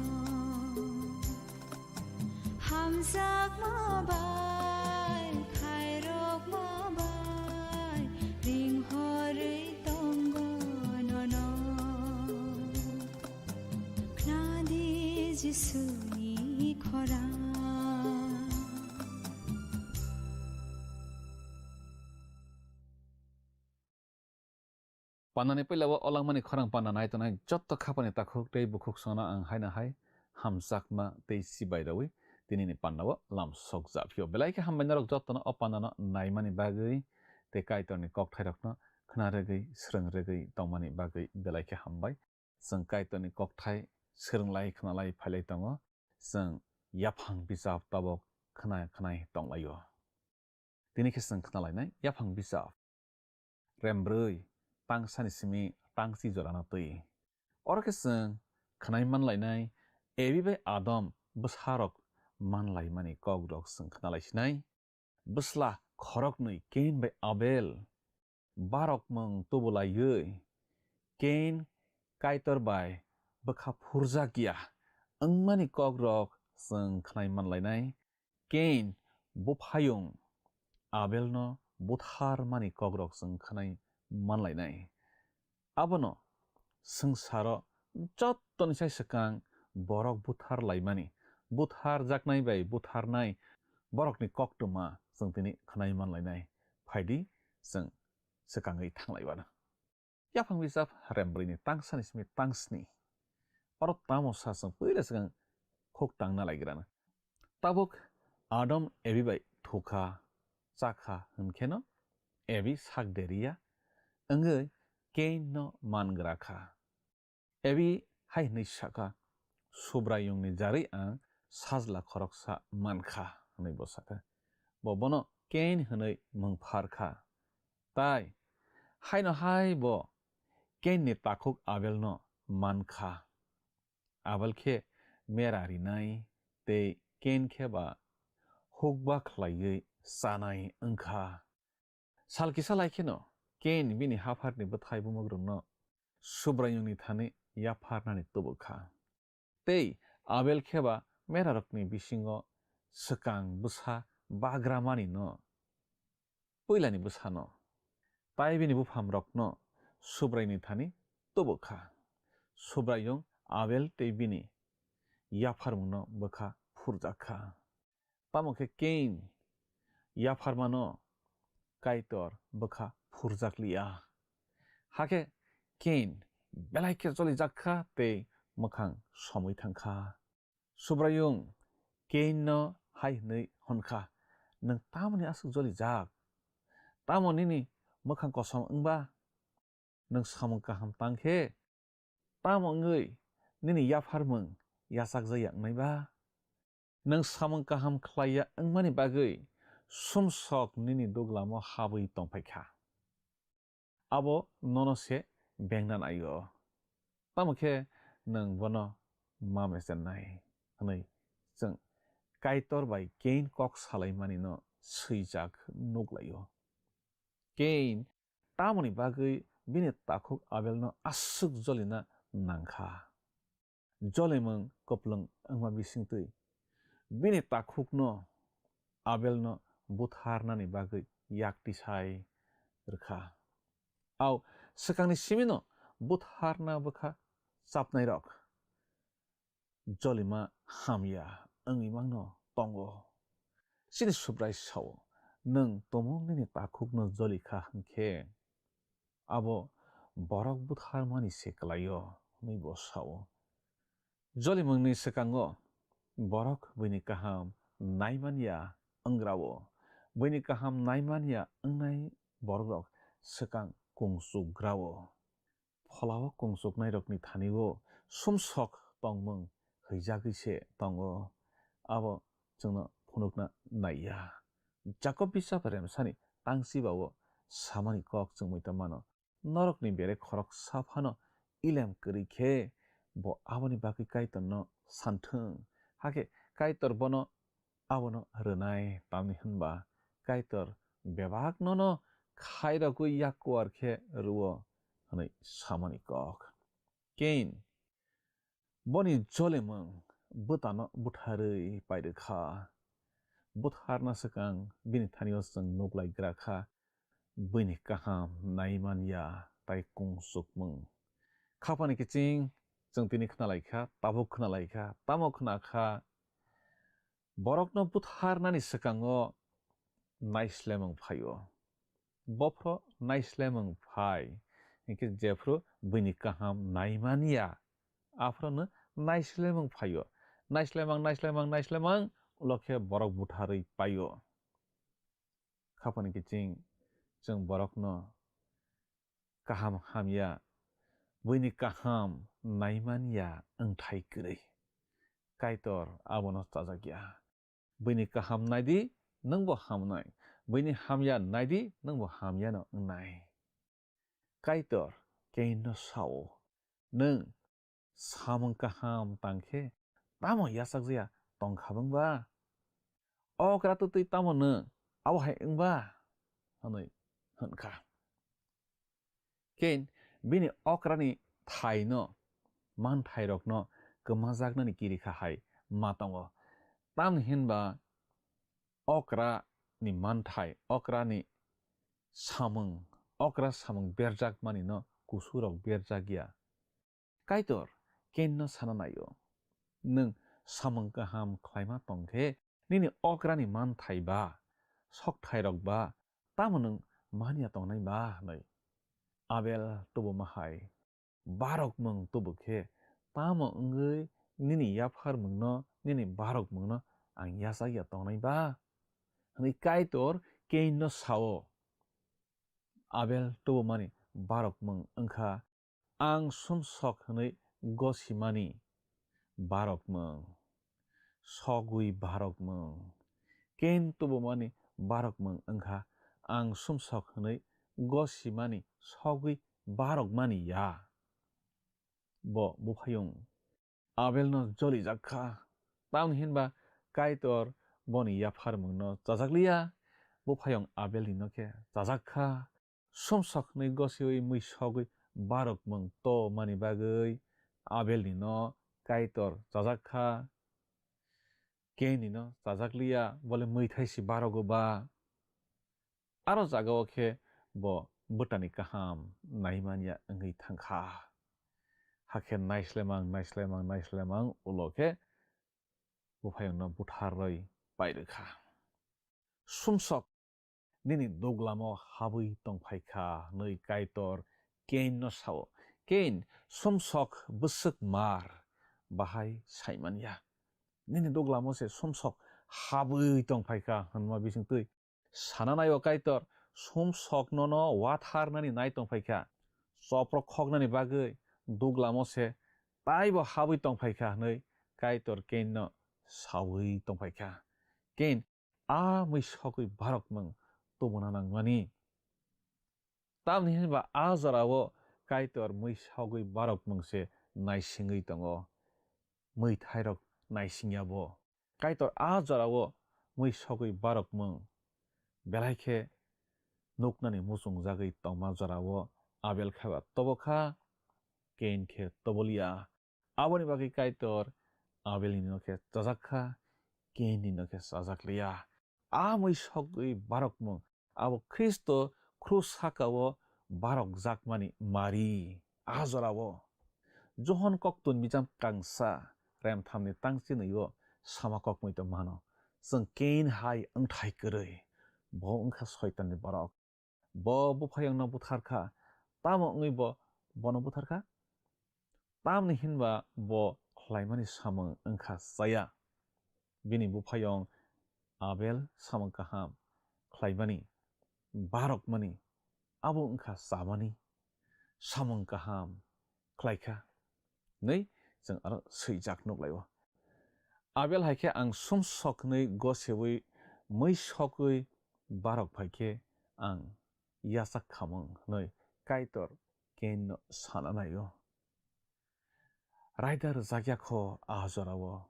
Hamjakma bai, khairokma bai, ringhorwi tongo nono. Khnadi Jisuni khorang. Panani puila o langmani khorang panna nai tongnai jotto khapani takhuk tei bukhuk sono ang haino hai hamjakma tei chibai rwi tinini panna o lam sok japhio. Belai khe hambai norok jottono o panna no naimani bagwi tei Kaitorni kokthairokno khna rwgwi, srwng rwgwi tongmani bagwi belai khe hambai. Chwng Kaitorni kokthai srwnglai khnalai phailai tongo. Chwng yaphang bijap tabok khna khnai tonglaio. Tini khe chwng khnalainai yaphang bijap. Rembrwi, tangsani simi tangsi jorano twi. Oro khe chwng khnai manlainai Evi bai Adam bwsarok manlaimani kokrok chwng khnalaisinai. Bwsla khoroknwi Kain bai Abel barokmung tubulaiwi Kain Kaitor bai bwkha phurjakya wngmani kokrok chwng khnai manlainai. Kain buphayung Abelno butharmani kokrok chwng khnai manlainai. Abono swngcharo jottoni sai swkang borok buthar laimani, buthar jaknai bai butharnai borokni koktwma chwng tini khnai manlainai. Phaidi chwng swkangwi thanglaiwano. Yaphang bijap Rembrwini tangsani simi tangsni. Oro tamo sa chwng puila swkang khuk tangna laigrana. Tabuk Adam Evi bai thukha, chakha hwnkheno Evi sak deriya wngwi Kain no mangra kha. Evi hai hwnwi sakha, "Subraiyungni jarwi ang sajla khoroksa mankha," hwnwi bo sakha. Bo bono Kain hwnwi mung pharkha. Tai haino hai bo Kainni takhuk Abelno mankha. Abel khe mera rinai tei Kain khe ba hukba khlaiwi chanai wngkha. Sal kisa lai kheno Kain bini hapharni bwthai bumukrokno Subraiyungni thani yapharnani tubu kha. Tei Abel khe ba merarokni bisingo swkang bwsa bagramanino puilani bwsano, tai bini buphamrokno Subraiyungni thani tubu kha. Subraiyung Abel tei bini yapharmungno bwkha phurjak kha. Tamo khe Kain yapharmano Kaitor bwkha phurjakliya. Hakhe Kain belai khe jolijak kha tei mwkhang somwi thang kha. Subraiyung Kainno hai hwnwi hwn kha, "Nwng tamoni aswk jolijak? Tamo nini mwkhang kosom wng ba? Nwng samung kaham tang khe tamo wngwi nini yapharmung yachakjakya wngnai ba? Nwng samung kaham khlaiya wngmani bagwi sumsok nini duglamo habwi tong phai kha. Abo nono se bengna nai-o, tamo khe nwng bono ma mechennai," hwnwi chwng Kaitor bai Kain kok salaimanino swijak nuk lai-o. Kain tamoni bagwi bini takhuk Abelno aswk jolina nang kha? Jolimung kwplwng wngma bisingtwi bini takhukno Abelno butharnani bagwi yak tisai rwkha. Au swkangni simino butharna bwkha chapnairok jolima hamya wngwi mangno tongo. Chini Subrai sao, "Nwng tumung nini takhukno joli kha hwn khe, abo borok butharmani se klai-o," hwnwi bo sao. Jolimungni swkango borok buini kaham naimanya wngrao, buini kaham naimanya wngnai borokrok swkang kungchugrao. Pholao kungchuknairokni thani-o sumsok tongmung huijagwi se tongo, abo chwngno phunukna naiya. Jakob bisap remsani tangchiba-o samani kok chwng muitu mano, "Norokni bere khoroksa phano ilem kwrwi khe bo aboni bagwi Kaitorno santhwng, hakhe Kaitor bono abono rwnai, tamni hwnba Kaitor bebak nono khairogwi yak kuar khe rw-o," hwnwi samani kok. Kain boni jolimung bwtano butharwi pairwkha. Butharna swkang bini thani-o chwng nuklaigra kha, buini kaham naimanya tai kungchukmung. Khapani kiching chwng tini khnalaikha, tabuk khnalaikha, tamo khnakha, borokno butharnani swkango naislemung phaio. Bophro naislemung phai, hinkhe jephru buini kaham naimanya, aphrono naislemung phaio. Naislemang, naislemang, naislemang, ulo khe borok butharwi paio. Khapani kiching chwng borokno kaham hamya, buini kaham naimanya wngthai kwrwi. Kaitor abono chajakya. Buini kaham naidi, nwngbo hamnai. Buini hamya naidi, nwngbo hamyano wngnai. Kaitor Kainno sao, "Nwng samung kaham tang khe tamo yachakjaya tong kha bwng ba? Okra twtwi tamo nwng abo hai wng ba?" hwnwi hwn kha. Kain bini okrani thaino manthairokno kwmajaknani kiri kha hai ma tongo. Tamni hwnba okrani manthai, okrani samung, okra samung berjakmanino kusurok berjakya. Kaitor Kainno sana naio, "Nwng samung kaham khlaima tong khe nini okrani manthai ba, sokthairok ba, tamo nwng manya tongnai ba?" hwnwi. Abel tubuma hai, "Barokmung tubu khe tamo wngwi nini yapharmungno, nini barokmungno ang yachakya tongnai ba?" hwnwi Kaitor Kainno sao. Abel tubumani barokmung wngkha ang sumsok hwnwi gosimani barokmung, sogwi barokmung. Kain tubumani barokmung wngkha ang sumsok hwnwi gosimani, sogwi barokmani ya. Bo buphayung Abelno jolijak kha. Tamni hinba Kaitor boni yapharmungno chajakliya, buphayung Abelnino khe chajak kha. Sumsok hwnwi gosiwi mui sogwi barokmung to mani bagwi Abelnino Kaitor chajak kha. Kainnino chajakliya, bole mui thaisi barogo ba. Aro jagao khe bo bwtani kaham naimanya wngwi thang kha. Hakhe naislemang, naislemang, naislemang ulo khe buphayungno butharwi pairwkha. Sumsok nini duglamo habwi tongphai kha, hwnwi Kaitor Kainno sao. Kain, sumsok bwswk mar bahai saimanya. Nini duglamo se sumsok habwi tongphai kha hwnma bisingtwi sana nai-o Kaitor, sumsokno no watharnani nai tongphai kha. Choprok khoknani bagwi duglamo se taibo habwi tongphai kha hwnwi Kaitor Kainno saui tongphai kha. Kain, a mwisogwi barokmung tubuna nangmani. Tamni hinba a jorao Kaitor mwisogwi barokmung se naisingwi tongo, mwithairok naisingya bo. Kaitor a jorao mwisogwi barokmung, belai khe nuknani muchungjagwi tongma jorao Abel kheba tobo kha, Kain khe tobo liya. Aboni bagwi Kaitor Abelni no khe chajak kha, Kainni no khe chajak liya. A mwisogwi barokmung, abo Khristo krus sakao barokjakmani mari. A jorao Johon koktun bijam kangsa, remthamni tangchinwi-o sama kokmui tong mano. Chwng Kain hai wngthai kwrwi, bo wngkha Soitanni borok. Bo buphayungno buthar kha, tamo wngwi bo bono buthar kha? Tamni hinba bo khlaimani samung wngkha chaya. Bini buphayung Abel samung kaham khlaimani, barokmani, abo wngkha chamani samung kaham khlaikha hwnwi chwng aro swijak nuklaio. Abel hai khe ang sumsok hwnwi goseui mwisogwi barok phai khe ang yachak khamung hwnwi Kaitor Kainno sana nai-o. Raida rwjakya kho a jorao.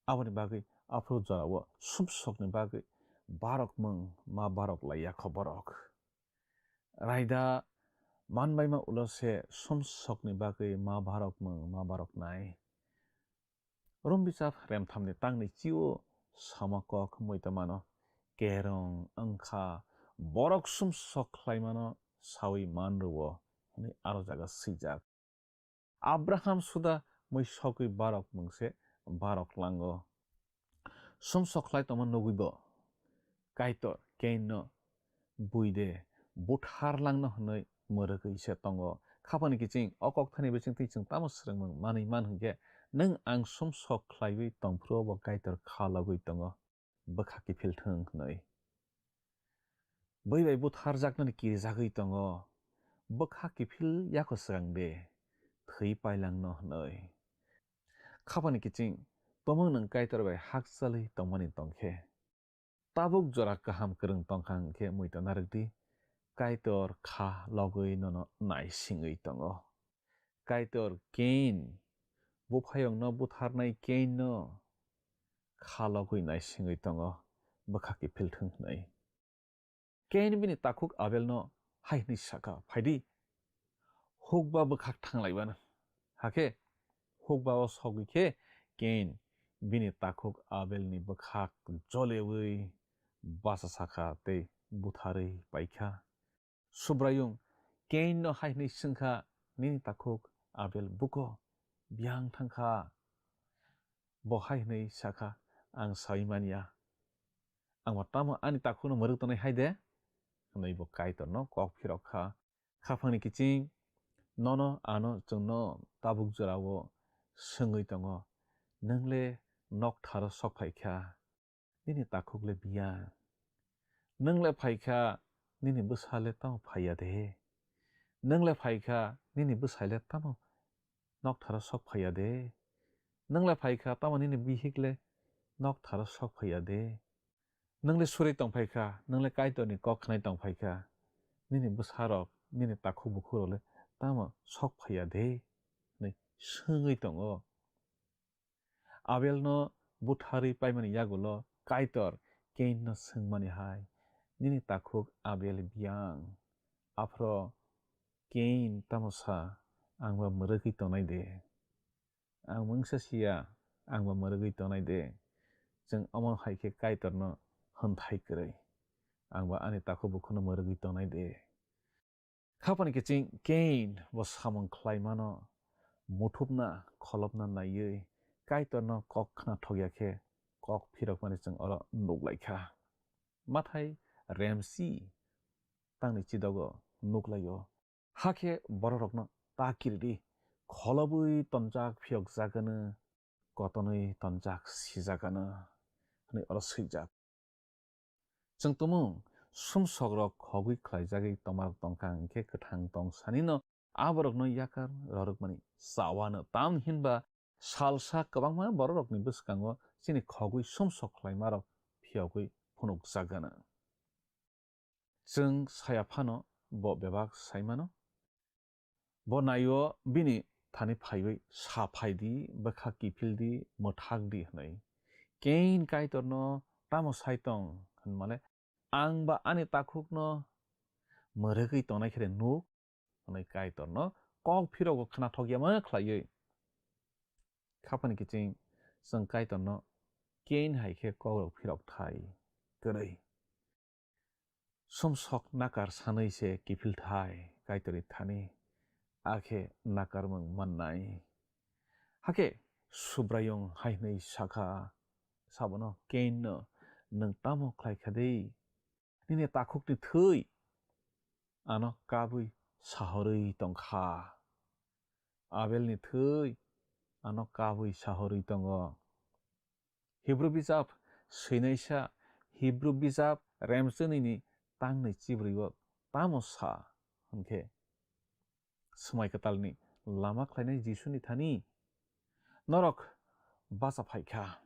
Aboni bagwi aphuru jorao sumsokni bagwi barokmung ma barok laiya kho borok. Raida manbaima ulo se sumsokni bagwi ma barokmung ma baroknai. Rom bichap remthamni tangni chio sama kok muitamano kerong wngkha, borok sumsok khlaimano saui man rwo hwnwi aro jaga swijak. Abraham suda mui sogwi barok mungse barok lango. Sumsok khlai tongma nugwi bo Kaitor Kainno buide buthar langno hwnwi mwrwgwi se tongo. Khapani kiching o kok thani bisingtwi chwng tamo swrwngmung manwi man hwnkhe, nwng ang sumsok khlaiwi tongphuru bo Kaitor kha logwi tongo, bwkha kiphil thwng hwnwi. Bui bai butharjaknani kirijagwi tongo, bwkha kiphil yako swkang de, thwi pailangno hwnwi. Khapani kiching, tomung nwng Kaitor bai hakchalwi tongmani tongkhe. Tabuk jora kaham kwrwng tongkha hwnkhe muitu narwkdi, Kaitor kha logwi nono naisingwi tongo. Kaitor Kain, buphayungno butharnai Kainno kha logwi naisingwi tongo, bwkha kiphil thwng hwnwi. Kain bini takhuk Abelno hai hwnwi sakha, "Phaidi, hukba bwkhak thanglaibano." Hakhe hukba o sogwi khe Kain bini takhuk Abelni bwkhak joleui bachasakha tei butharwi paikha. Subraiyung Kainno hai hwnwi swngkha, "Nini takhuk Abel buko biyang thangkha?" Bo hai hwnwi sakha, "Ang saui manya. Ang bo tamo ani takhukno mwrwk tongnai hai de?" hwnwi bo Kaitorno kok phirok kha. Khaphangni kiching, nono ano chwngno tabuk jorao swngwi tongo, "Nwng le noktharo sok phai kha, nini takhuk le biyang. Nwng le phai kha, nini bwsa le tamo phaiya de? Nwng le phai kha, nini bwsai le tamo noktharo sok phaiya de? Nwng le phai kha, tamo nini bihik le noktharo sok phaiya de? Nwng le suri tong phai kha, nwng le Kaitorni kok khnai tong phai kha, nini bwsarok, nini takhuk bukhukrok le tamo sok phaiya de?" hwnwi swngwi tongo. Abelno butharwi paimani yagulo Kaitor Kainno swngmani hai, "Nini takhuk Abel biyang?" Aphro Kain tamo sa, "Ang ba mwrwgwi tongnai de? Ang mungsa siya, ang ba mwrwgwi tongnai de?" Chwng omo hai khe Kaitorno hwnthai kwrwi, "Ang ba ani takhuk bukhuno mwrwgwi tongnai de?" Khapani kiching Kain bo samung khlaimano muthupna kholopna naiwi Kaitorno kok khna thokya khe kok phirokmani chwng oro nuklaikha. Mathai remsi tangni chidogo nuklaio. Hakhe bororokno ta kiridi, kholobwi tonjak phiyokjagano, kotonwi tonjak sijagano, hwnwi oro swijak. Chwng tumung sumsokrok khogwi khlaijagwi tongmarok tongkha, hwnkhe kwthang tong sanino aborokno yakar rorokmani chawano. Tamni hinba salsa kwbangma bororokni bwskango chini khogwi sumsok khlaimarok phiyogwi phunukjagano. Chwng saya phano bo bebak sai mano. Bo naio bini thani phaiwi sa phaidi, bwkha kiphildi, mwthakdi hwnwi. Kein Kaitorno tamo sai tong hwnmale, ang ba ani takhukno mwrwgwi tongnai khe nuk hwnwi Kaitorno kok phirokgo khnathok yama khlaiwi. Khapani kiching chwng Kaitorno kein hai khe kokrok phirok thai kwrwi. Sumsok nakar sanwi se kiphil thai Kaitorni thani, akhe nakarmung mannai. Hakhe Subraiyung hai hwnwi sakha, sabono, Keinno, nwng tamo khlai kha de? Nini takhukni thwi ano kabwi sahorwi tong kha. Abelni thwi ano kabwi sahorwi tongo. Hibru bijap swinaisa, Hibru bijap remchwnini tangni chibrwi-o tamo sa hwnkhe, Swmai Kwtalni lama khlainai Jisuni thani norok bacha phai kha.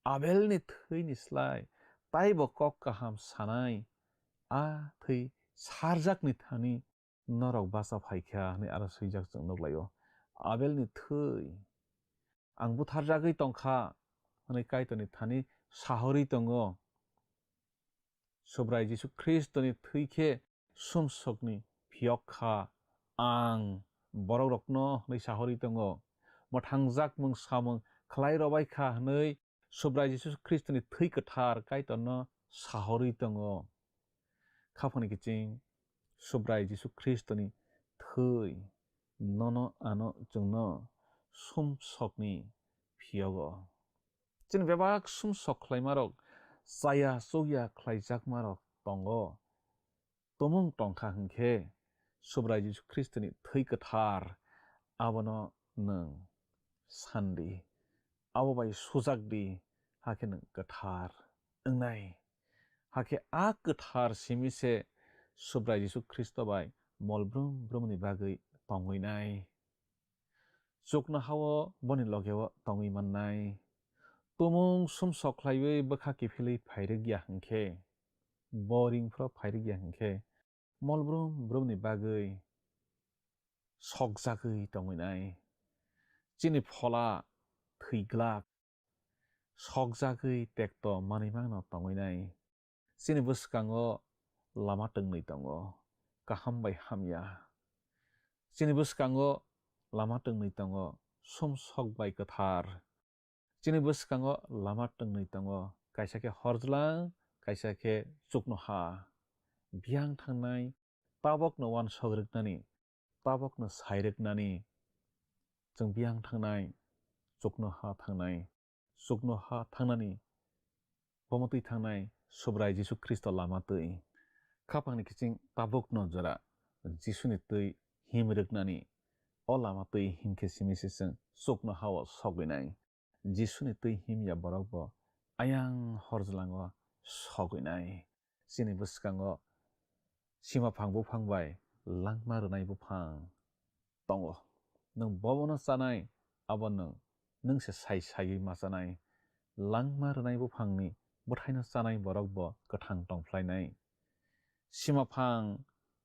Abelni thwini slai taibo kok kaham sanai a thwi sarjakni thani norok bacha phai kha hwnwi aro swijak chwng nuk lai-o. Abelni thwi, ang butharjagwi tong kha hwnwi Kaitorni thani sahorwi tongo. Subrai Jisu Khristoni thwi khe sumsokni phiyok kha, ang borokrokno hwnwi sahorwi tongo. Mwthangjak mung samung khlai rwbai kha hwnwi Subrai Jisu Khristoni thwi kwthar Kaitorno sahorwi tongo. Khapani kiching Subrai Jisu Khristoni thwi nono ano chwngno sumsokni phiyogo. Chini bebak sumsok khlaimarok, chaya chukya khlaijakmarok tongo. Tumung tongkha hwnkhe Subrai Jisu Khristoni thwi kwthar abono nwng sandi. Abo bai sujakdi, hakhe nwng kwthar wngnai. Hakhe a kwthar simi se Subrai Jisu Khristo bai mol brum brumni bagwi tongwi nai. Chuknoha-o boni loge-o tongwi mannai. Tumung sumsok khlaiwi bwkha kiphilwi phairwk ya hwnkhe, bo ringphro phairwk ya hwnkhe, mol brum brumni bagwi sokjagwi tongwi nai. Chini phola thwi glak, sokjagwi tekto manwi mangno tongwi nai. Chini bwskango lama twngnwi tongo, kaham bai hamya. Chini bwskango lama twngnwi tongo, sumsok bai kwthar. Chini bwskango lama twngnwi tongo, kaisa khe horjlang, kaisa khe chuknoha. Biyang thangnai, tabokno uansuk rwknani, tabokno sai rwknani, chwng biyang thangnai, chuknoha thangnai, chuknoha thangnani, bomo twi thangnai Subrai Jisu Khristo lama twi. Khapangni kiching tabukno jora Jisuni twi him rwknani, o lama twi himkhe simi se chwng chuknoha-o sogwi nai. Jisuni twi himya borok bo ayang horjlango sogwi nai. Chini bwskango sima phang buphang bai langma rwnai buphang tongo. Nwng bobono chanai, abo nwng, nwng se sai saiwi ma chanai. Langma rwnai buphangni bwthaino chanai borok bo kwthang tong phlainai. Sima phang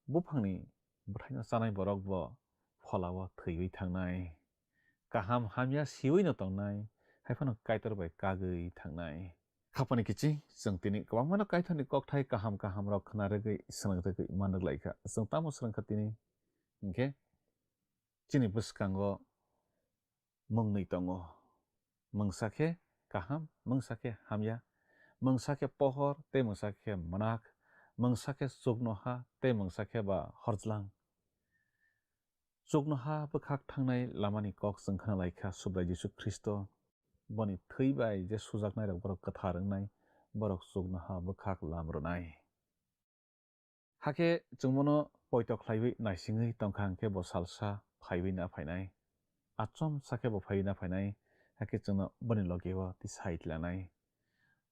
buphangni bwthaino chanai borok bo pholao thwiwi thangnai. Kaham hamya siwi no tongnai, hai phano Kaitor bai kagwi thangnai. Khapani kiching, chwng tini kwbangmano Kaitorni kokthai kaham kaham rok khna rwgwi, swnam rwgwi manrwk lai kha. Chwng tamo swrwng kha tini? Hinkhe chini bwskango mwngnwi tongo. Mungsa khe kaham, mungsa khe hamya, mungsa khe pohor tei mungsa khe mwnak, mungsa khe chuknoha tei mungsa khe ba horjlang. Chuknoha bwkhak thangnai lamani kok chwng khna lai kha Subrai Jisu Khristo. Boni thwi bai je sujaknairok borok kwthar wngnai, borok chuknoha bwkhak lam rwnai. Hakhe chwng bono poito khlaiwi naisingwi tongkha hwnkhe bo salsa phaiwi na phainai. Achomsa khe bo phaiwi na phainai, hakhe chwngno boni logio twi sai tlanai.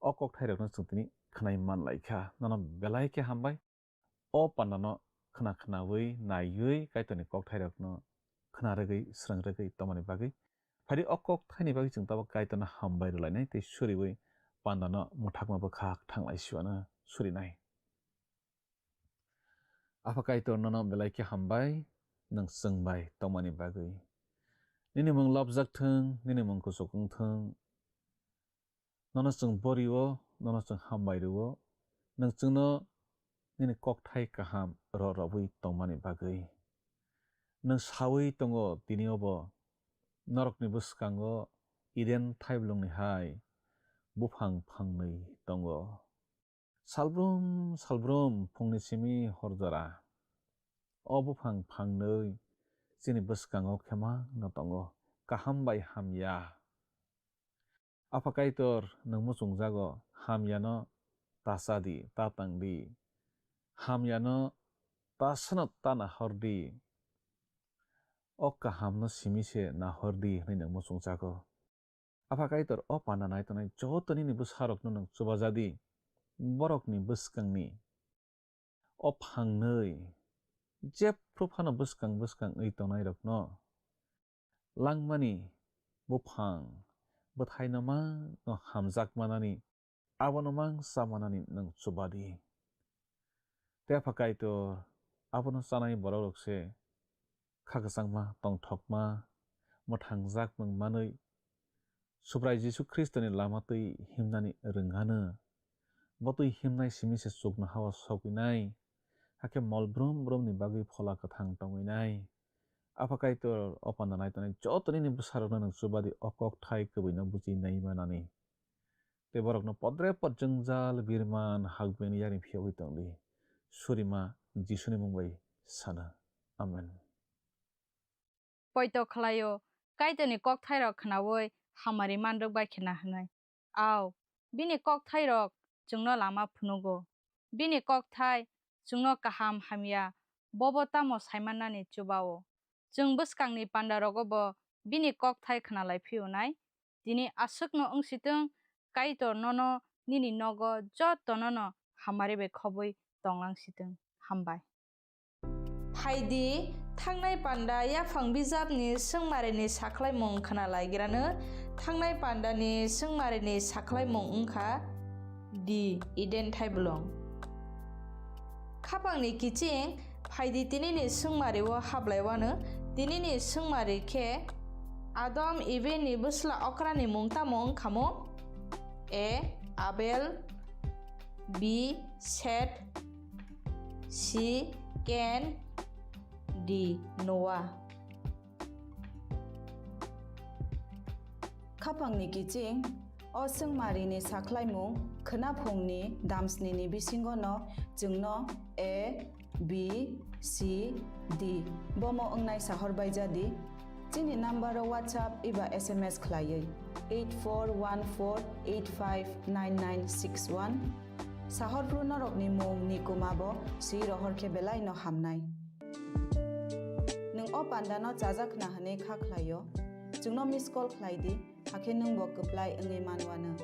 O kokthairokno chwng tini khwnai man lai kha, nono belai khe hambai. O pandano khna khnaui, naiwi Kaitorni kokthairokno khna rwgwi, srwng rwgwi tongmani bagwi. Phaidi o kokthaini bagwi chwng tabuk Kaitorno hambai rwlainai tei suriui pandano mwthakma bwkhak thanglai siwano surinai. Apha Kaitor, nono belai khe hambai, nwng chwng bai tongmani bagwi. Nini mung lobjak thung, nini mung kuchuk wng thung. Nono chwng borio, nono chwng hambai rwo, nwng chwngno nini kokthai kaham rw rwui tongmani bagwi. Nwng saui tongo tini obo norokni bwskango Eden thaiblongni hai buphang phangnwi tongo. Salbrum salbrum phungni simi hor jora o buphang phangnwi chini bwskango khemangno tongo, kaham bai hamya. Apha Kaitor, nwng muchungjago, hamyano ta cha di, ta tang di, hamyano ta sano ta nahor di, o kahamno simi se nahor di hwnwi nwng muchungjago. Apha Kaitor, o panda nai tongnai joto nini bwsarokno nwng chubaja di, borokni bwskangni o phangnwi jephru phano bwskang bwskang wngwi tongnairokno langmani buphang bwthaino mangno hamjak manani, abono mangsa manani nwng chuba di. Tei Apha Kaitor, abono chanai borokrok se kha kwchangma, tongthokma, mwthangjak mung manwi Subrai Jisu Khristoni lama twi himnani rwngano. Bo twi himnai simi se chuknohao sogwinai, hakhe mol brum brumni bagwi Phola Kwthang tongwinai. Apha Kaitor, o panda nai tongnai joto nini bwsarokno nwng chuba di, o kokthai kwbwino buji nai manani. Tei borokno podre pod jwngjal birman hakbini yakni phiyogwi tong di. Surima Jisuni mung bai sana. Amen. Poito khlaio, Kaitorni kokthairok khnaui hamari man rwk bai khe na hwnwi. Ao, bini kokthairok chwngno lama phunugo. Bini kokthai chwngno kaham hamya bobo tamo saimannani chuba-o. Chwng bwskangni pandarogo bo bini kokthai khna lai phiyonai. Tini aswkno wng si thung, Kaitor nono nini nogo jotono'-no hamari bai khobwi tonglang si thung. Hambai. Phai di, thangnai panda yaphang bijapni swngmarini sakhlaimung khna laigrano. Thangnai pandani swngmarini sakhlaimung wng kha D. Eden thaiblong. Khapangni kiching, phai di tinini swngmari-o hablaiwano. Tinini swngmari khe Adam Eve ni bwsla okrani mung tamo wng kha mo? A. Abel, B. Seth, C. Cain, D. Noah. Khapangni kiching, o swngmarini sakhlaimung khwnaphungni damsnini bisingono chwngno A, B, C, D bomo wngnai sahor bai ja di. Chini number-o WhatsApp eba S M S khlaiwi eight four one four eight five nine nine six one. Sahor phru norokni mung ni kuma bo swi rohor khe belai no hamnai. Nwng o panda no chajak khna hwnwi kha khlaio, chwngno miss call khlai di, hakhe nwng bo kwplai wngwi manwano.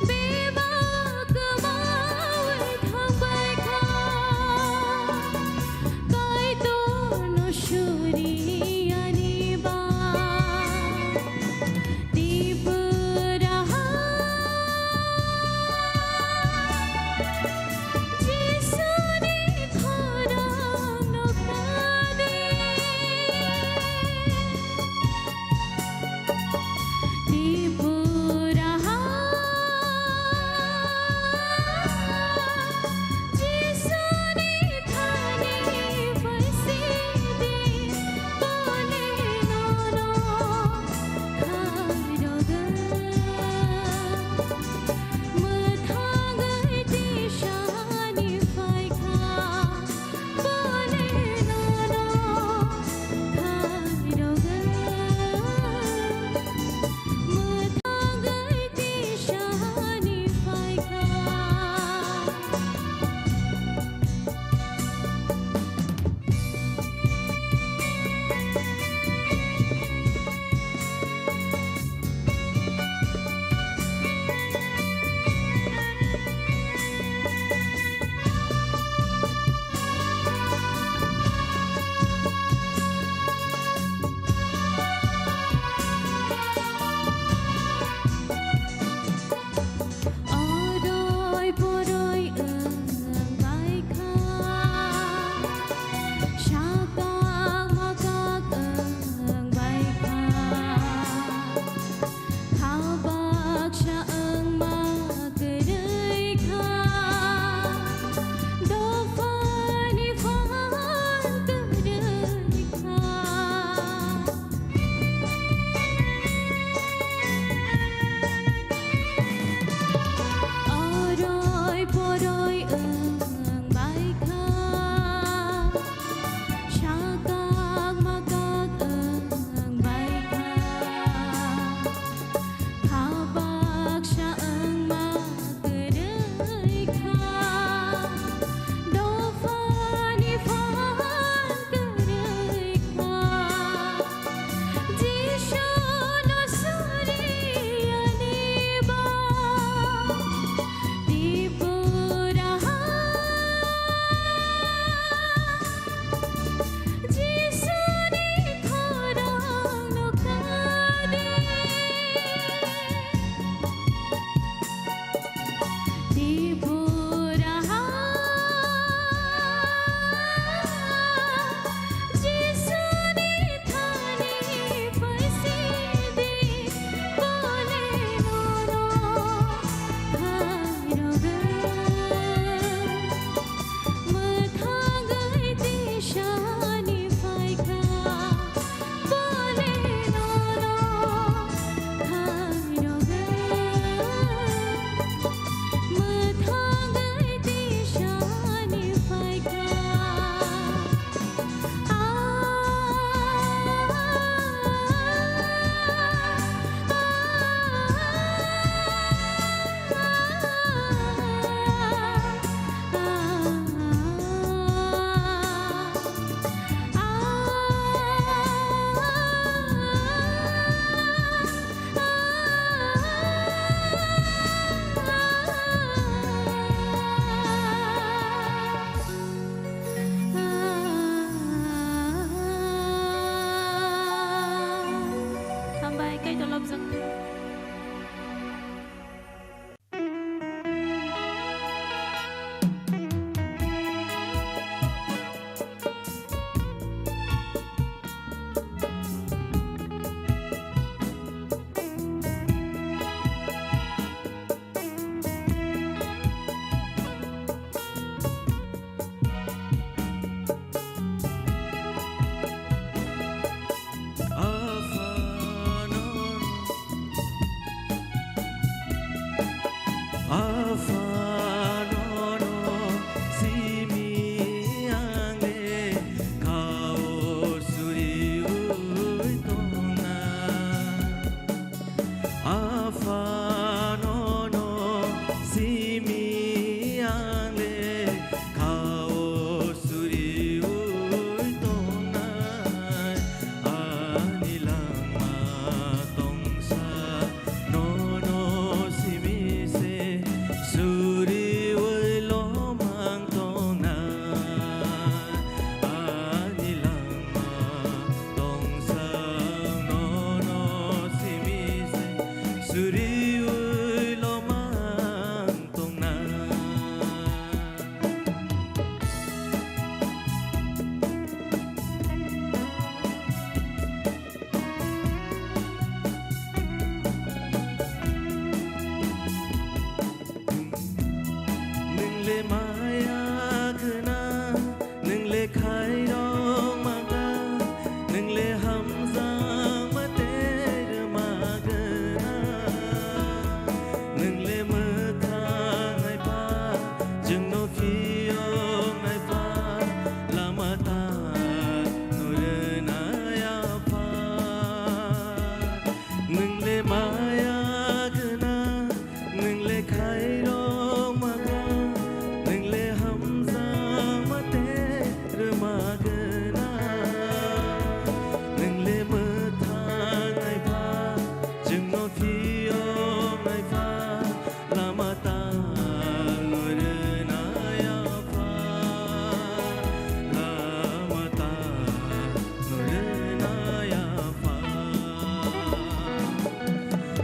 Bebak kwmawi thangbai kha, Kaitorno suri ani ba. Tripura ha Jisuni khorang nukha de.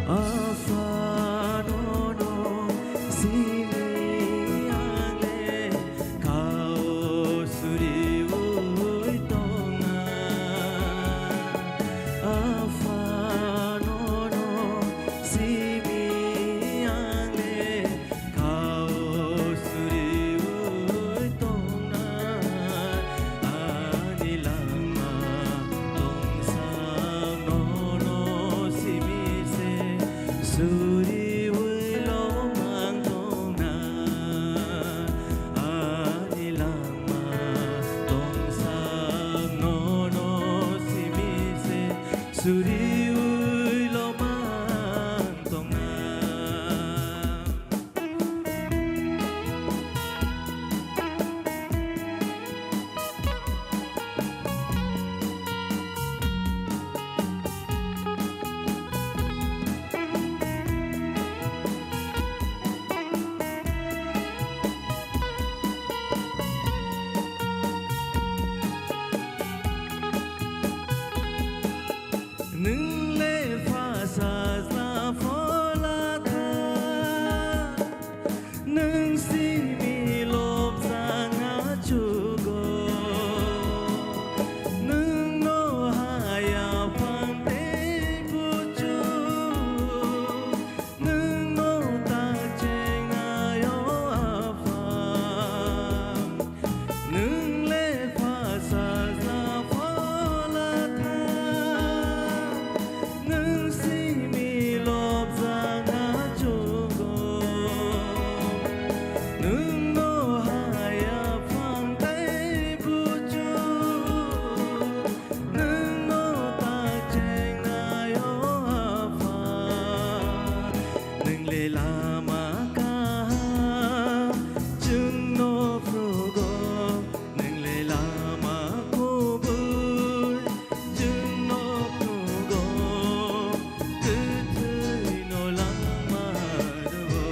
Aphano no simi ang le kao suriui tongnai. Aphano no simi ang le kao suriui tongnai. Ani langma tongsa nono simi se suriui lomang tongnai. Ani langma tongsa nono simi se suriui lomang tongnai. Nwng le pha sajla phola tha, nwng simi lobjak na chugo. Nwng no haya phang tei buchu, nwng no ta chengnai o Apha. Nwng le pha sajla phola tha, nwng simi lobjak na chugo. Nwng no haya phang tei buchu, nwng no ta chengnai o Apha. Nwng le lama kaham chwng no phrugo, nwng le lama kubui chwng no phrugo, kwthwi no langma rwo.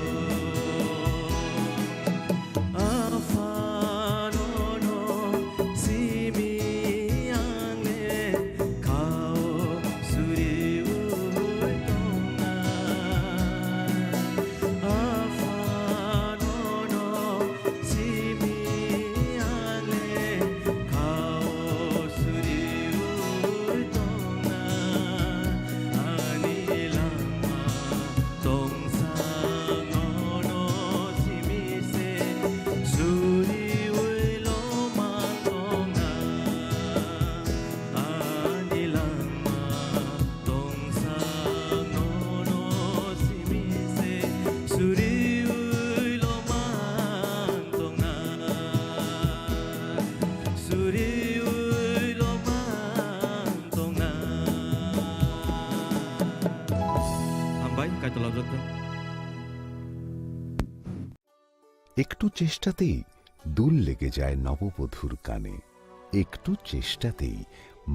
Aphano no simi ang le kao suriui tongnai. Aphano no simi ang le kao suriui tongnai. Ani langma tongsa nono simi se suriui lomang tongnai. Ani langma tongsa nono simi se suriui lomang tongnai. Suriui lomang tongnai. Hambai, Kaitor labjak kha. একটু চেষ্টাতেই দুল লেগে যায় নববধূর কানে। একটু চেষ্টাতেই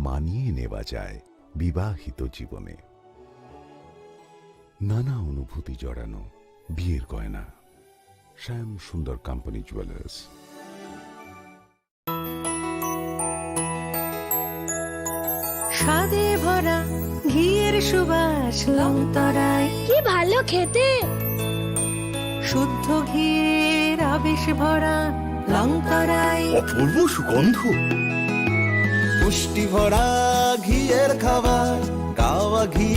মানিয়ে নেওয়া যায় বিবাহিত জীবনে। নানা অনুভূতি জড়ানো বিয়ের গয়না। শ্যাম সুন্দর কোম্পানি জুয়েলার্স। স্বাদে ভরা ঘিয়ের সুবাস লংতরাই। কি ভালো খেতে! শুদ্ধ ঘিয়ের আবেশ ভরা লংতরাই। অপূর্ব সুগন্ধ। পুষ্টি ভরা ঘিয়ের খাবার, কাওয়া ঘি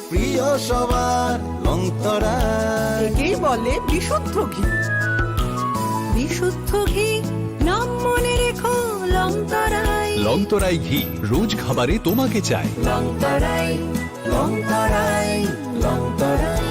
প্রিয় সবার, লংতরাই। একেই বলে বিশুদ্ধ ঘি। বিশুদ্ধ ঘি, নাম মনে রেখো, লংতরাই। লংতরাই ঘি, রোজ খাবারে তোমাকে চাই। লংতরাই, লংতরাই, লংতরাই।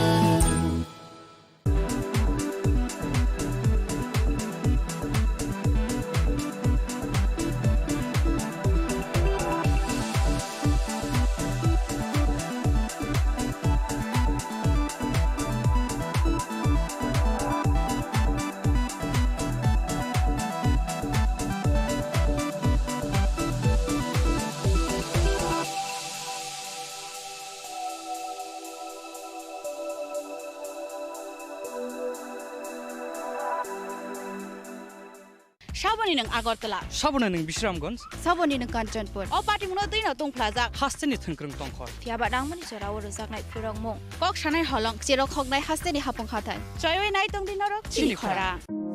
Saboni nwng Agartala. Saboni nwng Bisramganj. Saboni nwng Kanchanpur. O patimungno twino tungphlajak. Hasteni thwngkwrwng tongkhor. Phiyaba nangmani jorao rwjaknai phurokmung. Kok sanai holong, cherok hoknai hasteni hapung hathai. Choiwi nai tongdi norok chini chini khorang. Khorang.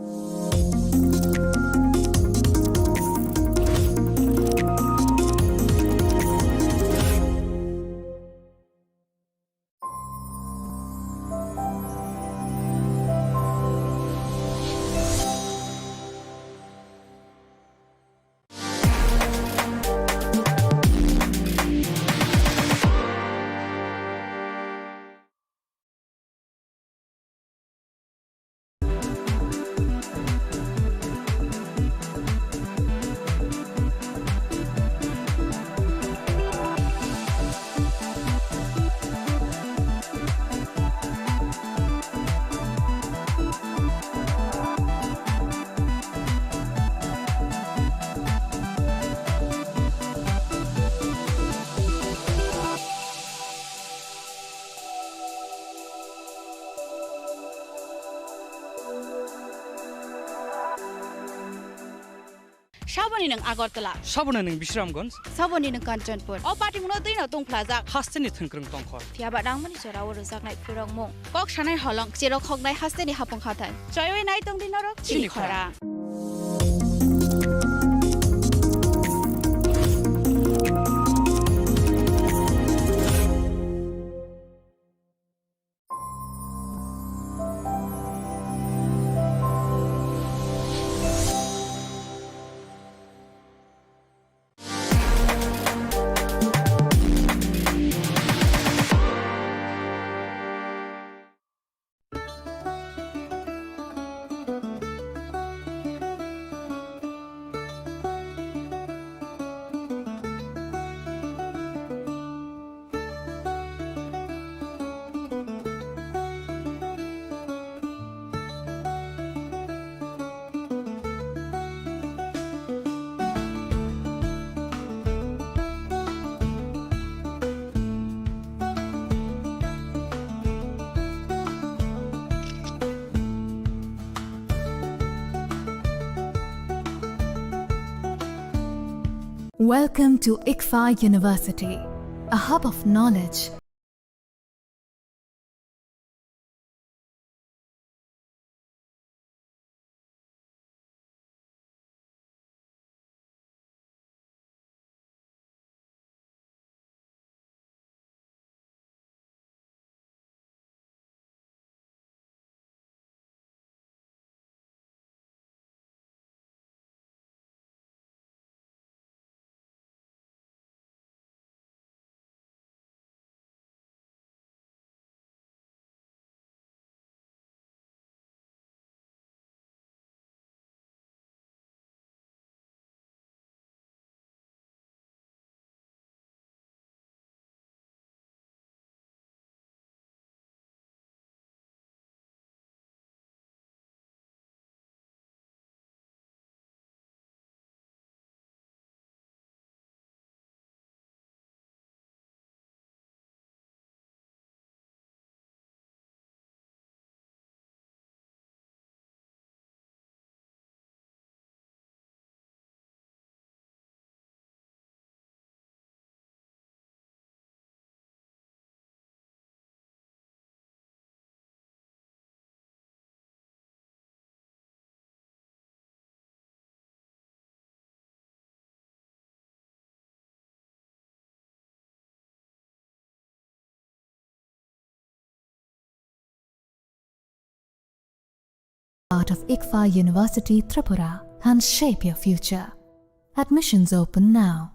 Saboni nwng Agartala. Saboni nwng Bisramganj. Saboni nwng Kanchanpur. O patimungno twino tungphlajak. Hasteni thwngkwrwng tongkhor. Phiyaba nangmani jorao rwjaknai phurokmung. Kok sanai holong, cherok hoknai hasteni hapung hathai. Choiwi nai tongdi norok chini chini khorang. Khorang. Welcome to ICFAI University, a hub of knowledge. Part of ICFAI University Tripura and shape your future. Admissions open now.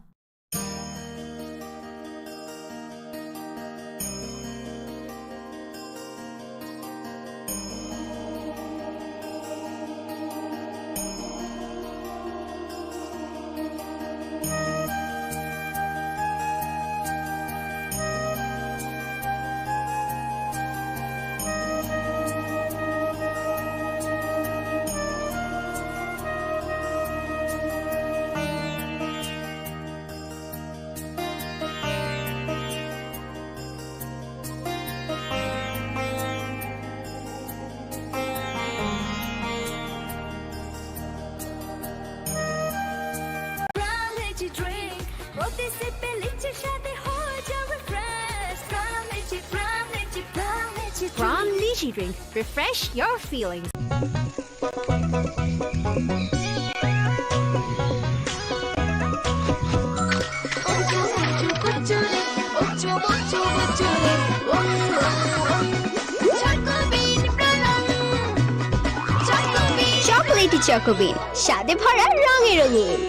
From Liji Drink, refresh your feelings. Chocolatey Choco Bean, স্বাদে ভরা, রঙে রঙিন।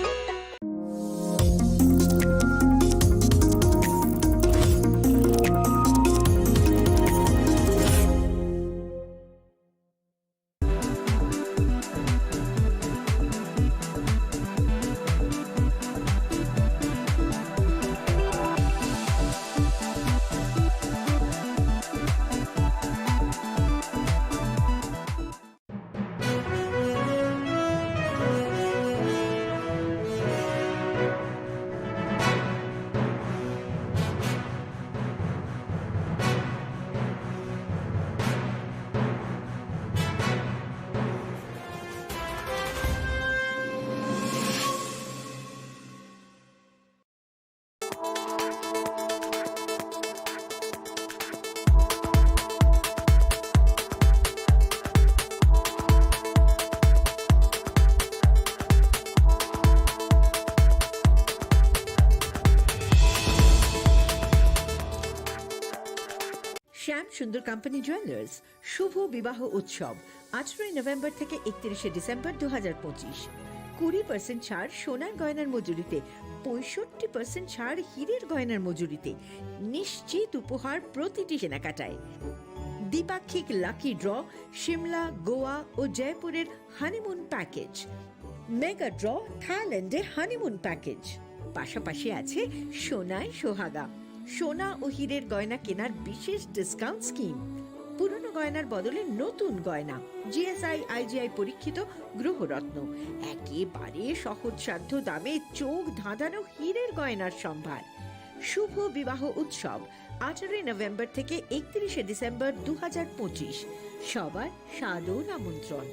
শ্যাম সুন্দর company jewellers, শুভ বিবাহ উৎসব, আঠারোই নভেম্বর থেকে একত্রিশে ডিসেম্বর দু হাজার পঁচিশ। কুড়ি পার্সেন্ট ছাড় সোনার গয়নার মজুরিতে, পঁয়ষট্টি পার্সেন্ট ছাড় হীরের গয়নার মজুরিতে, নিশ্চিত উপহার প্রতিটি কেনাকাটায়। দ্বিপাক্ষিক লাকি ড্র, সিমলা, গোয়া ও জয়পুরের হানিমুন প্যাকেজ, মেগা ড্র, থাইল্যান্ডে হানিমুন প্যাকেজ। পাশাপাশি আছে সোনায় সোহাগা, সোনা ও হীরের গয়না কেনার বিশেষ ডিসকাউন্ট স্কিম। পুরনো গয়নার বদলে নতুন গয়না, জিএসআই, আইজিআই পরীক্ষিত গ্রহরত্ন, একেবারে সহজসাধ্য দামে চোখ ধাঁধানো হীরের গয়নার সম্ভার। শুভ বিবাহ উৎসব, আঠারোই নভেম্বর থেকে একত্রিশে ডিসেম্বর দু হাজার পঁচিশ। সবার সাদর আমন্ত্রণ।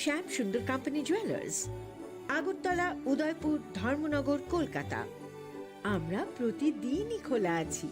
শ্যাম সুন্দর কোম্পানি জুয়েলার্স, আগরতলা, উদয়পুর, ধর্মনগর, কলকাতা। আমরা প্রতিদিনই খোলা আছি।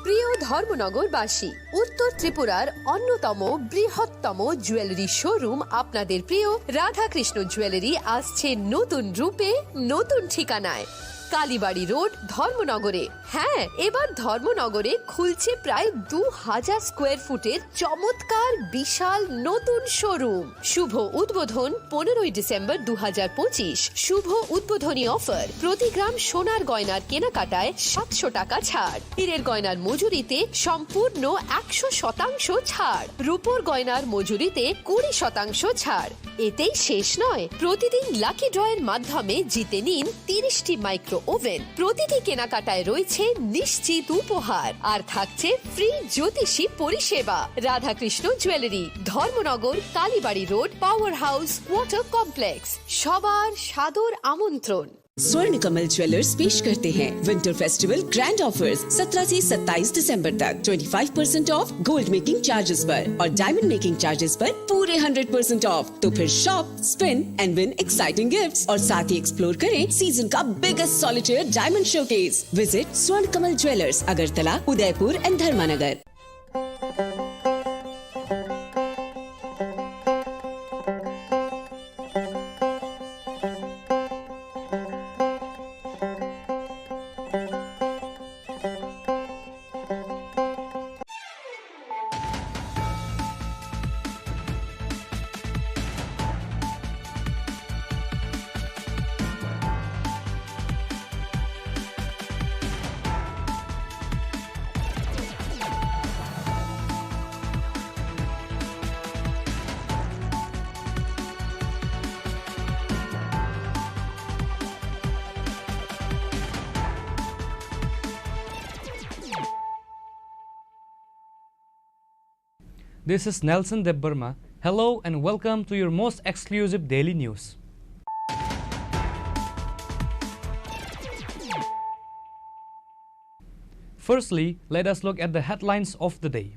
প্রিয় ধর্মনগরবাসী, উত্তর ত্রিপুরার অন্যতম বৃহত্তম জুয়েলারি শোরুম আপনাদের প্রিয় রাধাকৃষ্ণ জুয়েলারি আসছে নতুন রূপে, নতুন ঠিকানায়। কালীবাড়ি রোড, ধর্মনগরে। হ্যাঁ, এবার ধর্মনগরে খুলছে প্রায় দু হাজার স্কোয়ার ফুটের চমৎকার বিশাল নতুন শোরুম। শুভ উদ্বোধন পনেরোই ডিসেম্বর দু হাজার পঁচিশ। শুভ উদ্বোধনী অফার, প্রতি গ্রাম সোনার গয়নার কেনাকাটায় সাতশো টাকা ছাড়, হীরের গয়নার মজুরিতে সম্পূর্ণ একশো শতাংশ ছাড়, রূপোর গয়নার মজুরিতে কুড়ি শতাংশ ছাড়। এতেই শেষ নয়, প্রতিদিন লাকি ড্রয়ের মাধ্যমে জিতে নিন তিরিশটি মাইক্রো ওভেন। প্রতিটি কেনাকাটায় রয়েছে নিশ্চিত উপহার, আর থাকছে ফ্রি জ্যোতিষী পরিষেবা। Radhakrishna jewellery, Dharmanagar, Kalibari road, power house, water complex. সবার সাদর আমন্ত্রণ। स्वर्ण कमल ज्वेलर्स पेश करते हैं विंटर फेस्टिवल ग्रैंड ऑफर्स। सत्रह से सत्ताईस दिसंबर तक twenty five percent of gold making charges पर और डायमंड मेकिंग चार्जेस पर पूरे हंड्रेड परसेंट ऑफ। तो फिर shop, spin and win exciting gifts और साथ ही एक्सप्लोर करें सीजन का biggest solitaire diamond showcase. Visit स्वर्ण कमल ज्वेलर्स, अगरतला, उदयपुर एंड धर्मानगर। This is Nelson Debbarma. Hello and welcome to your most exclusive daily news. Firstly, let us look at the headlines of the day.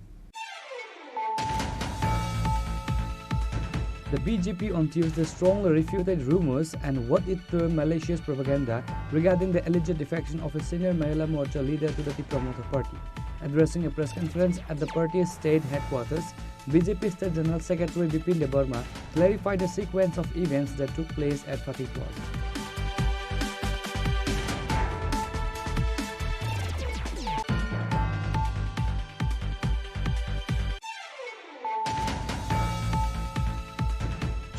The B J P on Tuesday strongly refuted rumors and what it termed malicious propaganda regarding the alleged defection of a senior Mahila Morcha leader to the Tipra Motha Party. Addressing a press conference at the party's state headquarters, B J P State General Secretary Bipin Debbarma clarified the sequence of events that took place at Fatehgarh.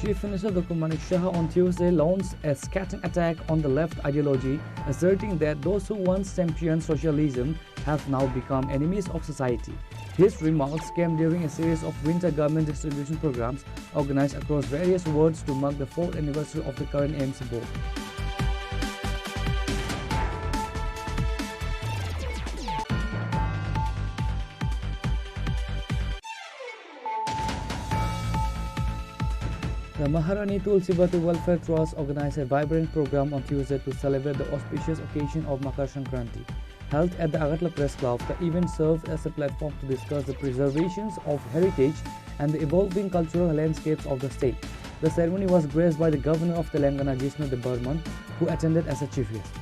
Chief Minister Doctor Manik Saha on Tuesday launched a scathing attack on the left ideology, asserting that those who once championed socialism have now become enemies of society. His remarks came during a series of winter garment distribution programs organized across various wards to mark the fourth anniversary of the current A M C board. The Maharani Tulsibati Welfare Trust organized a vibrant program on Tuesday to celebrate the auspicious occasion of Makar Sankranti. Held at the Agartala Press Club, the event served as a platform to discuss the preservations of heritage and the evolving cultural landscapes of the state. The ceremony was graced by the Governor of Telangana, Jishnu Debbarman, who attended as a chief guest.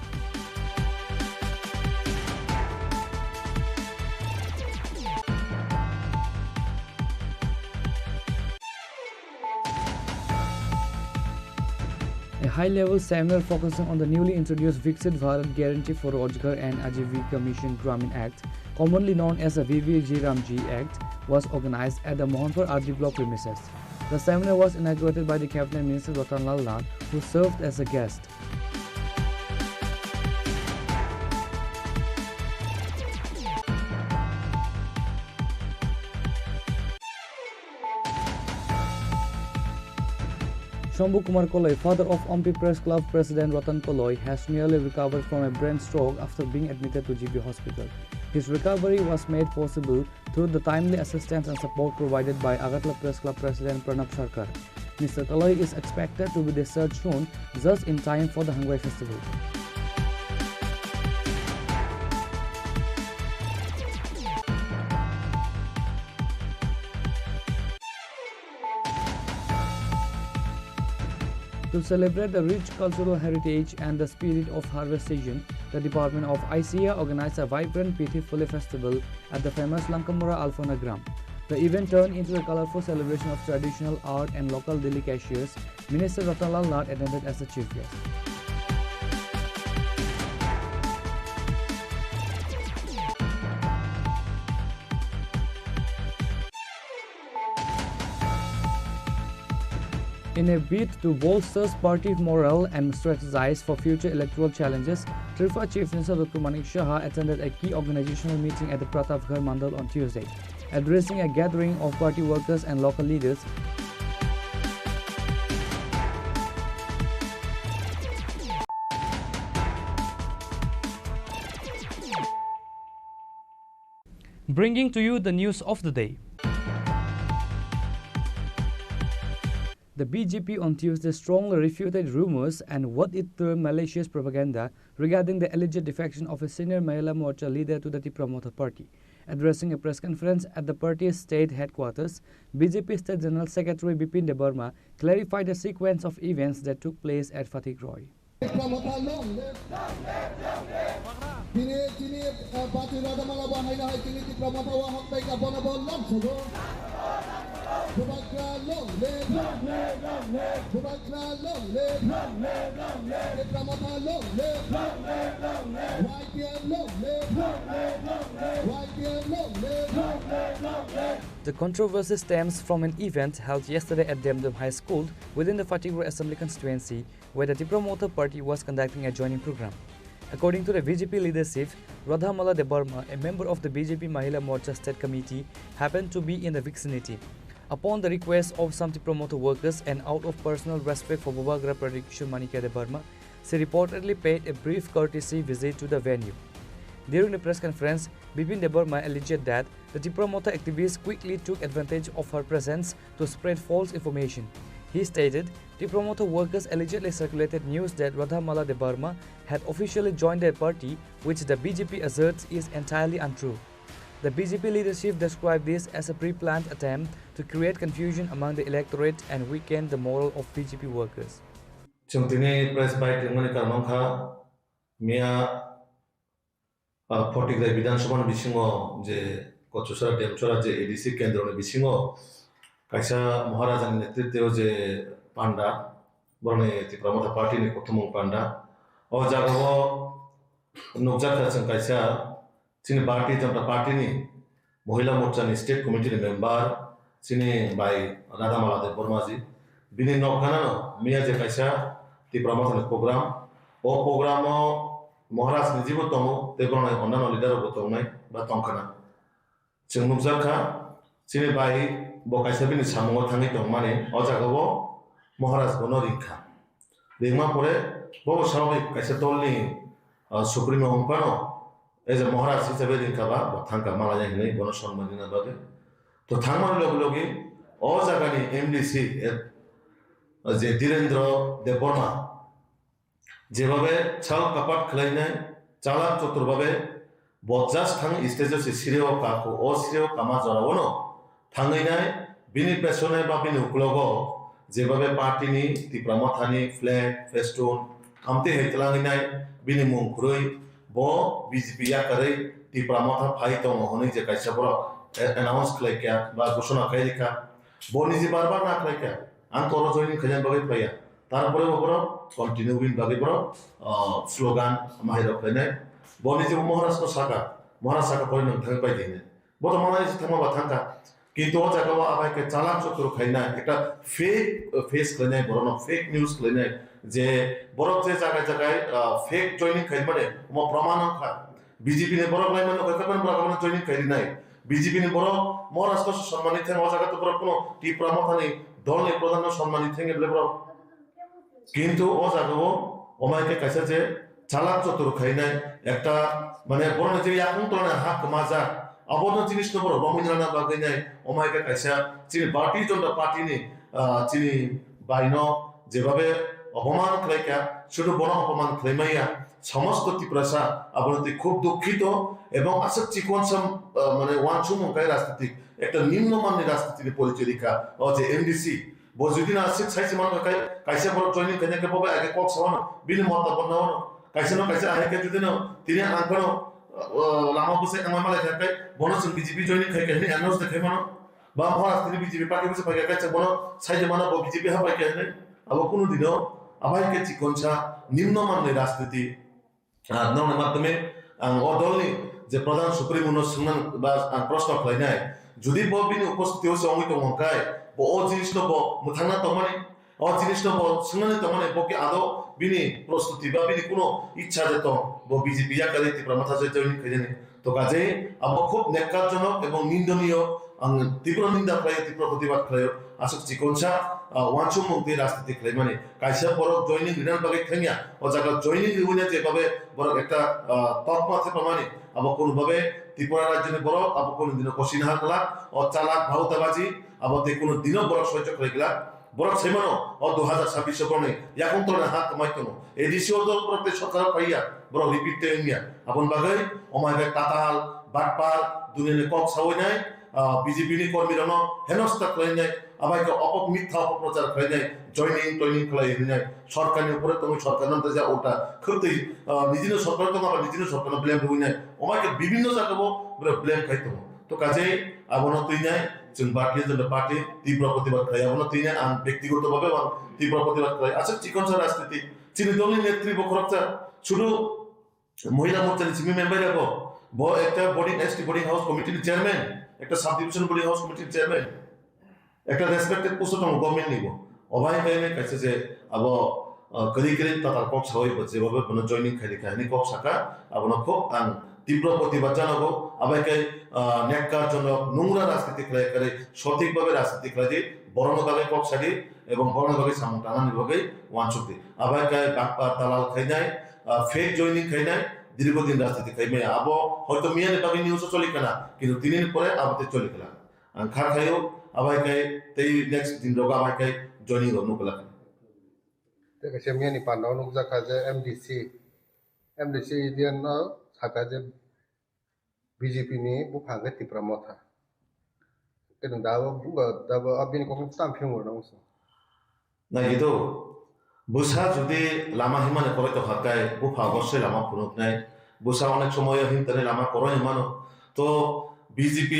A high-level seminar focusing on the newly introduced Viksit Bharat Guarantee for Rojgar and Ajivika Mission Gramin Act, commonly known as the V V G Ramji Act, was organized at the Mohanpur R D block premises. The seminar was inaugurated by the Cabinet Minister Ratan Lal Nath, who served as a guest. Shambhu Kumar Koloi, father of Ompi Press Club President Ratan Koloi, has nearly recovered from a brain stroke after being admitted to G B hospital. His recovery was made possible through the timely assistance and support provided by Agartala Press Club President Pranab Sarkar. Mister Koloi is expected to be discharged soon, just in time for the Hangbai festival. To celebrate the rich cultural heritage and the spirit of harvest season, the Department of I C A organized a vibrant Pithi Phule festival at the famous Langkamura Alphona Gram. The event turned into a colorful celebration of traditional art and local delicacies. Minister Ratan Lal Nath attended as the chief guest. In a bid to bolster party morale and strategize for future electoral challenges, Tripura Chief Minister Doctor Manik Saha attended a key organizational meeting at the Pratapgarh Mandal on Tuesday. Addressing a gathering of party workers and local leaders, bringing to you the news of the day. The B J P on Tuesday strongly refuted rumors and what it termed malicious propaganda regarding the alleged defection of a senior Mahila Morcha leader to the Tipra Motha Party. Addressing a press conference at the party's state headquarters, B J P State General Secretary Bipin Debbarma clarified the sequence of events that took place at Fatehgarh. Tipra Motha long live. Tini, tini, uh, Bati Radhamala bahai na hai tini Tipra Motha wa hok bai ka bono bo lam sogo. Bubagra long live. Bubagra long live. Tipra Motha long live. Y T F long live. Y T F long live. The controversy stems from an event held yesterday at Demdem High School within the Fatehgarh Assembly constituency, where the Tipra Motha Party was conducting a joining program. According to the B J P leadership, Radhamala Debbarma, a member of the B J P Mahila Morcha State Committee, happened to be in the vicinity. Upon the request of some Tipra Motha workers and out of personal respect for Bubagra Pradip Kishore Manikya Debbarma, she reportedly paid a brief courtesy visit to the venue. During the press conference, Bipin Debbarma alleged that the Tipra Motha activists quickly took advantage of her presence to spread false information. He stated, Tipra Motha workers allegedly circulated news that Radhamala Debbarma had officially joined their party, which the B J P asserts is entirely untrue. The B J P leadership described this as a pre-planned attempt to create confusion among the electorate and weaken the morale of B J P workers. Chwng tini press bai twimani karon wngkha, miya Ah, Photigrai Bidhan Sabha ni bisingo je Kochusra Demchora je A D C kendro ni bisingo kaisa Maharajani netritwo je panda, borokni Tipra Motha party ni kothomung panda. O jagao nukjakha chwng kaisa chini Bharatiya Janata Party ni Mohila Morcha ni State Committee ni member chini bai Radhamala Debbarma ji. Bini nokgana no miya je kaisa Tipra Motha ni program. O program o Maharaj ni jibo tongo, tei borokni onnano leader rok bo tongnai ba tongkhana. Chwng nukjakha, chini bai bo kaisa bini samungo thangwi tongmani, o jagao Maharaj bono ringkha. Ringma pore bo swababik kaisa dolni, ah, supremo wngphano, e je Maharaj hisabe ringkha ba, bo thangkha malaya hinwi bono sonmani rwna bagwi. To thangmani logi logi o jagani M D C, eh, je Dhirendra Debbarma, jebabe chal kapat khlainai, chalak chotur babe bo just thang stage o se sireo kako, o sireo kama jorao no thangwi nai, bini pesone ba bini uklogo jebabe party ni, Tipra Motha ni flag, festoon, amtwi hai twlangwi nai, bini mung khurui bo B J P yakarwi Tipra Motha phai tongo hwnwi je kaisa borok a-, announce khlai kha ba ghosona khai rikha, bo niji bar bar na khlai kha, ang koro joining khaina bagwi phaiya. Tarpore bo borok continue win bagwi borok, ah, slogan mahai rok khlainai. Bo niji Maharaj no saka, Maharaj saka pore nwng thangwi pai di hinwi. Bo to malai se thangma ba thangkha. Kintu o jaga o abai khe chalak chotur khainai, ekta fake, uh, face khlainai, borokno fake news khlainai, je borok je jaga jaga, uh, fake joining khaimani, omo proman wngkha. B J P ni borok lai mano kha, borok abono joining khai rinai. B J P ni borok Maharaj no sonmani thang, o jaga to borok kuno Tipra Motha ni dol ni pradhan no sonmani thang, eble borok. Kintu o jaga o omai khe kaisa je chalak chotur khainai ekta, mane, borokni je yakung tolani ha kwmajak, abono jinis no borok romwi rwna bagwi nai, omai khe kaisa chini Bharatiya Janata Party ni, ah, chini baino jebabe opoman khlai kha, sudu bono opoman khlai maya, somosto Tiprasa abono twi khub dukhito ebong aswk chikon sam, ah, mane, wansukmung kai rajnitik, ekta nimno manni rajniti ni porichoy rikha o je M D C. Bo jodi na sik sai se man kai, kaisa borok joining khaina khe bo bai age kok sa wano, bini mota bo na wano. Kaisa no kaisa ahai khe jodi no, tini ang phano, uh, lama bwsai ang malai kha kai, bono chwng B J P joining khai khe hini announce de khai mano. Ba Maharaj tini B J P party bwsai phai kha, kaisa bono sai de mano bo B J P ha pai khe hini. Abo kunu dino, abai khe chikonsa, nimno manni rajniti. Ah, nokni matome ang o dolni je pradhan supremo no swngnang ba ang proshno khlainai, jodi bo bini upostiti o se wngwi tongmang kai, bo o jinis no bo mwthangna tongmani, o jinis no bo swngnani tongmani, bo khe ado bini prostuti ba bini kuno ichha je tong, bo B J P yakarwi Tipra Motha se join khainani. To kajei abo khub nekkarjonok ebong nindoniyo, ang tibro ninda khlaio, tibro protibad khlaio, aswk chikonsa, ah, wansukmung tei rajniti khlaimani. Kaisa borok joining rinani bagwi thangya, o jaga joining riwina je babe borok ekta, ah, tokma thepamani, abo kunu babe Tripura rajyoni borok, abo kunu dino kosina ha kwlak, o chalak bhautabaji, abo tei kunu dino borok soichok khlai glak. Borok sai mano, o dui hajar sabbish o borokni yakung tolni ha kwmai tongo. A D C o dol borok tei sorkar o phaiya, borok repeat tei wngya. Aboni bagwi omo hai khe tatal, batpar, duniani kok sawi nai, ah, B J P ni kormi rokno henosta khlai nai, abai khe opok mitha opok prochar khlai nai, joining toining khlai ri nai, sorkar ni upore tongwi sorkar no ja ulta khwtwi, ah, nijino sorkar tongo, aba nijino sorkar no blame rwi nai, omo hai khe bibinno jaga o borok blame khai tongo. To kajei abono twi nai, chwng Bharatiya Janata Party tibro protibad khlai, abono twi nai ang bektigoto bhabe ang tibro protibad khlai. Aswk chikonsa rajniti, chini dolni netri bo khoroksa, sudu Mohila Morcha ni simi member ya bo, bo ekta boarding, S T boarding house committee ni chairman, ekta sub division boarding house committee ni chairman, ekta respected post o tongo government ni bo. Obai khe kaisa je abo, ah, kwrwi kwrwi tatal kok sawi bo, jebobe bono joining khai rikha hwnwi kok saka, abono khub ang tibro protibad janago. Abai khe, ah, nekkarjonok nungra rajniti khlai kwrwi sothik bhabe rajniti khlai di, borokno bagwi kok sadi ebong borokno bagwi samung tangnani bagwi wansuk di. Abai khe bakpa dalal khainai, ah, fake joining khainai, dirgho din rajniti khai maya. Abo hoito miyani bagwi news o choli kana, kintu tinini pore abo tei choli kana. Ang kha khaio, abai khe tei next din rogo abai khe joining rok nukla. Tei kaisa miyani panda o nukjakha je M D C, M D C Indian no sakha je B J P ni buphang khe Tipra Motha. Khe nwng da abo, da abo, abini kok tam phiyung rw nang se. Nai do, bwsa jodi lama himani korai tongkha khe, bupha obossoi lama phunuknai, Bwsa onek somoyo himtani lama kwrwngwi mano. To B J P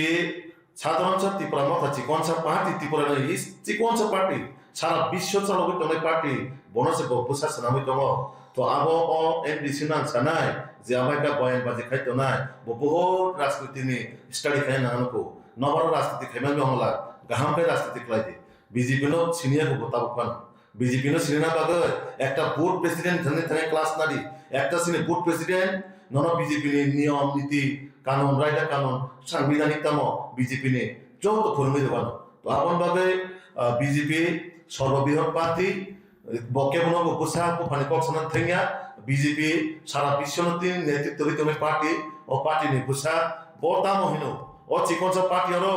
sadharon sa Tipra Motha chikonsa party, Tripura ni is chikonsa party, sara biswo chalogwi tongnai party, bono se bo bwsa swnamwi tongo. To abo o M D C nang sanai je amai ka boyan baji khai tonai, bo bohot rajniti ni study khai nang nukho. Nobaro rajniti khai man wngla, kaham khai rajniti khlai di. B J P no siniya ko bo tabuk phano. B J P no sinina bagwi ekta board president thani thani class nadi. Ekta sini board president nono B J P ni niyom niti kanun, raida kanun, sangbidhanik tamo B J P ni joto phwrwngwi rwmano. To aboni bagwi, ah, B J P sorbobihor party, bo kebono bo bwsa buphani kok sana thengya, B J P sara biswno tini netritw rwi tongnai party, o party ni bwsa bo tamo hino, o chikonsa party oro,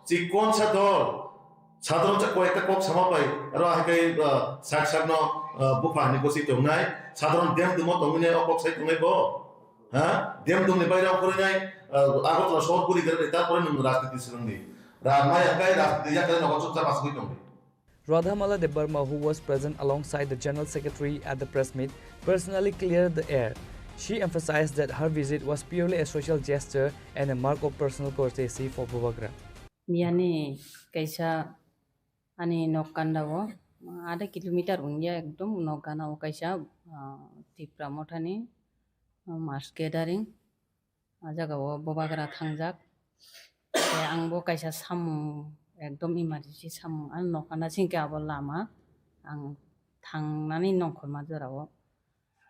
chikonsa dol, Sadharon sa koi ekta kok sama bai, aro hai kai, ah, sak sak no, ah, bupha hani kosi tongnai, sadharon dem dumo tongwi nai o kok sai tongnai bo. Ha? Dem dumni bai rao kori nai, ah, Agartala sohor guri gari ta pore nung rajniti swrwng di. Ra mai ang kai rajniti ya kai nogo chupchap asugwi tong di. Radhamala Debbarma, who was present alongside the General Secretary at the press meet, personally cleared the air. She emphasized that her visit was purely a social gesture and a mark of personal courtesy for Bubagra. Miyani kaisa ani nok ganda o, adha kilometer wngya, ekdom nok gana o kaisa, ah, Tipra Mothani, ah, mass gathering, ah jaga o Bubagra thangjak. Tei ang bo kaisa samung, ekdom emergency samung, ani nok gana singke abo lama, ang thangnani nongkhorma jora o.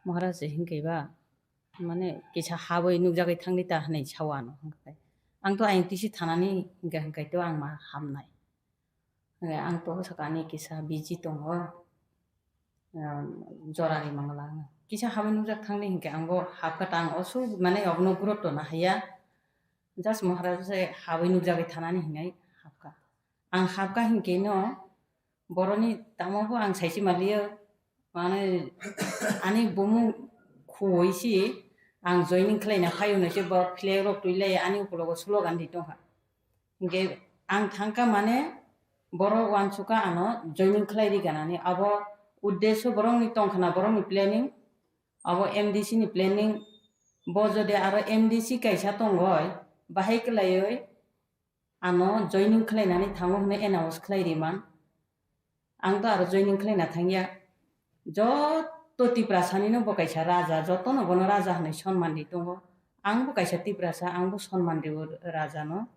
Maharaj se hinkhe ba, mane kisa habwi nukjagwi thangdi ta hinwi sao ano, hinkhe ang to ayang tisi thanani hinkhe, hinkhe to ang ma hamnai. Hinkhe ang to sakani kisa busy tongo, um, jora ri mangla ang. Kisa habwi nukjak thangdi hinkhe ang bo habkha ta ang osu mane obono gurutto nahaiya. Just Maharaj se habwi nukjagwi thanani hinwi habkha. Ang habkha hinkhe no boroni tamo bo ang saisi maliyo. Mane ani bumung khuwi si ang joining khlaina phaio hwnwi se bo flag rok twi lai ani ukologo slogan di tongkha. Hinkhe ang thangkha mane borok uansukha ano joining khlai ri ganani abo uddesyo borokni tongkhana borokni planning abo M D C ni planning bo jodi aro M D C kaisa tongoi bahai kwlaioi ano joining khlainani thango hwnwi announce khlai ri man. Ang to aro joining khlaina thangya. Joto Tiprasani no bo kaisa raja, jotono bono raja hwnwi sonman ri tongo. Ang bo kaisa Tiprasa, ang bo sonman rio raja no.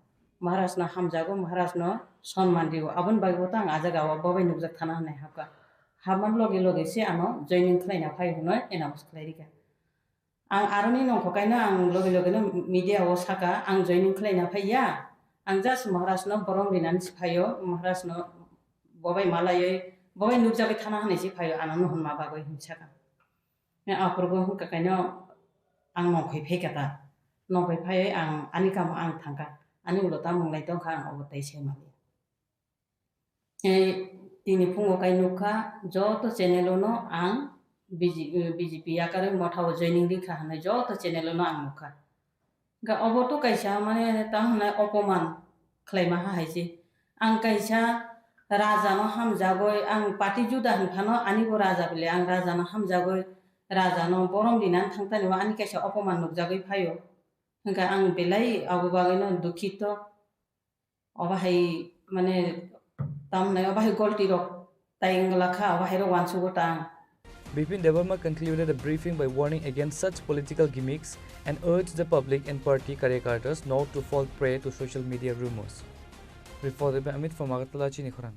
Maharaj no hamjago, Maharaj no sonman rio. Aboni bagwi bo to ang ah jaga o bobai nukjak thana hwnwi habkha. Habman loge loge se ano joining khlaina phai hwnwi announce khlai rikha. Ang aroni nongkho kaino ang logi logi no media o saka, ang joining khlaina phaiya. Ang just Maharaj no borom rinani si phaio, Maharaj no bobai malaioi, bobai nukjagwi thana hinwi si phaio, ano no hwnma bagwi hinwi saka. Aphurugo hwnkha kaino ang nongkhoi phaikha ta. Nongkhoi phaioi ang ani kamo ang thangkha. Ani ulo tamung lai tongkha ang obo tei se maliya. Eh, tini phungo kai nukha, joto channel-o no ang B J, eh, B J P yakarwi mothao joining rikha hwnwi joto channel-o no ang nukha. Hwnkhe obo to kaisa mane tamo hwnai opoman khlaima ha hai se. Ang kaisa raja no hamjagwi, ang party juda hwnphano ani bo raja bile, ang raja no hamjagwi, raja no borom dinani thangtani o ani kaisa opoman nukjagwi phaio. Hwnkhe ang belai abo bagwi no dukhito. Obo hai, mane, tamnai, obo hai golti rok tai wngla kha, obo hai rok uansugo tang. Bipin Debbarma concluded a briefing by warning against such political gimmicks and urged the public and party karyakartas not to fall prey to social media rumors. Reported by Amit from Agartala, Chini Khorang.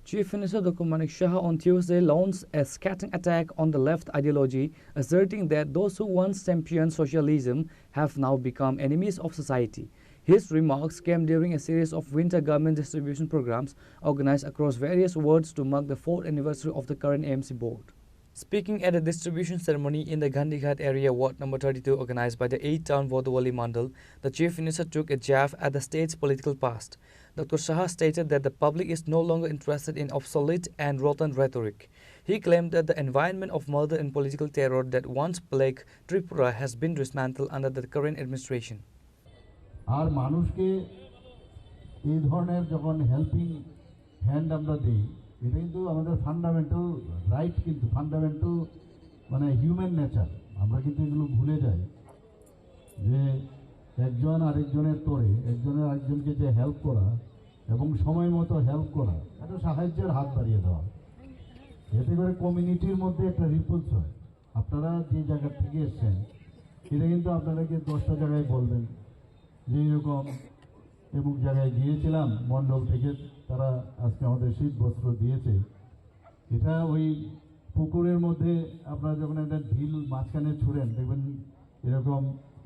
Chief Minister Doctor Manik Saha on Tuesday launched a scathing attack on the left ideology, asserting that those who once championed socialism have now become enemies of society. His remarks came during a series of winter garment distribution programs organized across various wards to mark the fourth anniversary of the current A M C board. Speaking at a distribution ceremony in the Gandhighat area, Ward number thirty-two, organized by the eighth Town Boduwali Mandal, the Chief Minister took a jab at the state's political past. Doctor Saha stated that the public is no longer interested in obsolete and rotten rhetoric. He claimed that the environment of murder and political terror that once plagued Tripura has been dismantled under the current administration. আর মানুষকে এই ধরনের যখন helping hand আমরা দিই, এটা কিন্তু আমাদের fundamental right, কিন্তু ফান্ডামেন্টাল মানে হিউম্যান নেচার, আমরা কিন্তু এগুলো ভুলে যাই যে একজন আরেকজনের তরে, একজনের আরেকজনকে যে হেল্প করা এবং সময় মতো হেল্প করা, একটা সাহায্যের হাত বাড়িয়ে দেওয়া, এতে করে কমিউনিটির মধ্যে একটা রিপলস হয়। আপনারা যে জায়গা থেকে এসছেন, এটা কিন্তু আপনারা গিয়ে দশটা জায়গায় বলবেন যে এরকম অমুক জায়গায় গিয়েছিলাম, মণ্ডল থেকে তারা আজকে আমাদের শীত বস্ত্র দিয়েছে। এটা ওই পুকুরের মধ্যে আপনারা যখন একটা ঢিল মাঝখানে ছুঁড়েন, দেখবেন এরকম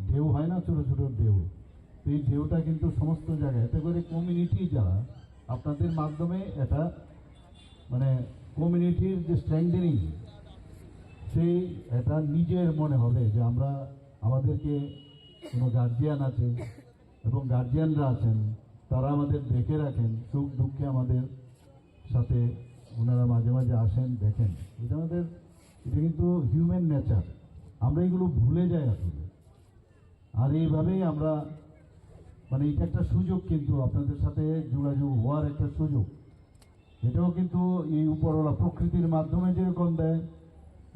ঢেউ হয় না, ছোট ছোট ঢেউ। এই ঢেউটা কিন্তু সমস্ত জায়গায়, এতে করে কমিউনিটি যারা, আপনাদের মাধ্যমে এটা মানে কমিউনিটির যে স্ট্রেংথেনিং, সেই এটা নিজের মনে হবে যে আমরা, আমাদেরকে কোনো গার্জিয়ান আছে এবং গার্জিয়ানরা আছেন, তারা আমাদের দেখে রাখেন, সুখ দুঃখে আমাদের সাথে ওনারা মাঝে মাঝে আসেন, দেখেন। এটা আমাদের, এটা কিন্তু হিউম্যান নেচার, আমরা এগুলো ভুলে যাই আসলে। আর এইভাবেই আমরা, মানে, এটা একটা সুযোগ, কিন্তু আপনাদের সাথে যোগাযোগ হওয়ার একটা সুযোগ। এটাও কিন্তু এই উপরওয়ালা প্রকৃতির মাধ্যমে যেরকম দেয়,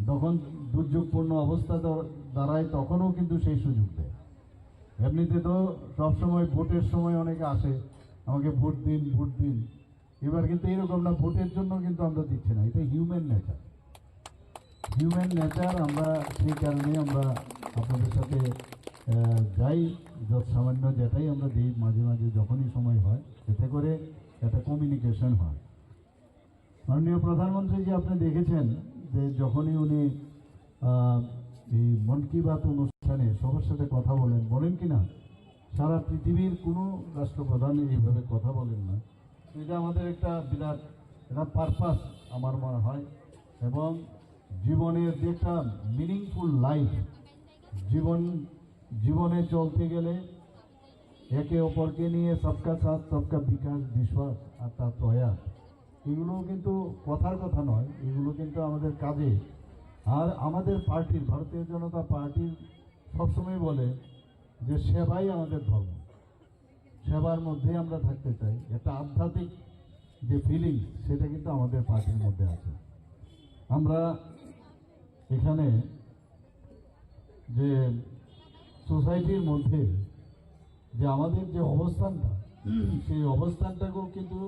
তখন দুর্যোগপূর্ণ অবস্থা দ-, দাঁড়ায়, তখনও কিন্তু সেই সুযোগ দেয়। এমনিতে তো সবসময় ভোটের সময় অনেকে আসে, "আমাকে ভোট দিন, ভোট দিন।" এবার কিন্তু এরকম না, ভোটের জন্য কিন্তু আমরা দিচ্ছি না, এটা হিউম্যান নেচার। হিউম্যান নেচার, আমরা সেই কারণে আমরা আপনাদের সাথে, আহ, যাই, যত সামান্য যেটাই আমরা দিই মাঝে মাঝে, যখনই সময় হয়, এতে করে একটা কমিউনিকেশন হয়। মাননীয় প্রধানমন্ত্রী জি, আপনি দেখেছেন যে যখনই উনি, আহ, এই মন কি বাত অনুষ্ঠানে সবার সাথে কথা বলেন, বলেন কি না, সারা পৃথিবীর কোনো রাষ্ট্রপ্রধান এইভাবে কথা বলেন না। এটা আমাদের একটা বিরাট, এটা পারপাস আমার মনে হয়। এবং জীবনের যে একটা মিনিংফুল লাইফ, জীবন, জীবনে চলতে গেলে একে অপরকে নিয়ে সবকা সাথ সবকা বিকাশ, বিশ্বাস আর তার প্রয়াস, এগুলো কিন্তু কথার কথা নয়, এগুলো কিন্তু আমাদের কাজে। আর আমাদের পার্টির, ভারতীয় জনতা পার্টির সবসময় বলে যে সেবাই আমাদের ধর্ম, সেবার মধ্যে আমরা থাকতে চাই। একটা আধ্যাত্মিক যে ফিলিংস, সেটা কিন্তু আমাদের পার্টির মধ্যে আছে। আমরা এখানে যে সোসাইটির মধ্যে যে আমাদের যে অবস্থানটা, সেই অবস্থানটাকেও কিন্তু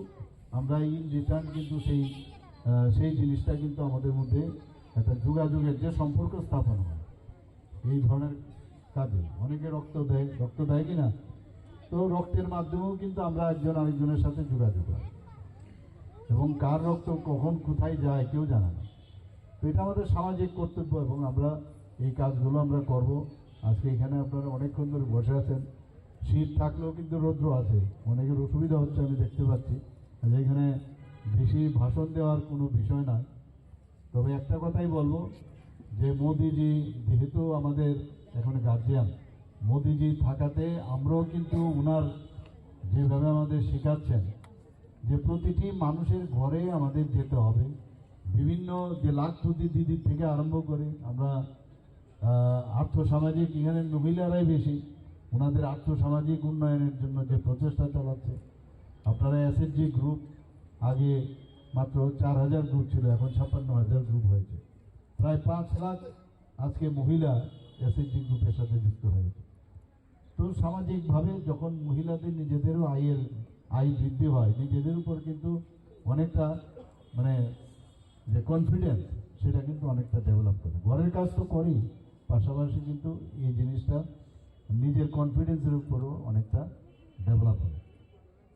আমরা ইন রিটার্ন কিন্তু সেই, আহ, সেই জিনিসটা কিন্তু আমাদের মধ্যে একটা যোগাযোগের যে সম্পর্ক স্থাপন হয় এই ধরনের কাজে। অনেকে রক্ত দেয়, রক্ত দেয় কি না? তো রক্তের মাধ্যমেও কিন্তু আমরা একজন আরেকজনের সাথে যোগাযোগ হয়, এবং কার রক্ত কখন কোথায় যায় কেউ জানে না। তো এটা আমাদের সামাজিক কর্তব্য এবং আমরা এই কাজগুলো আমরা করব। আজকে এখানে আপনারা অনেকক্ষণ ধরে বসে আছেন, শীত থাকলেও কিন্তু রৌদ্র আছে, অনেকের অসুবিধা হচ্ছে আমি দেখতে পাচ্ছি। আজ এখানে বেশি ভাষণ দেওয়ার কোনো বিষয় নয়, তবে একটা কথাই বলবো যে মোদিজি যেহেতু আমাদের এখন গার্জিয়ান, মোদিজি থাকাতে আমরাও কিন্তু ওনার যেভাবে আমাদের শেখাচ্ছেন যে প্রতিটি মানুষের ঘরে আমাদের যেতে হবে, বিভিন্ন যে লাখপতি দিদির থেকে আরম্ভ করে আমরা, আহ, আর্থ সামাজিক, এখানে মহিলারাই বেশি, ওনাদের আর্থ সামাজিক উন্নয়নের জন্য যে প্রচেষ্টা চালাচ্ছে। আপনারা এসএইচজি গ্রুপ, আগে মাত্র চার হাজার গ্রুপ ছিল, এখন ছাপ্পান্ন হাজার গ্রুপ হয়েছে। প্রায় পাঁচ লাখ আজকে মহিলা এসএইচজি গ্রুপের সাথে যুক্ত হয়েছে। তো সামাজিকভাবে যখন মহিলাদের নিজেদেরও আয়ের, আয় বৃদ্ধি হয়, নিজেদের উপর কিন্তু অনেকটা, মানে, যে কনফিডেন্স, সেটা কিন্তু অনেকটা ডেভেলপ করে। ঘরের কাজ তো করি, পাশাপাশি কিন্তু এই জিনিসটা নিজের কনফিডেন্সের উপরও অনেকটা ডেভেলপ হয়।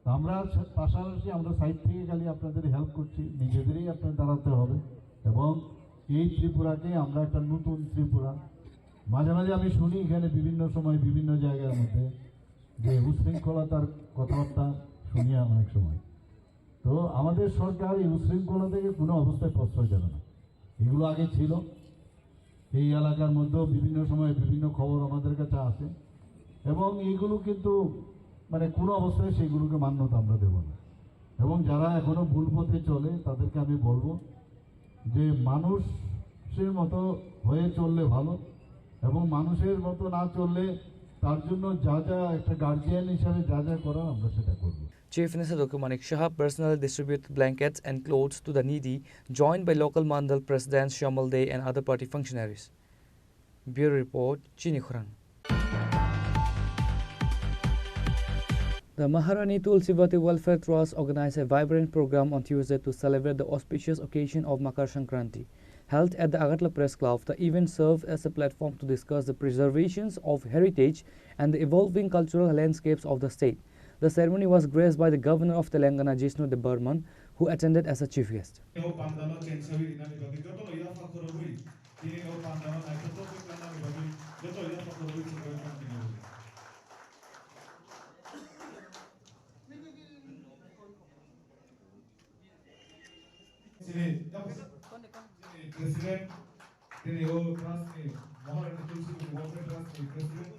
তো আমরা সা-, পাশাপাশি আমরা সাইড থেকে খালি আপনাদের হেল্প করছি, নিজেদেরই আপনার দাঁড়াতে হবে। এবং এই ত্রিপুরাকে আমরা একটা নতুন ত্রিপুরা, মাঝে মাঝে আমি শুনি এখানে বিভিন্ন সময় বিভিন্ন জায়গার মধ্যে যে উশৃঙ্খলতার কথাবার্তা শুনি অনেক সময়। তো আমাদের সরকার এই উশৃঙ্খলা থেকে কোনো অবস্থায় প্রশ্রয় দেবে না। এগুলো আগে ছিল, এই এলাকার মধ্যেও বিভিন্ন সময় বিভিন্ন খবর আমাদের কাছে আসে, এবং এইগুলো কিন্তু, মানে, কোনো অবস্থায় সেইগুলোকে মান্যতা আমরা দেব না। এবং যারা এখনো ভুল পথে চলে, তাদেরকে আমি বলবো যে মানুষের মতো হয়ে চললে ভালো, এবং মানুষের মতো না চললে তার জন্য যা যা একটা গার্জিয়ান হিসাবে যা যা করার, আমরা সেটা করব। Chief Minister Doctor Manik Saha personally distributed blankets and clothes to the needy, joined by local Mandal President Shamal Dey and other party functionaries. Bureau Report, Chini Khurang. The Maharani Tulsivati Welfare Trust organized a vibrant program on Tuesday to celebrate the auspicious occasion of Makar Sankranti. Held at the Agartala Press Club, the event served as a platform to discuss the preservations of heritage and the evolving cultural landscapes of the state. The ceremony was graced by the Governor of Telangana, Jishnu Debbarman, who attended as a chief guest. O pandano kengsawi rinani bagwi jotono yapha khorogwi, tini o pandano naithothok khe kanani bagwi joto yapha khorogwi chwngwi tongmani. Chini, chini President, tini o trust ni, Maharani Tulsi Welfare Trust ni President.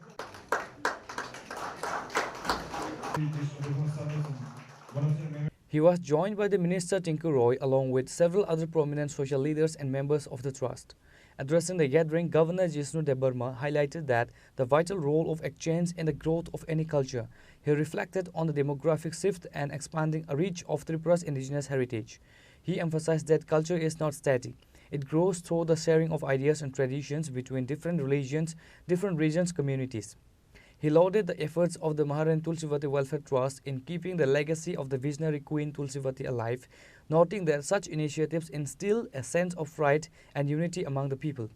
He was joined by the Minister Tinku Roy along with several other prominent social leaders and members of the trust. Addressing the gathering, Governor Jishnu Debbarma highlighted that the vital role of exchange in the growth of any culture. He reflected on the demographic shift and expanding reach of Tripura's indigenous heritage. He emphasized that culture is not static. It grows through the sharing of ideas and traditions between different religions, different regions, communities. He lauded the efforts of the Maharani Tulsivati Welfare Trust in keeping the legacy of the visionary Queen Tulsivati alive, noting that such initiatives instill a sense of pride and unity among the people.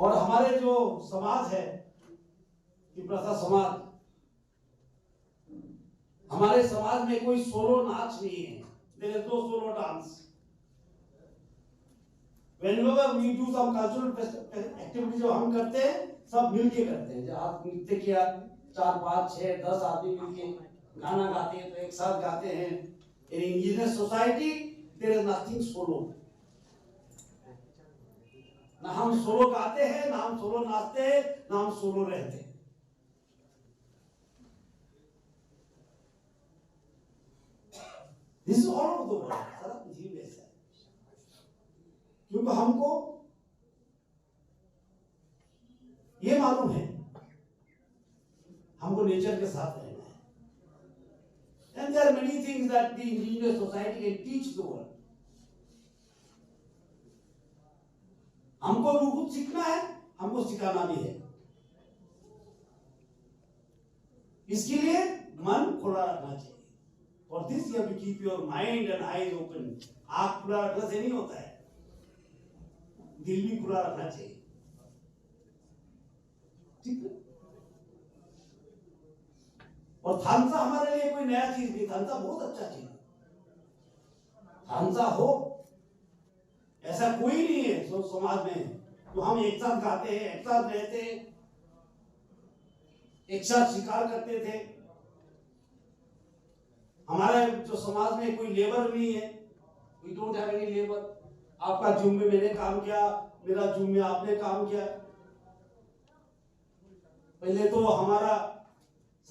और हमारे जो समाज है, तिपरासा समाज, हमारे समाज में कोई सोलो नाच नहीं है, there is no solo dance। Whenever we do some cultural fest-, activity, जो हम करते हैं, सब मिलके करते हैं। जैसे आज नृत्य किया, चार, पाँच, छह, दस आदमी मिलके गाना गाते हैं, तो एक साथ गाते हैं। In indigenous society, there is nothing solo। ना हम सोलो गाते हैं, ना हम सोलो नाचते हैं, ना हम सोलो रहते हैं। This is all over the world, सारा पृथ्वी में ऐसा है। क्योंकि हमको ये मालूम है, हमको नेचर के साथ रहना है। And there are many things that the indigenous society can teach the world। हमको भी कुछ सीखना है, हमको सिखाना भी है। इसके लिए मन खुला रखना चाहिए। For this you have to keep your mind and eyes open। आँख खुला रखने से नहीं होता है, दिल भी खुला रखना चाहिए। ठीक है? और थांसा हमारे लिए कोई नया चीज नहीं, थांसा बहुत अच्छा चीज है। थांसा हो, ऐसा कोई नहीं है सो समाज में। तो हम एक साथ गाते हैं, एक साथ रहते हैं, एक साथ शिकार करते थे। हमारे जो समाज में कोई लेबर नहीं है, we don't have any labor। आपका जिम में मैंने काम किया, मेरा जिम में आपने काम किया। पहले तो हमारा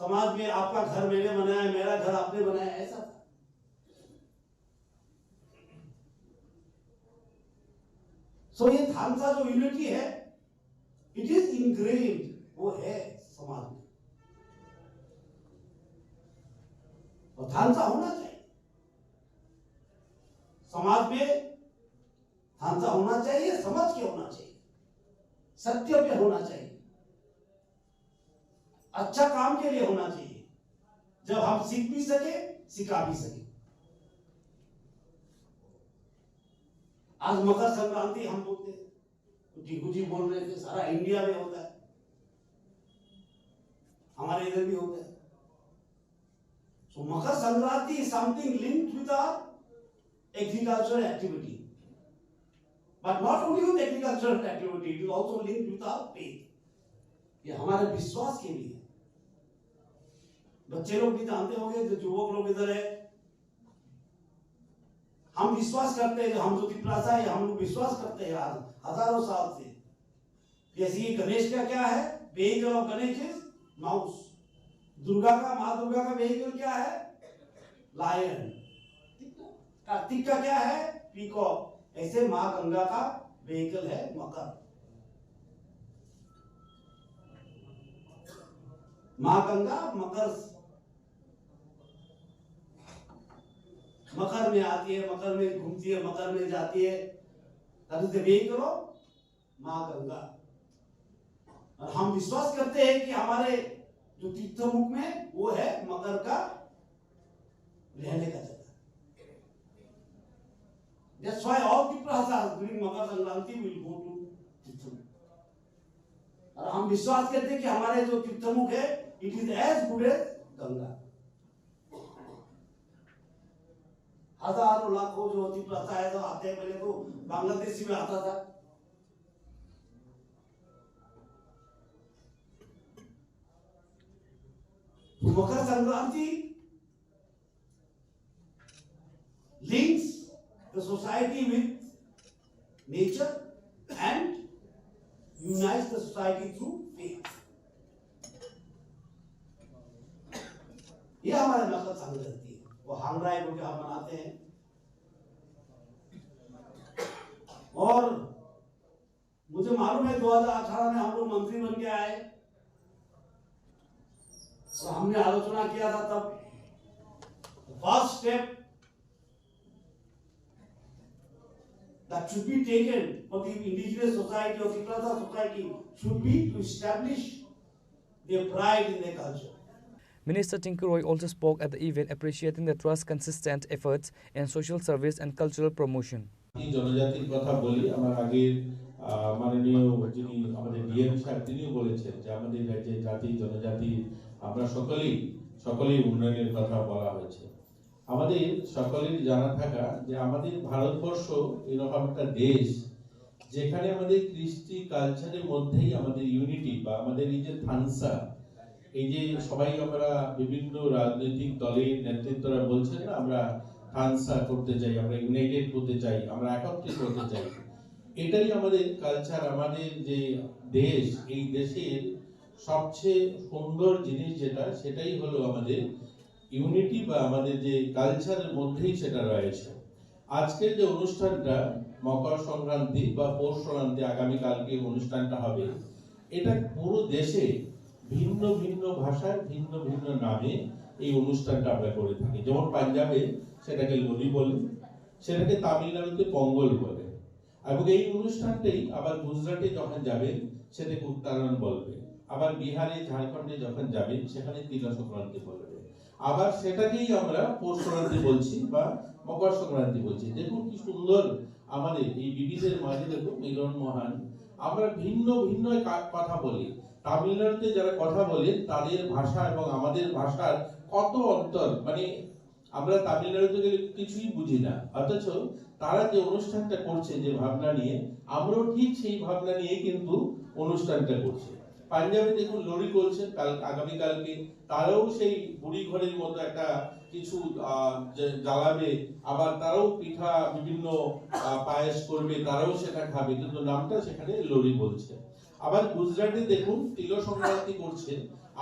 समाज में आपका घर मैंने बनाया, मेरा घर आपने बनाया, ऐसा था। सो ये थांसा जो यूनिटी है, it is ingrained, वो है समाज में। और थांसा होना चाहिए समाज में। थांसा होना चाहिए, समझ के होना चाहिए, सत्य पे होना चाहिए, अच्छा काम के लिए होना चाहिए। जब हम सीख भी सके, सिखा भी सके। आज मकर संक्रांति हम बोलते हैं, तो टिंकू जी बोल रहे थे, सारा इंडिया में होता है, हमारे इधर भी होता है। So Makar Sankranti is something linked with our agricultural activity। But not only with agricultural activity, it is also linked with our faith. ये हमारे विश्वास के लिए। बच्चे लोग भी जानते होंगे, जो युवक लोग इधर है, हम विश्वास करते हैं, हम जो तिपरासा है, हम लोग विश्वास करते हैं आज हजारों साल से। जैसे ये गणेश का क्या है? Vehicle of Ganesh is mouse। Durga का, माँ दुर्गा का vehicle क्या है? Lion। ठीक ना? कार्तिक का क्या है? Peacock। ऐसे माँ गंगा का vehicle है मकर। माँ गंगा मकर, मकर में आती है, मकर में घूमती है, मकर में जाती है। That is the vehicle of माँ गंगा। और हम विश्वास करते हैं कि हमारे जो तीर्थमुख में वो है मकर का रहने का जगह। That's why all Tiprasas during Makar Sankranti will go to तीर्थमुख। और हम विश्वास करते हैं कि हमारे जो तीर्थमुख है, it is as good as Ganga. हजारों लाखों जो तिपरासा है, जो आते हैं, पहले तो बांग्लादेशी में आता था। तो मकर Sankranti links the society with nature and unites the society through faith। ये हमारा मकर संक्रांति है, वो हांगराई बोल के हम मनाते हैं। और मुझे मालूम है, दो हज़ार अठारह में हम लोग मंत्री बन के आए और हमने आलोचना किया था तब, first step that should be taken for the indigenous society or the Tiprasa society should be to establish their pride in their culture। Minister Tinku Roy also spoke at the event, appreciating the trust's consistent efforts in social service and cultural promotion। এই জনজাতির কথা বলি, আমার আগের, আহ, মাননীয় যিনি আমাদের ডিএম সাহেব, তিনিও বলেছেন যে আমাদের রাজ্যের জাতি, জনজাতি, আমরা সকলেই, সকলেই উন্নয়নের কথা বলা হয়েছে। আমাদের সকলেরই জানা থাকা যে আমাদের ভারতবর্ষ এরকম একটা দেশ, যেখানে আমাদের কৃষ্টি কালচারের মধ্যেই আমাদের ইউনিটি বা আমাদের এই যে থানসা, এই যে সবাই আমরা বিভিন্ন রাজনৈতিক দলের নেতৃত্বরা বলছেন না, আমরা থানসা করতে চাই, আমরা ইউনাইটেড হতে চাই, আমরা একত্রিত হতে চাই। এটাই আমাদের কালচার, আমাদের যে দেশ, এই দেশের সবচেয়ে সুন্দর জিনিস যেটা, সেটাই হলো আমাদের ইউনিটি বা আমাদের যে কালচারের মধ্যেই সেটা রয়েছে। আজকের যে অনুষ্ঠানটা মকর সংক্রান্তি বা পৌষ সংক্রান্তি, আগামীকালকে অনুষ্ঠানটা হবে, এটা পুরো দেশে ভিন্ন ভিন্ন ভাষায় ভিন্ন ভিন্ন নামে এই অনুষ্ঠানটা আমরা করে থাকি। যেমন পাঞ্জাবে সেটাকে লোরি বলে, সেটাকে তামিলনাড়ুতে পঙ্গল বলে। এবং এই অনুষ্ঠানটাই আবার গুজরাটে যখন যাবেন, সেটাকে উত্তরায়ণ বলবে, আবার বিহারে, ঝাড়খণ্ডে যখন যাবেন, সেখানে তিলা সংক্রান্তি বলবে, আবার সেটাকেই আমরা পৌষ সংক্রান্তি বলছি বা মকর সংক্রান্তি বলছি। দেখুন কি সুন্দর আমাদের এই বিবিধের মাঝে দেখুন মিলন মহান। আমরা ভিন্ন ভিন্ন কা-, কথা বলি। তামিলনাড়ুতে যারা কথা বলে, তাদের ভাষা এবং আমাদের ভাষার কত অন্তর, মানে আমরা তামিলনাড়ুতে গেলে কিছুই বুঝি না, অথচ তারা যে অনুষ্ঠানটা করছে যে ভাবনা নিয়ে, আমরাও ঠিক সেই ভাবনা নিয়ে কিন্তু অনুষ্ঠানটা করছি। পাঞ্জাবে দেখুন লোরি করছে, কাল, আগামীকালকে তারাও সেই বুড়ি ঘরের মতো একটা কিছু, আহ, যে জ্বালাবে, আবার তারাও পিঠা বিভিন্ন, আহ, পায়েস করবে, তারাও সেটা খাবে, কিন্তু নামটা সেখানে লোরি বলছে। আবার গুজরাটে দেখুন তিল সংক্রান্তি করছে,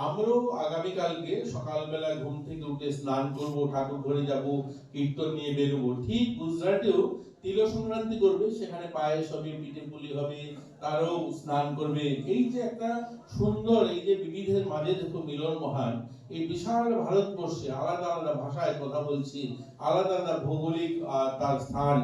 আমরাও আগামীকালকে সকালবেলা ঘুম থেকে উঠে স্নান করব, ঠাকুর ঘরে যাব, কীর্তন নিয়ে বেরোবো। ঠিক গুজরাটেও তিল সংক্রান্তি করবে, সেখানে পায়েস হবে, পিঠে পুলি হবে, তারাও স্নান করবে। এই যে একটা সুন্দর, এই যে বিবিধের মাঝে দেখো মিলন মহান, এই বিশাল ভারতবর্ষে আলাদা আলাদা ভাষায় কথা বলছি, আলাদা আলাদা ভৌগোলিক, আহ, তার স্থান,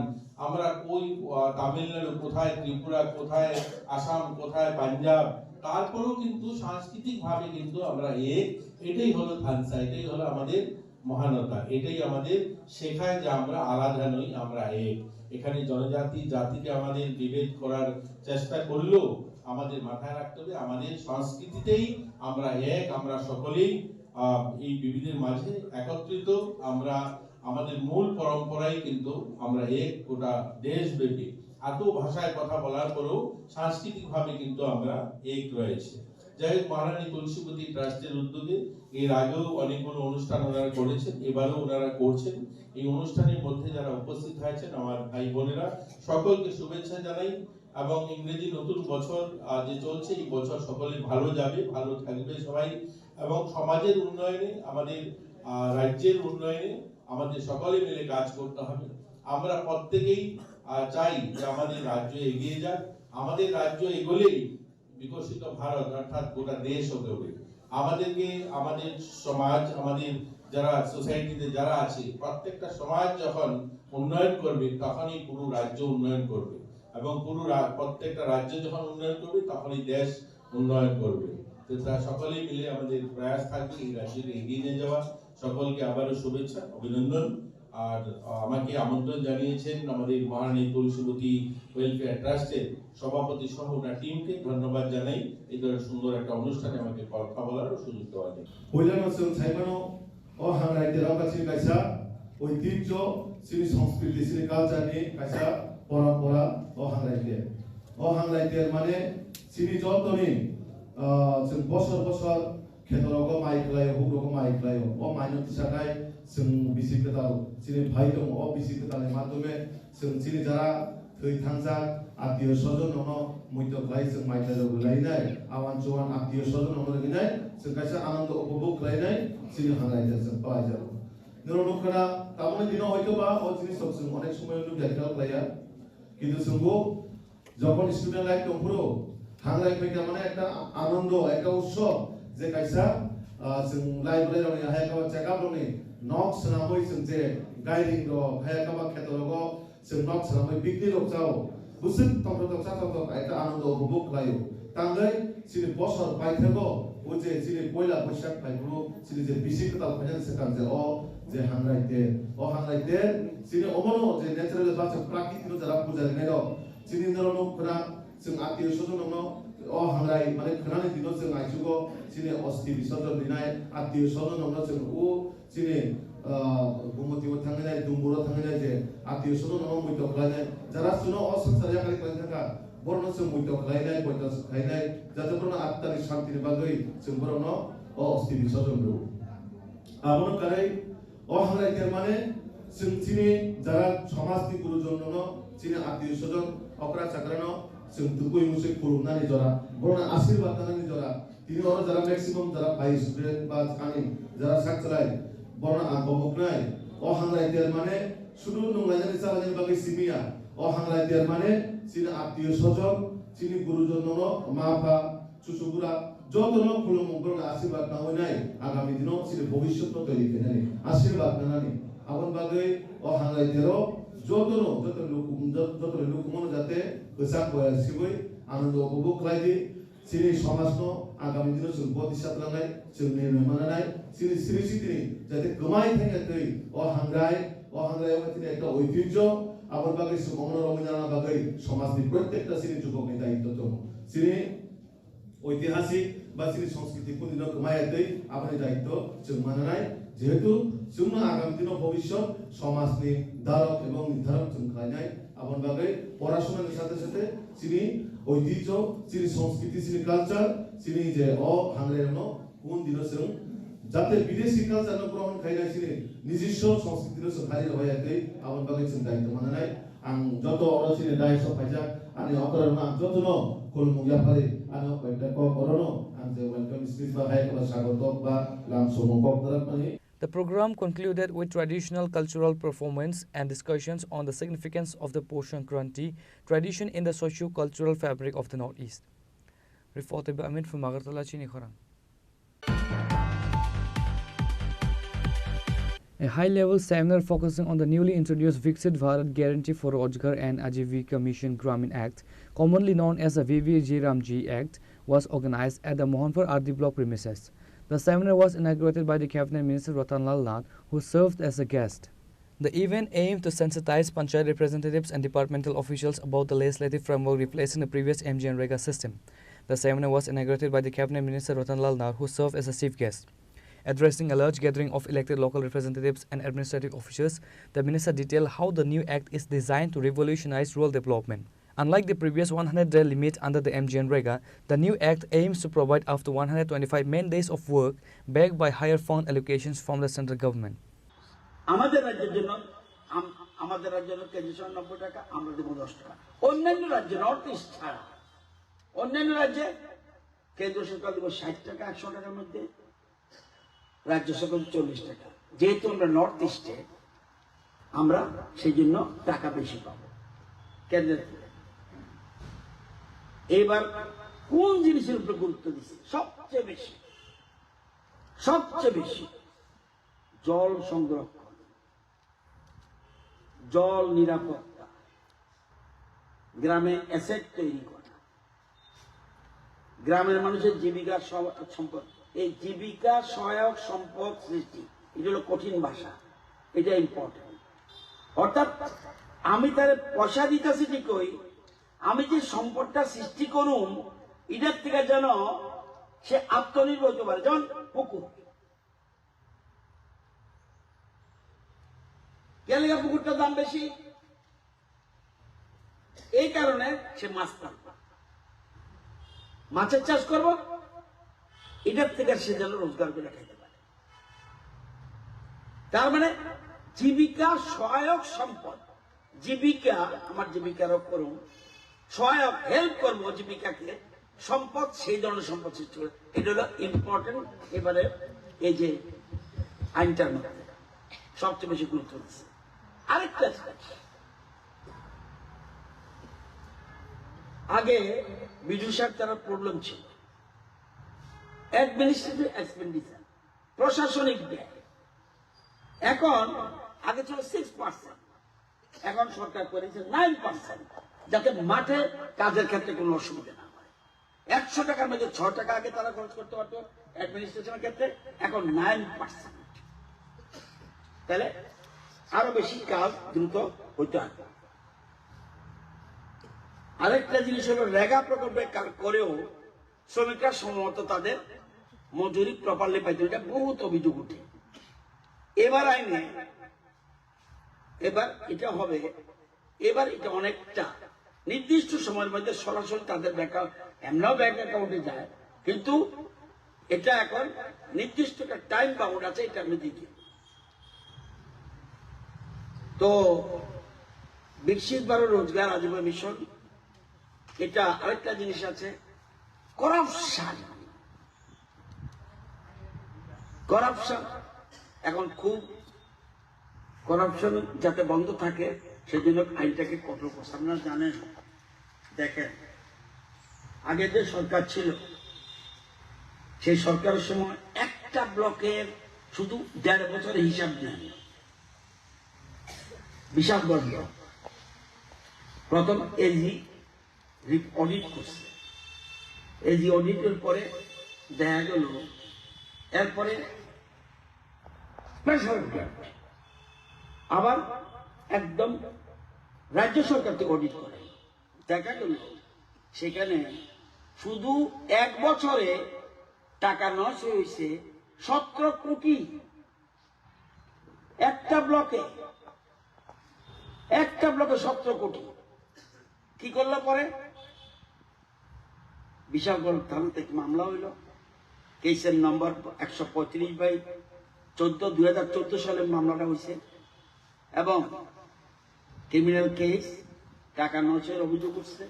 আমরা কই, আহ, তামিলনাড়ু, কোথায় ত্রিপুরা, কোথায় আসাম, কোথায় পাঞ্জাব, তারপরেও কিন্তু সাংস্কৃতিক ভাবে কিন্তু আমরা এক। এটাই হলো থানসা, এটাই হলো আমাদের মহানতা, এটাই আমাদের শেখায় যে আমরা আলাদা নই, আমরা এক। এখানে জনজাতি জাতিকে আমাদের বিভেদ করার চেষ্টা করলেও আমাদের মাথায় রাখতে হবে, আমাদের সংস্কৃতিতেই আমরা এক, আমরা সকলেই, আহ, এই বিবিধের মাঝে একত্রিত। আমরা, আমাদের মূল পরম্পরাই কিন্তু আমরা এক, গোটা দেশব্যাপী। এত ভাষায় কথা বলার পরেও সাংস্কৃতিকভাবে কিন্তু আমরা এক রয়েছে। যাই হোক, মহারানী তুলসীবতী ট্রাস্টের উদ্যোগে এর আগেও অনেকগুলো অনুষ্ঠান ওনারা করেছেন, এবারও ওনারা করছেন। এই অনুষ্ঠানের মধ্যে যারা উপস্থিত হয়েছেন, আমার ভাই বোনেরা, সকলকে শুভেচ্ছা জানাই এবং ইংরেজি নতুন বছর, আহ, যে চলছে, এই বছর সকলে ভালো যাবে, ভালো থাকবে সবাই এবং সমাজের উন্নয়নে, আমাদের, আহ, রাজ্যের উন্নয়নে আমাদের সকলে মিলে কাজ করতে হবে। আমরা প্রত্যেকেই, আহ, চাই যে আমাদের রাজ্য এগিয়ে যাক। আমাদের রাজ্য এগোলেই বিকশিত ভারত অর্থাৎ গোটা দেশ এগোবে। আমাদেরকে, আমাদের সমাজ, আমাদের যারা সোসাইটিতে যারা আছে, প্রত্যেকটা সমাজ যখন উন্নয়ন করবে, তখনই পুরো রাজ্য উন্নয়ন করবে। এবং পুরো রা-, প্রত্যেকটা রাজ্য যখন উন্নয়ন করবে, তখনই দেশ উন্নয়ন করবে। তো তা সকলেই মিলে আমাদের প্রয়াস থাকবে এই রাজ্যকে এগিয়ে নিয়ে যাওয়া। সকলকে আবারও শুভেচ্ছা, অভিনন্দন। আর, আহ, আমাকে আমন্ত্রণ জানিয়েছেন আমাদের মহারানী তুলসীবতী ওয়েলফেয়ার ট্রাস্টের সভাপতি সহ ওনার টিমকে ধন্যবাদ জানাই এই ধরনের সুন্দর একটা অনুষ্ঠানে আমাকে কথা বলার সুযোগ দেওয়ার জন্য। Puilano chwng saimano, o hangrai terok chini kaisa oitijjo, chini sanskriti, chini culture ni kaisa porompora, o hangrai ter. O hangrai ter mane chini jotoni, ah, chwng bosor bosor khetorogo mai khlaio, hugrogo mai khlaio. O maino tisakhai chwng bisi kwtal chini phai tongo. O bisi kwtalni madhyome chwng chini jara thwi thangjak attiyo sojon rokno muito khlai chwng mai khlai rwgwi lainai. Awan chuan attiyo sojon rokno rwginai chwng kaisa anando upobhog khlainai chini hangrai ter chwng palaijago. Norok nukha na, tamoni dino hoito ba o jinis rok chwng onek somoy nukya khel khlaiya. Kintu chwngbo Jokhon student life tongphuru, hangrai phaikha mane ekta anondo, ekta utsob, je kaisa, ah, chwng library rokni, hai khe ba check up rokni nok swnamwi chwng je gairing rok, hai khe ba kheto rogo chwng nok swnamwi picnic rok chao. Bwswk tongthok tongsa tongthok ekta anondo upobhog khlaio. Tangwi chini bosor paithakgo, o je chini poila Boisak phaiphuru chini je bisi kwtal phainani swkang je o je hangrai ter. O hangrai ter chini omono je natural bachak prakriti no jara puja rinai rok. Chini norok no khwna chwng attiyo sojon rokno o hangrai mane khwnani dino chwng aichugo chini osti bisorjon rinai attiyo sojon rokno chwng o chini, ah, Gumoti o thangwi nai, Dumbur o thangwi nai je attiyo sojon rokno muito khlainai. Jara chwngno o swngchar yakari khlai thangkha borokno chwng muito khlainai, poito khlainai, jate borokno attani santini bagwi chwng borokno o osti bisorjon rw. Abono karwi o hangrai ter mane chwng chini jara somajni gurujonno, chini attiyo sojon, okra chakrano chwng tubui musui khulumnani jora, borokno asirwad nanani jora. Tini oro jara maximum jara phai student ba ani jara sak chalai, borokno ang koboknai. O hangrai ter mane sudu nunglainani chalainani bagwi simiya. O hangrai ter mane chini attiyo sojon, chini gurujonno, ma pha, chuchu bura, jotono khulumung borokno asirwad nangwi nai, agami dino chini bhobishyotno toiri khainani asirwad nanani. Aboni bagwi o hangrai tero jotono, joto luku-, jot-, jotoni lukumono jate kwchak boya sibwi anando upobhog khlai di, chini somajno agami dino chwng bodisa tlangnai, chwng nirnoi mananai, chini siri sitini jate kwmai thangya twi o hangrai, o hangrai wngkha chini ekta oitijjo, aboni bagwi chwng omono romwi nana bagwi somajni protekta chini jubokni daitto tongo. Chini oitihasik ba chini sanskriti kundino kwmaya twi aboni daitto chwng mananai, jehetu chwngno agami dino bhobishyot somajni dharok ebong nirdarok chwng khlainai. Aboni bagwi porasonani sathe sathe chini oitihjo, chini sanskriti, chini culture, chini je o hangrai rokno kun dino chwng jate bidesi culture no grohon khainai chini nijiswa sanskriti no chwng hari rwbai ya twi aboni bagwi chwng daitto mananai. Ang joto oro chini dais o phaijak ani okra rokno ang jotono khulumung yapharwi ani o koyekta kok orono ang je welcome speech ba hai khe ba swagotok ba lam somung kok darak mani. The program concluded with traditional cultural performance and discussions on the significance of the Pous Sankranti tradition in the socio-cultural fabric of the Northeast. Reported by Amit from Agartala, Chini Khorang. A high-level seminar focusing on the newly introduced Viksit Bharat Guarantee for Rozgar and Ajivika Mission Gramin Act, commonly known as the V V G RAM G Act, was organized at the Mohanpur R D block premises. The seminar was inaugurated by the Cabinet Minister Ratan Lal Nath, who served as a guest. The event aimed to sensitize panchayat representatives and departmental officials about the legislative framework replacing the previous MGNREGA system. The seminar was inaugurated by the Cabinet Minister Ratan Lal Nath, who served as a chief guest. Addressing a large gathering of elected local representatives and administrative officials, the minister detailed how the new act is designed to revolutionize rural development. Unlike the previous one hundred day limit under the MGNREGA, the new act aims to provide up to one hundred twenty-five main days of work, backed by higher fund allocations from the central government. আমাদের রাজ্যের জন্য আম- আমাদের রাজ্যের জন্য কেন্দ্র সরকার নব্বই টাকা, আমরা দেবো দশ টাকা। অন্যান্য রাজ্যে, নর্থ ইস্ট ছাড়া, অন্যান্য রাজ্যে কেন্দ্র সরকার দেবো ষাট টাকা একশো টাকার মধ্যে, রাজ্য সরকার চল্লিশ টাকা। যেহেতু আমরা নর্থ ইস্টে, আমরা সেই জন্য টাকা বেশি পাবো কেন্দ্রের থেকে। এবার কোন জিনিসের উপরে গুরুত্ব দিচ্ছে সবচেয়ে বেশি? সবচেয়ে বেশি জল সংরক্ষণ, জল নিরাপত্তা, গ্রামে অ্যাসেট তৈরি করা, গ্রামের মানুষের জীবিকা সহ- সম্পদ, এই জীবিকা সহায়ক সম্পদ সৃষ্টি, এটা হলো কঠিন ভাষা, এটা ইম্পর্টেন্ট। অর্থাৎ আমি তারে পয়সা দিতেছি ঠিকই, আমি যে সম্পদটা সৃষ্টি করুম, এটার থেকে যেন সে আত্মনির্ভর হতে পারে। যেমন পুকুর, কেন লেগে পুকুরটার দাম বেশি? এই কারণে সে মাছ পালবে, মাছের চাষ করব, এটার থেকে সে যেন রোজগার করে খাইতে পারে। তার মানে জীবিকা সহায়ক সম্পদ, জীবিকা, আমার জীবিকা রক্ষা করুন, সহায়ক, হেল্প করবো জীবিকাকে, সম্পদ, সেই ধরনের সম্পদ সৃষ্টি করে। এটা হলো ইম্পর্টেন্ট। এবারে এই যে আইনটার মধ্যে সবচেয়ে বেশি গুরুত্ব দিচ্ছে। আরেকটা জিনিস, আগে বিডিও সাহেব তারা প্রবলেম ছিল, অ্যাডমিনিস্ট্রেটিভ এক্সপেন্ডিচার, প্রশাসনিক ব্যয়। এখন আগে ছিল সিক্স পার্সেন্ট, এখন সরকার করেছে নাইন পার্সেন্ট, যাতে মাঠে কাজের ক্ষেত্রে কোনো অসুবিধা না হয়। একশো টাকার মধ্যে ছ টাকা আগে তারা খরচ করতে পারতো অ্যাডমিনিস্ট্রেশনের ক্ষেত্রে, এখন নাইন পার্সেন্ট। তাহলে আরো বেশি কাজ দ্রুত হইতে হবে। আরেকটা জিনিস হলো, রেগা প্রকল্পের কার- করেও শ্রমিকরা সময়মতো তাদের মজুরি প্রপারলি পাইতো, এটা বহুত অভিযোগ উঠে। এবার আইনে এবার এটা হবে, এবার এটা অনেকটা নির্দিষ্ট সময়ের মধ্যে সরাসরি তাদের ব্যাংক, এমনিও ব্যাংক অ্যাকাউন্টে যায়, কিন্তু এটা এখন নির্দিষ্ট একটা টাইম বাউন্ড আছে, এটা আমি দিই। তো বিকশিত ভারত রোজগার আজীবন মিশন, এটা আরেকটা জিনিস আছে, করাপশন। করাপশন এখন খুব, করাপশন যাতে বন্ধ থাকে, সেজন্য আইনটাকে কঠোর করছে। আপনারা জানেন, দেখেন, আগে যে সরকার ছিল, সেই সরকারের সময় একটা ব্লকের শুধু দেড় বছরের হিসাব নেন, বিশালগড় ব্লক। প্রথম এজি অডিট করছে, এজি অডিটের পরে দেখা গেল, এরপরে প্রেশার কুকার, আবার একদম রাজ্য সরকার থেকে অডিট করে, দেখা গেল সেখানে শুধু এক বছরে টাকা নষ্ট হয়েছে সতেরো কোটি। একটা ব্লকে, একটা ব্লকে সতেরো কোটি। কি করলো পরে? বিশালগড় থানা থেকে মামলা হইল, কেসের নম্বর একশো পঁয়ত্রিশ বাই চোদ্দ, দুই হাজার চোদ্দ সালে মামলাটা হয়েছে। এবং ক্রিমিনাল কেস, টাকা নষ্টের অভিযোগ উঠছে।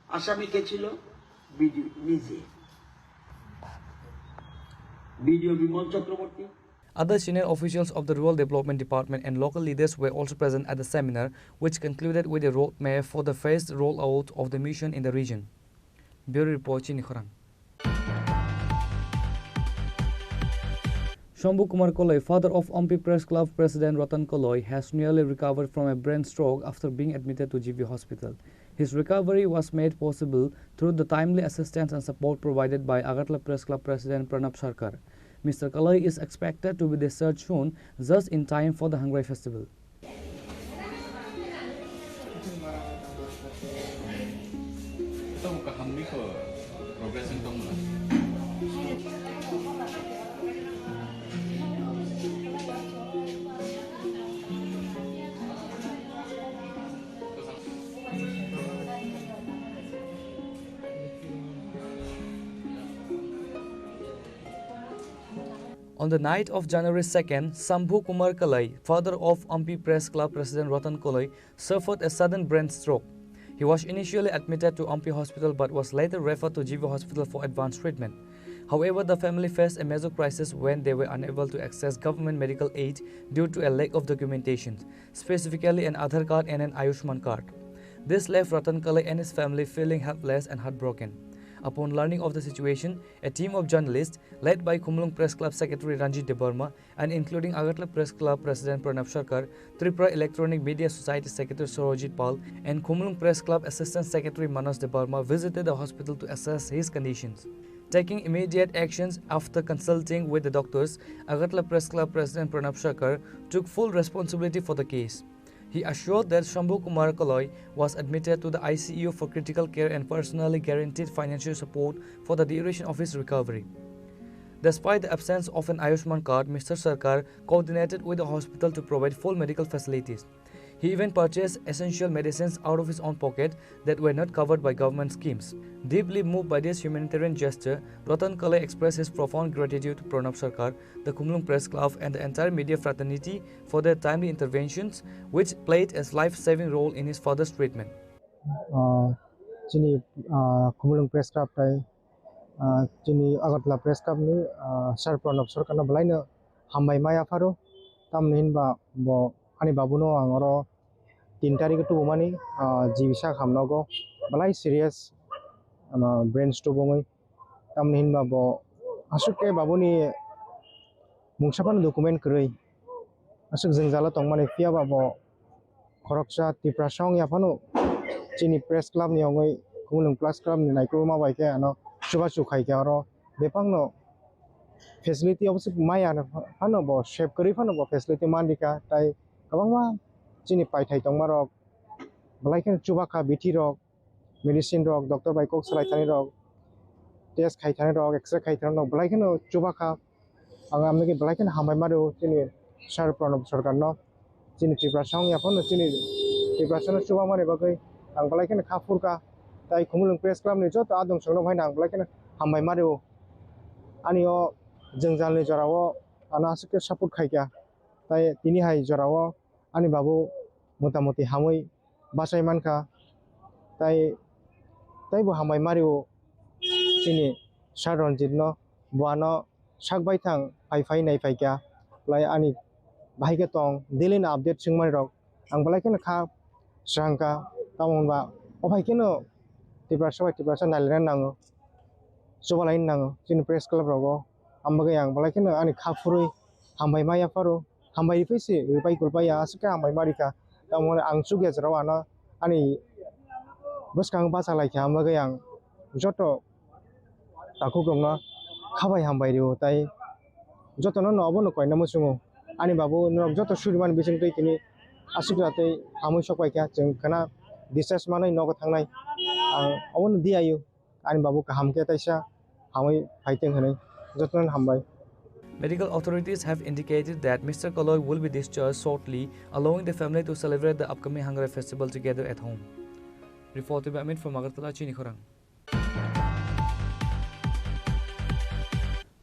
আসামি কে ছিল? বিডিও নিজে, BDO Bimal Chakraborty. Other senior officials of the Rural Development Department and local leaders were also present at the seminar, which concluded with a roadmap for the phased rollout of the mission in the region. Bureau Report, Chini Khorang. Shambhu Kumar Koloi, father of Ompi Press Club President Ratan Koloi, has nearly recovered from a brain stroke after being admitted to G B Hospital. His recovery was made possible through the timely assistance and support provided by Agartala Press Club President Pranab Sarkar. Mister Koloi is expected to be discharged soon, just in time for the Hangrai Festival. Ito mo kahamni ko progressing tong mo. On the night of January second, Shambhu Kumar Kalai, father of Ampi Press Club President Ratan Kalai, suffered a sudden brain stroke. He was initially admitted to Ampi Hospital but was later referred to G V Hospital for advanced treatment. However, the family faced a major crisis when they were unable to access government medical aid due to a lack of documentation, specifically an Aadhaar card and an Ayushman card. This left Ratan Kalai and his family feeling helpless and heartbroken. Upon learning of the situation, a team of journalists, led by Khumulwng Press Club Secretary Ranjit Debbarma and including Agartala Press Club President Pranab Sarkar, Tripura Electronic Media Society Secretary Surojit Pal, and Khumulwng Press Club Assistant Secretary Manas Debbarma, visited the hospital to assess his conditions. Taking immediate actions after consulting with the doctors, Agartala Press Club President Pranab Sarkar took full responsibility for the case. He assured that Shambhu Kumar Kalai was admitted to the I C U for critical care and personally guaranteed financial support for the duration of his recovery. Despite the absence of an Ayushman card, Mister Sarkar coordinated with the hospital to provide full medical facilities. He even purchased essential medicines out of his own pocket that were not covered by government schemes. Deeply moved by this humanitarian gesture, Ratan Kalai expressed his profound gratitude to Pranab Sarkar, the Khumulwng Press Club, and the entire media fraternity for their timely interventions, which played a life-saving role in his father's treatment. Ah, chini, ah, Khumulwng Press Club tai, ah, chini Agartala Press Club ni, ah, Sir Pranab Sarkar no belai no hambai maya pharo. Tamni hinba bo ani babu no ang oro tin tarik o tubumani, ah, G V sak hamnogo belai serious, ano brain stroke wngwi. Tamni hinba bo aswk khe babuni mungsa phano document kwrwi. Aswk jwngjalo tongmani phiya ba bo khoroksa Tiprasa wngya phano chini press club ni wngwi Khumulwng Press Club ni naikolma bai khe ano chubachu khai khe oro bebakno facility obo se maya phano bo save kwrwi phano bo facility man rikha, tai kwbangma chini paithai tongmarok belai kheno chubakha bithi rok. Medicine rok, doctor bai kok salai thani rok, test khai thani rok, X-ray khai thani rok, belai kheno chubakha. Ang amni belai kheno hambai ma rwo chini Sir Pranab Sarkar no, chini Tiprasa wngya phano chini Tiprasa no chubamani bagwi ang belai kheno kha phurkha. Tai Khumulwng Press Club ni joto adong song no hai ang belai kheno hambai ma rwo. Ani o jwngjal ni jora o ano aswk khe support khai kha. Tai tini hai jora o ani babu motamoti hamwi bachai mankha, tai, taibo hambai mario chini Sir Ranjit no, bo ano sak baithang phai phai nai phaikha, lai ani bahai khe tong daily no update swngmani rok, ang belai kheno kha swrangkha, tamo hwnba o phai kheno Tiprasa bai Tiprasa nailina nango, chubalaina nango chini press club rogo, ang bagwi ang belai kheno ani kha phurwi hambai ma yapharo. Hambai riphaisi, ripai kulpai ya, aswk khe hambai ma rikha. Tamo ang chukya jora o ano ani bwskang bacha laikha, ang bagwi ang joto takhuk rokno khabai hambai rio, tai jotono no obono koina muchungo. Ani babu norok joto surimani bisingtwi tini aswk ratwi hamwi sokpaikha, chwng khwna discharge manwi nogo thangnai. Ang obono diyaio. Ani babu kaham khe taisa hamwi phaiteng hwnwi jotono hambai. Medical authorities have indicated that Mister Kaloi will be discharged shortly, allowing the family to celebrate the upcoming Hangrai festival together at home. Reported by Amit from Agartala, Chini Khorang.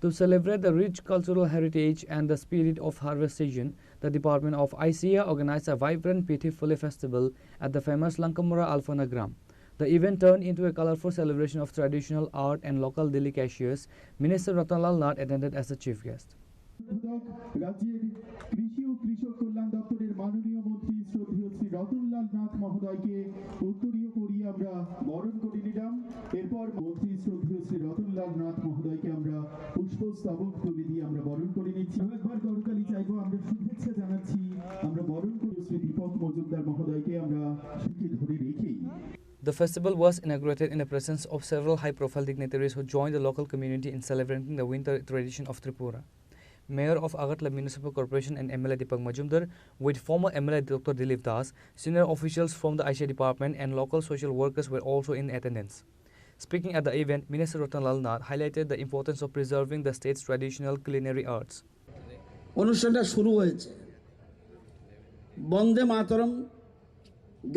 To celebrate the rich cultural heritage and the spirit of harvest season, the Department of I C A organized a vibrant Pithi Phuli festival at the famous Langkamura Alfana Gram. The event turned into a colorful celebration of traditional art and local delicacies. Minister Ratan Lal Nath attended as the chief guest. উদ্বোধক রাজ্যের কৃষি ও কৃষক কল্যাণ দপ্তরের মাননীয় মন্ত্রী শ্রদ্ধেয় শ্রী রতনলাল নাথ মহোদয়কে উত্তরীয় পরিয়ে আমরা বরণ করে নিলাম। এরপর মন্ত্রী শ্রদ্ধেয় শ্রী রতনলাল নাথ মহোদয়কে আমরা পুষ্পস্তবক তুলে দিয়ে আমরা বরণ করে নিচ্ছি। আরো একবার করতালি চাইবো, আমরা শুভেচ্ছা জানাচ্ছি, আমরা বরণ করে শ্রী দীপক মজুমদার মহোদয়কে আমরা সুখে ধরে রেখেই The festival was inaugurated in the presence of several high-profile dignitaries who joined the local community in celebrating the winter tradition of Tripura. Mayor of Agartala Municipal Corporation and M L A Deepak Majumdar, with former M L A Doctor Dilip Das, senior officials from the I C A department and local social workers were also in attendance. Speaking at the event, Minister Ratan Lal Nath highlighted the importance of preserving the state's traditional culinary arts. অনুষ্ঠানটা শুরু হয়েছে বন্দে মাতরম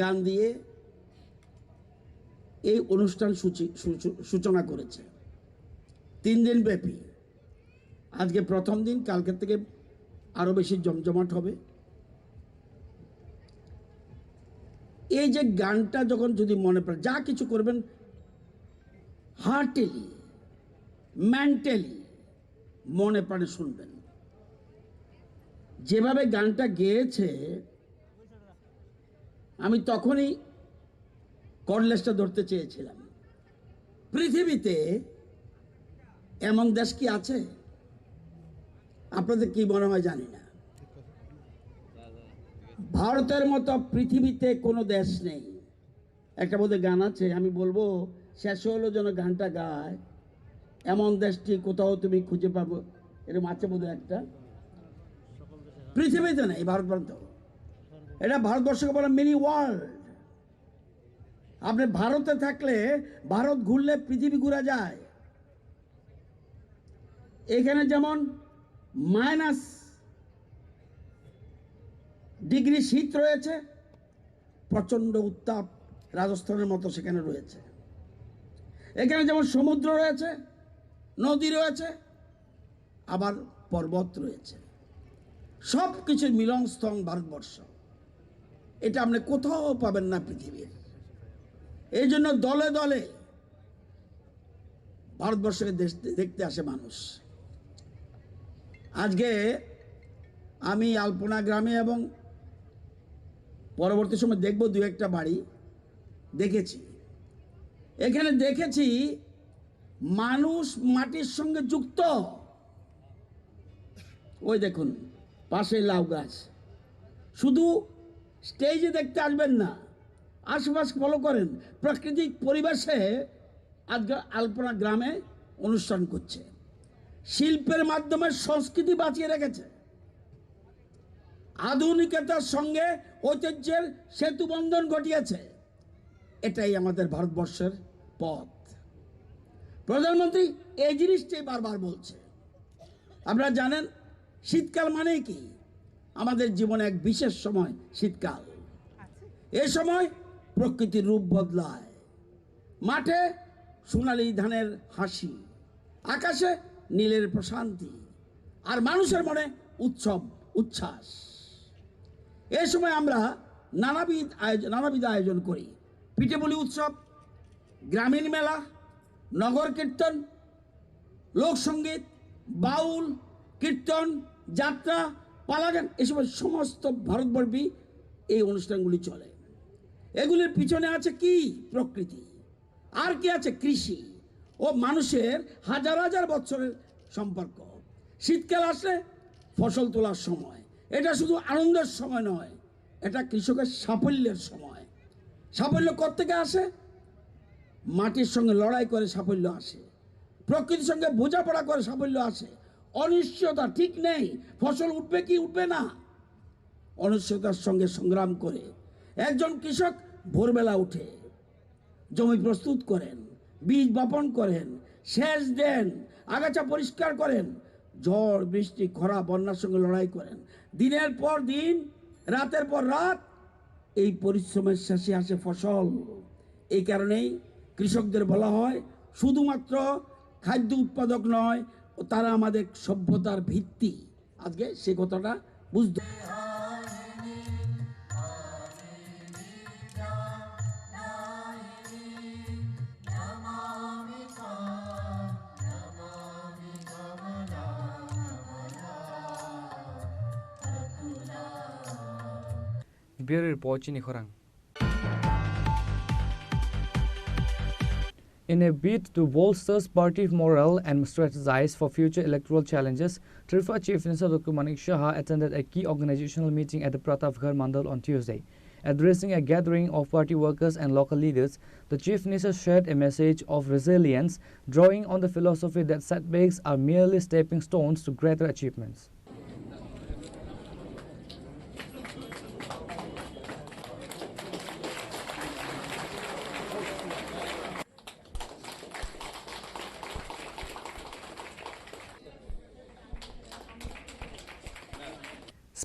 গান দিয়ে। এই অনুষ্ঠান সূচি সূচ- সূচনা করেছে তিন দিন ব্যাপী। আজকে প্রথম দিন, কালকে থেকে আরো বেশি জমজমাট হবে। এই যে গানটা যখন যদি মনে পড়ে, যা কিছু করবেন হার্টিলি, মেন্টালি, মনে প্রাণে শুনবেন। যেভাবে গানটা গেয়েছে, আমি তখনই কর্ডলেসটা ধরতে চেয়েছিলাম। পৃথিবীতে এমন দেশ কি আছে? আপনাদের কি মনে হয় জানি না। ভারতের মতো পৃথিবীতে কোনো দেশ নেই। একটা বোধহয় গান আছে, আমি বলবো, শেষ হলো যেন গানটা গায়, "এমন দেশটি কোথাও তুমি খুঁজে পাবো", এরকম আছে বোধহয় একটা। পৃথিবীতে নেই, ভারতবর্ষ। এটা ভারতবর্ষকে বলে মিনি ওয়ার্ল্ড। আপনি ভারতে থাকলে, ভারত ঘুরলে পৃথিবী ঘোরা যায়। এখানে যেমন মাইনাস ডিগ্রি শীত রয়েছে, প্রচণ্ড উত্তাপ রাজস্থানের মতো সেখানে রয়েছে। এখানে যেমন সমুদ্র রয়েছে, নদী রয়েছে, আবার পর্বত রয়েছে। সব কিছুর মিলনস্থল ভারতবর্ষ। এটা আপনি কোথাও পাবেন না পৃথিবীর। এই জন্য দলে দলে ভারতবর্ষকে দেশ, দেখতে আসে মানুষ। আজকে আমি আলপনা গ্রামে এবং পরবর্তী সময় দেখব দু একটা বাড়ি দেখেছি। এখানে দেখেছি মানুষ মাটির সঙ্গে যুক্ত। ওই দেখুন, পাশে লাউ গাছ। শুধু স্টেজে দেখতে আসবেন না, আশেপাশ ফলো করেন। প্রাকৃতিক পরিবেশে আজকে আলপনা গ্রামে অনুষ্ঠান করছে। শিল্পের মাধ্যমে সংস্কৃতি বাঁচিয়ে রেখেছে, আধুনিকতার সঙ্গে ঐতিহ্যের সেতু বন্ধন ঘটিয়েছে। এটাই আমাদের ভারতবর্ষের পথ। প্রধানমন্ত্রী এই জিনিসটাই বারবার বলছে। আপনারা জানেন, শীতকাল মানেই কি? আমাদের জীবনে এক বিশেষ সময় শীতকাল। এ সময় প্রকৃতির রূপ বদলায়। মাঠে সোনালি ধানের হাসি, আকাশে নীলের প্রশান্তি, আর মানুষের মনে উৎসব উচ্ছ্বাস। এ সময় আমরা নানাবিধ আয়োজন, নানাবিধ আয়োজন করি। পিঠেপুলি উৎসব, গ্রামীণ মেলা, নগর কীর্তন, লোকসঙ্গীত, বাউল, কীর্তন, যাত্রা, পালাগান, এসব সমস্ত ভারতব্যাপী এই অনুষ্ঠানগুলি চলে। এগুলির পিছনে আছে কি? প্রকৃতি। আর কি আছে? কৃষি ও মানুষের হাজার হাজার বছরের সম্পর্ক। শীতকাল আসলে ফসল তোলার সময়। এটা শুধু আনন্দের সময় নয়, এটা কৃষকের সাফল্যের সময়। সাফল্য কোত্থেকে আসে? মাটির সঙ্গে লড়াই করে সাফল্য আসে, প্রকৃতির সঙ্গে বোঝাপড়া করে সাফল্য আসে। অনিশ্চয়তা ঠিক নেই, ফসল উঠবে কি উঠবে না, অনিশ্চয়তার সঙ্গে সংগ্রাম করে। একজন কৃষক ভোরবেলা উঠে জমি প্রস্তুত করেন, বীজ বপন করেন, সেচ দেন, আগাছা পরিষ্কার করেন, ঝড়, বৃষ্টি, খরা, বন্যার সঙ্গে লড়াই করেন। দিনের পর দিন, রাতের পর রাত এই পরিশ্রমের শেষে আসে ফসল। এই কারণেই কৃষকদের বলা হয় শুধুমাত্র খাদ্য উৎপাদক নয়, তারা আমাদের সভ্যতার ভিত্তি। আজকে সে কথাটা বুঝতে Bureau Report, chini khorang. In a bid to bolster party morale and strategize for future electoral challenges, Tripura Chief Minister Doctor Manik Saha attended a key organizational meeting at the Pratapgarh Mandal on Tuesday. Addressing a gathering of party workers and local leaders, the Chief Minister shared a message of resilience, drawing on the philosophy that setbacks are merely stepping stones to greater achievements.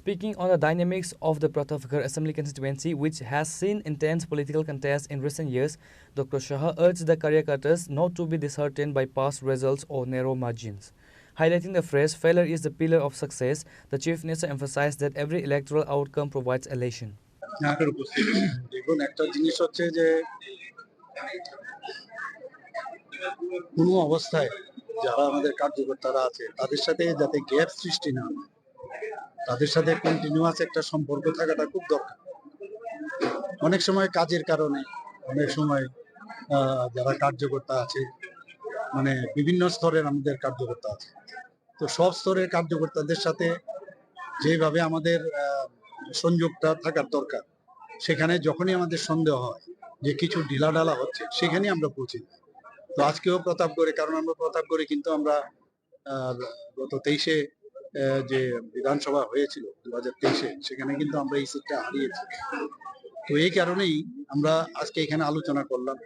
Speaking on the dynamics of the Pratapgarh Assembly constituency, which has seen intense political contest in recent years, Doctor Saha urged the Karyakartas not to be disheartened by past results or narrow margins. Highlighting the phrase "failure is the pillar of success," the Chief Minister emphasized that every electoral outcome provides a lesson. Natore উপস্থিত। দেখুন, একটা জিনিস হচ্ছে যে কোনো অবস্থায় যারা আমাদের কার্যকর্তারা আছে, তাদের সাথে যাতে গ্যাপ সৃষ্টি না হয়, তাদের সাথে কন্টিনিউয়াস একটা সম্পর্ক থাকাটা খুব দরকার। অনেক সময় কাজের কারণে, অনেক সময়, আহ, যারা কার্যকর্তা আছে, মানে, বিভিন্ন স্তরের আমাদের কার্যকর্তা আছে, তো সব স্তরের কার্যকর্তাদের সাথে যেভাবে আমাদের, আহ, সংযোগটা থাকার দরকার, সেখানে যখনই আমাদের সন্দেহ হয় যে কিছু ঢিলাঢালা হচ্ছে, সেখানেই আমরা পৌঁছে যাই। তো আজকেও প্রতাপগড়ে, কারণ আমরা প্রতাপগড়ে কিন্তু আমরা, আহ, গত তেইশে, আহ, যে বিধানসভা হয়েছিল দু হাজার তেইশে, সেখানে কিন্তু আমরা এই সিটটা হারিয়েছি। তো এই কারণেই আমরা আজকে এখানে আলোচনা করলাম।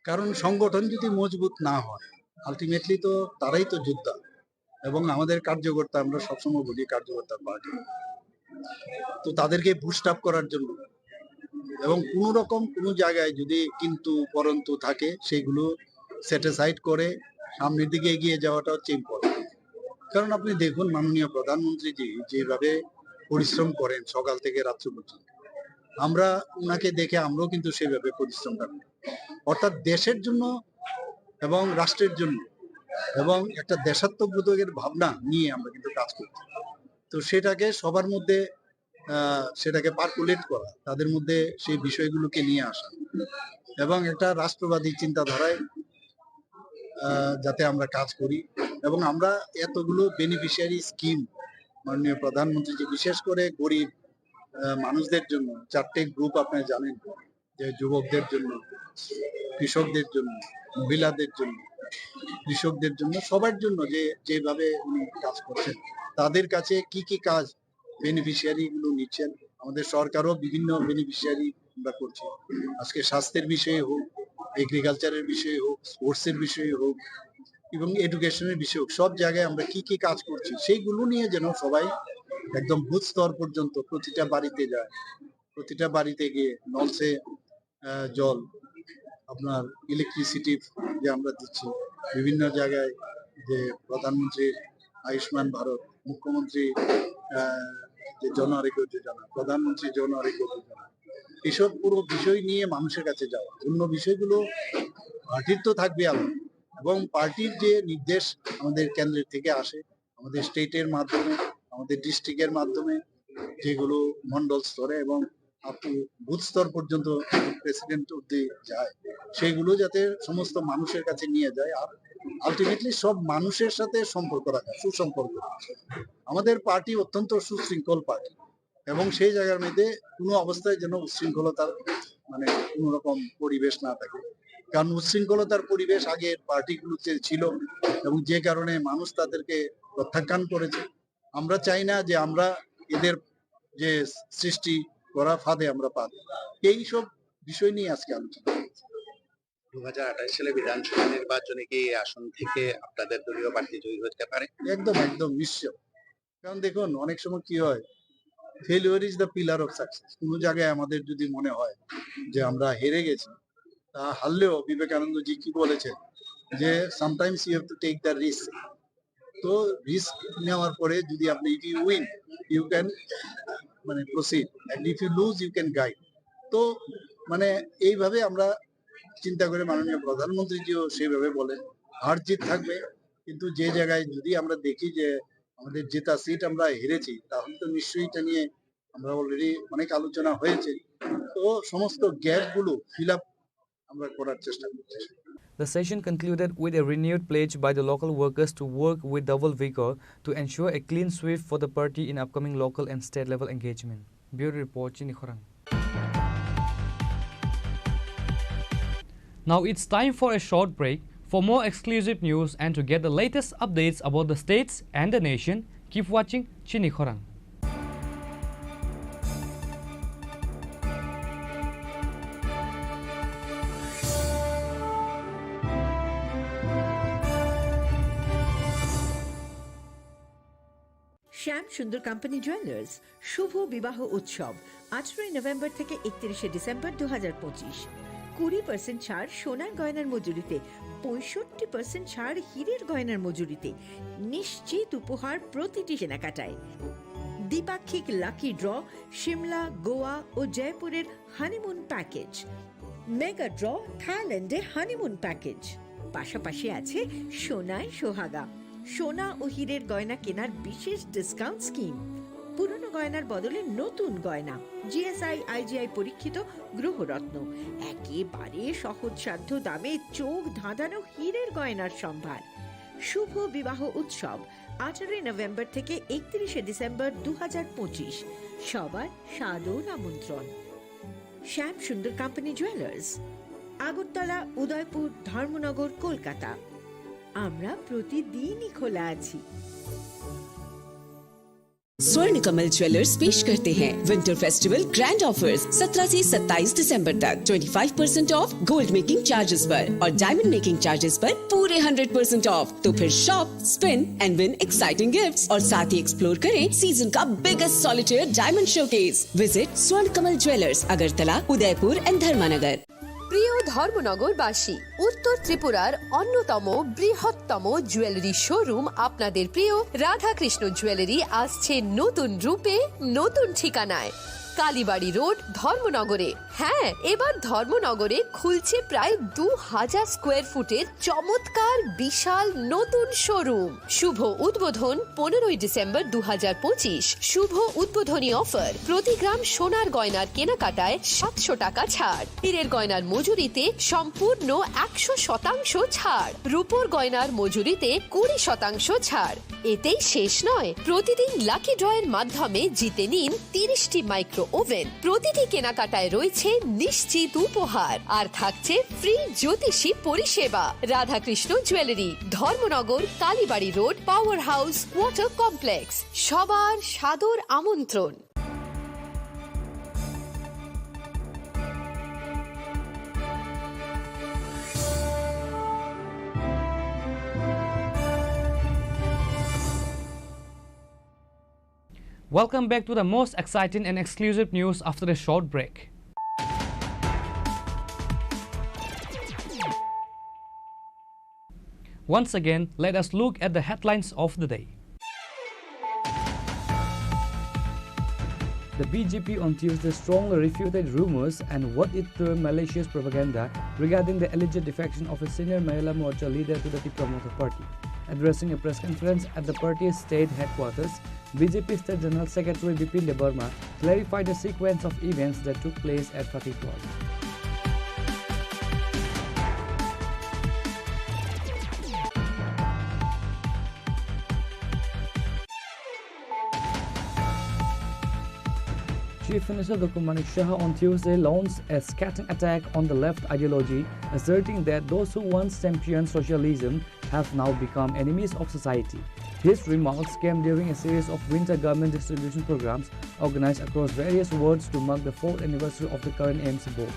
কারণ সংগঠন যদি মজবুত না হয়, আলটিমেটলি তো তারাই তো যোদ্ধা। এবং আমাদের কার্যকর্তা, আমরা সবসময় বলি কার্যকর্তা পার্টি, তো তাদেরকে বুস্ট আপ করার জন্য এবং কোনো রকম কোনো জায়গায় যদি কিন্তু পরন্তু থাকে, সেগুলো সেট অ্যাসাইড করে সামনের দিকে এগিয়ে যাওয়াটা হচ্ছে ইম্পর্টেন্ট। কারণ আপনি দেখুন, মাননীয় প্রধানমন্ত্রীজি যেভাবে পরিশ্রম করেন সকাল থেকে রাত্র পর্যন্ত, আমরা ওনাকে দেখে আমরাও কিন্তু সেভাবে পরিশ্রমটা করি। অর্থাৎ দেশের জন্য এবং রাষ্ট্রের জন্য এবং একটা দেশাত্মবোধকের ভাবনা নিয়ে আমরা কিন্তু কাজ করছি। তো সেটাকে সবার মধ্যে, আহ, সেটাকে পার্কুলেট করা, তাদের মধ্যে সেই বিষয়গুলোকে নিয়ে আসা এবং একটা রাষ্ট্রবাদী চিন্তাধারায়, আহ, যাতে আমরা কাজ করি এবং আমরা এতগুলো বেনিফিশিয়ারি স্কিম মাননীয় প্রধানমন্ত্রী যে বিশেষ করে গরিব, আহ, মানুষদের জন্য চারটে গ্রুপ আপনি জানেন, যে যুবকদের জন্য, কৃষকদের জন্য, মহিলাদের জন্য, কৃষকদের জন্য, সবার জন্য যে যেভাবে উনি কাজ করছেন, তাদের কাছে কি কি কাজ বেনিফিশিয়ারি গুলো নিচ্ছেন, আমাদের সরকারও বিভিন্ন বেনিফিশিয়ারি আমরা করছি। আজকে স্বাস্থ্যের বিষয়ে হোক, এগ্রিকালচারের বিষয়ে হোক, স্পোর্টসের বিষয়ে হোক এবং এডুকেশনের বিষয়ে হোক, সব জায়গায় আমরা কি কি কাজ করছি সেইগুলো নিয়ে যেন সবাই একদম বুথ স্তর পর্যন্ত প্রতিটা বাড়িতে যায়, প্রতিটা বাড়িতে গিয়ে নলসে, আহ, জল, আপনার ইলেকট্রিসিটি যে আমরা দিচ্ছি, বিভিন্ন জায়গায় যে প্রধানমন্ত্রীর আয়ুষ্মান ভারত, মুখ্যমন্ত্রী, আহ, যে জন আরোগ্য যোজনা, প্রধানমন্ত্রী জন আরোগ্য যোজনা, এসব পুরো বিষয় নিয়ে মানুষের কাছে যাওয়া। অন্য বিষয়গুলো পার্টির তো থাকবে আলাদা, এবং পার্টির যে নির্দেশ আমাদের কেন্দ্রের থেকে আসে, আমাদের স্টেটের মাধ্যমে, আমাদের ডিস্ট্রিক্টের মাধ্যমে, যেগুলো মন্ডল স্তরে এবং আপ টু বুথ স্তর পর্যন্ত প্রেসিডেন্ট অব্দি যায়, সেগুলো যাতে সমস্ত মানুষের কাছে নিয়ে যায়। আর আলটিমেটলি সব মানুষের সাথে সম্পর্ক রাখা, সুসম্পর্ক। আমাদের পার্টি অত্যন্ত সুশৃঙ্খল পার্টি এবং সেই জায়গার মধ্যে কোনো অবস্থায় যেন উচ্ছৃঙ্খলতার, মানে, কোনো রকম পরিবেশ না থাকে। কারণ উচ্ছৃঙ্খলতার পরিবেশ আগের পার্টিগুলোতে ছিল এবং যে কারণে মানুষ তাদেরকে প্রত্যাখ্যান করেছে। আমরা চাই না যে আমরা এদের যে সৃষ্টি করা ফাঁদে আমরা পা দিই। এই সব বিষয় নিয়ে আজকে আলোচনা হয়েছে। দু হাজার আঠাশ সালে বিধানসভা নির্বাচনে কি এই আসন থেকে আপনাদের দলীয় প্রার্থী জয়ী হতে পারে? একদম, একদম নিশ্চয়। কারণ দেখুন, অনেক সময় কি হয়, failure is the pillar of success. কোনো জায়গায় আমাদের যদি মনে হয় যে আমরা হেরে গেছি, তা হারলেও বিবেকানন্দজি কি বলেছেন যে sometimes you have to take the risk। তো রিস্ক নেওয়ার পরে যদি আপনি, if you win, you can, মানে, proceed, and if you lose, you can guide। তো, মানে, এইভাবে আমরা চিন্তা করে মাননীয় প্রধানমন্ত্রীজিও সেইভাবে বলেন, হার জিত থাকবে, কিন্তু যে জায়গায় যদি আমরা দেখি যে আমাদের জেতা সিট আমরা হেরেছি, তাহলে তো নিশ্চয়ই এটা নিয়ে আমরা অলরেডি অনেক আলোচনা হয়েছে। তো সমস্ত গ্যাপগুলো ফিল আপ আমরা করার চেষ্টা করছি। The session concluded with a renewed pledge by the local workers to work with double vigor to ensure a clean sweep for the party in upcoming local and state level engagement. Bureau report, Chini Khorang. Now it's time for a short break. For more exclusive news and to get the latest updates about the states and the nation, keep watching Chini Khorang. শ্যাম সুন্দর company jewellers শুভ বিবাহ উৎসব আঠারোই নভেম্বর থেকে একত্রিশে ডিসেম্বর দু হাজার পঁচিশ। কুড়ি পার্সেন্ট ছাড় সোনার গয়নার মজুরিতে, পঁয়ষট্টি পার্সেন্ট ছাড় হীরের গয়নার মজুরিতে। নিশ্চিত উপহার প্রতিটি কেনাকাটায়। দ্বিপাক্ষিক লাকি ড্র, সিমলা, গোয়া ও জয়পুরের হানিমুন প্যাকেজ। মেগা ড্র, থাইল্যান্ডে হানিমুন প্যাকেজ। পাশাপাশি আছে সোনায় সোহাগা, সোনা ও হীরের গয়না কেনার বিশেষ ডিসকাউন্ট স্কিম। পুরনো গয়নার বদলে নতুন গয়না, জিএসআই, আইজিআই পরীক্ষিত গ্রহরত্ন, একেবারে সহজসাধ্য দামে চোখ ধাঁধানো হীরের গয়নার সম্ভার। শুভ বিবাহ উৎসব, আঠারোই নভেম্বর থেকে একত্রিশে ডিসেম্বর দু হাজার পঁচিশ। সবার সাদর আমন্ত্রণ। শ্যাম সুন্দর কোম্পানি জুয়েলার্স, আগরতলা, উদয়পুর, ধর্মনগর, কলকাতা। আমরা প্রতিদিনই খোলা আছি। स्वर्ण कमल ज्वेलर्स पेश करते हैं विंटर फेस्टिवल ग्रैंड ऑफर्स। सत्रह से सत्ताईस दिसंबर तक twenty five percent of gold making charges पर और डायमंड मेकिंग चार्जेस पर पूरे हंड्रेड परसेंट ऑफ। तो फिर shop, spin and win exciting gifts और साथ ही एक्सप्लोर करें सीजन का biggest solitaire diamond showcase. Visit स्वर्ण कमल ज्वेलर्स, अगरतला, उदयपुर एंड धर्मानगर। প্রিয় ধর্মনগরবাসী, উত্তর ত্রিপুরার অন্যতম বৃহত্তম জুয়েলারি শোরুম আপনাদের প্রিয় রাধাকৃষ্ণ জুয়েলারি আসছে নতুন রূপে, নতুন ঠিকানায়, কালীবাড়ি রোড, ধর্মনগরে। হ্যাঁ, এবার ধর্মনগরে খুলছে প্রায় দু হাজার স্কোয়ার ফুটের চমৎকার বিশাল নতুন শোরুম। শুভ উদ্বোধন পনেরোই ডিসেম্বর দু হাজার পঁচিশ। শুভ উদ্বোধনী অফার, প্রতি গ্রাম সোনার গয়নার কেনাকাটায় সাতশো টাকা ছাড়, হীরের গয়নার মজুরিতে সম্পূর্ণ একশো শতাংশ ছাড়, রূপোর গয়নার মজুরিতে কুড়ি শতাংশ ছাড়। এতেই শেষ নয়, প্রতিদিন লাকি ড্রয়ের মাধ্যমে জিতে নিন তিরিশটি মাইক্রো ওভেন। প্রতিটি কেনাকাটায় রয়েছে নিশ্চিত উপহার, আর থাকছে ফ্রি জ্যোতিষী পরিষেবা। Radhakrishna jewellery, Dharmanagar, Kalibari road, power house, water complex. সবার সাদর আমন্ত্রণ। Welcome back to the most exciting and exclusive news after a short break. Once again, let us look at the headlines of the day. The B J P on Tuesday strongly refuted rumors and what it termed malicious propaganda regarding the alleged defection of a senior Mahila Morcha leader to the Tipra Motha Party. Addressing a press conference at the party's state headquarters, B J P State General Secretary Bipin Debbarma clarified the sequence of events that took place at Fatehpur. Chief Minister Doctor Manik Saha on Tuesday launched a scathing attack on the left ideology, asserting that those who once championed socialism have now become enemies of society. His remarks came during a series of winter garment distribution programs organized across various wards to mark the fourth anniversary of the current A M C board.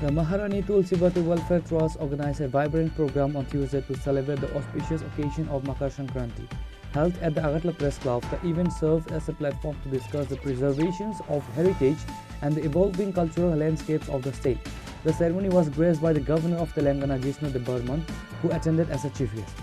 The Maharani Tulsibati Welfare Trust organized a vibrant program on Tuesday to celebrate the auspicious occasion of Makar Sankranti. Held at the Agartala Press Club, the event served as a platform to discuss the preservations of heritage and the evolving cultural landscapes of the state. The ceremony was graced by the Governor of Telangana, Jishnu Debbarman, who attended as a chief guest.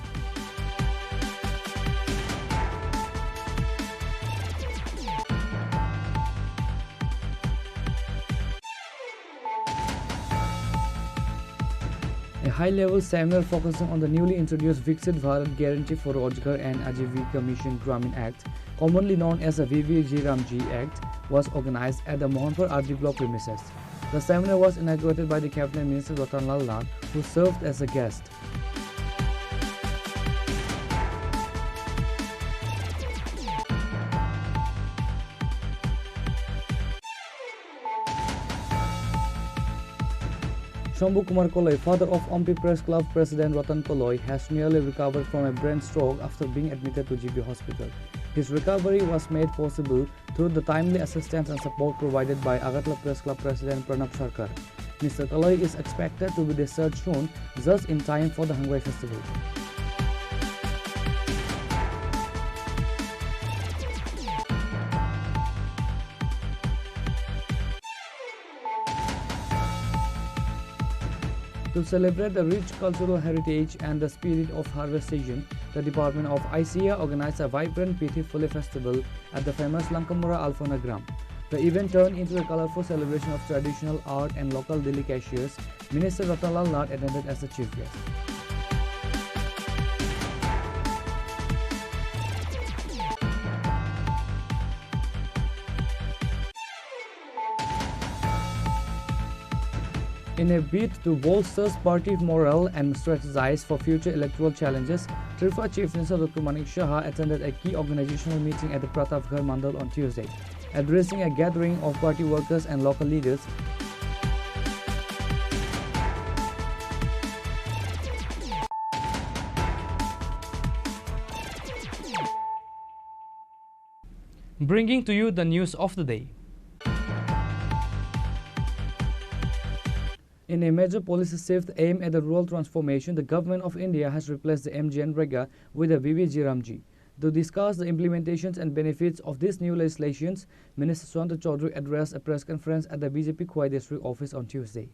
A high-level seminar focusing on the newly introduced Viksit Bharat Guarantee for Rojgar and Ajivika Mission Gramin Act, commonly known as the V V G Ramji Act, was organized at the Mohanpur R D block premises. The seminar was inaugurated by the Cabinet Minister Ratan Lal Nath, who served as a guest. Shambhu Kumar Koloi, father of Ompi Press Club President Ratan Koloi, has nearly recovered from a brain stroke after being admitted to G B hospital. His recovery was made possible through the timely assistance and support provided by Agartala Press Club President Pranab Sarkar. Mister Kaloi is expected to be discharged soon, just in time for the Hangrai festival. To celebrate the rich cultural heritage and the spirit of harvest season, the Department of I C A organized a vibrant Pithi Phule festival at the famous Langkamura Alphona Gram. The event turned into a colorful celebration of traditional art and local delicacies. Minister Ratan Lal Nath attended as the chief guest. In a bid to bolster party morale and strategize for future electoral challenges, Tripura Chief Minister Doctor Manik Saha attended a key organizational meeting at the Pratapgarh Mandal on Tuesday. Addressing a gathering of party workers and local leaders, bringing to you the news of the day. In a major policy shift aimed at the rural transformation, the Government of India has replaced the M G N Rega with the V V G Ramji. To discuss the implementations and benefits of these new legislations, Minister Sushanta Chaudhary addressed a press conference at the B J P Khowai District Office on Tuesday.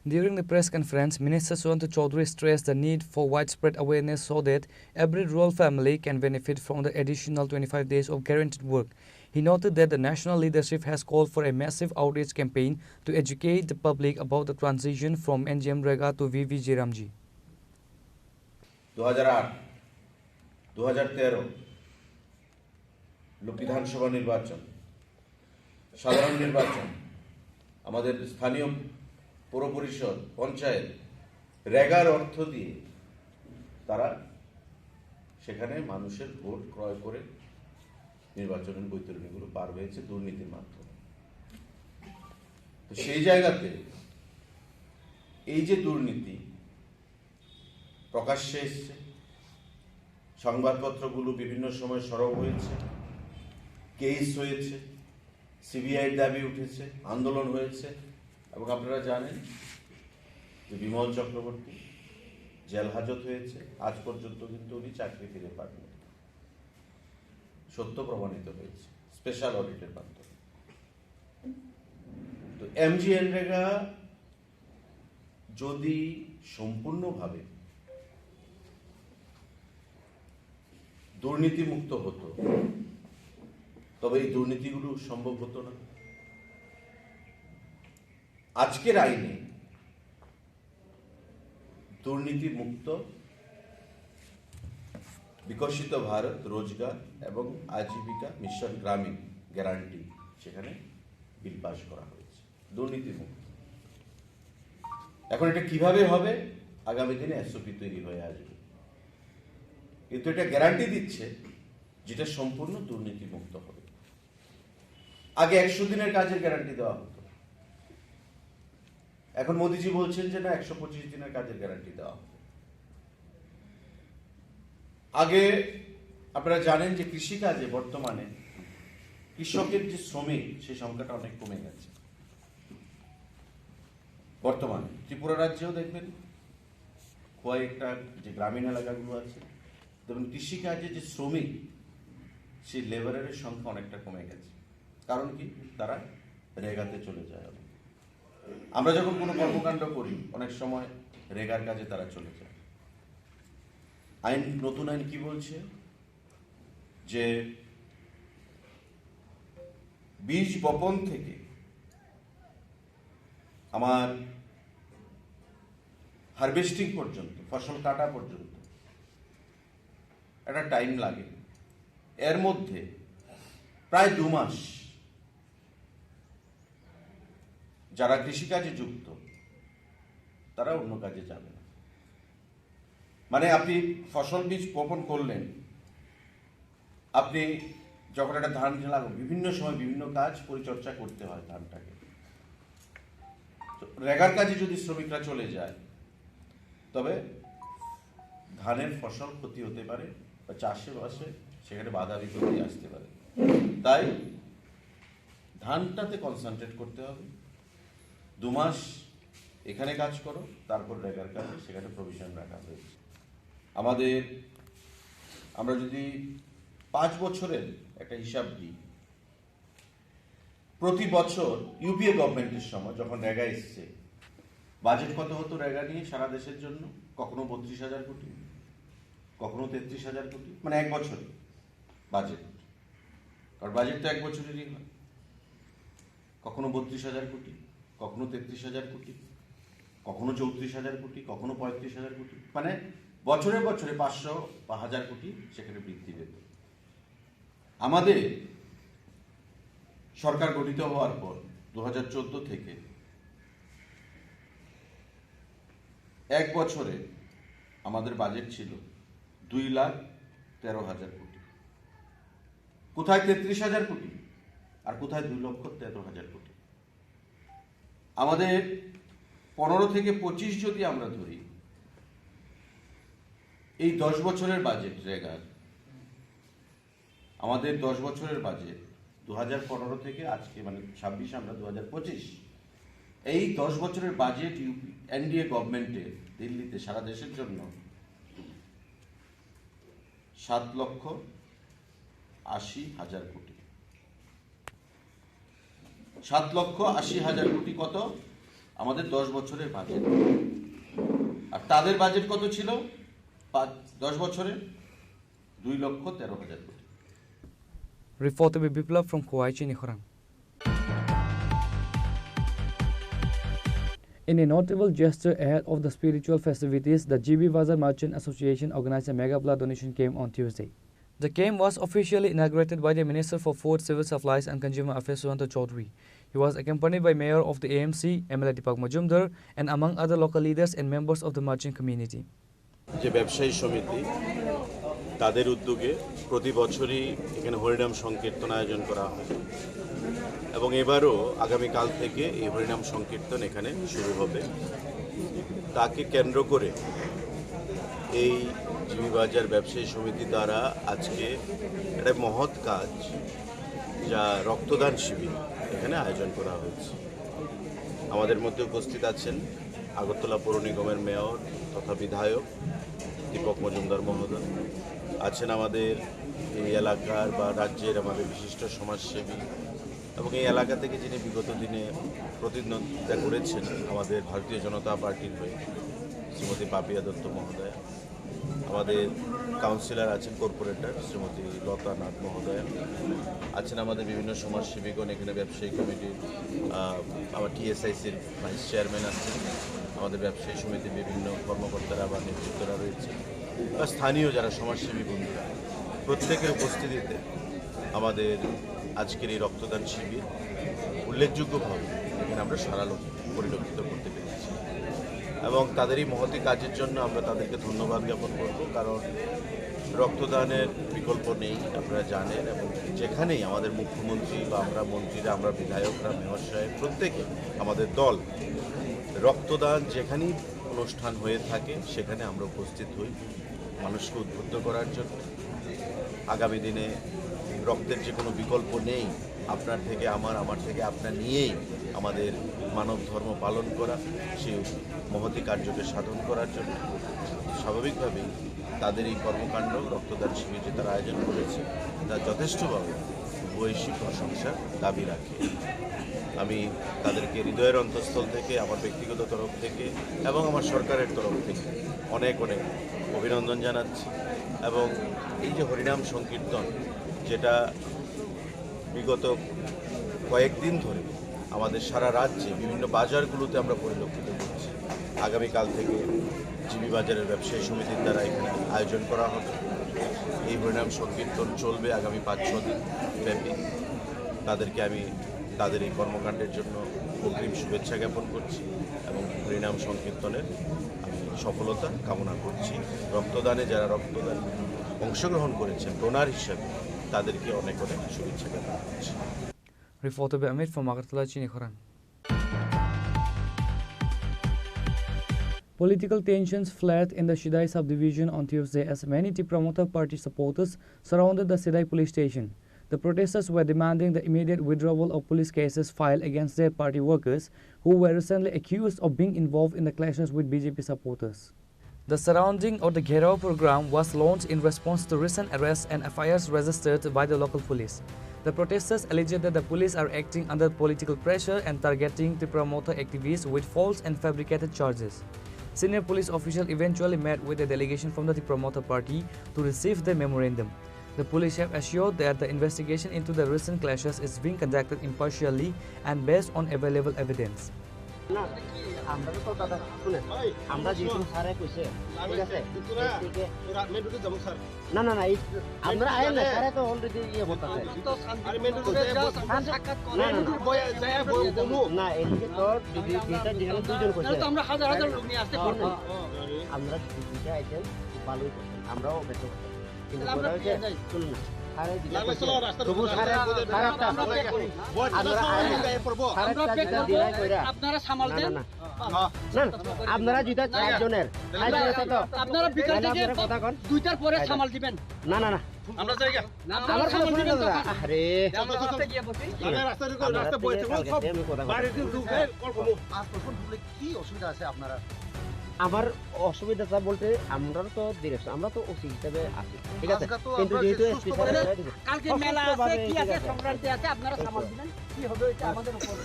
During the press conference, Minister Sushanta Chaudhary stressed the need for widespread awareness so that every rural family can benefit from the additional twenty-five days of guaranteed work. He noted that the national leadership has called for a massive outreach campaign to educate the public about the transition from N G N Rega to V V G Ramji. দু হাজার আট, দু হাজার তেরো লোক বিধানসভা নির্বাচন, সাধারণ নির্বাচন, আমাদের স্থানীয় পৌর পরিষদ, পঞ্চায়েত, রেগার অর্থ দিয়ে তারা সেখানে মানুষের ভোট ক্রয় করে নির্বাচনের বৈতরণীগুলো পার হয়েছে দুর্নীতির মাধ্যমে। তো সেই জায়গাতে এই যে দুর্নীতি প্রকাশ্যে এসছে, সংবাদপত্রগুলো বিভিন্ন সময় সরব হয়েছে, কেস হয়েছে, সিবিআইর দাবি উঠেছে, আন্দোলন হয়েছে, এবং আপনারা জানেন যে বিমল চক্রবর্তী জেল হাজত হয়েছে, আজ পর্যন্ত কিন্তু উনি চাকরি ফিরে পাননি, সত্য প্রমাণিত হয়েছে স্পেশাল অডিটের মাধ্যমে। তো এমজিএনরেগা যদি সম্পূর্ণভাবে দুর্নীতিমুক্ত হতো, তবে এই দুর্নীতিগুলো সম্ভব হতো না। আজকের আইনে দুর্নীতিমুক্ত বিকশিত ভারত, রোজগার এবং আজীবিকা মিশন গ্রামীণ গ্যারান্টি সেখানে বিল পাস করা হয়েছে, দুর্নীতিমুক্ত। এখন এটা কিভাবে হবে, আগামী দিনে এসওপি তৈরি হয়ে আসবে, কিন্তু এটা গ্যারান্টি দিচ্ছে যেটা সম্পূর্ণ দুর্নীতিমুক্ত হবে। আগে একশো দিনের কাজের গ্যারান্টি দেওয়া হতো, এখন মোদিজি বলছেন যে না, একশো পঁচিশ দিনের কাজের গ্যারান্টি দেওয়া হবে। আগে আপনারা জানেন যে কৃষিকাজে বর্তমানে কৃষকের যে শ্রমিক, সেই সংখ্যাটা অনেক কমে গেছে। বর্তমানে ত্রিপুরা রাজ্যেও দেখবেন, কয়েকটা যে গ্রামীণ এলাকাগুলো আছে, যেমন কৃষিকাজে যে শ্রমিক, সেই লেবারের সংখ্যা অনেকটা কমে গেছে। কারণ কি? তারা রেগাতে চলে যায় অনেকে। আমরা যখন কোনো কর্মকাণ্ড করি, অনেক সময় রেগার কাজে তারা চলে যায়। আইন, নতুন আইন কি বলছে? যে বীজ বপন থেকে আমার হারভেস্টিং পর্যন্ত, ফসল কাটা পর্যন্ত একটা টাইম লাগে। এর মধ্যে প্রায় দু মাস যারা কৃষিকাজে যুক্ত, তারা অন্য কাজে যাবে না। মানে, আপনি ফসল বীজ বপন করলেন, আপনি যখন একটা ধান লাগান, বিভিন্ন সময় বিভিন্ন কাজ পরিচর্যা করতে হয় ধানটাকে। তো রেগার কাজে যদি শ্রমিকরা চলে যায়, তবে ধানের ফসল ক্ষতি হতে পারে বা চাষে বাসে সেখানে বাধা বিপত্তি আসতে পারে। তাই ধানটাতে কনসেন্ট্রেট করতে হবে। দু মাস এখানে কাজ করো, তারপর রেগার কাজে সেখানে প্রভিশন রাখা হয়েছে। আমাদের, আমরা যদি পাঁচ বছরের একটা হিসাব দিই, প্রতি বছর ইউপিএ গভর্নমেন্টের সময় যখন রেগা এসছে, বাজেট কত হতো রেগা নিয়ে সারা দেশের জন্য? কখনো বত্রিশ হাজার কোটি, কখনো তেত্রিশ হাজার কোটি, মানে এক বছরে বাজেট, কারণ বাজেট তো এক বছরেরই হয়। কখনো বত্রিশ হাজার কোটি, কখনো তেত্রিশ হাজার কোটি, কখনো চৌত্রিশ হাজার কোটি, কখনো পঁয়ত্রিশ হাজার কোটি, মানে বছরে বছরে পাঁচশো বা হাজার কোটি সেখানে বৃদ্ধি পেত। আমাদের সরকার গঠিত হওয়ার পর দু হাজার চোদ্দ থেকে এক বছরে আমাদের বাজেট ছিল দুই লাখ তেরো হাজার কোটি। কোথায় তেত্রিশ হাজার কোটি আর কোথায় দুই লক্ষ তেরো হাজার কোটি। আমাদের পনেরো থেকে পঁচিশ যদি আমরা ধরি, এই দশ বছরের বাজেট রেগার, আমাদের দশ বছরের বাজেট, দু হাজার পনেরো থেকে আজকে, মানে ছাব্বিশ, আমরা দু হাজার পঁচিশ, এই দশ বছরের বাজেট ইউপি, এনডিএ গভর্নমেন্টের দিল্লিতে সারা দেশের জন্য সাত লক্ষ আশি হাজার কোটি। সাত লক্ষ আশি হাজার কোটি কত? আমাদের দশ বছরের বাজেট। আর তাদের বাজেট কত ছিল? পাঁচ, দশ বছরে দুই লক্ষ তেরো হাজার কোটি। Report by Biplab from Khowai, Chini Khorang. In a notable gesture ahead of the spiritual festivities, the G B Bazar Merchant Association organized a mega blood donation camp on Tuesday. The camp was officially inaugurated by the Minister for Food, Civil Supplies and Consumer Affairs, Sudanta Chaudhary. He was accompanied by Mayor of the A M C, M L A Deepak Majumdar, and among other local leaders and members of the merchant community. যে ব্যবসায়ী সমিতি, তাদের উদ্যোগে প্রতি বছরই এখানে হরিনাম সংকীর্তন আয়োজন করা হয় এবং এবারও আগামীকাল থেকে এই হরিনাম সংকীর্তন এখানে শুরু হবে। তাকে কেন্দ্র করে এই জিবি বাজার ব্যবসায়ী সমিতি দ্বারা আজকে একটা মহৎ কাজ, যা রক্তদান শিবির এখানে আয়োজন করা হয়েছে। আমাদের মধ্যে উপস্থিত আছেন আগরতলা পৌর নিগমের মেয়র তথা বিধায়ক দীপক মজুমদার মহোদয়, আছেন আমাদের এই এলাকার বা রাজ্যের আমাদের বিশিষ্ট সমাজসেবী এবং এই এলাকা থেকে যিনি বিগত দিনে প্রতিদ্বন্দ্বিতা করেছেন আমাদের ভারতীয় জনতা পার্টির হয়ে, শ্রীমতী পাপিয়া দত্ত মহোদয়া, আমাদের কাউন্সিলর আছেন, কর্পোরেটর শ্রীমতী লতা নাথ মহোদয়া আছেন, আমাদের বিভিন্ন সমাজসেবীগণ, এখানে ব্যবসায়ী কমিটির, আহ, আমার টিএসআইসির ভাইস চেয়ারম্যান আছেন, আমাদের ব্যবসায়ী সমিতির বিভিন্ন কর্মকর্তারা বা নেতৃত্বরা রয়েছে, বা স্থানীয় যারা সমাজসেবী বন্ধুরা, প্রত্যেকের উপস্থিতিতে আমাদের আজকের এই রক্তদান শিবির উল্লেখযোগ্যভাবে এখানে আমরা সারা লোক পরিলক্ষিত করতে পেরেছি এবং তাদের এই মহতী কাজের জন্য আমরা তাদেরকে ধন্যবাদ জ্ঞাপন করব, কারণ রক্তদানের বিকল্প নেই, আপনারা জানেন। এবং যেখানেই আমাদের মুখ্যমন্ত্রী বা আমরা মন্ত্রীরা, আমরা বিধায়করা, মেয়র সাহেব, প্রত্যেকে, আমাদের দল রক্তদান যেখানেই অনুষ্ঠান হয়ে থাকে সেখানে আমরা উপস্থিত হই মানুষকে উদ্বুদ্ধ করার জন্য। আগামী দিনে রক্তের যে কোনো বিকল্প নেই, আপনার থেকে আমার, আমার থেকে আপনার নিয়েই আমাদের মানব ধর্ম পালন করা, সেই মহতী কার্যকে সাধন করার জন্য স্বাভাবিকভাবেই তাদের এই কর্মকাণ্ড, রক্তদান শিবির যে তারা আয়োজন করেছে, তা যথেষ্টভাবে ভূয়সী প্রশংসার দাবি রাখে। আমি তাদেরকে হৃদয়ের অন্তঃস্থল থেকে, আমার ব্যক্তিগত তরফ থেকে এবং আমার সরকারের তরফ থেকে অনেক অনেক অভিনন্দন জানাচ্ছি। এবং এই যে হরিনাম সংকীর্তন, যেটা বিগত কয়েকদিন ধরে আমাদের সারা রাজ্যে বিভিন্ন বাজারগুলোতে আমরা পরিলক্ষিত করছি, আগামীকাল থেকে জিবি বাজারের ব্যবসায়ী সমিতির দ্বারা এখানে আয়োজন করা হবে। এই হরিনাম সংকীর্তন চলবে আগামী পাঁচ ছ দিন ব্যাপী। তাদেরকে আমি তাদের এই কর্মকাণ্ডের জন্য অগ্রিম শুভেচ্ছা জ্ঞাপন করছি এবং হরিনাম সংকীর্তনের আমি সফলতা কামনা করছি। রক্তদানে যারা রক্তদান অংশগ্রহণ করেছেন ডোনার হিসাবে, তাদেরকে অনেক অনেক শুভেচ্ছা জ্ঞাপন করছি। Reporter by Amit from Agartala, Chini Khorang. Political tensions flared in the Sidai subdivision on Tuesday as many Tipra Motha Party supporters surrounded the Sidai police station. The protesters were demanding the immediate withdrawal of police cases filed against their party workers who were recently accused of being involved in the clashes with B J P supporters. The surrounding of the Gherao program was launched in response to recent arrests and F I Rs registered by the local police. The protesters alleged that the police are acting under political pressure and targeting Tipra Motha activists with false and fabricated charges. Senior police officials eventually met with a delegation from the Tipra Motha party to receive the memorandum. The police have assured that the investigation into the recent clashes is being conducted impartially and based on available evidence. না, আমরা তো দাদা, শুনেন, আমরা যেহেতু স্যারে কইছে, ঠিক আছে? এদিকে না, না, না, এই আমরা আইন না, স্যারে তো already ইয়ে বলতেছে। না, না, না। না, এদিকে তো দুই-, দুইটা যেখানে দুইজন কইছে। আমরা হাজার হাজার লোক নিয়ে আসতে পারবো। আমরা দুইটা আইটেম ভালোই করছি, আমরাও ব্যর্থ করছি। কিন্তু কথা হচ্ছে, শুনুন না, স্যারে যেটা কইছে, তবু স্যারে, স্যারেরটা, আপনারা আইন, স্যারেরটা যেটা deny কইরা, আপনারা সামাল দেন। না, না, না। না, না, আপনারা যেটা চারজনের, চারজনের তো, আপনারা বিকাল তাহলে থেকে আপনারা কথা কন। দুইটার পরে সামাল দিবেন। না, না, না। আমরা যাই গা। না, আপনারা আমার কথা সামাল শুনুন দিবেন না, তখন। আরে। আমরা রাস্তায় গিয়ে বসি। আরে রাস্তায় ঢুকো, রাস্তায় বসে থাকো, সব বাইরে কিন্তু ঢুকে কল করবো। আজ প্রথম ঢুকলে কি অসুবিধা আছে আপনারা? আমার অসুবিধাটা বলতে আমরা তো ডিরেকশন, আমরা তো ওসি হিসেবে আছি, ঠিক আছে? আজকে তো কিন্তু আমরা যেহেতু সুস্থ এসপি স্যার করে এখানে ঢুকে, কালকে মেলা আছে, সুস্থভাবে, কি ঠিক আছে, আছে? সংক্রান্তি আছে, আপনারা সামাল দিবেন। কি হবে ওইটা আমাদের উপর।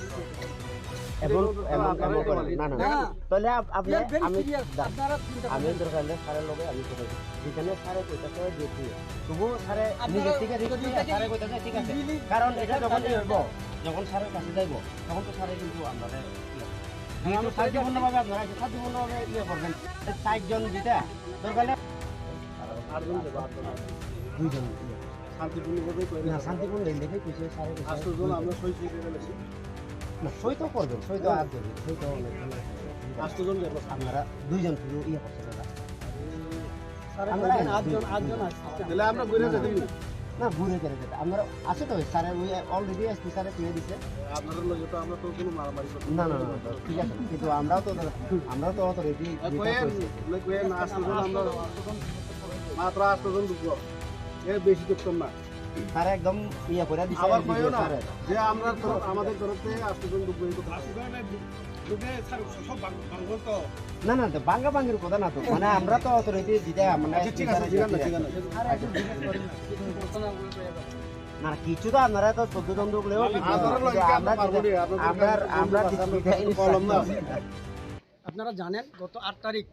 এমন, এমন, এমন করে। না, না, না। না। তাহলে আপ-, আপনি, We are very আমি, serious। দা-, আপনারা চিন্তা আমি করবেন না। দরকার হলে স্যারের লগে আমি কথা বলবো। যেখানে স্যারে কইতাছে যে কি, তবুও স্যারে আপনারা নিজের থেকে রিস্ক যদি নিয়ে এটাকে স্যারে কইতাছে, ঠিক আছে। ইজিলি কারণ এটা যখন ইয়ে হইব, যখন স্যারের কাছে যাইব, তখন তো স্যারে কিন্তু আমরা ইয়ে, যেহেতু শান্তিপূর্ণভাবে আপনারা একটা শান্তিপূর্ণভাবে ইয়ে করবেন। এই চারজন যেটা দরকার হলে আটজন দেবো, আটজন। দুইজন ইয়ে। শান্তিপূর্ণভাবে করে না, না। শান্তিপূর্ণ এই লেখে কিছু স্যারের কাছে আটজন আমরা সই করে ফেলেছি। না, সই তো করবেন, সই তো আর করবেন, সই তো অনেক ভালো। আটজন দেবো। আপনারা দুইজন শুধু ইয়ে করছেন দাদা। স্যারে আমরা বলবেন আটজন, আটজন। আটজন আছে। তাহলে আমরা ঘুরে যেতে দিন। না, ঘুরে যেতে দিন। আমরা আছে তো, স্যারে ওই already এসপি স্যারে দিয়ে দিছে। আপনাদের লগে তো আমরা তো কোনো মারামারি করতে না, না, না, না, ঠিক আছে, কিন্তু আমরাও তো, আমরাও তো অত রেডি আর যেটা কয়েন, কইছে। মানে কয়েন আটজন আমরা মাত্র আটজন ঢুকবো, এর বেশি ঢুকতাম না। তারা একদম ইয়ে করে দিছে, আবার কইও না স্যারে। যে আমরা তো, আমাদের তরফ থেকে আটজন ঢুকবো, এই কথা। না, না, তো ভাঙ্গা ভাঙ্গির কথা না তো। মানে, আমরা তো অথরিটি দিতে, মানে, আচ্ছা, ঠিক আছে, ঠিক আছে, ঠিক আছে। না, কিছু তো আপনারা তো চোদ্দ জন ঢুকলেও কিছু না। আপনারা লগে কিন্তু আমরা আমরা, পারবো দিতে, না, আপনারা আমরা, বন্ধু আমরা আছে, কিছু আমরা দিতে তো কলম না। আপনারা জানেন, গত আট তারিখ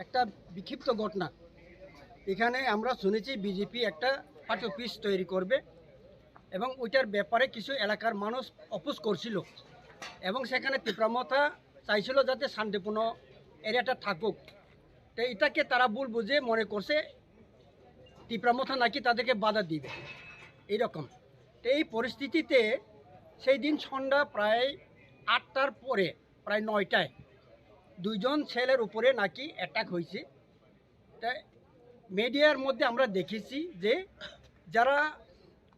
একটা বিক্ষিপ্ত ঘটনা। এখানে আমরা শুনেছি বিজেপি একটা পার্টি অফিস তৈরি করবে এবং ওইটার ব্যাপারে কিছু এলাকার মানুষ অপোজ করছিল এবং সেখানে তিপ্রা মথা চাইছিল যাতে শান্তিপূর্ণ এরিয়াটা থাকুক। তো এটাকে তারা ভুল বুঝে মনে করছে তিপ্রা মথা নাকি তাদেরকে বাধা দিবে এইরকম। তো এই পরিস্থিতিতে সেই দিন সন্ধ্যা প্রায় আটটার পরে, প্রায় নয়টায় দুইজন ছেলের উপরে নাকি অ্যাটাক হয়েছে। তা মিডিয়ার মধ্যে আমরা দেখেছি যে যারা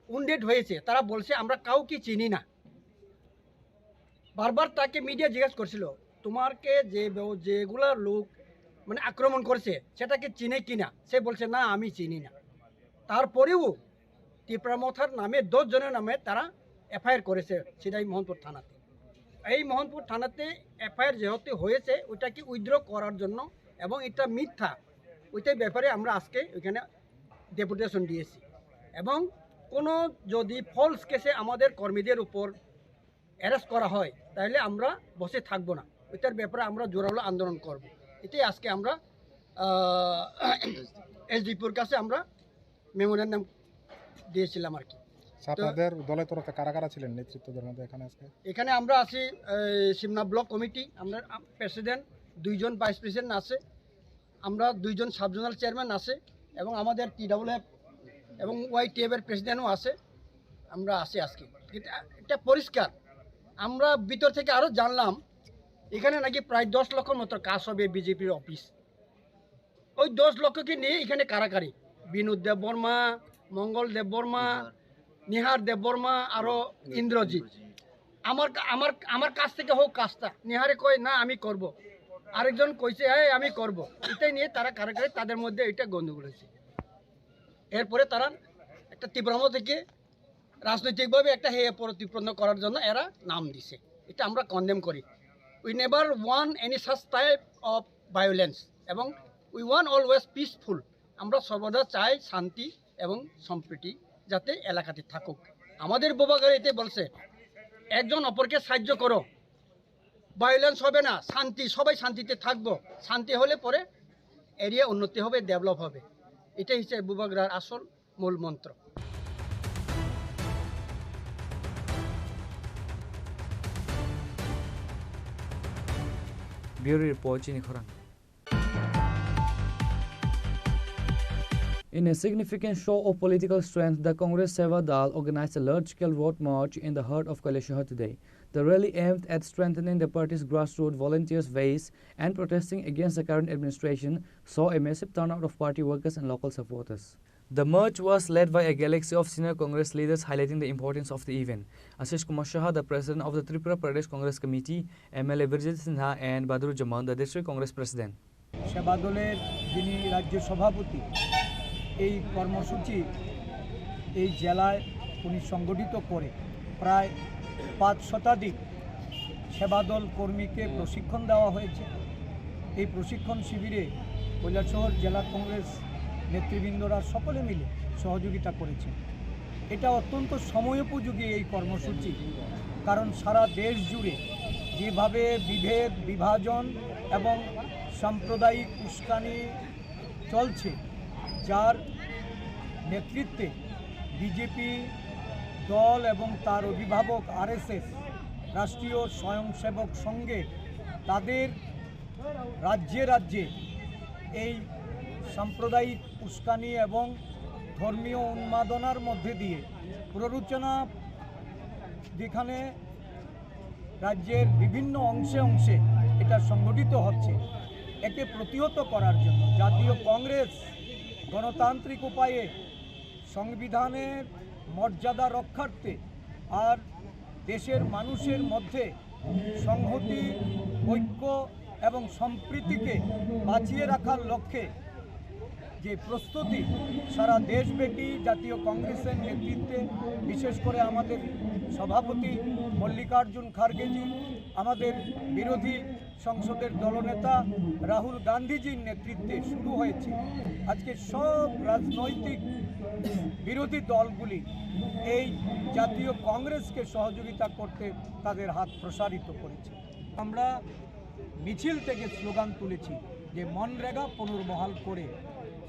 উন্ডেড হয়েছে তারা বলছে, "আমরা কাউকে চিনি না।" বারবার তাকে মিডিয়া জিজ্ঞেস করছিল, "তোমারকে যে ব-, যেগুলা লোক মানে আক্রমণ করছে সেটাকে চিনে কিনা?" সে বলছে, "না, আমি চিনি না।" তারপরেও তিপ্রা মথার নামে দশ জনের নামে তারা এফআইআর করেছে সিদাই মোহনপুর থানাতে। এই মোহনপুর থানাতে এফআইআর যেহেতু হয়েছে, ওইটাকে উইথড্র করার জন্য, এবং এটা মিথ্যা, ওইটার ব্যাপারে আমরা আজকে ওইখানে ডেপুটেশন দিয়েছি। এবং কোনো যদি ফলস কেসে আমাদের কর্মীদের উপর অ্যারেস্ট করা হয়, তাহলে আমরা বসে থাকবো না, ওইটার ব্যাপারে আমরা জোরালো আন্দোলন করব। এটাই আজকে আমরা এসডিপিওর কাছে আমরা মেমোরেন্ডাম দিয়েছিলাম আর কি। আচ্ছা, তো আপনাদের দলের তরফে কারা কারা ছিলেন নেতৃত্বদের মধ্যে এখানে আজকে? এখানে আমরা আছি, এই, সিমনা ব্লক কমিটি, আমরা প্রেসিডেন্ট, দুইজন ভাইস প্রেসিডেন্ট আছে, আমরা দুইজন সাব জোনাল চেয়ারম্যান আছে, এবং আমাদের টিডাব্লিউএফ এবং ওয়াইটিএফ এর প্রেসিডেন্টও আছে। আমরা আছি আজকে। এটা, এটা পরিষ্কার। আমরা ভিতর থেকে আরও জানলাম, এখানে নাকি প্রায় দশ লক্ষর মতো কাজ হবে বিজেপির অফিস। ওই দশ লক্ষকে নিয়ে এখানে কারাকারি। বিনোদ দেববর্মা, মঙ্গল দেববর্মা, নিহার দেববর্মা, আরো ইন্দ্রজিৎ। আমার কা-, আমার, আমার কাছ থেকে হোক কাজটা। নিহারে কয়, "না, আমি করব।" আরেকজন কইছে, "হ্যাঁ, আমি করব।" এটাই নিয়ে তারা কারাকারি, তাদের মধ্যে এটা গন্ডগোল হয়েছে। এরপরে তারা একটা তীব্র থেকে রাজনৈতিকভাবে একটা হেয় প্রতিপন্ন করার জন্য এরা নাম দিছে। এটা আমরা কন্ডেম করি। We never want any such type of violence এবং we want always peaceful। আমরা সর্বদা চাই শান্তি এবং সম্প্রীতি যাতে এলাকাতে থাকুক। আমাদের বুবাগরা এতে বলছে, একজন অপরকে সাহায্য করো, ভায়োলেন্স হবে না, শান্তি, সবাই শান্তিতে থাকবো। শান্তি হলে পরে এরিয়া উন্নতি হবে, ডেভেলপ হবে। এটাই হচ্ছে বুবাগরার আসল মূল মন্ত্র। Bureau Report, Chini Khorang. In a significant show of political strength, the Congress Seva Dal organized a large-scale road march in the heart of Kailashahar today. The rally aimed at strengthening the party's grassroots volunteers base and protesting against the current administration saw a massive turnout of party workers and local supporters. The march was led by a galaxy of senior Congress leaders, highlighting the importance of the event. Ashish Kumar Saha, the president of the Tripura Pradesh Congress Committee, M L A Birjit Sinha, and Badruzzaman, the district Congress president. সেবা দলের যিনি রাজ্য সভাপতি, এই কর্মসূচি এই জেলায় উনি সংগঠিত করে প্রায় পাঁচ শতাধিক সেবা দল কর্মীকে প্রশিক্ষণ দেওয়া হয়েছে। এই প্রশিক্ষণ শিবিরে কৈলাসহর জেলা কংগ্রেস নেতৃবৃন্দরা সকলে মিলে সহযোগিতা করেছেন। এটা অত্যন্ত সময়োপযোগী এই কর্মসূচি, কারণ সারা দেশ জুড়ে যেভাবে বিভেদ, বিভাজন এবং সাম্প্রদায়িক উস্কানি চলছে, যার নেতৃত্বে বিজেপি দল এবং তার অভিভাবক আরএসএস, রাষ্ট্রীয় স্বয়ংসেবক সংঘে তাদের রাজ্যে রাজ্যে এই সাম্প্রদায়িক উস্কানি এবং ধর্মীয় উন্মাদনার মধ্যে দিয়ে প্ররোচনা যেখানে রাজ্যের বিভিন্ন অংশে অংশে এটা সংগঠিত হচ্ছে, একে প্রতিহত করার জন্য জাতীয় কংগ্রেস গণতান্ত্রিক উপায়ে সংবিধানের মর্যাদা রক্ষার্থে আর দেশের মানুষের মধ্যে সংহতি, ঐক্য এবং সম্প্রীতিকে বাঁচিয়ে রাখার লক্ষ্যে যে প্রস্তুতি সারা দেশব্যাপী জাতীয় কংগ্রেসের নেতৃত্বে, বিশেষ করে আমাদের সভাপতি মল্লিকার্জুন খার্গেজি, আমাদের বিরোধী সংসদের দলনেতা রাহুল গান্ধীজির নেতৃত্বে শুরু হয়েছে, আজকে সব রাজনৈতিক বিরোধী দলগুলি এই জাতীয় কংগ্রেসকে সহযোগিতা করতে তাদের হাত প্রসারিত করেছে। আমরা মিছিল থেকে স্লোগান তুলেছি যে মনরেগা পুনর্বহাল করে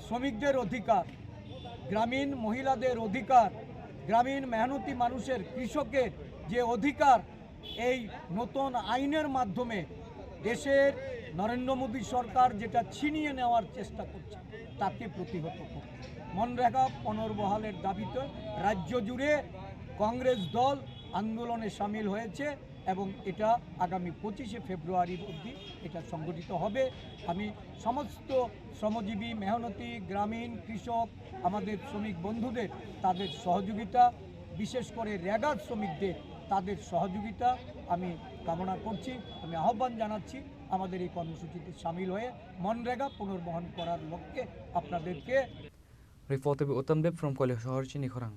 শ্রমিকদের অধিকার, গ্রামীণ মহিলাদের অধিকার, গ্রামীণ মেহনতি মানুষের, কৃষকের যে অধিকার, এই নতুন আইনের মাধ্যমে দেশের নরেন্দ্র মোদী সরকার যেটা ছিনিয়ে নেওয়ার চেষ্টা করছে, তাকে প্রতিহত করতে। মনরেগা পুনর্বহালের দাবিতে রাজ্য জুড়ে কংগ্রেস দল আন্দোলনে সামিল হয়েছে এবং এটা আগামী পঁচিশে ফেব্রুয়ারি অবধি এটা সংগঠিত হবে। আমি সমস্ত শ্রমজীবী, মেহনতি, গ্রামীণ, কৃষক, আমাদের শ্রমিক বন্ধুদের তাদের সহযোগিতা, বিশেষ করে রেগার শ্রমিকদের তাদের সহযোগিতা আমি কামনা করছি। আমি আহ্বান জানাচ্ছি আমাদের এই কর্মসূচিতে সামিল হয়ে মনরেগা পুনর্বহাল করার লক্ষ্যে আপনাদেরকে। Reporter Uttam Deb from Koilashahar, Chini Khorang.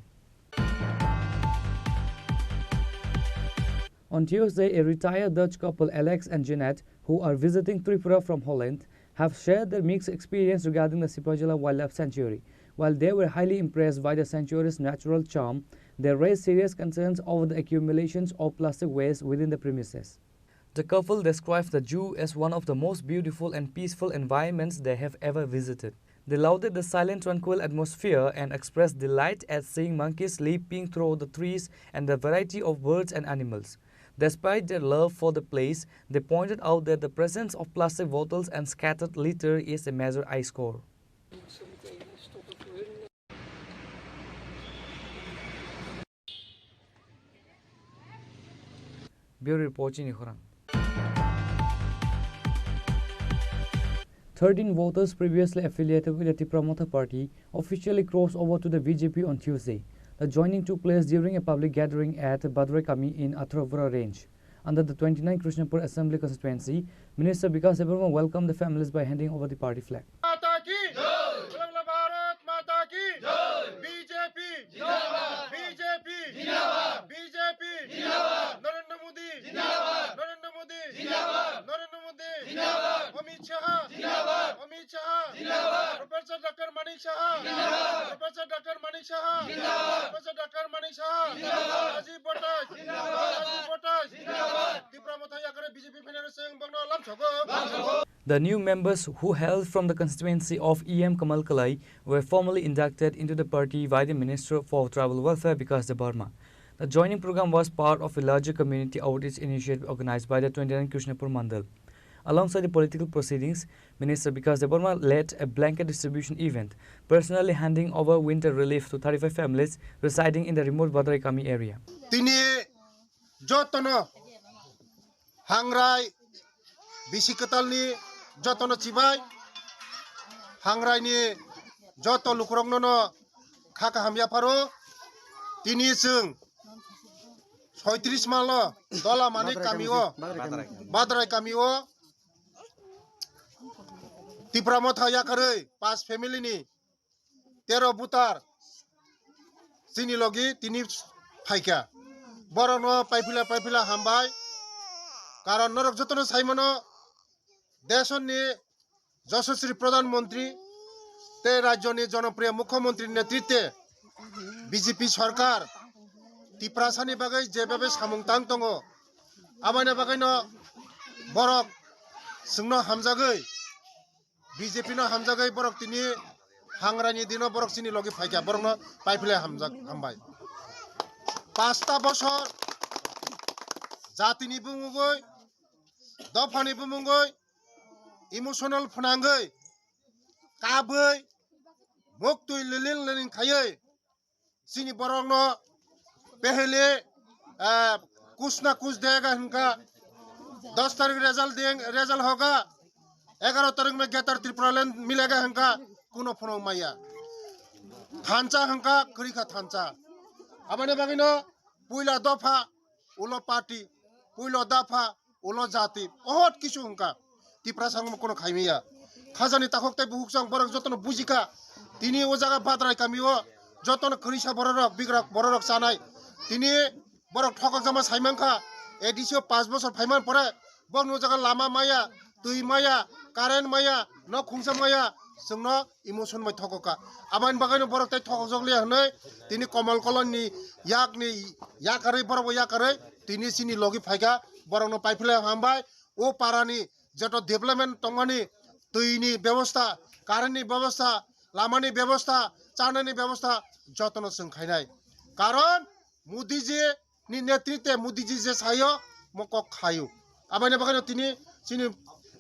On Tuesday, a retired Dutch couple, Alex and Jeanette, who are visiting Tripura from Holland, have shared their mixed experience regarding the Sipahijala Wildlife Sanctuary. While they were highly impressed by the sanctuary's natural charm, they raised serious concerns over the accumulations of plastic waste within the premises. The couple describes the zoo as one of the most beautiful and peaceful environments they have ever visited. They lauded the silent, tranquil atmosphere and expressed delight at seeing monkeys leaping through the trees and the variety of birds and animals. Despite their love for the place, they pointed out that the presence of plastic bottles and scattered litter is a major eyesore. Bureau Report, Chini Khorang. Thirteen voters previously affiliated with the Tipra Motha Party officially crossed over to the B J P on Tuesday. The joining took place during a public gathering at Badrekami in Atharapura Range, under the twenty-nine Krishnapur Assembly Constituency. Minister Bikash Debbarma welcomed the families by handing over the party flag. माता की जय। बोलो भारत माता की जय। बीजेपी जिंदाबाद। BJP Amit Shah, Jindabad. Amit Shah, Jindabad. Professor Doctor Manik Saha, Jindabad. Professor Doctor Manik Saha, Jindabad. Professor Doctor Manik Saha, Jindabad. Rajiv Bhattash, Jindabad. Rajiv Bhattash, Jindabad. Tipra Motha Yakarwi B J P phainani chwng bongno lamsogo. The new members who hail from the constituency of E M Kamal Kalai were formally inducted into the party by the Minister for Tribal Welfare Bikash Debbarma. The joining program was part of a larger community outreach initiative organized by the twenty-nine Krishnapur Mandal. Alongside the political proceedings, Minister Bikash Debbarma led a blanket distribution event, personally handing over winter relief to thirty-five families residing in the remote Badrai Kami area. Tini jotono hangrai bisi kwtalni jotono chibai, hangraini joto lukurokno no kha kaham yapharo. Tini chwng soitris malo Dolamani kamio, Badrai kamio Tipra Motha Yakarwi pas family ni tero butar chini logi tini phaikha. Borokno paipila paipila hambai. Karon norok jotono saimano, desoni Yashaswi Pradhan Mantri tei rajyoni jonopriya Mukhyamantri netritwe B J P sarkar Tiprasani bagwi jebebe samung tang tongo, aboni bagwino borok chwngno hamjagwi, B J P no hamjagwi borok tini hangraini dino borok chini logi phaikha, borokno paipilai hamjak, hambai. Pasta bosor jatini bumungwi, dophani bumungwi, emotional phnangwi, kabwi, muktwi liling liling khaiwi, chini borokno pehele, ah, kuch na kuch dega hinka, dos tarik result deng, result hoga, egaro tarik mein Greater Tipraland milega hinka, kuno phuno maya. Thansa hinka, kwrwikha thansa. Aboni bagwino puila dopha, ulo party, puilo dopha, ulo jati, bohot kisu hinka. Tiprasa wngma kuno khaimaya. Khajani takhuk tei bukhuk chwng borok jotono bujikha. Tini o jaga Badrai kamio jotono kwrwisa bororok, bigrak bororok chanai. Tini borok thokokjama saimankha. A D C o panch bosor phaiman pore bokni o jaga lama maya, twi maya, current maya, nok khungsa maya, chwngno emotion bai thokokha. Aboni bagwino borok tei thokokjak liya hwnwi tini Kamal Kalai ni yakni yakarwi, borok bo yakarwi tini chini logi phaikha, borokno paipilai hambai. O parani joto development tongmani, twini bebosta, current ni bebosta, lamani bebosta, chanani bebosta jotono chwng khainai. Karon Modiji ni netritwe Modiji je sayo, mo kok khayo. Aboni bagwino tini chini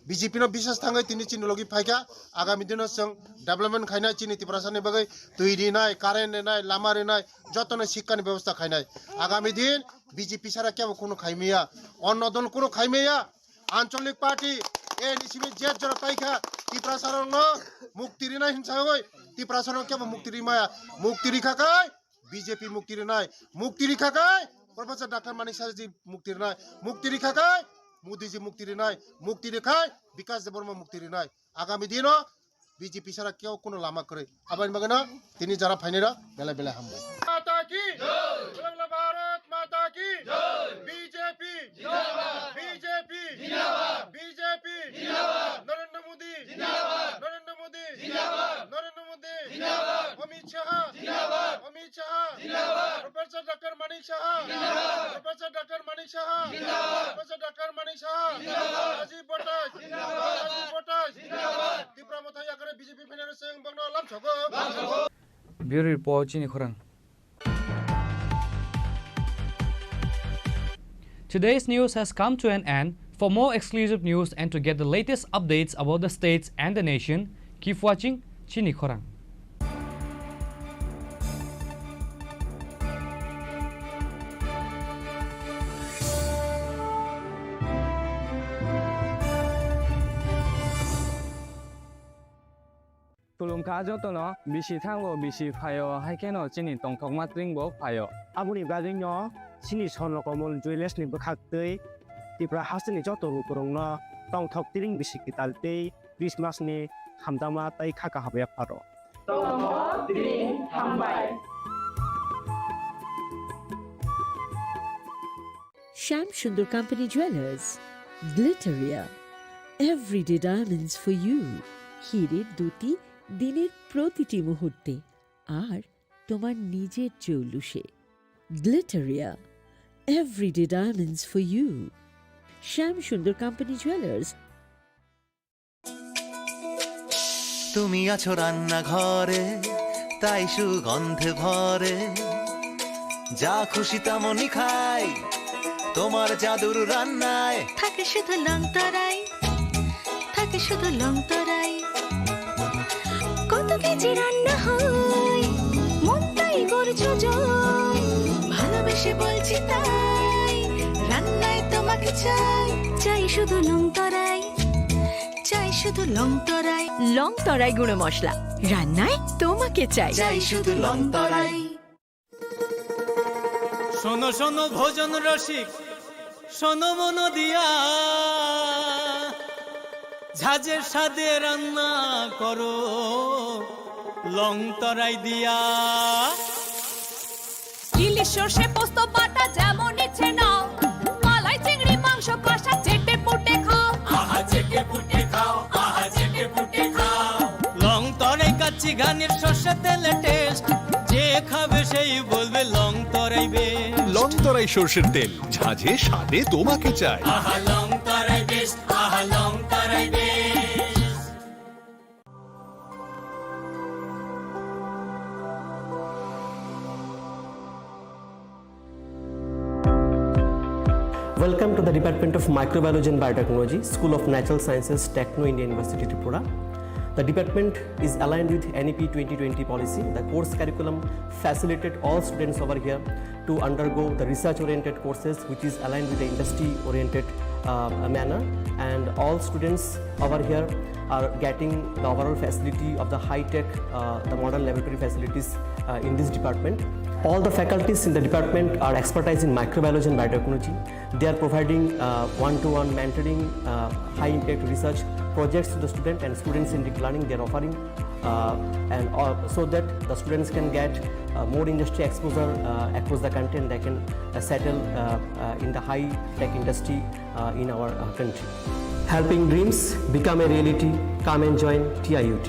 B J P no bisas thangwi tini chini logi phaikha. Agami dino chwng development khainai, chini Tiprasani bagwi twi rinai, current rinai, lama rinai, jotono sikkani bebosta khainai. Agami din B J P sara kebo kuno khaimaya, onno dol kuno khaimaya. Anchalik party, A N C B je jora paikha, Tiprasarokno mukti rinai hinsawi, Tiprasarokno kebo mukti rimaya, mukti rikha kai, B J P mukti rinai, mukti rikha kai, Professor Doctor Manik Saha ji mukti rinai, mukti rikha kai, Modi ji mukti rinai, mukti rikhai, Bikash Debbarma mukti rinai. Agami dino B J P sara kebo kuno lama kwrwi. Aboni bagwino tini jara phainai rok belai belai hambai. Mata ki jai. Bharatiya Mata ki jai. B J P jindabad. B J P jindabad. B J P jindabad. Narendra Modi jindabad. Narendra Modi jindabad. Narendra Modi jindabad. Amit Shah jindabad. Amit Shah jindabad. Professor Doctor Manik Saha jindabad. Professor Doctor Manik Saha jindabad. Professor Doctor Manik Saha jindabad. Rajiv Bhattash jindabad. Rajiv Bhattash jindabad. Tipra Motha Yakarwi B J P phainani chwng bongno lamsogo. Bureau Report, Chini Khorang. Today's news has come to an end. For more exclusive news and to get the latest updates about the states and the nation, keep watching Chini Khorang. Khulumkha jotono, bisi thango, bisi phaio, hai kheno chini tongthokma tring bo phaio. Aboni bagwino chini Swarnakamol Jewellers ni bwkhak twi Tripura hasteni joto lukurokno tongthok tring bisi kwtal tei Christmas ni hamjakma tei kha kaham yapharo. Tongthok tring hambai. Shyam Sundar Company Jewellers, Glitteria, Everyday Diamonds for You, হীরের দ্যুতি দিনের প্রতিটি মুহূর্তে আর তোমার নিজের জৌলুসে। Glitteria, Everyday Diamonds for You, শ্যাম সুন্দর company jewellers. তুমি আছো রান্নাঘরে, তাই সুগন্ধে ভরে, যা খুশি তেমনই খাই তোমার জাদুর রান্নায়। থাকে শুধু লং তরাই, থাকে শুধু লং তরাই। কত কেজি রান্না হয়, মনটাই করছো জয়। ভালোবেসে বলছি তাই, রান্নায় তোমাকে চাই, চাই শুধু লং তরাই। চাই শুধু লং তরাই। লং তরাই গুঁড়ো মশলা, রান্নায় তোমাকে চাই। চাই শুধু লং তরাই। শোনো শোনো ভোজন রসিক, শোনো মন দিয়া, ঝাঁঝের স্বাদে রান্না করো লং তরাই দিয়া। ইলিশ সর্ষে পোস্ত বাটা যেমন ইচ্ছে নাও, মালাই চিংড়ি মাংস কষা চেটে পুটে খাও। আহা চেটে পুটে খাও, আহা চেটে পুটে খাও। লং তরাই কাচ্চি ঘানির সর্ষে তেলে টেস্ট, যে খাবে সেই বলবে লং তরাই বেস্ট। লং তরাই সর্ষের তেল, ঝাঁঝে স্বাদে তোমাকে চাই। আহা লং তরাই বেস্ট, আহা লং তরাই best. Welcome to the Department of Microbiology and Biotechnology, School of Natural Sciences, Techno India University, Tripura. The department is aligned with N E P twenty twenty policy. The course curriculum facilitate all students over here to undergo the research-oriented courses, which is aligned with the industry-oriented, uh, manner. And all students over here are getting the overall facility of the high-tech, uh, the modern laboratory facilities, uh, in this department. All the faculties in the department are expertise in microbiology and biotechnology. They are providing, uh, one-to-one mentoring, uh, high-impact research projects to the student and student-centric learning they are offering, uh, and, uh, so that the students can get, uh, more industry exposure, uh, across the country, and they can, uh, settle, uh, uh, in the high-tech industry, uh, in our, uh, country. Helping dreams become a reality. Come and join T I U T.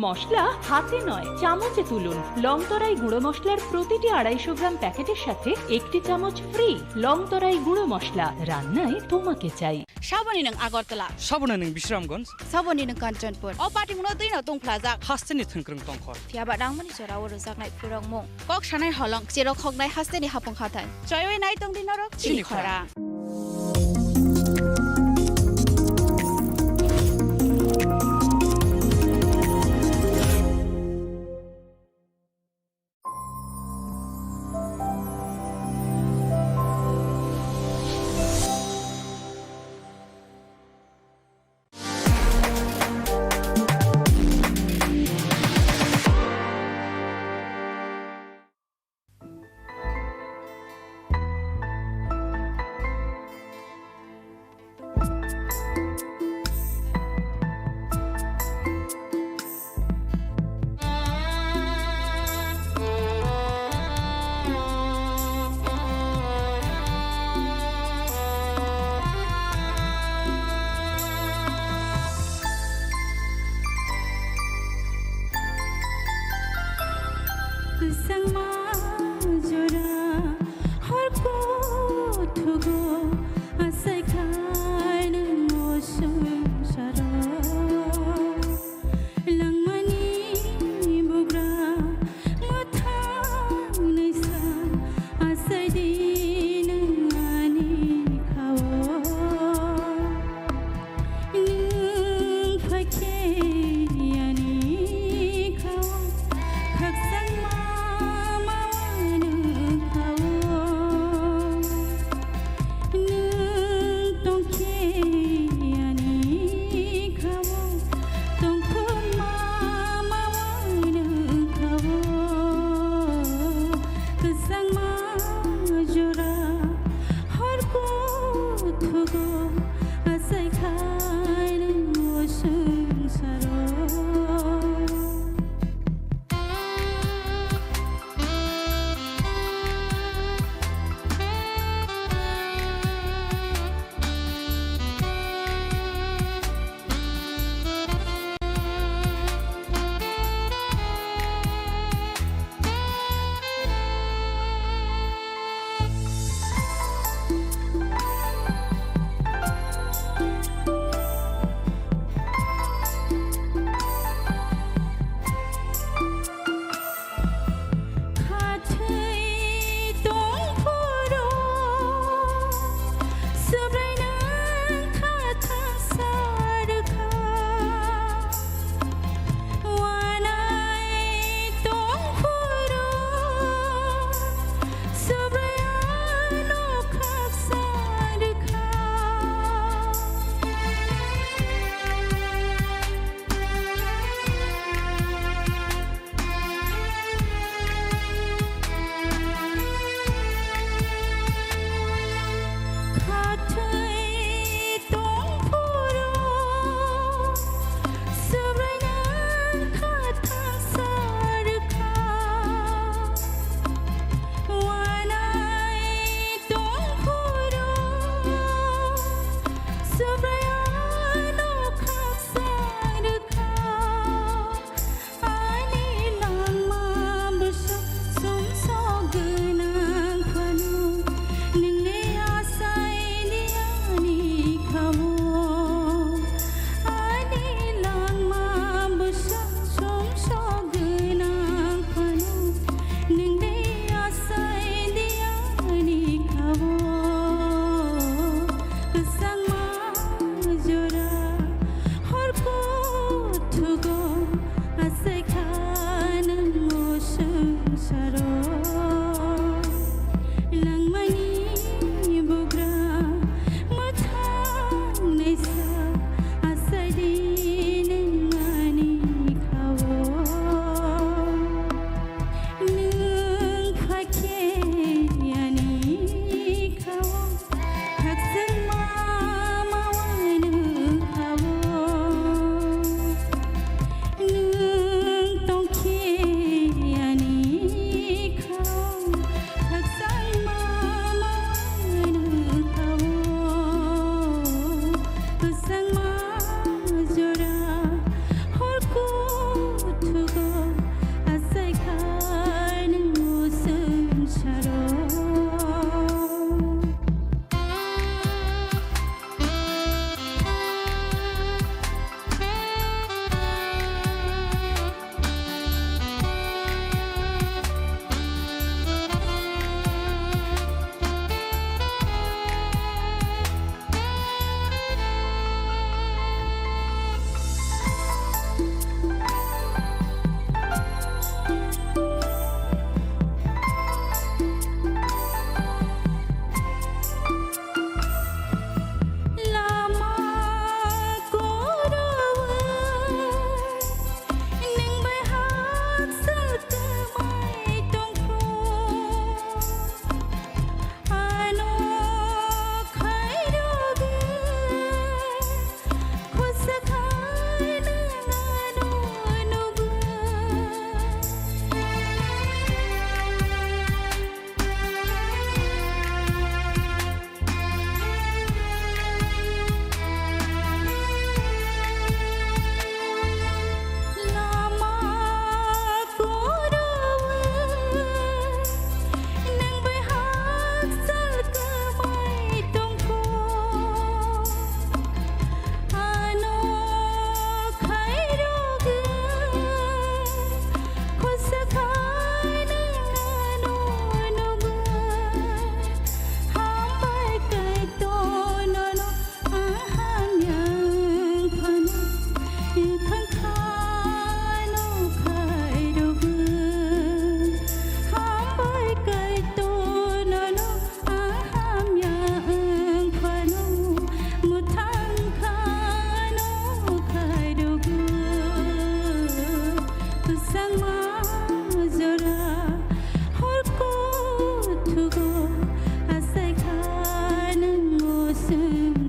মশলা হাতে নয়, চামচে তুলুন। লং তরাই গুঁড়ো মশলার প্রতিটি আড়াইশো গ্রাম প্যাকেটের সাথে একটি চামচ ফ্রি। লং তরাই গুঁড়ো মশলা, রান্নায় তোমাকে চাই। Saboni nwng Agartala. Saboni nwng Bisramganj. Saboni nwng Kanchanpur. O patimungno twino tungphlajak. Hasteni thwngkwrwng tongkhor. Phiyaba nangmani jorao rwjaknai phurokmung. Kok sanai holong, cherok hoknai hasteni hapung hathai. Choiwi nai tongdi norok chini khorang. Kwchangma jora hor kuthugo asai khai nwng o swngcharo. Langmani bugra mwthang naisa asai di nwng ani khao. Nwng phaikhe ani khao, khakchangma mawa nwng khao. Nwng tongkhe ani khao, tongkhorma mawa nwng khao. Kwchangma jora hor kuthugo asai khai nwng o swngcharo.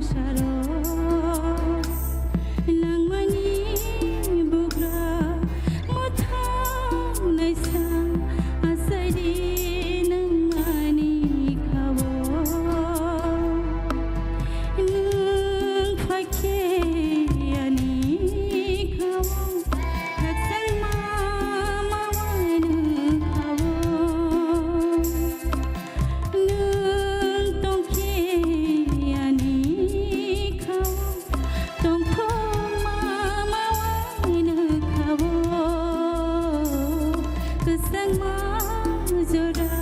Saro nangmani bugra mwthang naisa asaidi nangmani khao. Nwng phaikhe ani khao, khakchangma mawai nwng khao. Nwng tongkhe ani khao, tongthokma mawai nwng khao. Kwchangma jora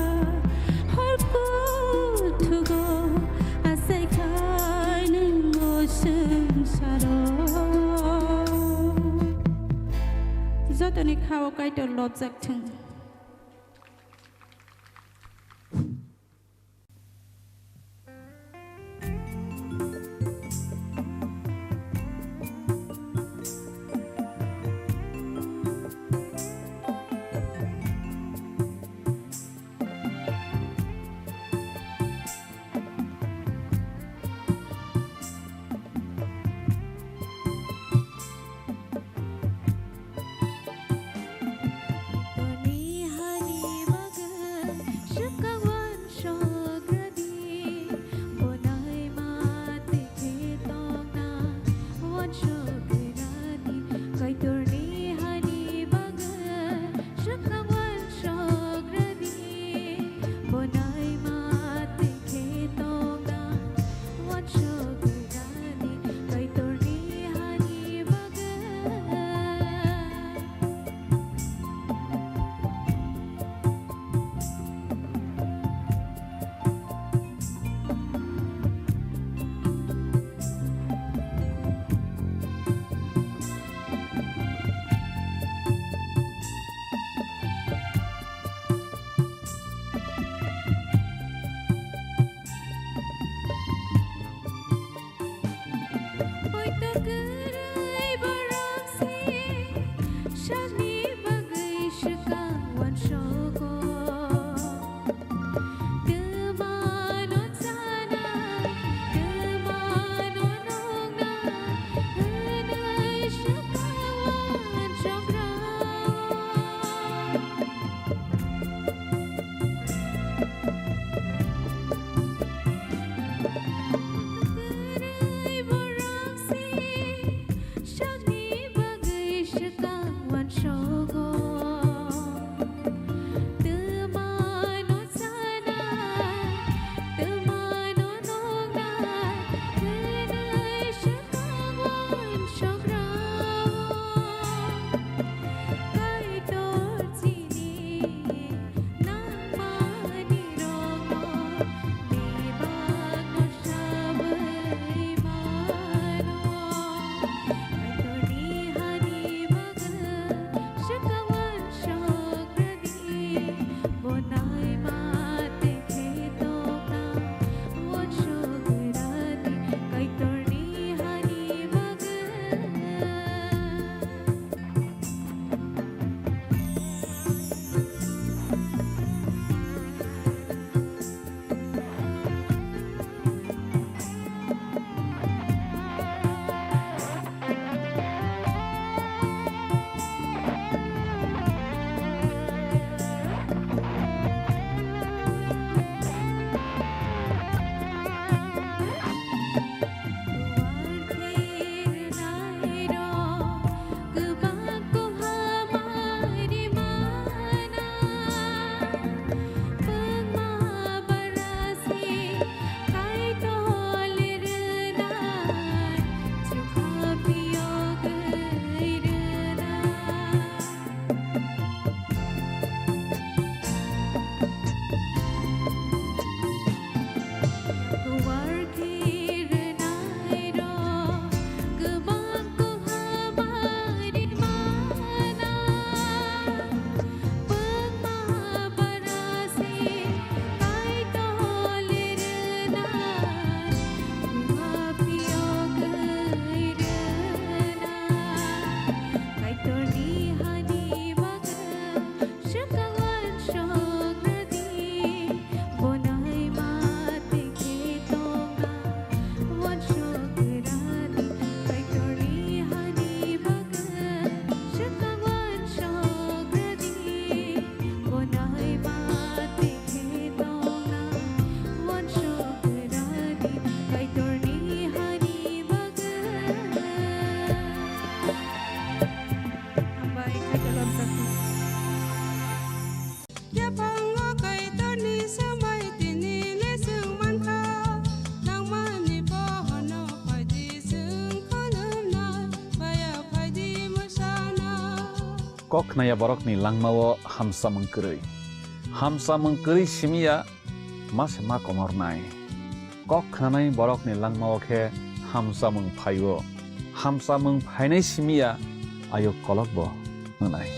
hor kuthugo achai khai nwng o swngsaro. Jotoni khao Kaitor lobjak thung. Kok khnaya borokni langmao hamsamung kwrwi. Hamsamung kwrwi simi ya ma se ma komornai. Kok khnanai borokni langmao khe hamsamung phaio. Hamsamung phainai simi ya ayuk kolokbo wngnai.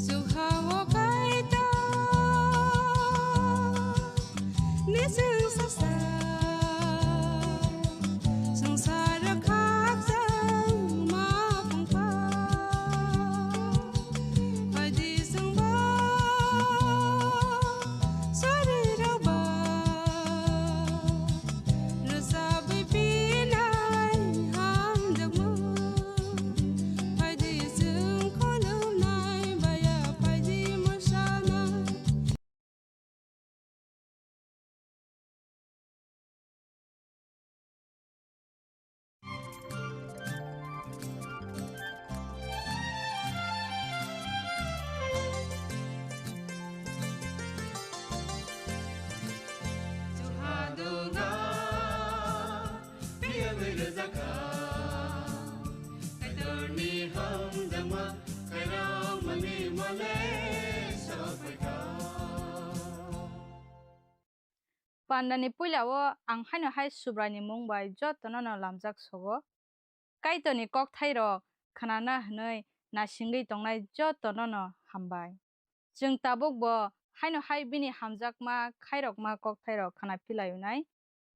Chwng ha-o Kaitor ni chwng sasa, swngchar khakchangma phungkha. Phaidi chwngbo sorirokba rwchabwi pinai hamjakmung. Phaidi chwng khulumnai baya, phaidi mwsanai. Phiya bai rwjakha, Kaitorni hamjakma, Kaitorni mole sokphaikha. Pandani puila o ang haino hai Subraini mung bai jotono no lamjak sogo. Kaitorni kokthairok khnana hwnwi naisingwi tongnai jotono no hambai. Chwng tabukbo haino hai bini hamjakma khairokma kokthairok khna phi lai wnai.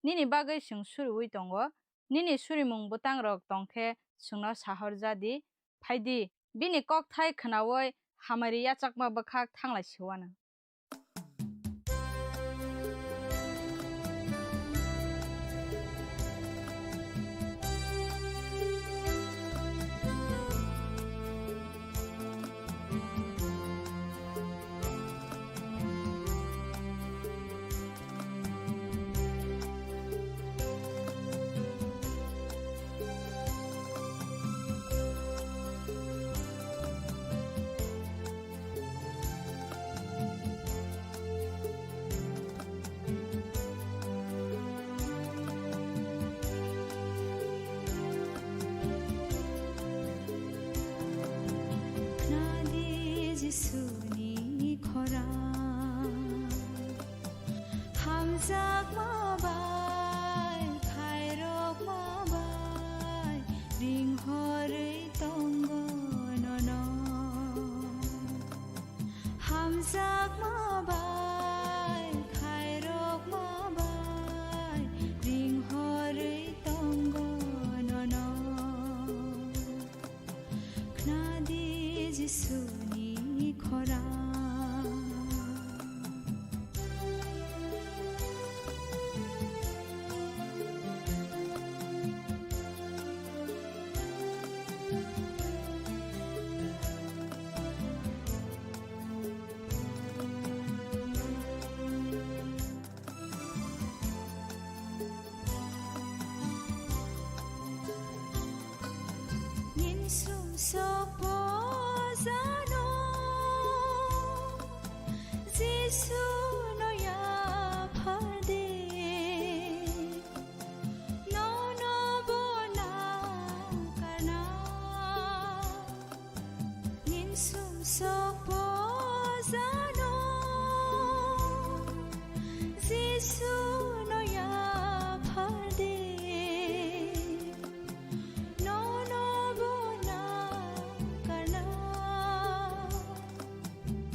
Nini bagwi chwng suriui tongo. Nini surimung bwtangrok tong khe chwngno sahor ja di. Phai di, bini kokthai khnaui hamari yachakma bwkhak thanglai si uanw. Khna di Jisuni khorang, hamjakma bai, khairokma bai, ringhorwi tongo nono. Hamjakma bai, khairokma bai, ringhorwi tongo nono. Khna di Jisuni khorang. Nin sumsok bojano Jisu no yaphar di, nono bo nakarna. Nin sumsok bojano Jisu no yaphar di, nono bo nakarna.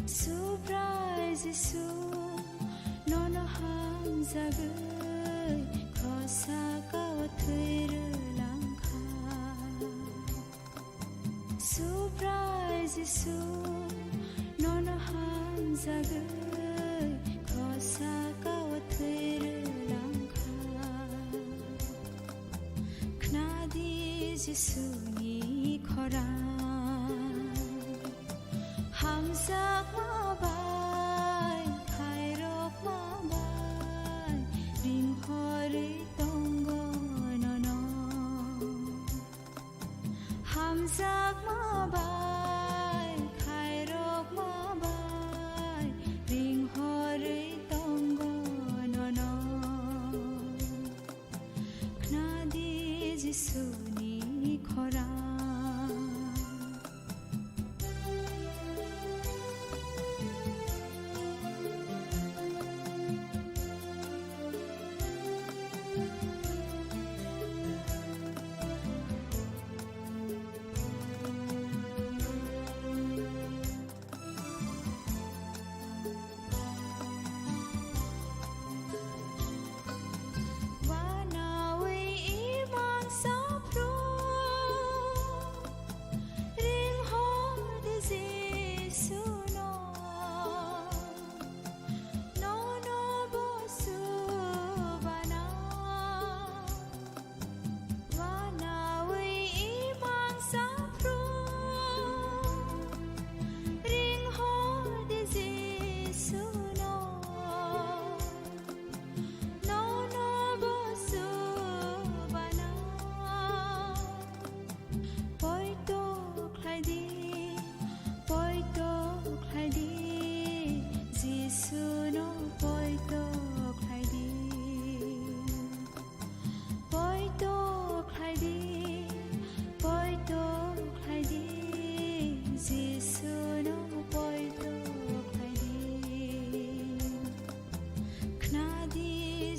Subrai Jisu, nono hamjagwi khosakao thwi rwlangkha. Subrai Jisu, nono hamjagwi khosakao thwi rwlangkha. Khna di Jisuni khorang, hamjakma bai, khairokma bai, ringhorwi tongo nono. Hamjakma bai, khairokma bai,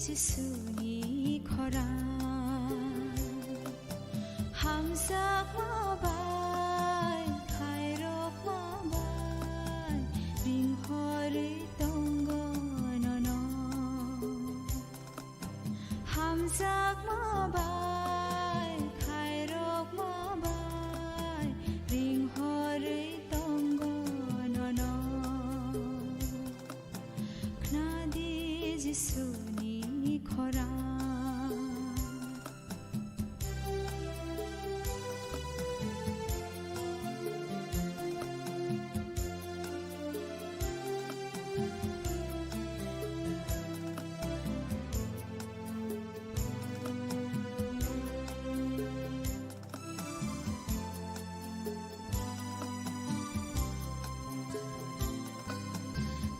Jisuni khorang. Hamjakma bai, khairokma bai, ringhorwi tongo nono. Hamjakma bai, khairokma bai, ringhorwi tongo nono. Khnadi Jisuni khorang.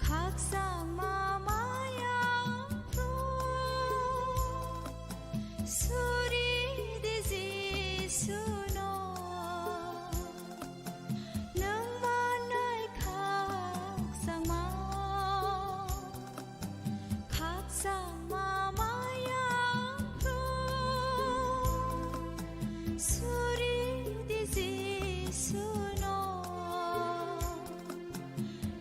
Khakchangma maya phuru suri di Jisuno. Nwng manai khakchangma, khakchangma maya phuru suri di Jisuno.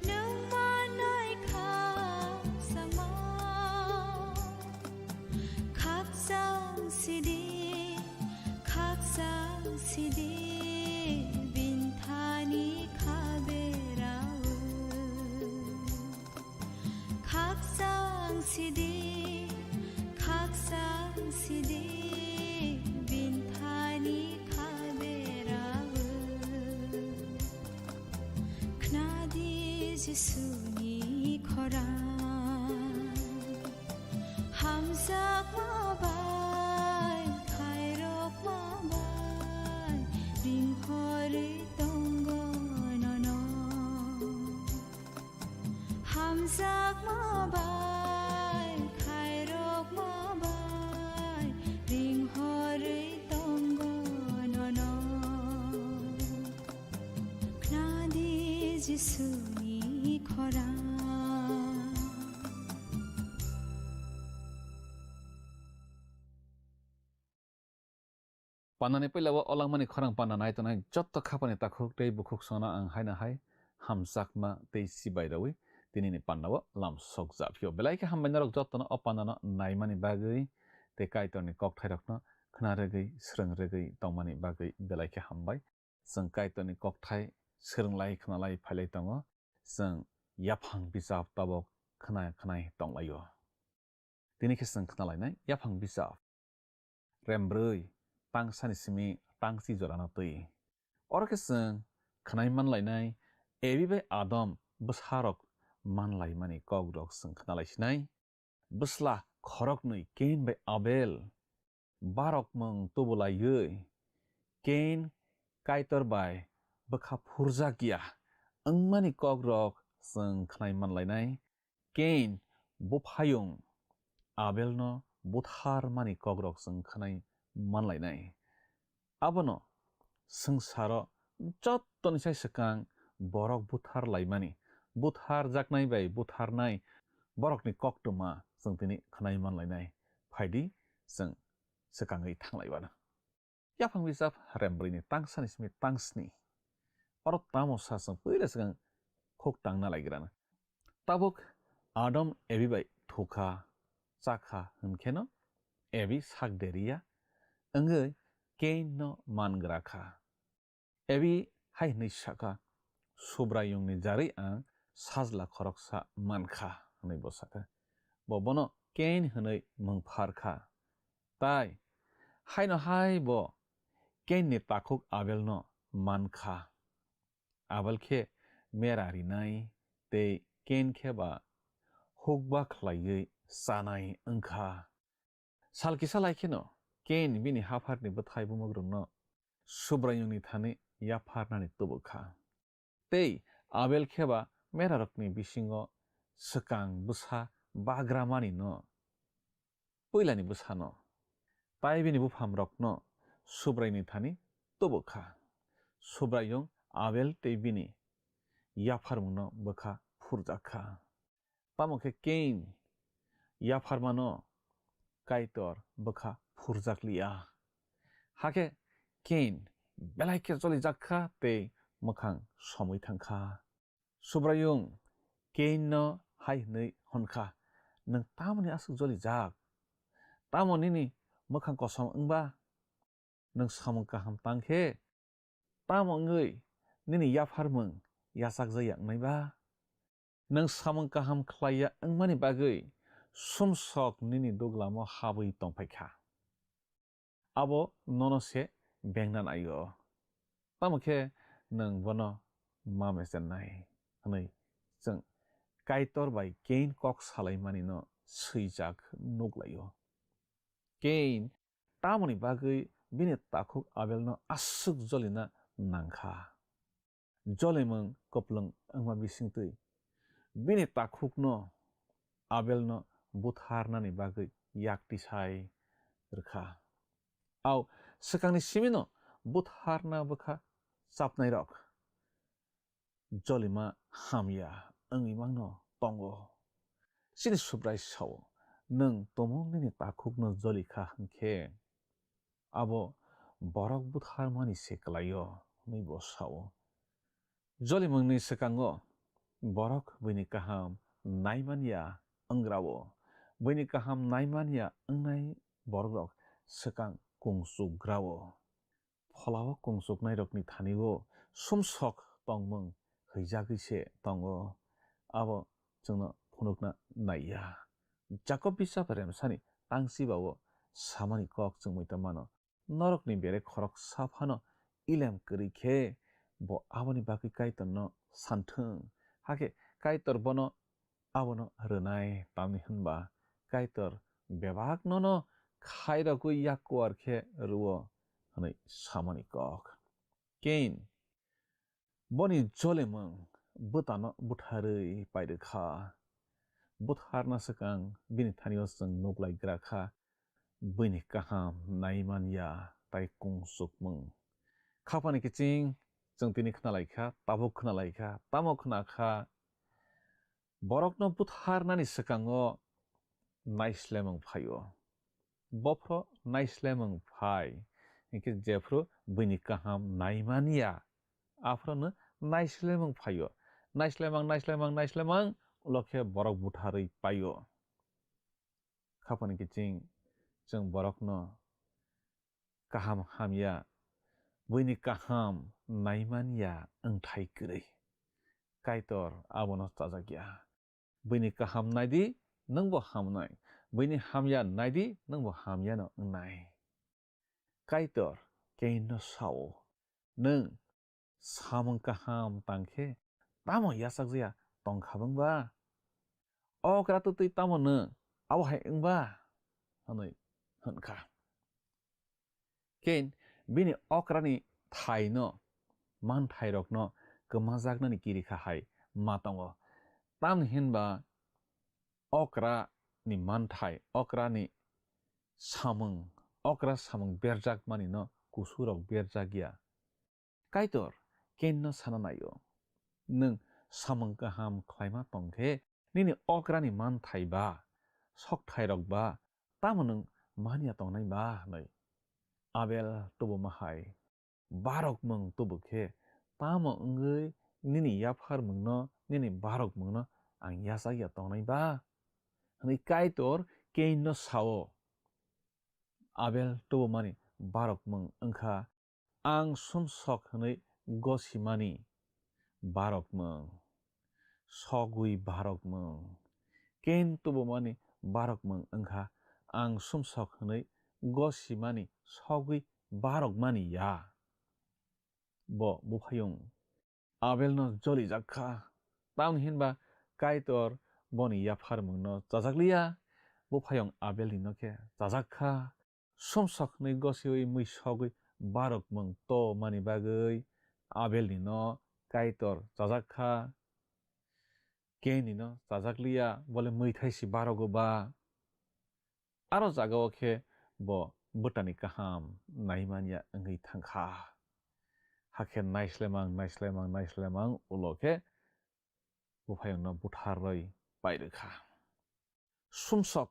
Nwng manai khakchangma, khakchang sidi, khakchang sidi, bini thani kha berao. Khakchang sidi, khakchang sidi, bini thani kha berao. Khnadi Jisuni khorang. Hamjakma bai, khairokma bai, ringhorwi tongo nono. Hamjakma bai, khairokma bai, ringhorwi tongo nono. Khnadi Jisuni khorang. Panani puila o langmani khorang panna nai tongnai jotto khapani takhuk tei bukhuk songno ang haino hai hamjakma tei chibai rwui tinini pannao lam sok japhio. Belai khe hambai norok jottono o pannano naimani bagwi tei Kaitorni kokthairokno khna rwgwi, srwng rwgwi tongmani bagwi belai khe hambai. Chwng Kaitorni kokthai srwnglai khnalai phailai tongo, chwng yaphang bijap tabok khna khnai tonglaio. Tini khe chwng khnalainai yaphang bijap. Rembrwi, tangsani simi tangsi jorano twi. Oro khe chwng khnai manlainai Evi bai Adam bwsarok manlaimani kokrok chwng khnalaisinai. Bwsla khoroknwi Kain bai Abel barokmung tubulaiwi Kain Kaitor bai bwkha phurjakya wngmani kokrok chwng khnai manlainai. Kain buphayung Abelno butharmani kokrok chwng khnai manlainai. Abono swngcharo jottoni sai swkang borok buthar laimani, buthar jaknai bai butharnai borokni koktwma chwng tini khnai manlainai. Phaidi chwng swkangwi thanglaiwano. Yaphang bijap rembrwini tangsani simi tangsni. Oro tamo sa chwng puila swkang khuk tangna laigrana. Tabuk Adam Evi bai thukha, chakha hwnkheno Evi sak deriya wngwi Kain no mangra kha. Evi hai hwnwi sakha, Subraiyungni jarwi ang sajla khoroksa mankha, hwnwi bo sakha. Bo bono Kain hwnwi mung pharkha. Tai haino hai bo Kainni takhuk Abelno mankha. Abel khe mera rinai tei Kain khe ba hukba khlaiwi chanai wngkha. Sal kisa lai kheno Kain bini hapharni bwthai bumukrokno Subraiyungni thani yapharnani tubu kha. Tei Abel khe ba merarokni bisingo swkang bwsa bagramani no puilani bwsano, tai bini buphamrokno Subraiyungni thani tubu kha. Subraiyung Abel tei bini yapharmungno bwkha phurjak kha. Tamo khe Kain yapharmano Kaitor bwkha phurjakliya. Hakhe Kain belai khe jolijak kha tei mwkhang somwi thang kha. Subraiyung Kainno hai hwnwi hwn kha, "Nwng tamoni aswk jolijak? Tamo nini mwkhang kosom wng ba? Nwng samung kaham tang khe tamo wngwi nini yapharmung yachakjakya wngnai ba? Nwng samung kaham khlaiya wngmani bagwi sumsok nini duglamo habwi tong phai kha. Abo nono se bengna nai-o, tamo khe nwng bono ma mechennai," hwnwi chwng Kaitor bai Kain kok salaimanino swijak nuk lai-o. Kain tamoni bagwi bini takhuk Abelno aswk jolina nang kha? Jolimung kwplwng wngma bisingtwi bini takhukno Abelno butharnani bagwi yak tisai rwkha. Au swkangni simino butharna bwkha chapnairok jolima hamya wngwi mangno tongo. Chini Subrai sao, "Nwng tumung nini takhukno joli kha hwn khe, abo borok butharmani se klai-o," hwnwi bo sao. Jolimungni swkango borok buini kaham naimanya wngrao, buini kaham naimanya wngnai borokrok swkang kungchugrao. Pholao kungchuknairokni thani-o sumsok tongmung huijagwi se tongo, abo chwngno phunukna naiya. Jakob bisap remsani tangchiba-o samani kok chwng muitu mano, "Norokni bere khoroksa phano ilem kwrwi khe bo aboni bagwi Kaitorno santhwng, hakhe Kaitor bono abono rwnai, tamni hwnba Kaitor bebak nono khairogwi yak kuar khe rw-o," hwnwi samani kok. Kain boni jolimung bwtano butharwi pairwkha. Butharna swkang bini thani-o chwng nuklaigra kha, buini kaham naimanya tai kungchukmung. Khapani kiching chwng tini khnalaikha, tabuk khnalaikha, tamo khnakha, borokno butharnani swkango naislemung phaio. Bophro naislemung phai, hinkhe jephru buini kaham naimanya, aphrono naislemung phaio. Naislemang, naislemang, naislemang, ulo khe borok butharwi paio. Khapani kiching chwng borokno kaham hamya, buini kaham naimanya wngthai kwrwi. Kaitor abono chajakya. Buini kaham naidi, nwngbo hamnai. Buini hamya naidi, nwngbo hamyano wngnai. Kaitor Kainno sao, "Nwng samung kaham tang khe tamo yachakjaya tong kha bwng ba? Okra twtwi tamo nwng abo hai wng ba?" hwnwi hwn kha. Kain bini okrani thaino manthairokno kwmajaknani kiri kha hai ma tongo. Tamni hwnba okrani manthai, okrani samung, okra samung berjakmanino kusurok berjakya. Kaitor Kainno sana naio, "Nwng samung kaham khlaima tong khe nini okrani manthai ba, sokthairok ba, tamo nwng manya tongnai ba?" hwnwi. Abel tubuma hai, "Barokmung tubu khe tamo wngwi nini yapharmungno, nini barokmungno ang yachakya tongnai ba?" hwnwi Kaitor Kainno sao. Abel tubumani barokmung wngkha ang sumsok hwnwi gosimani barokmung, sogwi barokmung. Kain tubumani barokmung wngkha ang sumsok hwnwi gosimani, sogwi barokmani ya. Bo buphayung Abelno jolijak kha. Tamni hinba Kaitor boni yapharmungno chajakliya, buphayung Abelnino khe chajak kha. Sumsok hwnwi gosiwi mui sogwi barokmung to mani bagwi Abelnino Kaitor chajak kha. Kainnino chajakliya, bole mui thaisi barogo ba. Aro jagao khe bo bwtani kaham naimanya wngwi thang kha. Hakhe naislemang, naislemang, naislemang ulo khe buphayungno butharwi pairwkha. Sumsok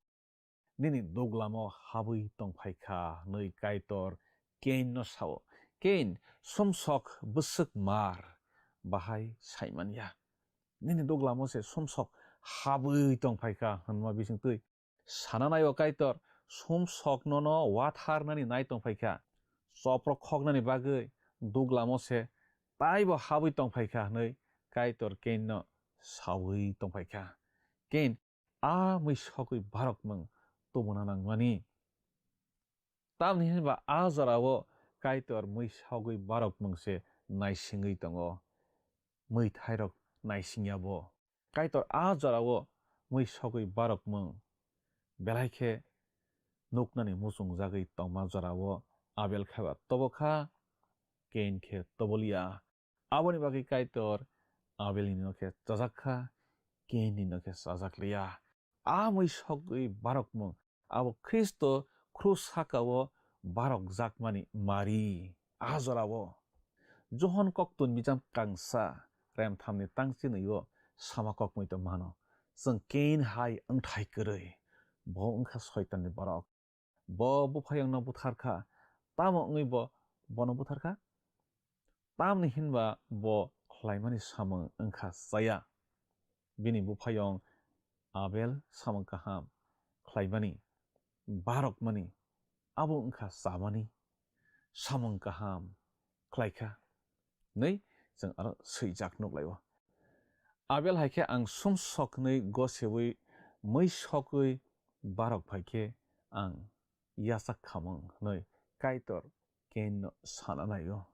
nini duglamo habwi tongphai kha, hwnwi Kaitor Kainno sao. Kain, sumsok bwswk mar bahai saimanya. Nini duglamo se sumsok habwi tongphai kha hwnma bisingtwi sana naio Kaitor, sumsokno no watharnani nai tongphai kha. Choprok khoknani bagwi duglamo se taibo habwi tongphai kha hwnwi Kaitor Kainno saui tongphai kha. Kain a mwisogwi barokmung tubuna nangmani. Tamni hinba a jorao Kaitor mwisogwi barokmung se naisingwi tongo, mwithairok naisingya bo. Kaitor a jorao mwisogwi barokmung, belai khe nuknani muchungjagwi tongma jorao Abel khaiba tobo kha, Kain khe tobo liya. Aboni bagwi Kaitor Abelni no khe chajak kha, Kainni no khe chajak liya. A mwisogwi barokmung, abo Khristo krus sakao barokjakmani mari. A jorao Johon koktun bijap kangsa, remthamni tangchinwi o sama kokmui tong mano. Chwng Kain hai wngthai kwrwi, bo wngkha Soitanni borok. Bo buphayungno buthar kha, tamo wngwi bo bono buthar kha? Tamni hinba bo khlaimani samung wngkha chaya. Bini buphayung Abel samung kaham khlaimani, barokmani, abo wngkha chamani samung kaham khlaikha hwnwi chwng aro swijak nuklaio. Abel hai khe ang sumsok hwnwi gosewi mwisogwi barok phai khe ang yachak khamung hwnwi Kaitor Kainno sana naio.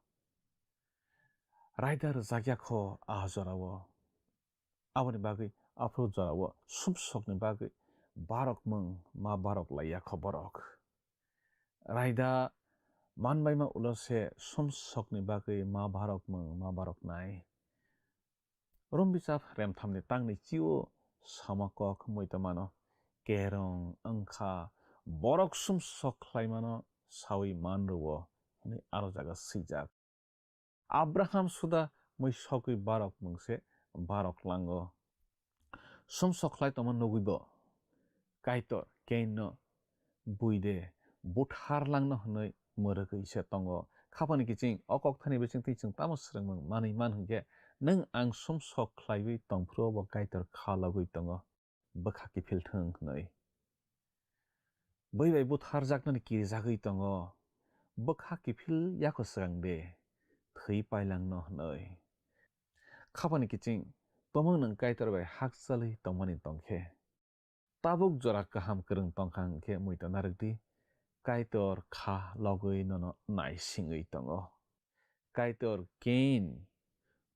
Raida rwjakya kho a jorao. Aboni bagwi aphuru jorao sumsokni bagwi barokmung ma barok laiya kho borok. Raida manbaima ulo se sumsokni bagwi ma barokmung ma baroknai. Rom bijap remthamni tangni chio sama kok muitomano kerong wngkha, borok sumsok khlaimano saui man rwo hwnwi aro jaga swijak. Abraham suda mui sogwi barok mungse barok lango. Sumsok khlai tongma nugwi bo Kaitor Kainno buide buthar langno hwnwi mwrwgwi se tongo. Khapani kiching o kokthani bisingtwi chwng tamo swrwngmung manwi man hwnkhe, nwng ang sumsok khlaiwi tongphuru bo Kaitor kha logwi tongo, bwkha kiphil thwng hwnwi. Bui bai butharjaknani kirijagwi tongo, bwkha kiphil yakho swkang de, thwi pailangno hwnwi. Khapani kiching, tomung nwng Kaitor bai hakchalwi tongmani tongkhe. Tabuk jora kaham kwrwng tongkha hwnkhe muitu narwkdi, Kaitor kha logwi nono naisingwi tongo. Kaitor Kain,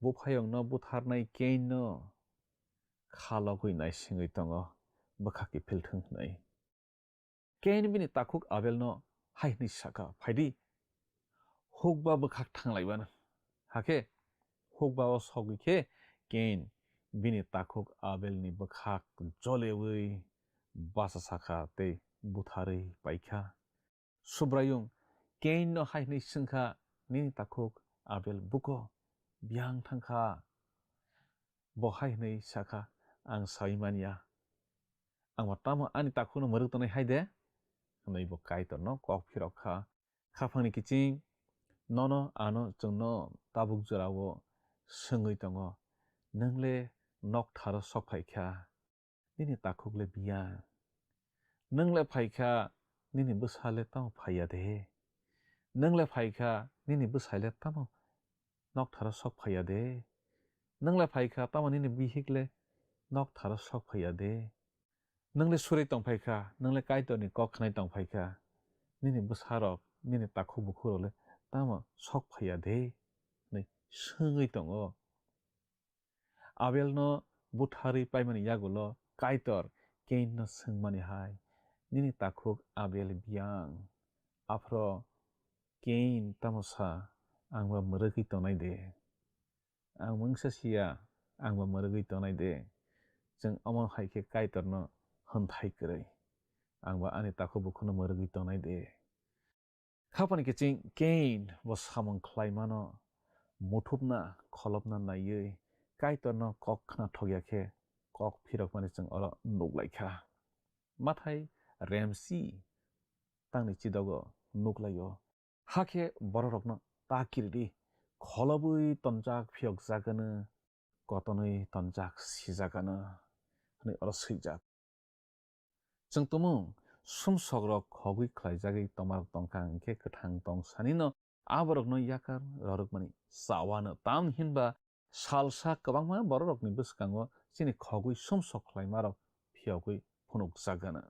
buphayungno butharnai Kainno kha logwi naisingwi tongo, bwkha kiphil thwng hwnwi. Kain bini takhuk Abelno hai hwnwi sakha, "Phaidi, hukba bwkhak thanglaibano." Hakhe hukba o sogwi khe Kain bini takhuk Abelni bwkhak jolewi bachasakha tei butharwi paikha. Subraiyung Kainno hai hwnwi swngkha, "Nini takhuk Abel buko biyang thangkha?" Bo hai hwnwi sakha, "Ang saui manya. Ang bo tamo ani takhukno mwrwk tongnai hai de?" hwnwi bo Kaitorno kok phirok kha. Khaphangni kiching, nono ano chwngno tabuk jorao swngwi tongo, "Nwng le noktharo sok phai kha, nini takhuk le biyang. Nwng le phai kha, nini bwsa le tamo phaiya de? Nwng le phai kha, nini bwsai le tamo noktharo sok phaiya de? Nwng le phai kha, tamo nini bihik le noktharo sok phaiya de? Nwng le suri tong phai kha, nwng le Kaitorni kok khnai tong phai kha, nini bwsarok, nini takhuk bukhukrok le tamo sok phaiya de?" hwnwi swngwi tongo. Abelno butharwi paimani yagulo Kaitor Kainno swngmani hai, "Nini takhuk Abel biyang?" Aphro Kain tamo sa, "Ang ba mwrwgwi tongnai de? Ang mungsa siya, ang ba mwrwgwi tongnai de?" Chwng omo hai khe Kaitorno hwnthai kwrwi, "Ang ba ani takhuk bukhuno mwrwgwi tongnai de?" Khapani kiching Kain bo samung khlaimano muthupna kholopna naiwi Kaitorno kok khna thokya khe kok phirokmani chwng oro nuklaikha. Mathai remsi tangni chidogo nuklaio. Hakhe bororokno ta kiridi, kholobwi tonjak phiyokjagano, kotonwi tonjak sijagano, hwnwi oro swijak. Chwng tumung sumsokrok khogwi khlaijagwi tomarok tongkha, hwnkhe kwthang tong sanino aborokno yakar rorwkmani chawano. Tamni hinba salsa kwbangma bororokni bwskango chini khogwi sumsok khlaimarok phiyogwi phunukjagano.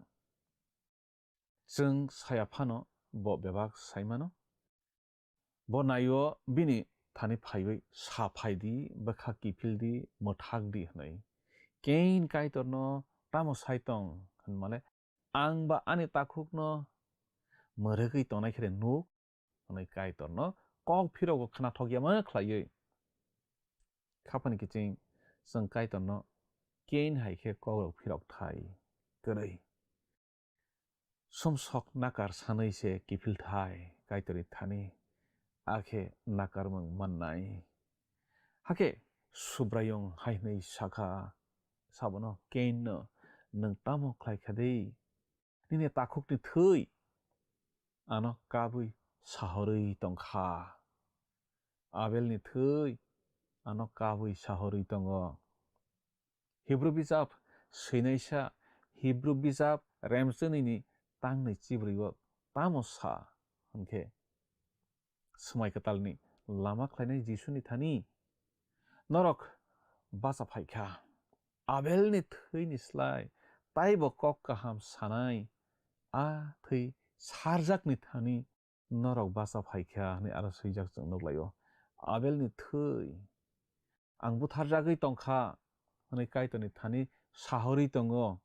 Chwng saya phano bo bebak saimano. Bo naio bini thani phaiwi sa phaidi, bwkha kiphildi, mwthakdi hwnwi. Kein Kaitorno tamo sai tong hwnmale, ang ba ani takhukno mwrwgwi tongnai khe nuk hwnwi Kaitorno kok phirokgo khnathok yama khlaiwi. Khapani kiching chwng Kaitorno kein hai khe kokrok phirok thai kwrwi. Sumsok nakar sanwi se kiphil thai Kaitorni thani, akhe nakarmung mannai. Hakhe Subraiyung hai hwnwi sakha, sabono, Keinno, nwng tamo khlai kha de? Nini takhukni thwi ano kabwi sahorwi tong kha. Abelni thwi ano kabwi sahorwi tongo. Hibru bijap swinaisa, Hibru bijap remchwnini tangni chibrwi-o tamo sa hwnkhe, Swmai Kwtalni lama khlainai Jisuni thani norok bacha phai kha. Abelni thwini slai taibo kok kaham sanai a thwi sarjakni thani norok bacha phai kha hwnwi aro swijak chwng nuk lai-o. Abelni thwi, ang butharjagwi tong kha hwnwi Kaitorni thani sahorwi tongo.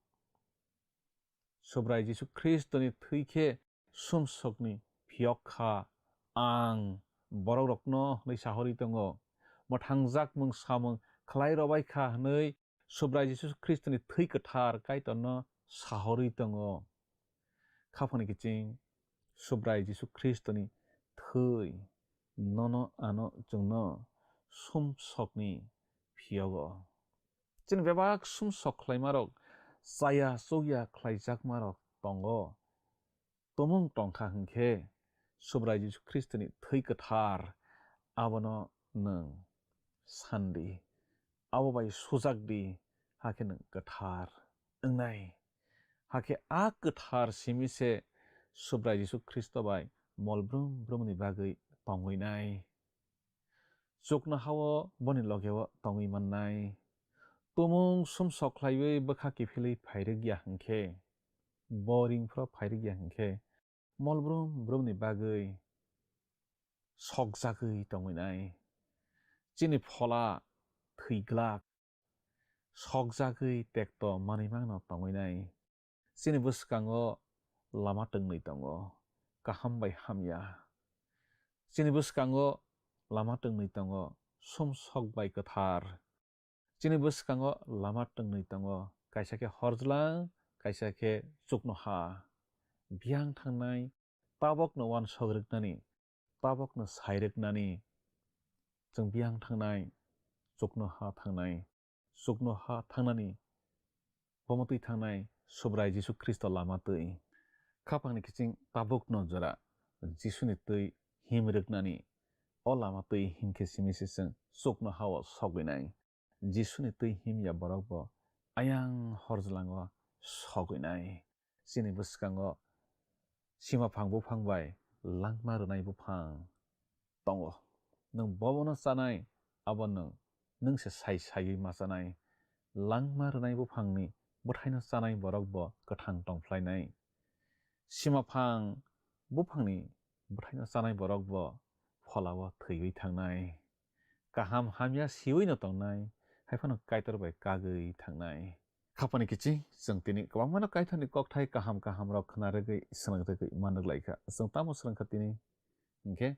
Subrai Jisu Khristoni thwi khe sumsokni phiyok kha, ang borokrokno hwnwi sahorwi tongo. Mwthangjak mung samung khlai rwbai kha hwnwi Subrai Jisu Khristoni thwi kwthar Kaitorno sahorwi tongo. Khapani kiching Subrai Jisu Khristoni thwi nono ano chwngno sumsokni phiyogo. Chini bebak sumsok khlaimarok, chaya chukya khlaijakmarok tongo. Tumung tongkha hwnkhe Subrai Jisu Khristoni thwi kwthar abono nwng sandi. Abo bai sujakdi, hakhe nwng kwthar wngnai. Hakhe a kwthar simi se Subrai Jisu Khristo bai mol brum brumni bagwi tongwi nai. Chuknoha-o boni loge-o tongwi mannai. Tumung sumsok khlaiwi bwkha kiphilwi phairwk ya hwnkhe, bo ringphro phairwk ya hwnkhe, mol brum brumni bagwi sokjagwi tongwi nai. Chini phola thwi glak, sokjagwi tekto manwi mangno tongwi nai. Chini bwskango lama twngnwi tongo, kaham bai hamya. Chini bwskango lama twngnwi tongo, sumsok bai kwthar. Chini bwskango lama twngnwi tongo, kaisa khe horjlang, kaisa khe chuknoha. Biyang thangnai, tabokno uansuk rwknani, tabokno sai rwknani, chwng biyang thangnai, chuknoha thangnai, chuknoha thangnani, bomo twi thangnai Subrai Jisu Khristo lama twi. Khapangni kiching tabukno jora Jisuni twi him rwknani, o lama twi himkhe simi se chwng chuknoha-o sogwi nai. Jisuni twi himya borok bo ayang horjlango sogwi nai. Chini bwskango simaphang buphang bai langma rwnai buphang tongo. Nwng bobono chanai, abo nwng, nwng se sai saiwi ma chanai. Langma rwnai buphangni bwthaino chanai borok bo kwthang tongphlainai. Simaphang buphangni bwthaino chanai borok bo pholao thwiwi thangnai. Kaham hamya siwi no tongnai, hai phano Kaitor bai kagwi thangnai. Khapani kiching, chwng tini kwbangmano Kaitorni kokthai kaham kaham rok khna rwgwi, swnam rwgwi manrwk lai kha. Chwng tamo swrwng kha tini? Hinkhe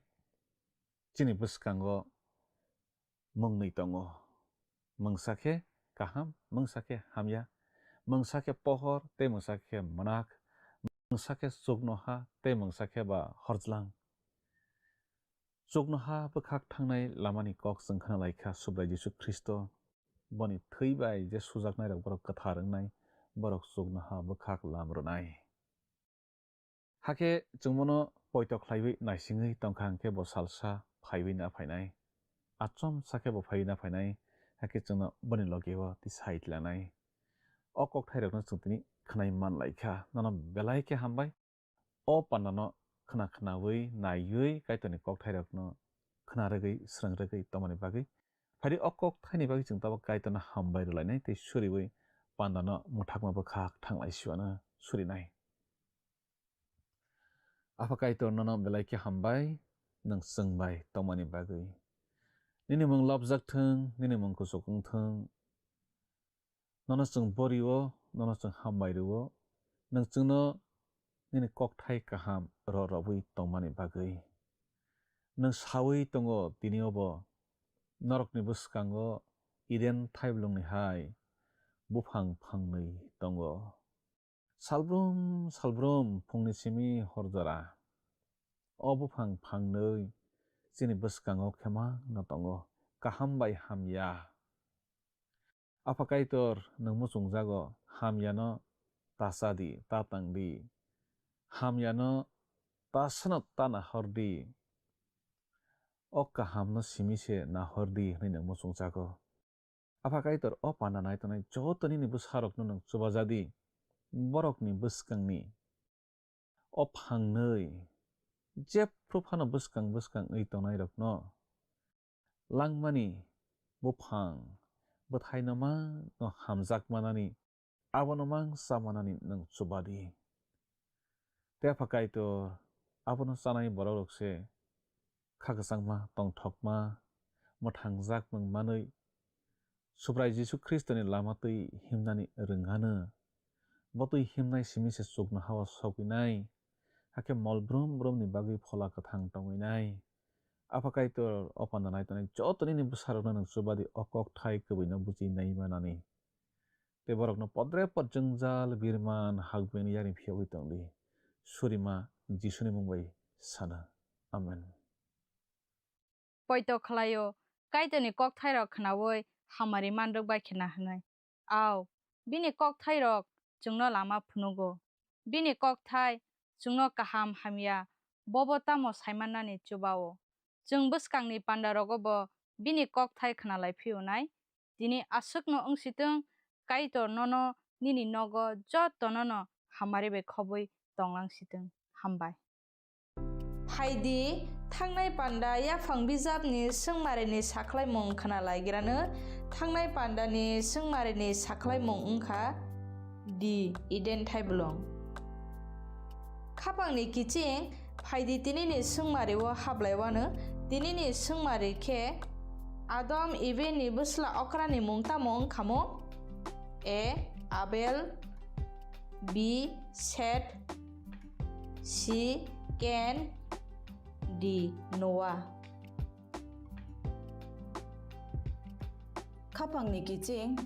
chini bwskango mwngnwi tongo. Mungsa khe kaham, mungsa khe hamya, mungsa khe pohor tei mungsa khe mwnak, mungsa khe chuknoha tei mungsa khe ba horjlang. Chuknoha bwkhak thangnai lamani kok chwng khna lai kha Subrai Jisu Khristo. Boni thwi bai je sujaknairok borok kwthar wngnai, borok chuknoha bwkhak lam rwnai. Hakhe chwng bono poito khlaiwi naisingwi tongkha hwnkhe bo salsa phaiwi na phainai. Achomsa khe bo phaiwi na phainai, hakhe chwngno boni logi-o tisai tlanai. O kokthairokno chwng tini khwnai man lai kha, nono belai khe hambai. O pandano khna khnaui, naiwi Kaitorni kokthairokno khna rwgwi, srwng rwgwi tongmani bagwi. Phaidi o kokthaini bagwi chwng tabuk Kaitorno hambai rwlainai tei suriui pandano mwthakma bwkhak thanglai siwano surinai. Apha Kaitor, nono belai khe hambai, nwng chwng bai tongmani bagwi. Nini mung lobjak thung, nini mung kuchuk wng thung. Nono chwng borio, nono chwng hambai rwo, nwng chwngno nini kokthai kaham rw rwui tongmani bagwi. Nwng saui tongo tini obo, norokni bwskango Eden thaiblwngni hai buphang phangnwi tongo. Salbrum salbrum phungni simi hor jora, o buphang phangnwi chini bwskango khe mangno tongo, kaham bai hamya. Apha Kaitor, nwng muchungjago, hamyano ta cha di, ta tang di, hamyano ta sano ta nahor di, o kahamno simi se nahor di hwnwi nwng muchungjago. Apha Kaitor, o panda nai tongnai joto nini bwsarokno nwng chubaja di, borokni bwskangni o phangnwi jephru phano bwskang bwskang wngwi tongnairokno langmani buphang bwthaino mangno hamjak manani, abono mangsa manani nwng chuba di. Tei Apha Kaitor, abono chanai borokrok se kha kwchangma, tongthokma, mwthangjak mung manwi Subrai Jisu Khristoni lama twi himnani rwngano. Bo twi himnai simi se chuknoha-o sogwinai, hakhe mol brum brumni bagwi Phola Kwthang tongwinai. Apha Kaitor, o panda nai tongnai joto nini bwsarokno nwng chuba di, o kokthai kwbwino buji nai manani. Tei borokno podre pod jwngjal birman hakbini yani phiyogwi tong di. Surima Jisuni mung bai sana. Amen. Poito khlaio, Kaitorni kokthairok khnaui hamari man rwk bai khe na hwnwi. Ao, bini kokthairok chwngno lama phunugo. Bini kokthai chwngno kaham hamya, bobo tamo saimannani chuba-o. Chwng bwskangni pandarogo bo bini kokthai khna lai phiyonai. Tini aswkno wng sitwng, Kaitor nono nini nogo jotonono hamari bai khobwi tonglang sitwng. Hambai. Phaidi, thangnai panda yaphang bijapni swngmarini sakhlaimung khna laigrano. Thangnai pandani swngmarini sakhlaimung wngkha D. Eden thaiblwng. Khapangni kiching, phaidi tinini swngmari-o hablaiwano, tinini swngmari khe Adam Eve ni bwsla okrani mung tamo wngkhamu? A. Abel, B. Seth, C. Cain, D. Noah. Khapangni kiching,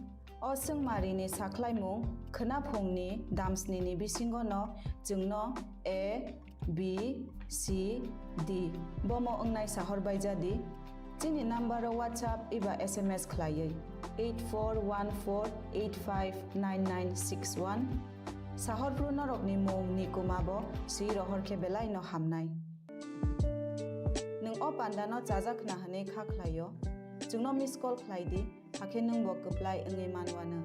o swngmarini sakhlaimung khwnaphungni damsnini bisingono chwngno A, B, C, D bomo wngnai sahor baija di. Chini number-o WhatsApp eba S M S khlaiwi eight four one four eight five nine nine six one. Sahorphru norokni mung ni kuma bo swi rohor khe belai no hamnai. Nwng o panda no chajak khna hwnwi kha khlaio, chwngno miss call khlai di, hakhe nwng bo kwplai wngwi manwano.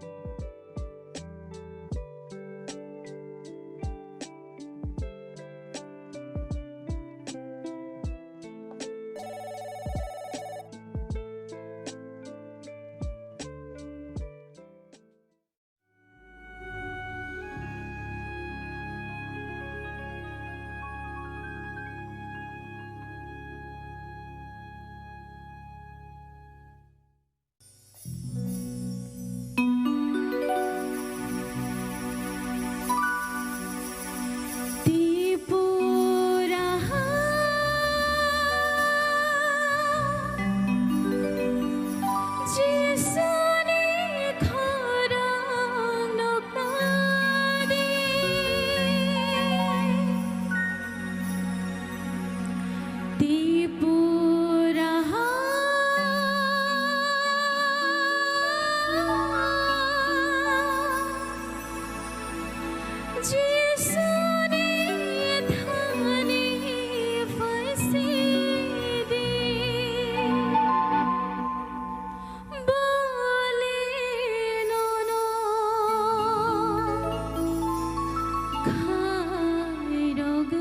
Khairogwi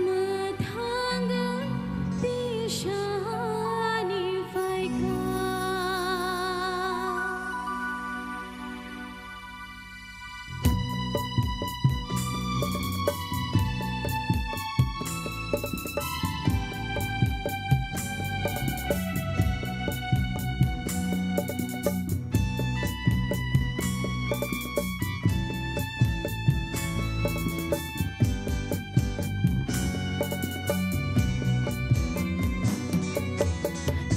mwthangwi tisani phaikha.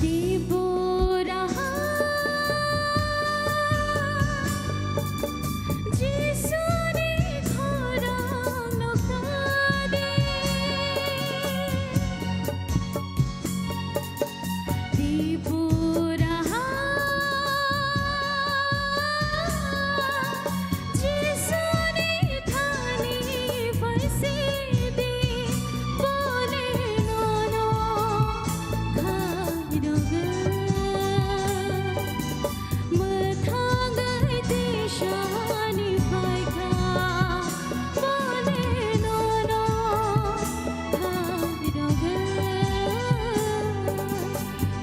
Tripura ha, Jisuni khorang nokha di. Tripura ha, Jisuni thani phaisi di, bole nono khairogwi mwthangwi tisani phaikha, bole nono khairogwi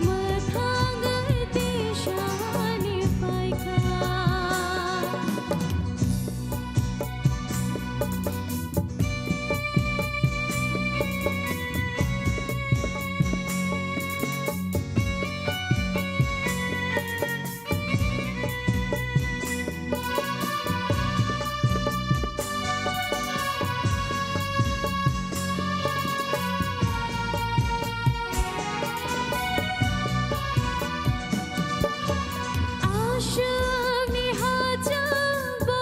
mwthangwi tisani phaikha. Aswkni hachal bo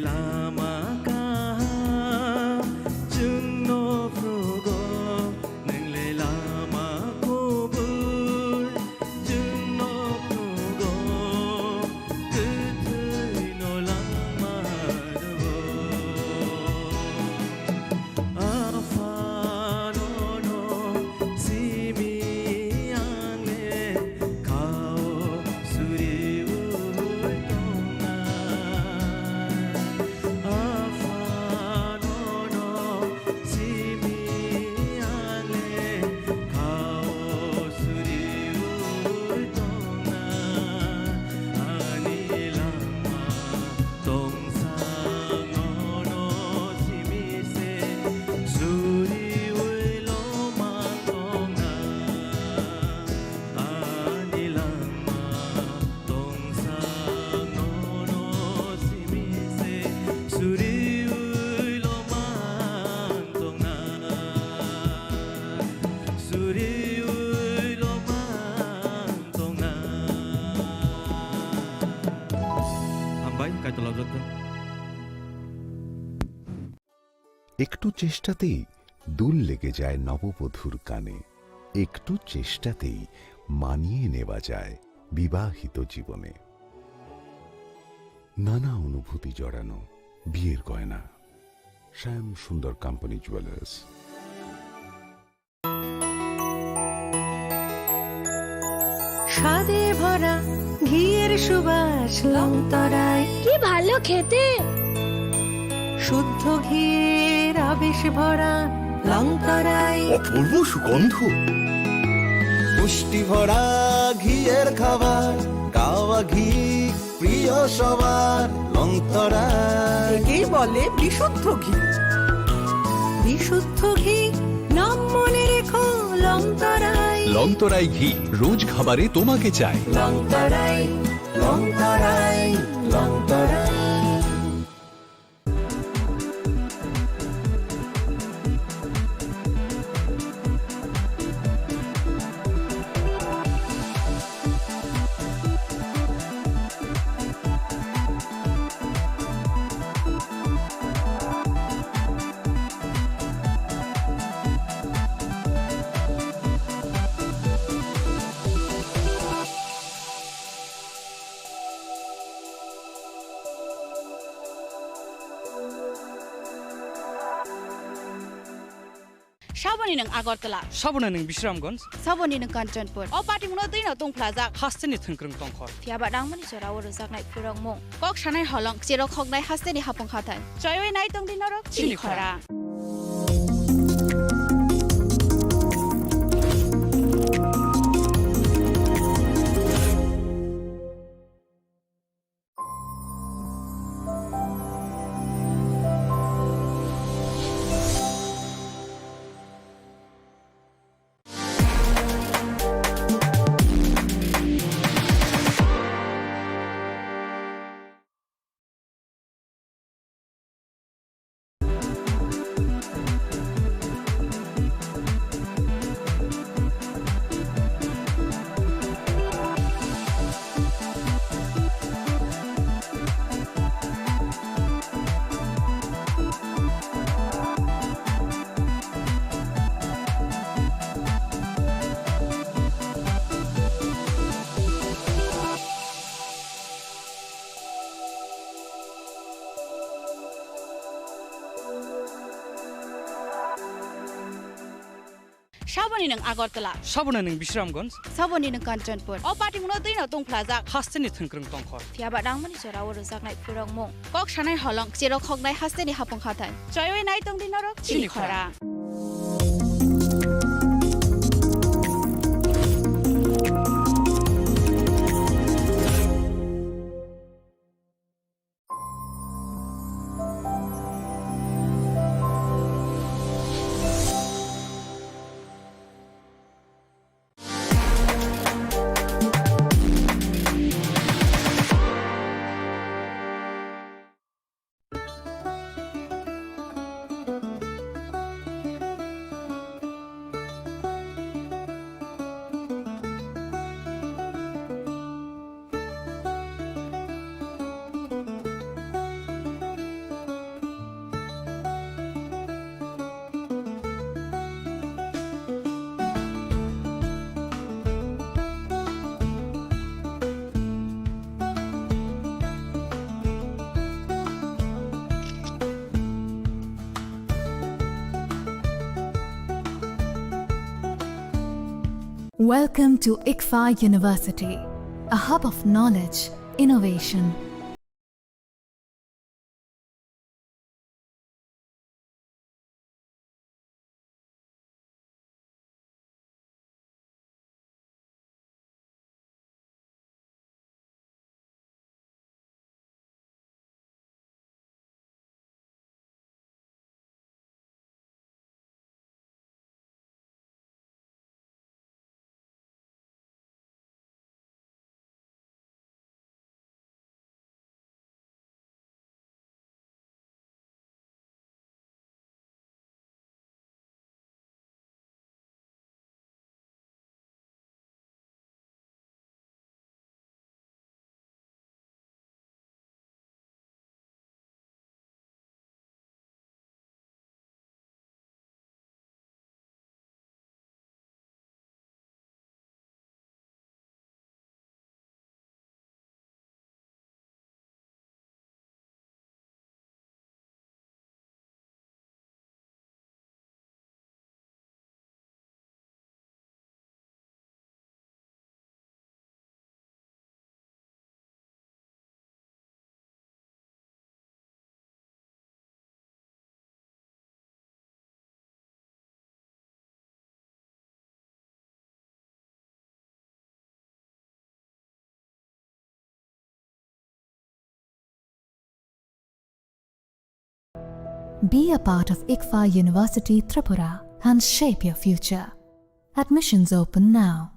Lama kaham chwngno phrugo, nwng le lama kubui chwngno phrugo, kwthwino langma rwo. Apha nono simi ang le khao suriui tongnai. Apha nono simi ang le khao suriui tongnai. Ani langma tongsa nono simi se suriui lomang tongnai. Ani langma tongsa nono simi se suriui lomang tongnai. Suriui lomang tongnai. Hambai, Kaitor labjak. একটু চেষ্টাতেই দুল লেগে যায় নববধূর কানে। একটু চেষ্টাতেই মানিয়ে নেওয়া যায় বিবাহিত জীবনে। নানা অনুভূতি জড়ানো বিয়ের গয়না। শ্যাম সুন্দর কোম্পানি জুয়েলার্স। স্বাদে ভরা ঘিয়ের সুবাস লংতরাই। কি ভালো খেতে! শুদ্ধ ঘিয়ের আবেশ ভরা লংতরাই। অপূর্ব সুগন্ধ। পুষ্টি ভরা ঘিয়ের খাবার, গাওয়া ঘি প্রিয় সবার, লংতরাই। একেই বলে বিশুদ্ধ ঘি। বিশুদ্ধ ঘি, নাম মনে রেখো, লংতরাই। লংতরাই ঘি, রোজ খাবারে তোমাকে চাই। লংতরাই, লংতরাই, লংতরাই। Saboni nwng Agartala. Saboni nwng Bisramganj. Saboni nwng Kanchanpur. O patimungno twino tungphlajak. Hasteni thwngkwrwng tongkhor. Phiyaba nangmani jorao rwjaknai phurokmung. Kok sanai holong, cherok hoknai hasteni hapung hathai. Choiwi nai tongdi norok chini chini khorang. Saboni nwng Agartala. Saboni nwng Bisramganj. Saboni nwng Kanchanpur. O patimungno twino tungphlajak. Hasteni thwngkwrwng tongkhor. Phiyaba nangmani jorao rwjaknai phurokmung. Kok sanai holong, cherok hoknai hasteni hapung hathai. Choiwi nai tongdi norok chini chini khorang. Welcome to ICFAI University, a hub of knowledge, innovation. Be a part of ICFAI University Tripura and shape your future. Admissions open now.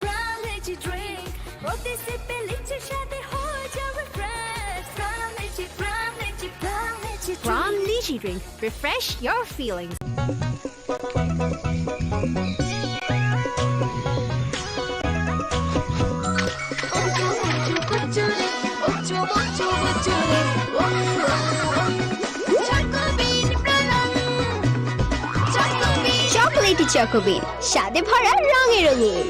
Brown Lychee drink, প্রতি সিপে লিচির স্বাদে হয়ে যাও refresh। Brown Lychee, Brown Lychee, Brown Lychee drink। Brown Lychee drink, refresh your feelings। Chocolatey Choco Bean, স্বাদে ভরা, রঙে রঙিন।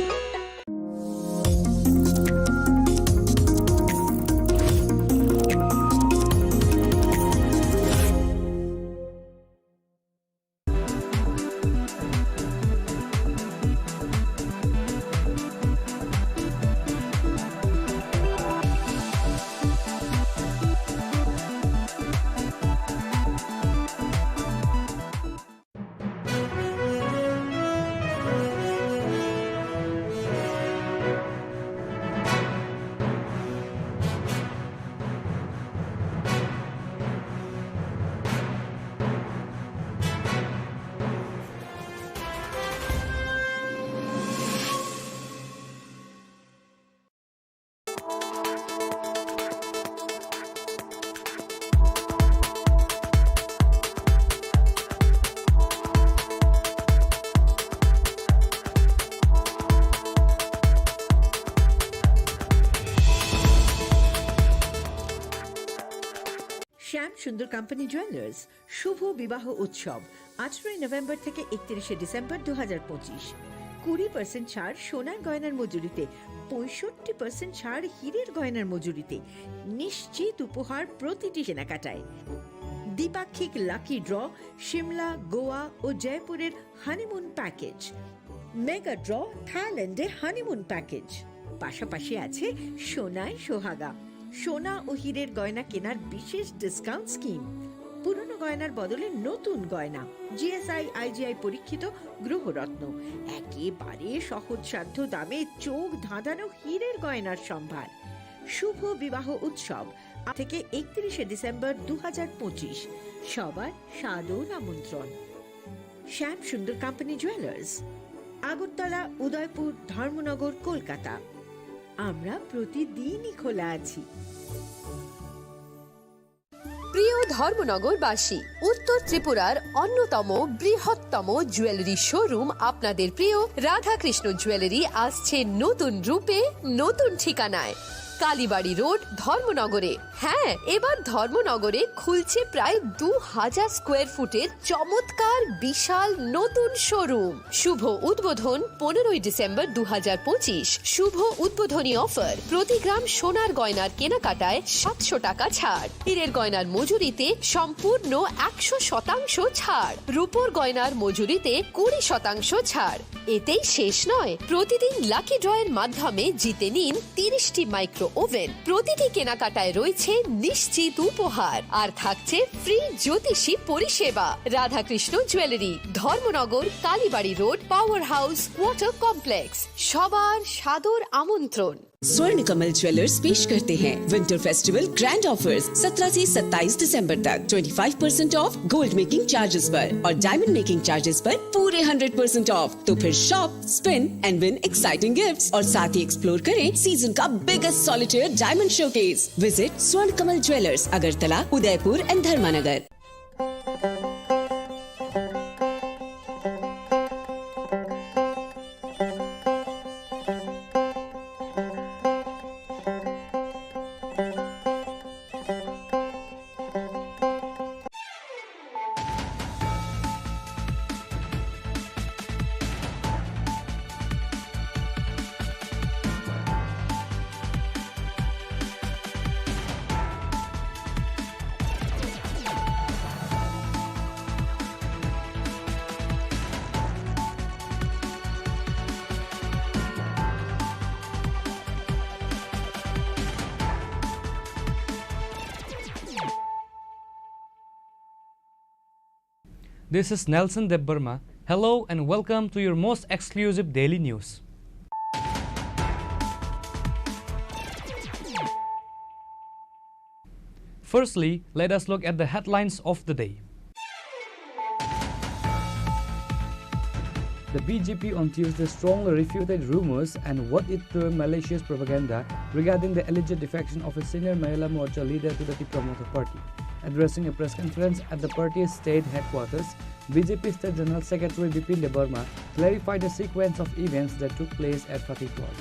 শ্যাম সুন্দর কোম্পানি জুয়েলার্স শুভ বিবাহ উৎসব আঠারোই নভেম্বর থেকে একত্রিশে ডিসেম্বর দু হাজার পঁচিশ। কুড়ি পার্সেন্ট ছাড় সোনার গয়নার মজুরিতে, পঁয়ষট্টি পার্সেন্ট ছাড় হীরের গয়নার মজুরিতে। নিশ্চিত উপহার প্রতিটি কেনাকাটায়। দ্বিপাক্ষিক লাকি ড্র, সিমলা, গোয়া ও জয়পুরের হানিমুন প্যাকেজ। মেগা ড্র, থাইল্যান্ডে হানিমুন প্যাকেজ। পাশাপাশি আছে সোনায় সোহাগা, সোনা ও হীরের গয়না কেনার বিশেষ ডিসকাউন্ট স্কিম। পুরনো গয়নার বদলে নতুন গয়না, জিএসআই, আইজিআই পরীক্ষিত গৃহরত্ন, একেবারে সহজসাধ্য দামে চোখ ধাঁধানো হীরের গয়নার সম্ভার। শুভ বিবাহ উৎসব থেকে একত্রিশে ডিসেম্বর দু হাজার পঁচিশ। সবার সাদর আমন্ত্রণ। শ্যাম সুন্দর কোম্পানি জুয়েলার্স, আগরতলা, উদয়পুর, ধর্মনগর, কলকাতা। আমরা প্রতিদিনই খোলা আছি। প্রিয় ধর্মনগরবাসী, উত্তর ত্রিপুরার অন্যতম বৃহত্তম জুয়েলারি শোরুম আপনাদের প্রিয় রাধাকৃষ্ণ জুয়েলারি আসছে নতুন রূপে, নতুন ঠিকানায়, কালীবাড়ি রোড, ধর্মনগরে। হ্যাঁ, এবার ধর্মনগরে খুলছে প্রায় দু হাজার স্কোয়ার ফুটের চমৎকার বিশাল নতুন শোরুম। শুভ উদ্বোধন পনেরোই ডিসেম্বর দু হাজার পঁচিশ। শুভ উদ্বোধনী অফার, প্রতি গ্রাম সোনার গয়নার কেনাকাটায় সাতশো টাকা ছাড়, হীরের গয়নার মজুরিতে সম্পূর্ণ একশো শতাংশ ছাড়, রূপোর গয়নার মজুরিতে কুড়ি শতাংশ ছাড়। এতেই শেষ নয়, প্রতিদিন লাকি ড্রয়ের মাধ্যমে জিতে নিন তিরিশটি মাইক্রো ওভেন। প্রতিটি কেনাকাটায় রয়েছে নিশ্চিত উপহার, আর থাকছে ফ্রি জ্যোতিষী পরিষেবা। Radhakrishna jewellery, Dharmanagar, Kalibari road, power house, water complex. সবার সাদর আমন্ত্রণ। स्वर्ण कमल ज्वेलर्स पेश करते हैं विंटर फेस्टिवल ग्रैंड ऑफर्स। सत्रह से सत्ताईस दिसंबर तक twenty five percent of gold making charges पर और डायमंड मेकिंग चार्जेस पर पूरे हंड्रेड परसेंट ऑफ। तो फिर shop, spin and win exciting gifts और साथ ही एक्सप्लोर करें सीजन का biggest solitaire diamond showcase. Visit स्वर्ण कमल ज्वेलर्स, अगरतला, उदयपुर एंड धर्मानगर। This is Nelson Debbarma. Hello and welcome to your most exclusive daily news. Firstly, let us look at the headlines of the day. The B J P on Tuesday strongly refuted rumors and what it termed malicious propaganda regarding the alleged defection of a senior Mahila Morcha leader to the Tipra Motha Party. Addressing a press conference at the party's state headquarters, B J P State General Secretary Bipin Debbarma clarified a sequence of events that took place at Fatehpur.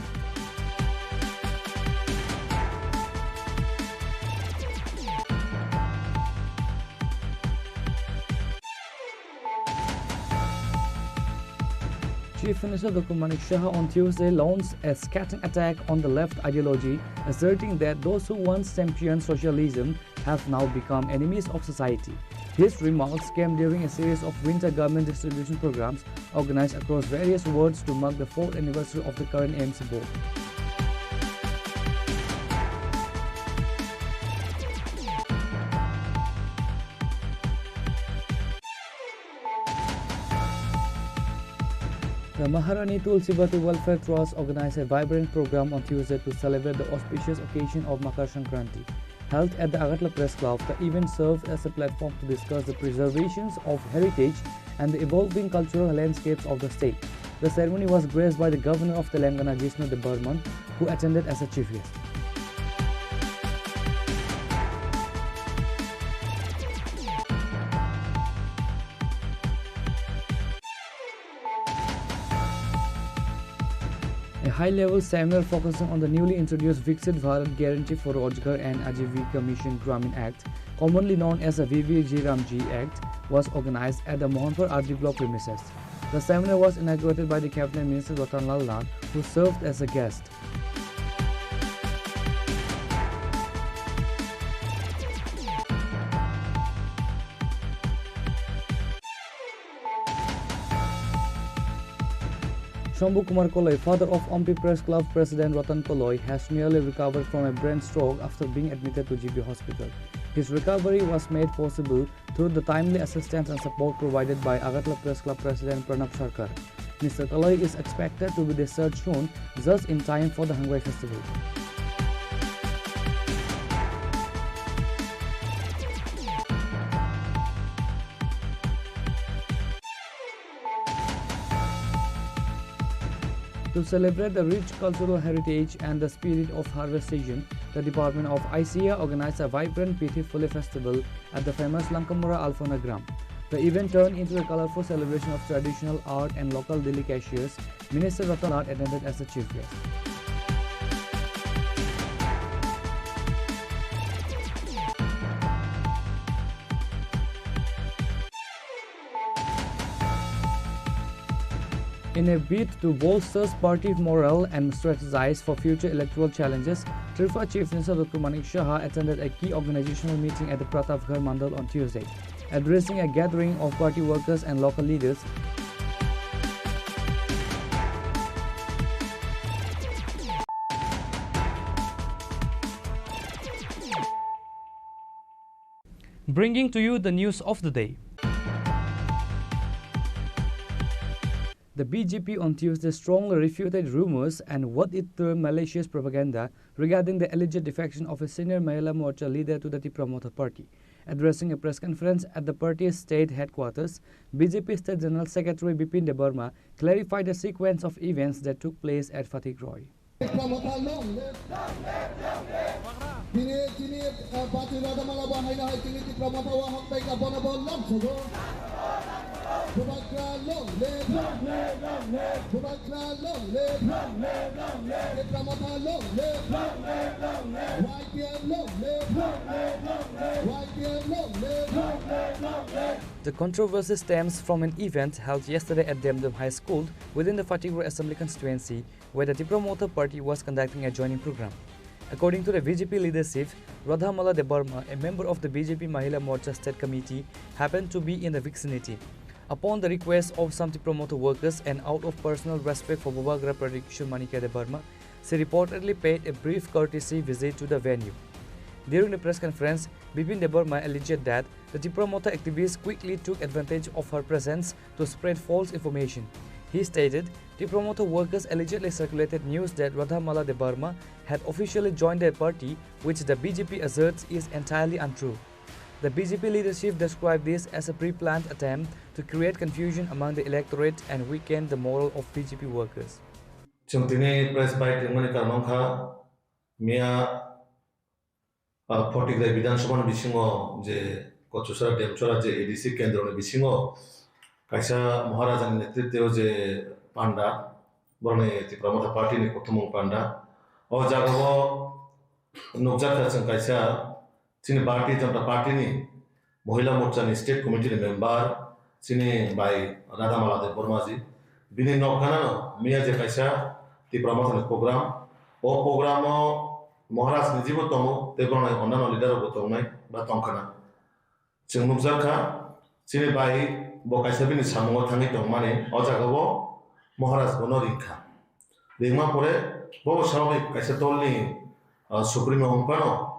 Chief Minister Doctor Manik Saha on Tuesday launched a scathing attack on the left ideology, asserting that those who once championed socialism have now become enemies of society. His remarks came during a series of winter garment distribution programs organized across various wards to mark the fourth anniversary of the current A M C board. The Maharani Tulsivati Welfare Trust organized a vibrant program on Tuesday to celebrate the auspicious occasion of Makar Sankranti. Held at the Agartala Press Club, the event served as a platform to discuss the preservations of heritage and the evolving cultural landscapes of the state. The ceremony was graced by the Governor of Telangana, Jishnu Debbarman, who attended as a chief guest. A high-level seminar focusing on the newly introduced Viksit Bharat Guarantee for Rojgar and Ajivika Mission Gramin Act, commonly known as the V V G Ramji Act, was organized at the Mohanpur R D block premises. The seminar was inaugurated by the Cabinet Minister Ratan Lal Nath, who served as a guest. Shambhu Kumar Koloi, father of Ompi Press Club President Ratan Koloi, has nearly recovered from a brain stroke after being admitted to G B hospital. His recovery was made possible through the timely assistance and support provided by Agartala Press Club President Pranab Sarkar. Mister Koloi is expected to be discharged soon, just in time for the Hangbai Festival. To celebrate the rich cultural heritage and the spirit of harvest season, the Department of I C A organized a vibrant Pithi Phuli festival at the famous Lankamura Alphona Gram. The event turned into a colorful celebration of traditional art and local delicacies. Minister Ratan Lal attended as the chief guest. In a bid to bolster party morale and strategize for future electoral challenges, Tripura Chief Minister Doctor Manik Saha attended a key organizational meeting at the Pratapgarh Mandal on Tuesday. Addressing a gathering of party workers and local leaders, bringing to you the news of the day. The B J P on Tuesday strongly refuted rumors and what it termed malicious propaganda regarding the alleged defection of a senior Mahila Morcha leader to the Tipra Motha party. Addressing a press conference at the party's state headquarters, B J P State General Secretary Bipin Debbarma clarified the sequence of events that took place at Fatikroi. Tipra Motha long live. Tini, tini, uh, Bati Radhamala bo haino hai tini Tipra Motha o hok bai ka bono bo lam sogo. Bubagra long live. Long live, long live. Bubagra long live. Long live, long live. Tipra Motha long live. Long live, long live. Y T F long live. Long live, long live. Y T F long live. Long live, long live. The controversy stems from an event held yesterday at Demdem High School within the Fatikroi Assembly Constituency, where the Tipra Motha party was conducting a joining program. According to the B J P leadership, Radhamala Debbarma, a member of the B J P Mahila Morcha State Committee, happened to be in the vicinity. Upon the request of some Tipra Motha workers and out of personal respect for Bubagra Pradyaksh Manikya Debbarma, she reportedly paid a brief courtesy visit to the venue. During the press conference, Bipin Debbarma alleged that the Tipra Motha activists quickly took advantage of her presence to spread false information. He stated, Tipra Motha workers allegedly circulated news that Radhamala Debbarma had officially joined their party, which the B J P asserts is entirely untrue. The B J P leadership described this as a pre-planned attempt to create confusion among the electorate and weaken the morale of B J P workers. Chwng tini press bai twngmani karon wngkha, miya, ah, Photograj Bidhan Sabha ni bisingo je Kochuchara Demchara je A D C kendro ni bisingo kaisa Maharaja ni netritwo je panda, borokni Tipra Motha party ni kuthumung panda. O jaga o nukjakha chwng kaisa chini Bharatiya Janata Party ni Mohila Morcha ni State Committee ni member chini bai Radhamala Debbarma ji. Bini nokgana no miya je kaisa Tipra Motha ni program. O program o Maharaj ni jibo tongo, tei borokni onano leader rok bo tongnai ba tongkhana. Chwng nukjakha, chini bai bo kaisa bini samungo thangwi tongmani, o jaga o Maharaj bono ringkha. Ringma pore bo swababik kaisa dolni, ah, supremo wng phano,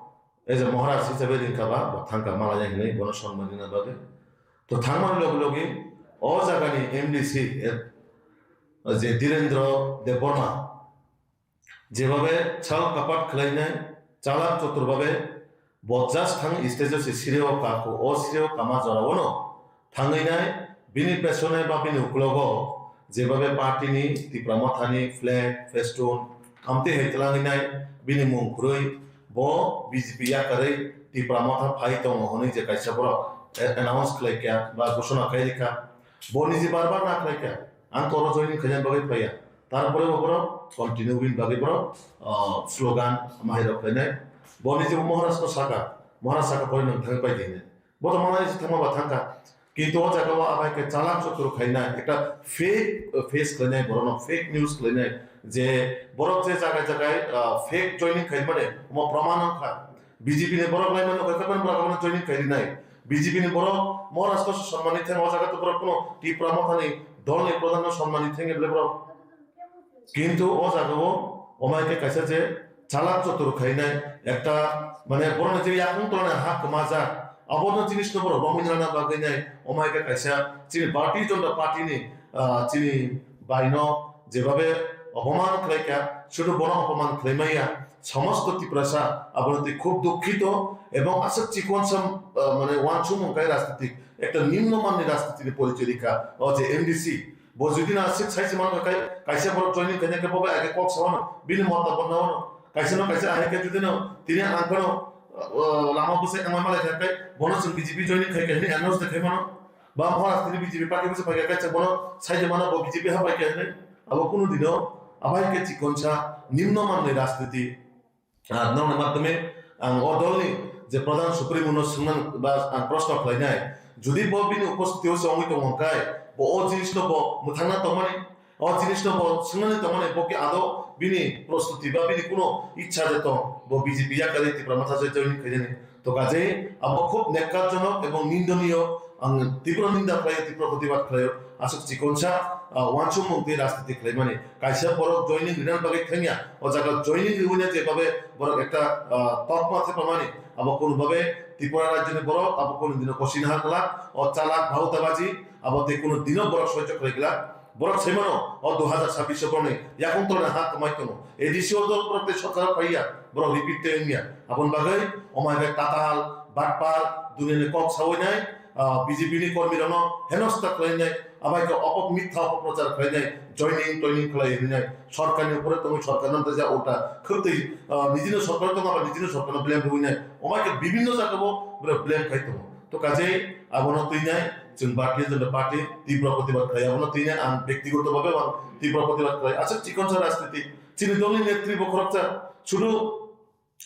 as a Maharaj hisabe ringkha ba, bo thangkha malaya hinwi bono sonman rina bagwi. To thangmani logi logi o jagani M D C, eh, je Dhirendra Debbarma, jebabe chal kapat khlainai, chalak chotur babe bo just thang stage o se sireo kako, o sireo kama jorao no thangwi nai, bini pesone ba bini uklogo jebabe party ni Tipra Motha ni flag, festoon, amtwi hai twlangwi nai, bini mung kwrwi bo B J P yakarwi Tipra Motha phai tongo hwnwi je kaisa borok, eh, announce khlai kha ba ghosona khai rikha, bo niji bar bar na khlai kha, ang koro joining khaina bagwi phaiya. Tarpore bo borok continue win bagwi borok, ah, slogan mahairok khlainai. Bo niji bo Maharaj no saka, Maharaj saka pore nwng thangwi pai di hinwi. Bo to manai se thangma ba thangkha. Kintu o jaga o abai khe chalak chotro khainai, ekta fake, uh, face khlainai, borokno fake news khlainai, je borok je jaga jaga, uh, fake joining khaimani, omo proman wngkha. B J P ni borok laimano koi khe borok abono joining khai rinai. B J P ni borok Maharaj no sonmani theng o jaga to borok kuno Tipra Mothani dolni pradhan no sonmani theng bele borok. Kintu o jaga o omai khe kaisa je chalak chotur khainai ekta mane borokni je yakung tolani ha kwmajak abono jinis no borok romwi nana bagwi nai omai khe kaisa chini Bharatiya Janata Party ni, ah, chini baino jebabe opoman khlai kha, sudu bono opoman khlai maya, somosto Tiprasa abono twi khub dukhito ebong aswk chikon sam, ah, mane wansuk mung kai rajnitik ekta nimno manni rajnitini porichoy rikha o je M D C. Bo jodi na aswk sai se mano khe, kaisa borok joining khaina khe bo bai age kok sa wano, bini mota bo na wano. Kaisa no kaisa ahai khe jodi no tini ang phano, uh, lama bwsai ang ma malai kha khe, bono chwng B J P joining khai khe hwnwi announce de khai mano. Ba hora tini B J P party bwsai phai khe kaisa bono sai se mano bo B J P ha pai khe hwnwi. Abo kunu dino abai khe chikonsa nimno manni rajniti. Ah, nokni matome ang o dolni je Pradhan Supremo no swngnani ba ang proshno khlainai, jodi bo bini upostiti o se wngwi tongo hwnkhe, bo o jinis no bo mwthangna tongmani, o jinis no bo swngnani tongmani, bo khe ado bini prostuti ba bini kuno ichha je tong, bo B J P yakarwi Tipra Motha se joining khainani. To kajei abo khub nekkarjonok ebong nindoniyo, ang tibro ninda khlaio, tibro protibad khlaio, aswk chikonsa, ah, uansukmung tei rajniti khlaimani. Kaisa borok joining rinani bagwi thangya, o jaga joining riwina je babe borok ekta, ah, tokma thepamani, abo kunu babe Tripura rajyoni borok, abo kunu dino kosina ha glak, o chalak bhauta baji, abo tei kunu dino borok soichok khlai glak. Borok saimano, o dui hazar sabbish borokni yakung tolni ha kwmai tongo. A D C o dol borok tei sorkar phaiya, borok repeat tei wngya. Aboni bagwi omai bai tatal, batpar, duniyani kok sawi nai, ah, B J P ni kormi rokno henosta khlai nai, abai khe opok mitha opok prochar khlai nai, joining toining khlai ri nai, sorkar ni upore tongwi sorkar no tei ja ulta khwtwi, ah, nijino sorkar tongma ba nijino sorkar no blame rwi nai, omai khe bibinno jaga o borok blame khai tongo. To kajei abono twi nai chwng Bharatiya Janata Party tibro protibad khlai, abono twi nai ang bektigoto bhabe ang tibro protibad khlai. Aswk chikonsa rajniti, chini dolni netri bo khoroksa, sudu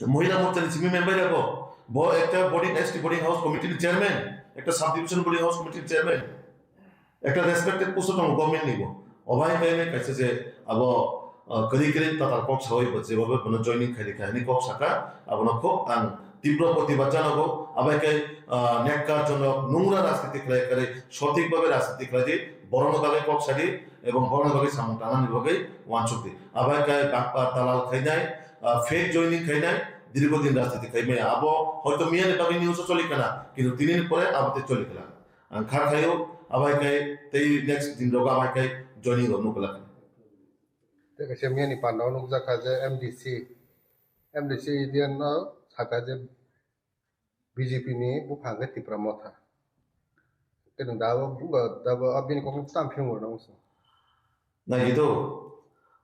Mohila Morcha ni simi member ya bo. Bo ekta boarding, S T boarding house committee ni chairman, ekta sub division boarding house committee ni chairman. Ekta respected post tongo government ni bo. Obai khe kaisa je abo, ah, kwrwi kwrwi tatal kok sawi bo jebobe bono joining khaidi kha hwnwi kok saka. Abono khub ang tibro protibad janago. Abai khe, ah, nekkarjonok nungra rajniti khlai kwrwi sothik bhabe rajniti khlai di. Borokno bagwi kok sadi ebong borokno bagwi samung tangnani bagwi uansuk di. Abai khe bakpa dalal khainai, ah, fake joining khainai, dirgo din rajniti khai maya. Abo hoito miyani bagwi news o choli kana, kintu tinini pore abo tei choli kana. Ang kha khaio, abai khe tei next din rogo abai khe joining rok nukla. Tei kaisa miyani panda o nukjak kha je M D C, M D C Indian no sakha je B J P ni buphang khe Tipra Motha. Tei nwng da bo, da bo abini kok tam phiyong rwna wngso. Naikhe do,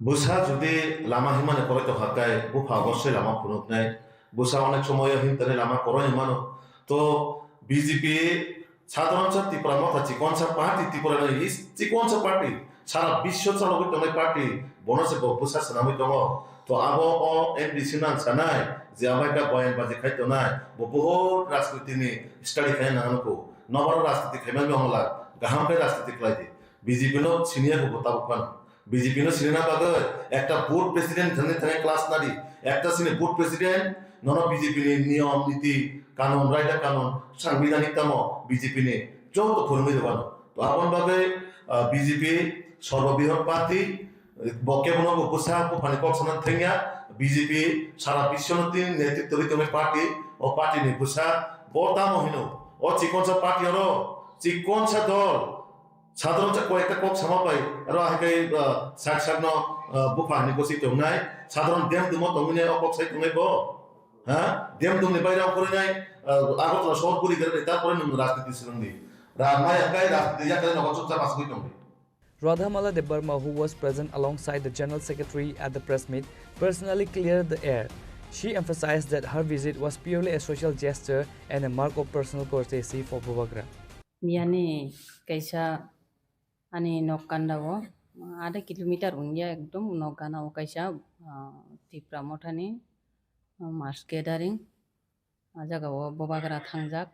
bwsa jodi lama himani kwrwi tongkha khe, bupha obossoi lama phunuknai. Bwsa onek somoyo himtani lama kwrwi himano. To B J P sadharon sa Tipra Motha chikonsa party, Tripura ni is chikonsa party. Sara biswo chalogwi tongnai party, bono se bo bwsa swnamwi tongo. To abo o M D C nang sanai, je amai ka boyan baji khai tongnai, bo bohut rajniti ni study khai nang nukho. Nobaro rajniti khai mani wngla, kaham khe rajniti khlai di. B J P no siniya bo tabuk phano. B J P no sinina bagwi ekta board president thani thani class nadi. Ekta sini board president nono B J P ni niyom niti kanun, raida kanun, sangbidhanik tamo B J P ni joto phwrwngwi rwano. To aboni bagwi, ah, B J P sorbo bihor party, bo kebono bo bwsa buphani kok sana thengya, B J P sara biswno tini netritw rwi tongnai party, o party ni bwsa bo tamo hino, o chikonsa party oro, chikonsa dol, Sadharon sa koi ekta kok sama pai, aro hai kai, ah, sak sak no, ah, bupha ni gosi tongnai, sadharon dem dumo tongwi nai o kok sai tongnai bo. Ha? Dem dum ni baira ongkhorwi nai, ah, Agartala sohor guri gari, tarpore nwng rajniti swrwng di. Ra maya kai rajniti ya kai nogo chukcha masugwi tongdi. Radhamala Debbarma, who was present alongside the General Secretary at the press meet, personally cleared the air. She emphasized that her visit was purely a social gesture and a mark of personal courtesy for Bubagra. Miyani kaisa ani nok gana o, adha kilometer wngya ekdom nok gana o kaisa, ah, Tipra Mothani, ah, mass gathering. Ah jaga o Bubagra thangjak.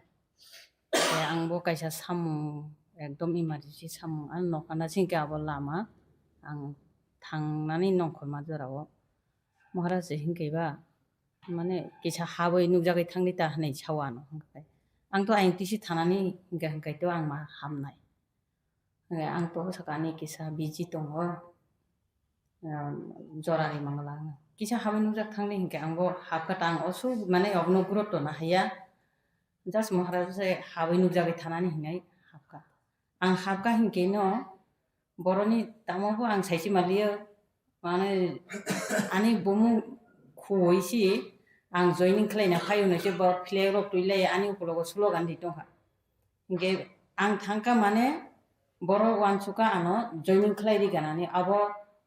Tei ang bo kaisa samung ekdom emergency samung ani nok gana singkhe abo lama ang thangnani nongkhorma jora o. Maharaj se hinkhe ba, mane kisa habwi nukjagwi thangdi ta hinwi sao ano hinkhe. Ang to ayang tisi thanani hinkhe, hinkhe to ang ma hamnai. Hinkhe ang to saka ani kisa busy tongo, um, jora ri mangla. Kisa habwi nukjak thangdi hinkhe ang bo hapkha ta ang osu mane obono gurutto na haiya. Just Maharaj se habwi nukjagwi thanani hinwi hapkha. Ang hapkha hinkhe no boroni tamo bo ang saisi maliyo. Mane ani bumung khuwi si ang joining khlaina phaio hwnwi se bo flag rok twi lai ani ukologo slogan di tongkha. Hinkhe ang thangkha mane Borok uansukha ano joining khlai ri ganani. Abo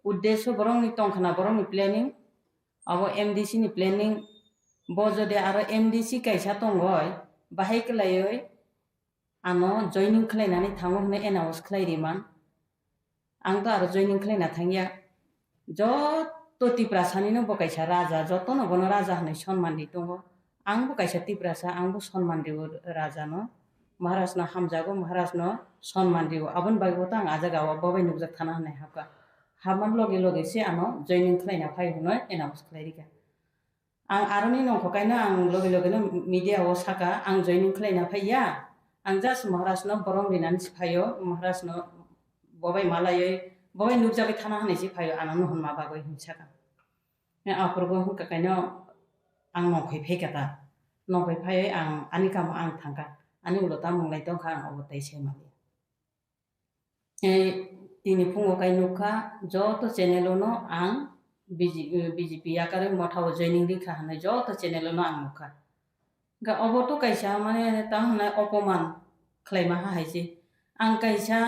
uddesho borokni tongkhana, borokni planning, abo M D C ni planning. Bo jodi aro M D C kaisa tongoi, bahai kwlaioi ano joining khlainani thango hwnwi announce khlai riman. Ang to aro joining khlaina thangya. Joto Tiprasani no bo kaisa raja, joto no bono raja hwnwi sonman ri tongo. Ang bo kaisa Tiprasa, ang bo sonman rio raja no. Maharaj no hamjago, Maharaj no sonman rio. Aboni bagwi bo to ang ah jaga o bobai nukjak thana hwnwi habkha. Habman loge loge se ano joining khlaina phai hwnwi announce khlai rikha. Ang aroni nongkho kaino ang loge loge no media o saka, ang joining khlaina phaiya. Ang just Maharaj no borom rinani si phaio, Maharaj no bobai malaioi, bobai nukjagwi thana hwnwi si phaio, ano no hwnma bagwi hwnwi saka. Aphuru bo hwnka kaino ang nongkhoi phaikha ta. Nongkhoi phaioi ang ani kamo ang thangkha. Ani ulo tamung lai tongkha, ang obo tei se maliya. Tini phungo kai nukha joto channel o no ang B J P yakarwi motha o joining rikha hwnwi joto channel o no ang nukha. Hwnkhe obo to kaisa mane tamo hwnai opoman khlaima ha hai se. Ang kaisa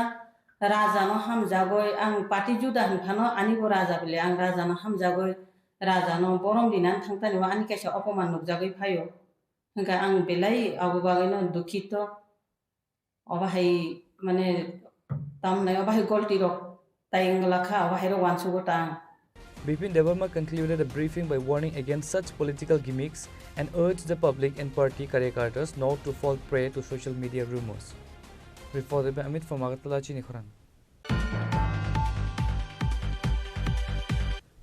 raja no hamjagwi, ang party juda hwnphano ani bo raja bile, ang raja no hamjagwi, raja no borom dinani thangtani o ani kaisa opoman nukjagwi phaio. Hwnkhe ang belai abo bagwi no dukhito. Obo hai mane tamnai obo hai golti rok tai wngla kha, obo hai rok uansugo tang. Bipin Debbarma concluded the briefing by warning against such political gimmicks and urged the public and party karyakartas not to fall prey to social media rumors. Reported by Amit from Agartala, Chini Khorang.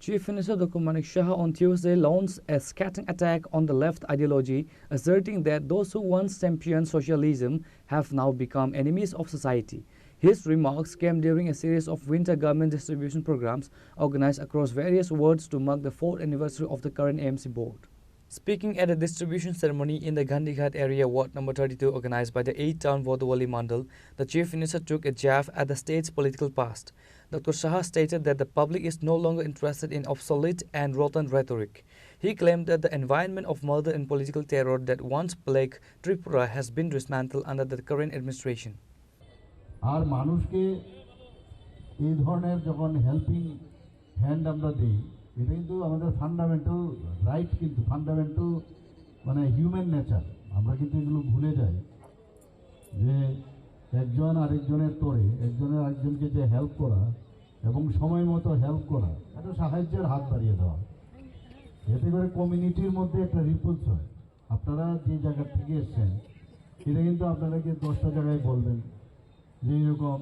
Chief Minister Doctor Manik Saha on Tuesday launched a scathing attack on the left ideology, asserting that those who once championed socialism have now become enemies of society. His remarks came during a series of winter garment distribution programs organized across various wards to mark the fourth anniversary of the current A M C board. Speaking at a distribution ceremony in the Gandhighat area, ward number thirty-two, organized by the eighth Town Vodawali Mandal, the Chief Minister took a jab at the state's political past. Doctor Saha stated that the public is no longer interested in obsolete and rotten rhetoric. He claimed that the environment of murder and political terror that once plagued Tripura has been dismantled under the current administration. আর মানুষকে এই ধরনের যখন helping hand আমরা দিই, এটা কিন্তু আমাদের fundamental right, কিন্তু ফান্ডামেন্টাল মানে হিউম্যান নেচার। আমরা কিন্তু এগুলো ভুলে যাই যে একজন আরেকজনের তরে, একজনের আরেকজনকে যে হেল্প করা এবং সময় মতো হেল্প করা, একটা সাহায্যের হাত বাড়িয়ে দেওয়া, এতে করে কমিউনিটির মধ্যে একটা রিপলস হয়। আপনারা যে জায়গা থেকে এসছেন, এটা কিন্তু আপনারা গিয়ে দশটা জায়গায় বলবেন যে এরকম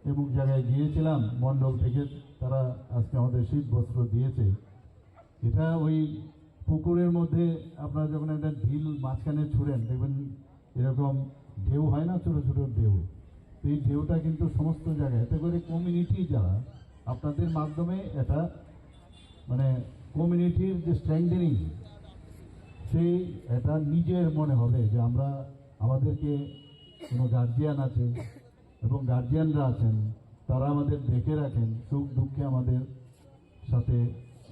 অমুক জায়গায় গিয়েছিলাম, মণ্ডল থেকে তারা আজকে আমাদের শীত বস্ত্র দিয়েছে। এটা ওই পুকুরের মধ্যে আপনারা যখন একটা ঢিল মাঝখানে ছুঁড়েন, দেখবেন এরকম ঢেউ হয় না, ছোট ছোট ঢেউ। তো এই ঢেউটা কিন্তু সমস্ত জায়গায়, এতে করে কমিউনিটি যারা আপনাদের মাধ্যমে এটা মানে কমিউনিটির যে স্ট্রেংথেনিং, সেই এটা নিজের মনে হবে যে আমরা, আমাদেরকে কোনো গার্জিয়ান আছে এবং গার্জিয়ানরা আছেন, তারা আমাদের দেখে রাখেন, সুখ দুঃখে আমাদের সাথে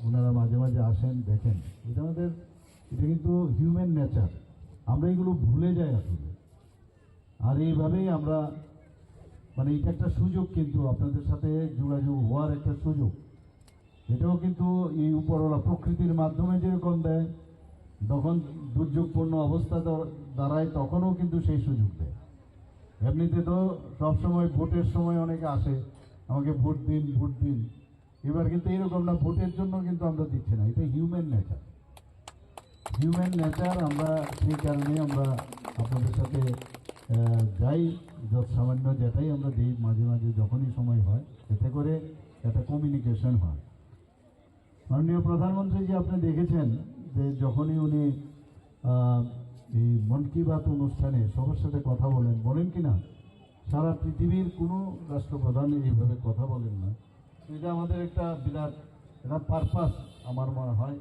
ওনারা মাঝে মাঝে আসেন, দেখেন। এটা আমাদের, এটা কিন্তু হিউম্যান নেচার, আমরা এগুলো ভুলে যাই আসলে। আর এইভাবেই আমরা, মানে, এটা একটা সুযোগ, কিন্তু আপনাদের সাথে যোগাযোগ হওয়ার একটা সুযোগ। এটাও কিন্তু এই উপরওয়ালা প্রকৃতির মাধ্যমে যেরকম দেয়, তখন দুর্যোগপূর্ণ অবস্থা দ-, দাঁড়ায়, তখনও কিন্তু সেই সুযোগ দেয়। এমনিতে তো সবসময় ভোটের সময় অনেকে আসে, "আমাকে ভোট দিন, ভোট দিন।" এবার কিন্তু এরকম না, ভোটের জন্য কিন্তু আমরা দিচ্ছি না, এটা হিউম্যান নেচার। হিউম্যান নেচার, আমরা সেই কারণেই আমরা আপনাদের সাথে, আহ, যাই, যত সামান্য যেটাই আমরা দিই মাঝে মাঝে যখনই সময় হয়, এতে করে একটা কমিউনিকেশন হয়। মাননীয় প্রধানমন্ত্রী যে আপনি দেখেছেন যে যখনই উনি, আহ, এই মন কি বাত অনুষ্ঠানে সবার সাথে কথা বলেন, বলেন কি না, সারা পৃথিবীর কোনো রাষ্ট্রপ্রধান এইভাবে কথা বলেন না। এটা আমাদের একটা বিরাট, এটা পারপাস আমার মনে হয়।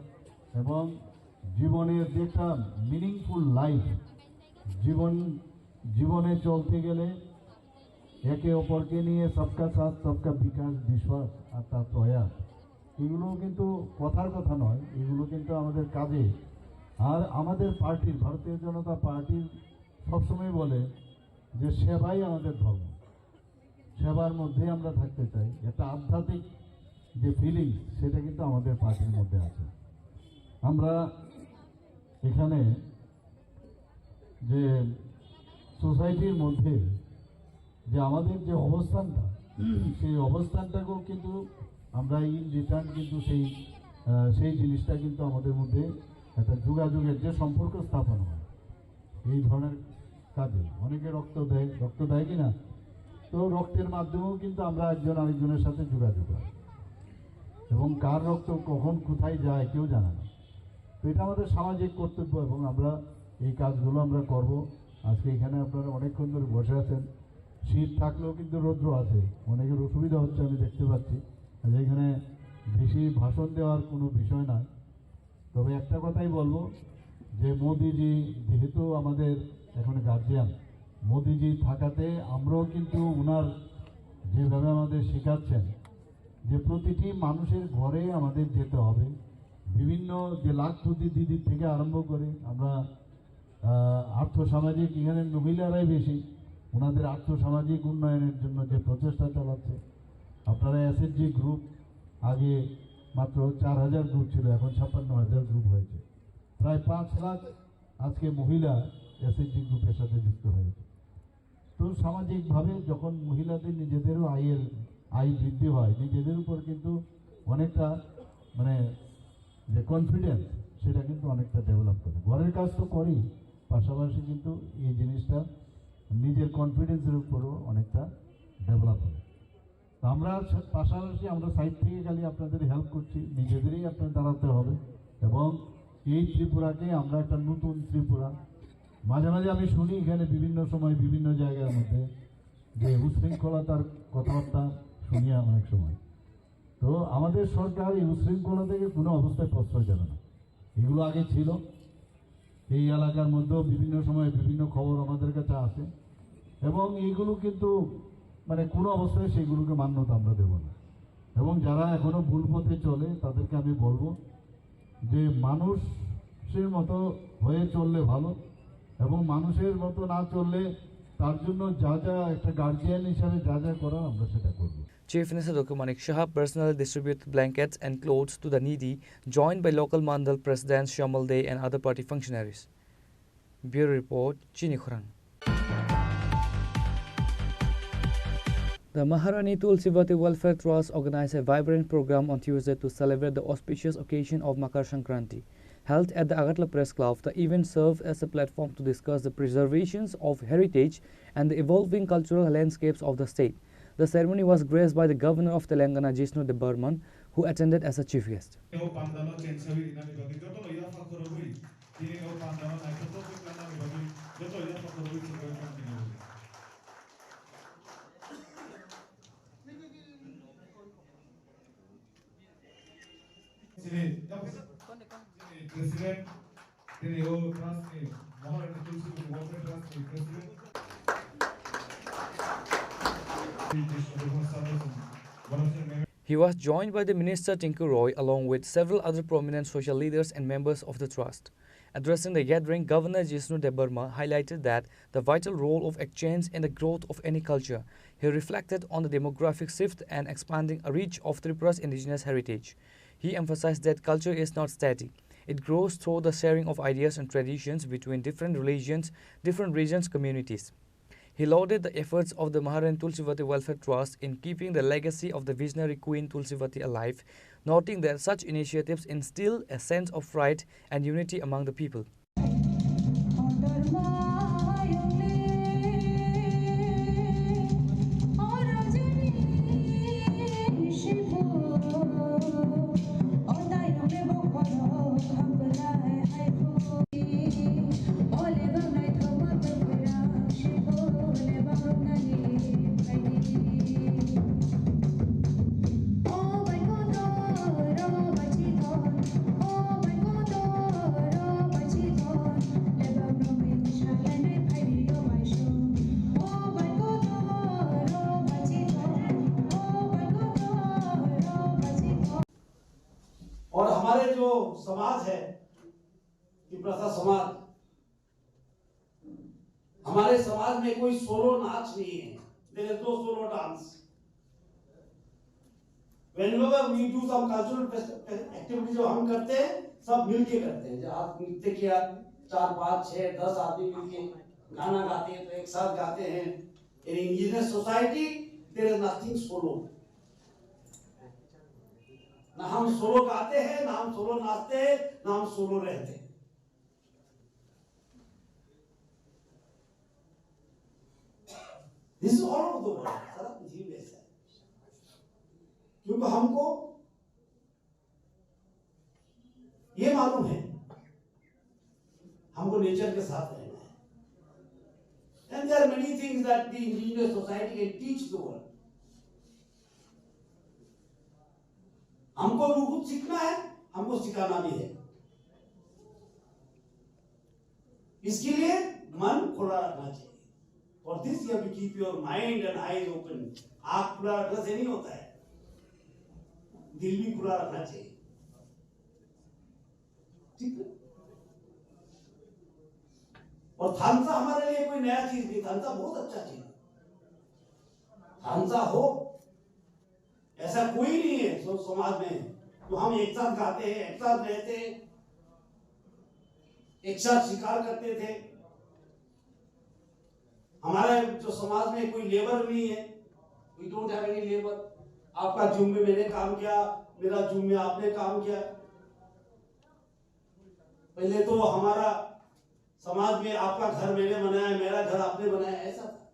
এবং জীবনের যে একটা মিনিংফুল লাইফ, জীবন, জীবনে চলতে গেলে একে অপরকে নিয়ে সবকা সাথ সবকা বিকাশ, বিশ্বাস আর তার প্রয়াস, এগুলো কিন্তু কথার কথা নয়, এগুলো কিন্তু আমাদের কাজে। আর আমাদের পার্টির, ভারতীয় জনতা পার্টির সবসময় বলে যে সেবাই আমাদের ধর্ম। সেবার মধ্যেই আমরা থাকতে চাই। একটা আধ্যাত্মিক যে ফিলিংস, সেটা কিন্তু আমাদের পার্টির মধ্যে আছে। আমরা এখানে যে সোসাইটির মধ্যে যে আমাদের যে অবস্থানটা, সেই অবস্থানটাকেও কিন্তু আমরা ইন রিটার্ন কিন্তু সেই, আহ, সেই জিনিসটা কিন্তু আমাদের মধ্যে একটা যোগাযোগের যে সম্পর্ক স্থাপন হয় এই ধরনের কাজে। অনেকে রক্ত দেয়, রক্ত দেয় কি না? তো রক্তের মাধ্যমেও কিন্তু আমরা একজন আরেকজনের সাথে যোগাযোগ হয়, এবং কার রক্ত কখন কোথায় যায় কেউ জানে না। তো এটা আমাদের সামাজিক কর্তব্য, এবং আমরা এই কাজগুলো আমরা করব। আজকে এখানে আপনারা অনেকক্ষণ ধরে বসে আছেন, শীত থাকলেও কিন্তু রৌদ্র আছে, অনেকের অসুবিধা হচ্ছে আমি দেখতে পাচ্ছি। আজ এখানে বেশি ভাষণ দেওয়ার কোনো বিষয় নয়, তবে একটা কথাই বলবো যে মোদিজি যেহেতু আমাদের এখন গার্জিয়ান, মোদিজি থাকাতে আমরাও কিন্তু ওনার যেভাবে আমাদের শেখাচ্ছেন যে প্রতিটি মানুষের ঘরে আমাদের যেতে হবে, বিভিন্ন যে লাখপতি দিদির থেকে আরম্ভ করে আমরা, আহ, আর্থ সামাজিক, এখানে মহিলারাই বেশি, ওনাদের আর্থ সামাজিক উন্নয়নের জন্য যে প্রচেষ্টা চালাচ্ছে। আপনারা এসএইচজি গ্রুপ, আগে মাত্র চার হাজার গ্রুপ ছিল, এখন ছাপ্পান্ন হাজার গ্রুপ হয়েছে। প্রায় পাঁচ লাখ আজকে মহিলা এসএইচজি গ্রুপের সাথে যুক্ত হয়েছে। তো সামাজিকভাবে যখন মহিলাদের নিজেদেরও আয়ের, আয় বৃদ্ধি হয়, নিজেদের উপর কিন্তু অনেকটা, মানে, যে কনফিডেন্স, সেটা কিন্তু অনেকটা ডেভেলপ করে। ঘরের কাজ তো করি, পাশাপাশি কিন্তু এই জিনিসটা নিজের কনফিডেন্সের উপরও অনেকটা ডেভেলপ হয়। তো আমরা সা-, পাশাপাশি আমরা সাইড থেকে খালি আপনাদের হেল্প করছি, নিজেদেরই আপনার দাঁড়াতে হবে। এবং এই ত্রিপুরাকে আমরা একটা নতুন ত্রিপুরা, মাঝে মাঝে আমি শুনি এখানে বিভিন্ন সময় বিভিন্ন জায়গার মধ্যে যে উশৃঙ্খলতার কথাবার্তা শুনি অনেক সময়। তো আমাদের সরকার এই উশৃঙ্খলা থেকে কোনো অবস্থায় প্রশ্রয় দেবে না। এগুলো আগে ছিল, এই এলাকার মধ্যেও বিভিন্ন সময় বিভিন্ন খবর আমাদের কাছে আসে, এবং এইগুলো কিন্তু, মানে, কোনো অবস্থায় সেগুলোকে মান্যতা আমরা দেব না। এবং যারা এখনো ভুল পথে চলে, তাদেরকে আমি বলবো যে মানুষের মতো হয়ে চললে ভালো, এবং মানুষের মতো না চললে তার জন্য যা যা একটা গার্জিয়ান হিসাবে যা যা করার, আমরা সেটা করব। Chief Minister Doctor Manik Saha personally distributed blankets and clothes to the needy, joined by local Mandal President Shamal Dey and other party functionaries. Bureau Report, Chini Khorang. The Maharani Tulsivati Welfare Trust organized a vibrant program on Tuesday to celebrate the auspicious occasion of Makar Sankranti. Held at the Agartala Press Club, the event served as a platform to discuss the preservations of heritage and the evolving cultural landscapes of the state. The ceremony was graced by the Governor of Telangana, Jishnu Debbarman, who attended as a chief guest. O pandalo chensawi rinani bagwi jotono yapha khorogwi, tini o pandalo naithothok khe klanani bagwi joto yapha khorogwi chwngwi tongtini. Chini, chini President, chini o Trust ni, Maharani Tulsi Welfare Trust ni President. He was joined by the Minister Tinku Roy along with several other prominent social leaders and members of the trust. Addressing the gathering, Governor Jishnu Debbarma highlighted that the vital role of exchange in the growth of any culture. He reflected on the demographic shift and expanding reach of Tripura's indigenous heritage. He emphasized that culture is not static. It grows through the sharing of ideas and traditions between different religions, different regions, communities. He lauded the efforts of the Maharani Tulsivati Welfare Trust in keeping the legacy of the visionary Queen Tulsivati alive, noting that such initiatives instill a sense of pride and unity among the people. और हमारे जो समाज है, तिपरासा समाज, हमारे समाज में कोई सोलो नाच नहीं है। There is no solo dance. Whenever we do some cultural fest- activity, जो हम करते हैं, सब मिलके करते हैं। जो आज नृत्य किया, चार, पाँच, छह, दस आदमी मिलके गाना गाते हैं, तो एक साथ गाते हैं। In indigenous society, there is nothing solo. ना हम सोलो गाते हैं, ना हम सोलो नाचते हैं, ना हम सोलो रहते हैं। This is all over the world. सारा पृथ्वी में ऐसा है। क्योंकि हमको ये मालूम है, हमको नेचर के साथ रहना है। And there are many things that the indigenous society can teach the world. हमको भी कुछ सीखना है, हमको सिखाना भी है। इसके लिए मन खुला रखना चाहिए। For this you have to keep your mind and eyes open. आँख खुला रखने से नहीं होता है, दिल भी खुला रखना चाहिए। ठीक है। और थांसा हमारे लिए कोई नया चीज नहीं, थांसा बहुत अच्छा चीज है। थांसा हो, ऐसा कोई नहीं है सो समाज में। तो हम एक साथ गाते हैं, एक साथ रहते हैं, एक साथ शिकार करते थे। हमारे जो समाज में कोई लेबर नहीं है, we don't have any labor। आपका जूम में मैंने काम किया, मेरा जूम में आपने काम किया। पहले तो हमारा समाज में आपका घर मैंने बनाया, मेरा घर आपने बनाया, ऐसा था।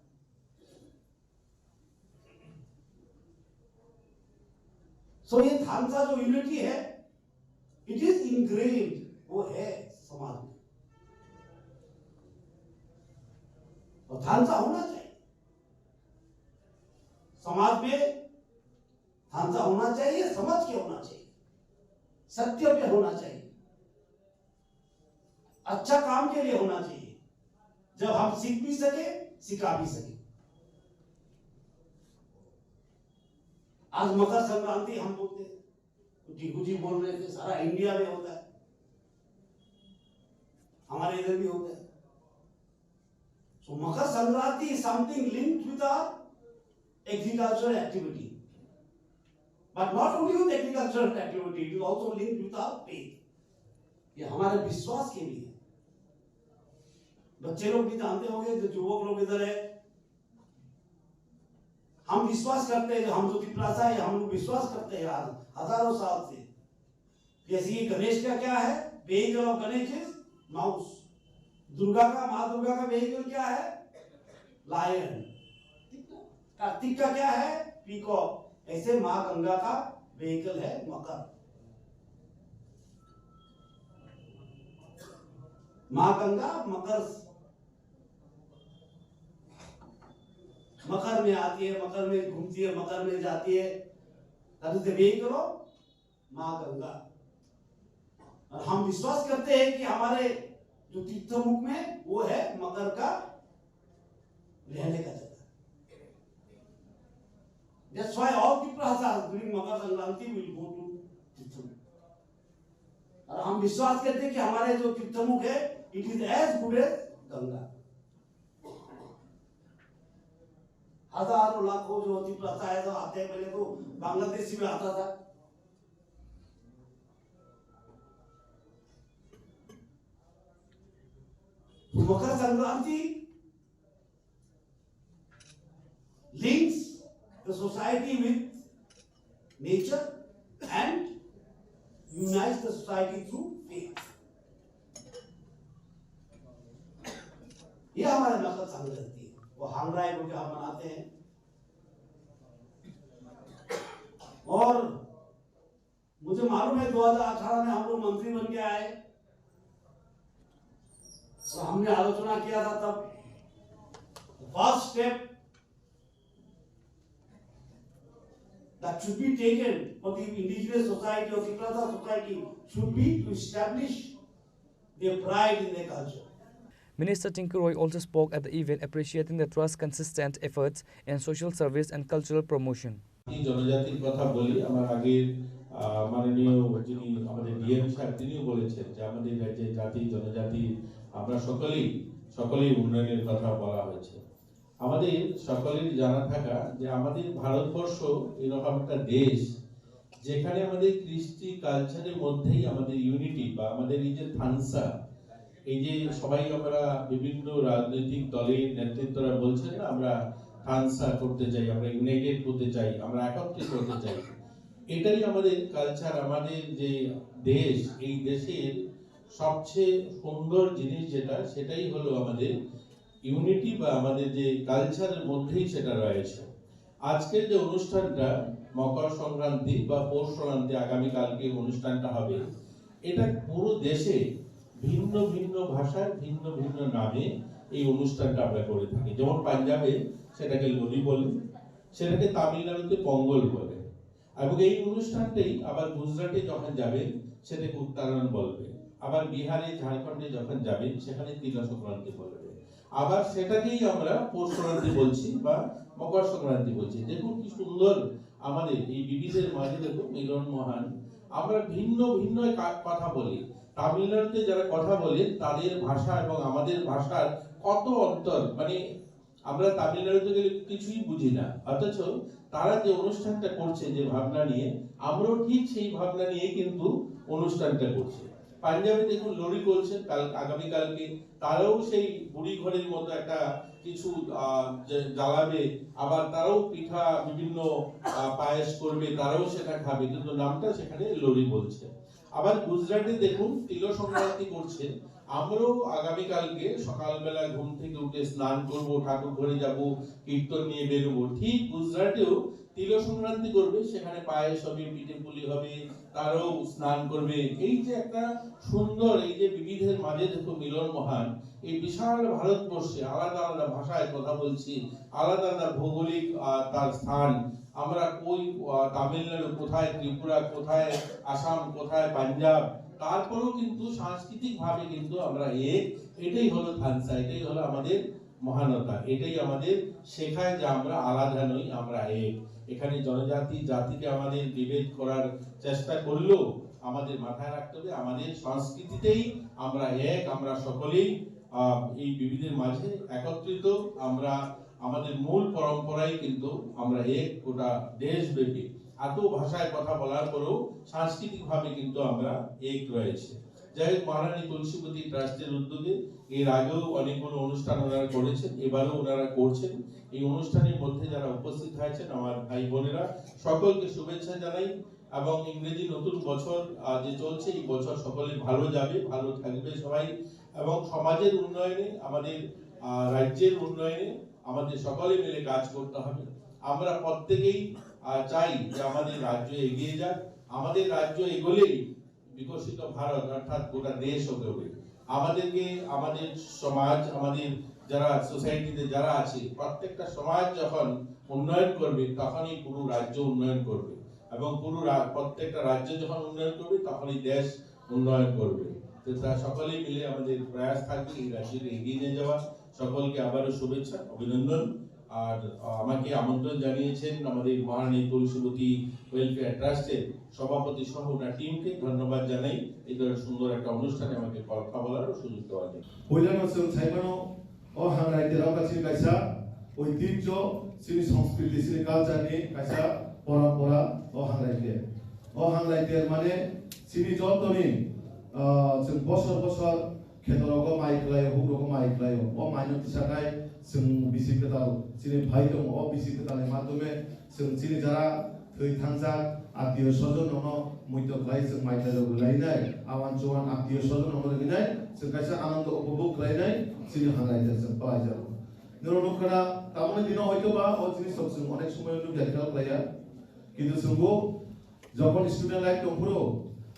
सो ये थांसा जो यूनिटी है, इट इज इनग्रेन्ड, वो है समाज में। और थांसा होना चाहिए समाज में, थांसा होना चाहिए, समझ के होना चाहिए, सत्य पे होना चाहिए, अच्छा काम के लिए होना चाहिए। जब हम सीख भी सके, सिखा भी सके। आज मकर संक्रांति हम बोलते हैं, कुछ जी बोल रहे थे, सारा इंडिया में होता है, हमारे इधर भी होता है। So Makar Sankranti is something linked with our agricultural activity, but not only with agricultural activity, it is also linked with our faith। ये हमारे विश्वास के लिए। बच्चे लोग भी जानते होंगे, जो युवक लोग इधर है, हम विश्वास करते हैं, जो हम जो तिपरासा है, हम लोग विश्वास करते हैं आज हजारों साल से। जैसे कि गणेश का क्या है? Vehicle of Ganesh is mouse। Durga का, माँ दुर्गा का vehicle क्या है? Lion। ठीक है? कार्तिक का क्या है? Peacock। ऐसे माँ गंगा का vehicle है मकर। माँ गंगा मकर, मकर में आती है, मकर में घूमती है, मकर में जाती है। That is the vehicle of माँ गंगा। और हम विश्वास करते हैं कि हमारे जो तीर्थमुख में वो है मकर का रहने का जगह। That's why all Tiprasa during Makar Sankranti will go to तीर्थमुख। और हम विश्वास करते हैं कि हमारे जो तीर्थमुख है, it is as good as Ganga. हजारों लाखों जो तिपरासा है, जो आते हैं, पहले तो बांग्लादेशी में आता था। तो मकर Sankranti links the society with nature and unites the society through faith। ये हमारे मकर संक्रांति है, वो हांगराई बोल के हम मनाते हैं। और मुझे मालूम है, दो हज़ार अठारह में हम लोग मंत्री बन के आए और हमने आलोचना किया था तब। First step that should be taken for the indigenous society or Tiprasa society should be to establish their pride in their culture। Minister Tinku Roy also spoke at the event, appreciating the trust's consistent efforts in social service and cultural promotion। জাতি জনজাতির কথা বলি, আমার আগের, আহ, মাননীয় যিনি আমাদের DM sir, তিনিও বলেছেন যে আমাদের রাজ্যে জাতি জনজাতি আমরা সকলেই, সকলেই উন্নয়নের কথা বলা হয়েছে। আমাদের সকলেরই জানা থাকা যে আমাদের ভারতবর্ষ এরকম একটা দেশ, যেখানে আমাদের কৃষ্টি কালচারের মধ্যেই আমাদের ইউনিটি বা আমাদের এই যে থানসা, এই যে সবাই আমরা বিভিন্ন রাজনৈতিক দলের নেতৃত্বরা বলছেন না, আমরা থানসা করতে চাই, আমরা ইউনাইটেড হতে চাই, আমরা একত্রিত হতে চাই। এটাই আমাদের কালচার। আমাদের যে দেশ, এই দেশের সবচেয়ে সুন্দর জিনিস যেটা, সেটাই হলো আমাদের ইউনিটি বা আমাদের যে কালচারের মধ্যেই সেটা রয়েছে। আজকের যে অনুষ্ঠানটা, মকর সংক্রান্তি বা পৌষ সংক্রান্তি, আগামীকালকে অনুষ্ঠানটা হবে, এটা পুরো দেশে ভিন্ন ভিন্ন ভাষায় ভিন্ন ভিন্ন নামে এই অনুষ্ঠানটা আমরা করে থাকি। যেমন পাঞ্জাবে সেটাকে লোরি বলে, সেটাকে তামিলনাড়ুতে পঙ্গল বলে। এবং এই অনুষ্ঠানটাই আবার গুজরাটে যখন যাবেন, সেটাকে উত্তরায়ণ বলবে। আবার বিহারে, ঝাড়খণ্ডে যখন যাবেন, সেখানে তিলা সংক্রান্তি বলবে। আবার সেটাকেই আমরা পৌষ সংক্রান্তি বলছি বা মকর সংক্রান্তি বলছি। দেখুন কি সুন্দর আমাদের এই বিবিধের মাঝে দেখুন মিলন মহান। আমরা ভিন্ন ভিন্ন কা-, কথা বলি। তামিলনাড়ুতে যারা কথা বলেন, তাদের ভাষা এবং আমাদের ভাষার কত অন্তর, মানে আমরা তামিলনাড়ুতে গেলে কিছুই বুঝি না, অথচ তারা যে অনুষ্ঠানটা করছে যে ভাবনা নিয়ে, আমরাও ঠিক সেই ভাবনা নিয়ে কিন্তু অনুষ্ঠানটা করছি। পাঞ্জাবে দেখুন লোরি করছে কাল, আগামীকালকে তারাও সেই বুড়ি ঘরের মতো একটা কিছু আহ, যে জ্বালাবে, আবার তারাও পিঠা বিভিন্ন আহ, পায়েস করবে, তারাও সেটা খাবে, কিন্তু নামটা সেখানে লোরি বলছে। আবার গুজরাটে দেখুন তিল সংক্রান্তি করছে। আমরাও আগামীকালকে সকালবেলা ঘুম থেকে উঠে স্নান করব, ঠাকুর ঘরে যাব, কীর্তন নিয়ে বেরোবো। ঠিক গুজরাটেও তিল সংক্রান্তি করবে, সেখানে পায়েস হবে, পিঠে পুলি হবে, তারাও স্নান করবে। এই যে একটা সুন্দর, এই যে বিবিধের মাঝে দেখো মিলন মহান, এই বিশাল ভারতবর্ষে আলাদা আলাদা ভাষায় কথা বলছি, আলাদা আলাদা ভৌগোলিক আহ, তার স্থান, আমরা কই আহ, তামিলনাড়ু কোথায়, ত্রিপুরা কোথায়, আসাম কোথায়, পাঞ্জাব, তারপরেও কিন্তু সাংস্কৃতিক ভাবে কিন্তু আমরা এক। এটাই হলো থানসা, এটাই হলো আমাদের মহানতা, এটাই আমাদের শেখায় যে আমরা আলাদা নই, আমরা এক। এখানে জনজাতি জাতিকে আমাদের বিভেদ করার চেষ্টা করলেও আমাদের মাথায় রাখতে হবে, আমাদের সংস্কৃতিতেই আমরা এক, আমরা সকলেই আহ, এই বিবিধের মাঝে একত্রিত। আমরা আমাদের মূল পরম্পরাই কিন্তু আমরা এক, গোটা দেশব্যাপী এত ভাষায় কথা বলার পরেও সাংস্কৃতিকভাবে কিন্তু আমরা এক রয়েছে। যাই হোক, মহারানী তুলসীবতী ট্রাস্টের উদ্যোগে এর আগেও অনেকগুলো অনুষ্ঠান ওনারা করেছেন, এবারও ওনারা করছেন। এই অনুষ্ঠানের মধ্যে যারা উপস্থিত হয়েছেন, আমার ভাই বোনেরা, সকলকে শুভেচ্ছা জানাই। এবং ইংরেজি নতুন বছর আহ, যে চলছে, এই বছর সকলে ভালো যাবে, ভালো থাকবে সবাই। এবং সমাজের উন্নয়নে, আমাদের আহ, রাজ্যের উন্নয়নে আমাদের সকলে মিলে কাজ করতে হবে। আমরা প্রত্যেকেই আহ, চাই যে আমাদের রাজ্য এগিয়ে যাক। আমাদের রাজ্য এগোলেই বিকশিত ভারত অর্থাৎ গোটা দেশ এগোবে। আমাদেরকে, আমাদের সমাজ, আমাদের যারা সোসাইটিতে যারা আছে, প্রত্যেকটা সমাজ যখন উন্নয়ন করবে, তখনই পুরো রাজ্য উন্নয়ন করবে। এবং পুরো রা-, প্রত্যেকটা রাজ্য যখন উন্নয়ন করবে, তখনই দেশ উন্নয়ন করবে। তো তা সকলেই মিলে আমাদের প্রয়াস থাকবে এই রাজ্যকে এগিয়ে নিয়ে যাওয়া। সকলকে আবারও শুভেচ্ছা, অভিনন্দন। আর আহ, আমাকে আমন্ত্রণ জানিয়েছেন আমাদের মহারানী তুলসীবতী ওয়েলফেয়ার ট্রাস্টের সভাপতি সহ ওনার টিমকে ধন্যবাদ জানাই এই ধরনের সুন্দর একটা অনুষ্ঠানে আমাকে কথা বলার সুযোগ দেওয়ার জন্য। Puilano chwng saimano, o hangrai terao kha chini kaisa oitijjo, chini sanskriti, chini culture ni kaisa porompora, o hangrai ter. O hangrai ter mane chini jotoni, ah, chwng bosor bosor khetorogo mai khlaio, hugrogo mai khlaio. O maino tisakhai chwng bisi kwtal chini phai tongo. O bisi kwtalni madhyome chwng chini jara thwi thangjak attiyo sojon rokno muito khlai chwng mai khlai rok rwlainai. Awan chuan attiyo sojon rokno rwinai chwng kaisa anando upobhog khlainai chini hangrai ter chwng palaijago. Norok nukha na, tamoni dino hoito ba o jinis rok chwng onek somoy nukya khel khlaiya. Kintu chwng bo Jokhon student life tongphuru,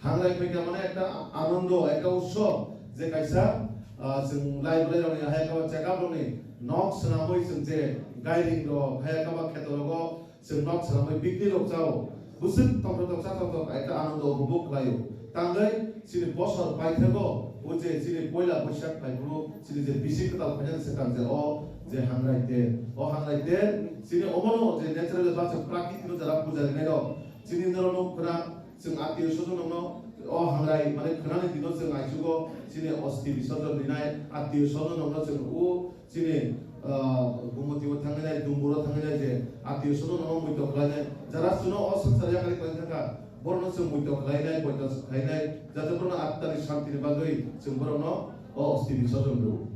hangrai phaikha mane ekta anondo, ekta utsob, je kaisa, ah, chwng lai bolai rokni hai khe check up rokni nok swnamwi chwng je gairing rok hai khe kheto rogo chwng nok swnamwi picnic rok chao. Bwswk tongthok tongsa tongthok ekta anondo upobhog khlaio. Tangwi chini bosor paithago, o je chini poila Boisak phaiphuru chini je bisi kwtal phainani swkang je o je hangrai ter. O hangrai ter chini omono je natural ba chwng prakriti no jara puja rinai rok. Chini norok no khwna chwng attiyo swajon rokno o hangrai mane khwnani dino chwng aichugo chini osti bisorjon rinai attiyo swajon rokno chwng o chini Ah, Gumoti o thangnai, Dumbur o thangnai je atio sodon no muito khlainai, jara suno o swngchar yakari khlai thangkha, borno chwng muito khlainai, boito khlainai, jate borno attani shanti ni bagwi chwng borokno o osti bisorjon rw.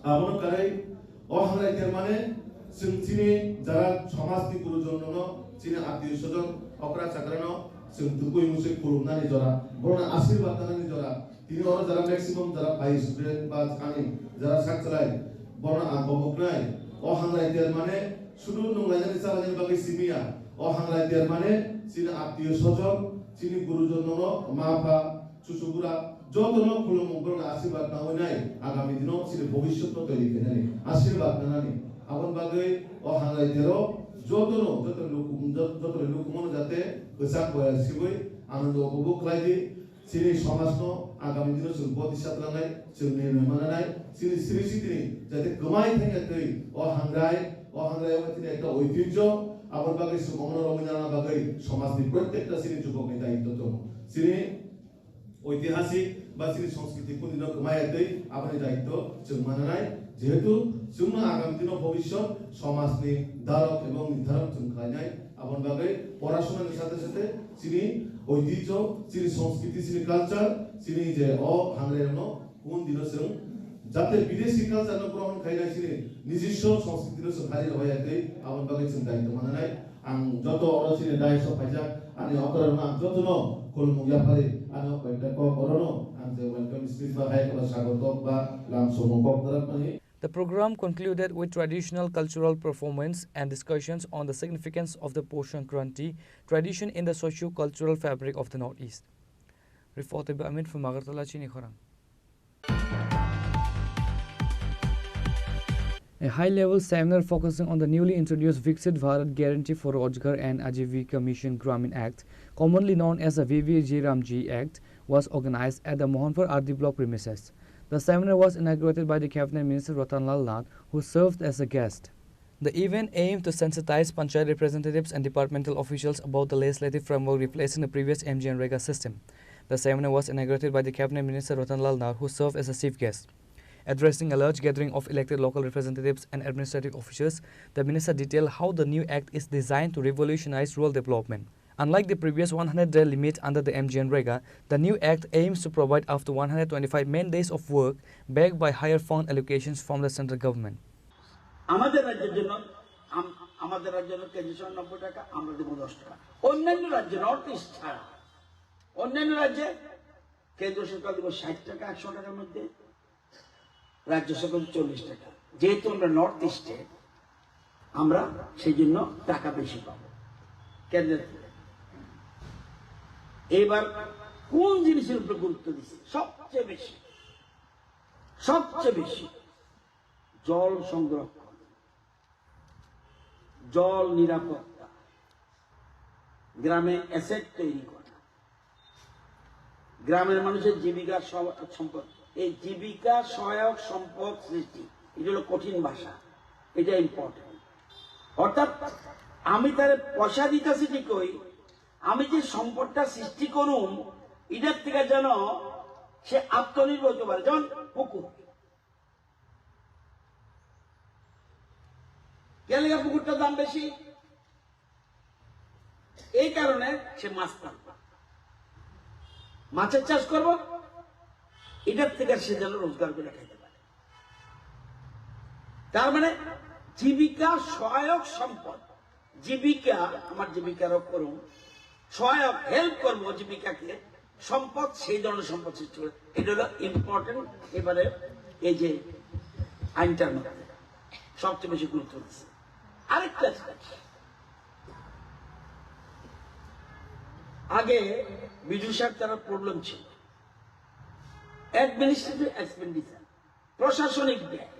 Abono karwi o hangrai ter mane chwng chini jara somaj ni gurujon no, chini atio sodon, okra chakra no chwng tubui musui khulumnani jora, borno asirwad nanani jora, tini oro jara maximum jara pai student ba thani jara sak chalai, borno ang koboknai. O hangrai ter mane sudu nunglainani chalainani bagwi simiya. O hangrai ter mane chini atio sojok, chini gurujon nono, ma pha, chuchugura, jotono khulumung borokno asirwad nawi nai, agami dino chini bhobishyot no toiri khainani asirwad nanani. Aboni bagwi o hangrai tero jotono, joto luku-, jot-, joto lukumono jate kwchak boya sibui anando upobhog khlai di. Chini somajno agami dino chwng bodisa twlangnai, chwng nirnoi mananai, chini sri sitini jate kwmai thangya twi o hangrai, o hangrai o tini ekta oitijjo, aboni bagwi chwng omono romwi nana bagwi somajni prottekta chini jubokni daitto tongo. Chini oitihasik ba chini sanskriti kundino kwmaya twi aboni daitto chwng mananai, jehetu chwngno agami dino bhobishyot somajni dharok ebong nirdaron chwng khlainai, aboni bagwi porashonani sathe sathe chini oitihyo, chini sanskriti, chini culture, chini je o hangrairokno kun dino chwng jate bidesi culture no grohon khainai, chini nijiswo sanskriti no chwng hari rwbaiya twi aboni bagwi chwng daitto mananai. Ang joto oro chini dais o phaijak, ani okra rokno ang jotono khulumung yapharwi, ani o koyekta kok orono ang je welcome speech ba hai kok sagotok ba lam somung kok darak mani. The program concluded with traditional cultural performance and discussions on the significance of the Posh Sankranti tradition in the socio-cultural fabric of the Northeast. Reported by Amit from Agartala, Chini Khorang. A high-level seminar focusing on the newly introduced Viksit Bharat Guarantee for Rojgar and Ajivika Mission Gramin Act, commonly known as the V V G RAM G Act, was organized at the Mohanpur R D block premises. The seminar was inaugurated by the Cabinet Minister Ratan Lal Nath, who served as a guest. The event aimed to sensitize panchayat representatives and departmental officials about the legislative framework replacing the previous MGNREGA system. The seminar was inaugurated by the Cabinet Minister Ratan Lal Nath, who served as a chief guest. Addressing a large gathering of elected local representatives and administrative officials, the minister detailed how the new act is designed to revolutionize rural development. Unlike the previous one hundred day limit under the MGNREGA, the new act aims to provide up to one hundred twenty-five main days of work backed by higher fund allocations from the central government. আমাদের রাজ্যের জন্য আম-, আমাদের রাজ্যের জন্য কেন্দ্রীয় সরকার নব্বই টাকা, আমরা দেবো দশ টাকা। অন্যান্য রাজ্যে, নর্থ ইস্ট ছাড়া, অন্যান্য রাজ্যে কেন্দ্র সরকার দেবো ষাট টাকা, একশো টাকার মধ্যে, রাজ্য সরকার চল্লিশ টাকা। যেহেতু আমরা নর্থ ইস্টে, আমরা সেই জন্য টাকা বেশি পাবো কেন্দ্রের থেকে। এবার কোন জিনিসের উপরে গুরুত্ব দিচ্ছি সবচেয়ে বেশি? সবচেয়ে বেশি জল সংরক্ষণ, জল নিরাপত্তা, গ্রামে অ্যাসেট তৈরি করা, গ্রামের মানুষের জীবিকা সহ-, সম্পদ, এই জীবিকা সহায়ক সম্পদ সৃষ্টি, এটা হলো কঠিন ভাষা, এটা ইম্পর্টেন্ট। অর্থাৎ আমি তারে পয়সা দিতেছি ঠিকই, আমি যে সম্পদটা সৃষ্টি করুম, এটার থেকে যেন সে আত্মনির্ভর হতে পারে। যেমন পুকুর, কেন লেগে পুকুরটার দাম বেশি? এই কারণে সে মাছ পালবে, মাছের চাষ করব, এটার থেকে সে যেন রোজগার করে খাইতে পারে। তার মানে জীবিকা সহায়ক সম্পদ, জীবিকা, আমার জীবিকার উপরও সহায়ক, হেল্প করবো জীবিকাকে, সম্পদ, সেই ধরনের সম্পদ সৃষ্টি করে। এটা হলো ইম্পর্টেন্ট। এবারে এই যে আইনটার মধ্যে সবচেয়ে বেশি গুরুত্ব দিচ্ছে। আরেকটা জিনিস, আগে বিজু সাহেব তারা প্রবলেম ছিল, অ্যাডমিনিস্ট্রেটিভ এক্সপেন্ডিচার, প্রশাসনিক ব্যয়।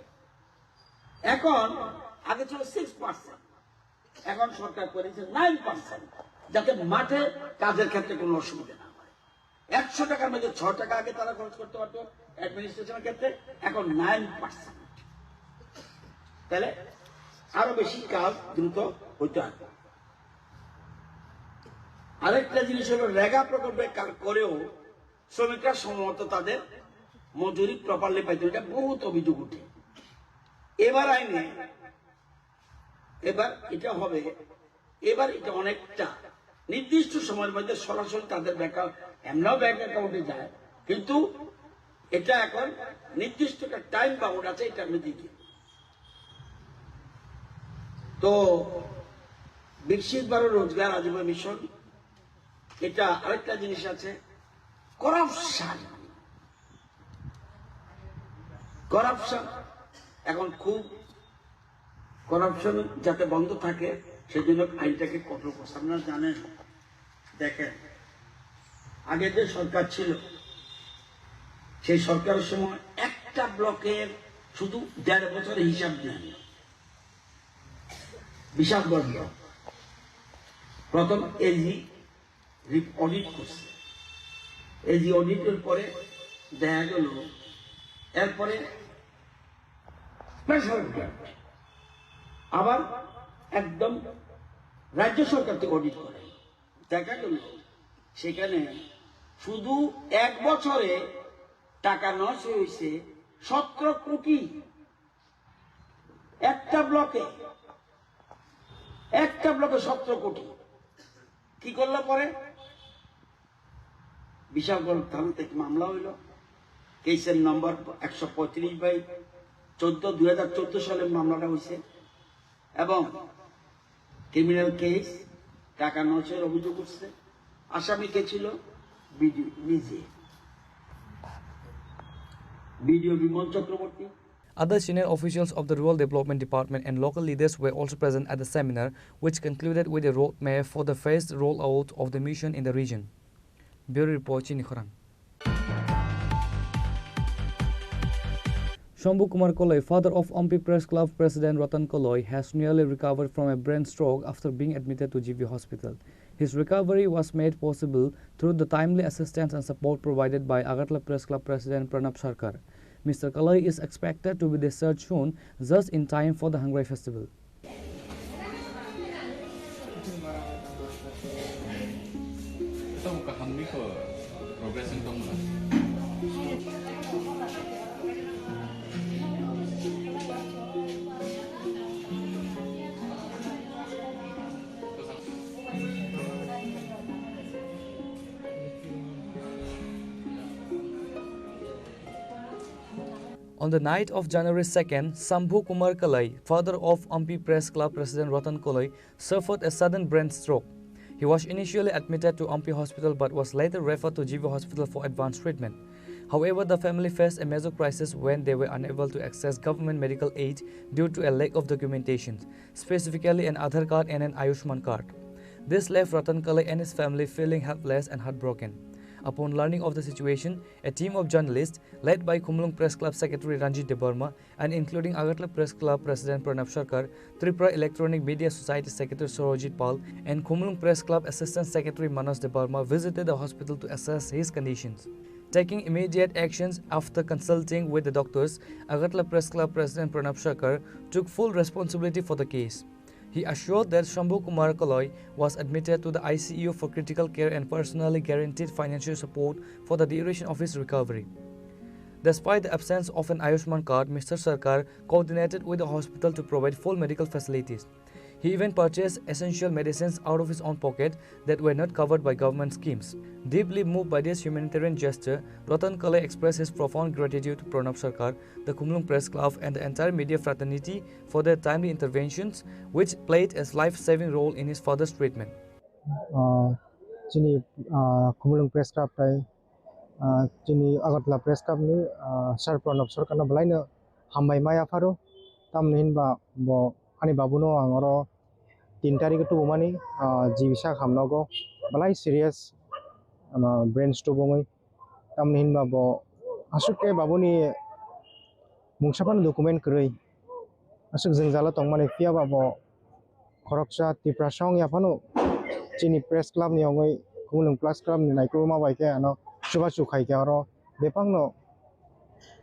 এখন, আগে ছিল সিক্স পার্সেন্ট, এখন সরকার করেছে নাইন পার্সেন্ট, যাতে মাঠে কাজের ক্ষেত্রে কোনো অসুবিধা না হয়। একশো টাকার মধ্যে ছ টাকা আগে তারা খরচ করতে পারতো অ্যাডমিনিস্ট্রেশনের ক্ষেত্রে, এখন নাইন পার্সেন্ট। তাহলে আরো বেশি কাজ দ্রুত হইতে হবে। আরেকটা জিনিস হলো, রেগা প্রকল্পে কার করেও শ্রমিকরা সময়মতো তাদের মজুরি প্রপারলি পাইতো, এটা বহুত অভিযোগ উঠে। এবার আইনে, এবার এটা হবে, এবার এটা অনেকটা নির্দিষ্ট সময়ের মধ্যে সরাসরি তাদের ব্যাংক, এমনিও ব্যাংক অ্যাকাউন্টে যায়, কিন্তু এটা এখন নির্দিষ্ট একটা টাইম বাউন্ড আছে, এটা আমি দিই। তো বিকশিত ভারত রোজগার আজীবন মিশন, এটা আরেকটা জিনিস আছে, করাপশন। করাপশন এখন খুব, করাপশন যাতে বন্ধ থাকে সেজন্য আইনটাকে কঠোর করছে। আপনারা জানেন, দেখেন, আগে যে সরকার ছিল, সেই সরকারের সময় একটা ব্লকের শুধু দেড় বছরের হিসাব নেন, বিশালগড় ব্লক। প্রথম এজি অডিট করছে, এজি অডিটের পরে দেখা গেল, এরপরে প্রেশার কুকার, আবার একদম রাজ্য সরকার থেকে অডিট করে দেখা গেল, সেখানে শুধু এক বছরে টাকা নষ্ট হয়েছে সতেরো কোটি। একটা ব্লকে, একটা ব্লকে সতেরো কোটি। কি করলো পরে? বিশালগড় থানা থেকে মামলা হইল, কেসের নম্বর একশো পঁয়ত্রিশ বাই চোদ্দ, দুই হাজার চোদ্দ সালে মামলাটা হয়েছে। এবং ক্রিমিনাল কেস, টাকা নষ্টের অভিযোগ উঠছে। আসামি কে ছিল? বিডিও নিজে, BDO Bimal Chakraborty. Other senior officials of the Rural Development Department and local leaders were also present at the seminar, which concluded with a roadmap for the phased rollout of the mission in the region. Bureau Report, Chini Khorang. Shambhu Kumar Kaloi, father of Ampi Press Club President Ratan Kaloi, has nearly recovered from a brain stroke after being admitted to G B Hospital. His recovery was made possible through the timely assistance and support provided by Agartala Press Club President Pranab Sarkar. Mister Kaloi is expected to be discharged soon, just in time for the Hangrai Festival. Ito mo kahamni ko progress ang tong na. On the night of January second, Shambhu Kumar Kalai, father of Ampi Press Club President Ratan Kalai, suffered a sudden brain stroke. He was initially admitted to Ampi Hospital but was later referred to G V Hospital for advanced treatment. However, the family faced a major crisis when they were unable to access government medical aid due to a lack of documentation, specifically an Aadhaar card and an Ayushman card. This left Ratan Kalai and his family feeling helpless and heartbroken. Upon learning of the situation, a team of journalists, led by Khumulwng Press Club Secretary Ranjit Debbarma and including Agartala Press Club President Pranab Sarkar, Tripura Electronic Media Society Secretary Surojit Pal, and Khumulwng Press Club Assistant Secretary Manas Debbarma, visited the hospital to assess his conditions. Taking immediate actions after consulting with the doctors, Agartala Press Club President Pranab Sarkar took full responsibility for the case. He assured that Shambhu Kumar Kaloi was admitted to the I C U for critical care and personally guaranteed financial support for the duration of his recovery. Despite the absence of an Ayushman card, Mister Sarkar coordinated with the hospital to provide full medical facilities. He even purchased essential medicines out of his own pocket that were not covered by government schemes. Deeply moved by this humanitarian gesture, Ratan Kalai expressed his profound gratitude to Pranab Sarkar, the Khumulwng Press Club, and the entire media fraternity for their timely interventions, which played a life-saving role in his father's treatment. Ah, chini, ah, Khumulwng Press Club tai, ah, chini Agartala Press Club ni, ah, Sir Pranab Sarkar no belai no hambai ma yapharo. Tamni hinba bo ani babu no ang oro tin tarik o tubumani, ah, G B sa hamnogo belai serious, ah, brain stroke wngwi. Tamni hinba bo aswk khe babuni mungsa phano document kwrwi, aswk jwngjalo tongmani, phiyaba bo khoroksa Tiprasa wngya phano chini Press Club ni wngwi, Khumulwng Press Club ni naikolma bai khe ano chubachu khai khe oro bebakno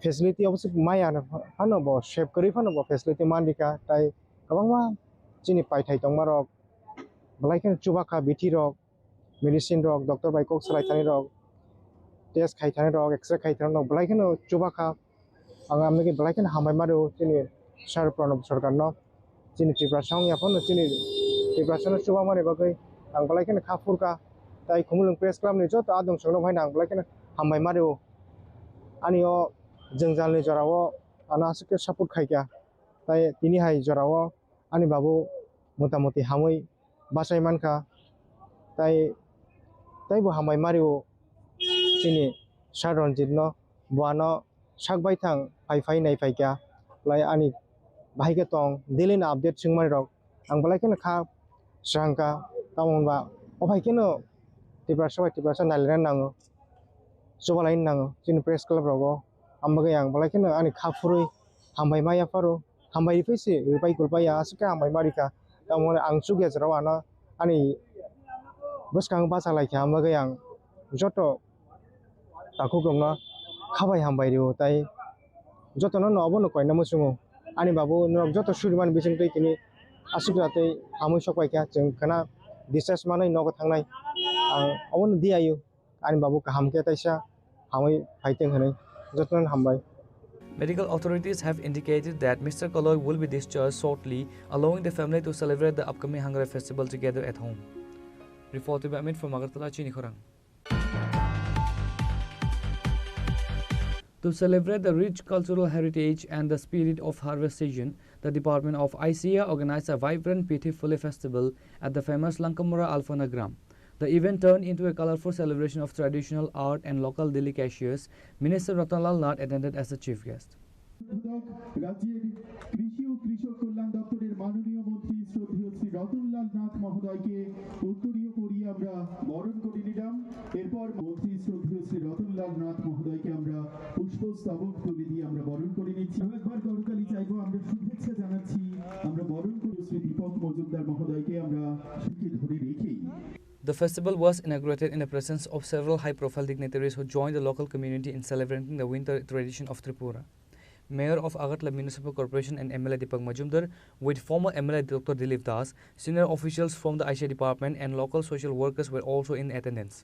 facility obosi maya phano bo save kwrwi phano bo facility manrikha, tai kwbangma chini paithai tongmarok belai kheno chubakha, bithi rok, medicine rok, doctor bai kok salai thani rok, test khai thani rok, X-ray khai thani rok, belai kheno chubakha. Ang amni belai kheno hambai ma rw chini Sir Pranab Sarkarno, chini Tiprasa wngya phano chini Tiprasano chubamani bagwi ang belai kheno kha phurkha. Tai Khumulwng Press Clubni joto adong songno haino ang belai kheno hambai ma rwo. Ani o jwngjalni jorao ano aswk khe support khaikha. Tai tini hai jorao ani babu motamoti hamwi bachai mankha. Tai, taibo hambai ma rwo chini Sir Ranjitno, bo ano sak baithang phai phai nai phaikha. Lai ani bahai khe tong daily ni update swngmani rok ang belai kheno kha swrangkha. Tamo hwnba o phai kheno Tiprasa bai Tiprasa nailaina nango, chubalaina nango chini Press Club rogo. Ang bagwi ang belai kheno ani kha phurwi hambai ma yapharo, hambai riphaise ripai kulpai ya aswk khe hambai ma rikha. Tamo hwnba ang chukya jorao ano ani bwskango bacha laikha, ang bagwi ang joto takhuk rokno khabai hambai rwo, tai jotono no obono koina muchungo. Ani babu norok joto surimani bisingtwi tini aswk jatwi hamwi sokpaikha, chwng khwna discharge manwi nogo thangnai. Ang obono diyaio, ani babu kaham khe taisa hamwi phaiteng hwnwi jotono hambai. Medical authorities have indicated that Mister Kaloi will be discharged shortly, allowing the family to celebrate the upcoming Hangre festival together at home. Reported by Amit from Agartala, Chini Khorang. To celebrate the rich cultural heritage and the spirit of harvest season, the Department of I C A organized a vibrant Pithi Phule festival at the famous Lankamura Alphana Gram. The event turned into a colorful celebration of traditional art and local delicacies. Minister Ratan Lal Nath attended as the chief guest. উদ্বোধক রাজ্যের কৃষি ও কৃষক কল্যাণ দপ্তরের মাননীয় মন্ত্রী শ্রদ্ধেয় শ্রী রতনলাল নাথ মহোদয়কে উত্তরীয় পরিয়ে আমরা বরণ করে নিলাম। এরপর মন্ত্রী শ্রদ্ধেয় শ্রী রতনলাল নাথ মহোদয়কে আমরা পুষ্পস্তবক তুলে দিয়ে আমরা বরণ করে নিচ্ছি। আরো একবার করতালি চাইবো, আমরা শুভেচ্ছা জানাচ্ছি, আমরা বরণ করে শ্রী দীপক মজুমদার মহোদয়কে আমরা সুখে ধরে রেখেই The festival was inaugurated in the presence of several high-profile dignitaries who joined the local community in celebrating the winter tradition of Tripura. Mayor of Agartala Municipal Corporation and M L A Deepak Majumdar, with former M L A Doctor Dilip Das, senior officials from the I C A department and local social workers were also in attendance.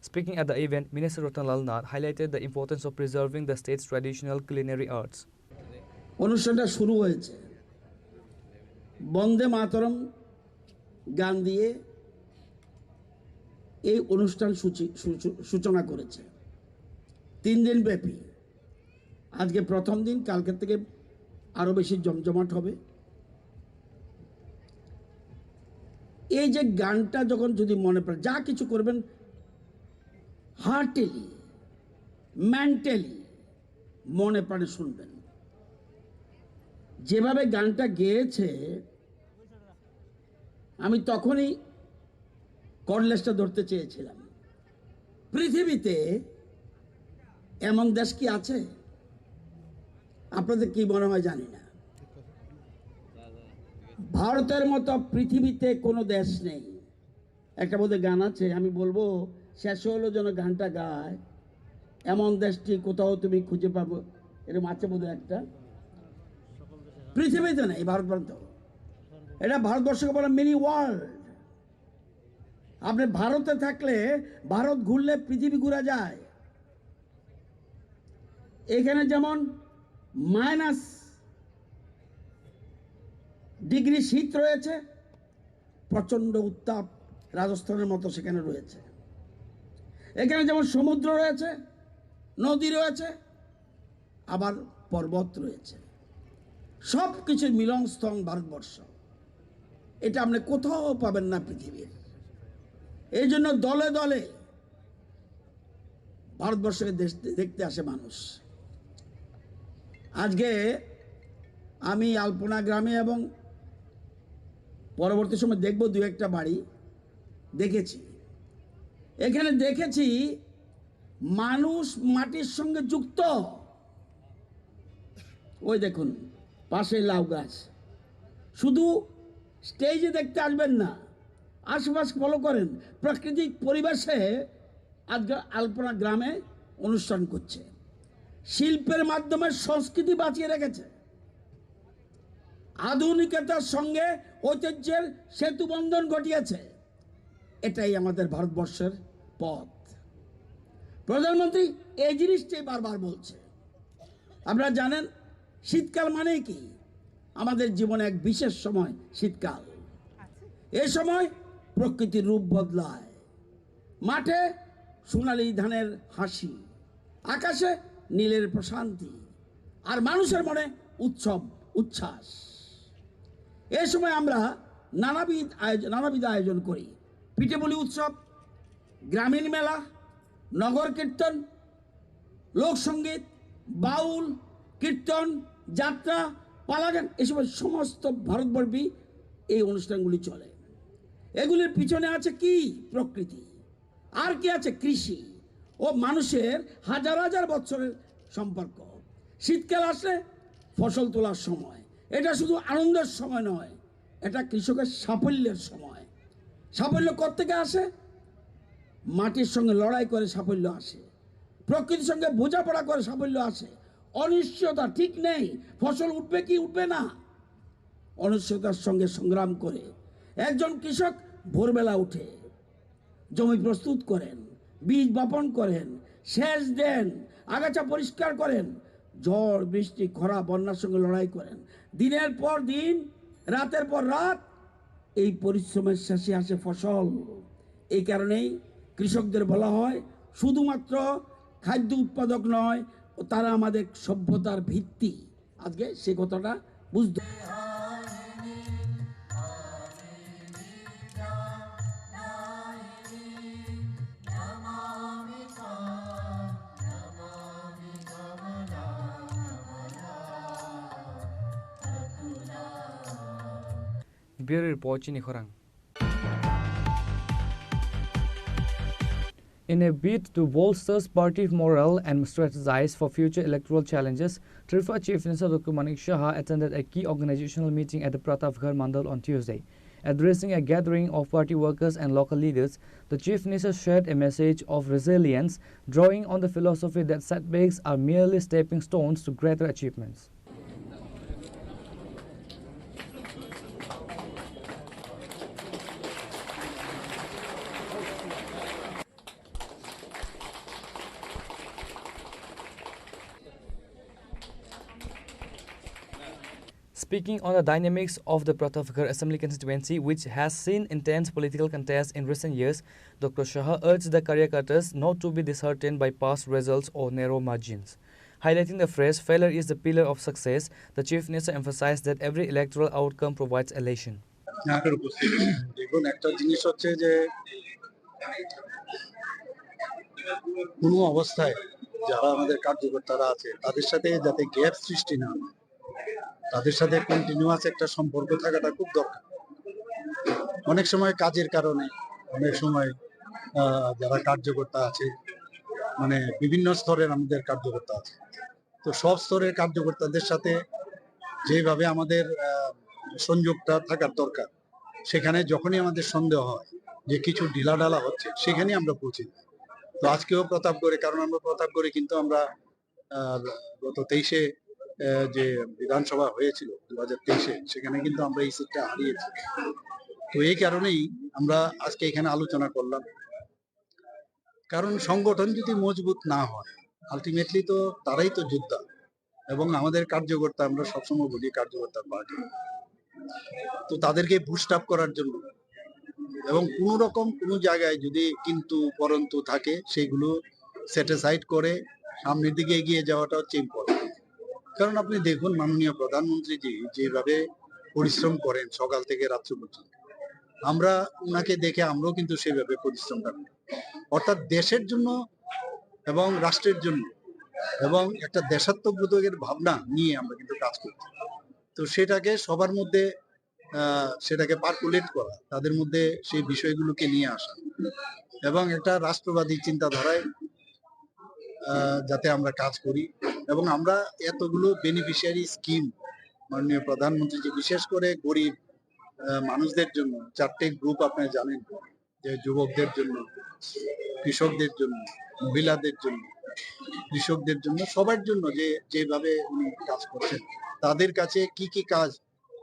Speaking at the event, Minister Ratan Lal Nath highlighted the importance of preserving the state's traditional culinary arts. অনুষ্ঠানটা শুরু হয়েছে বন্দে মাতরম গান দিয়ে। এই অনুষ্ঠান সূচি সূচ- সূচনা করেছে তিন দিন ব্যাপী। আজকে প্রথম দিন, কালকে থেকে আরো বেশি জমজমাট হবে। এই যে গানটা যখন যদি মনে পড়ে, যা কিছু করবেন হার্টিলি, মেন্টালি মনে প্রাণে শুনবেন। যেভাবে গানটা গেয়েছে, আমি তখনই কর্ডলেসটা ধরতে চেয়েছিলাম। পৃথিবীতে এমন দেশ কি আছে? আপনাদের কি মনে হয় জানি না। ভারতের মতো পৃথিবীতে কোনো দেশ নেই। একটা বোধহয় গান আছে, আমি বলবো, শেষ হলো যেন গানটা গায়, এমন দেশটি কোথাও তুমি খুঁজে পাবো, এরকম আছে বোধহয় একটা। পৃথিবীতে নেই, ভারতবর্ষ। এটা ভারতবর্ষকে বলে মিনি ওয়ার্ল্ড। আপনি ভারতে থাকলে, ভারত ঘুরলে পৃথিবী ঘোরা যায়। এখানে যেমন মাইনাস ডিগ্রি শীত রয়েছে, প্রচণ্ড উত্তাপ রাজস্থানের মতো সেখানে রয়েছে। এখানে যেমন সমুদ্র রয়েছে, নদী রয়েছে, আবার পর্বত রয়েছে। সব কিছুর মিলনস্থল ভারতবর্ষ। এটা আপনি কোথাও পাবেন না পৃথিবীর। এই জন্য দলে দলে ভারতবর্ষকে দেশ দেখতে আসে মানুষ। আজকে আমি আলপনা গ্রামে এবং পরবর্তী সময় দেখব দু একটা বাড়ি দেখেছি। এখানে দেখেছি মানুষ মাটির সঙ্গে যুক্ত। ওই দেখুন, পাশে লাউ গাছ। শুধু স্টেজে দেখতে আসবেন না, আশেপাশ ফলো করেন। প্রাকৃতিক পরিবেশে আজকে আলপনা গ্রামে অনুষ্ঠান করছে। শিল্পের মাধ্যমে সংস্কৃতি বাঁচিয়ে রেখেছে, আধুনিকতার সঙ্গে ঐতিহ্যের সেতু বন্ধন ঘটিয়েছে। এটাই আমাদের ভারতবর্ষের পথ। প্রধানমন্ত্রী এই জিনিসটাই বারবার বলছে। আপনারা জানেন, শীতকাল মানেই কি? আমাদের জীবনে এক বিশেষ সময় শীতকাল। এ সময় প্রকৃতির রূপ বদলায়। মাঠে সোনালি ধানের হাসি, আকাশে নীলের প্রশান্তি, আর মানুষের মনে উৎসব উচ্ছ্বাস। এ সময় আমরা নানাবিধ আয়োজন নানাবিধ আয়োজন করি। পিঠেপুলি উৎসব, গ্রামীণ মেলা, নগর কীর্তন, লোকসঙ্গীত, বাউল, কীর্তন, যাত্রা, পালাগান, এসব সমস্ত ভারতব্যাপী এই অনুষ্ঠানগুলি চলে। এগুলির পিছনে আছে কি? প্রকৃতি। আর কি আছে? কৃষি ও মানুষের হাজার হাজার বছরের সম্পর্ক। শীতকাল আসলে ফসল তোলার সময়। এটা শুধু আনন্দের সময় নয়, এটা কৃষকের সাফল্যের সময়। সাফল্য কোত্থেকে আসে? মাটির সঙ্গে লড়াই করে সাফল্য আসে, প্রকৃতির সঙ্গে বোঝাপড়া করে সাফল্য আসে। অনিশ্চয়তা ঠিক নেই, ফসল উঠবে কি উঠবে না, অনিশ্চয়তার সঙ্গে সংগ্রাম করে একজন কৃষক ভোরবেলা উঠে জমি প্রস্তুত করেন, বীজ বপন করেন, সেচ দেন, আগাছা পরিষ্কার করেন, ঝড় বৃষ্টি খরা বন্যার সঙ্গে লড়াই করেন। দিনের পর দিন, রাতের পর রাত এই পরিশ্রমের শেষে আসে ফসল। এই কারণেই কৃষকদের বলা হয় শুধুমাত্র খাদ্য উৎপাদক নয়, তারা আমাদের সভ্যতার ভিত্তি। আজকে সে কথাটা বুঝতে Bureau Report, Chini Khorang. In a bid to bolster party morale and strategize for future electoral challenges, Tripura Chief Minister Doctor Manik Saha attended a key organizational meeting at the Pratapgarh Mandal on Tuesday. Addressing a gathering of party workers and local leaders, the Chief Minister shared a message of resilience, drawing on the philosophy that setbacks are merely stepping stones to greater achievements. Speaking on the dynamics of the Pratapgarh Assembly constituency, which has seen intense political contest in recent years, Doctor Saha urged the Karyakartas not to be disheartened by past results or narrow margins. Highlighting the phrase, "Failure is the pillar of success," the Chief Minister emphasized that every electoral outcome provides a lesson. দেখুন, একটা জিনিস হচ্ছে যে কোনো অবস্থায় যারা আমাদের কার্যকর্তারা আছে, তাদের সাথে যাতে গ্যাপ সৃষ্টি না হয়, তাদের সাথে কন্টিনিউয়াস একটা সম্পর্ক থাকাটা খুব দরকার। অনেক সময় কাজের কারণে, অনেক সময় যারা কার্যকর্তা আছে, মানে বিভিন্ন স্তরের আমাদের কার্যকর্তা আছে, তো সব স্তরের কার্যকর্তাদের সাথে যেভাবে আমাদের সংযোগটা থাকার দরকার, সেখানে যখনই আমাদের সন্দেহ হয় যে কিছু ঢিলাঢালা হচ্ছে, সেখানেই আমরা পৌঁছে যাই। তো আজকেও প্রতাপগড়ে, কারণ আমরা প্রতাপগড়ে কিন্তু আমরা গত তেইশে যে বিধানসভা হয়েছিল দু হাজার তেইশে, সেখানে কিন্তু আমরা এই সিটটা হারিয়েছি। তো এই কারণেই আমরা আজকে এখানে আলোচনা করলাম। কারণ সংগঠন যদি মজবুত না হয়, আলটিমেটলি তো তারাই তো যোদ্ধা। এবং আমাদের কার্যকর্তা, আমরা সবসময় বলি কার্যকর্তার পার্টি, তো তাদেরকে বুস্ট আপ করার জন্য এবং কোনো রকম কোনো জায়গায় যদি কিন্তু পরন্তু থাকে, সেইগুলো সেট অ্যাসাইড করে সামনের দিকে এগিয়ে যাওয়াটা হচ্ছে ইম্পর্টেন্ট। কারণ আপনি দেখুন, মাননীয় প্রধানমন্ত্রীজি যেভাবে পরিশ্রম করেন সকাল থেকে রাত্রি পর্যন্ত, আমরা ওনাকে দেখে আমরাও কিন্তু সেভাবে পরিশ্রমটা করি। অর্থাৎ দেশের জন্য এবং রাষ্ট্রের জন্য এবং একটা দেশাত্মবোধকের ভাবনা নিয়ে আমরা কিন্তু কাজ করছি। তো সেটাকে সবার মধ্যে সেটাকে পার্কুলেট করা, তাদের মধ্যে সেই বিষয়গুলোকে নিয়ে আসা এবং একটা রাষ্ট্রবাদী চিন্তাধারায় যাতে আমরা কাজ করি। এবং আমরা এতগুলো বেনিফিশিয়ারি স্কিম মাননীয় প্রধানমন্ত্রী যে বিশেষ করে গরিব মানুষদের জন্য চারটে গ্রুপ আপনারা জানেন, যে যুবকদের জন্য, কৃষকদের জন্য, মহিলাদের জন্য, কৃষকদের জন্য, সবার জন্য যে যেভাবে উনি কাজ করছেন, তাদের কাছে কি কি কাজ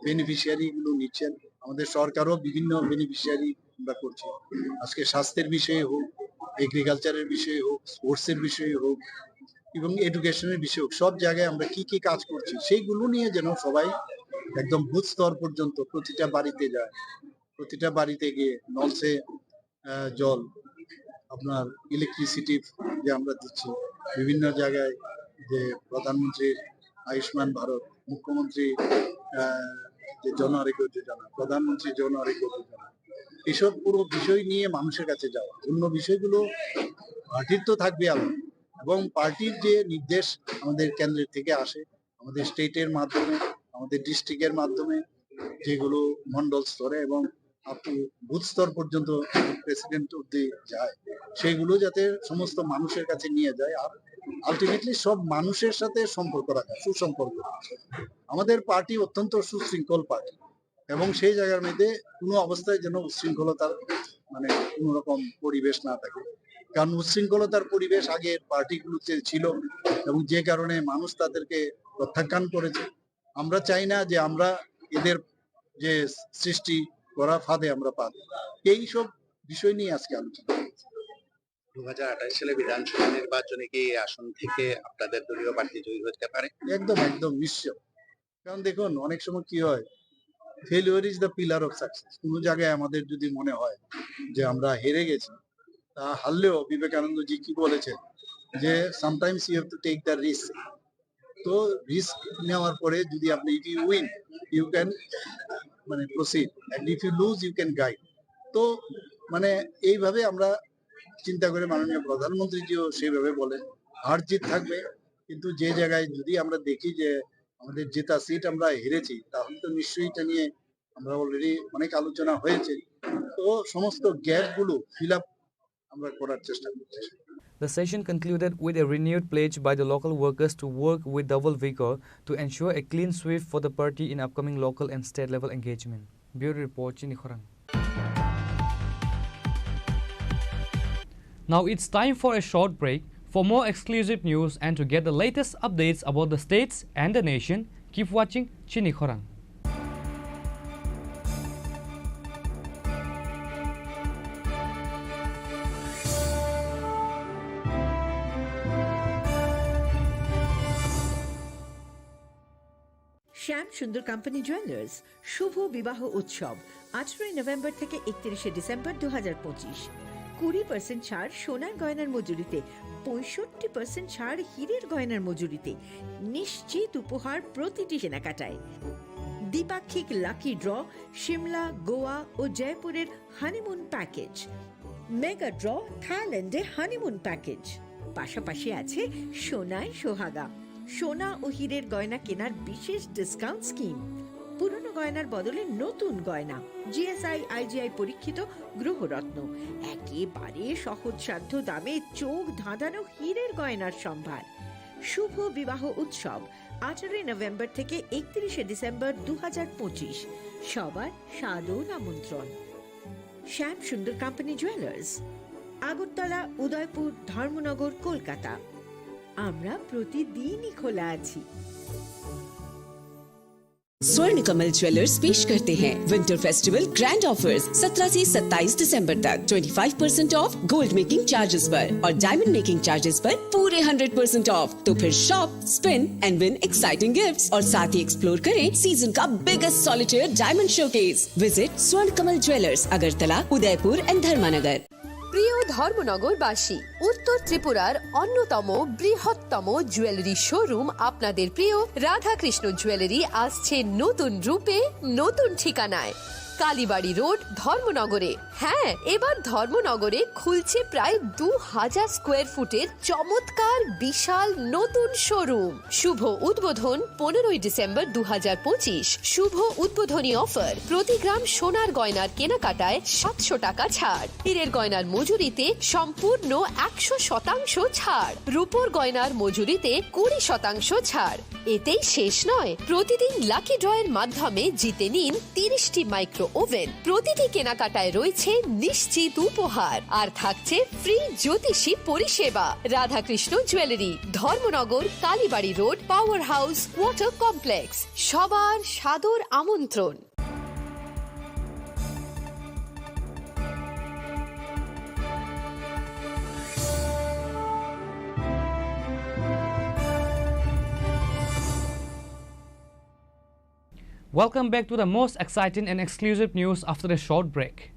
বেনিফিশিয়ারি গুলো নিচ্ছেন। আমাদের সরকারও বিভিন্ন বেনিফিশিয়ারি আমরা করছি। আজকে স্বাস্থ্যের বিষয়ে হোক, এগ্রিকালচারের বিষয়ে হোক, স্পোর্টসের বিষয়ে হোক এবং এডুকেশনের বিষয়ে হোক, সব জায়গায় আমরা কি কি কাজ করছি সেইগুলো নিয়ে যেন সবাই একদম বুথ স্তর পর্যন্ত প্রতিটা বাড়িতে যায়, প্রতিটা বাড়িতে গিয়ে নলসে আহ, জল, আপনার ইলেকট্রিসিটি যে আমরা দিচ্ছি, বিভিন্ন জায়গায় যে প্রধানমন্ত্রীর আয়ুষ্মান ভারত, মুখ্যমন্ত্রী আহ, যে জন আরোগ্য যোজনা, প্রধানমন্ত্রী জন আরোগ্য যোজনা, এসব পুরো বিষয় নিয়ে মানুষের কাছে যাওয়া। অন্য বিষয়গুলো পার্টির তো থাকবে আলাদা, এবং পার্টির যে নির্দেশ আমাদের কেন্দ্রের থেকে আসে, আমাদের স্টেটের মাধ্যমে, আমাদের ডিস্ট্রিক্টের মাধ্যমে, যেগুলো মন্ডল স্তরে এবং আপ টু বুথ স্তর পর্যন্ত প্রেসিডেন্ট অব্দি যায়, সেইগুলো যাতে সমস্ত মানুষের কাছে নিয়ে যায়। আর আলটিমেটলি সব মানুষের সাথে সম্পর্ক রাখা, সুসম্পর্ক। আমাদের পার্টি অত্যন্ত সুশৃঙ্খল পার্টি, এবং সেই জায়গার মধ্যে কোনো অবস্থায় যেন উচ্ছৃঙ্খলতার, মানে, কোনো রকম পরিবেশ না থাকে। কারণ উচ্ছৃঙ্খলতার পরিবেশ আগে পার্টিগুলোতে ছিল, এবং যে কারণে মানুষ তাদেরকে প্রত্যাখ্যান করেছে। আমরা চাই না যে আমরা এদের যে সৃষ্টি করা ফাঁদে আমরা পা দিই। এই সব বিষয় নিয়ে আজকে আলোচনা হয়েছে। দু হাজার আঠাশ সালে বিধানসভা নির্বাচনে কি এই আসন থেকে আপনাদের দলীয় প্রার্থী জয়ী হতে পারে? একদম, একদম নিশ্চয়। কারণ দেখুন, অনেক সময় কি হয়, failure is the pillar of success. কোনো জায়গায় আমাদের যদি মনে হয় যে আমরা হেরে গেছি, তা হারলেও বিবেকানন্দজি কি বলেছেন যে sometimes you have to take the risk। তো রিস্ক নেওয়ার পরে যদি আপনি, if you win, you can, মানে, proceed, and if you lose, you can guide। তো, মানে, এইভাবে আমরা চিন্তা করে, মাননীয় প্রধানমন্ত্রীজিও সেইভাবে বলেন, হার জিত থাকবে, কিন্তু যে জায়গায় যদি আমরা দেখি যে আমাদের জেতা সিট আমরা হেরেছি, তাহলে তো নিশ্চয়ই এটা নিয়ে আমরা অলরেডি অনেক আলোচনা হয়েছে। তো সমস্ত গ্যাপগুলো ফিল আপ আমরা করার চেষ্টা করছি। The session concluded with a renewed pledge by the local workers to work with double vigor to ensure a clean sweep for the party in upcoming local and state level engagement. Bureau report, Chini Khorang. Now it's time for a short break. For more exclusive news and to get the latest updates about the states and the nation, keep watching Chini Khorang. শ্যাম সুন্দর company jewellers শুভ বিবাহ উৎসব, আঠারোই নভেম্বর থেকে একত্রিশে ডিসেম্বর দু হাজার পঁচিশ। কুড়ি পার্সেন্ট ছাড় সোনার গয়নার মজুরিতে, পঁয়ষট্টি পার্সেন্ট ছাড় হীরের গয়নার মজুরিতে, নিশ্চিত উপহার প্রতিটি কেনাকাটায়। দ্বিপাক্ষিক লাকি ড্র, সিমলা, গোয়া ও জয়পুরের হানিমুন প্যাকেজ, মেগা ড্র, থাইল্যান্ডে হানিমুন প্যাকেজ, পাশাপাশি আছে সোনায় সোহাগা, সোনা ও হীরের গয়না কেনার বিশেষ ডিসকাউন্ট স্কিম, পুরনো গয়নার বদলে নতুন গয়না, জিএসআই আইজিআই পরীক্ষিত গ্রহরত্ন, একেবারে সহজসাধ্য দামে চোখ ধাঁধানো হীরের গয়নার সম্ভার। শুভ বিবাহ উৎসব, আঠারোই নভেম্বর থেকে একত্রিশে ডিসেম্বর দু হাজার পঁচিশ। সবার সাদর আমন্ত্রণ। শ্যাম সুন্দর কোম্পানি জুয়েলার্স, আগরতলা, উদয়পুর, ধর্মনগর, কলকাতা। আমরা প্রতিদিনই খোলা আছি। स्वर्ण कमल ज्वेलर्स पेश करते हैं विंटर फेस्टिवल ग्रैंड ऑफर्स। सत्रह से सत्ताईस दिसंबर तक twenty five percent of gold making charges पर और डायमंड मेकिंग चार्जेस पर पूरे हंड्रेड परसेंट ऑफ। तो फिर shop, spin and win exciting gifts और साथ ही एक्सप्लोर करें सीजन का biggest solitaire diamond showcase. Visit स्वर्ण कमल ज्वेलर्स, अगरतला, उदयपुर एंड धर्मानगर। প্রিয় ধর্মনগরবাসী, উত্তর ত্রিপুরার অন্যতম বৃহত্তম জুয়েলারি শোরুম আপনাদের প্রিয় রাধাকৃষ্ণ জুয়েলারি আসছে নতুন রূপে, নতুন ঠিকানায়, কালীবাড়ি রোড, ধর্মনগরে। হ্যাঁ, এবার ধর্মনগরে খুলছে প্রায় দু হাজার স্কোয়ার ফুটের চমৎকার বিশাল নতুন শোরুম। শুভ উদ্বোধন পনেরোই ডিসেম্বর দু হাজার পঁচিশ। শুভ উদ্বোধনী অফার, প্রতি গ্রাম সোনার গয়নার কেনাকাটায় সাতশো টাকা ছাড়, হীরের গয়নার মজুরিতে সম্পূর্ণ একশো শতাংশ ছাড়, রূপোর গয়নার মজুরিতে কুড়ি শতাংশ ছাড়। এতেই শেষ নয়, প্রতিদিন লাকি ড্রয়ের মাধ্যমে জিতে নিন তিরিশটি মাইক্রো ওভেন। প্রতিটি কেনাকাটায় রয়েছে নিশ্চিত উপহার, আর থাকছে ফ্রি জ্যোতিষী পরিষেবা। Radhakrishna jewellery, Dharmanagar, Kalibari road, power house, water complex. সবার সাদর আমন্ত্রণ। Welcome back to the most exciting and exclusive news after a short break.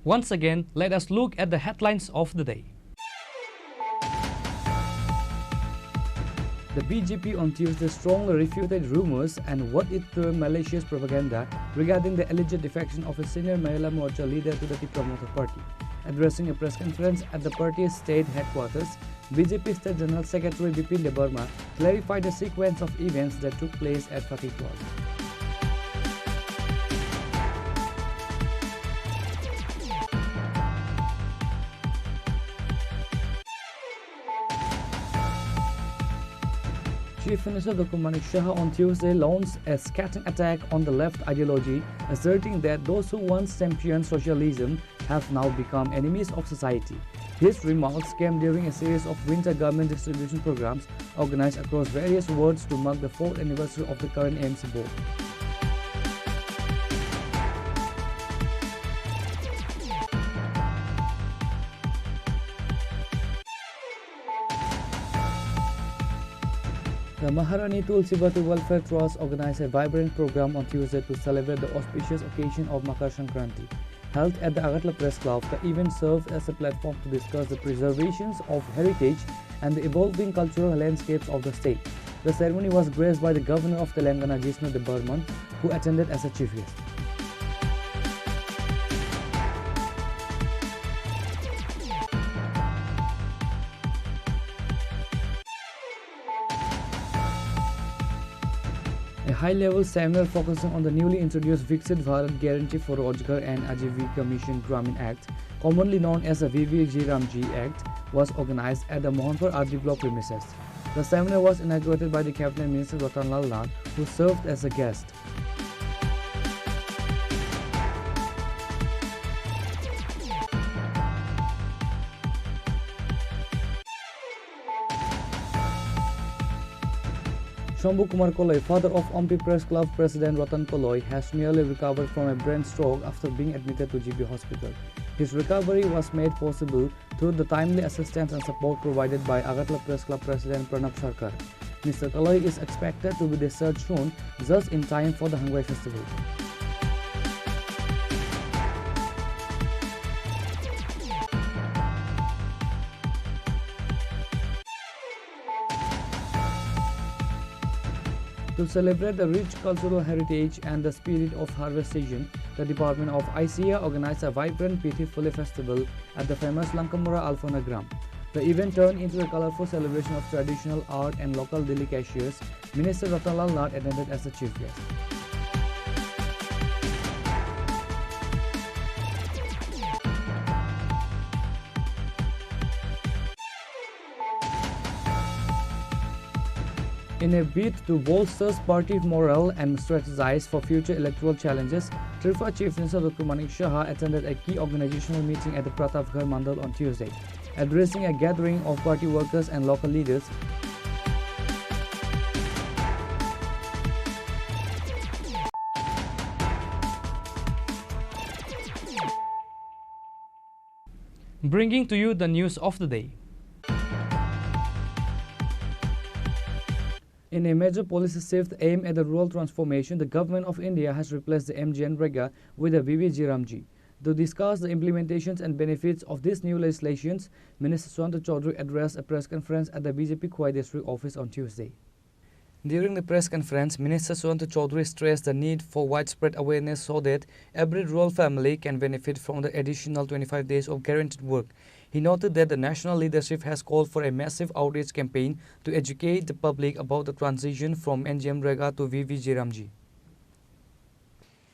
Once again, let us look at the headlines of the day. The B J P on Tuesday strongly refuted rumors and what it termed malicious propaganda regarding the alleged defection of a senior Mahila Morcha leader to the Tipra Motha Party. Addressing a press conference at the party's state headquarters, B J P State General Secretary Bipin Debbarma clarified the sequence of events that took place at Fatehpur. Chief Minister Doctor Manik Saha on Tuesday launched a scathing attack on the left ideology, asserting that those who once championed socialism have now become enemies of society. His remarks came during a series of winter garment distribution programs organized across various wards to mark the fourth anniversary of the current A M C board. The Maharani Tulsibati Welfare Trust organized a vibrant program on Tuesday to celebrate the auspicious occasion of Makar Sankranti. Held at the Agartala Press Club, the event served as a platform to discuss the preservations of heritage and the evolving cultural landscapes of the state. The ceremony was graced by the Governor of Telangana, Jishnu Debbarman, who attended as a chief guest. A high-level seminar focusing on the newly introduced Viksit Bharat Guarantee for Rojgar and Ajivika Mission Gramin Act, commonly known as the V V G Ramji Act, was organized at the Mohanpur R D Block premises. The seminar was inaugurated by the Cabinet Minister Ratan Lal Nath, who served as a guest. Shambhu Kumar Koloi, father of Ompi Press Club President Ratan Koloi, has nearly recovered from a brain stroke after being admitted to G B Hospital. His recovery was made possible through the timely assistance and support provided by Agartala Press Club President Pranab Sarkar. Mister Koloi is expected to be discharged soon, just in time for the Hangbai Festival. To celebrate the rich cultural heritage and the spirit of harvest season, the Department of I C A organized a vibrant Pithi Phule festival at the famous Lankamura Alphona Gram. The event turned into a colorful celebration of traditional art and local delicacies. Minister Ratan Lal Nath attended as the chief guest. In a bid to bolster party morale and strategize for future electoral challenges, Tripura Chief Minister Doctor Manik Saha attended a key organizational meeting at the Pratapgarh Mandal on Tuesday. Addressing a gathering of party workers and local leaders, bringing to you the news of the day. In a major policy shift aimed at the rural transformation, the Government of India has replaced the M G N Rega with the V V G Ramji. To discuss the implementations and benefits of these new legislations, Minister Sushanta Chowdhury addressed a press conference at the B J P Khowai District Office on Tuesday. During the press conference, Minister Sushanta Chowdhury stressed the need for widespread awareness so that every rural family can benefit from the additional twenty-five days of guaranteed work. He noted that the national leadership has called for a massive outreach campaign to educate the public about the transition from N G N Rega to V V G Ramji.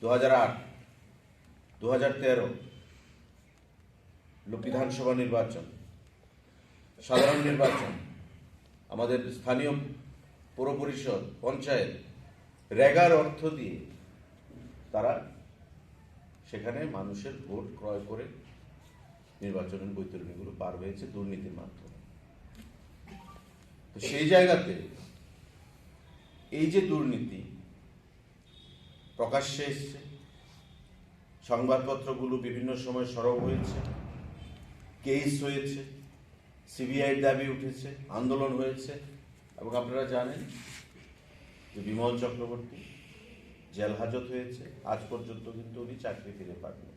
দু হাজার আট, দু হাজার তেরো লোক বিধানসভা নির্বাচন, সাধারণ নির্বাচন, আমাদের স্থানীয় পৌর পরিষদ, পঞ্চায়েত, রেগার অর্থ দিয়ে তারা সেখানে মানুষের ভোট ক্রয় করে নির্বাচনের বৈতরণীগুলো পার হয়েছে দুর্নীতির মাধ্যমে। তো সেই জায়গাতে এই যে দুর্নীতি, প্রকাশ্যে এসছে, সংবাদপত্রগুলো বিভিন্ন সময় সরব হয়েছে, কেস হয়েছে, সিবিআইর দাবি উঠেছে, আন্দোলন হয়েছে, এবং আপনারা জানেন যে বিমল চক্রবর্তী জেল হাজত হয়েছে, আজ পর্যন্ত কিন্তু উনি চাকরি ফিরে পাননি।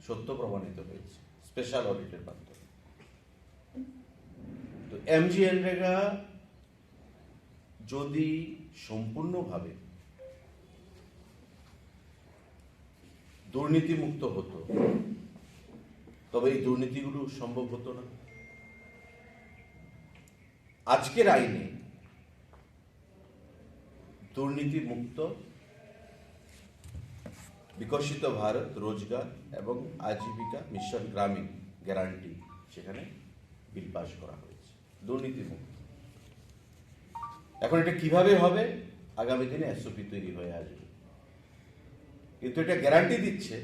সত্য প্রমাণিত হয়েছে স্পেশাল অডিটের মাধ্যমে। তো এমজিএনরেগা যদি সম্পূর্ণভাবে দুর্নীতিমুক্ত হতো, তবে এই দুর্নীতিগুলো সম্ভব হতো না। আজকের আইনে দুর্নীতিমুক্ত বিকশিত ভারত রোজগার এবং আজীবিকা মিশন গ্রামীণ গ্যারান্টি সেখানে বিল পাস করা হয়েছে, দুর্নীতিমুক্ত। এখন এটা কিভাবে হবে? আগামী দিনে এসওপি তৈরি হয়ে আসবে, কিন্তু এটা গ্যারান্টি দিচ্ছে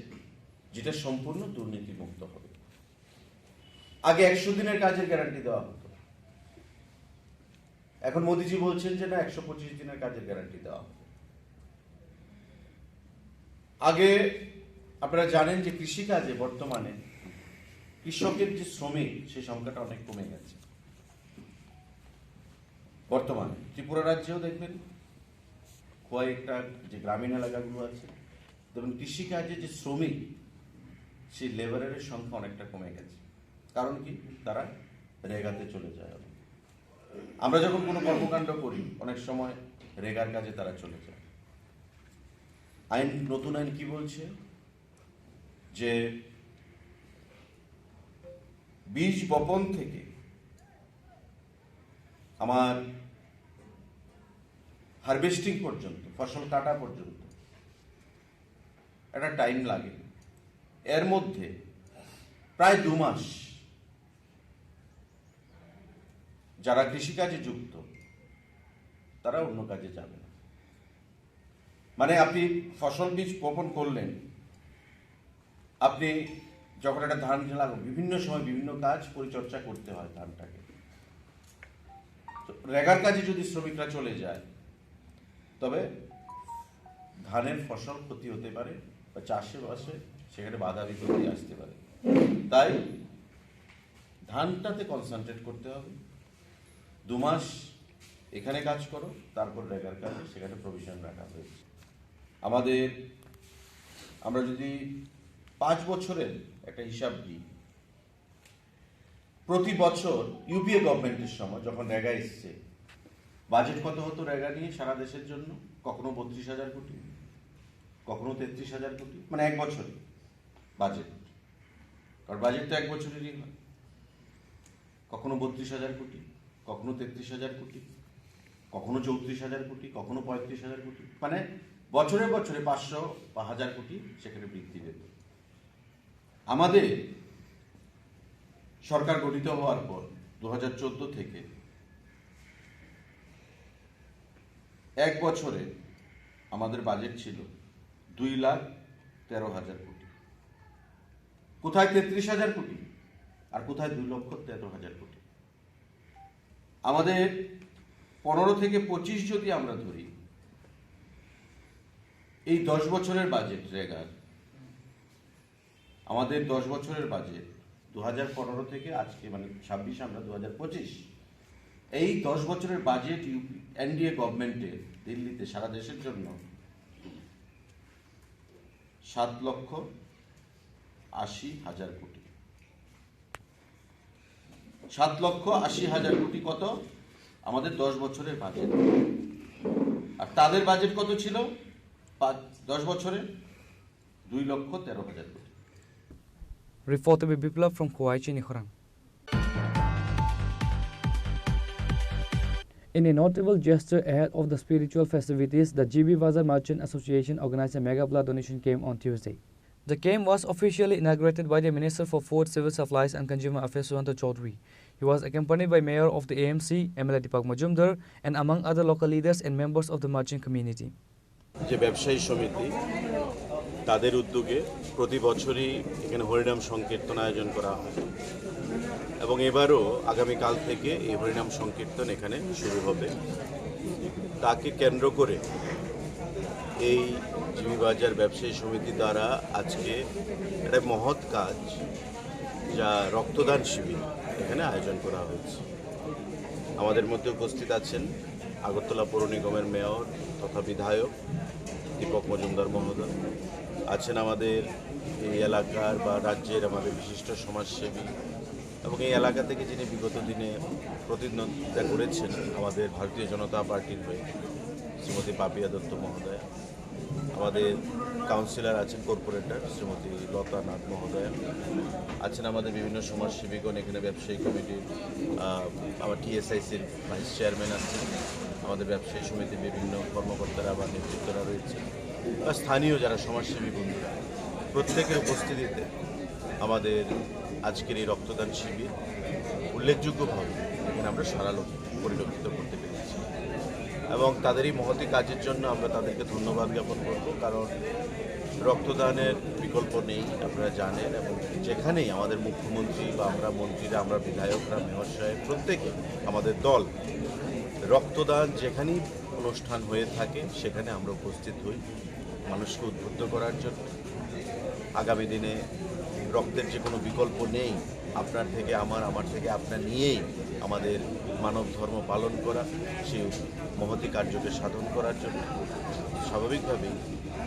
যেটা সম্পূর্ণ দুর্নীতিমুক্ত হবে। আগে একশো দিনের কাজের গ্যারান্টি দেওয়া হতো, এখন মোদিজি বলছেন যে না, একশো পঁচিশ দিনের কাজের গ্যারান্টি দেওয়া হবে। আগে আপনারা জানেন যে কৃষিকাজে বর্তমানে কৃষকের যে শ্রমিক, সেই সংখ্যাটা অনেক কমে গেছে। বর্তমানে ত্রিপুরা রাজ্যেও দেখবেন, কয়েকটা যে গ্রামীণ এলাকাগুলো আছে, যেমন কৃষিকাজে যে শ্রমিক, সেই লেবারের সংখ্যা অনেকটা কমে গেছে। কারণ কি? তারা রেগাতে চলে যায়। আমরা যখন কোনো কর্মকাণ্ড করি, অনেক সময় রেগার কাজে তারা চলে যায়। আইন, নতুন আইন কি বলছে? যে বীজ বপন থেকে আমার হারভেস্টিং পর্যন্ত, ফসল কাটা পর্যন্ত একটা টাইম লাগে। এর মধ্যে প্রায় দু মাস যারা কৃষিকাজে যুক্ত, তারা অন্য কাজে যাবে না। মানে, আপনি ফসল বীজ বপন করলেন, আপনি যখন একটা ধান লাগবে, বিভিন্ন সময় বিভিন্ন কাজ পরিচর্যা করতে হয় ধানটাকে। তো রেগার কাজে যদি শ্রমিকরা চলে যায়, তবে ধানের ফসল ক্ষতি হতে পারে বা চাষে বাসে সেখানে বাধা বিপত্তি আসতে পারে। তাই ধানটাতে কনসেন্ট্রেট করতে হবে। দু মাস এখানে কাজ করো, তারপর রেগার কাজে সেখানে প্রভিশন রাখা হয়েছে। আমাদের, আমরা যদি পাঁচ বছরের একটা হিসাব দিই, প্রতি বছর ইউপিএ গভর্নমেন্টের সময় যখন রেগা এসছে, বাজেট কত হতো রেগা নিয়ে সারা দেশের জন্য? কখনো বত্রিশ হাজার কোটি, কখনো তেত্রিশ হাজার কোটি, মানে এক বছর বাজেট। কারণ বাজেট তো এক বছরেরই হয়। কখনো বত্রিশ হাজার কোটি, কখনো তেত্রিশ হাজার কোটি, কখনো চৌত্রিশ হাজার কোটি, কখনো পঁয়ত্রিশ হাজার কোটি, মানে বছরে বছরে পাঁচশো বা হাজার কোটি সেখানে বৃদ্ধি পেত। আমাদের সরকার গঠিত হওয়ার পর দু হাজার চোদ্দ থেকে এক বছরে আমাদের বাজেট ছিল দুই লাখ তেরো হাজার কোটি। কোথায় তেত্রিশ হাজার কোটি আর কোথায় দুই লক্ষ তেরো হাজার কোটি। আমাদের পনেরো থেকে পঁচিশ যদি আমরা ধরি, এই দশ বছরের বাজেট রেগার, আমাদের দশ বছরের বাজেট দু হাজার পনেরো থেকে আজকে, মানে ছাব্বিশ, আমরা দু হাজার পঁচিশ, এই দশ বছরের বাজেট ইউপি এনডিএ গভর্নমেন্টের দিল্লিতে সারা দেশের জন্য সাত লক্ষ আশি হাজার কোটি। সাত লক্ষ আশি হাজার কোটি কত? আমাদের দশ বছরের বাজেট। আর তাদের বাজেট কত ছিল পাঁচ, দশ বছরে? দুই লক্ষ তেরো হাজার কোটি। Report by Biplab from Khowai, Chini Khorang. In a notable gesture ahead of the spiritual festivities, the G B Bazar Merchant Association organized a mega blood donation camp on Tuesday. The camp was officially inaugurated by the Minister for Food, Civil Supplies and Consumer Affairs Sudanta Chaudhary. He was accompanied by Mayor of the A M C, M L A Deepak Majumdar, and among other local leaders and members of the merchant community. যে ব্যবসায়ী সমিতি, তাদের উদ্যোগে প্রতি বছরই এখানে হরিনাম সংকীর্তন আয়োজন করা হয় এবং এবারও আগামীকাল থেকে এই হরিনাম সংকীর্তন এখানে শুরু হবে। তাকে কেন্দ্র করে এই জিবি বাজার ব্যবসায়ী সমিতি দ্বারা আজকে একটা মহৎ কাজ, যা রক্তদান শিবির এখানে আয়োজন করা হয়েছে। আমাদের মধ্যে উপস্থিত আছেন আগরতলা পৌর নিগমের মেয়র তথা বিধায়ক দীপক মজুমদার মহোদয়, আছেন আমাদের এই এলাকার বা রাজ্যের আমাদের বিশিষ্ট সমাজসেবী এবং এই এলাকা থেকে যিনি বিগত দিনে প্রতিদ্বন্দ্বিতা করেছেন আমাদের ভারতীয় জনতা পার্টির হয়ে, শ্রীমতী পাপিয়া দত্ত মহোদয়া, আমাদের কাউন্সিলর আছেন, কর্পোরেটর শ্রীমতী লতা নাথ মহোদয়া, আছেন আমাদের বিভিন্ন সমাজসেবীগণ, এখানে ব্যবসায়ী কমিটির, আহ, আমার টিএসআইসির ভাইস চেয়ারম্যান আছেন, আমাদের ব্যবসায়ী সমিতির বিভিন্ন কর্মকর্তারা বা নেতৃত্বরা রয়েছেন, বা স্থানীয় যারা সমাজসেবী বন্ধুরা, প্রত্যেকের উপস্থিতিতে আমাদের আজকের এই রক্তদান শিবির উল্লেখযোগ্যভাবে এখানে আমরা সারা লোক পরিলক্ষিত করতে পেরেছি। এবং তাদের এই মহতী কাজের জন্য আমরা তাদেরকে ধন্যবাদ জ্ঞাপন করব, কারণ রক্তদানের বিকল্প নেই, আপনারা জানেন। এবং যেখানেই আমাদের মুখ্যমন্ত্রী বা আমরা মন্ত্রীরা, আমরা বিধায়করা, মেয়র সাহেব, প্রত্যেকে, আমাদের দল, রক্তদান যেখানেই অনুষ্ঠান হয়ে থাকে সেখানে আমরা উপস্থিত হই মানুষকে উদ্বুদ্ধ করার জন্য। আগামী দিনে রক্তের যে কোনো বিকল্প নেই, আপনার থেকে আমার, আমার থেকে আপনার নিয়েই আমাদের মানব ধর্ম পালন করা, সেই মহতী কার্যকে সাধন করার জন্য স্বাভাবিকভাবেই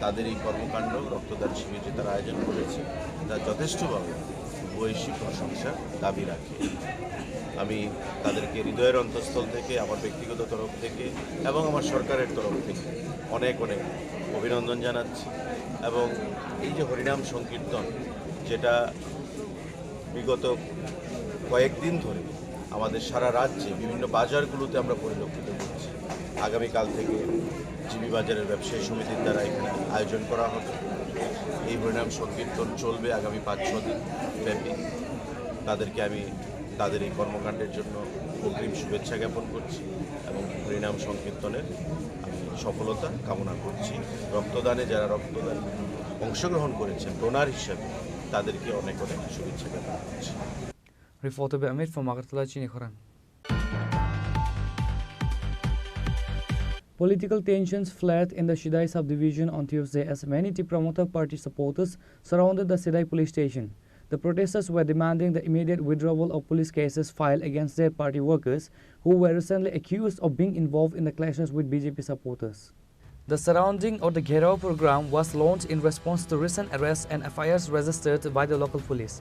তাদের এই কর্মকাণ্ড, রক্তদান শিবির যে তারা আয়োজন করেছে, তা যথেষ্টভাবে বৈশ্বিক প্রশংসার দাবি রাখে। আমি তাদেরকে হৃদয়ের অন্তঃস্থল থেকে, আমার ব্যক্তিগত তরফ থেকে এবং আমার সরকারের তরফ থেকে অনেক অনেক অভিনন্দন জানাচ্ছি। এবং এই যে হরিনাম সংকীর্তন, যেটা বিগত কয়েকদিন ধরে আমাদের সারা রাজ্যে বিভিন্ন বাজারগুলোতে আমরা পরিলক্ষিত করছি, আগামীকাল থেকে জিবি বাজারের ব্যবসায়ী সমিতির দ্বারা এখানে আয়োজন করা হবে। এই হরিনাম সংকীর্তন চলবে আগামী পাঁচ ছ দিন ব্যাপী। তাদেরকে আমি তাদের এই কর্মকাণ্ডের জন্য অগ্রিম শুভেচ্ছা জ্ঞাপন করছি এবং হরিনাম সংকীর্তনের আমি সফলতা কামনা করছি। রক্তদানে যারা রক্তদান অংশগ্রহণ করেছেন ডোনার হিসাবে, তাদেরকে অনেক অনেক শুভেচ্ছা জ্ঞাপন করছি। Reporter Amir from Agartala, Chini Khorang. Political tensions flared in the Shidai subdivision on Tuesday as many Tipra Motha Party supporters surrounded the Shidai police station. The protesters were demanding the immediate withdrawal of police cases filed against their party workers who were recently accused of being involved in the clashes with B J P supporters. The surrounding of the Gherao program was launched in response to recent arrests and F I Rs registered by the local police.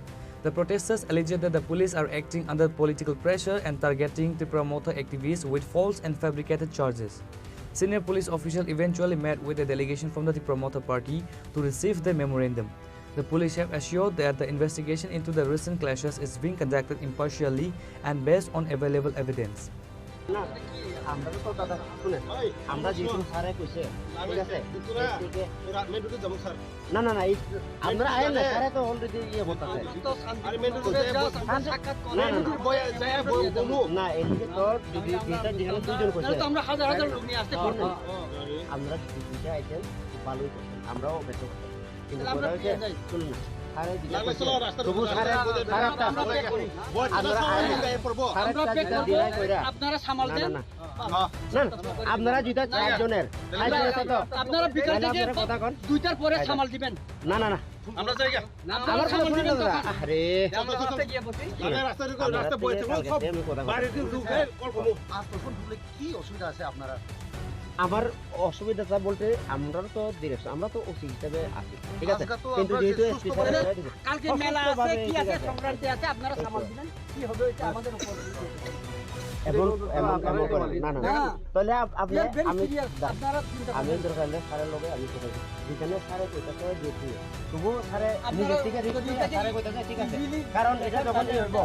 The protesters alleged that the police are acting under political pressure and targeting Tipra Motha activists with false and fabricated charges. Senior police official eventually met with a delegation from the Tipra Motha Party to receive the memorandum. The police have assured that the investigation into the recent clashes is being conducted impartially and based on available evidence. না, আমরা তো দাদা, শুনেন, আমরা যেহেতু স্যারে কইছে, ঠিক আছে? এদিকে না, না, না, এই আপনারা আইন না, স্যারে তো already ইয়ে বলতেছে। না, না, না। না, এদিকে তো দুই-, দুইটা যেখানে দুইজন কইছে। আমরা হাজার হাজার লোক নিয়ে আসতে পারবো। আমরা দুইটা আইটেম ভালোই করছেন, আমরাও বেঁচে করতাম। কিন্তু কথা হচ্ছে, শুনুন না, স্যারে জিজ্ঞাসা করছে, তবু স্যারে, স্যারে একটা, আপনারা আইন, স্যারে একটা যেটা deny কইরা। আপনারা সামাল দেন। না, না, না। না, না, আপনারা যেটা চারজনের, চারজনের তো, আপনারা বিকাল থেকে কথা কন। দুইটার পরে সামাল দিবেন। না, না, না। আমরা যাই গা। না, আমার কথা শুনুন না, দাদা। আরে। আমরা রাস্তা দিয়ে বসি। আমরা রাস্তা দিয়ে বসি। বাড়িতে ঢুকে কল করবো। আজ তখন ঢুকলে কি অসুবিধা আছে আপনারা? আমার অসুবিধাটা বলতে আমরা তো ডিরেকশন, আমরা তো ওসি হিসেবে আছি, ঠিক আছে? আজকে তো কিন্তু আমরা যেহেতু সুস্থ এসপি স্যার করে হয়ে গেছে, কালকে মেলা আছে, অসুস্থভাবে, কি ঠিক আছে, আছে। সংক্রান্তি আছে, আপনারা সামাল দিবেন, কি হবে ওইটা আমাদের উপর। এমন, এমন, এমন করে, না, না, না। না। তাহলে আপ-, আপনি, We are very আমি, serious, দা-, আপনারা চিন্তা আমি করবেন না। দরকার হলে স্যারের লগে আমি কথা বলি। যেখানে স্যারে কইতাছে যে কি, তবুও স্যারে আপনারা নিজের থেকে রিস্ক যদি নিয়ে এটাকে স্যারে কইতাছে, ঠিক আছে। Easily কারণ এটা যখন ইয়ে হইব,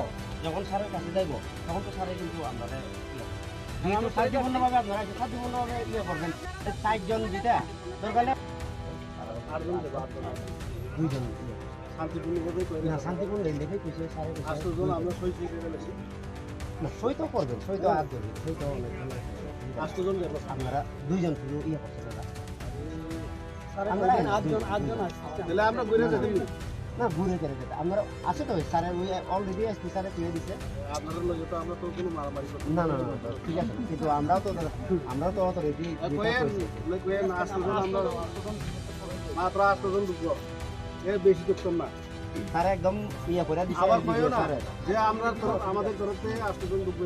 যখন স্যারের কাছে যাইব, তখন তো স্যারে কিন্তু আমরা যেহেতু শান্তিপূর্ণভাবে আপনারা একটু শান্তিপূর্ণভাবে ইয়ে করবেন। এই চারজন যেটা দরকার হলে আটজন যাবো, আটজন। দুইজন ইয়ে। শান্তিপূর্ণভাবে করে না, না। শান্তিপূর্ণ লেখে কিছু স্যারের কাছে আটজন আমরা সই করে ফেলেছি। না, সই তো করবেন, সই তো আর করবেন, সই তো অনেক ভালো। আটজন যাবো। আপনারা দুইজন শুধু ইয়ে করছেন দাদা। স্যার, আমরা আমরা আটজন, আটজন আছি। তাহলে আমরা ঘুরে যেতে দিন। না, ঘুরে কেন যেতে? আমরা আছে তো, স্যারের ওই already এসপি স্যারে দিয়ে দিছে। আপনাদের লগে তো আমরা তো কোনো মারামারি করতে না, না, না, না, ঠিক আছে, কিন্তু আমরাও তো, আমরাও তো অত রেডি, আর রেডি কয়েন, করছি। মানে কয়েন আটজন আমরা মাত্র আটজন ঢুকবো, এর বেশি ঢুকতাম না। তারা একদম ইয়ে করে দিছে, আবার কইও না। যে আমরা তরফ, আমাদের তরফ থেকে আটশো জন দুঃখ।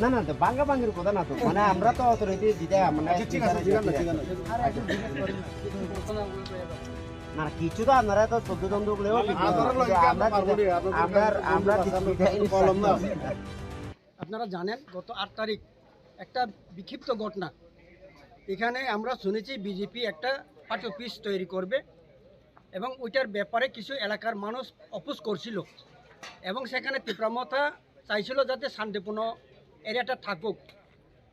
না, না, তো ভাঙ্গা ভাঙ্গির কথা না তো। মানে, আমরা তো অথরিটি দিতে, মানে, আচ্ছা, ঠিক আছে, ঠিক আছে, ঠিক আছে। না, কিছু তো আপনারা তো চোদ্দ জন ঢুকলেও ঠিক আছে। আপনারা লগে কিন্তু আমরা আমরা পারবো দিতে, না, আপনারা আমরা, আমরা আমরা দিতে কলম না। আপনারা জানেন, গত আট তারিখ একটা বিক্ষিপ্ত ঘটনা। এখানে আমরা শুনেছি বিজেপি একটা পার্টি অফিস তৈরি করবে এবং ওইটার ব্যাপারে কিছু এলাকার মানুষ অপোজ করছিল এবং সেখানে তিপ্রা মথা চাইছিল যাতে শান্তিপূর্ণ এরিয়াটা থাকুক।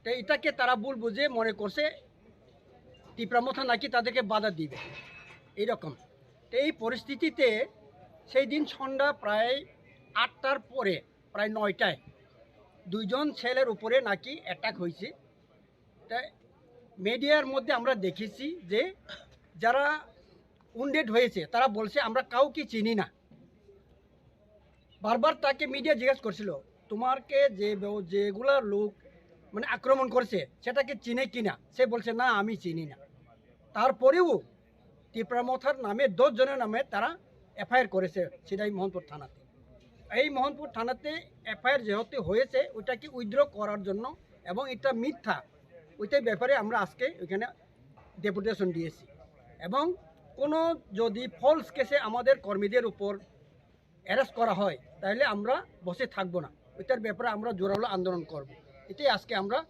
তো এটাকে তারা ভুল বুঝে মনে করছে তিপ্রা মথা নাকি তাদেরকে বাধা দিবে এইরকম। তো এই পরিস্থিতিতে সেই দিন সন্ধ্যা প্রায় আটটার পরে, প্রায় নয়টায় দুইজন ছেলের উপরে নাকি অ্যাটাক হয়েছে। তা মিডিয়ার মধ্যে আমরা দেখেছি যে যারা উন্ডেড হয়েছে তারা বলছে, "আমরা কাউকে চিনি না।" বারবার তাকে মিডিয়া জিজ্ঞেস করছিল, "তোমারকে যে ব-, যেগুলা লোক মানে আক্রমণ করছে সেটাকে চিনে কিনা?" সে বলছে, "না, আমি চিনি না।" তারপরেও তিপ্রা মথার নামে দশ জনের নামে তারা এফআইআর করেছে সিদাই মোহনপুর থানাতে। এই মোহনপুর থানাতে এফআইআর যেহেতু হয়েছে, ওইটাকে উইথড্র করার জন্য এবং এটা মিথ্যা, ওইটার ব্যাপারে আমরা আজকে ওইখানে ডেপুটেশন দিয়েছি। এবং কোনো যদি ফলস কেসে আমাদের কর্মীদের উপর অ্যারেস্ট করা হয়, তাহলে আমরা বসে থাকবো না, ওইটার ব্যাপারে আমরা জোরালো আন্দোলন করব। এটাই আজকে আমরা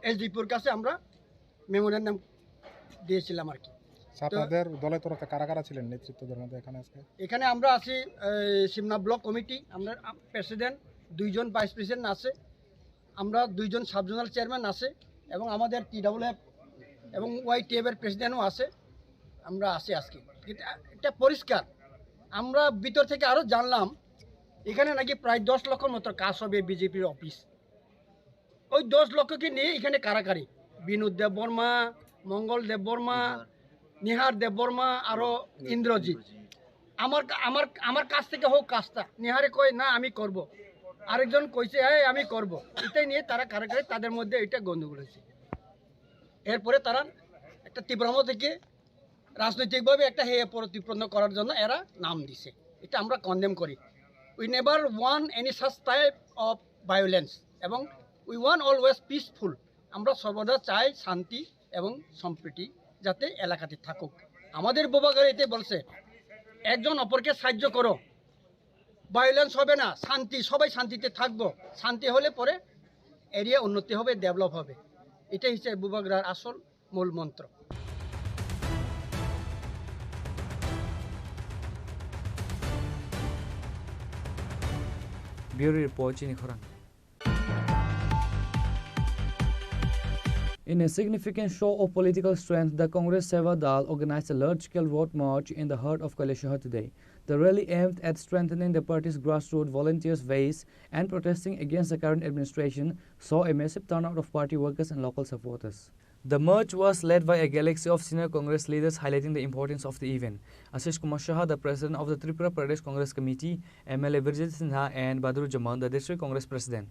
এসডিপিওর কাছে আমরা মেমোরেন্ডাম দিয়েছিলাম আর কি। আচ্ছা, তো আপনাদের দলের তরফে কারা কারা ছিলেন নেতৃত্ব দেওয়ার মধ্যে এখানে আজকে? এখানে আমরা আছি, এই, সিমনা ব্লক কমিটি, আমরা প্রেসিডেন্ট, দুইজন ভাইস প্রেসিডেন্ট আছে, আমরা দুইজন সাব জোনাল চেয়ারম্যান আছে এবং আমাদের টিডাব্লিউএফ এবং ওয়াইটিএফ এর প্রেসিডেন্টও আছে। আমরা আছি আজকে। এটা, এটা পরিষ্কার। আমরা ভিতর থেকে আরও জানলাম, এখানে নাকি প্রায় দশ লক্ষর মতো কাজ হবে বিজেপির অফিস। ওই দশ লক্ষকে নিয়ে এখানে কারাকারি। বিনোদ দেব বর্মা, মঙ্গল দেব বর্মা, নিহার দেব বর্মা, আরো ইন্দ্রজিৎ। আমার কা-, আমার, আমার কাছ থেকে হোক কাজটা। নিহারে কয়, "না, আমি করব।" আরেকজন কইছে, "এই, আমি করব।" এটাই নিয়ে তারা কারাকারি, তাদের মধ্যে এটা গন্ডগোল হয়েছে। এরপরে তারা একটা তীব্র থেকে রাজনৈতিকভাবে একটা হেয় প্রতিপন্ন করার জন্য এরা নাম দিছে। এটা আমরা কন্ডেম করি। We never want any such type of violence এবং we want always peaceful। আমরা সর্বদা চাই শান্তি এবং সম্প্রীতি যাতে এলাকাতে থাকুক। আমাদের বুবাগ্রায় এতে বলছে, "একজন অপরকে সাহায্য করো, ভায়োলেন্স হবে না, শান্তি, সবাই শান্তিতে থাকবো। শান্তি হলে পরে এরিয়া উন্নতি হবে, ডেভেলপ হবে।" এটাই হচ্ছে বুবাগ্রার আসল মূল মন্ত্র। Bureau Report, Chini Khorang. In a significant show of political strength, the Congress Seva Dal organized a large-scale road march in the heart of Kailashahar today. The rally aimed at strengthening the party's grassroots volunteers base and protesting against the current administration saw a massive turnout of party workers and local supporters. The march was led by a galaxy of senior Congress leaders, highlighting the importance of the event. Ashish Kumar Saha, the president of the Tripura Pradesh Congress Committee, M L A Birjit Singha, and Badrujzaman, the district Congress president.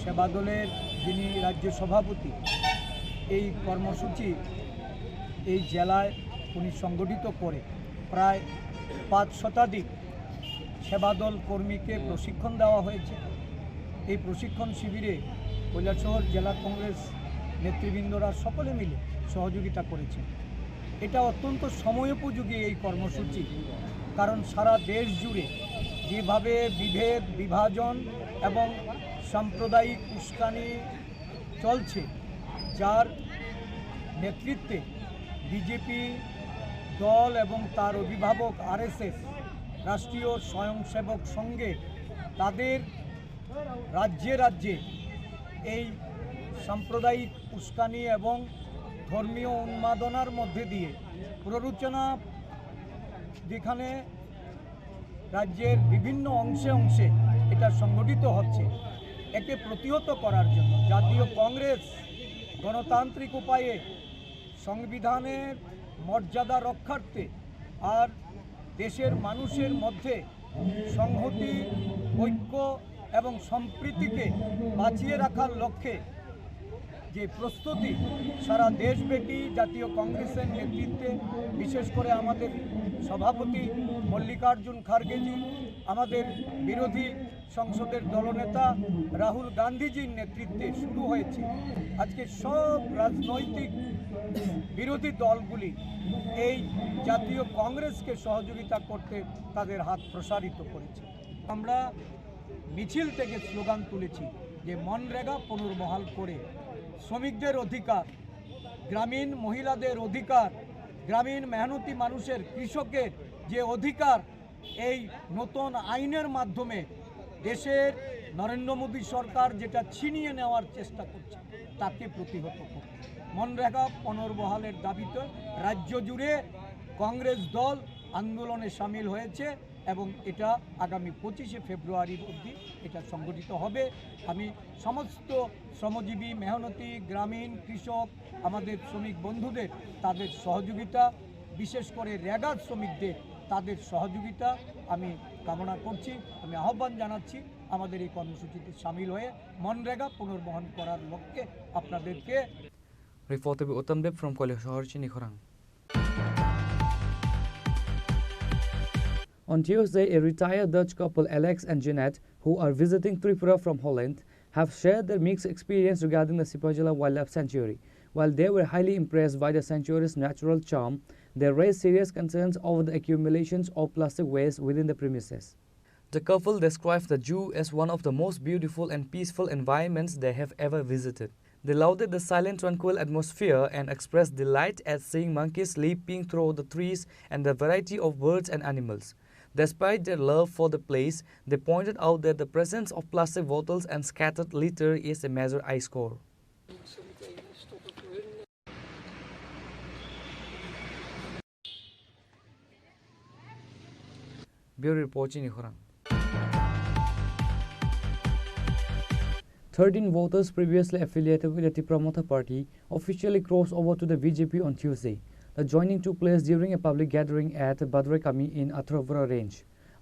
সেবা দলের যিনি রাজ্য সভাপতি, এই কর্মসূচি এই জেলায় উনি সংগঠিত করে প্রায় পাঁচ শতাধিক সেবা দল কর্মীকে প্রশিক্ষণ দেওয়া হয়েছে। এই প্রশিক্ষণ শিবিরে কৈলাসহর জেলা কংগ্রেস নেতৃবৃন্দরা সকলে মিলে সহযোগিতা করেছেন। এটা অত্যন্ত সময়োপযোগী এই কর্মসূচি, কারণ সারা দেশ জুড়ে যেভাবে বিভেদ, বিভাজন এবং সাম্প্রদায়িক উস্কানি চলছে, যার নেতৃত্বে বিজেপি দল এবং তার অভিভাবক আরএসএস, রাষ্ট্রীয় স্বয়ংসেবক সংঘে তাদের রাজ্যে রাজ্যে এই সাম্প্রদায়িক উস্কানি এবং ধর্মীয় উন্মাদনার মধ্যে দিয়ে প্ররোচনা যেখানে রাজ্যের বিভিন্ন অংশে অংশে এটা সংগঠিত হচ্ছে, একে প্রতিহত করার জন্য জাতীয় কংগ্রেস গণতান্ত্রিক উপায়ে সংবিধানের মর্যাদা রক্ষার্থে আর দেশের মানুষের মধ্যে সংহতি, ঐক্য এবং সম্প্রীতিকে বাঁচিয়ে রাখার লক্ষ্যে যে প্রস্তুতি সারা দেশব্যাপী জাতীয় কংগ্রেসের নেতৃত্বে, বিশেষ করে আমাদের সভাপতি মল্লিকার্জুন খার্গেজি, আমাদের বিরোধী সংসদের দলনেতা রাহুল গান্ধীজির নেতৃত্বে শুরু হয়েছে, আজকে সব রাজনৈতিক বিরোধী দলগুলি এই জাতীয় কংগ্রেসকে সহযোগিতা করতে তাদের হাত প্রসারিত করেছে। আমরা মিছিল থেকে স্লোগান তুলেছি যে মনরেগা পুনর্বহাল করে শ্রমিকদের অধিকার, গ্রামীণ মহিলাদের অধিকার, গ্রামীণ মেহনতি মানুষের, কৃষকের যে অধিকার, এই নতুন আইনের মাধ্যমে দেশের নরেন্দ্র মোদী সরকার যেটা ছিনিয়ে নেওয়ার চেষ্টা করছে, তাকে প্রতিহত করতে মনরেগা পুনর্বহালের দাবিতে রাজ্য জুড়ে কংগ্রেস দল আন্দোলনে সামিল হয়েছে এবং এটা আগামী পঁচিশে ফেব্রুয়ারি অবধি এটা সংগঠিত হবে। আমি সমস্ত শ্রমজীবী, মেহনতি, গ্রামীণ, কৃষক, আমাদের শ্রমিক বন্ধুদের তাদের সহযোগিতা, বিশেষ করে রেগার শ্রমিকদের তাদের সহযোগিতা আমি কামনা করছি, আমি আহ্বান জানাচ্ছি আমাদের এই কর্মসূচিতে সামিল হয়ে মনরেগা পুনর্বহন করার লক্ষ্যে আপনাদেরকে। Report by Uttam Deb from Koilashahar, Chini Khorang. On Tuesday, a retired Dutch couple, Alex and Jeanette, who are visiting Tripura from Holland, have shared their mixed experience regarding the Sipahijala Wildlife Sanctuary. While they were highly impressed by the sanctuary's natural charm, they raised serious concerns over the accumulations of plastic waste within the premises. The couple described the zoo as one of the most beautiful and peaceful environments they have ever visited. They lauded the silent, tranquil atmosphere and expressed delight at seeing monkeys leaping through the trees and the variety of birds and animals. Despite their love for the place, they pointed out that the presence of plastic bottles and scattered litter is a major eyesore. Bureau Report, Chini Khorang. Thirteen voters previously affiliated with the Tipra Motha Party officially crossed over to the B J P on Tuesday. The joining took place during a public gathering at Badrai Kami in Atharobura Range.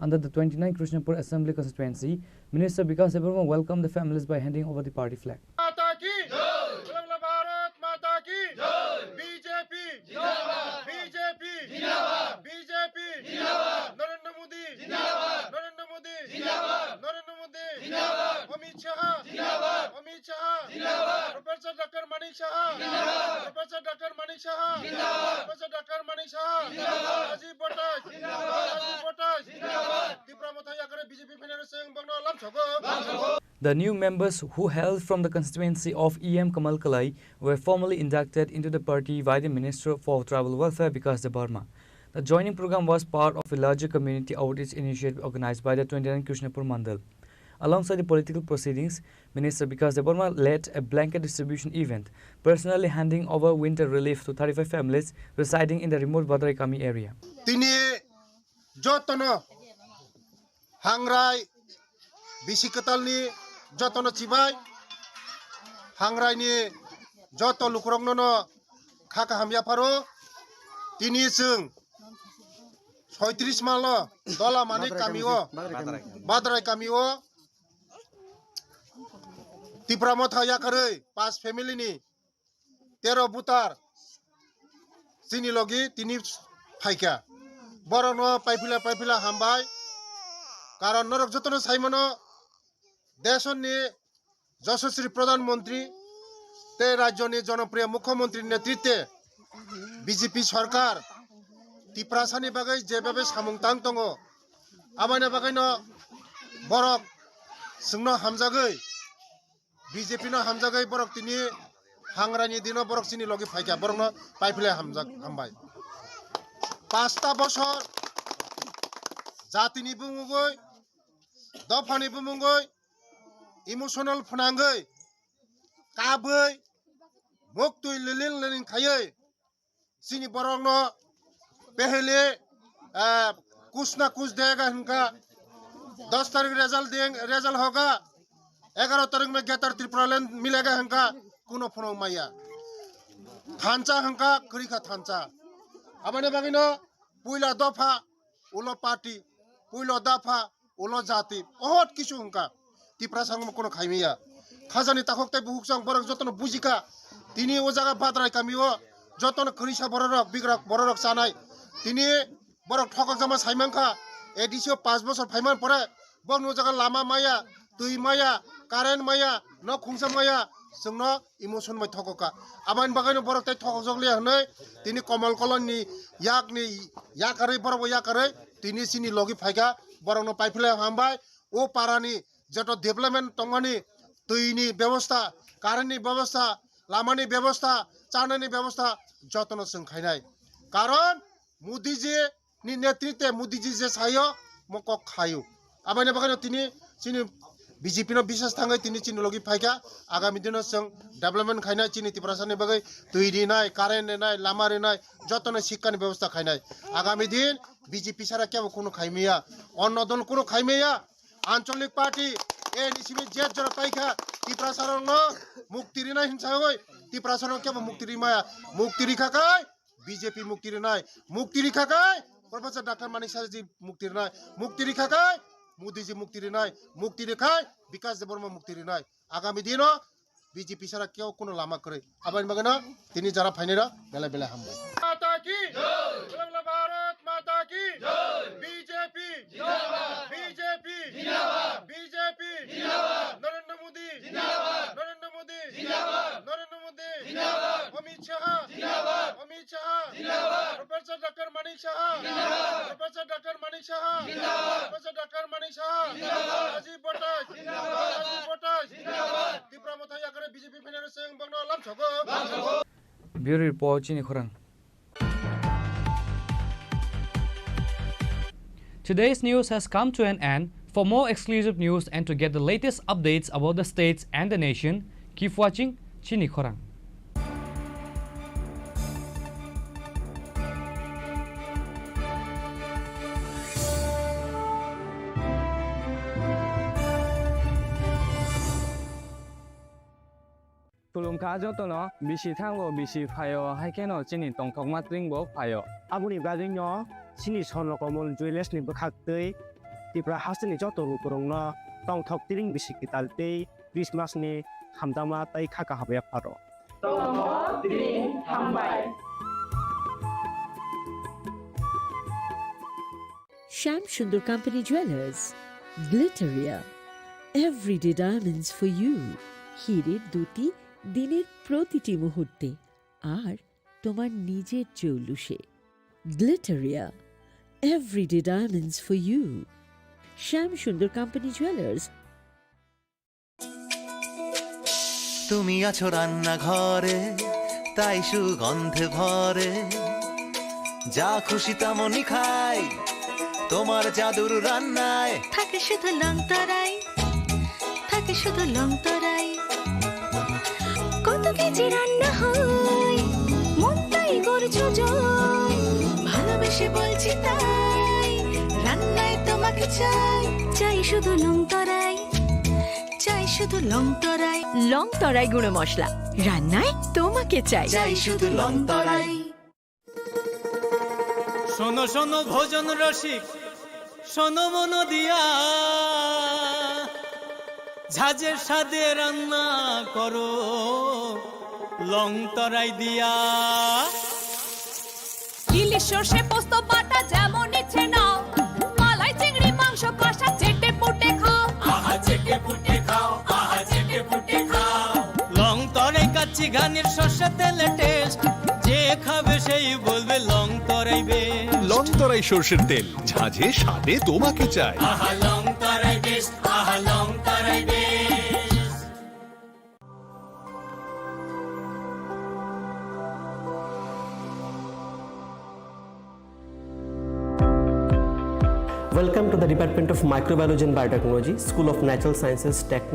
Under the twenty-nine Krishnapur Assembly Constituency, Minister Bikash Debbarma welcomed the families by handing over the party flag. माता की जय। बोलो भारत माता की जय। बीजेपी जिंदाबाद। बीजेपी जिंदाबाद। बीजेपी जिंदाबाद। नरेंद्र मोदी जिंदाबाद। नरेंद्र मोदी जिंदाबाद। नरेंद्र मोदी जिंदाबाद। अमित शाह जिंदाबाद। अमित शाह जिंदाबाद। प्रोफेसर डॉक्टर मानिक शाह जिंदाबाद। प्रोफेसर डॉक्टर मानिक शाह जिंदाबाद। प्रोफेसर डॉक्टर मानिक शाह जिंदाबाद। राजीव भट्टाचार्य जिंदाबाद। राजीव भट्टाचार्य जिंदाबाद। Tipra Motha yakare B J P phainai rw chwng bongno lamsogo। The new members who hail from the constituency of E M Kamal Kalai were formally inducted into the party by the Minister for Tribal Welfare Bikash Debbarma. The joining program was part of a larger community outreach initiative organized by the twenty-nine Krishnapur Mandal. Alongside the political proceedings, Minister Bikash Debbarma led a blanket distribution event, personally handing over winter relief to thirty-five families residing in the remote Badrai Kami area. Tini jotono hangrai bisi kwtalni jotono chibai, hangraini joto lukurokno no kha kaham yapharo. Tini chwng soitris malo Dolamani kamio, Badrai kamio Tipra Motha yakarwi pas family ni tero butar chini logi tini phaikha. Borokno paipila paipila hambai. Karon norok jotono saimano, desonni Yashaswi Pradhan Mantri tei rajyoni jonopriya Mukhyamantri netritwe B J P sarkar Tiprasani bagwi jebhabe samung tang tongo, aboni bagwino borok chwngno hamjagwi, B J P no hamjagwi borok tini hangraini dino borok chini logi phaikha, borokno paiphlai hamjak, hambai. Pasta bosor jatini bumungwi, dophani bumungwi, emotional phwnangwi, kabwi, muktwi liling liling khaiwi, chini borokno pehele, ah, kus na kus dega hinka, dos tarik result deng, result hoga, egaro tarik me Greater Tripura Land milega hinka, kuno phunuk maya. Thansa hinka, kwrwikha thansa. Aboni bagwino puila dopha, ulo party, puilo dopha, ulo jati, ohot kisu hinka. Tiprasa no kuno khaimaya. khajani takhuk tei bukhuk chwng borok jotono bujikha. Tini o jaga Badrai kamio jotono kwrwisa bororok, bigrok bororok chanai. Tini borok thokokjama saimankha, A D C o panch bochor phaiman pore bokni o jaga lama maya, twi maya, current maya, nok khungsa maya, chwngno emotion bai thokokha. Aboni bagwino borok tei thokokjak liya hwnwi tini Komol Kolonni yakni yakarwi, borokbo yakarwi tini chini logi phaikha, borokno paiphlai hambai. O parani joto development tongmani, twini bebosta, currentni bebosta, lamani bebosta, chanani bebosta jotono chwng khainai. Karon Modiji ni netritwe Modiji je sayo, mo kok khayo. Aboni bagwino tini chini B J P no biswas thangwi tini chini logi phaikha. Agami dino chwng development khainai, chini Tiprasani bagwi twi rinai, current rinai, lama rinai, jotono sikkani bebosta khainai. Agami din B J P sara kebo kunu khaimaya, onno dol kunu khaimaya. Ancholik party A N C B je jora paikha, Tiprasarokno mukti rinai hinsagwi Tiprasarok kebo mukti rimaya, mukti rikha kai B J P mukti rinai, mukti rikha kai Professor Doctor Manik Saha ji mukti rinai, mukti rikha kai Modi ji mukti rinai, mukti rikhai Bikas Debbarma mukti rinai. Agami dino B J P sara kebo kunu lama kwrwi. Aboni bagwino tini jara phainai rok belai belai hambai. Mata ki jai. Bharatiya Mata ki jai. B J P jindabad. B J P jindabad. B J P jindabad. Narendra Modi jindabad. Narendra Modi jindabad. Narendra Modi jindabad. Amit Shah jindabad. Amit Shah jindabad. Professor Doctor Manik Saha jindabad. Professor Doctor Manik Saha jindabad. Professor Doctor Manik Saha jindabad. Rajiv Bhattacharyya jindabad. Rajiv Bhattacharyya jindabad. Tipra Motha yakarwi B J P phainai rok chwng bokno lamsogo. Bureau report, chini khorang. Today's news has come to an end. For more exclusive news and to get the latest updates about the states and the nation, keep watching Chini Khorang. Khulumkha jotono, bisi thango, bisi phaio, hai kheno chini tongthokma tring bo phaio. Aboni bagwino chini Swarno Komol Jewellers ni bwkhak twi Tripura hasteni joto lukurokno tongthok tring bisi kwtal tei Christmas ni hamjakma tei kha kaham yapharo. Tongthok tring hambai. Shyam Sundar Company Jewelers, Glitteria, everyday diamonds for you. হীরের দ্যুতি দিনের প্রতিটি মুহূর্তে, আর তোমার নিজের জৌলুসে। Glitteria, everyday diamonds for you. Shyam Sundar Company Jewelers. তুমি আছো রান্নাঘরে, তাই সুগন্ধে ভরে। যা খুশি তেমনই খাই, তোমার জাদুর রান্নায়। থাকে শুধু লং তরাই, থাকে শুধু লং তরাই। কত কেজি রান্না হয়, মনটাই গড়ছো জয়। ভালোবেসে বলছি তাই, রান্নায় তোমাকে চাই। চাই শুধু লং তরাই, চাই শুধু লং তরাই। লং তরাই গুঁড়ো মশলা, রান্নায় তোমাকে চাই। চাই শুধু লং তরাই। শোনো শোনো ভোজন রসিক, শোনো মন দিয়া, ঝাঁঝের স্বাদে রান্না করো লং তরাই দিয়া। ইলিশ সর্ষে পোস্ত বাটা যেমন ইচ্ছে নাও, মালাই চিংড়ি মাংস কষা চেটে পুটে খাও। আহা চেটে পুটে খাও, আহা চেটে পুটে খাও। লং তরাই কাচ্চি ঘানির সর্ষে তেলে টেস্ট, যে খাবে সেই বলবে লং তরাই বেস্ট। লং তরাই সর্ষের তেল, ঝাঁঝে স্বাদে তোমাকে চাই। আহা লং তরাই বেস্ট, আহা লং তরাই best. Welcome to the Department of Microbiology and Biotechnology, School of Natural Sciences, Technology.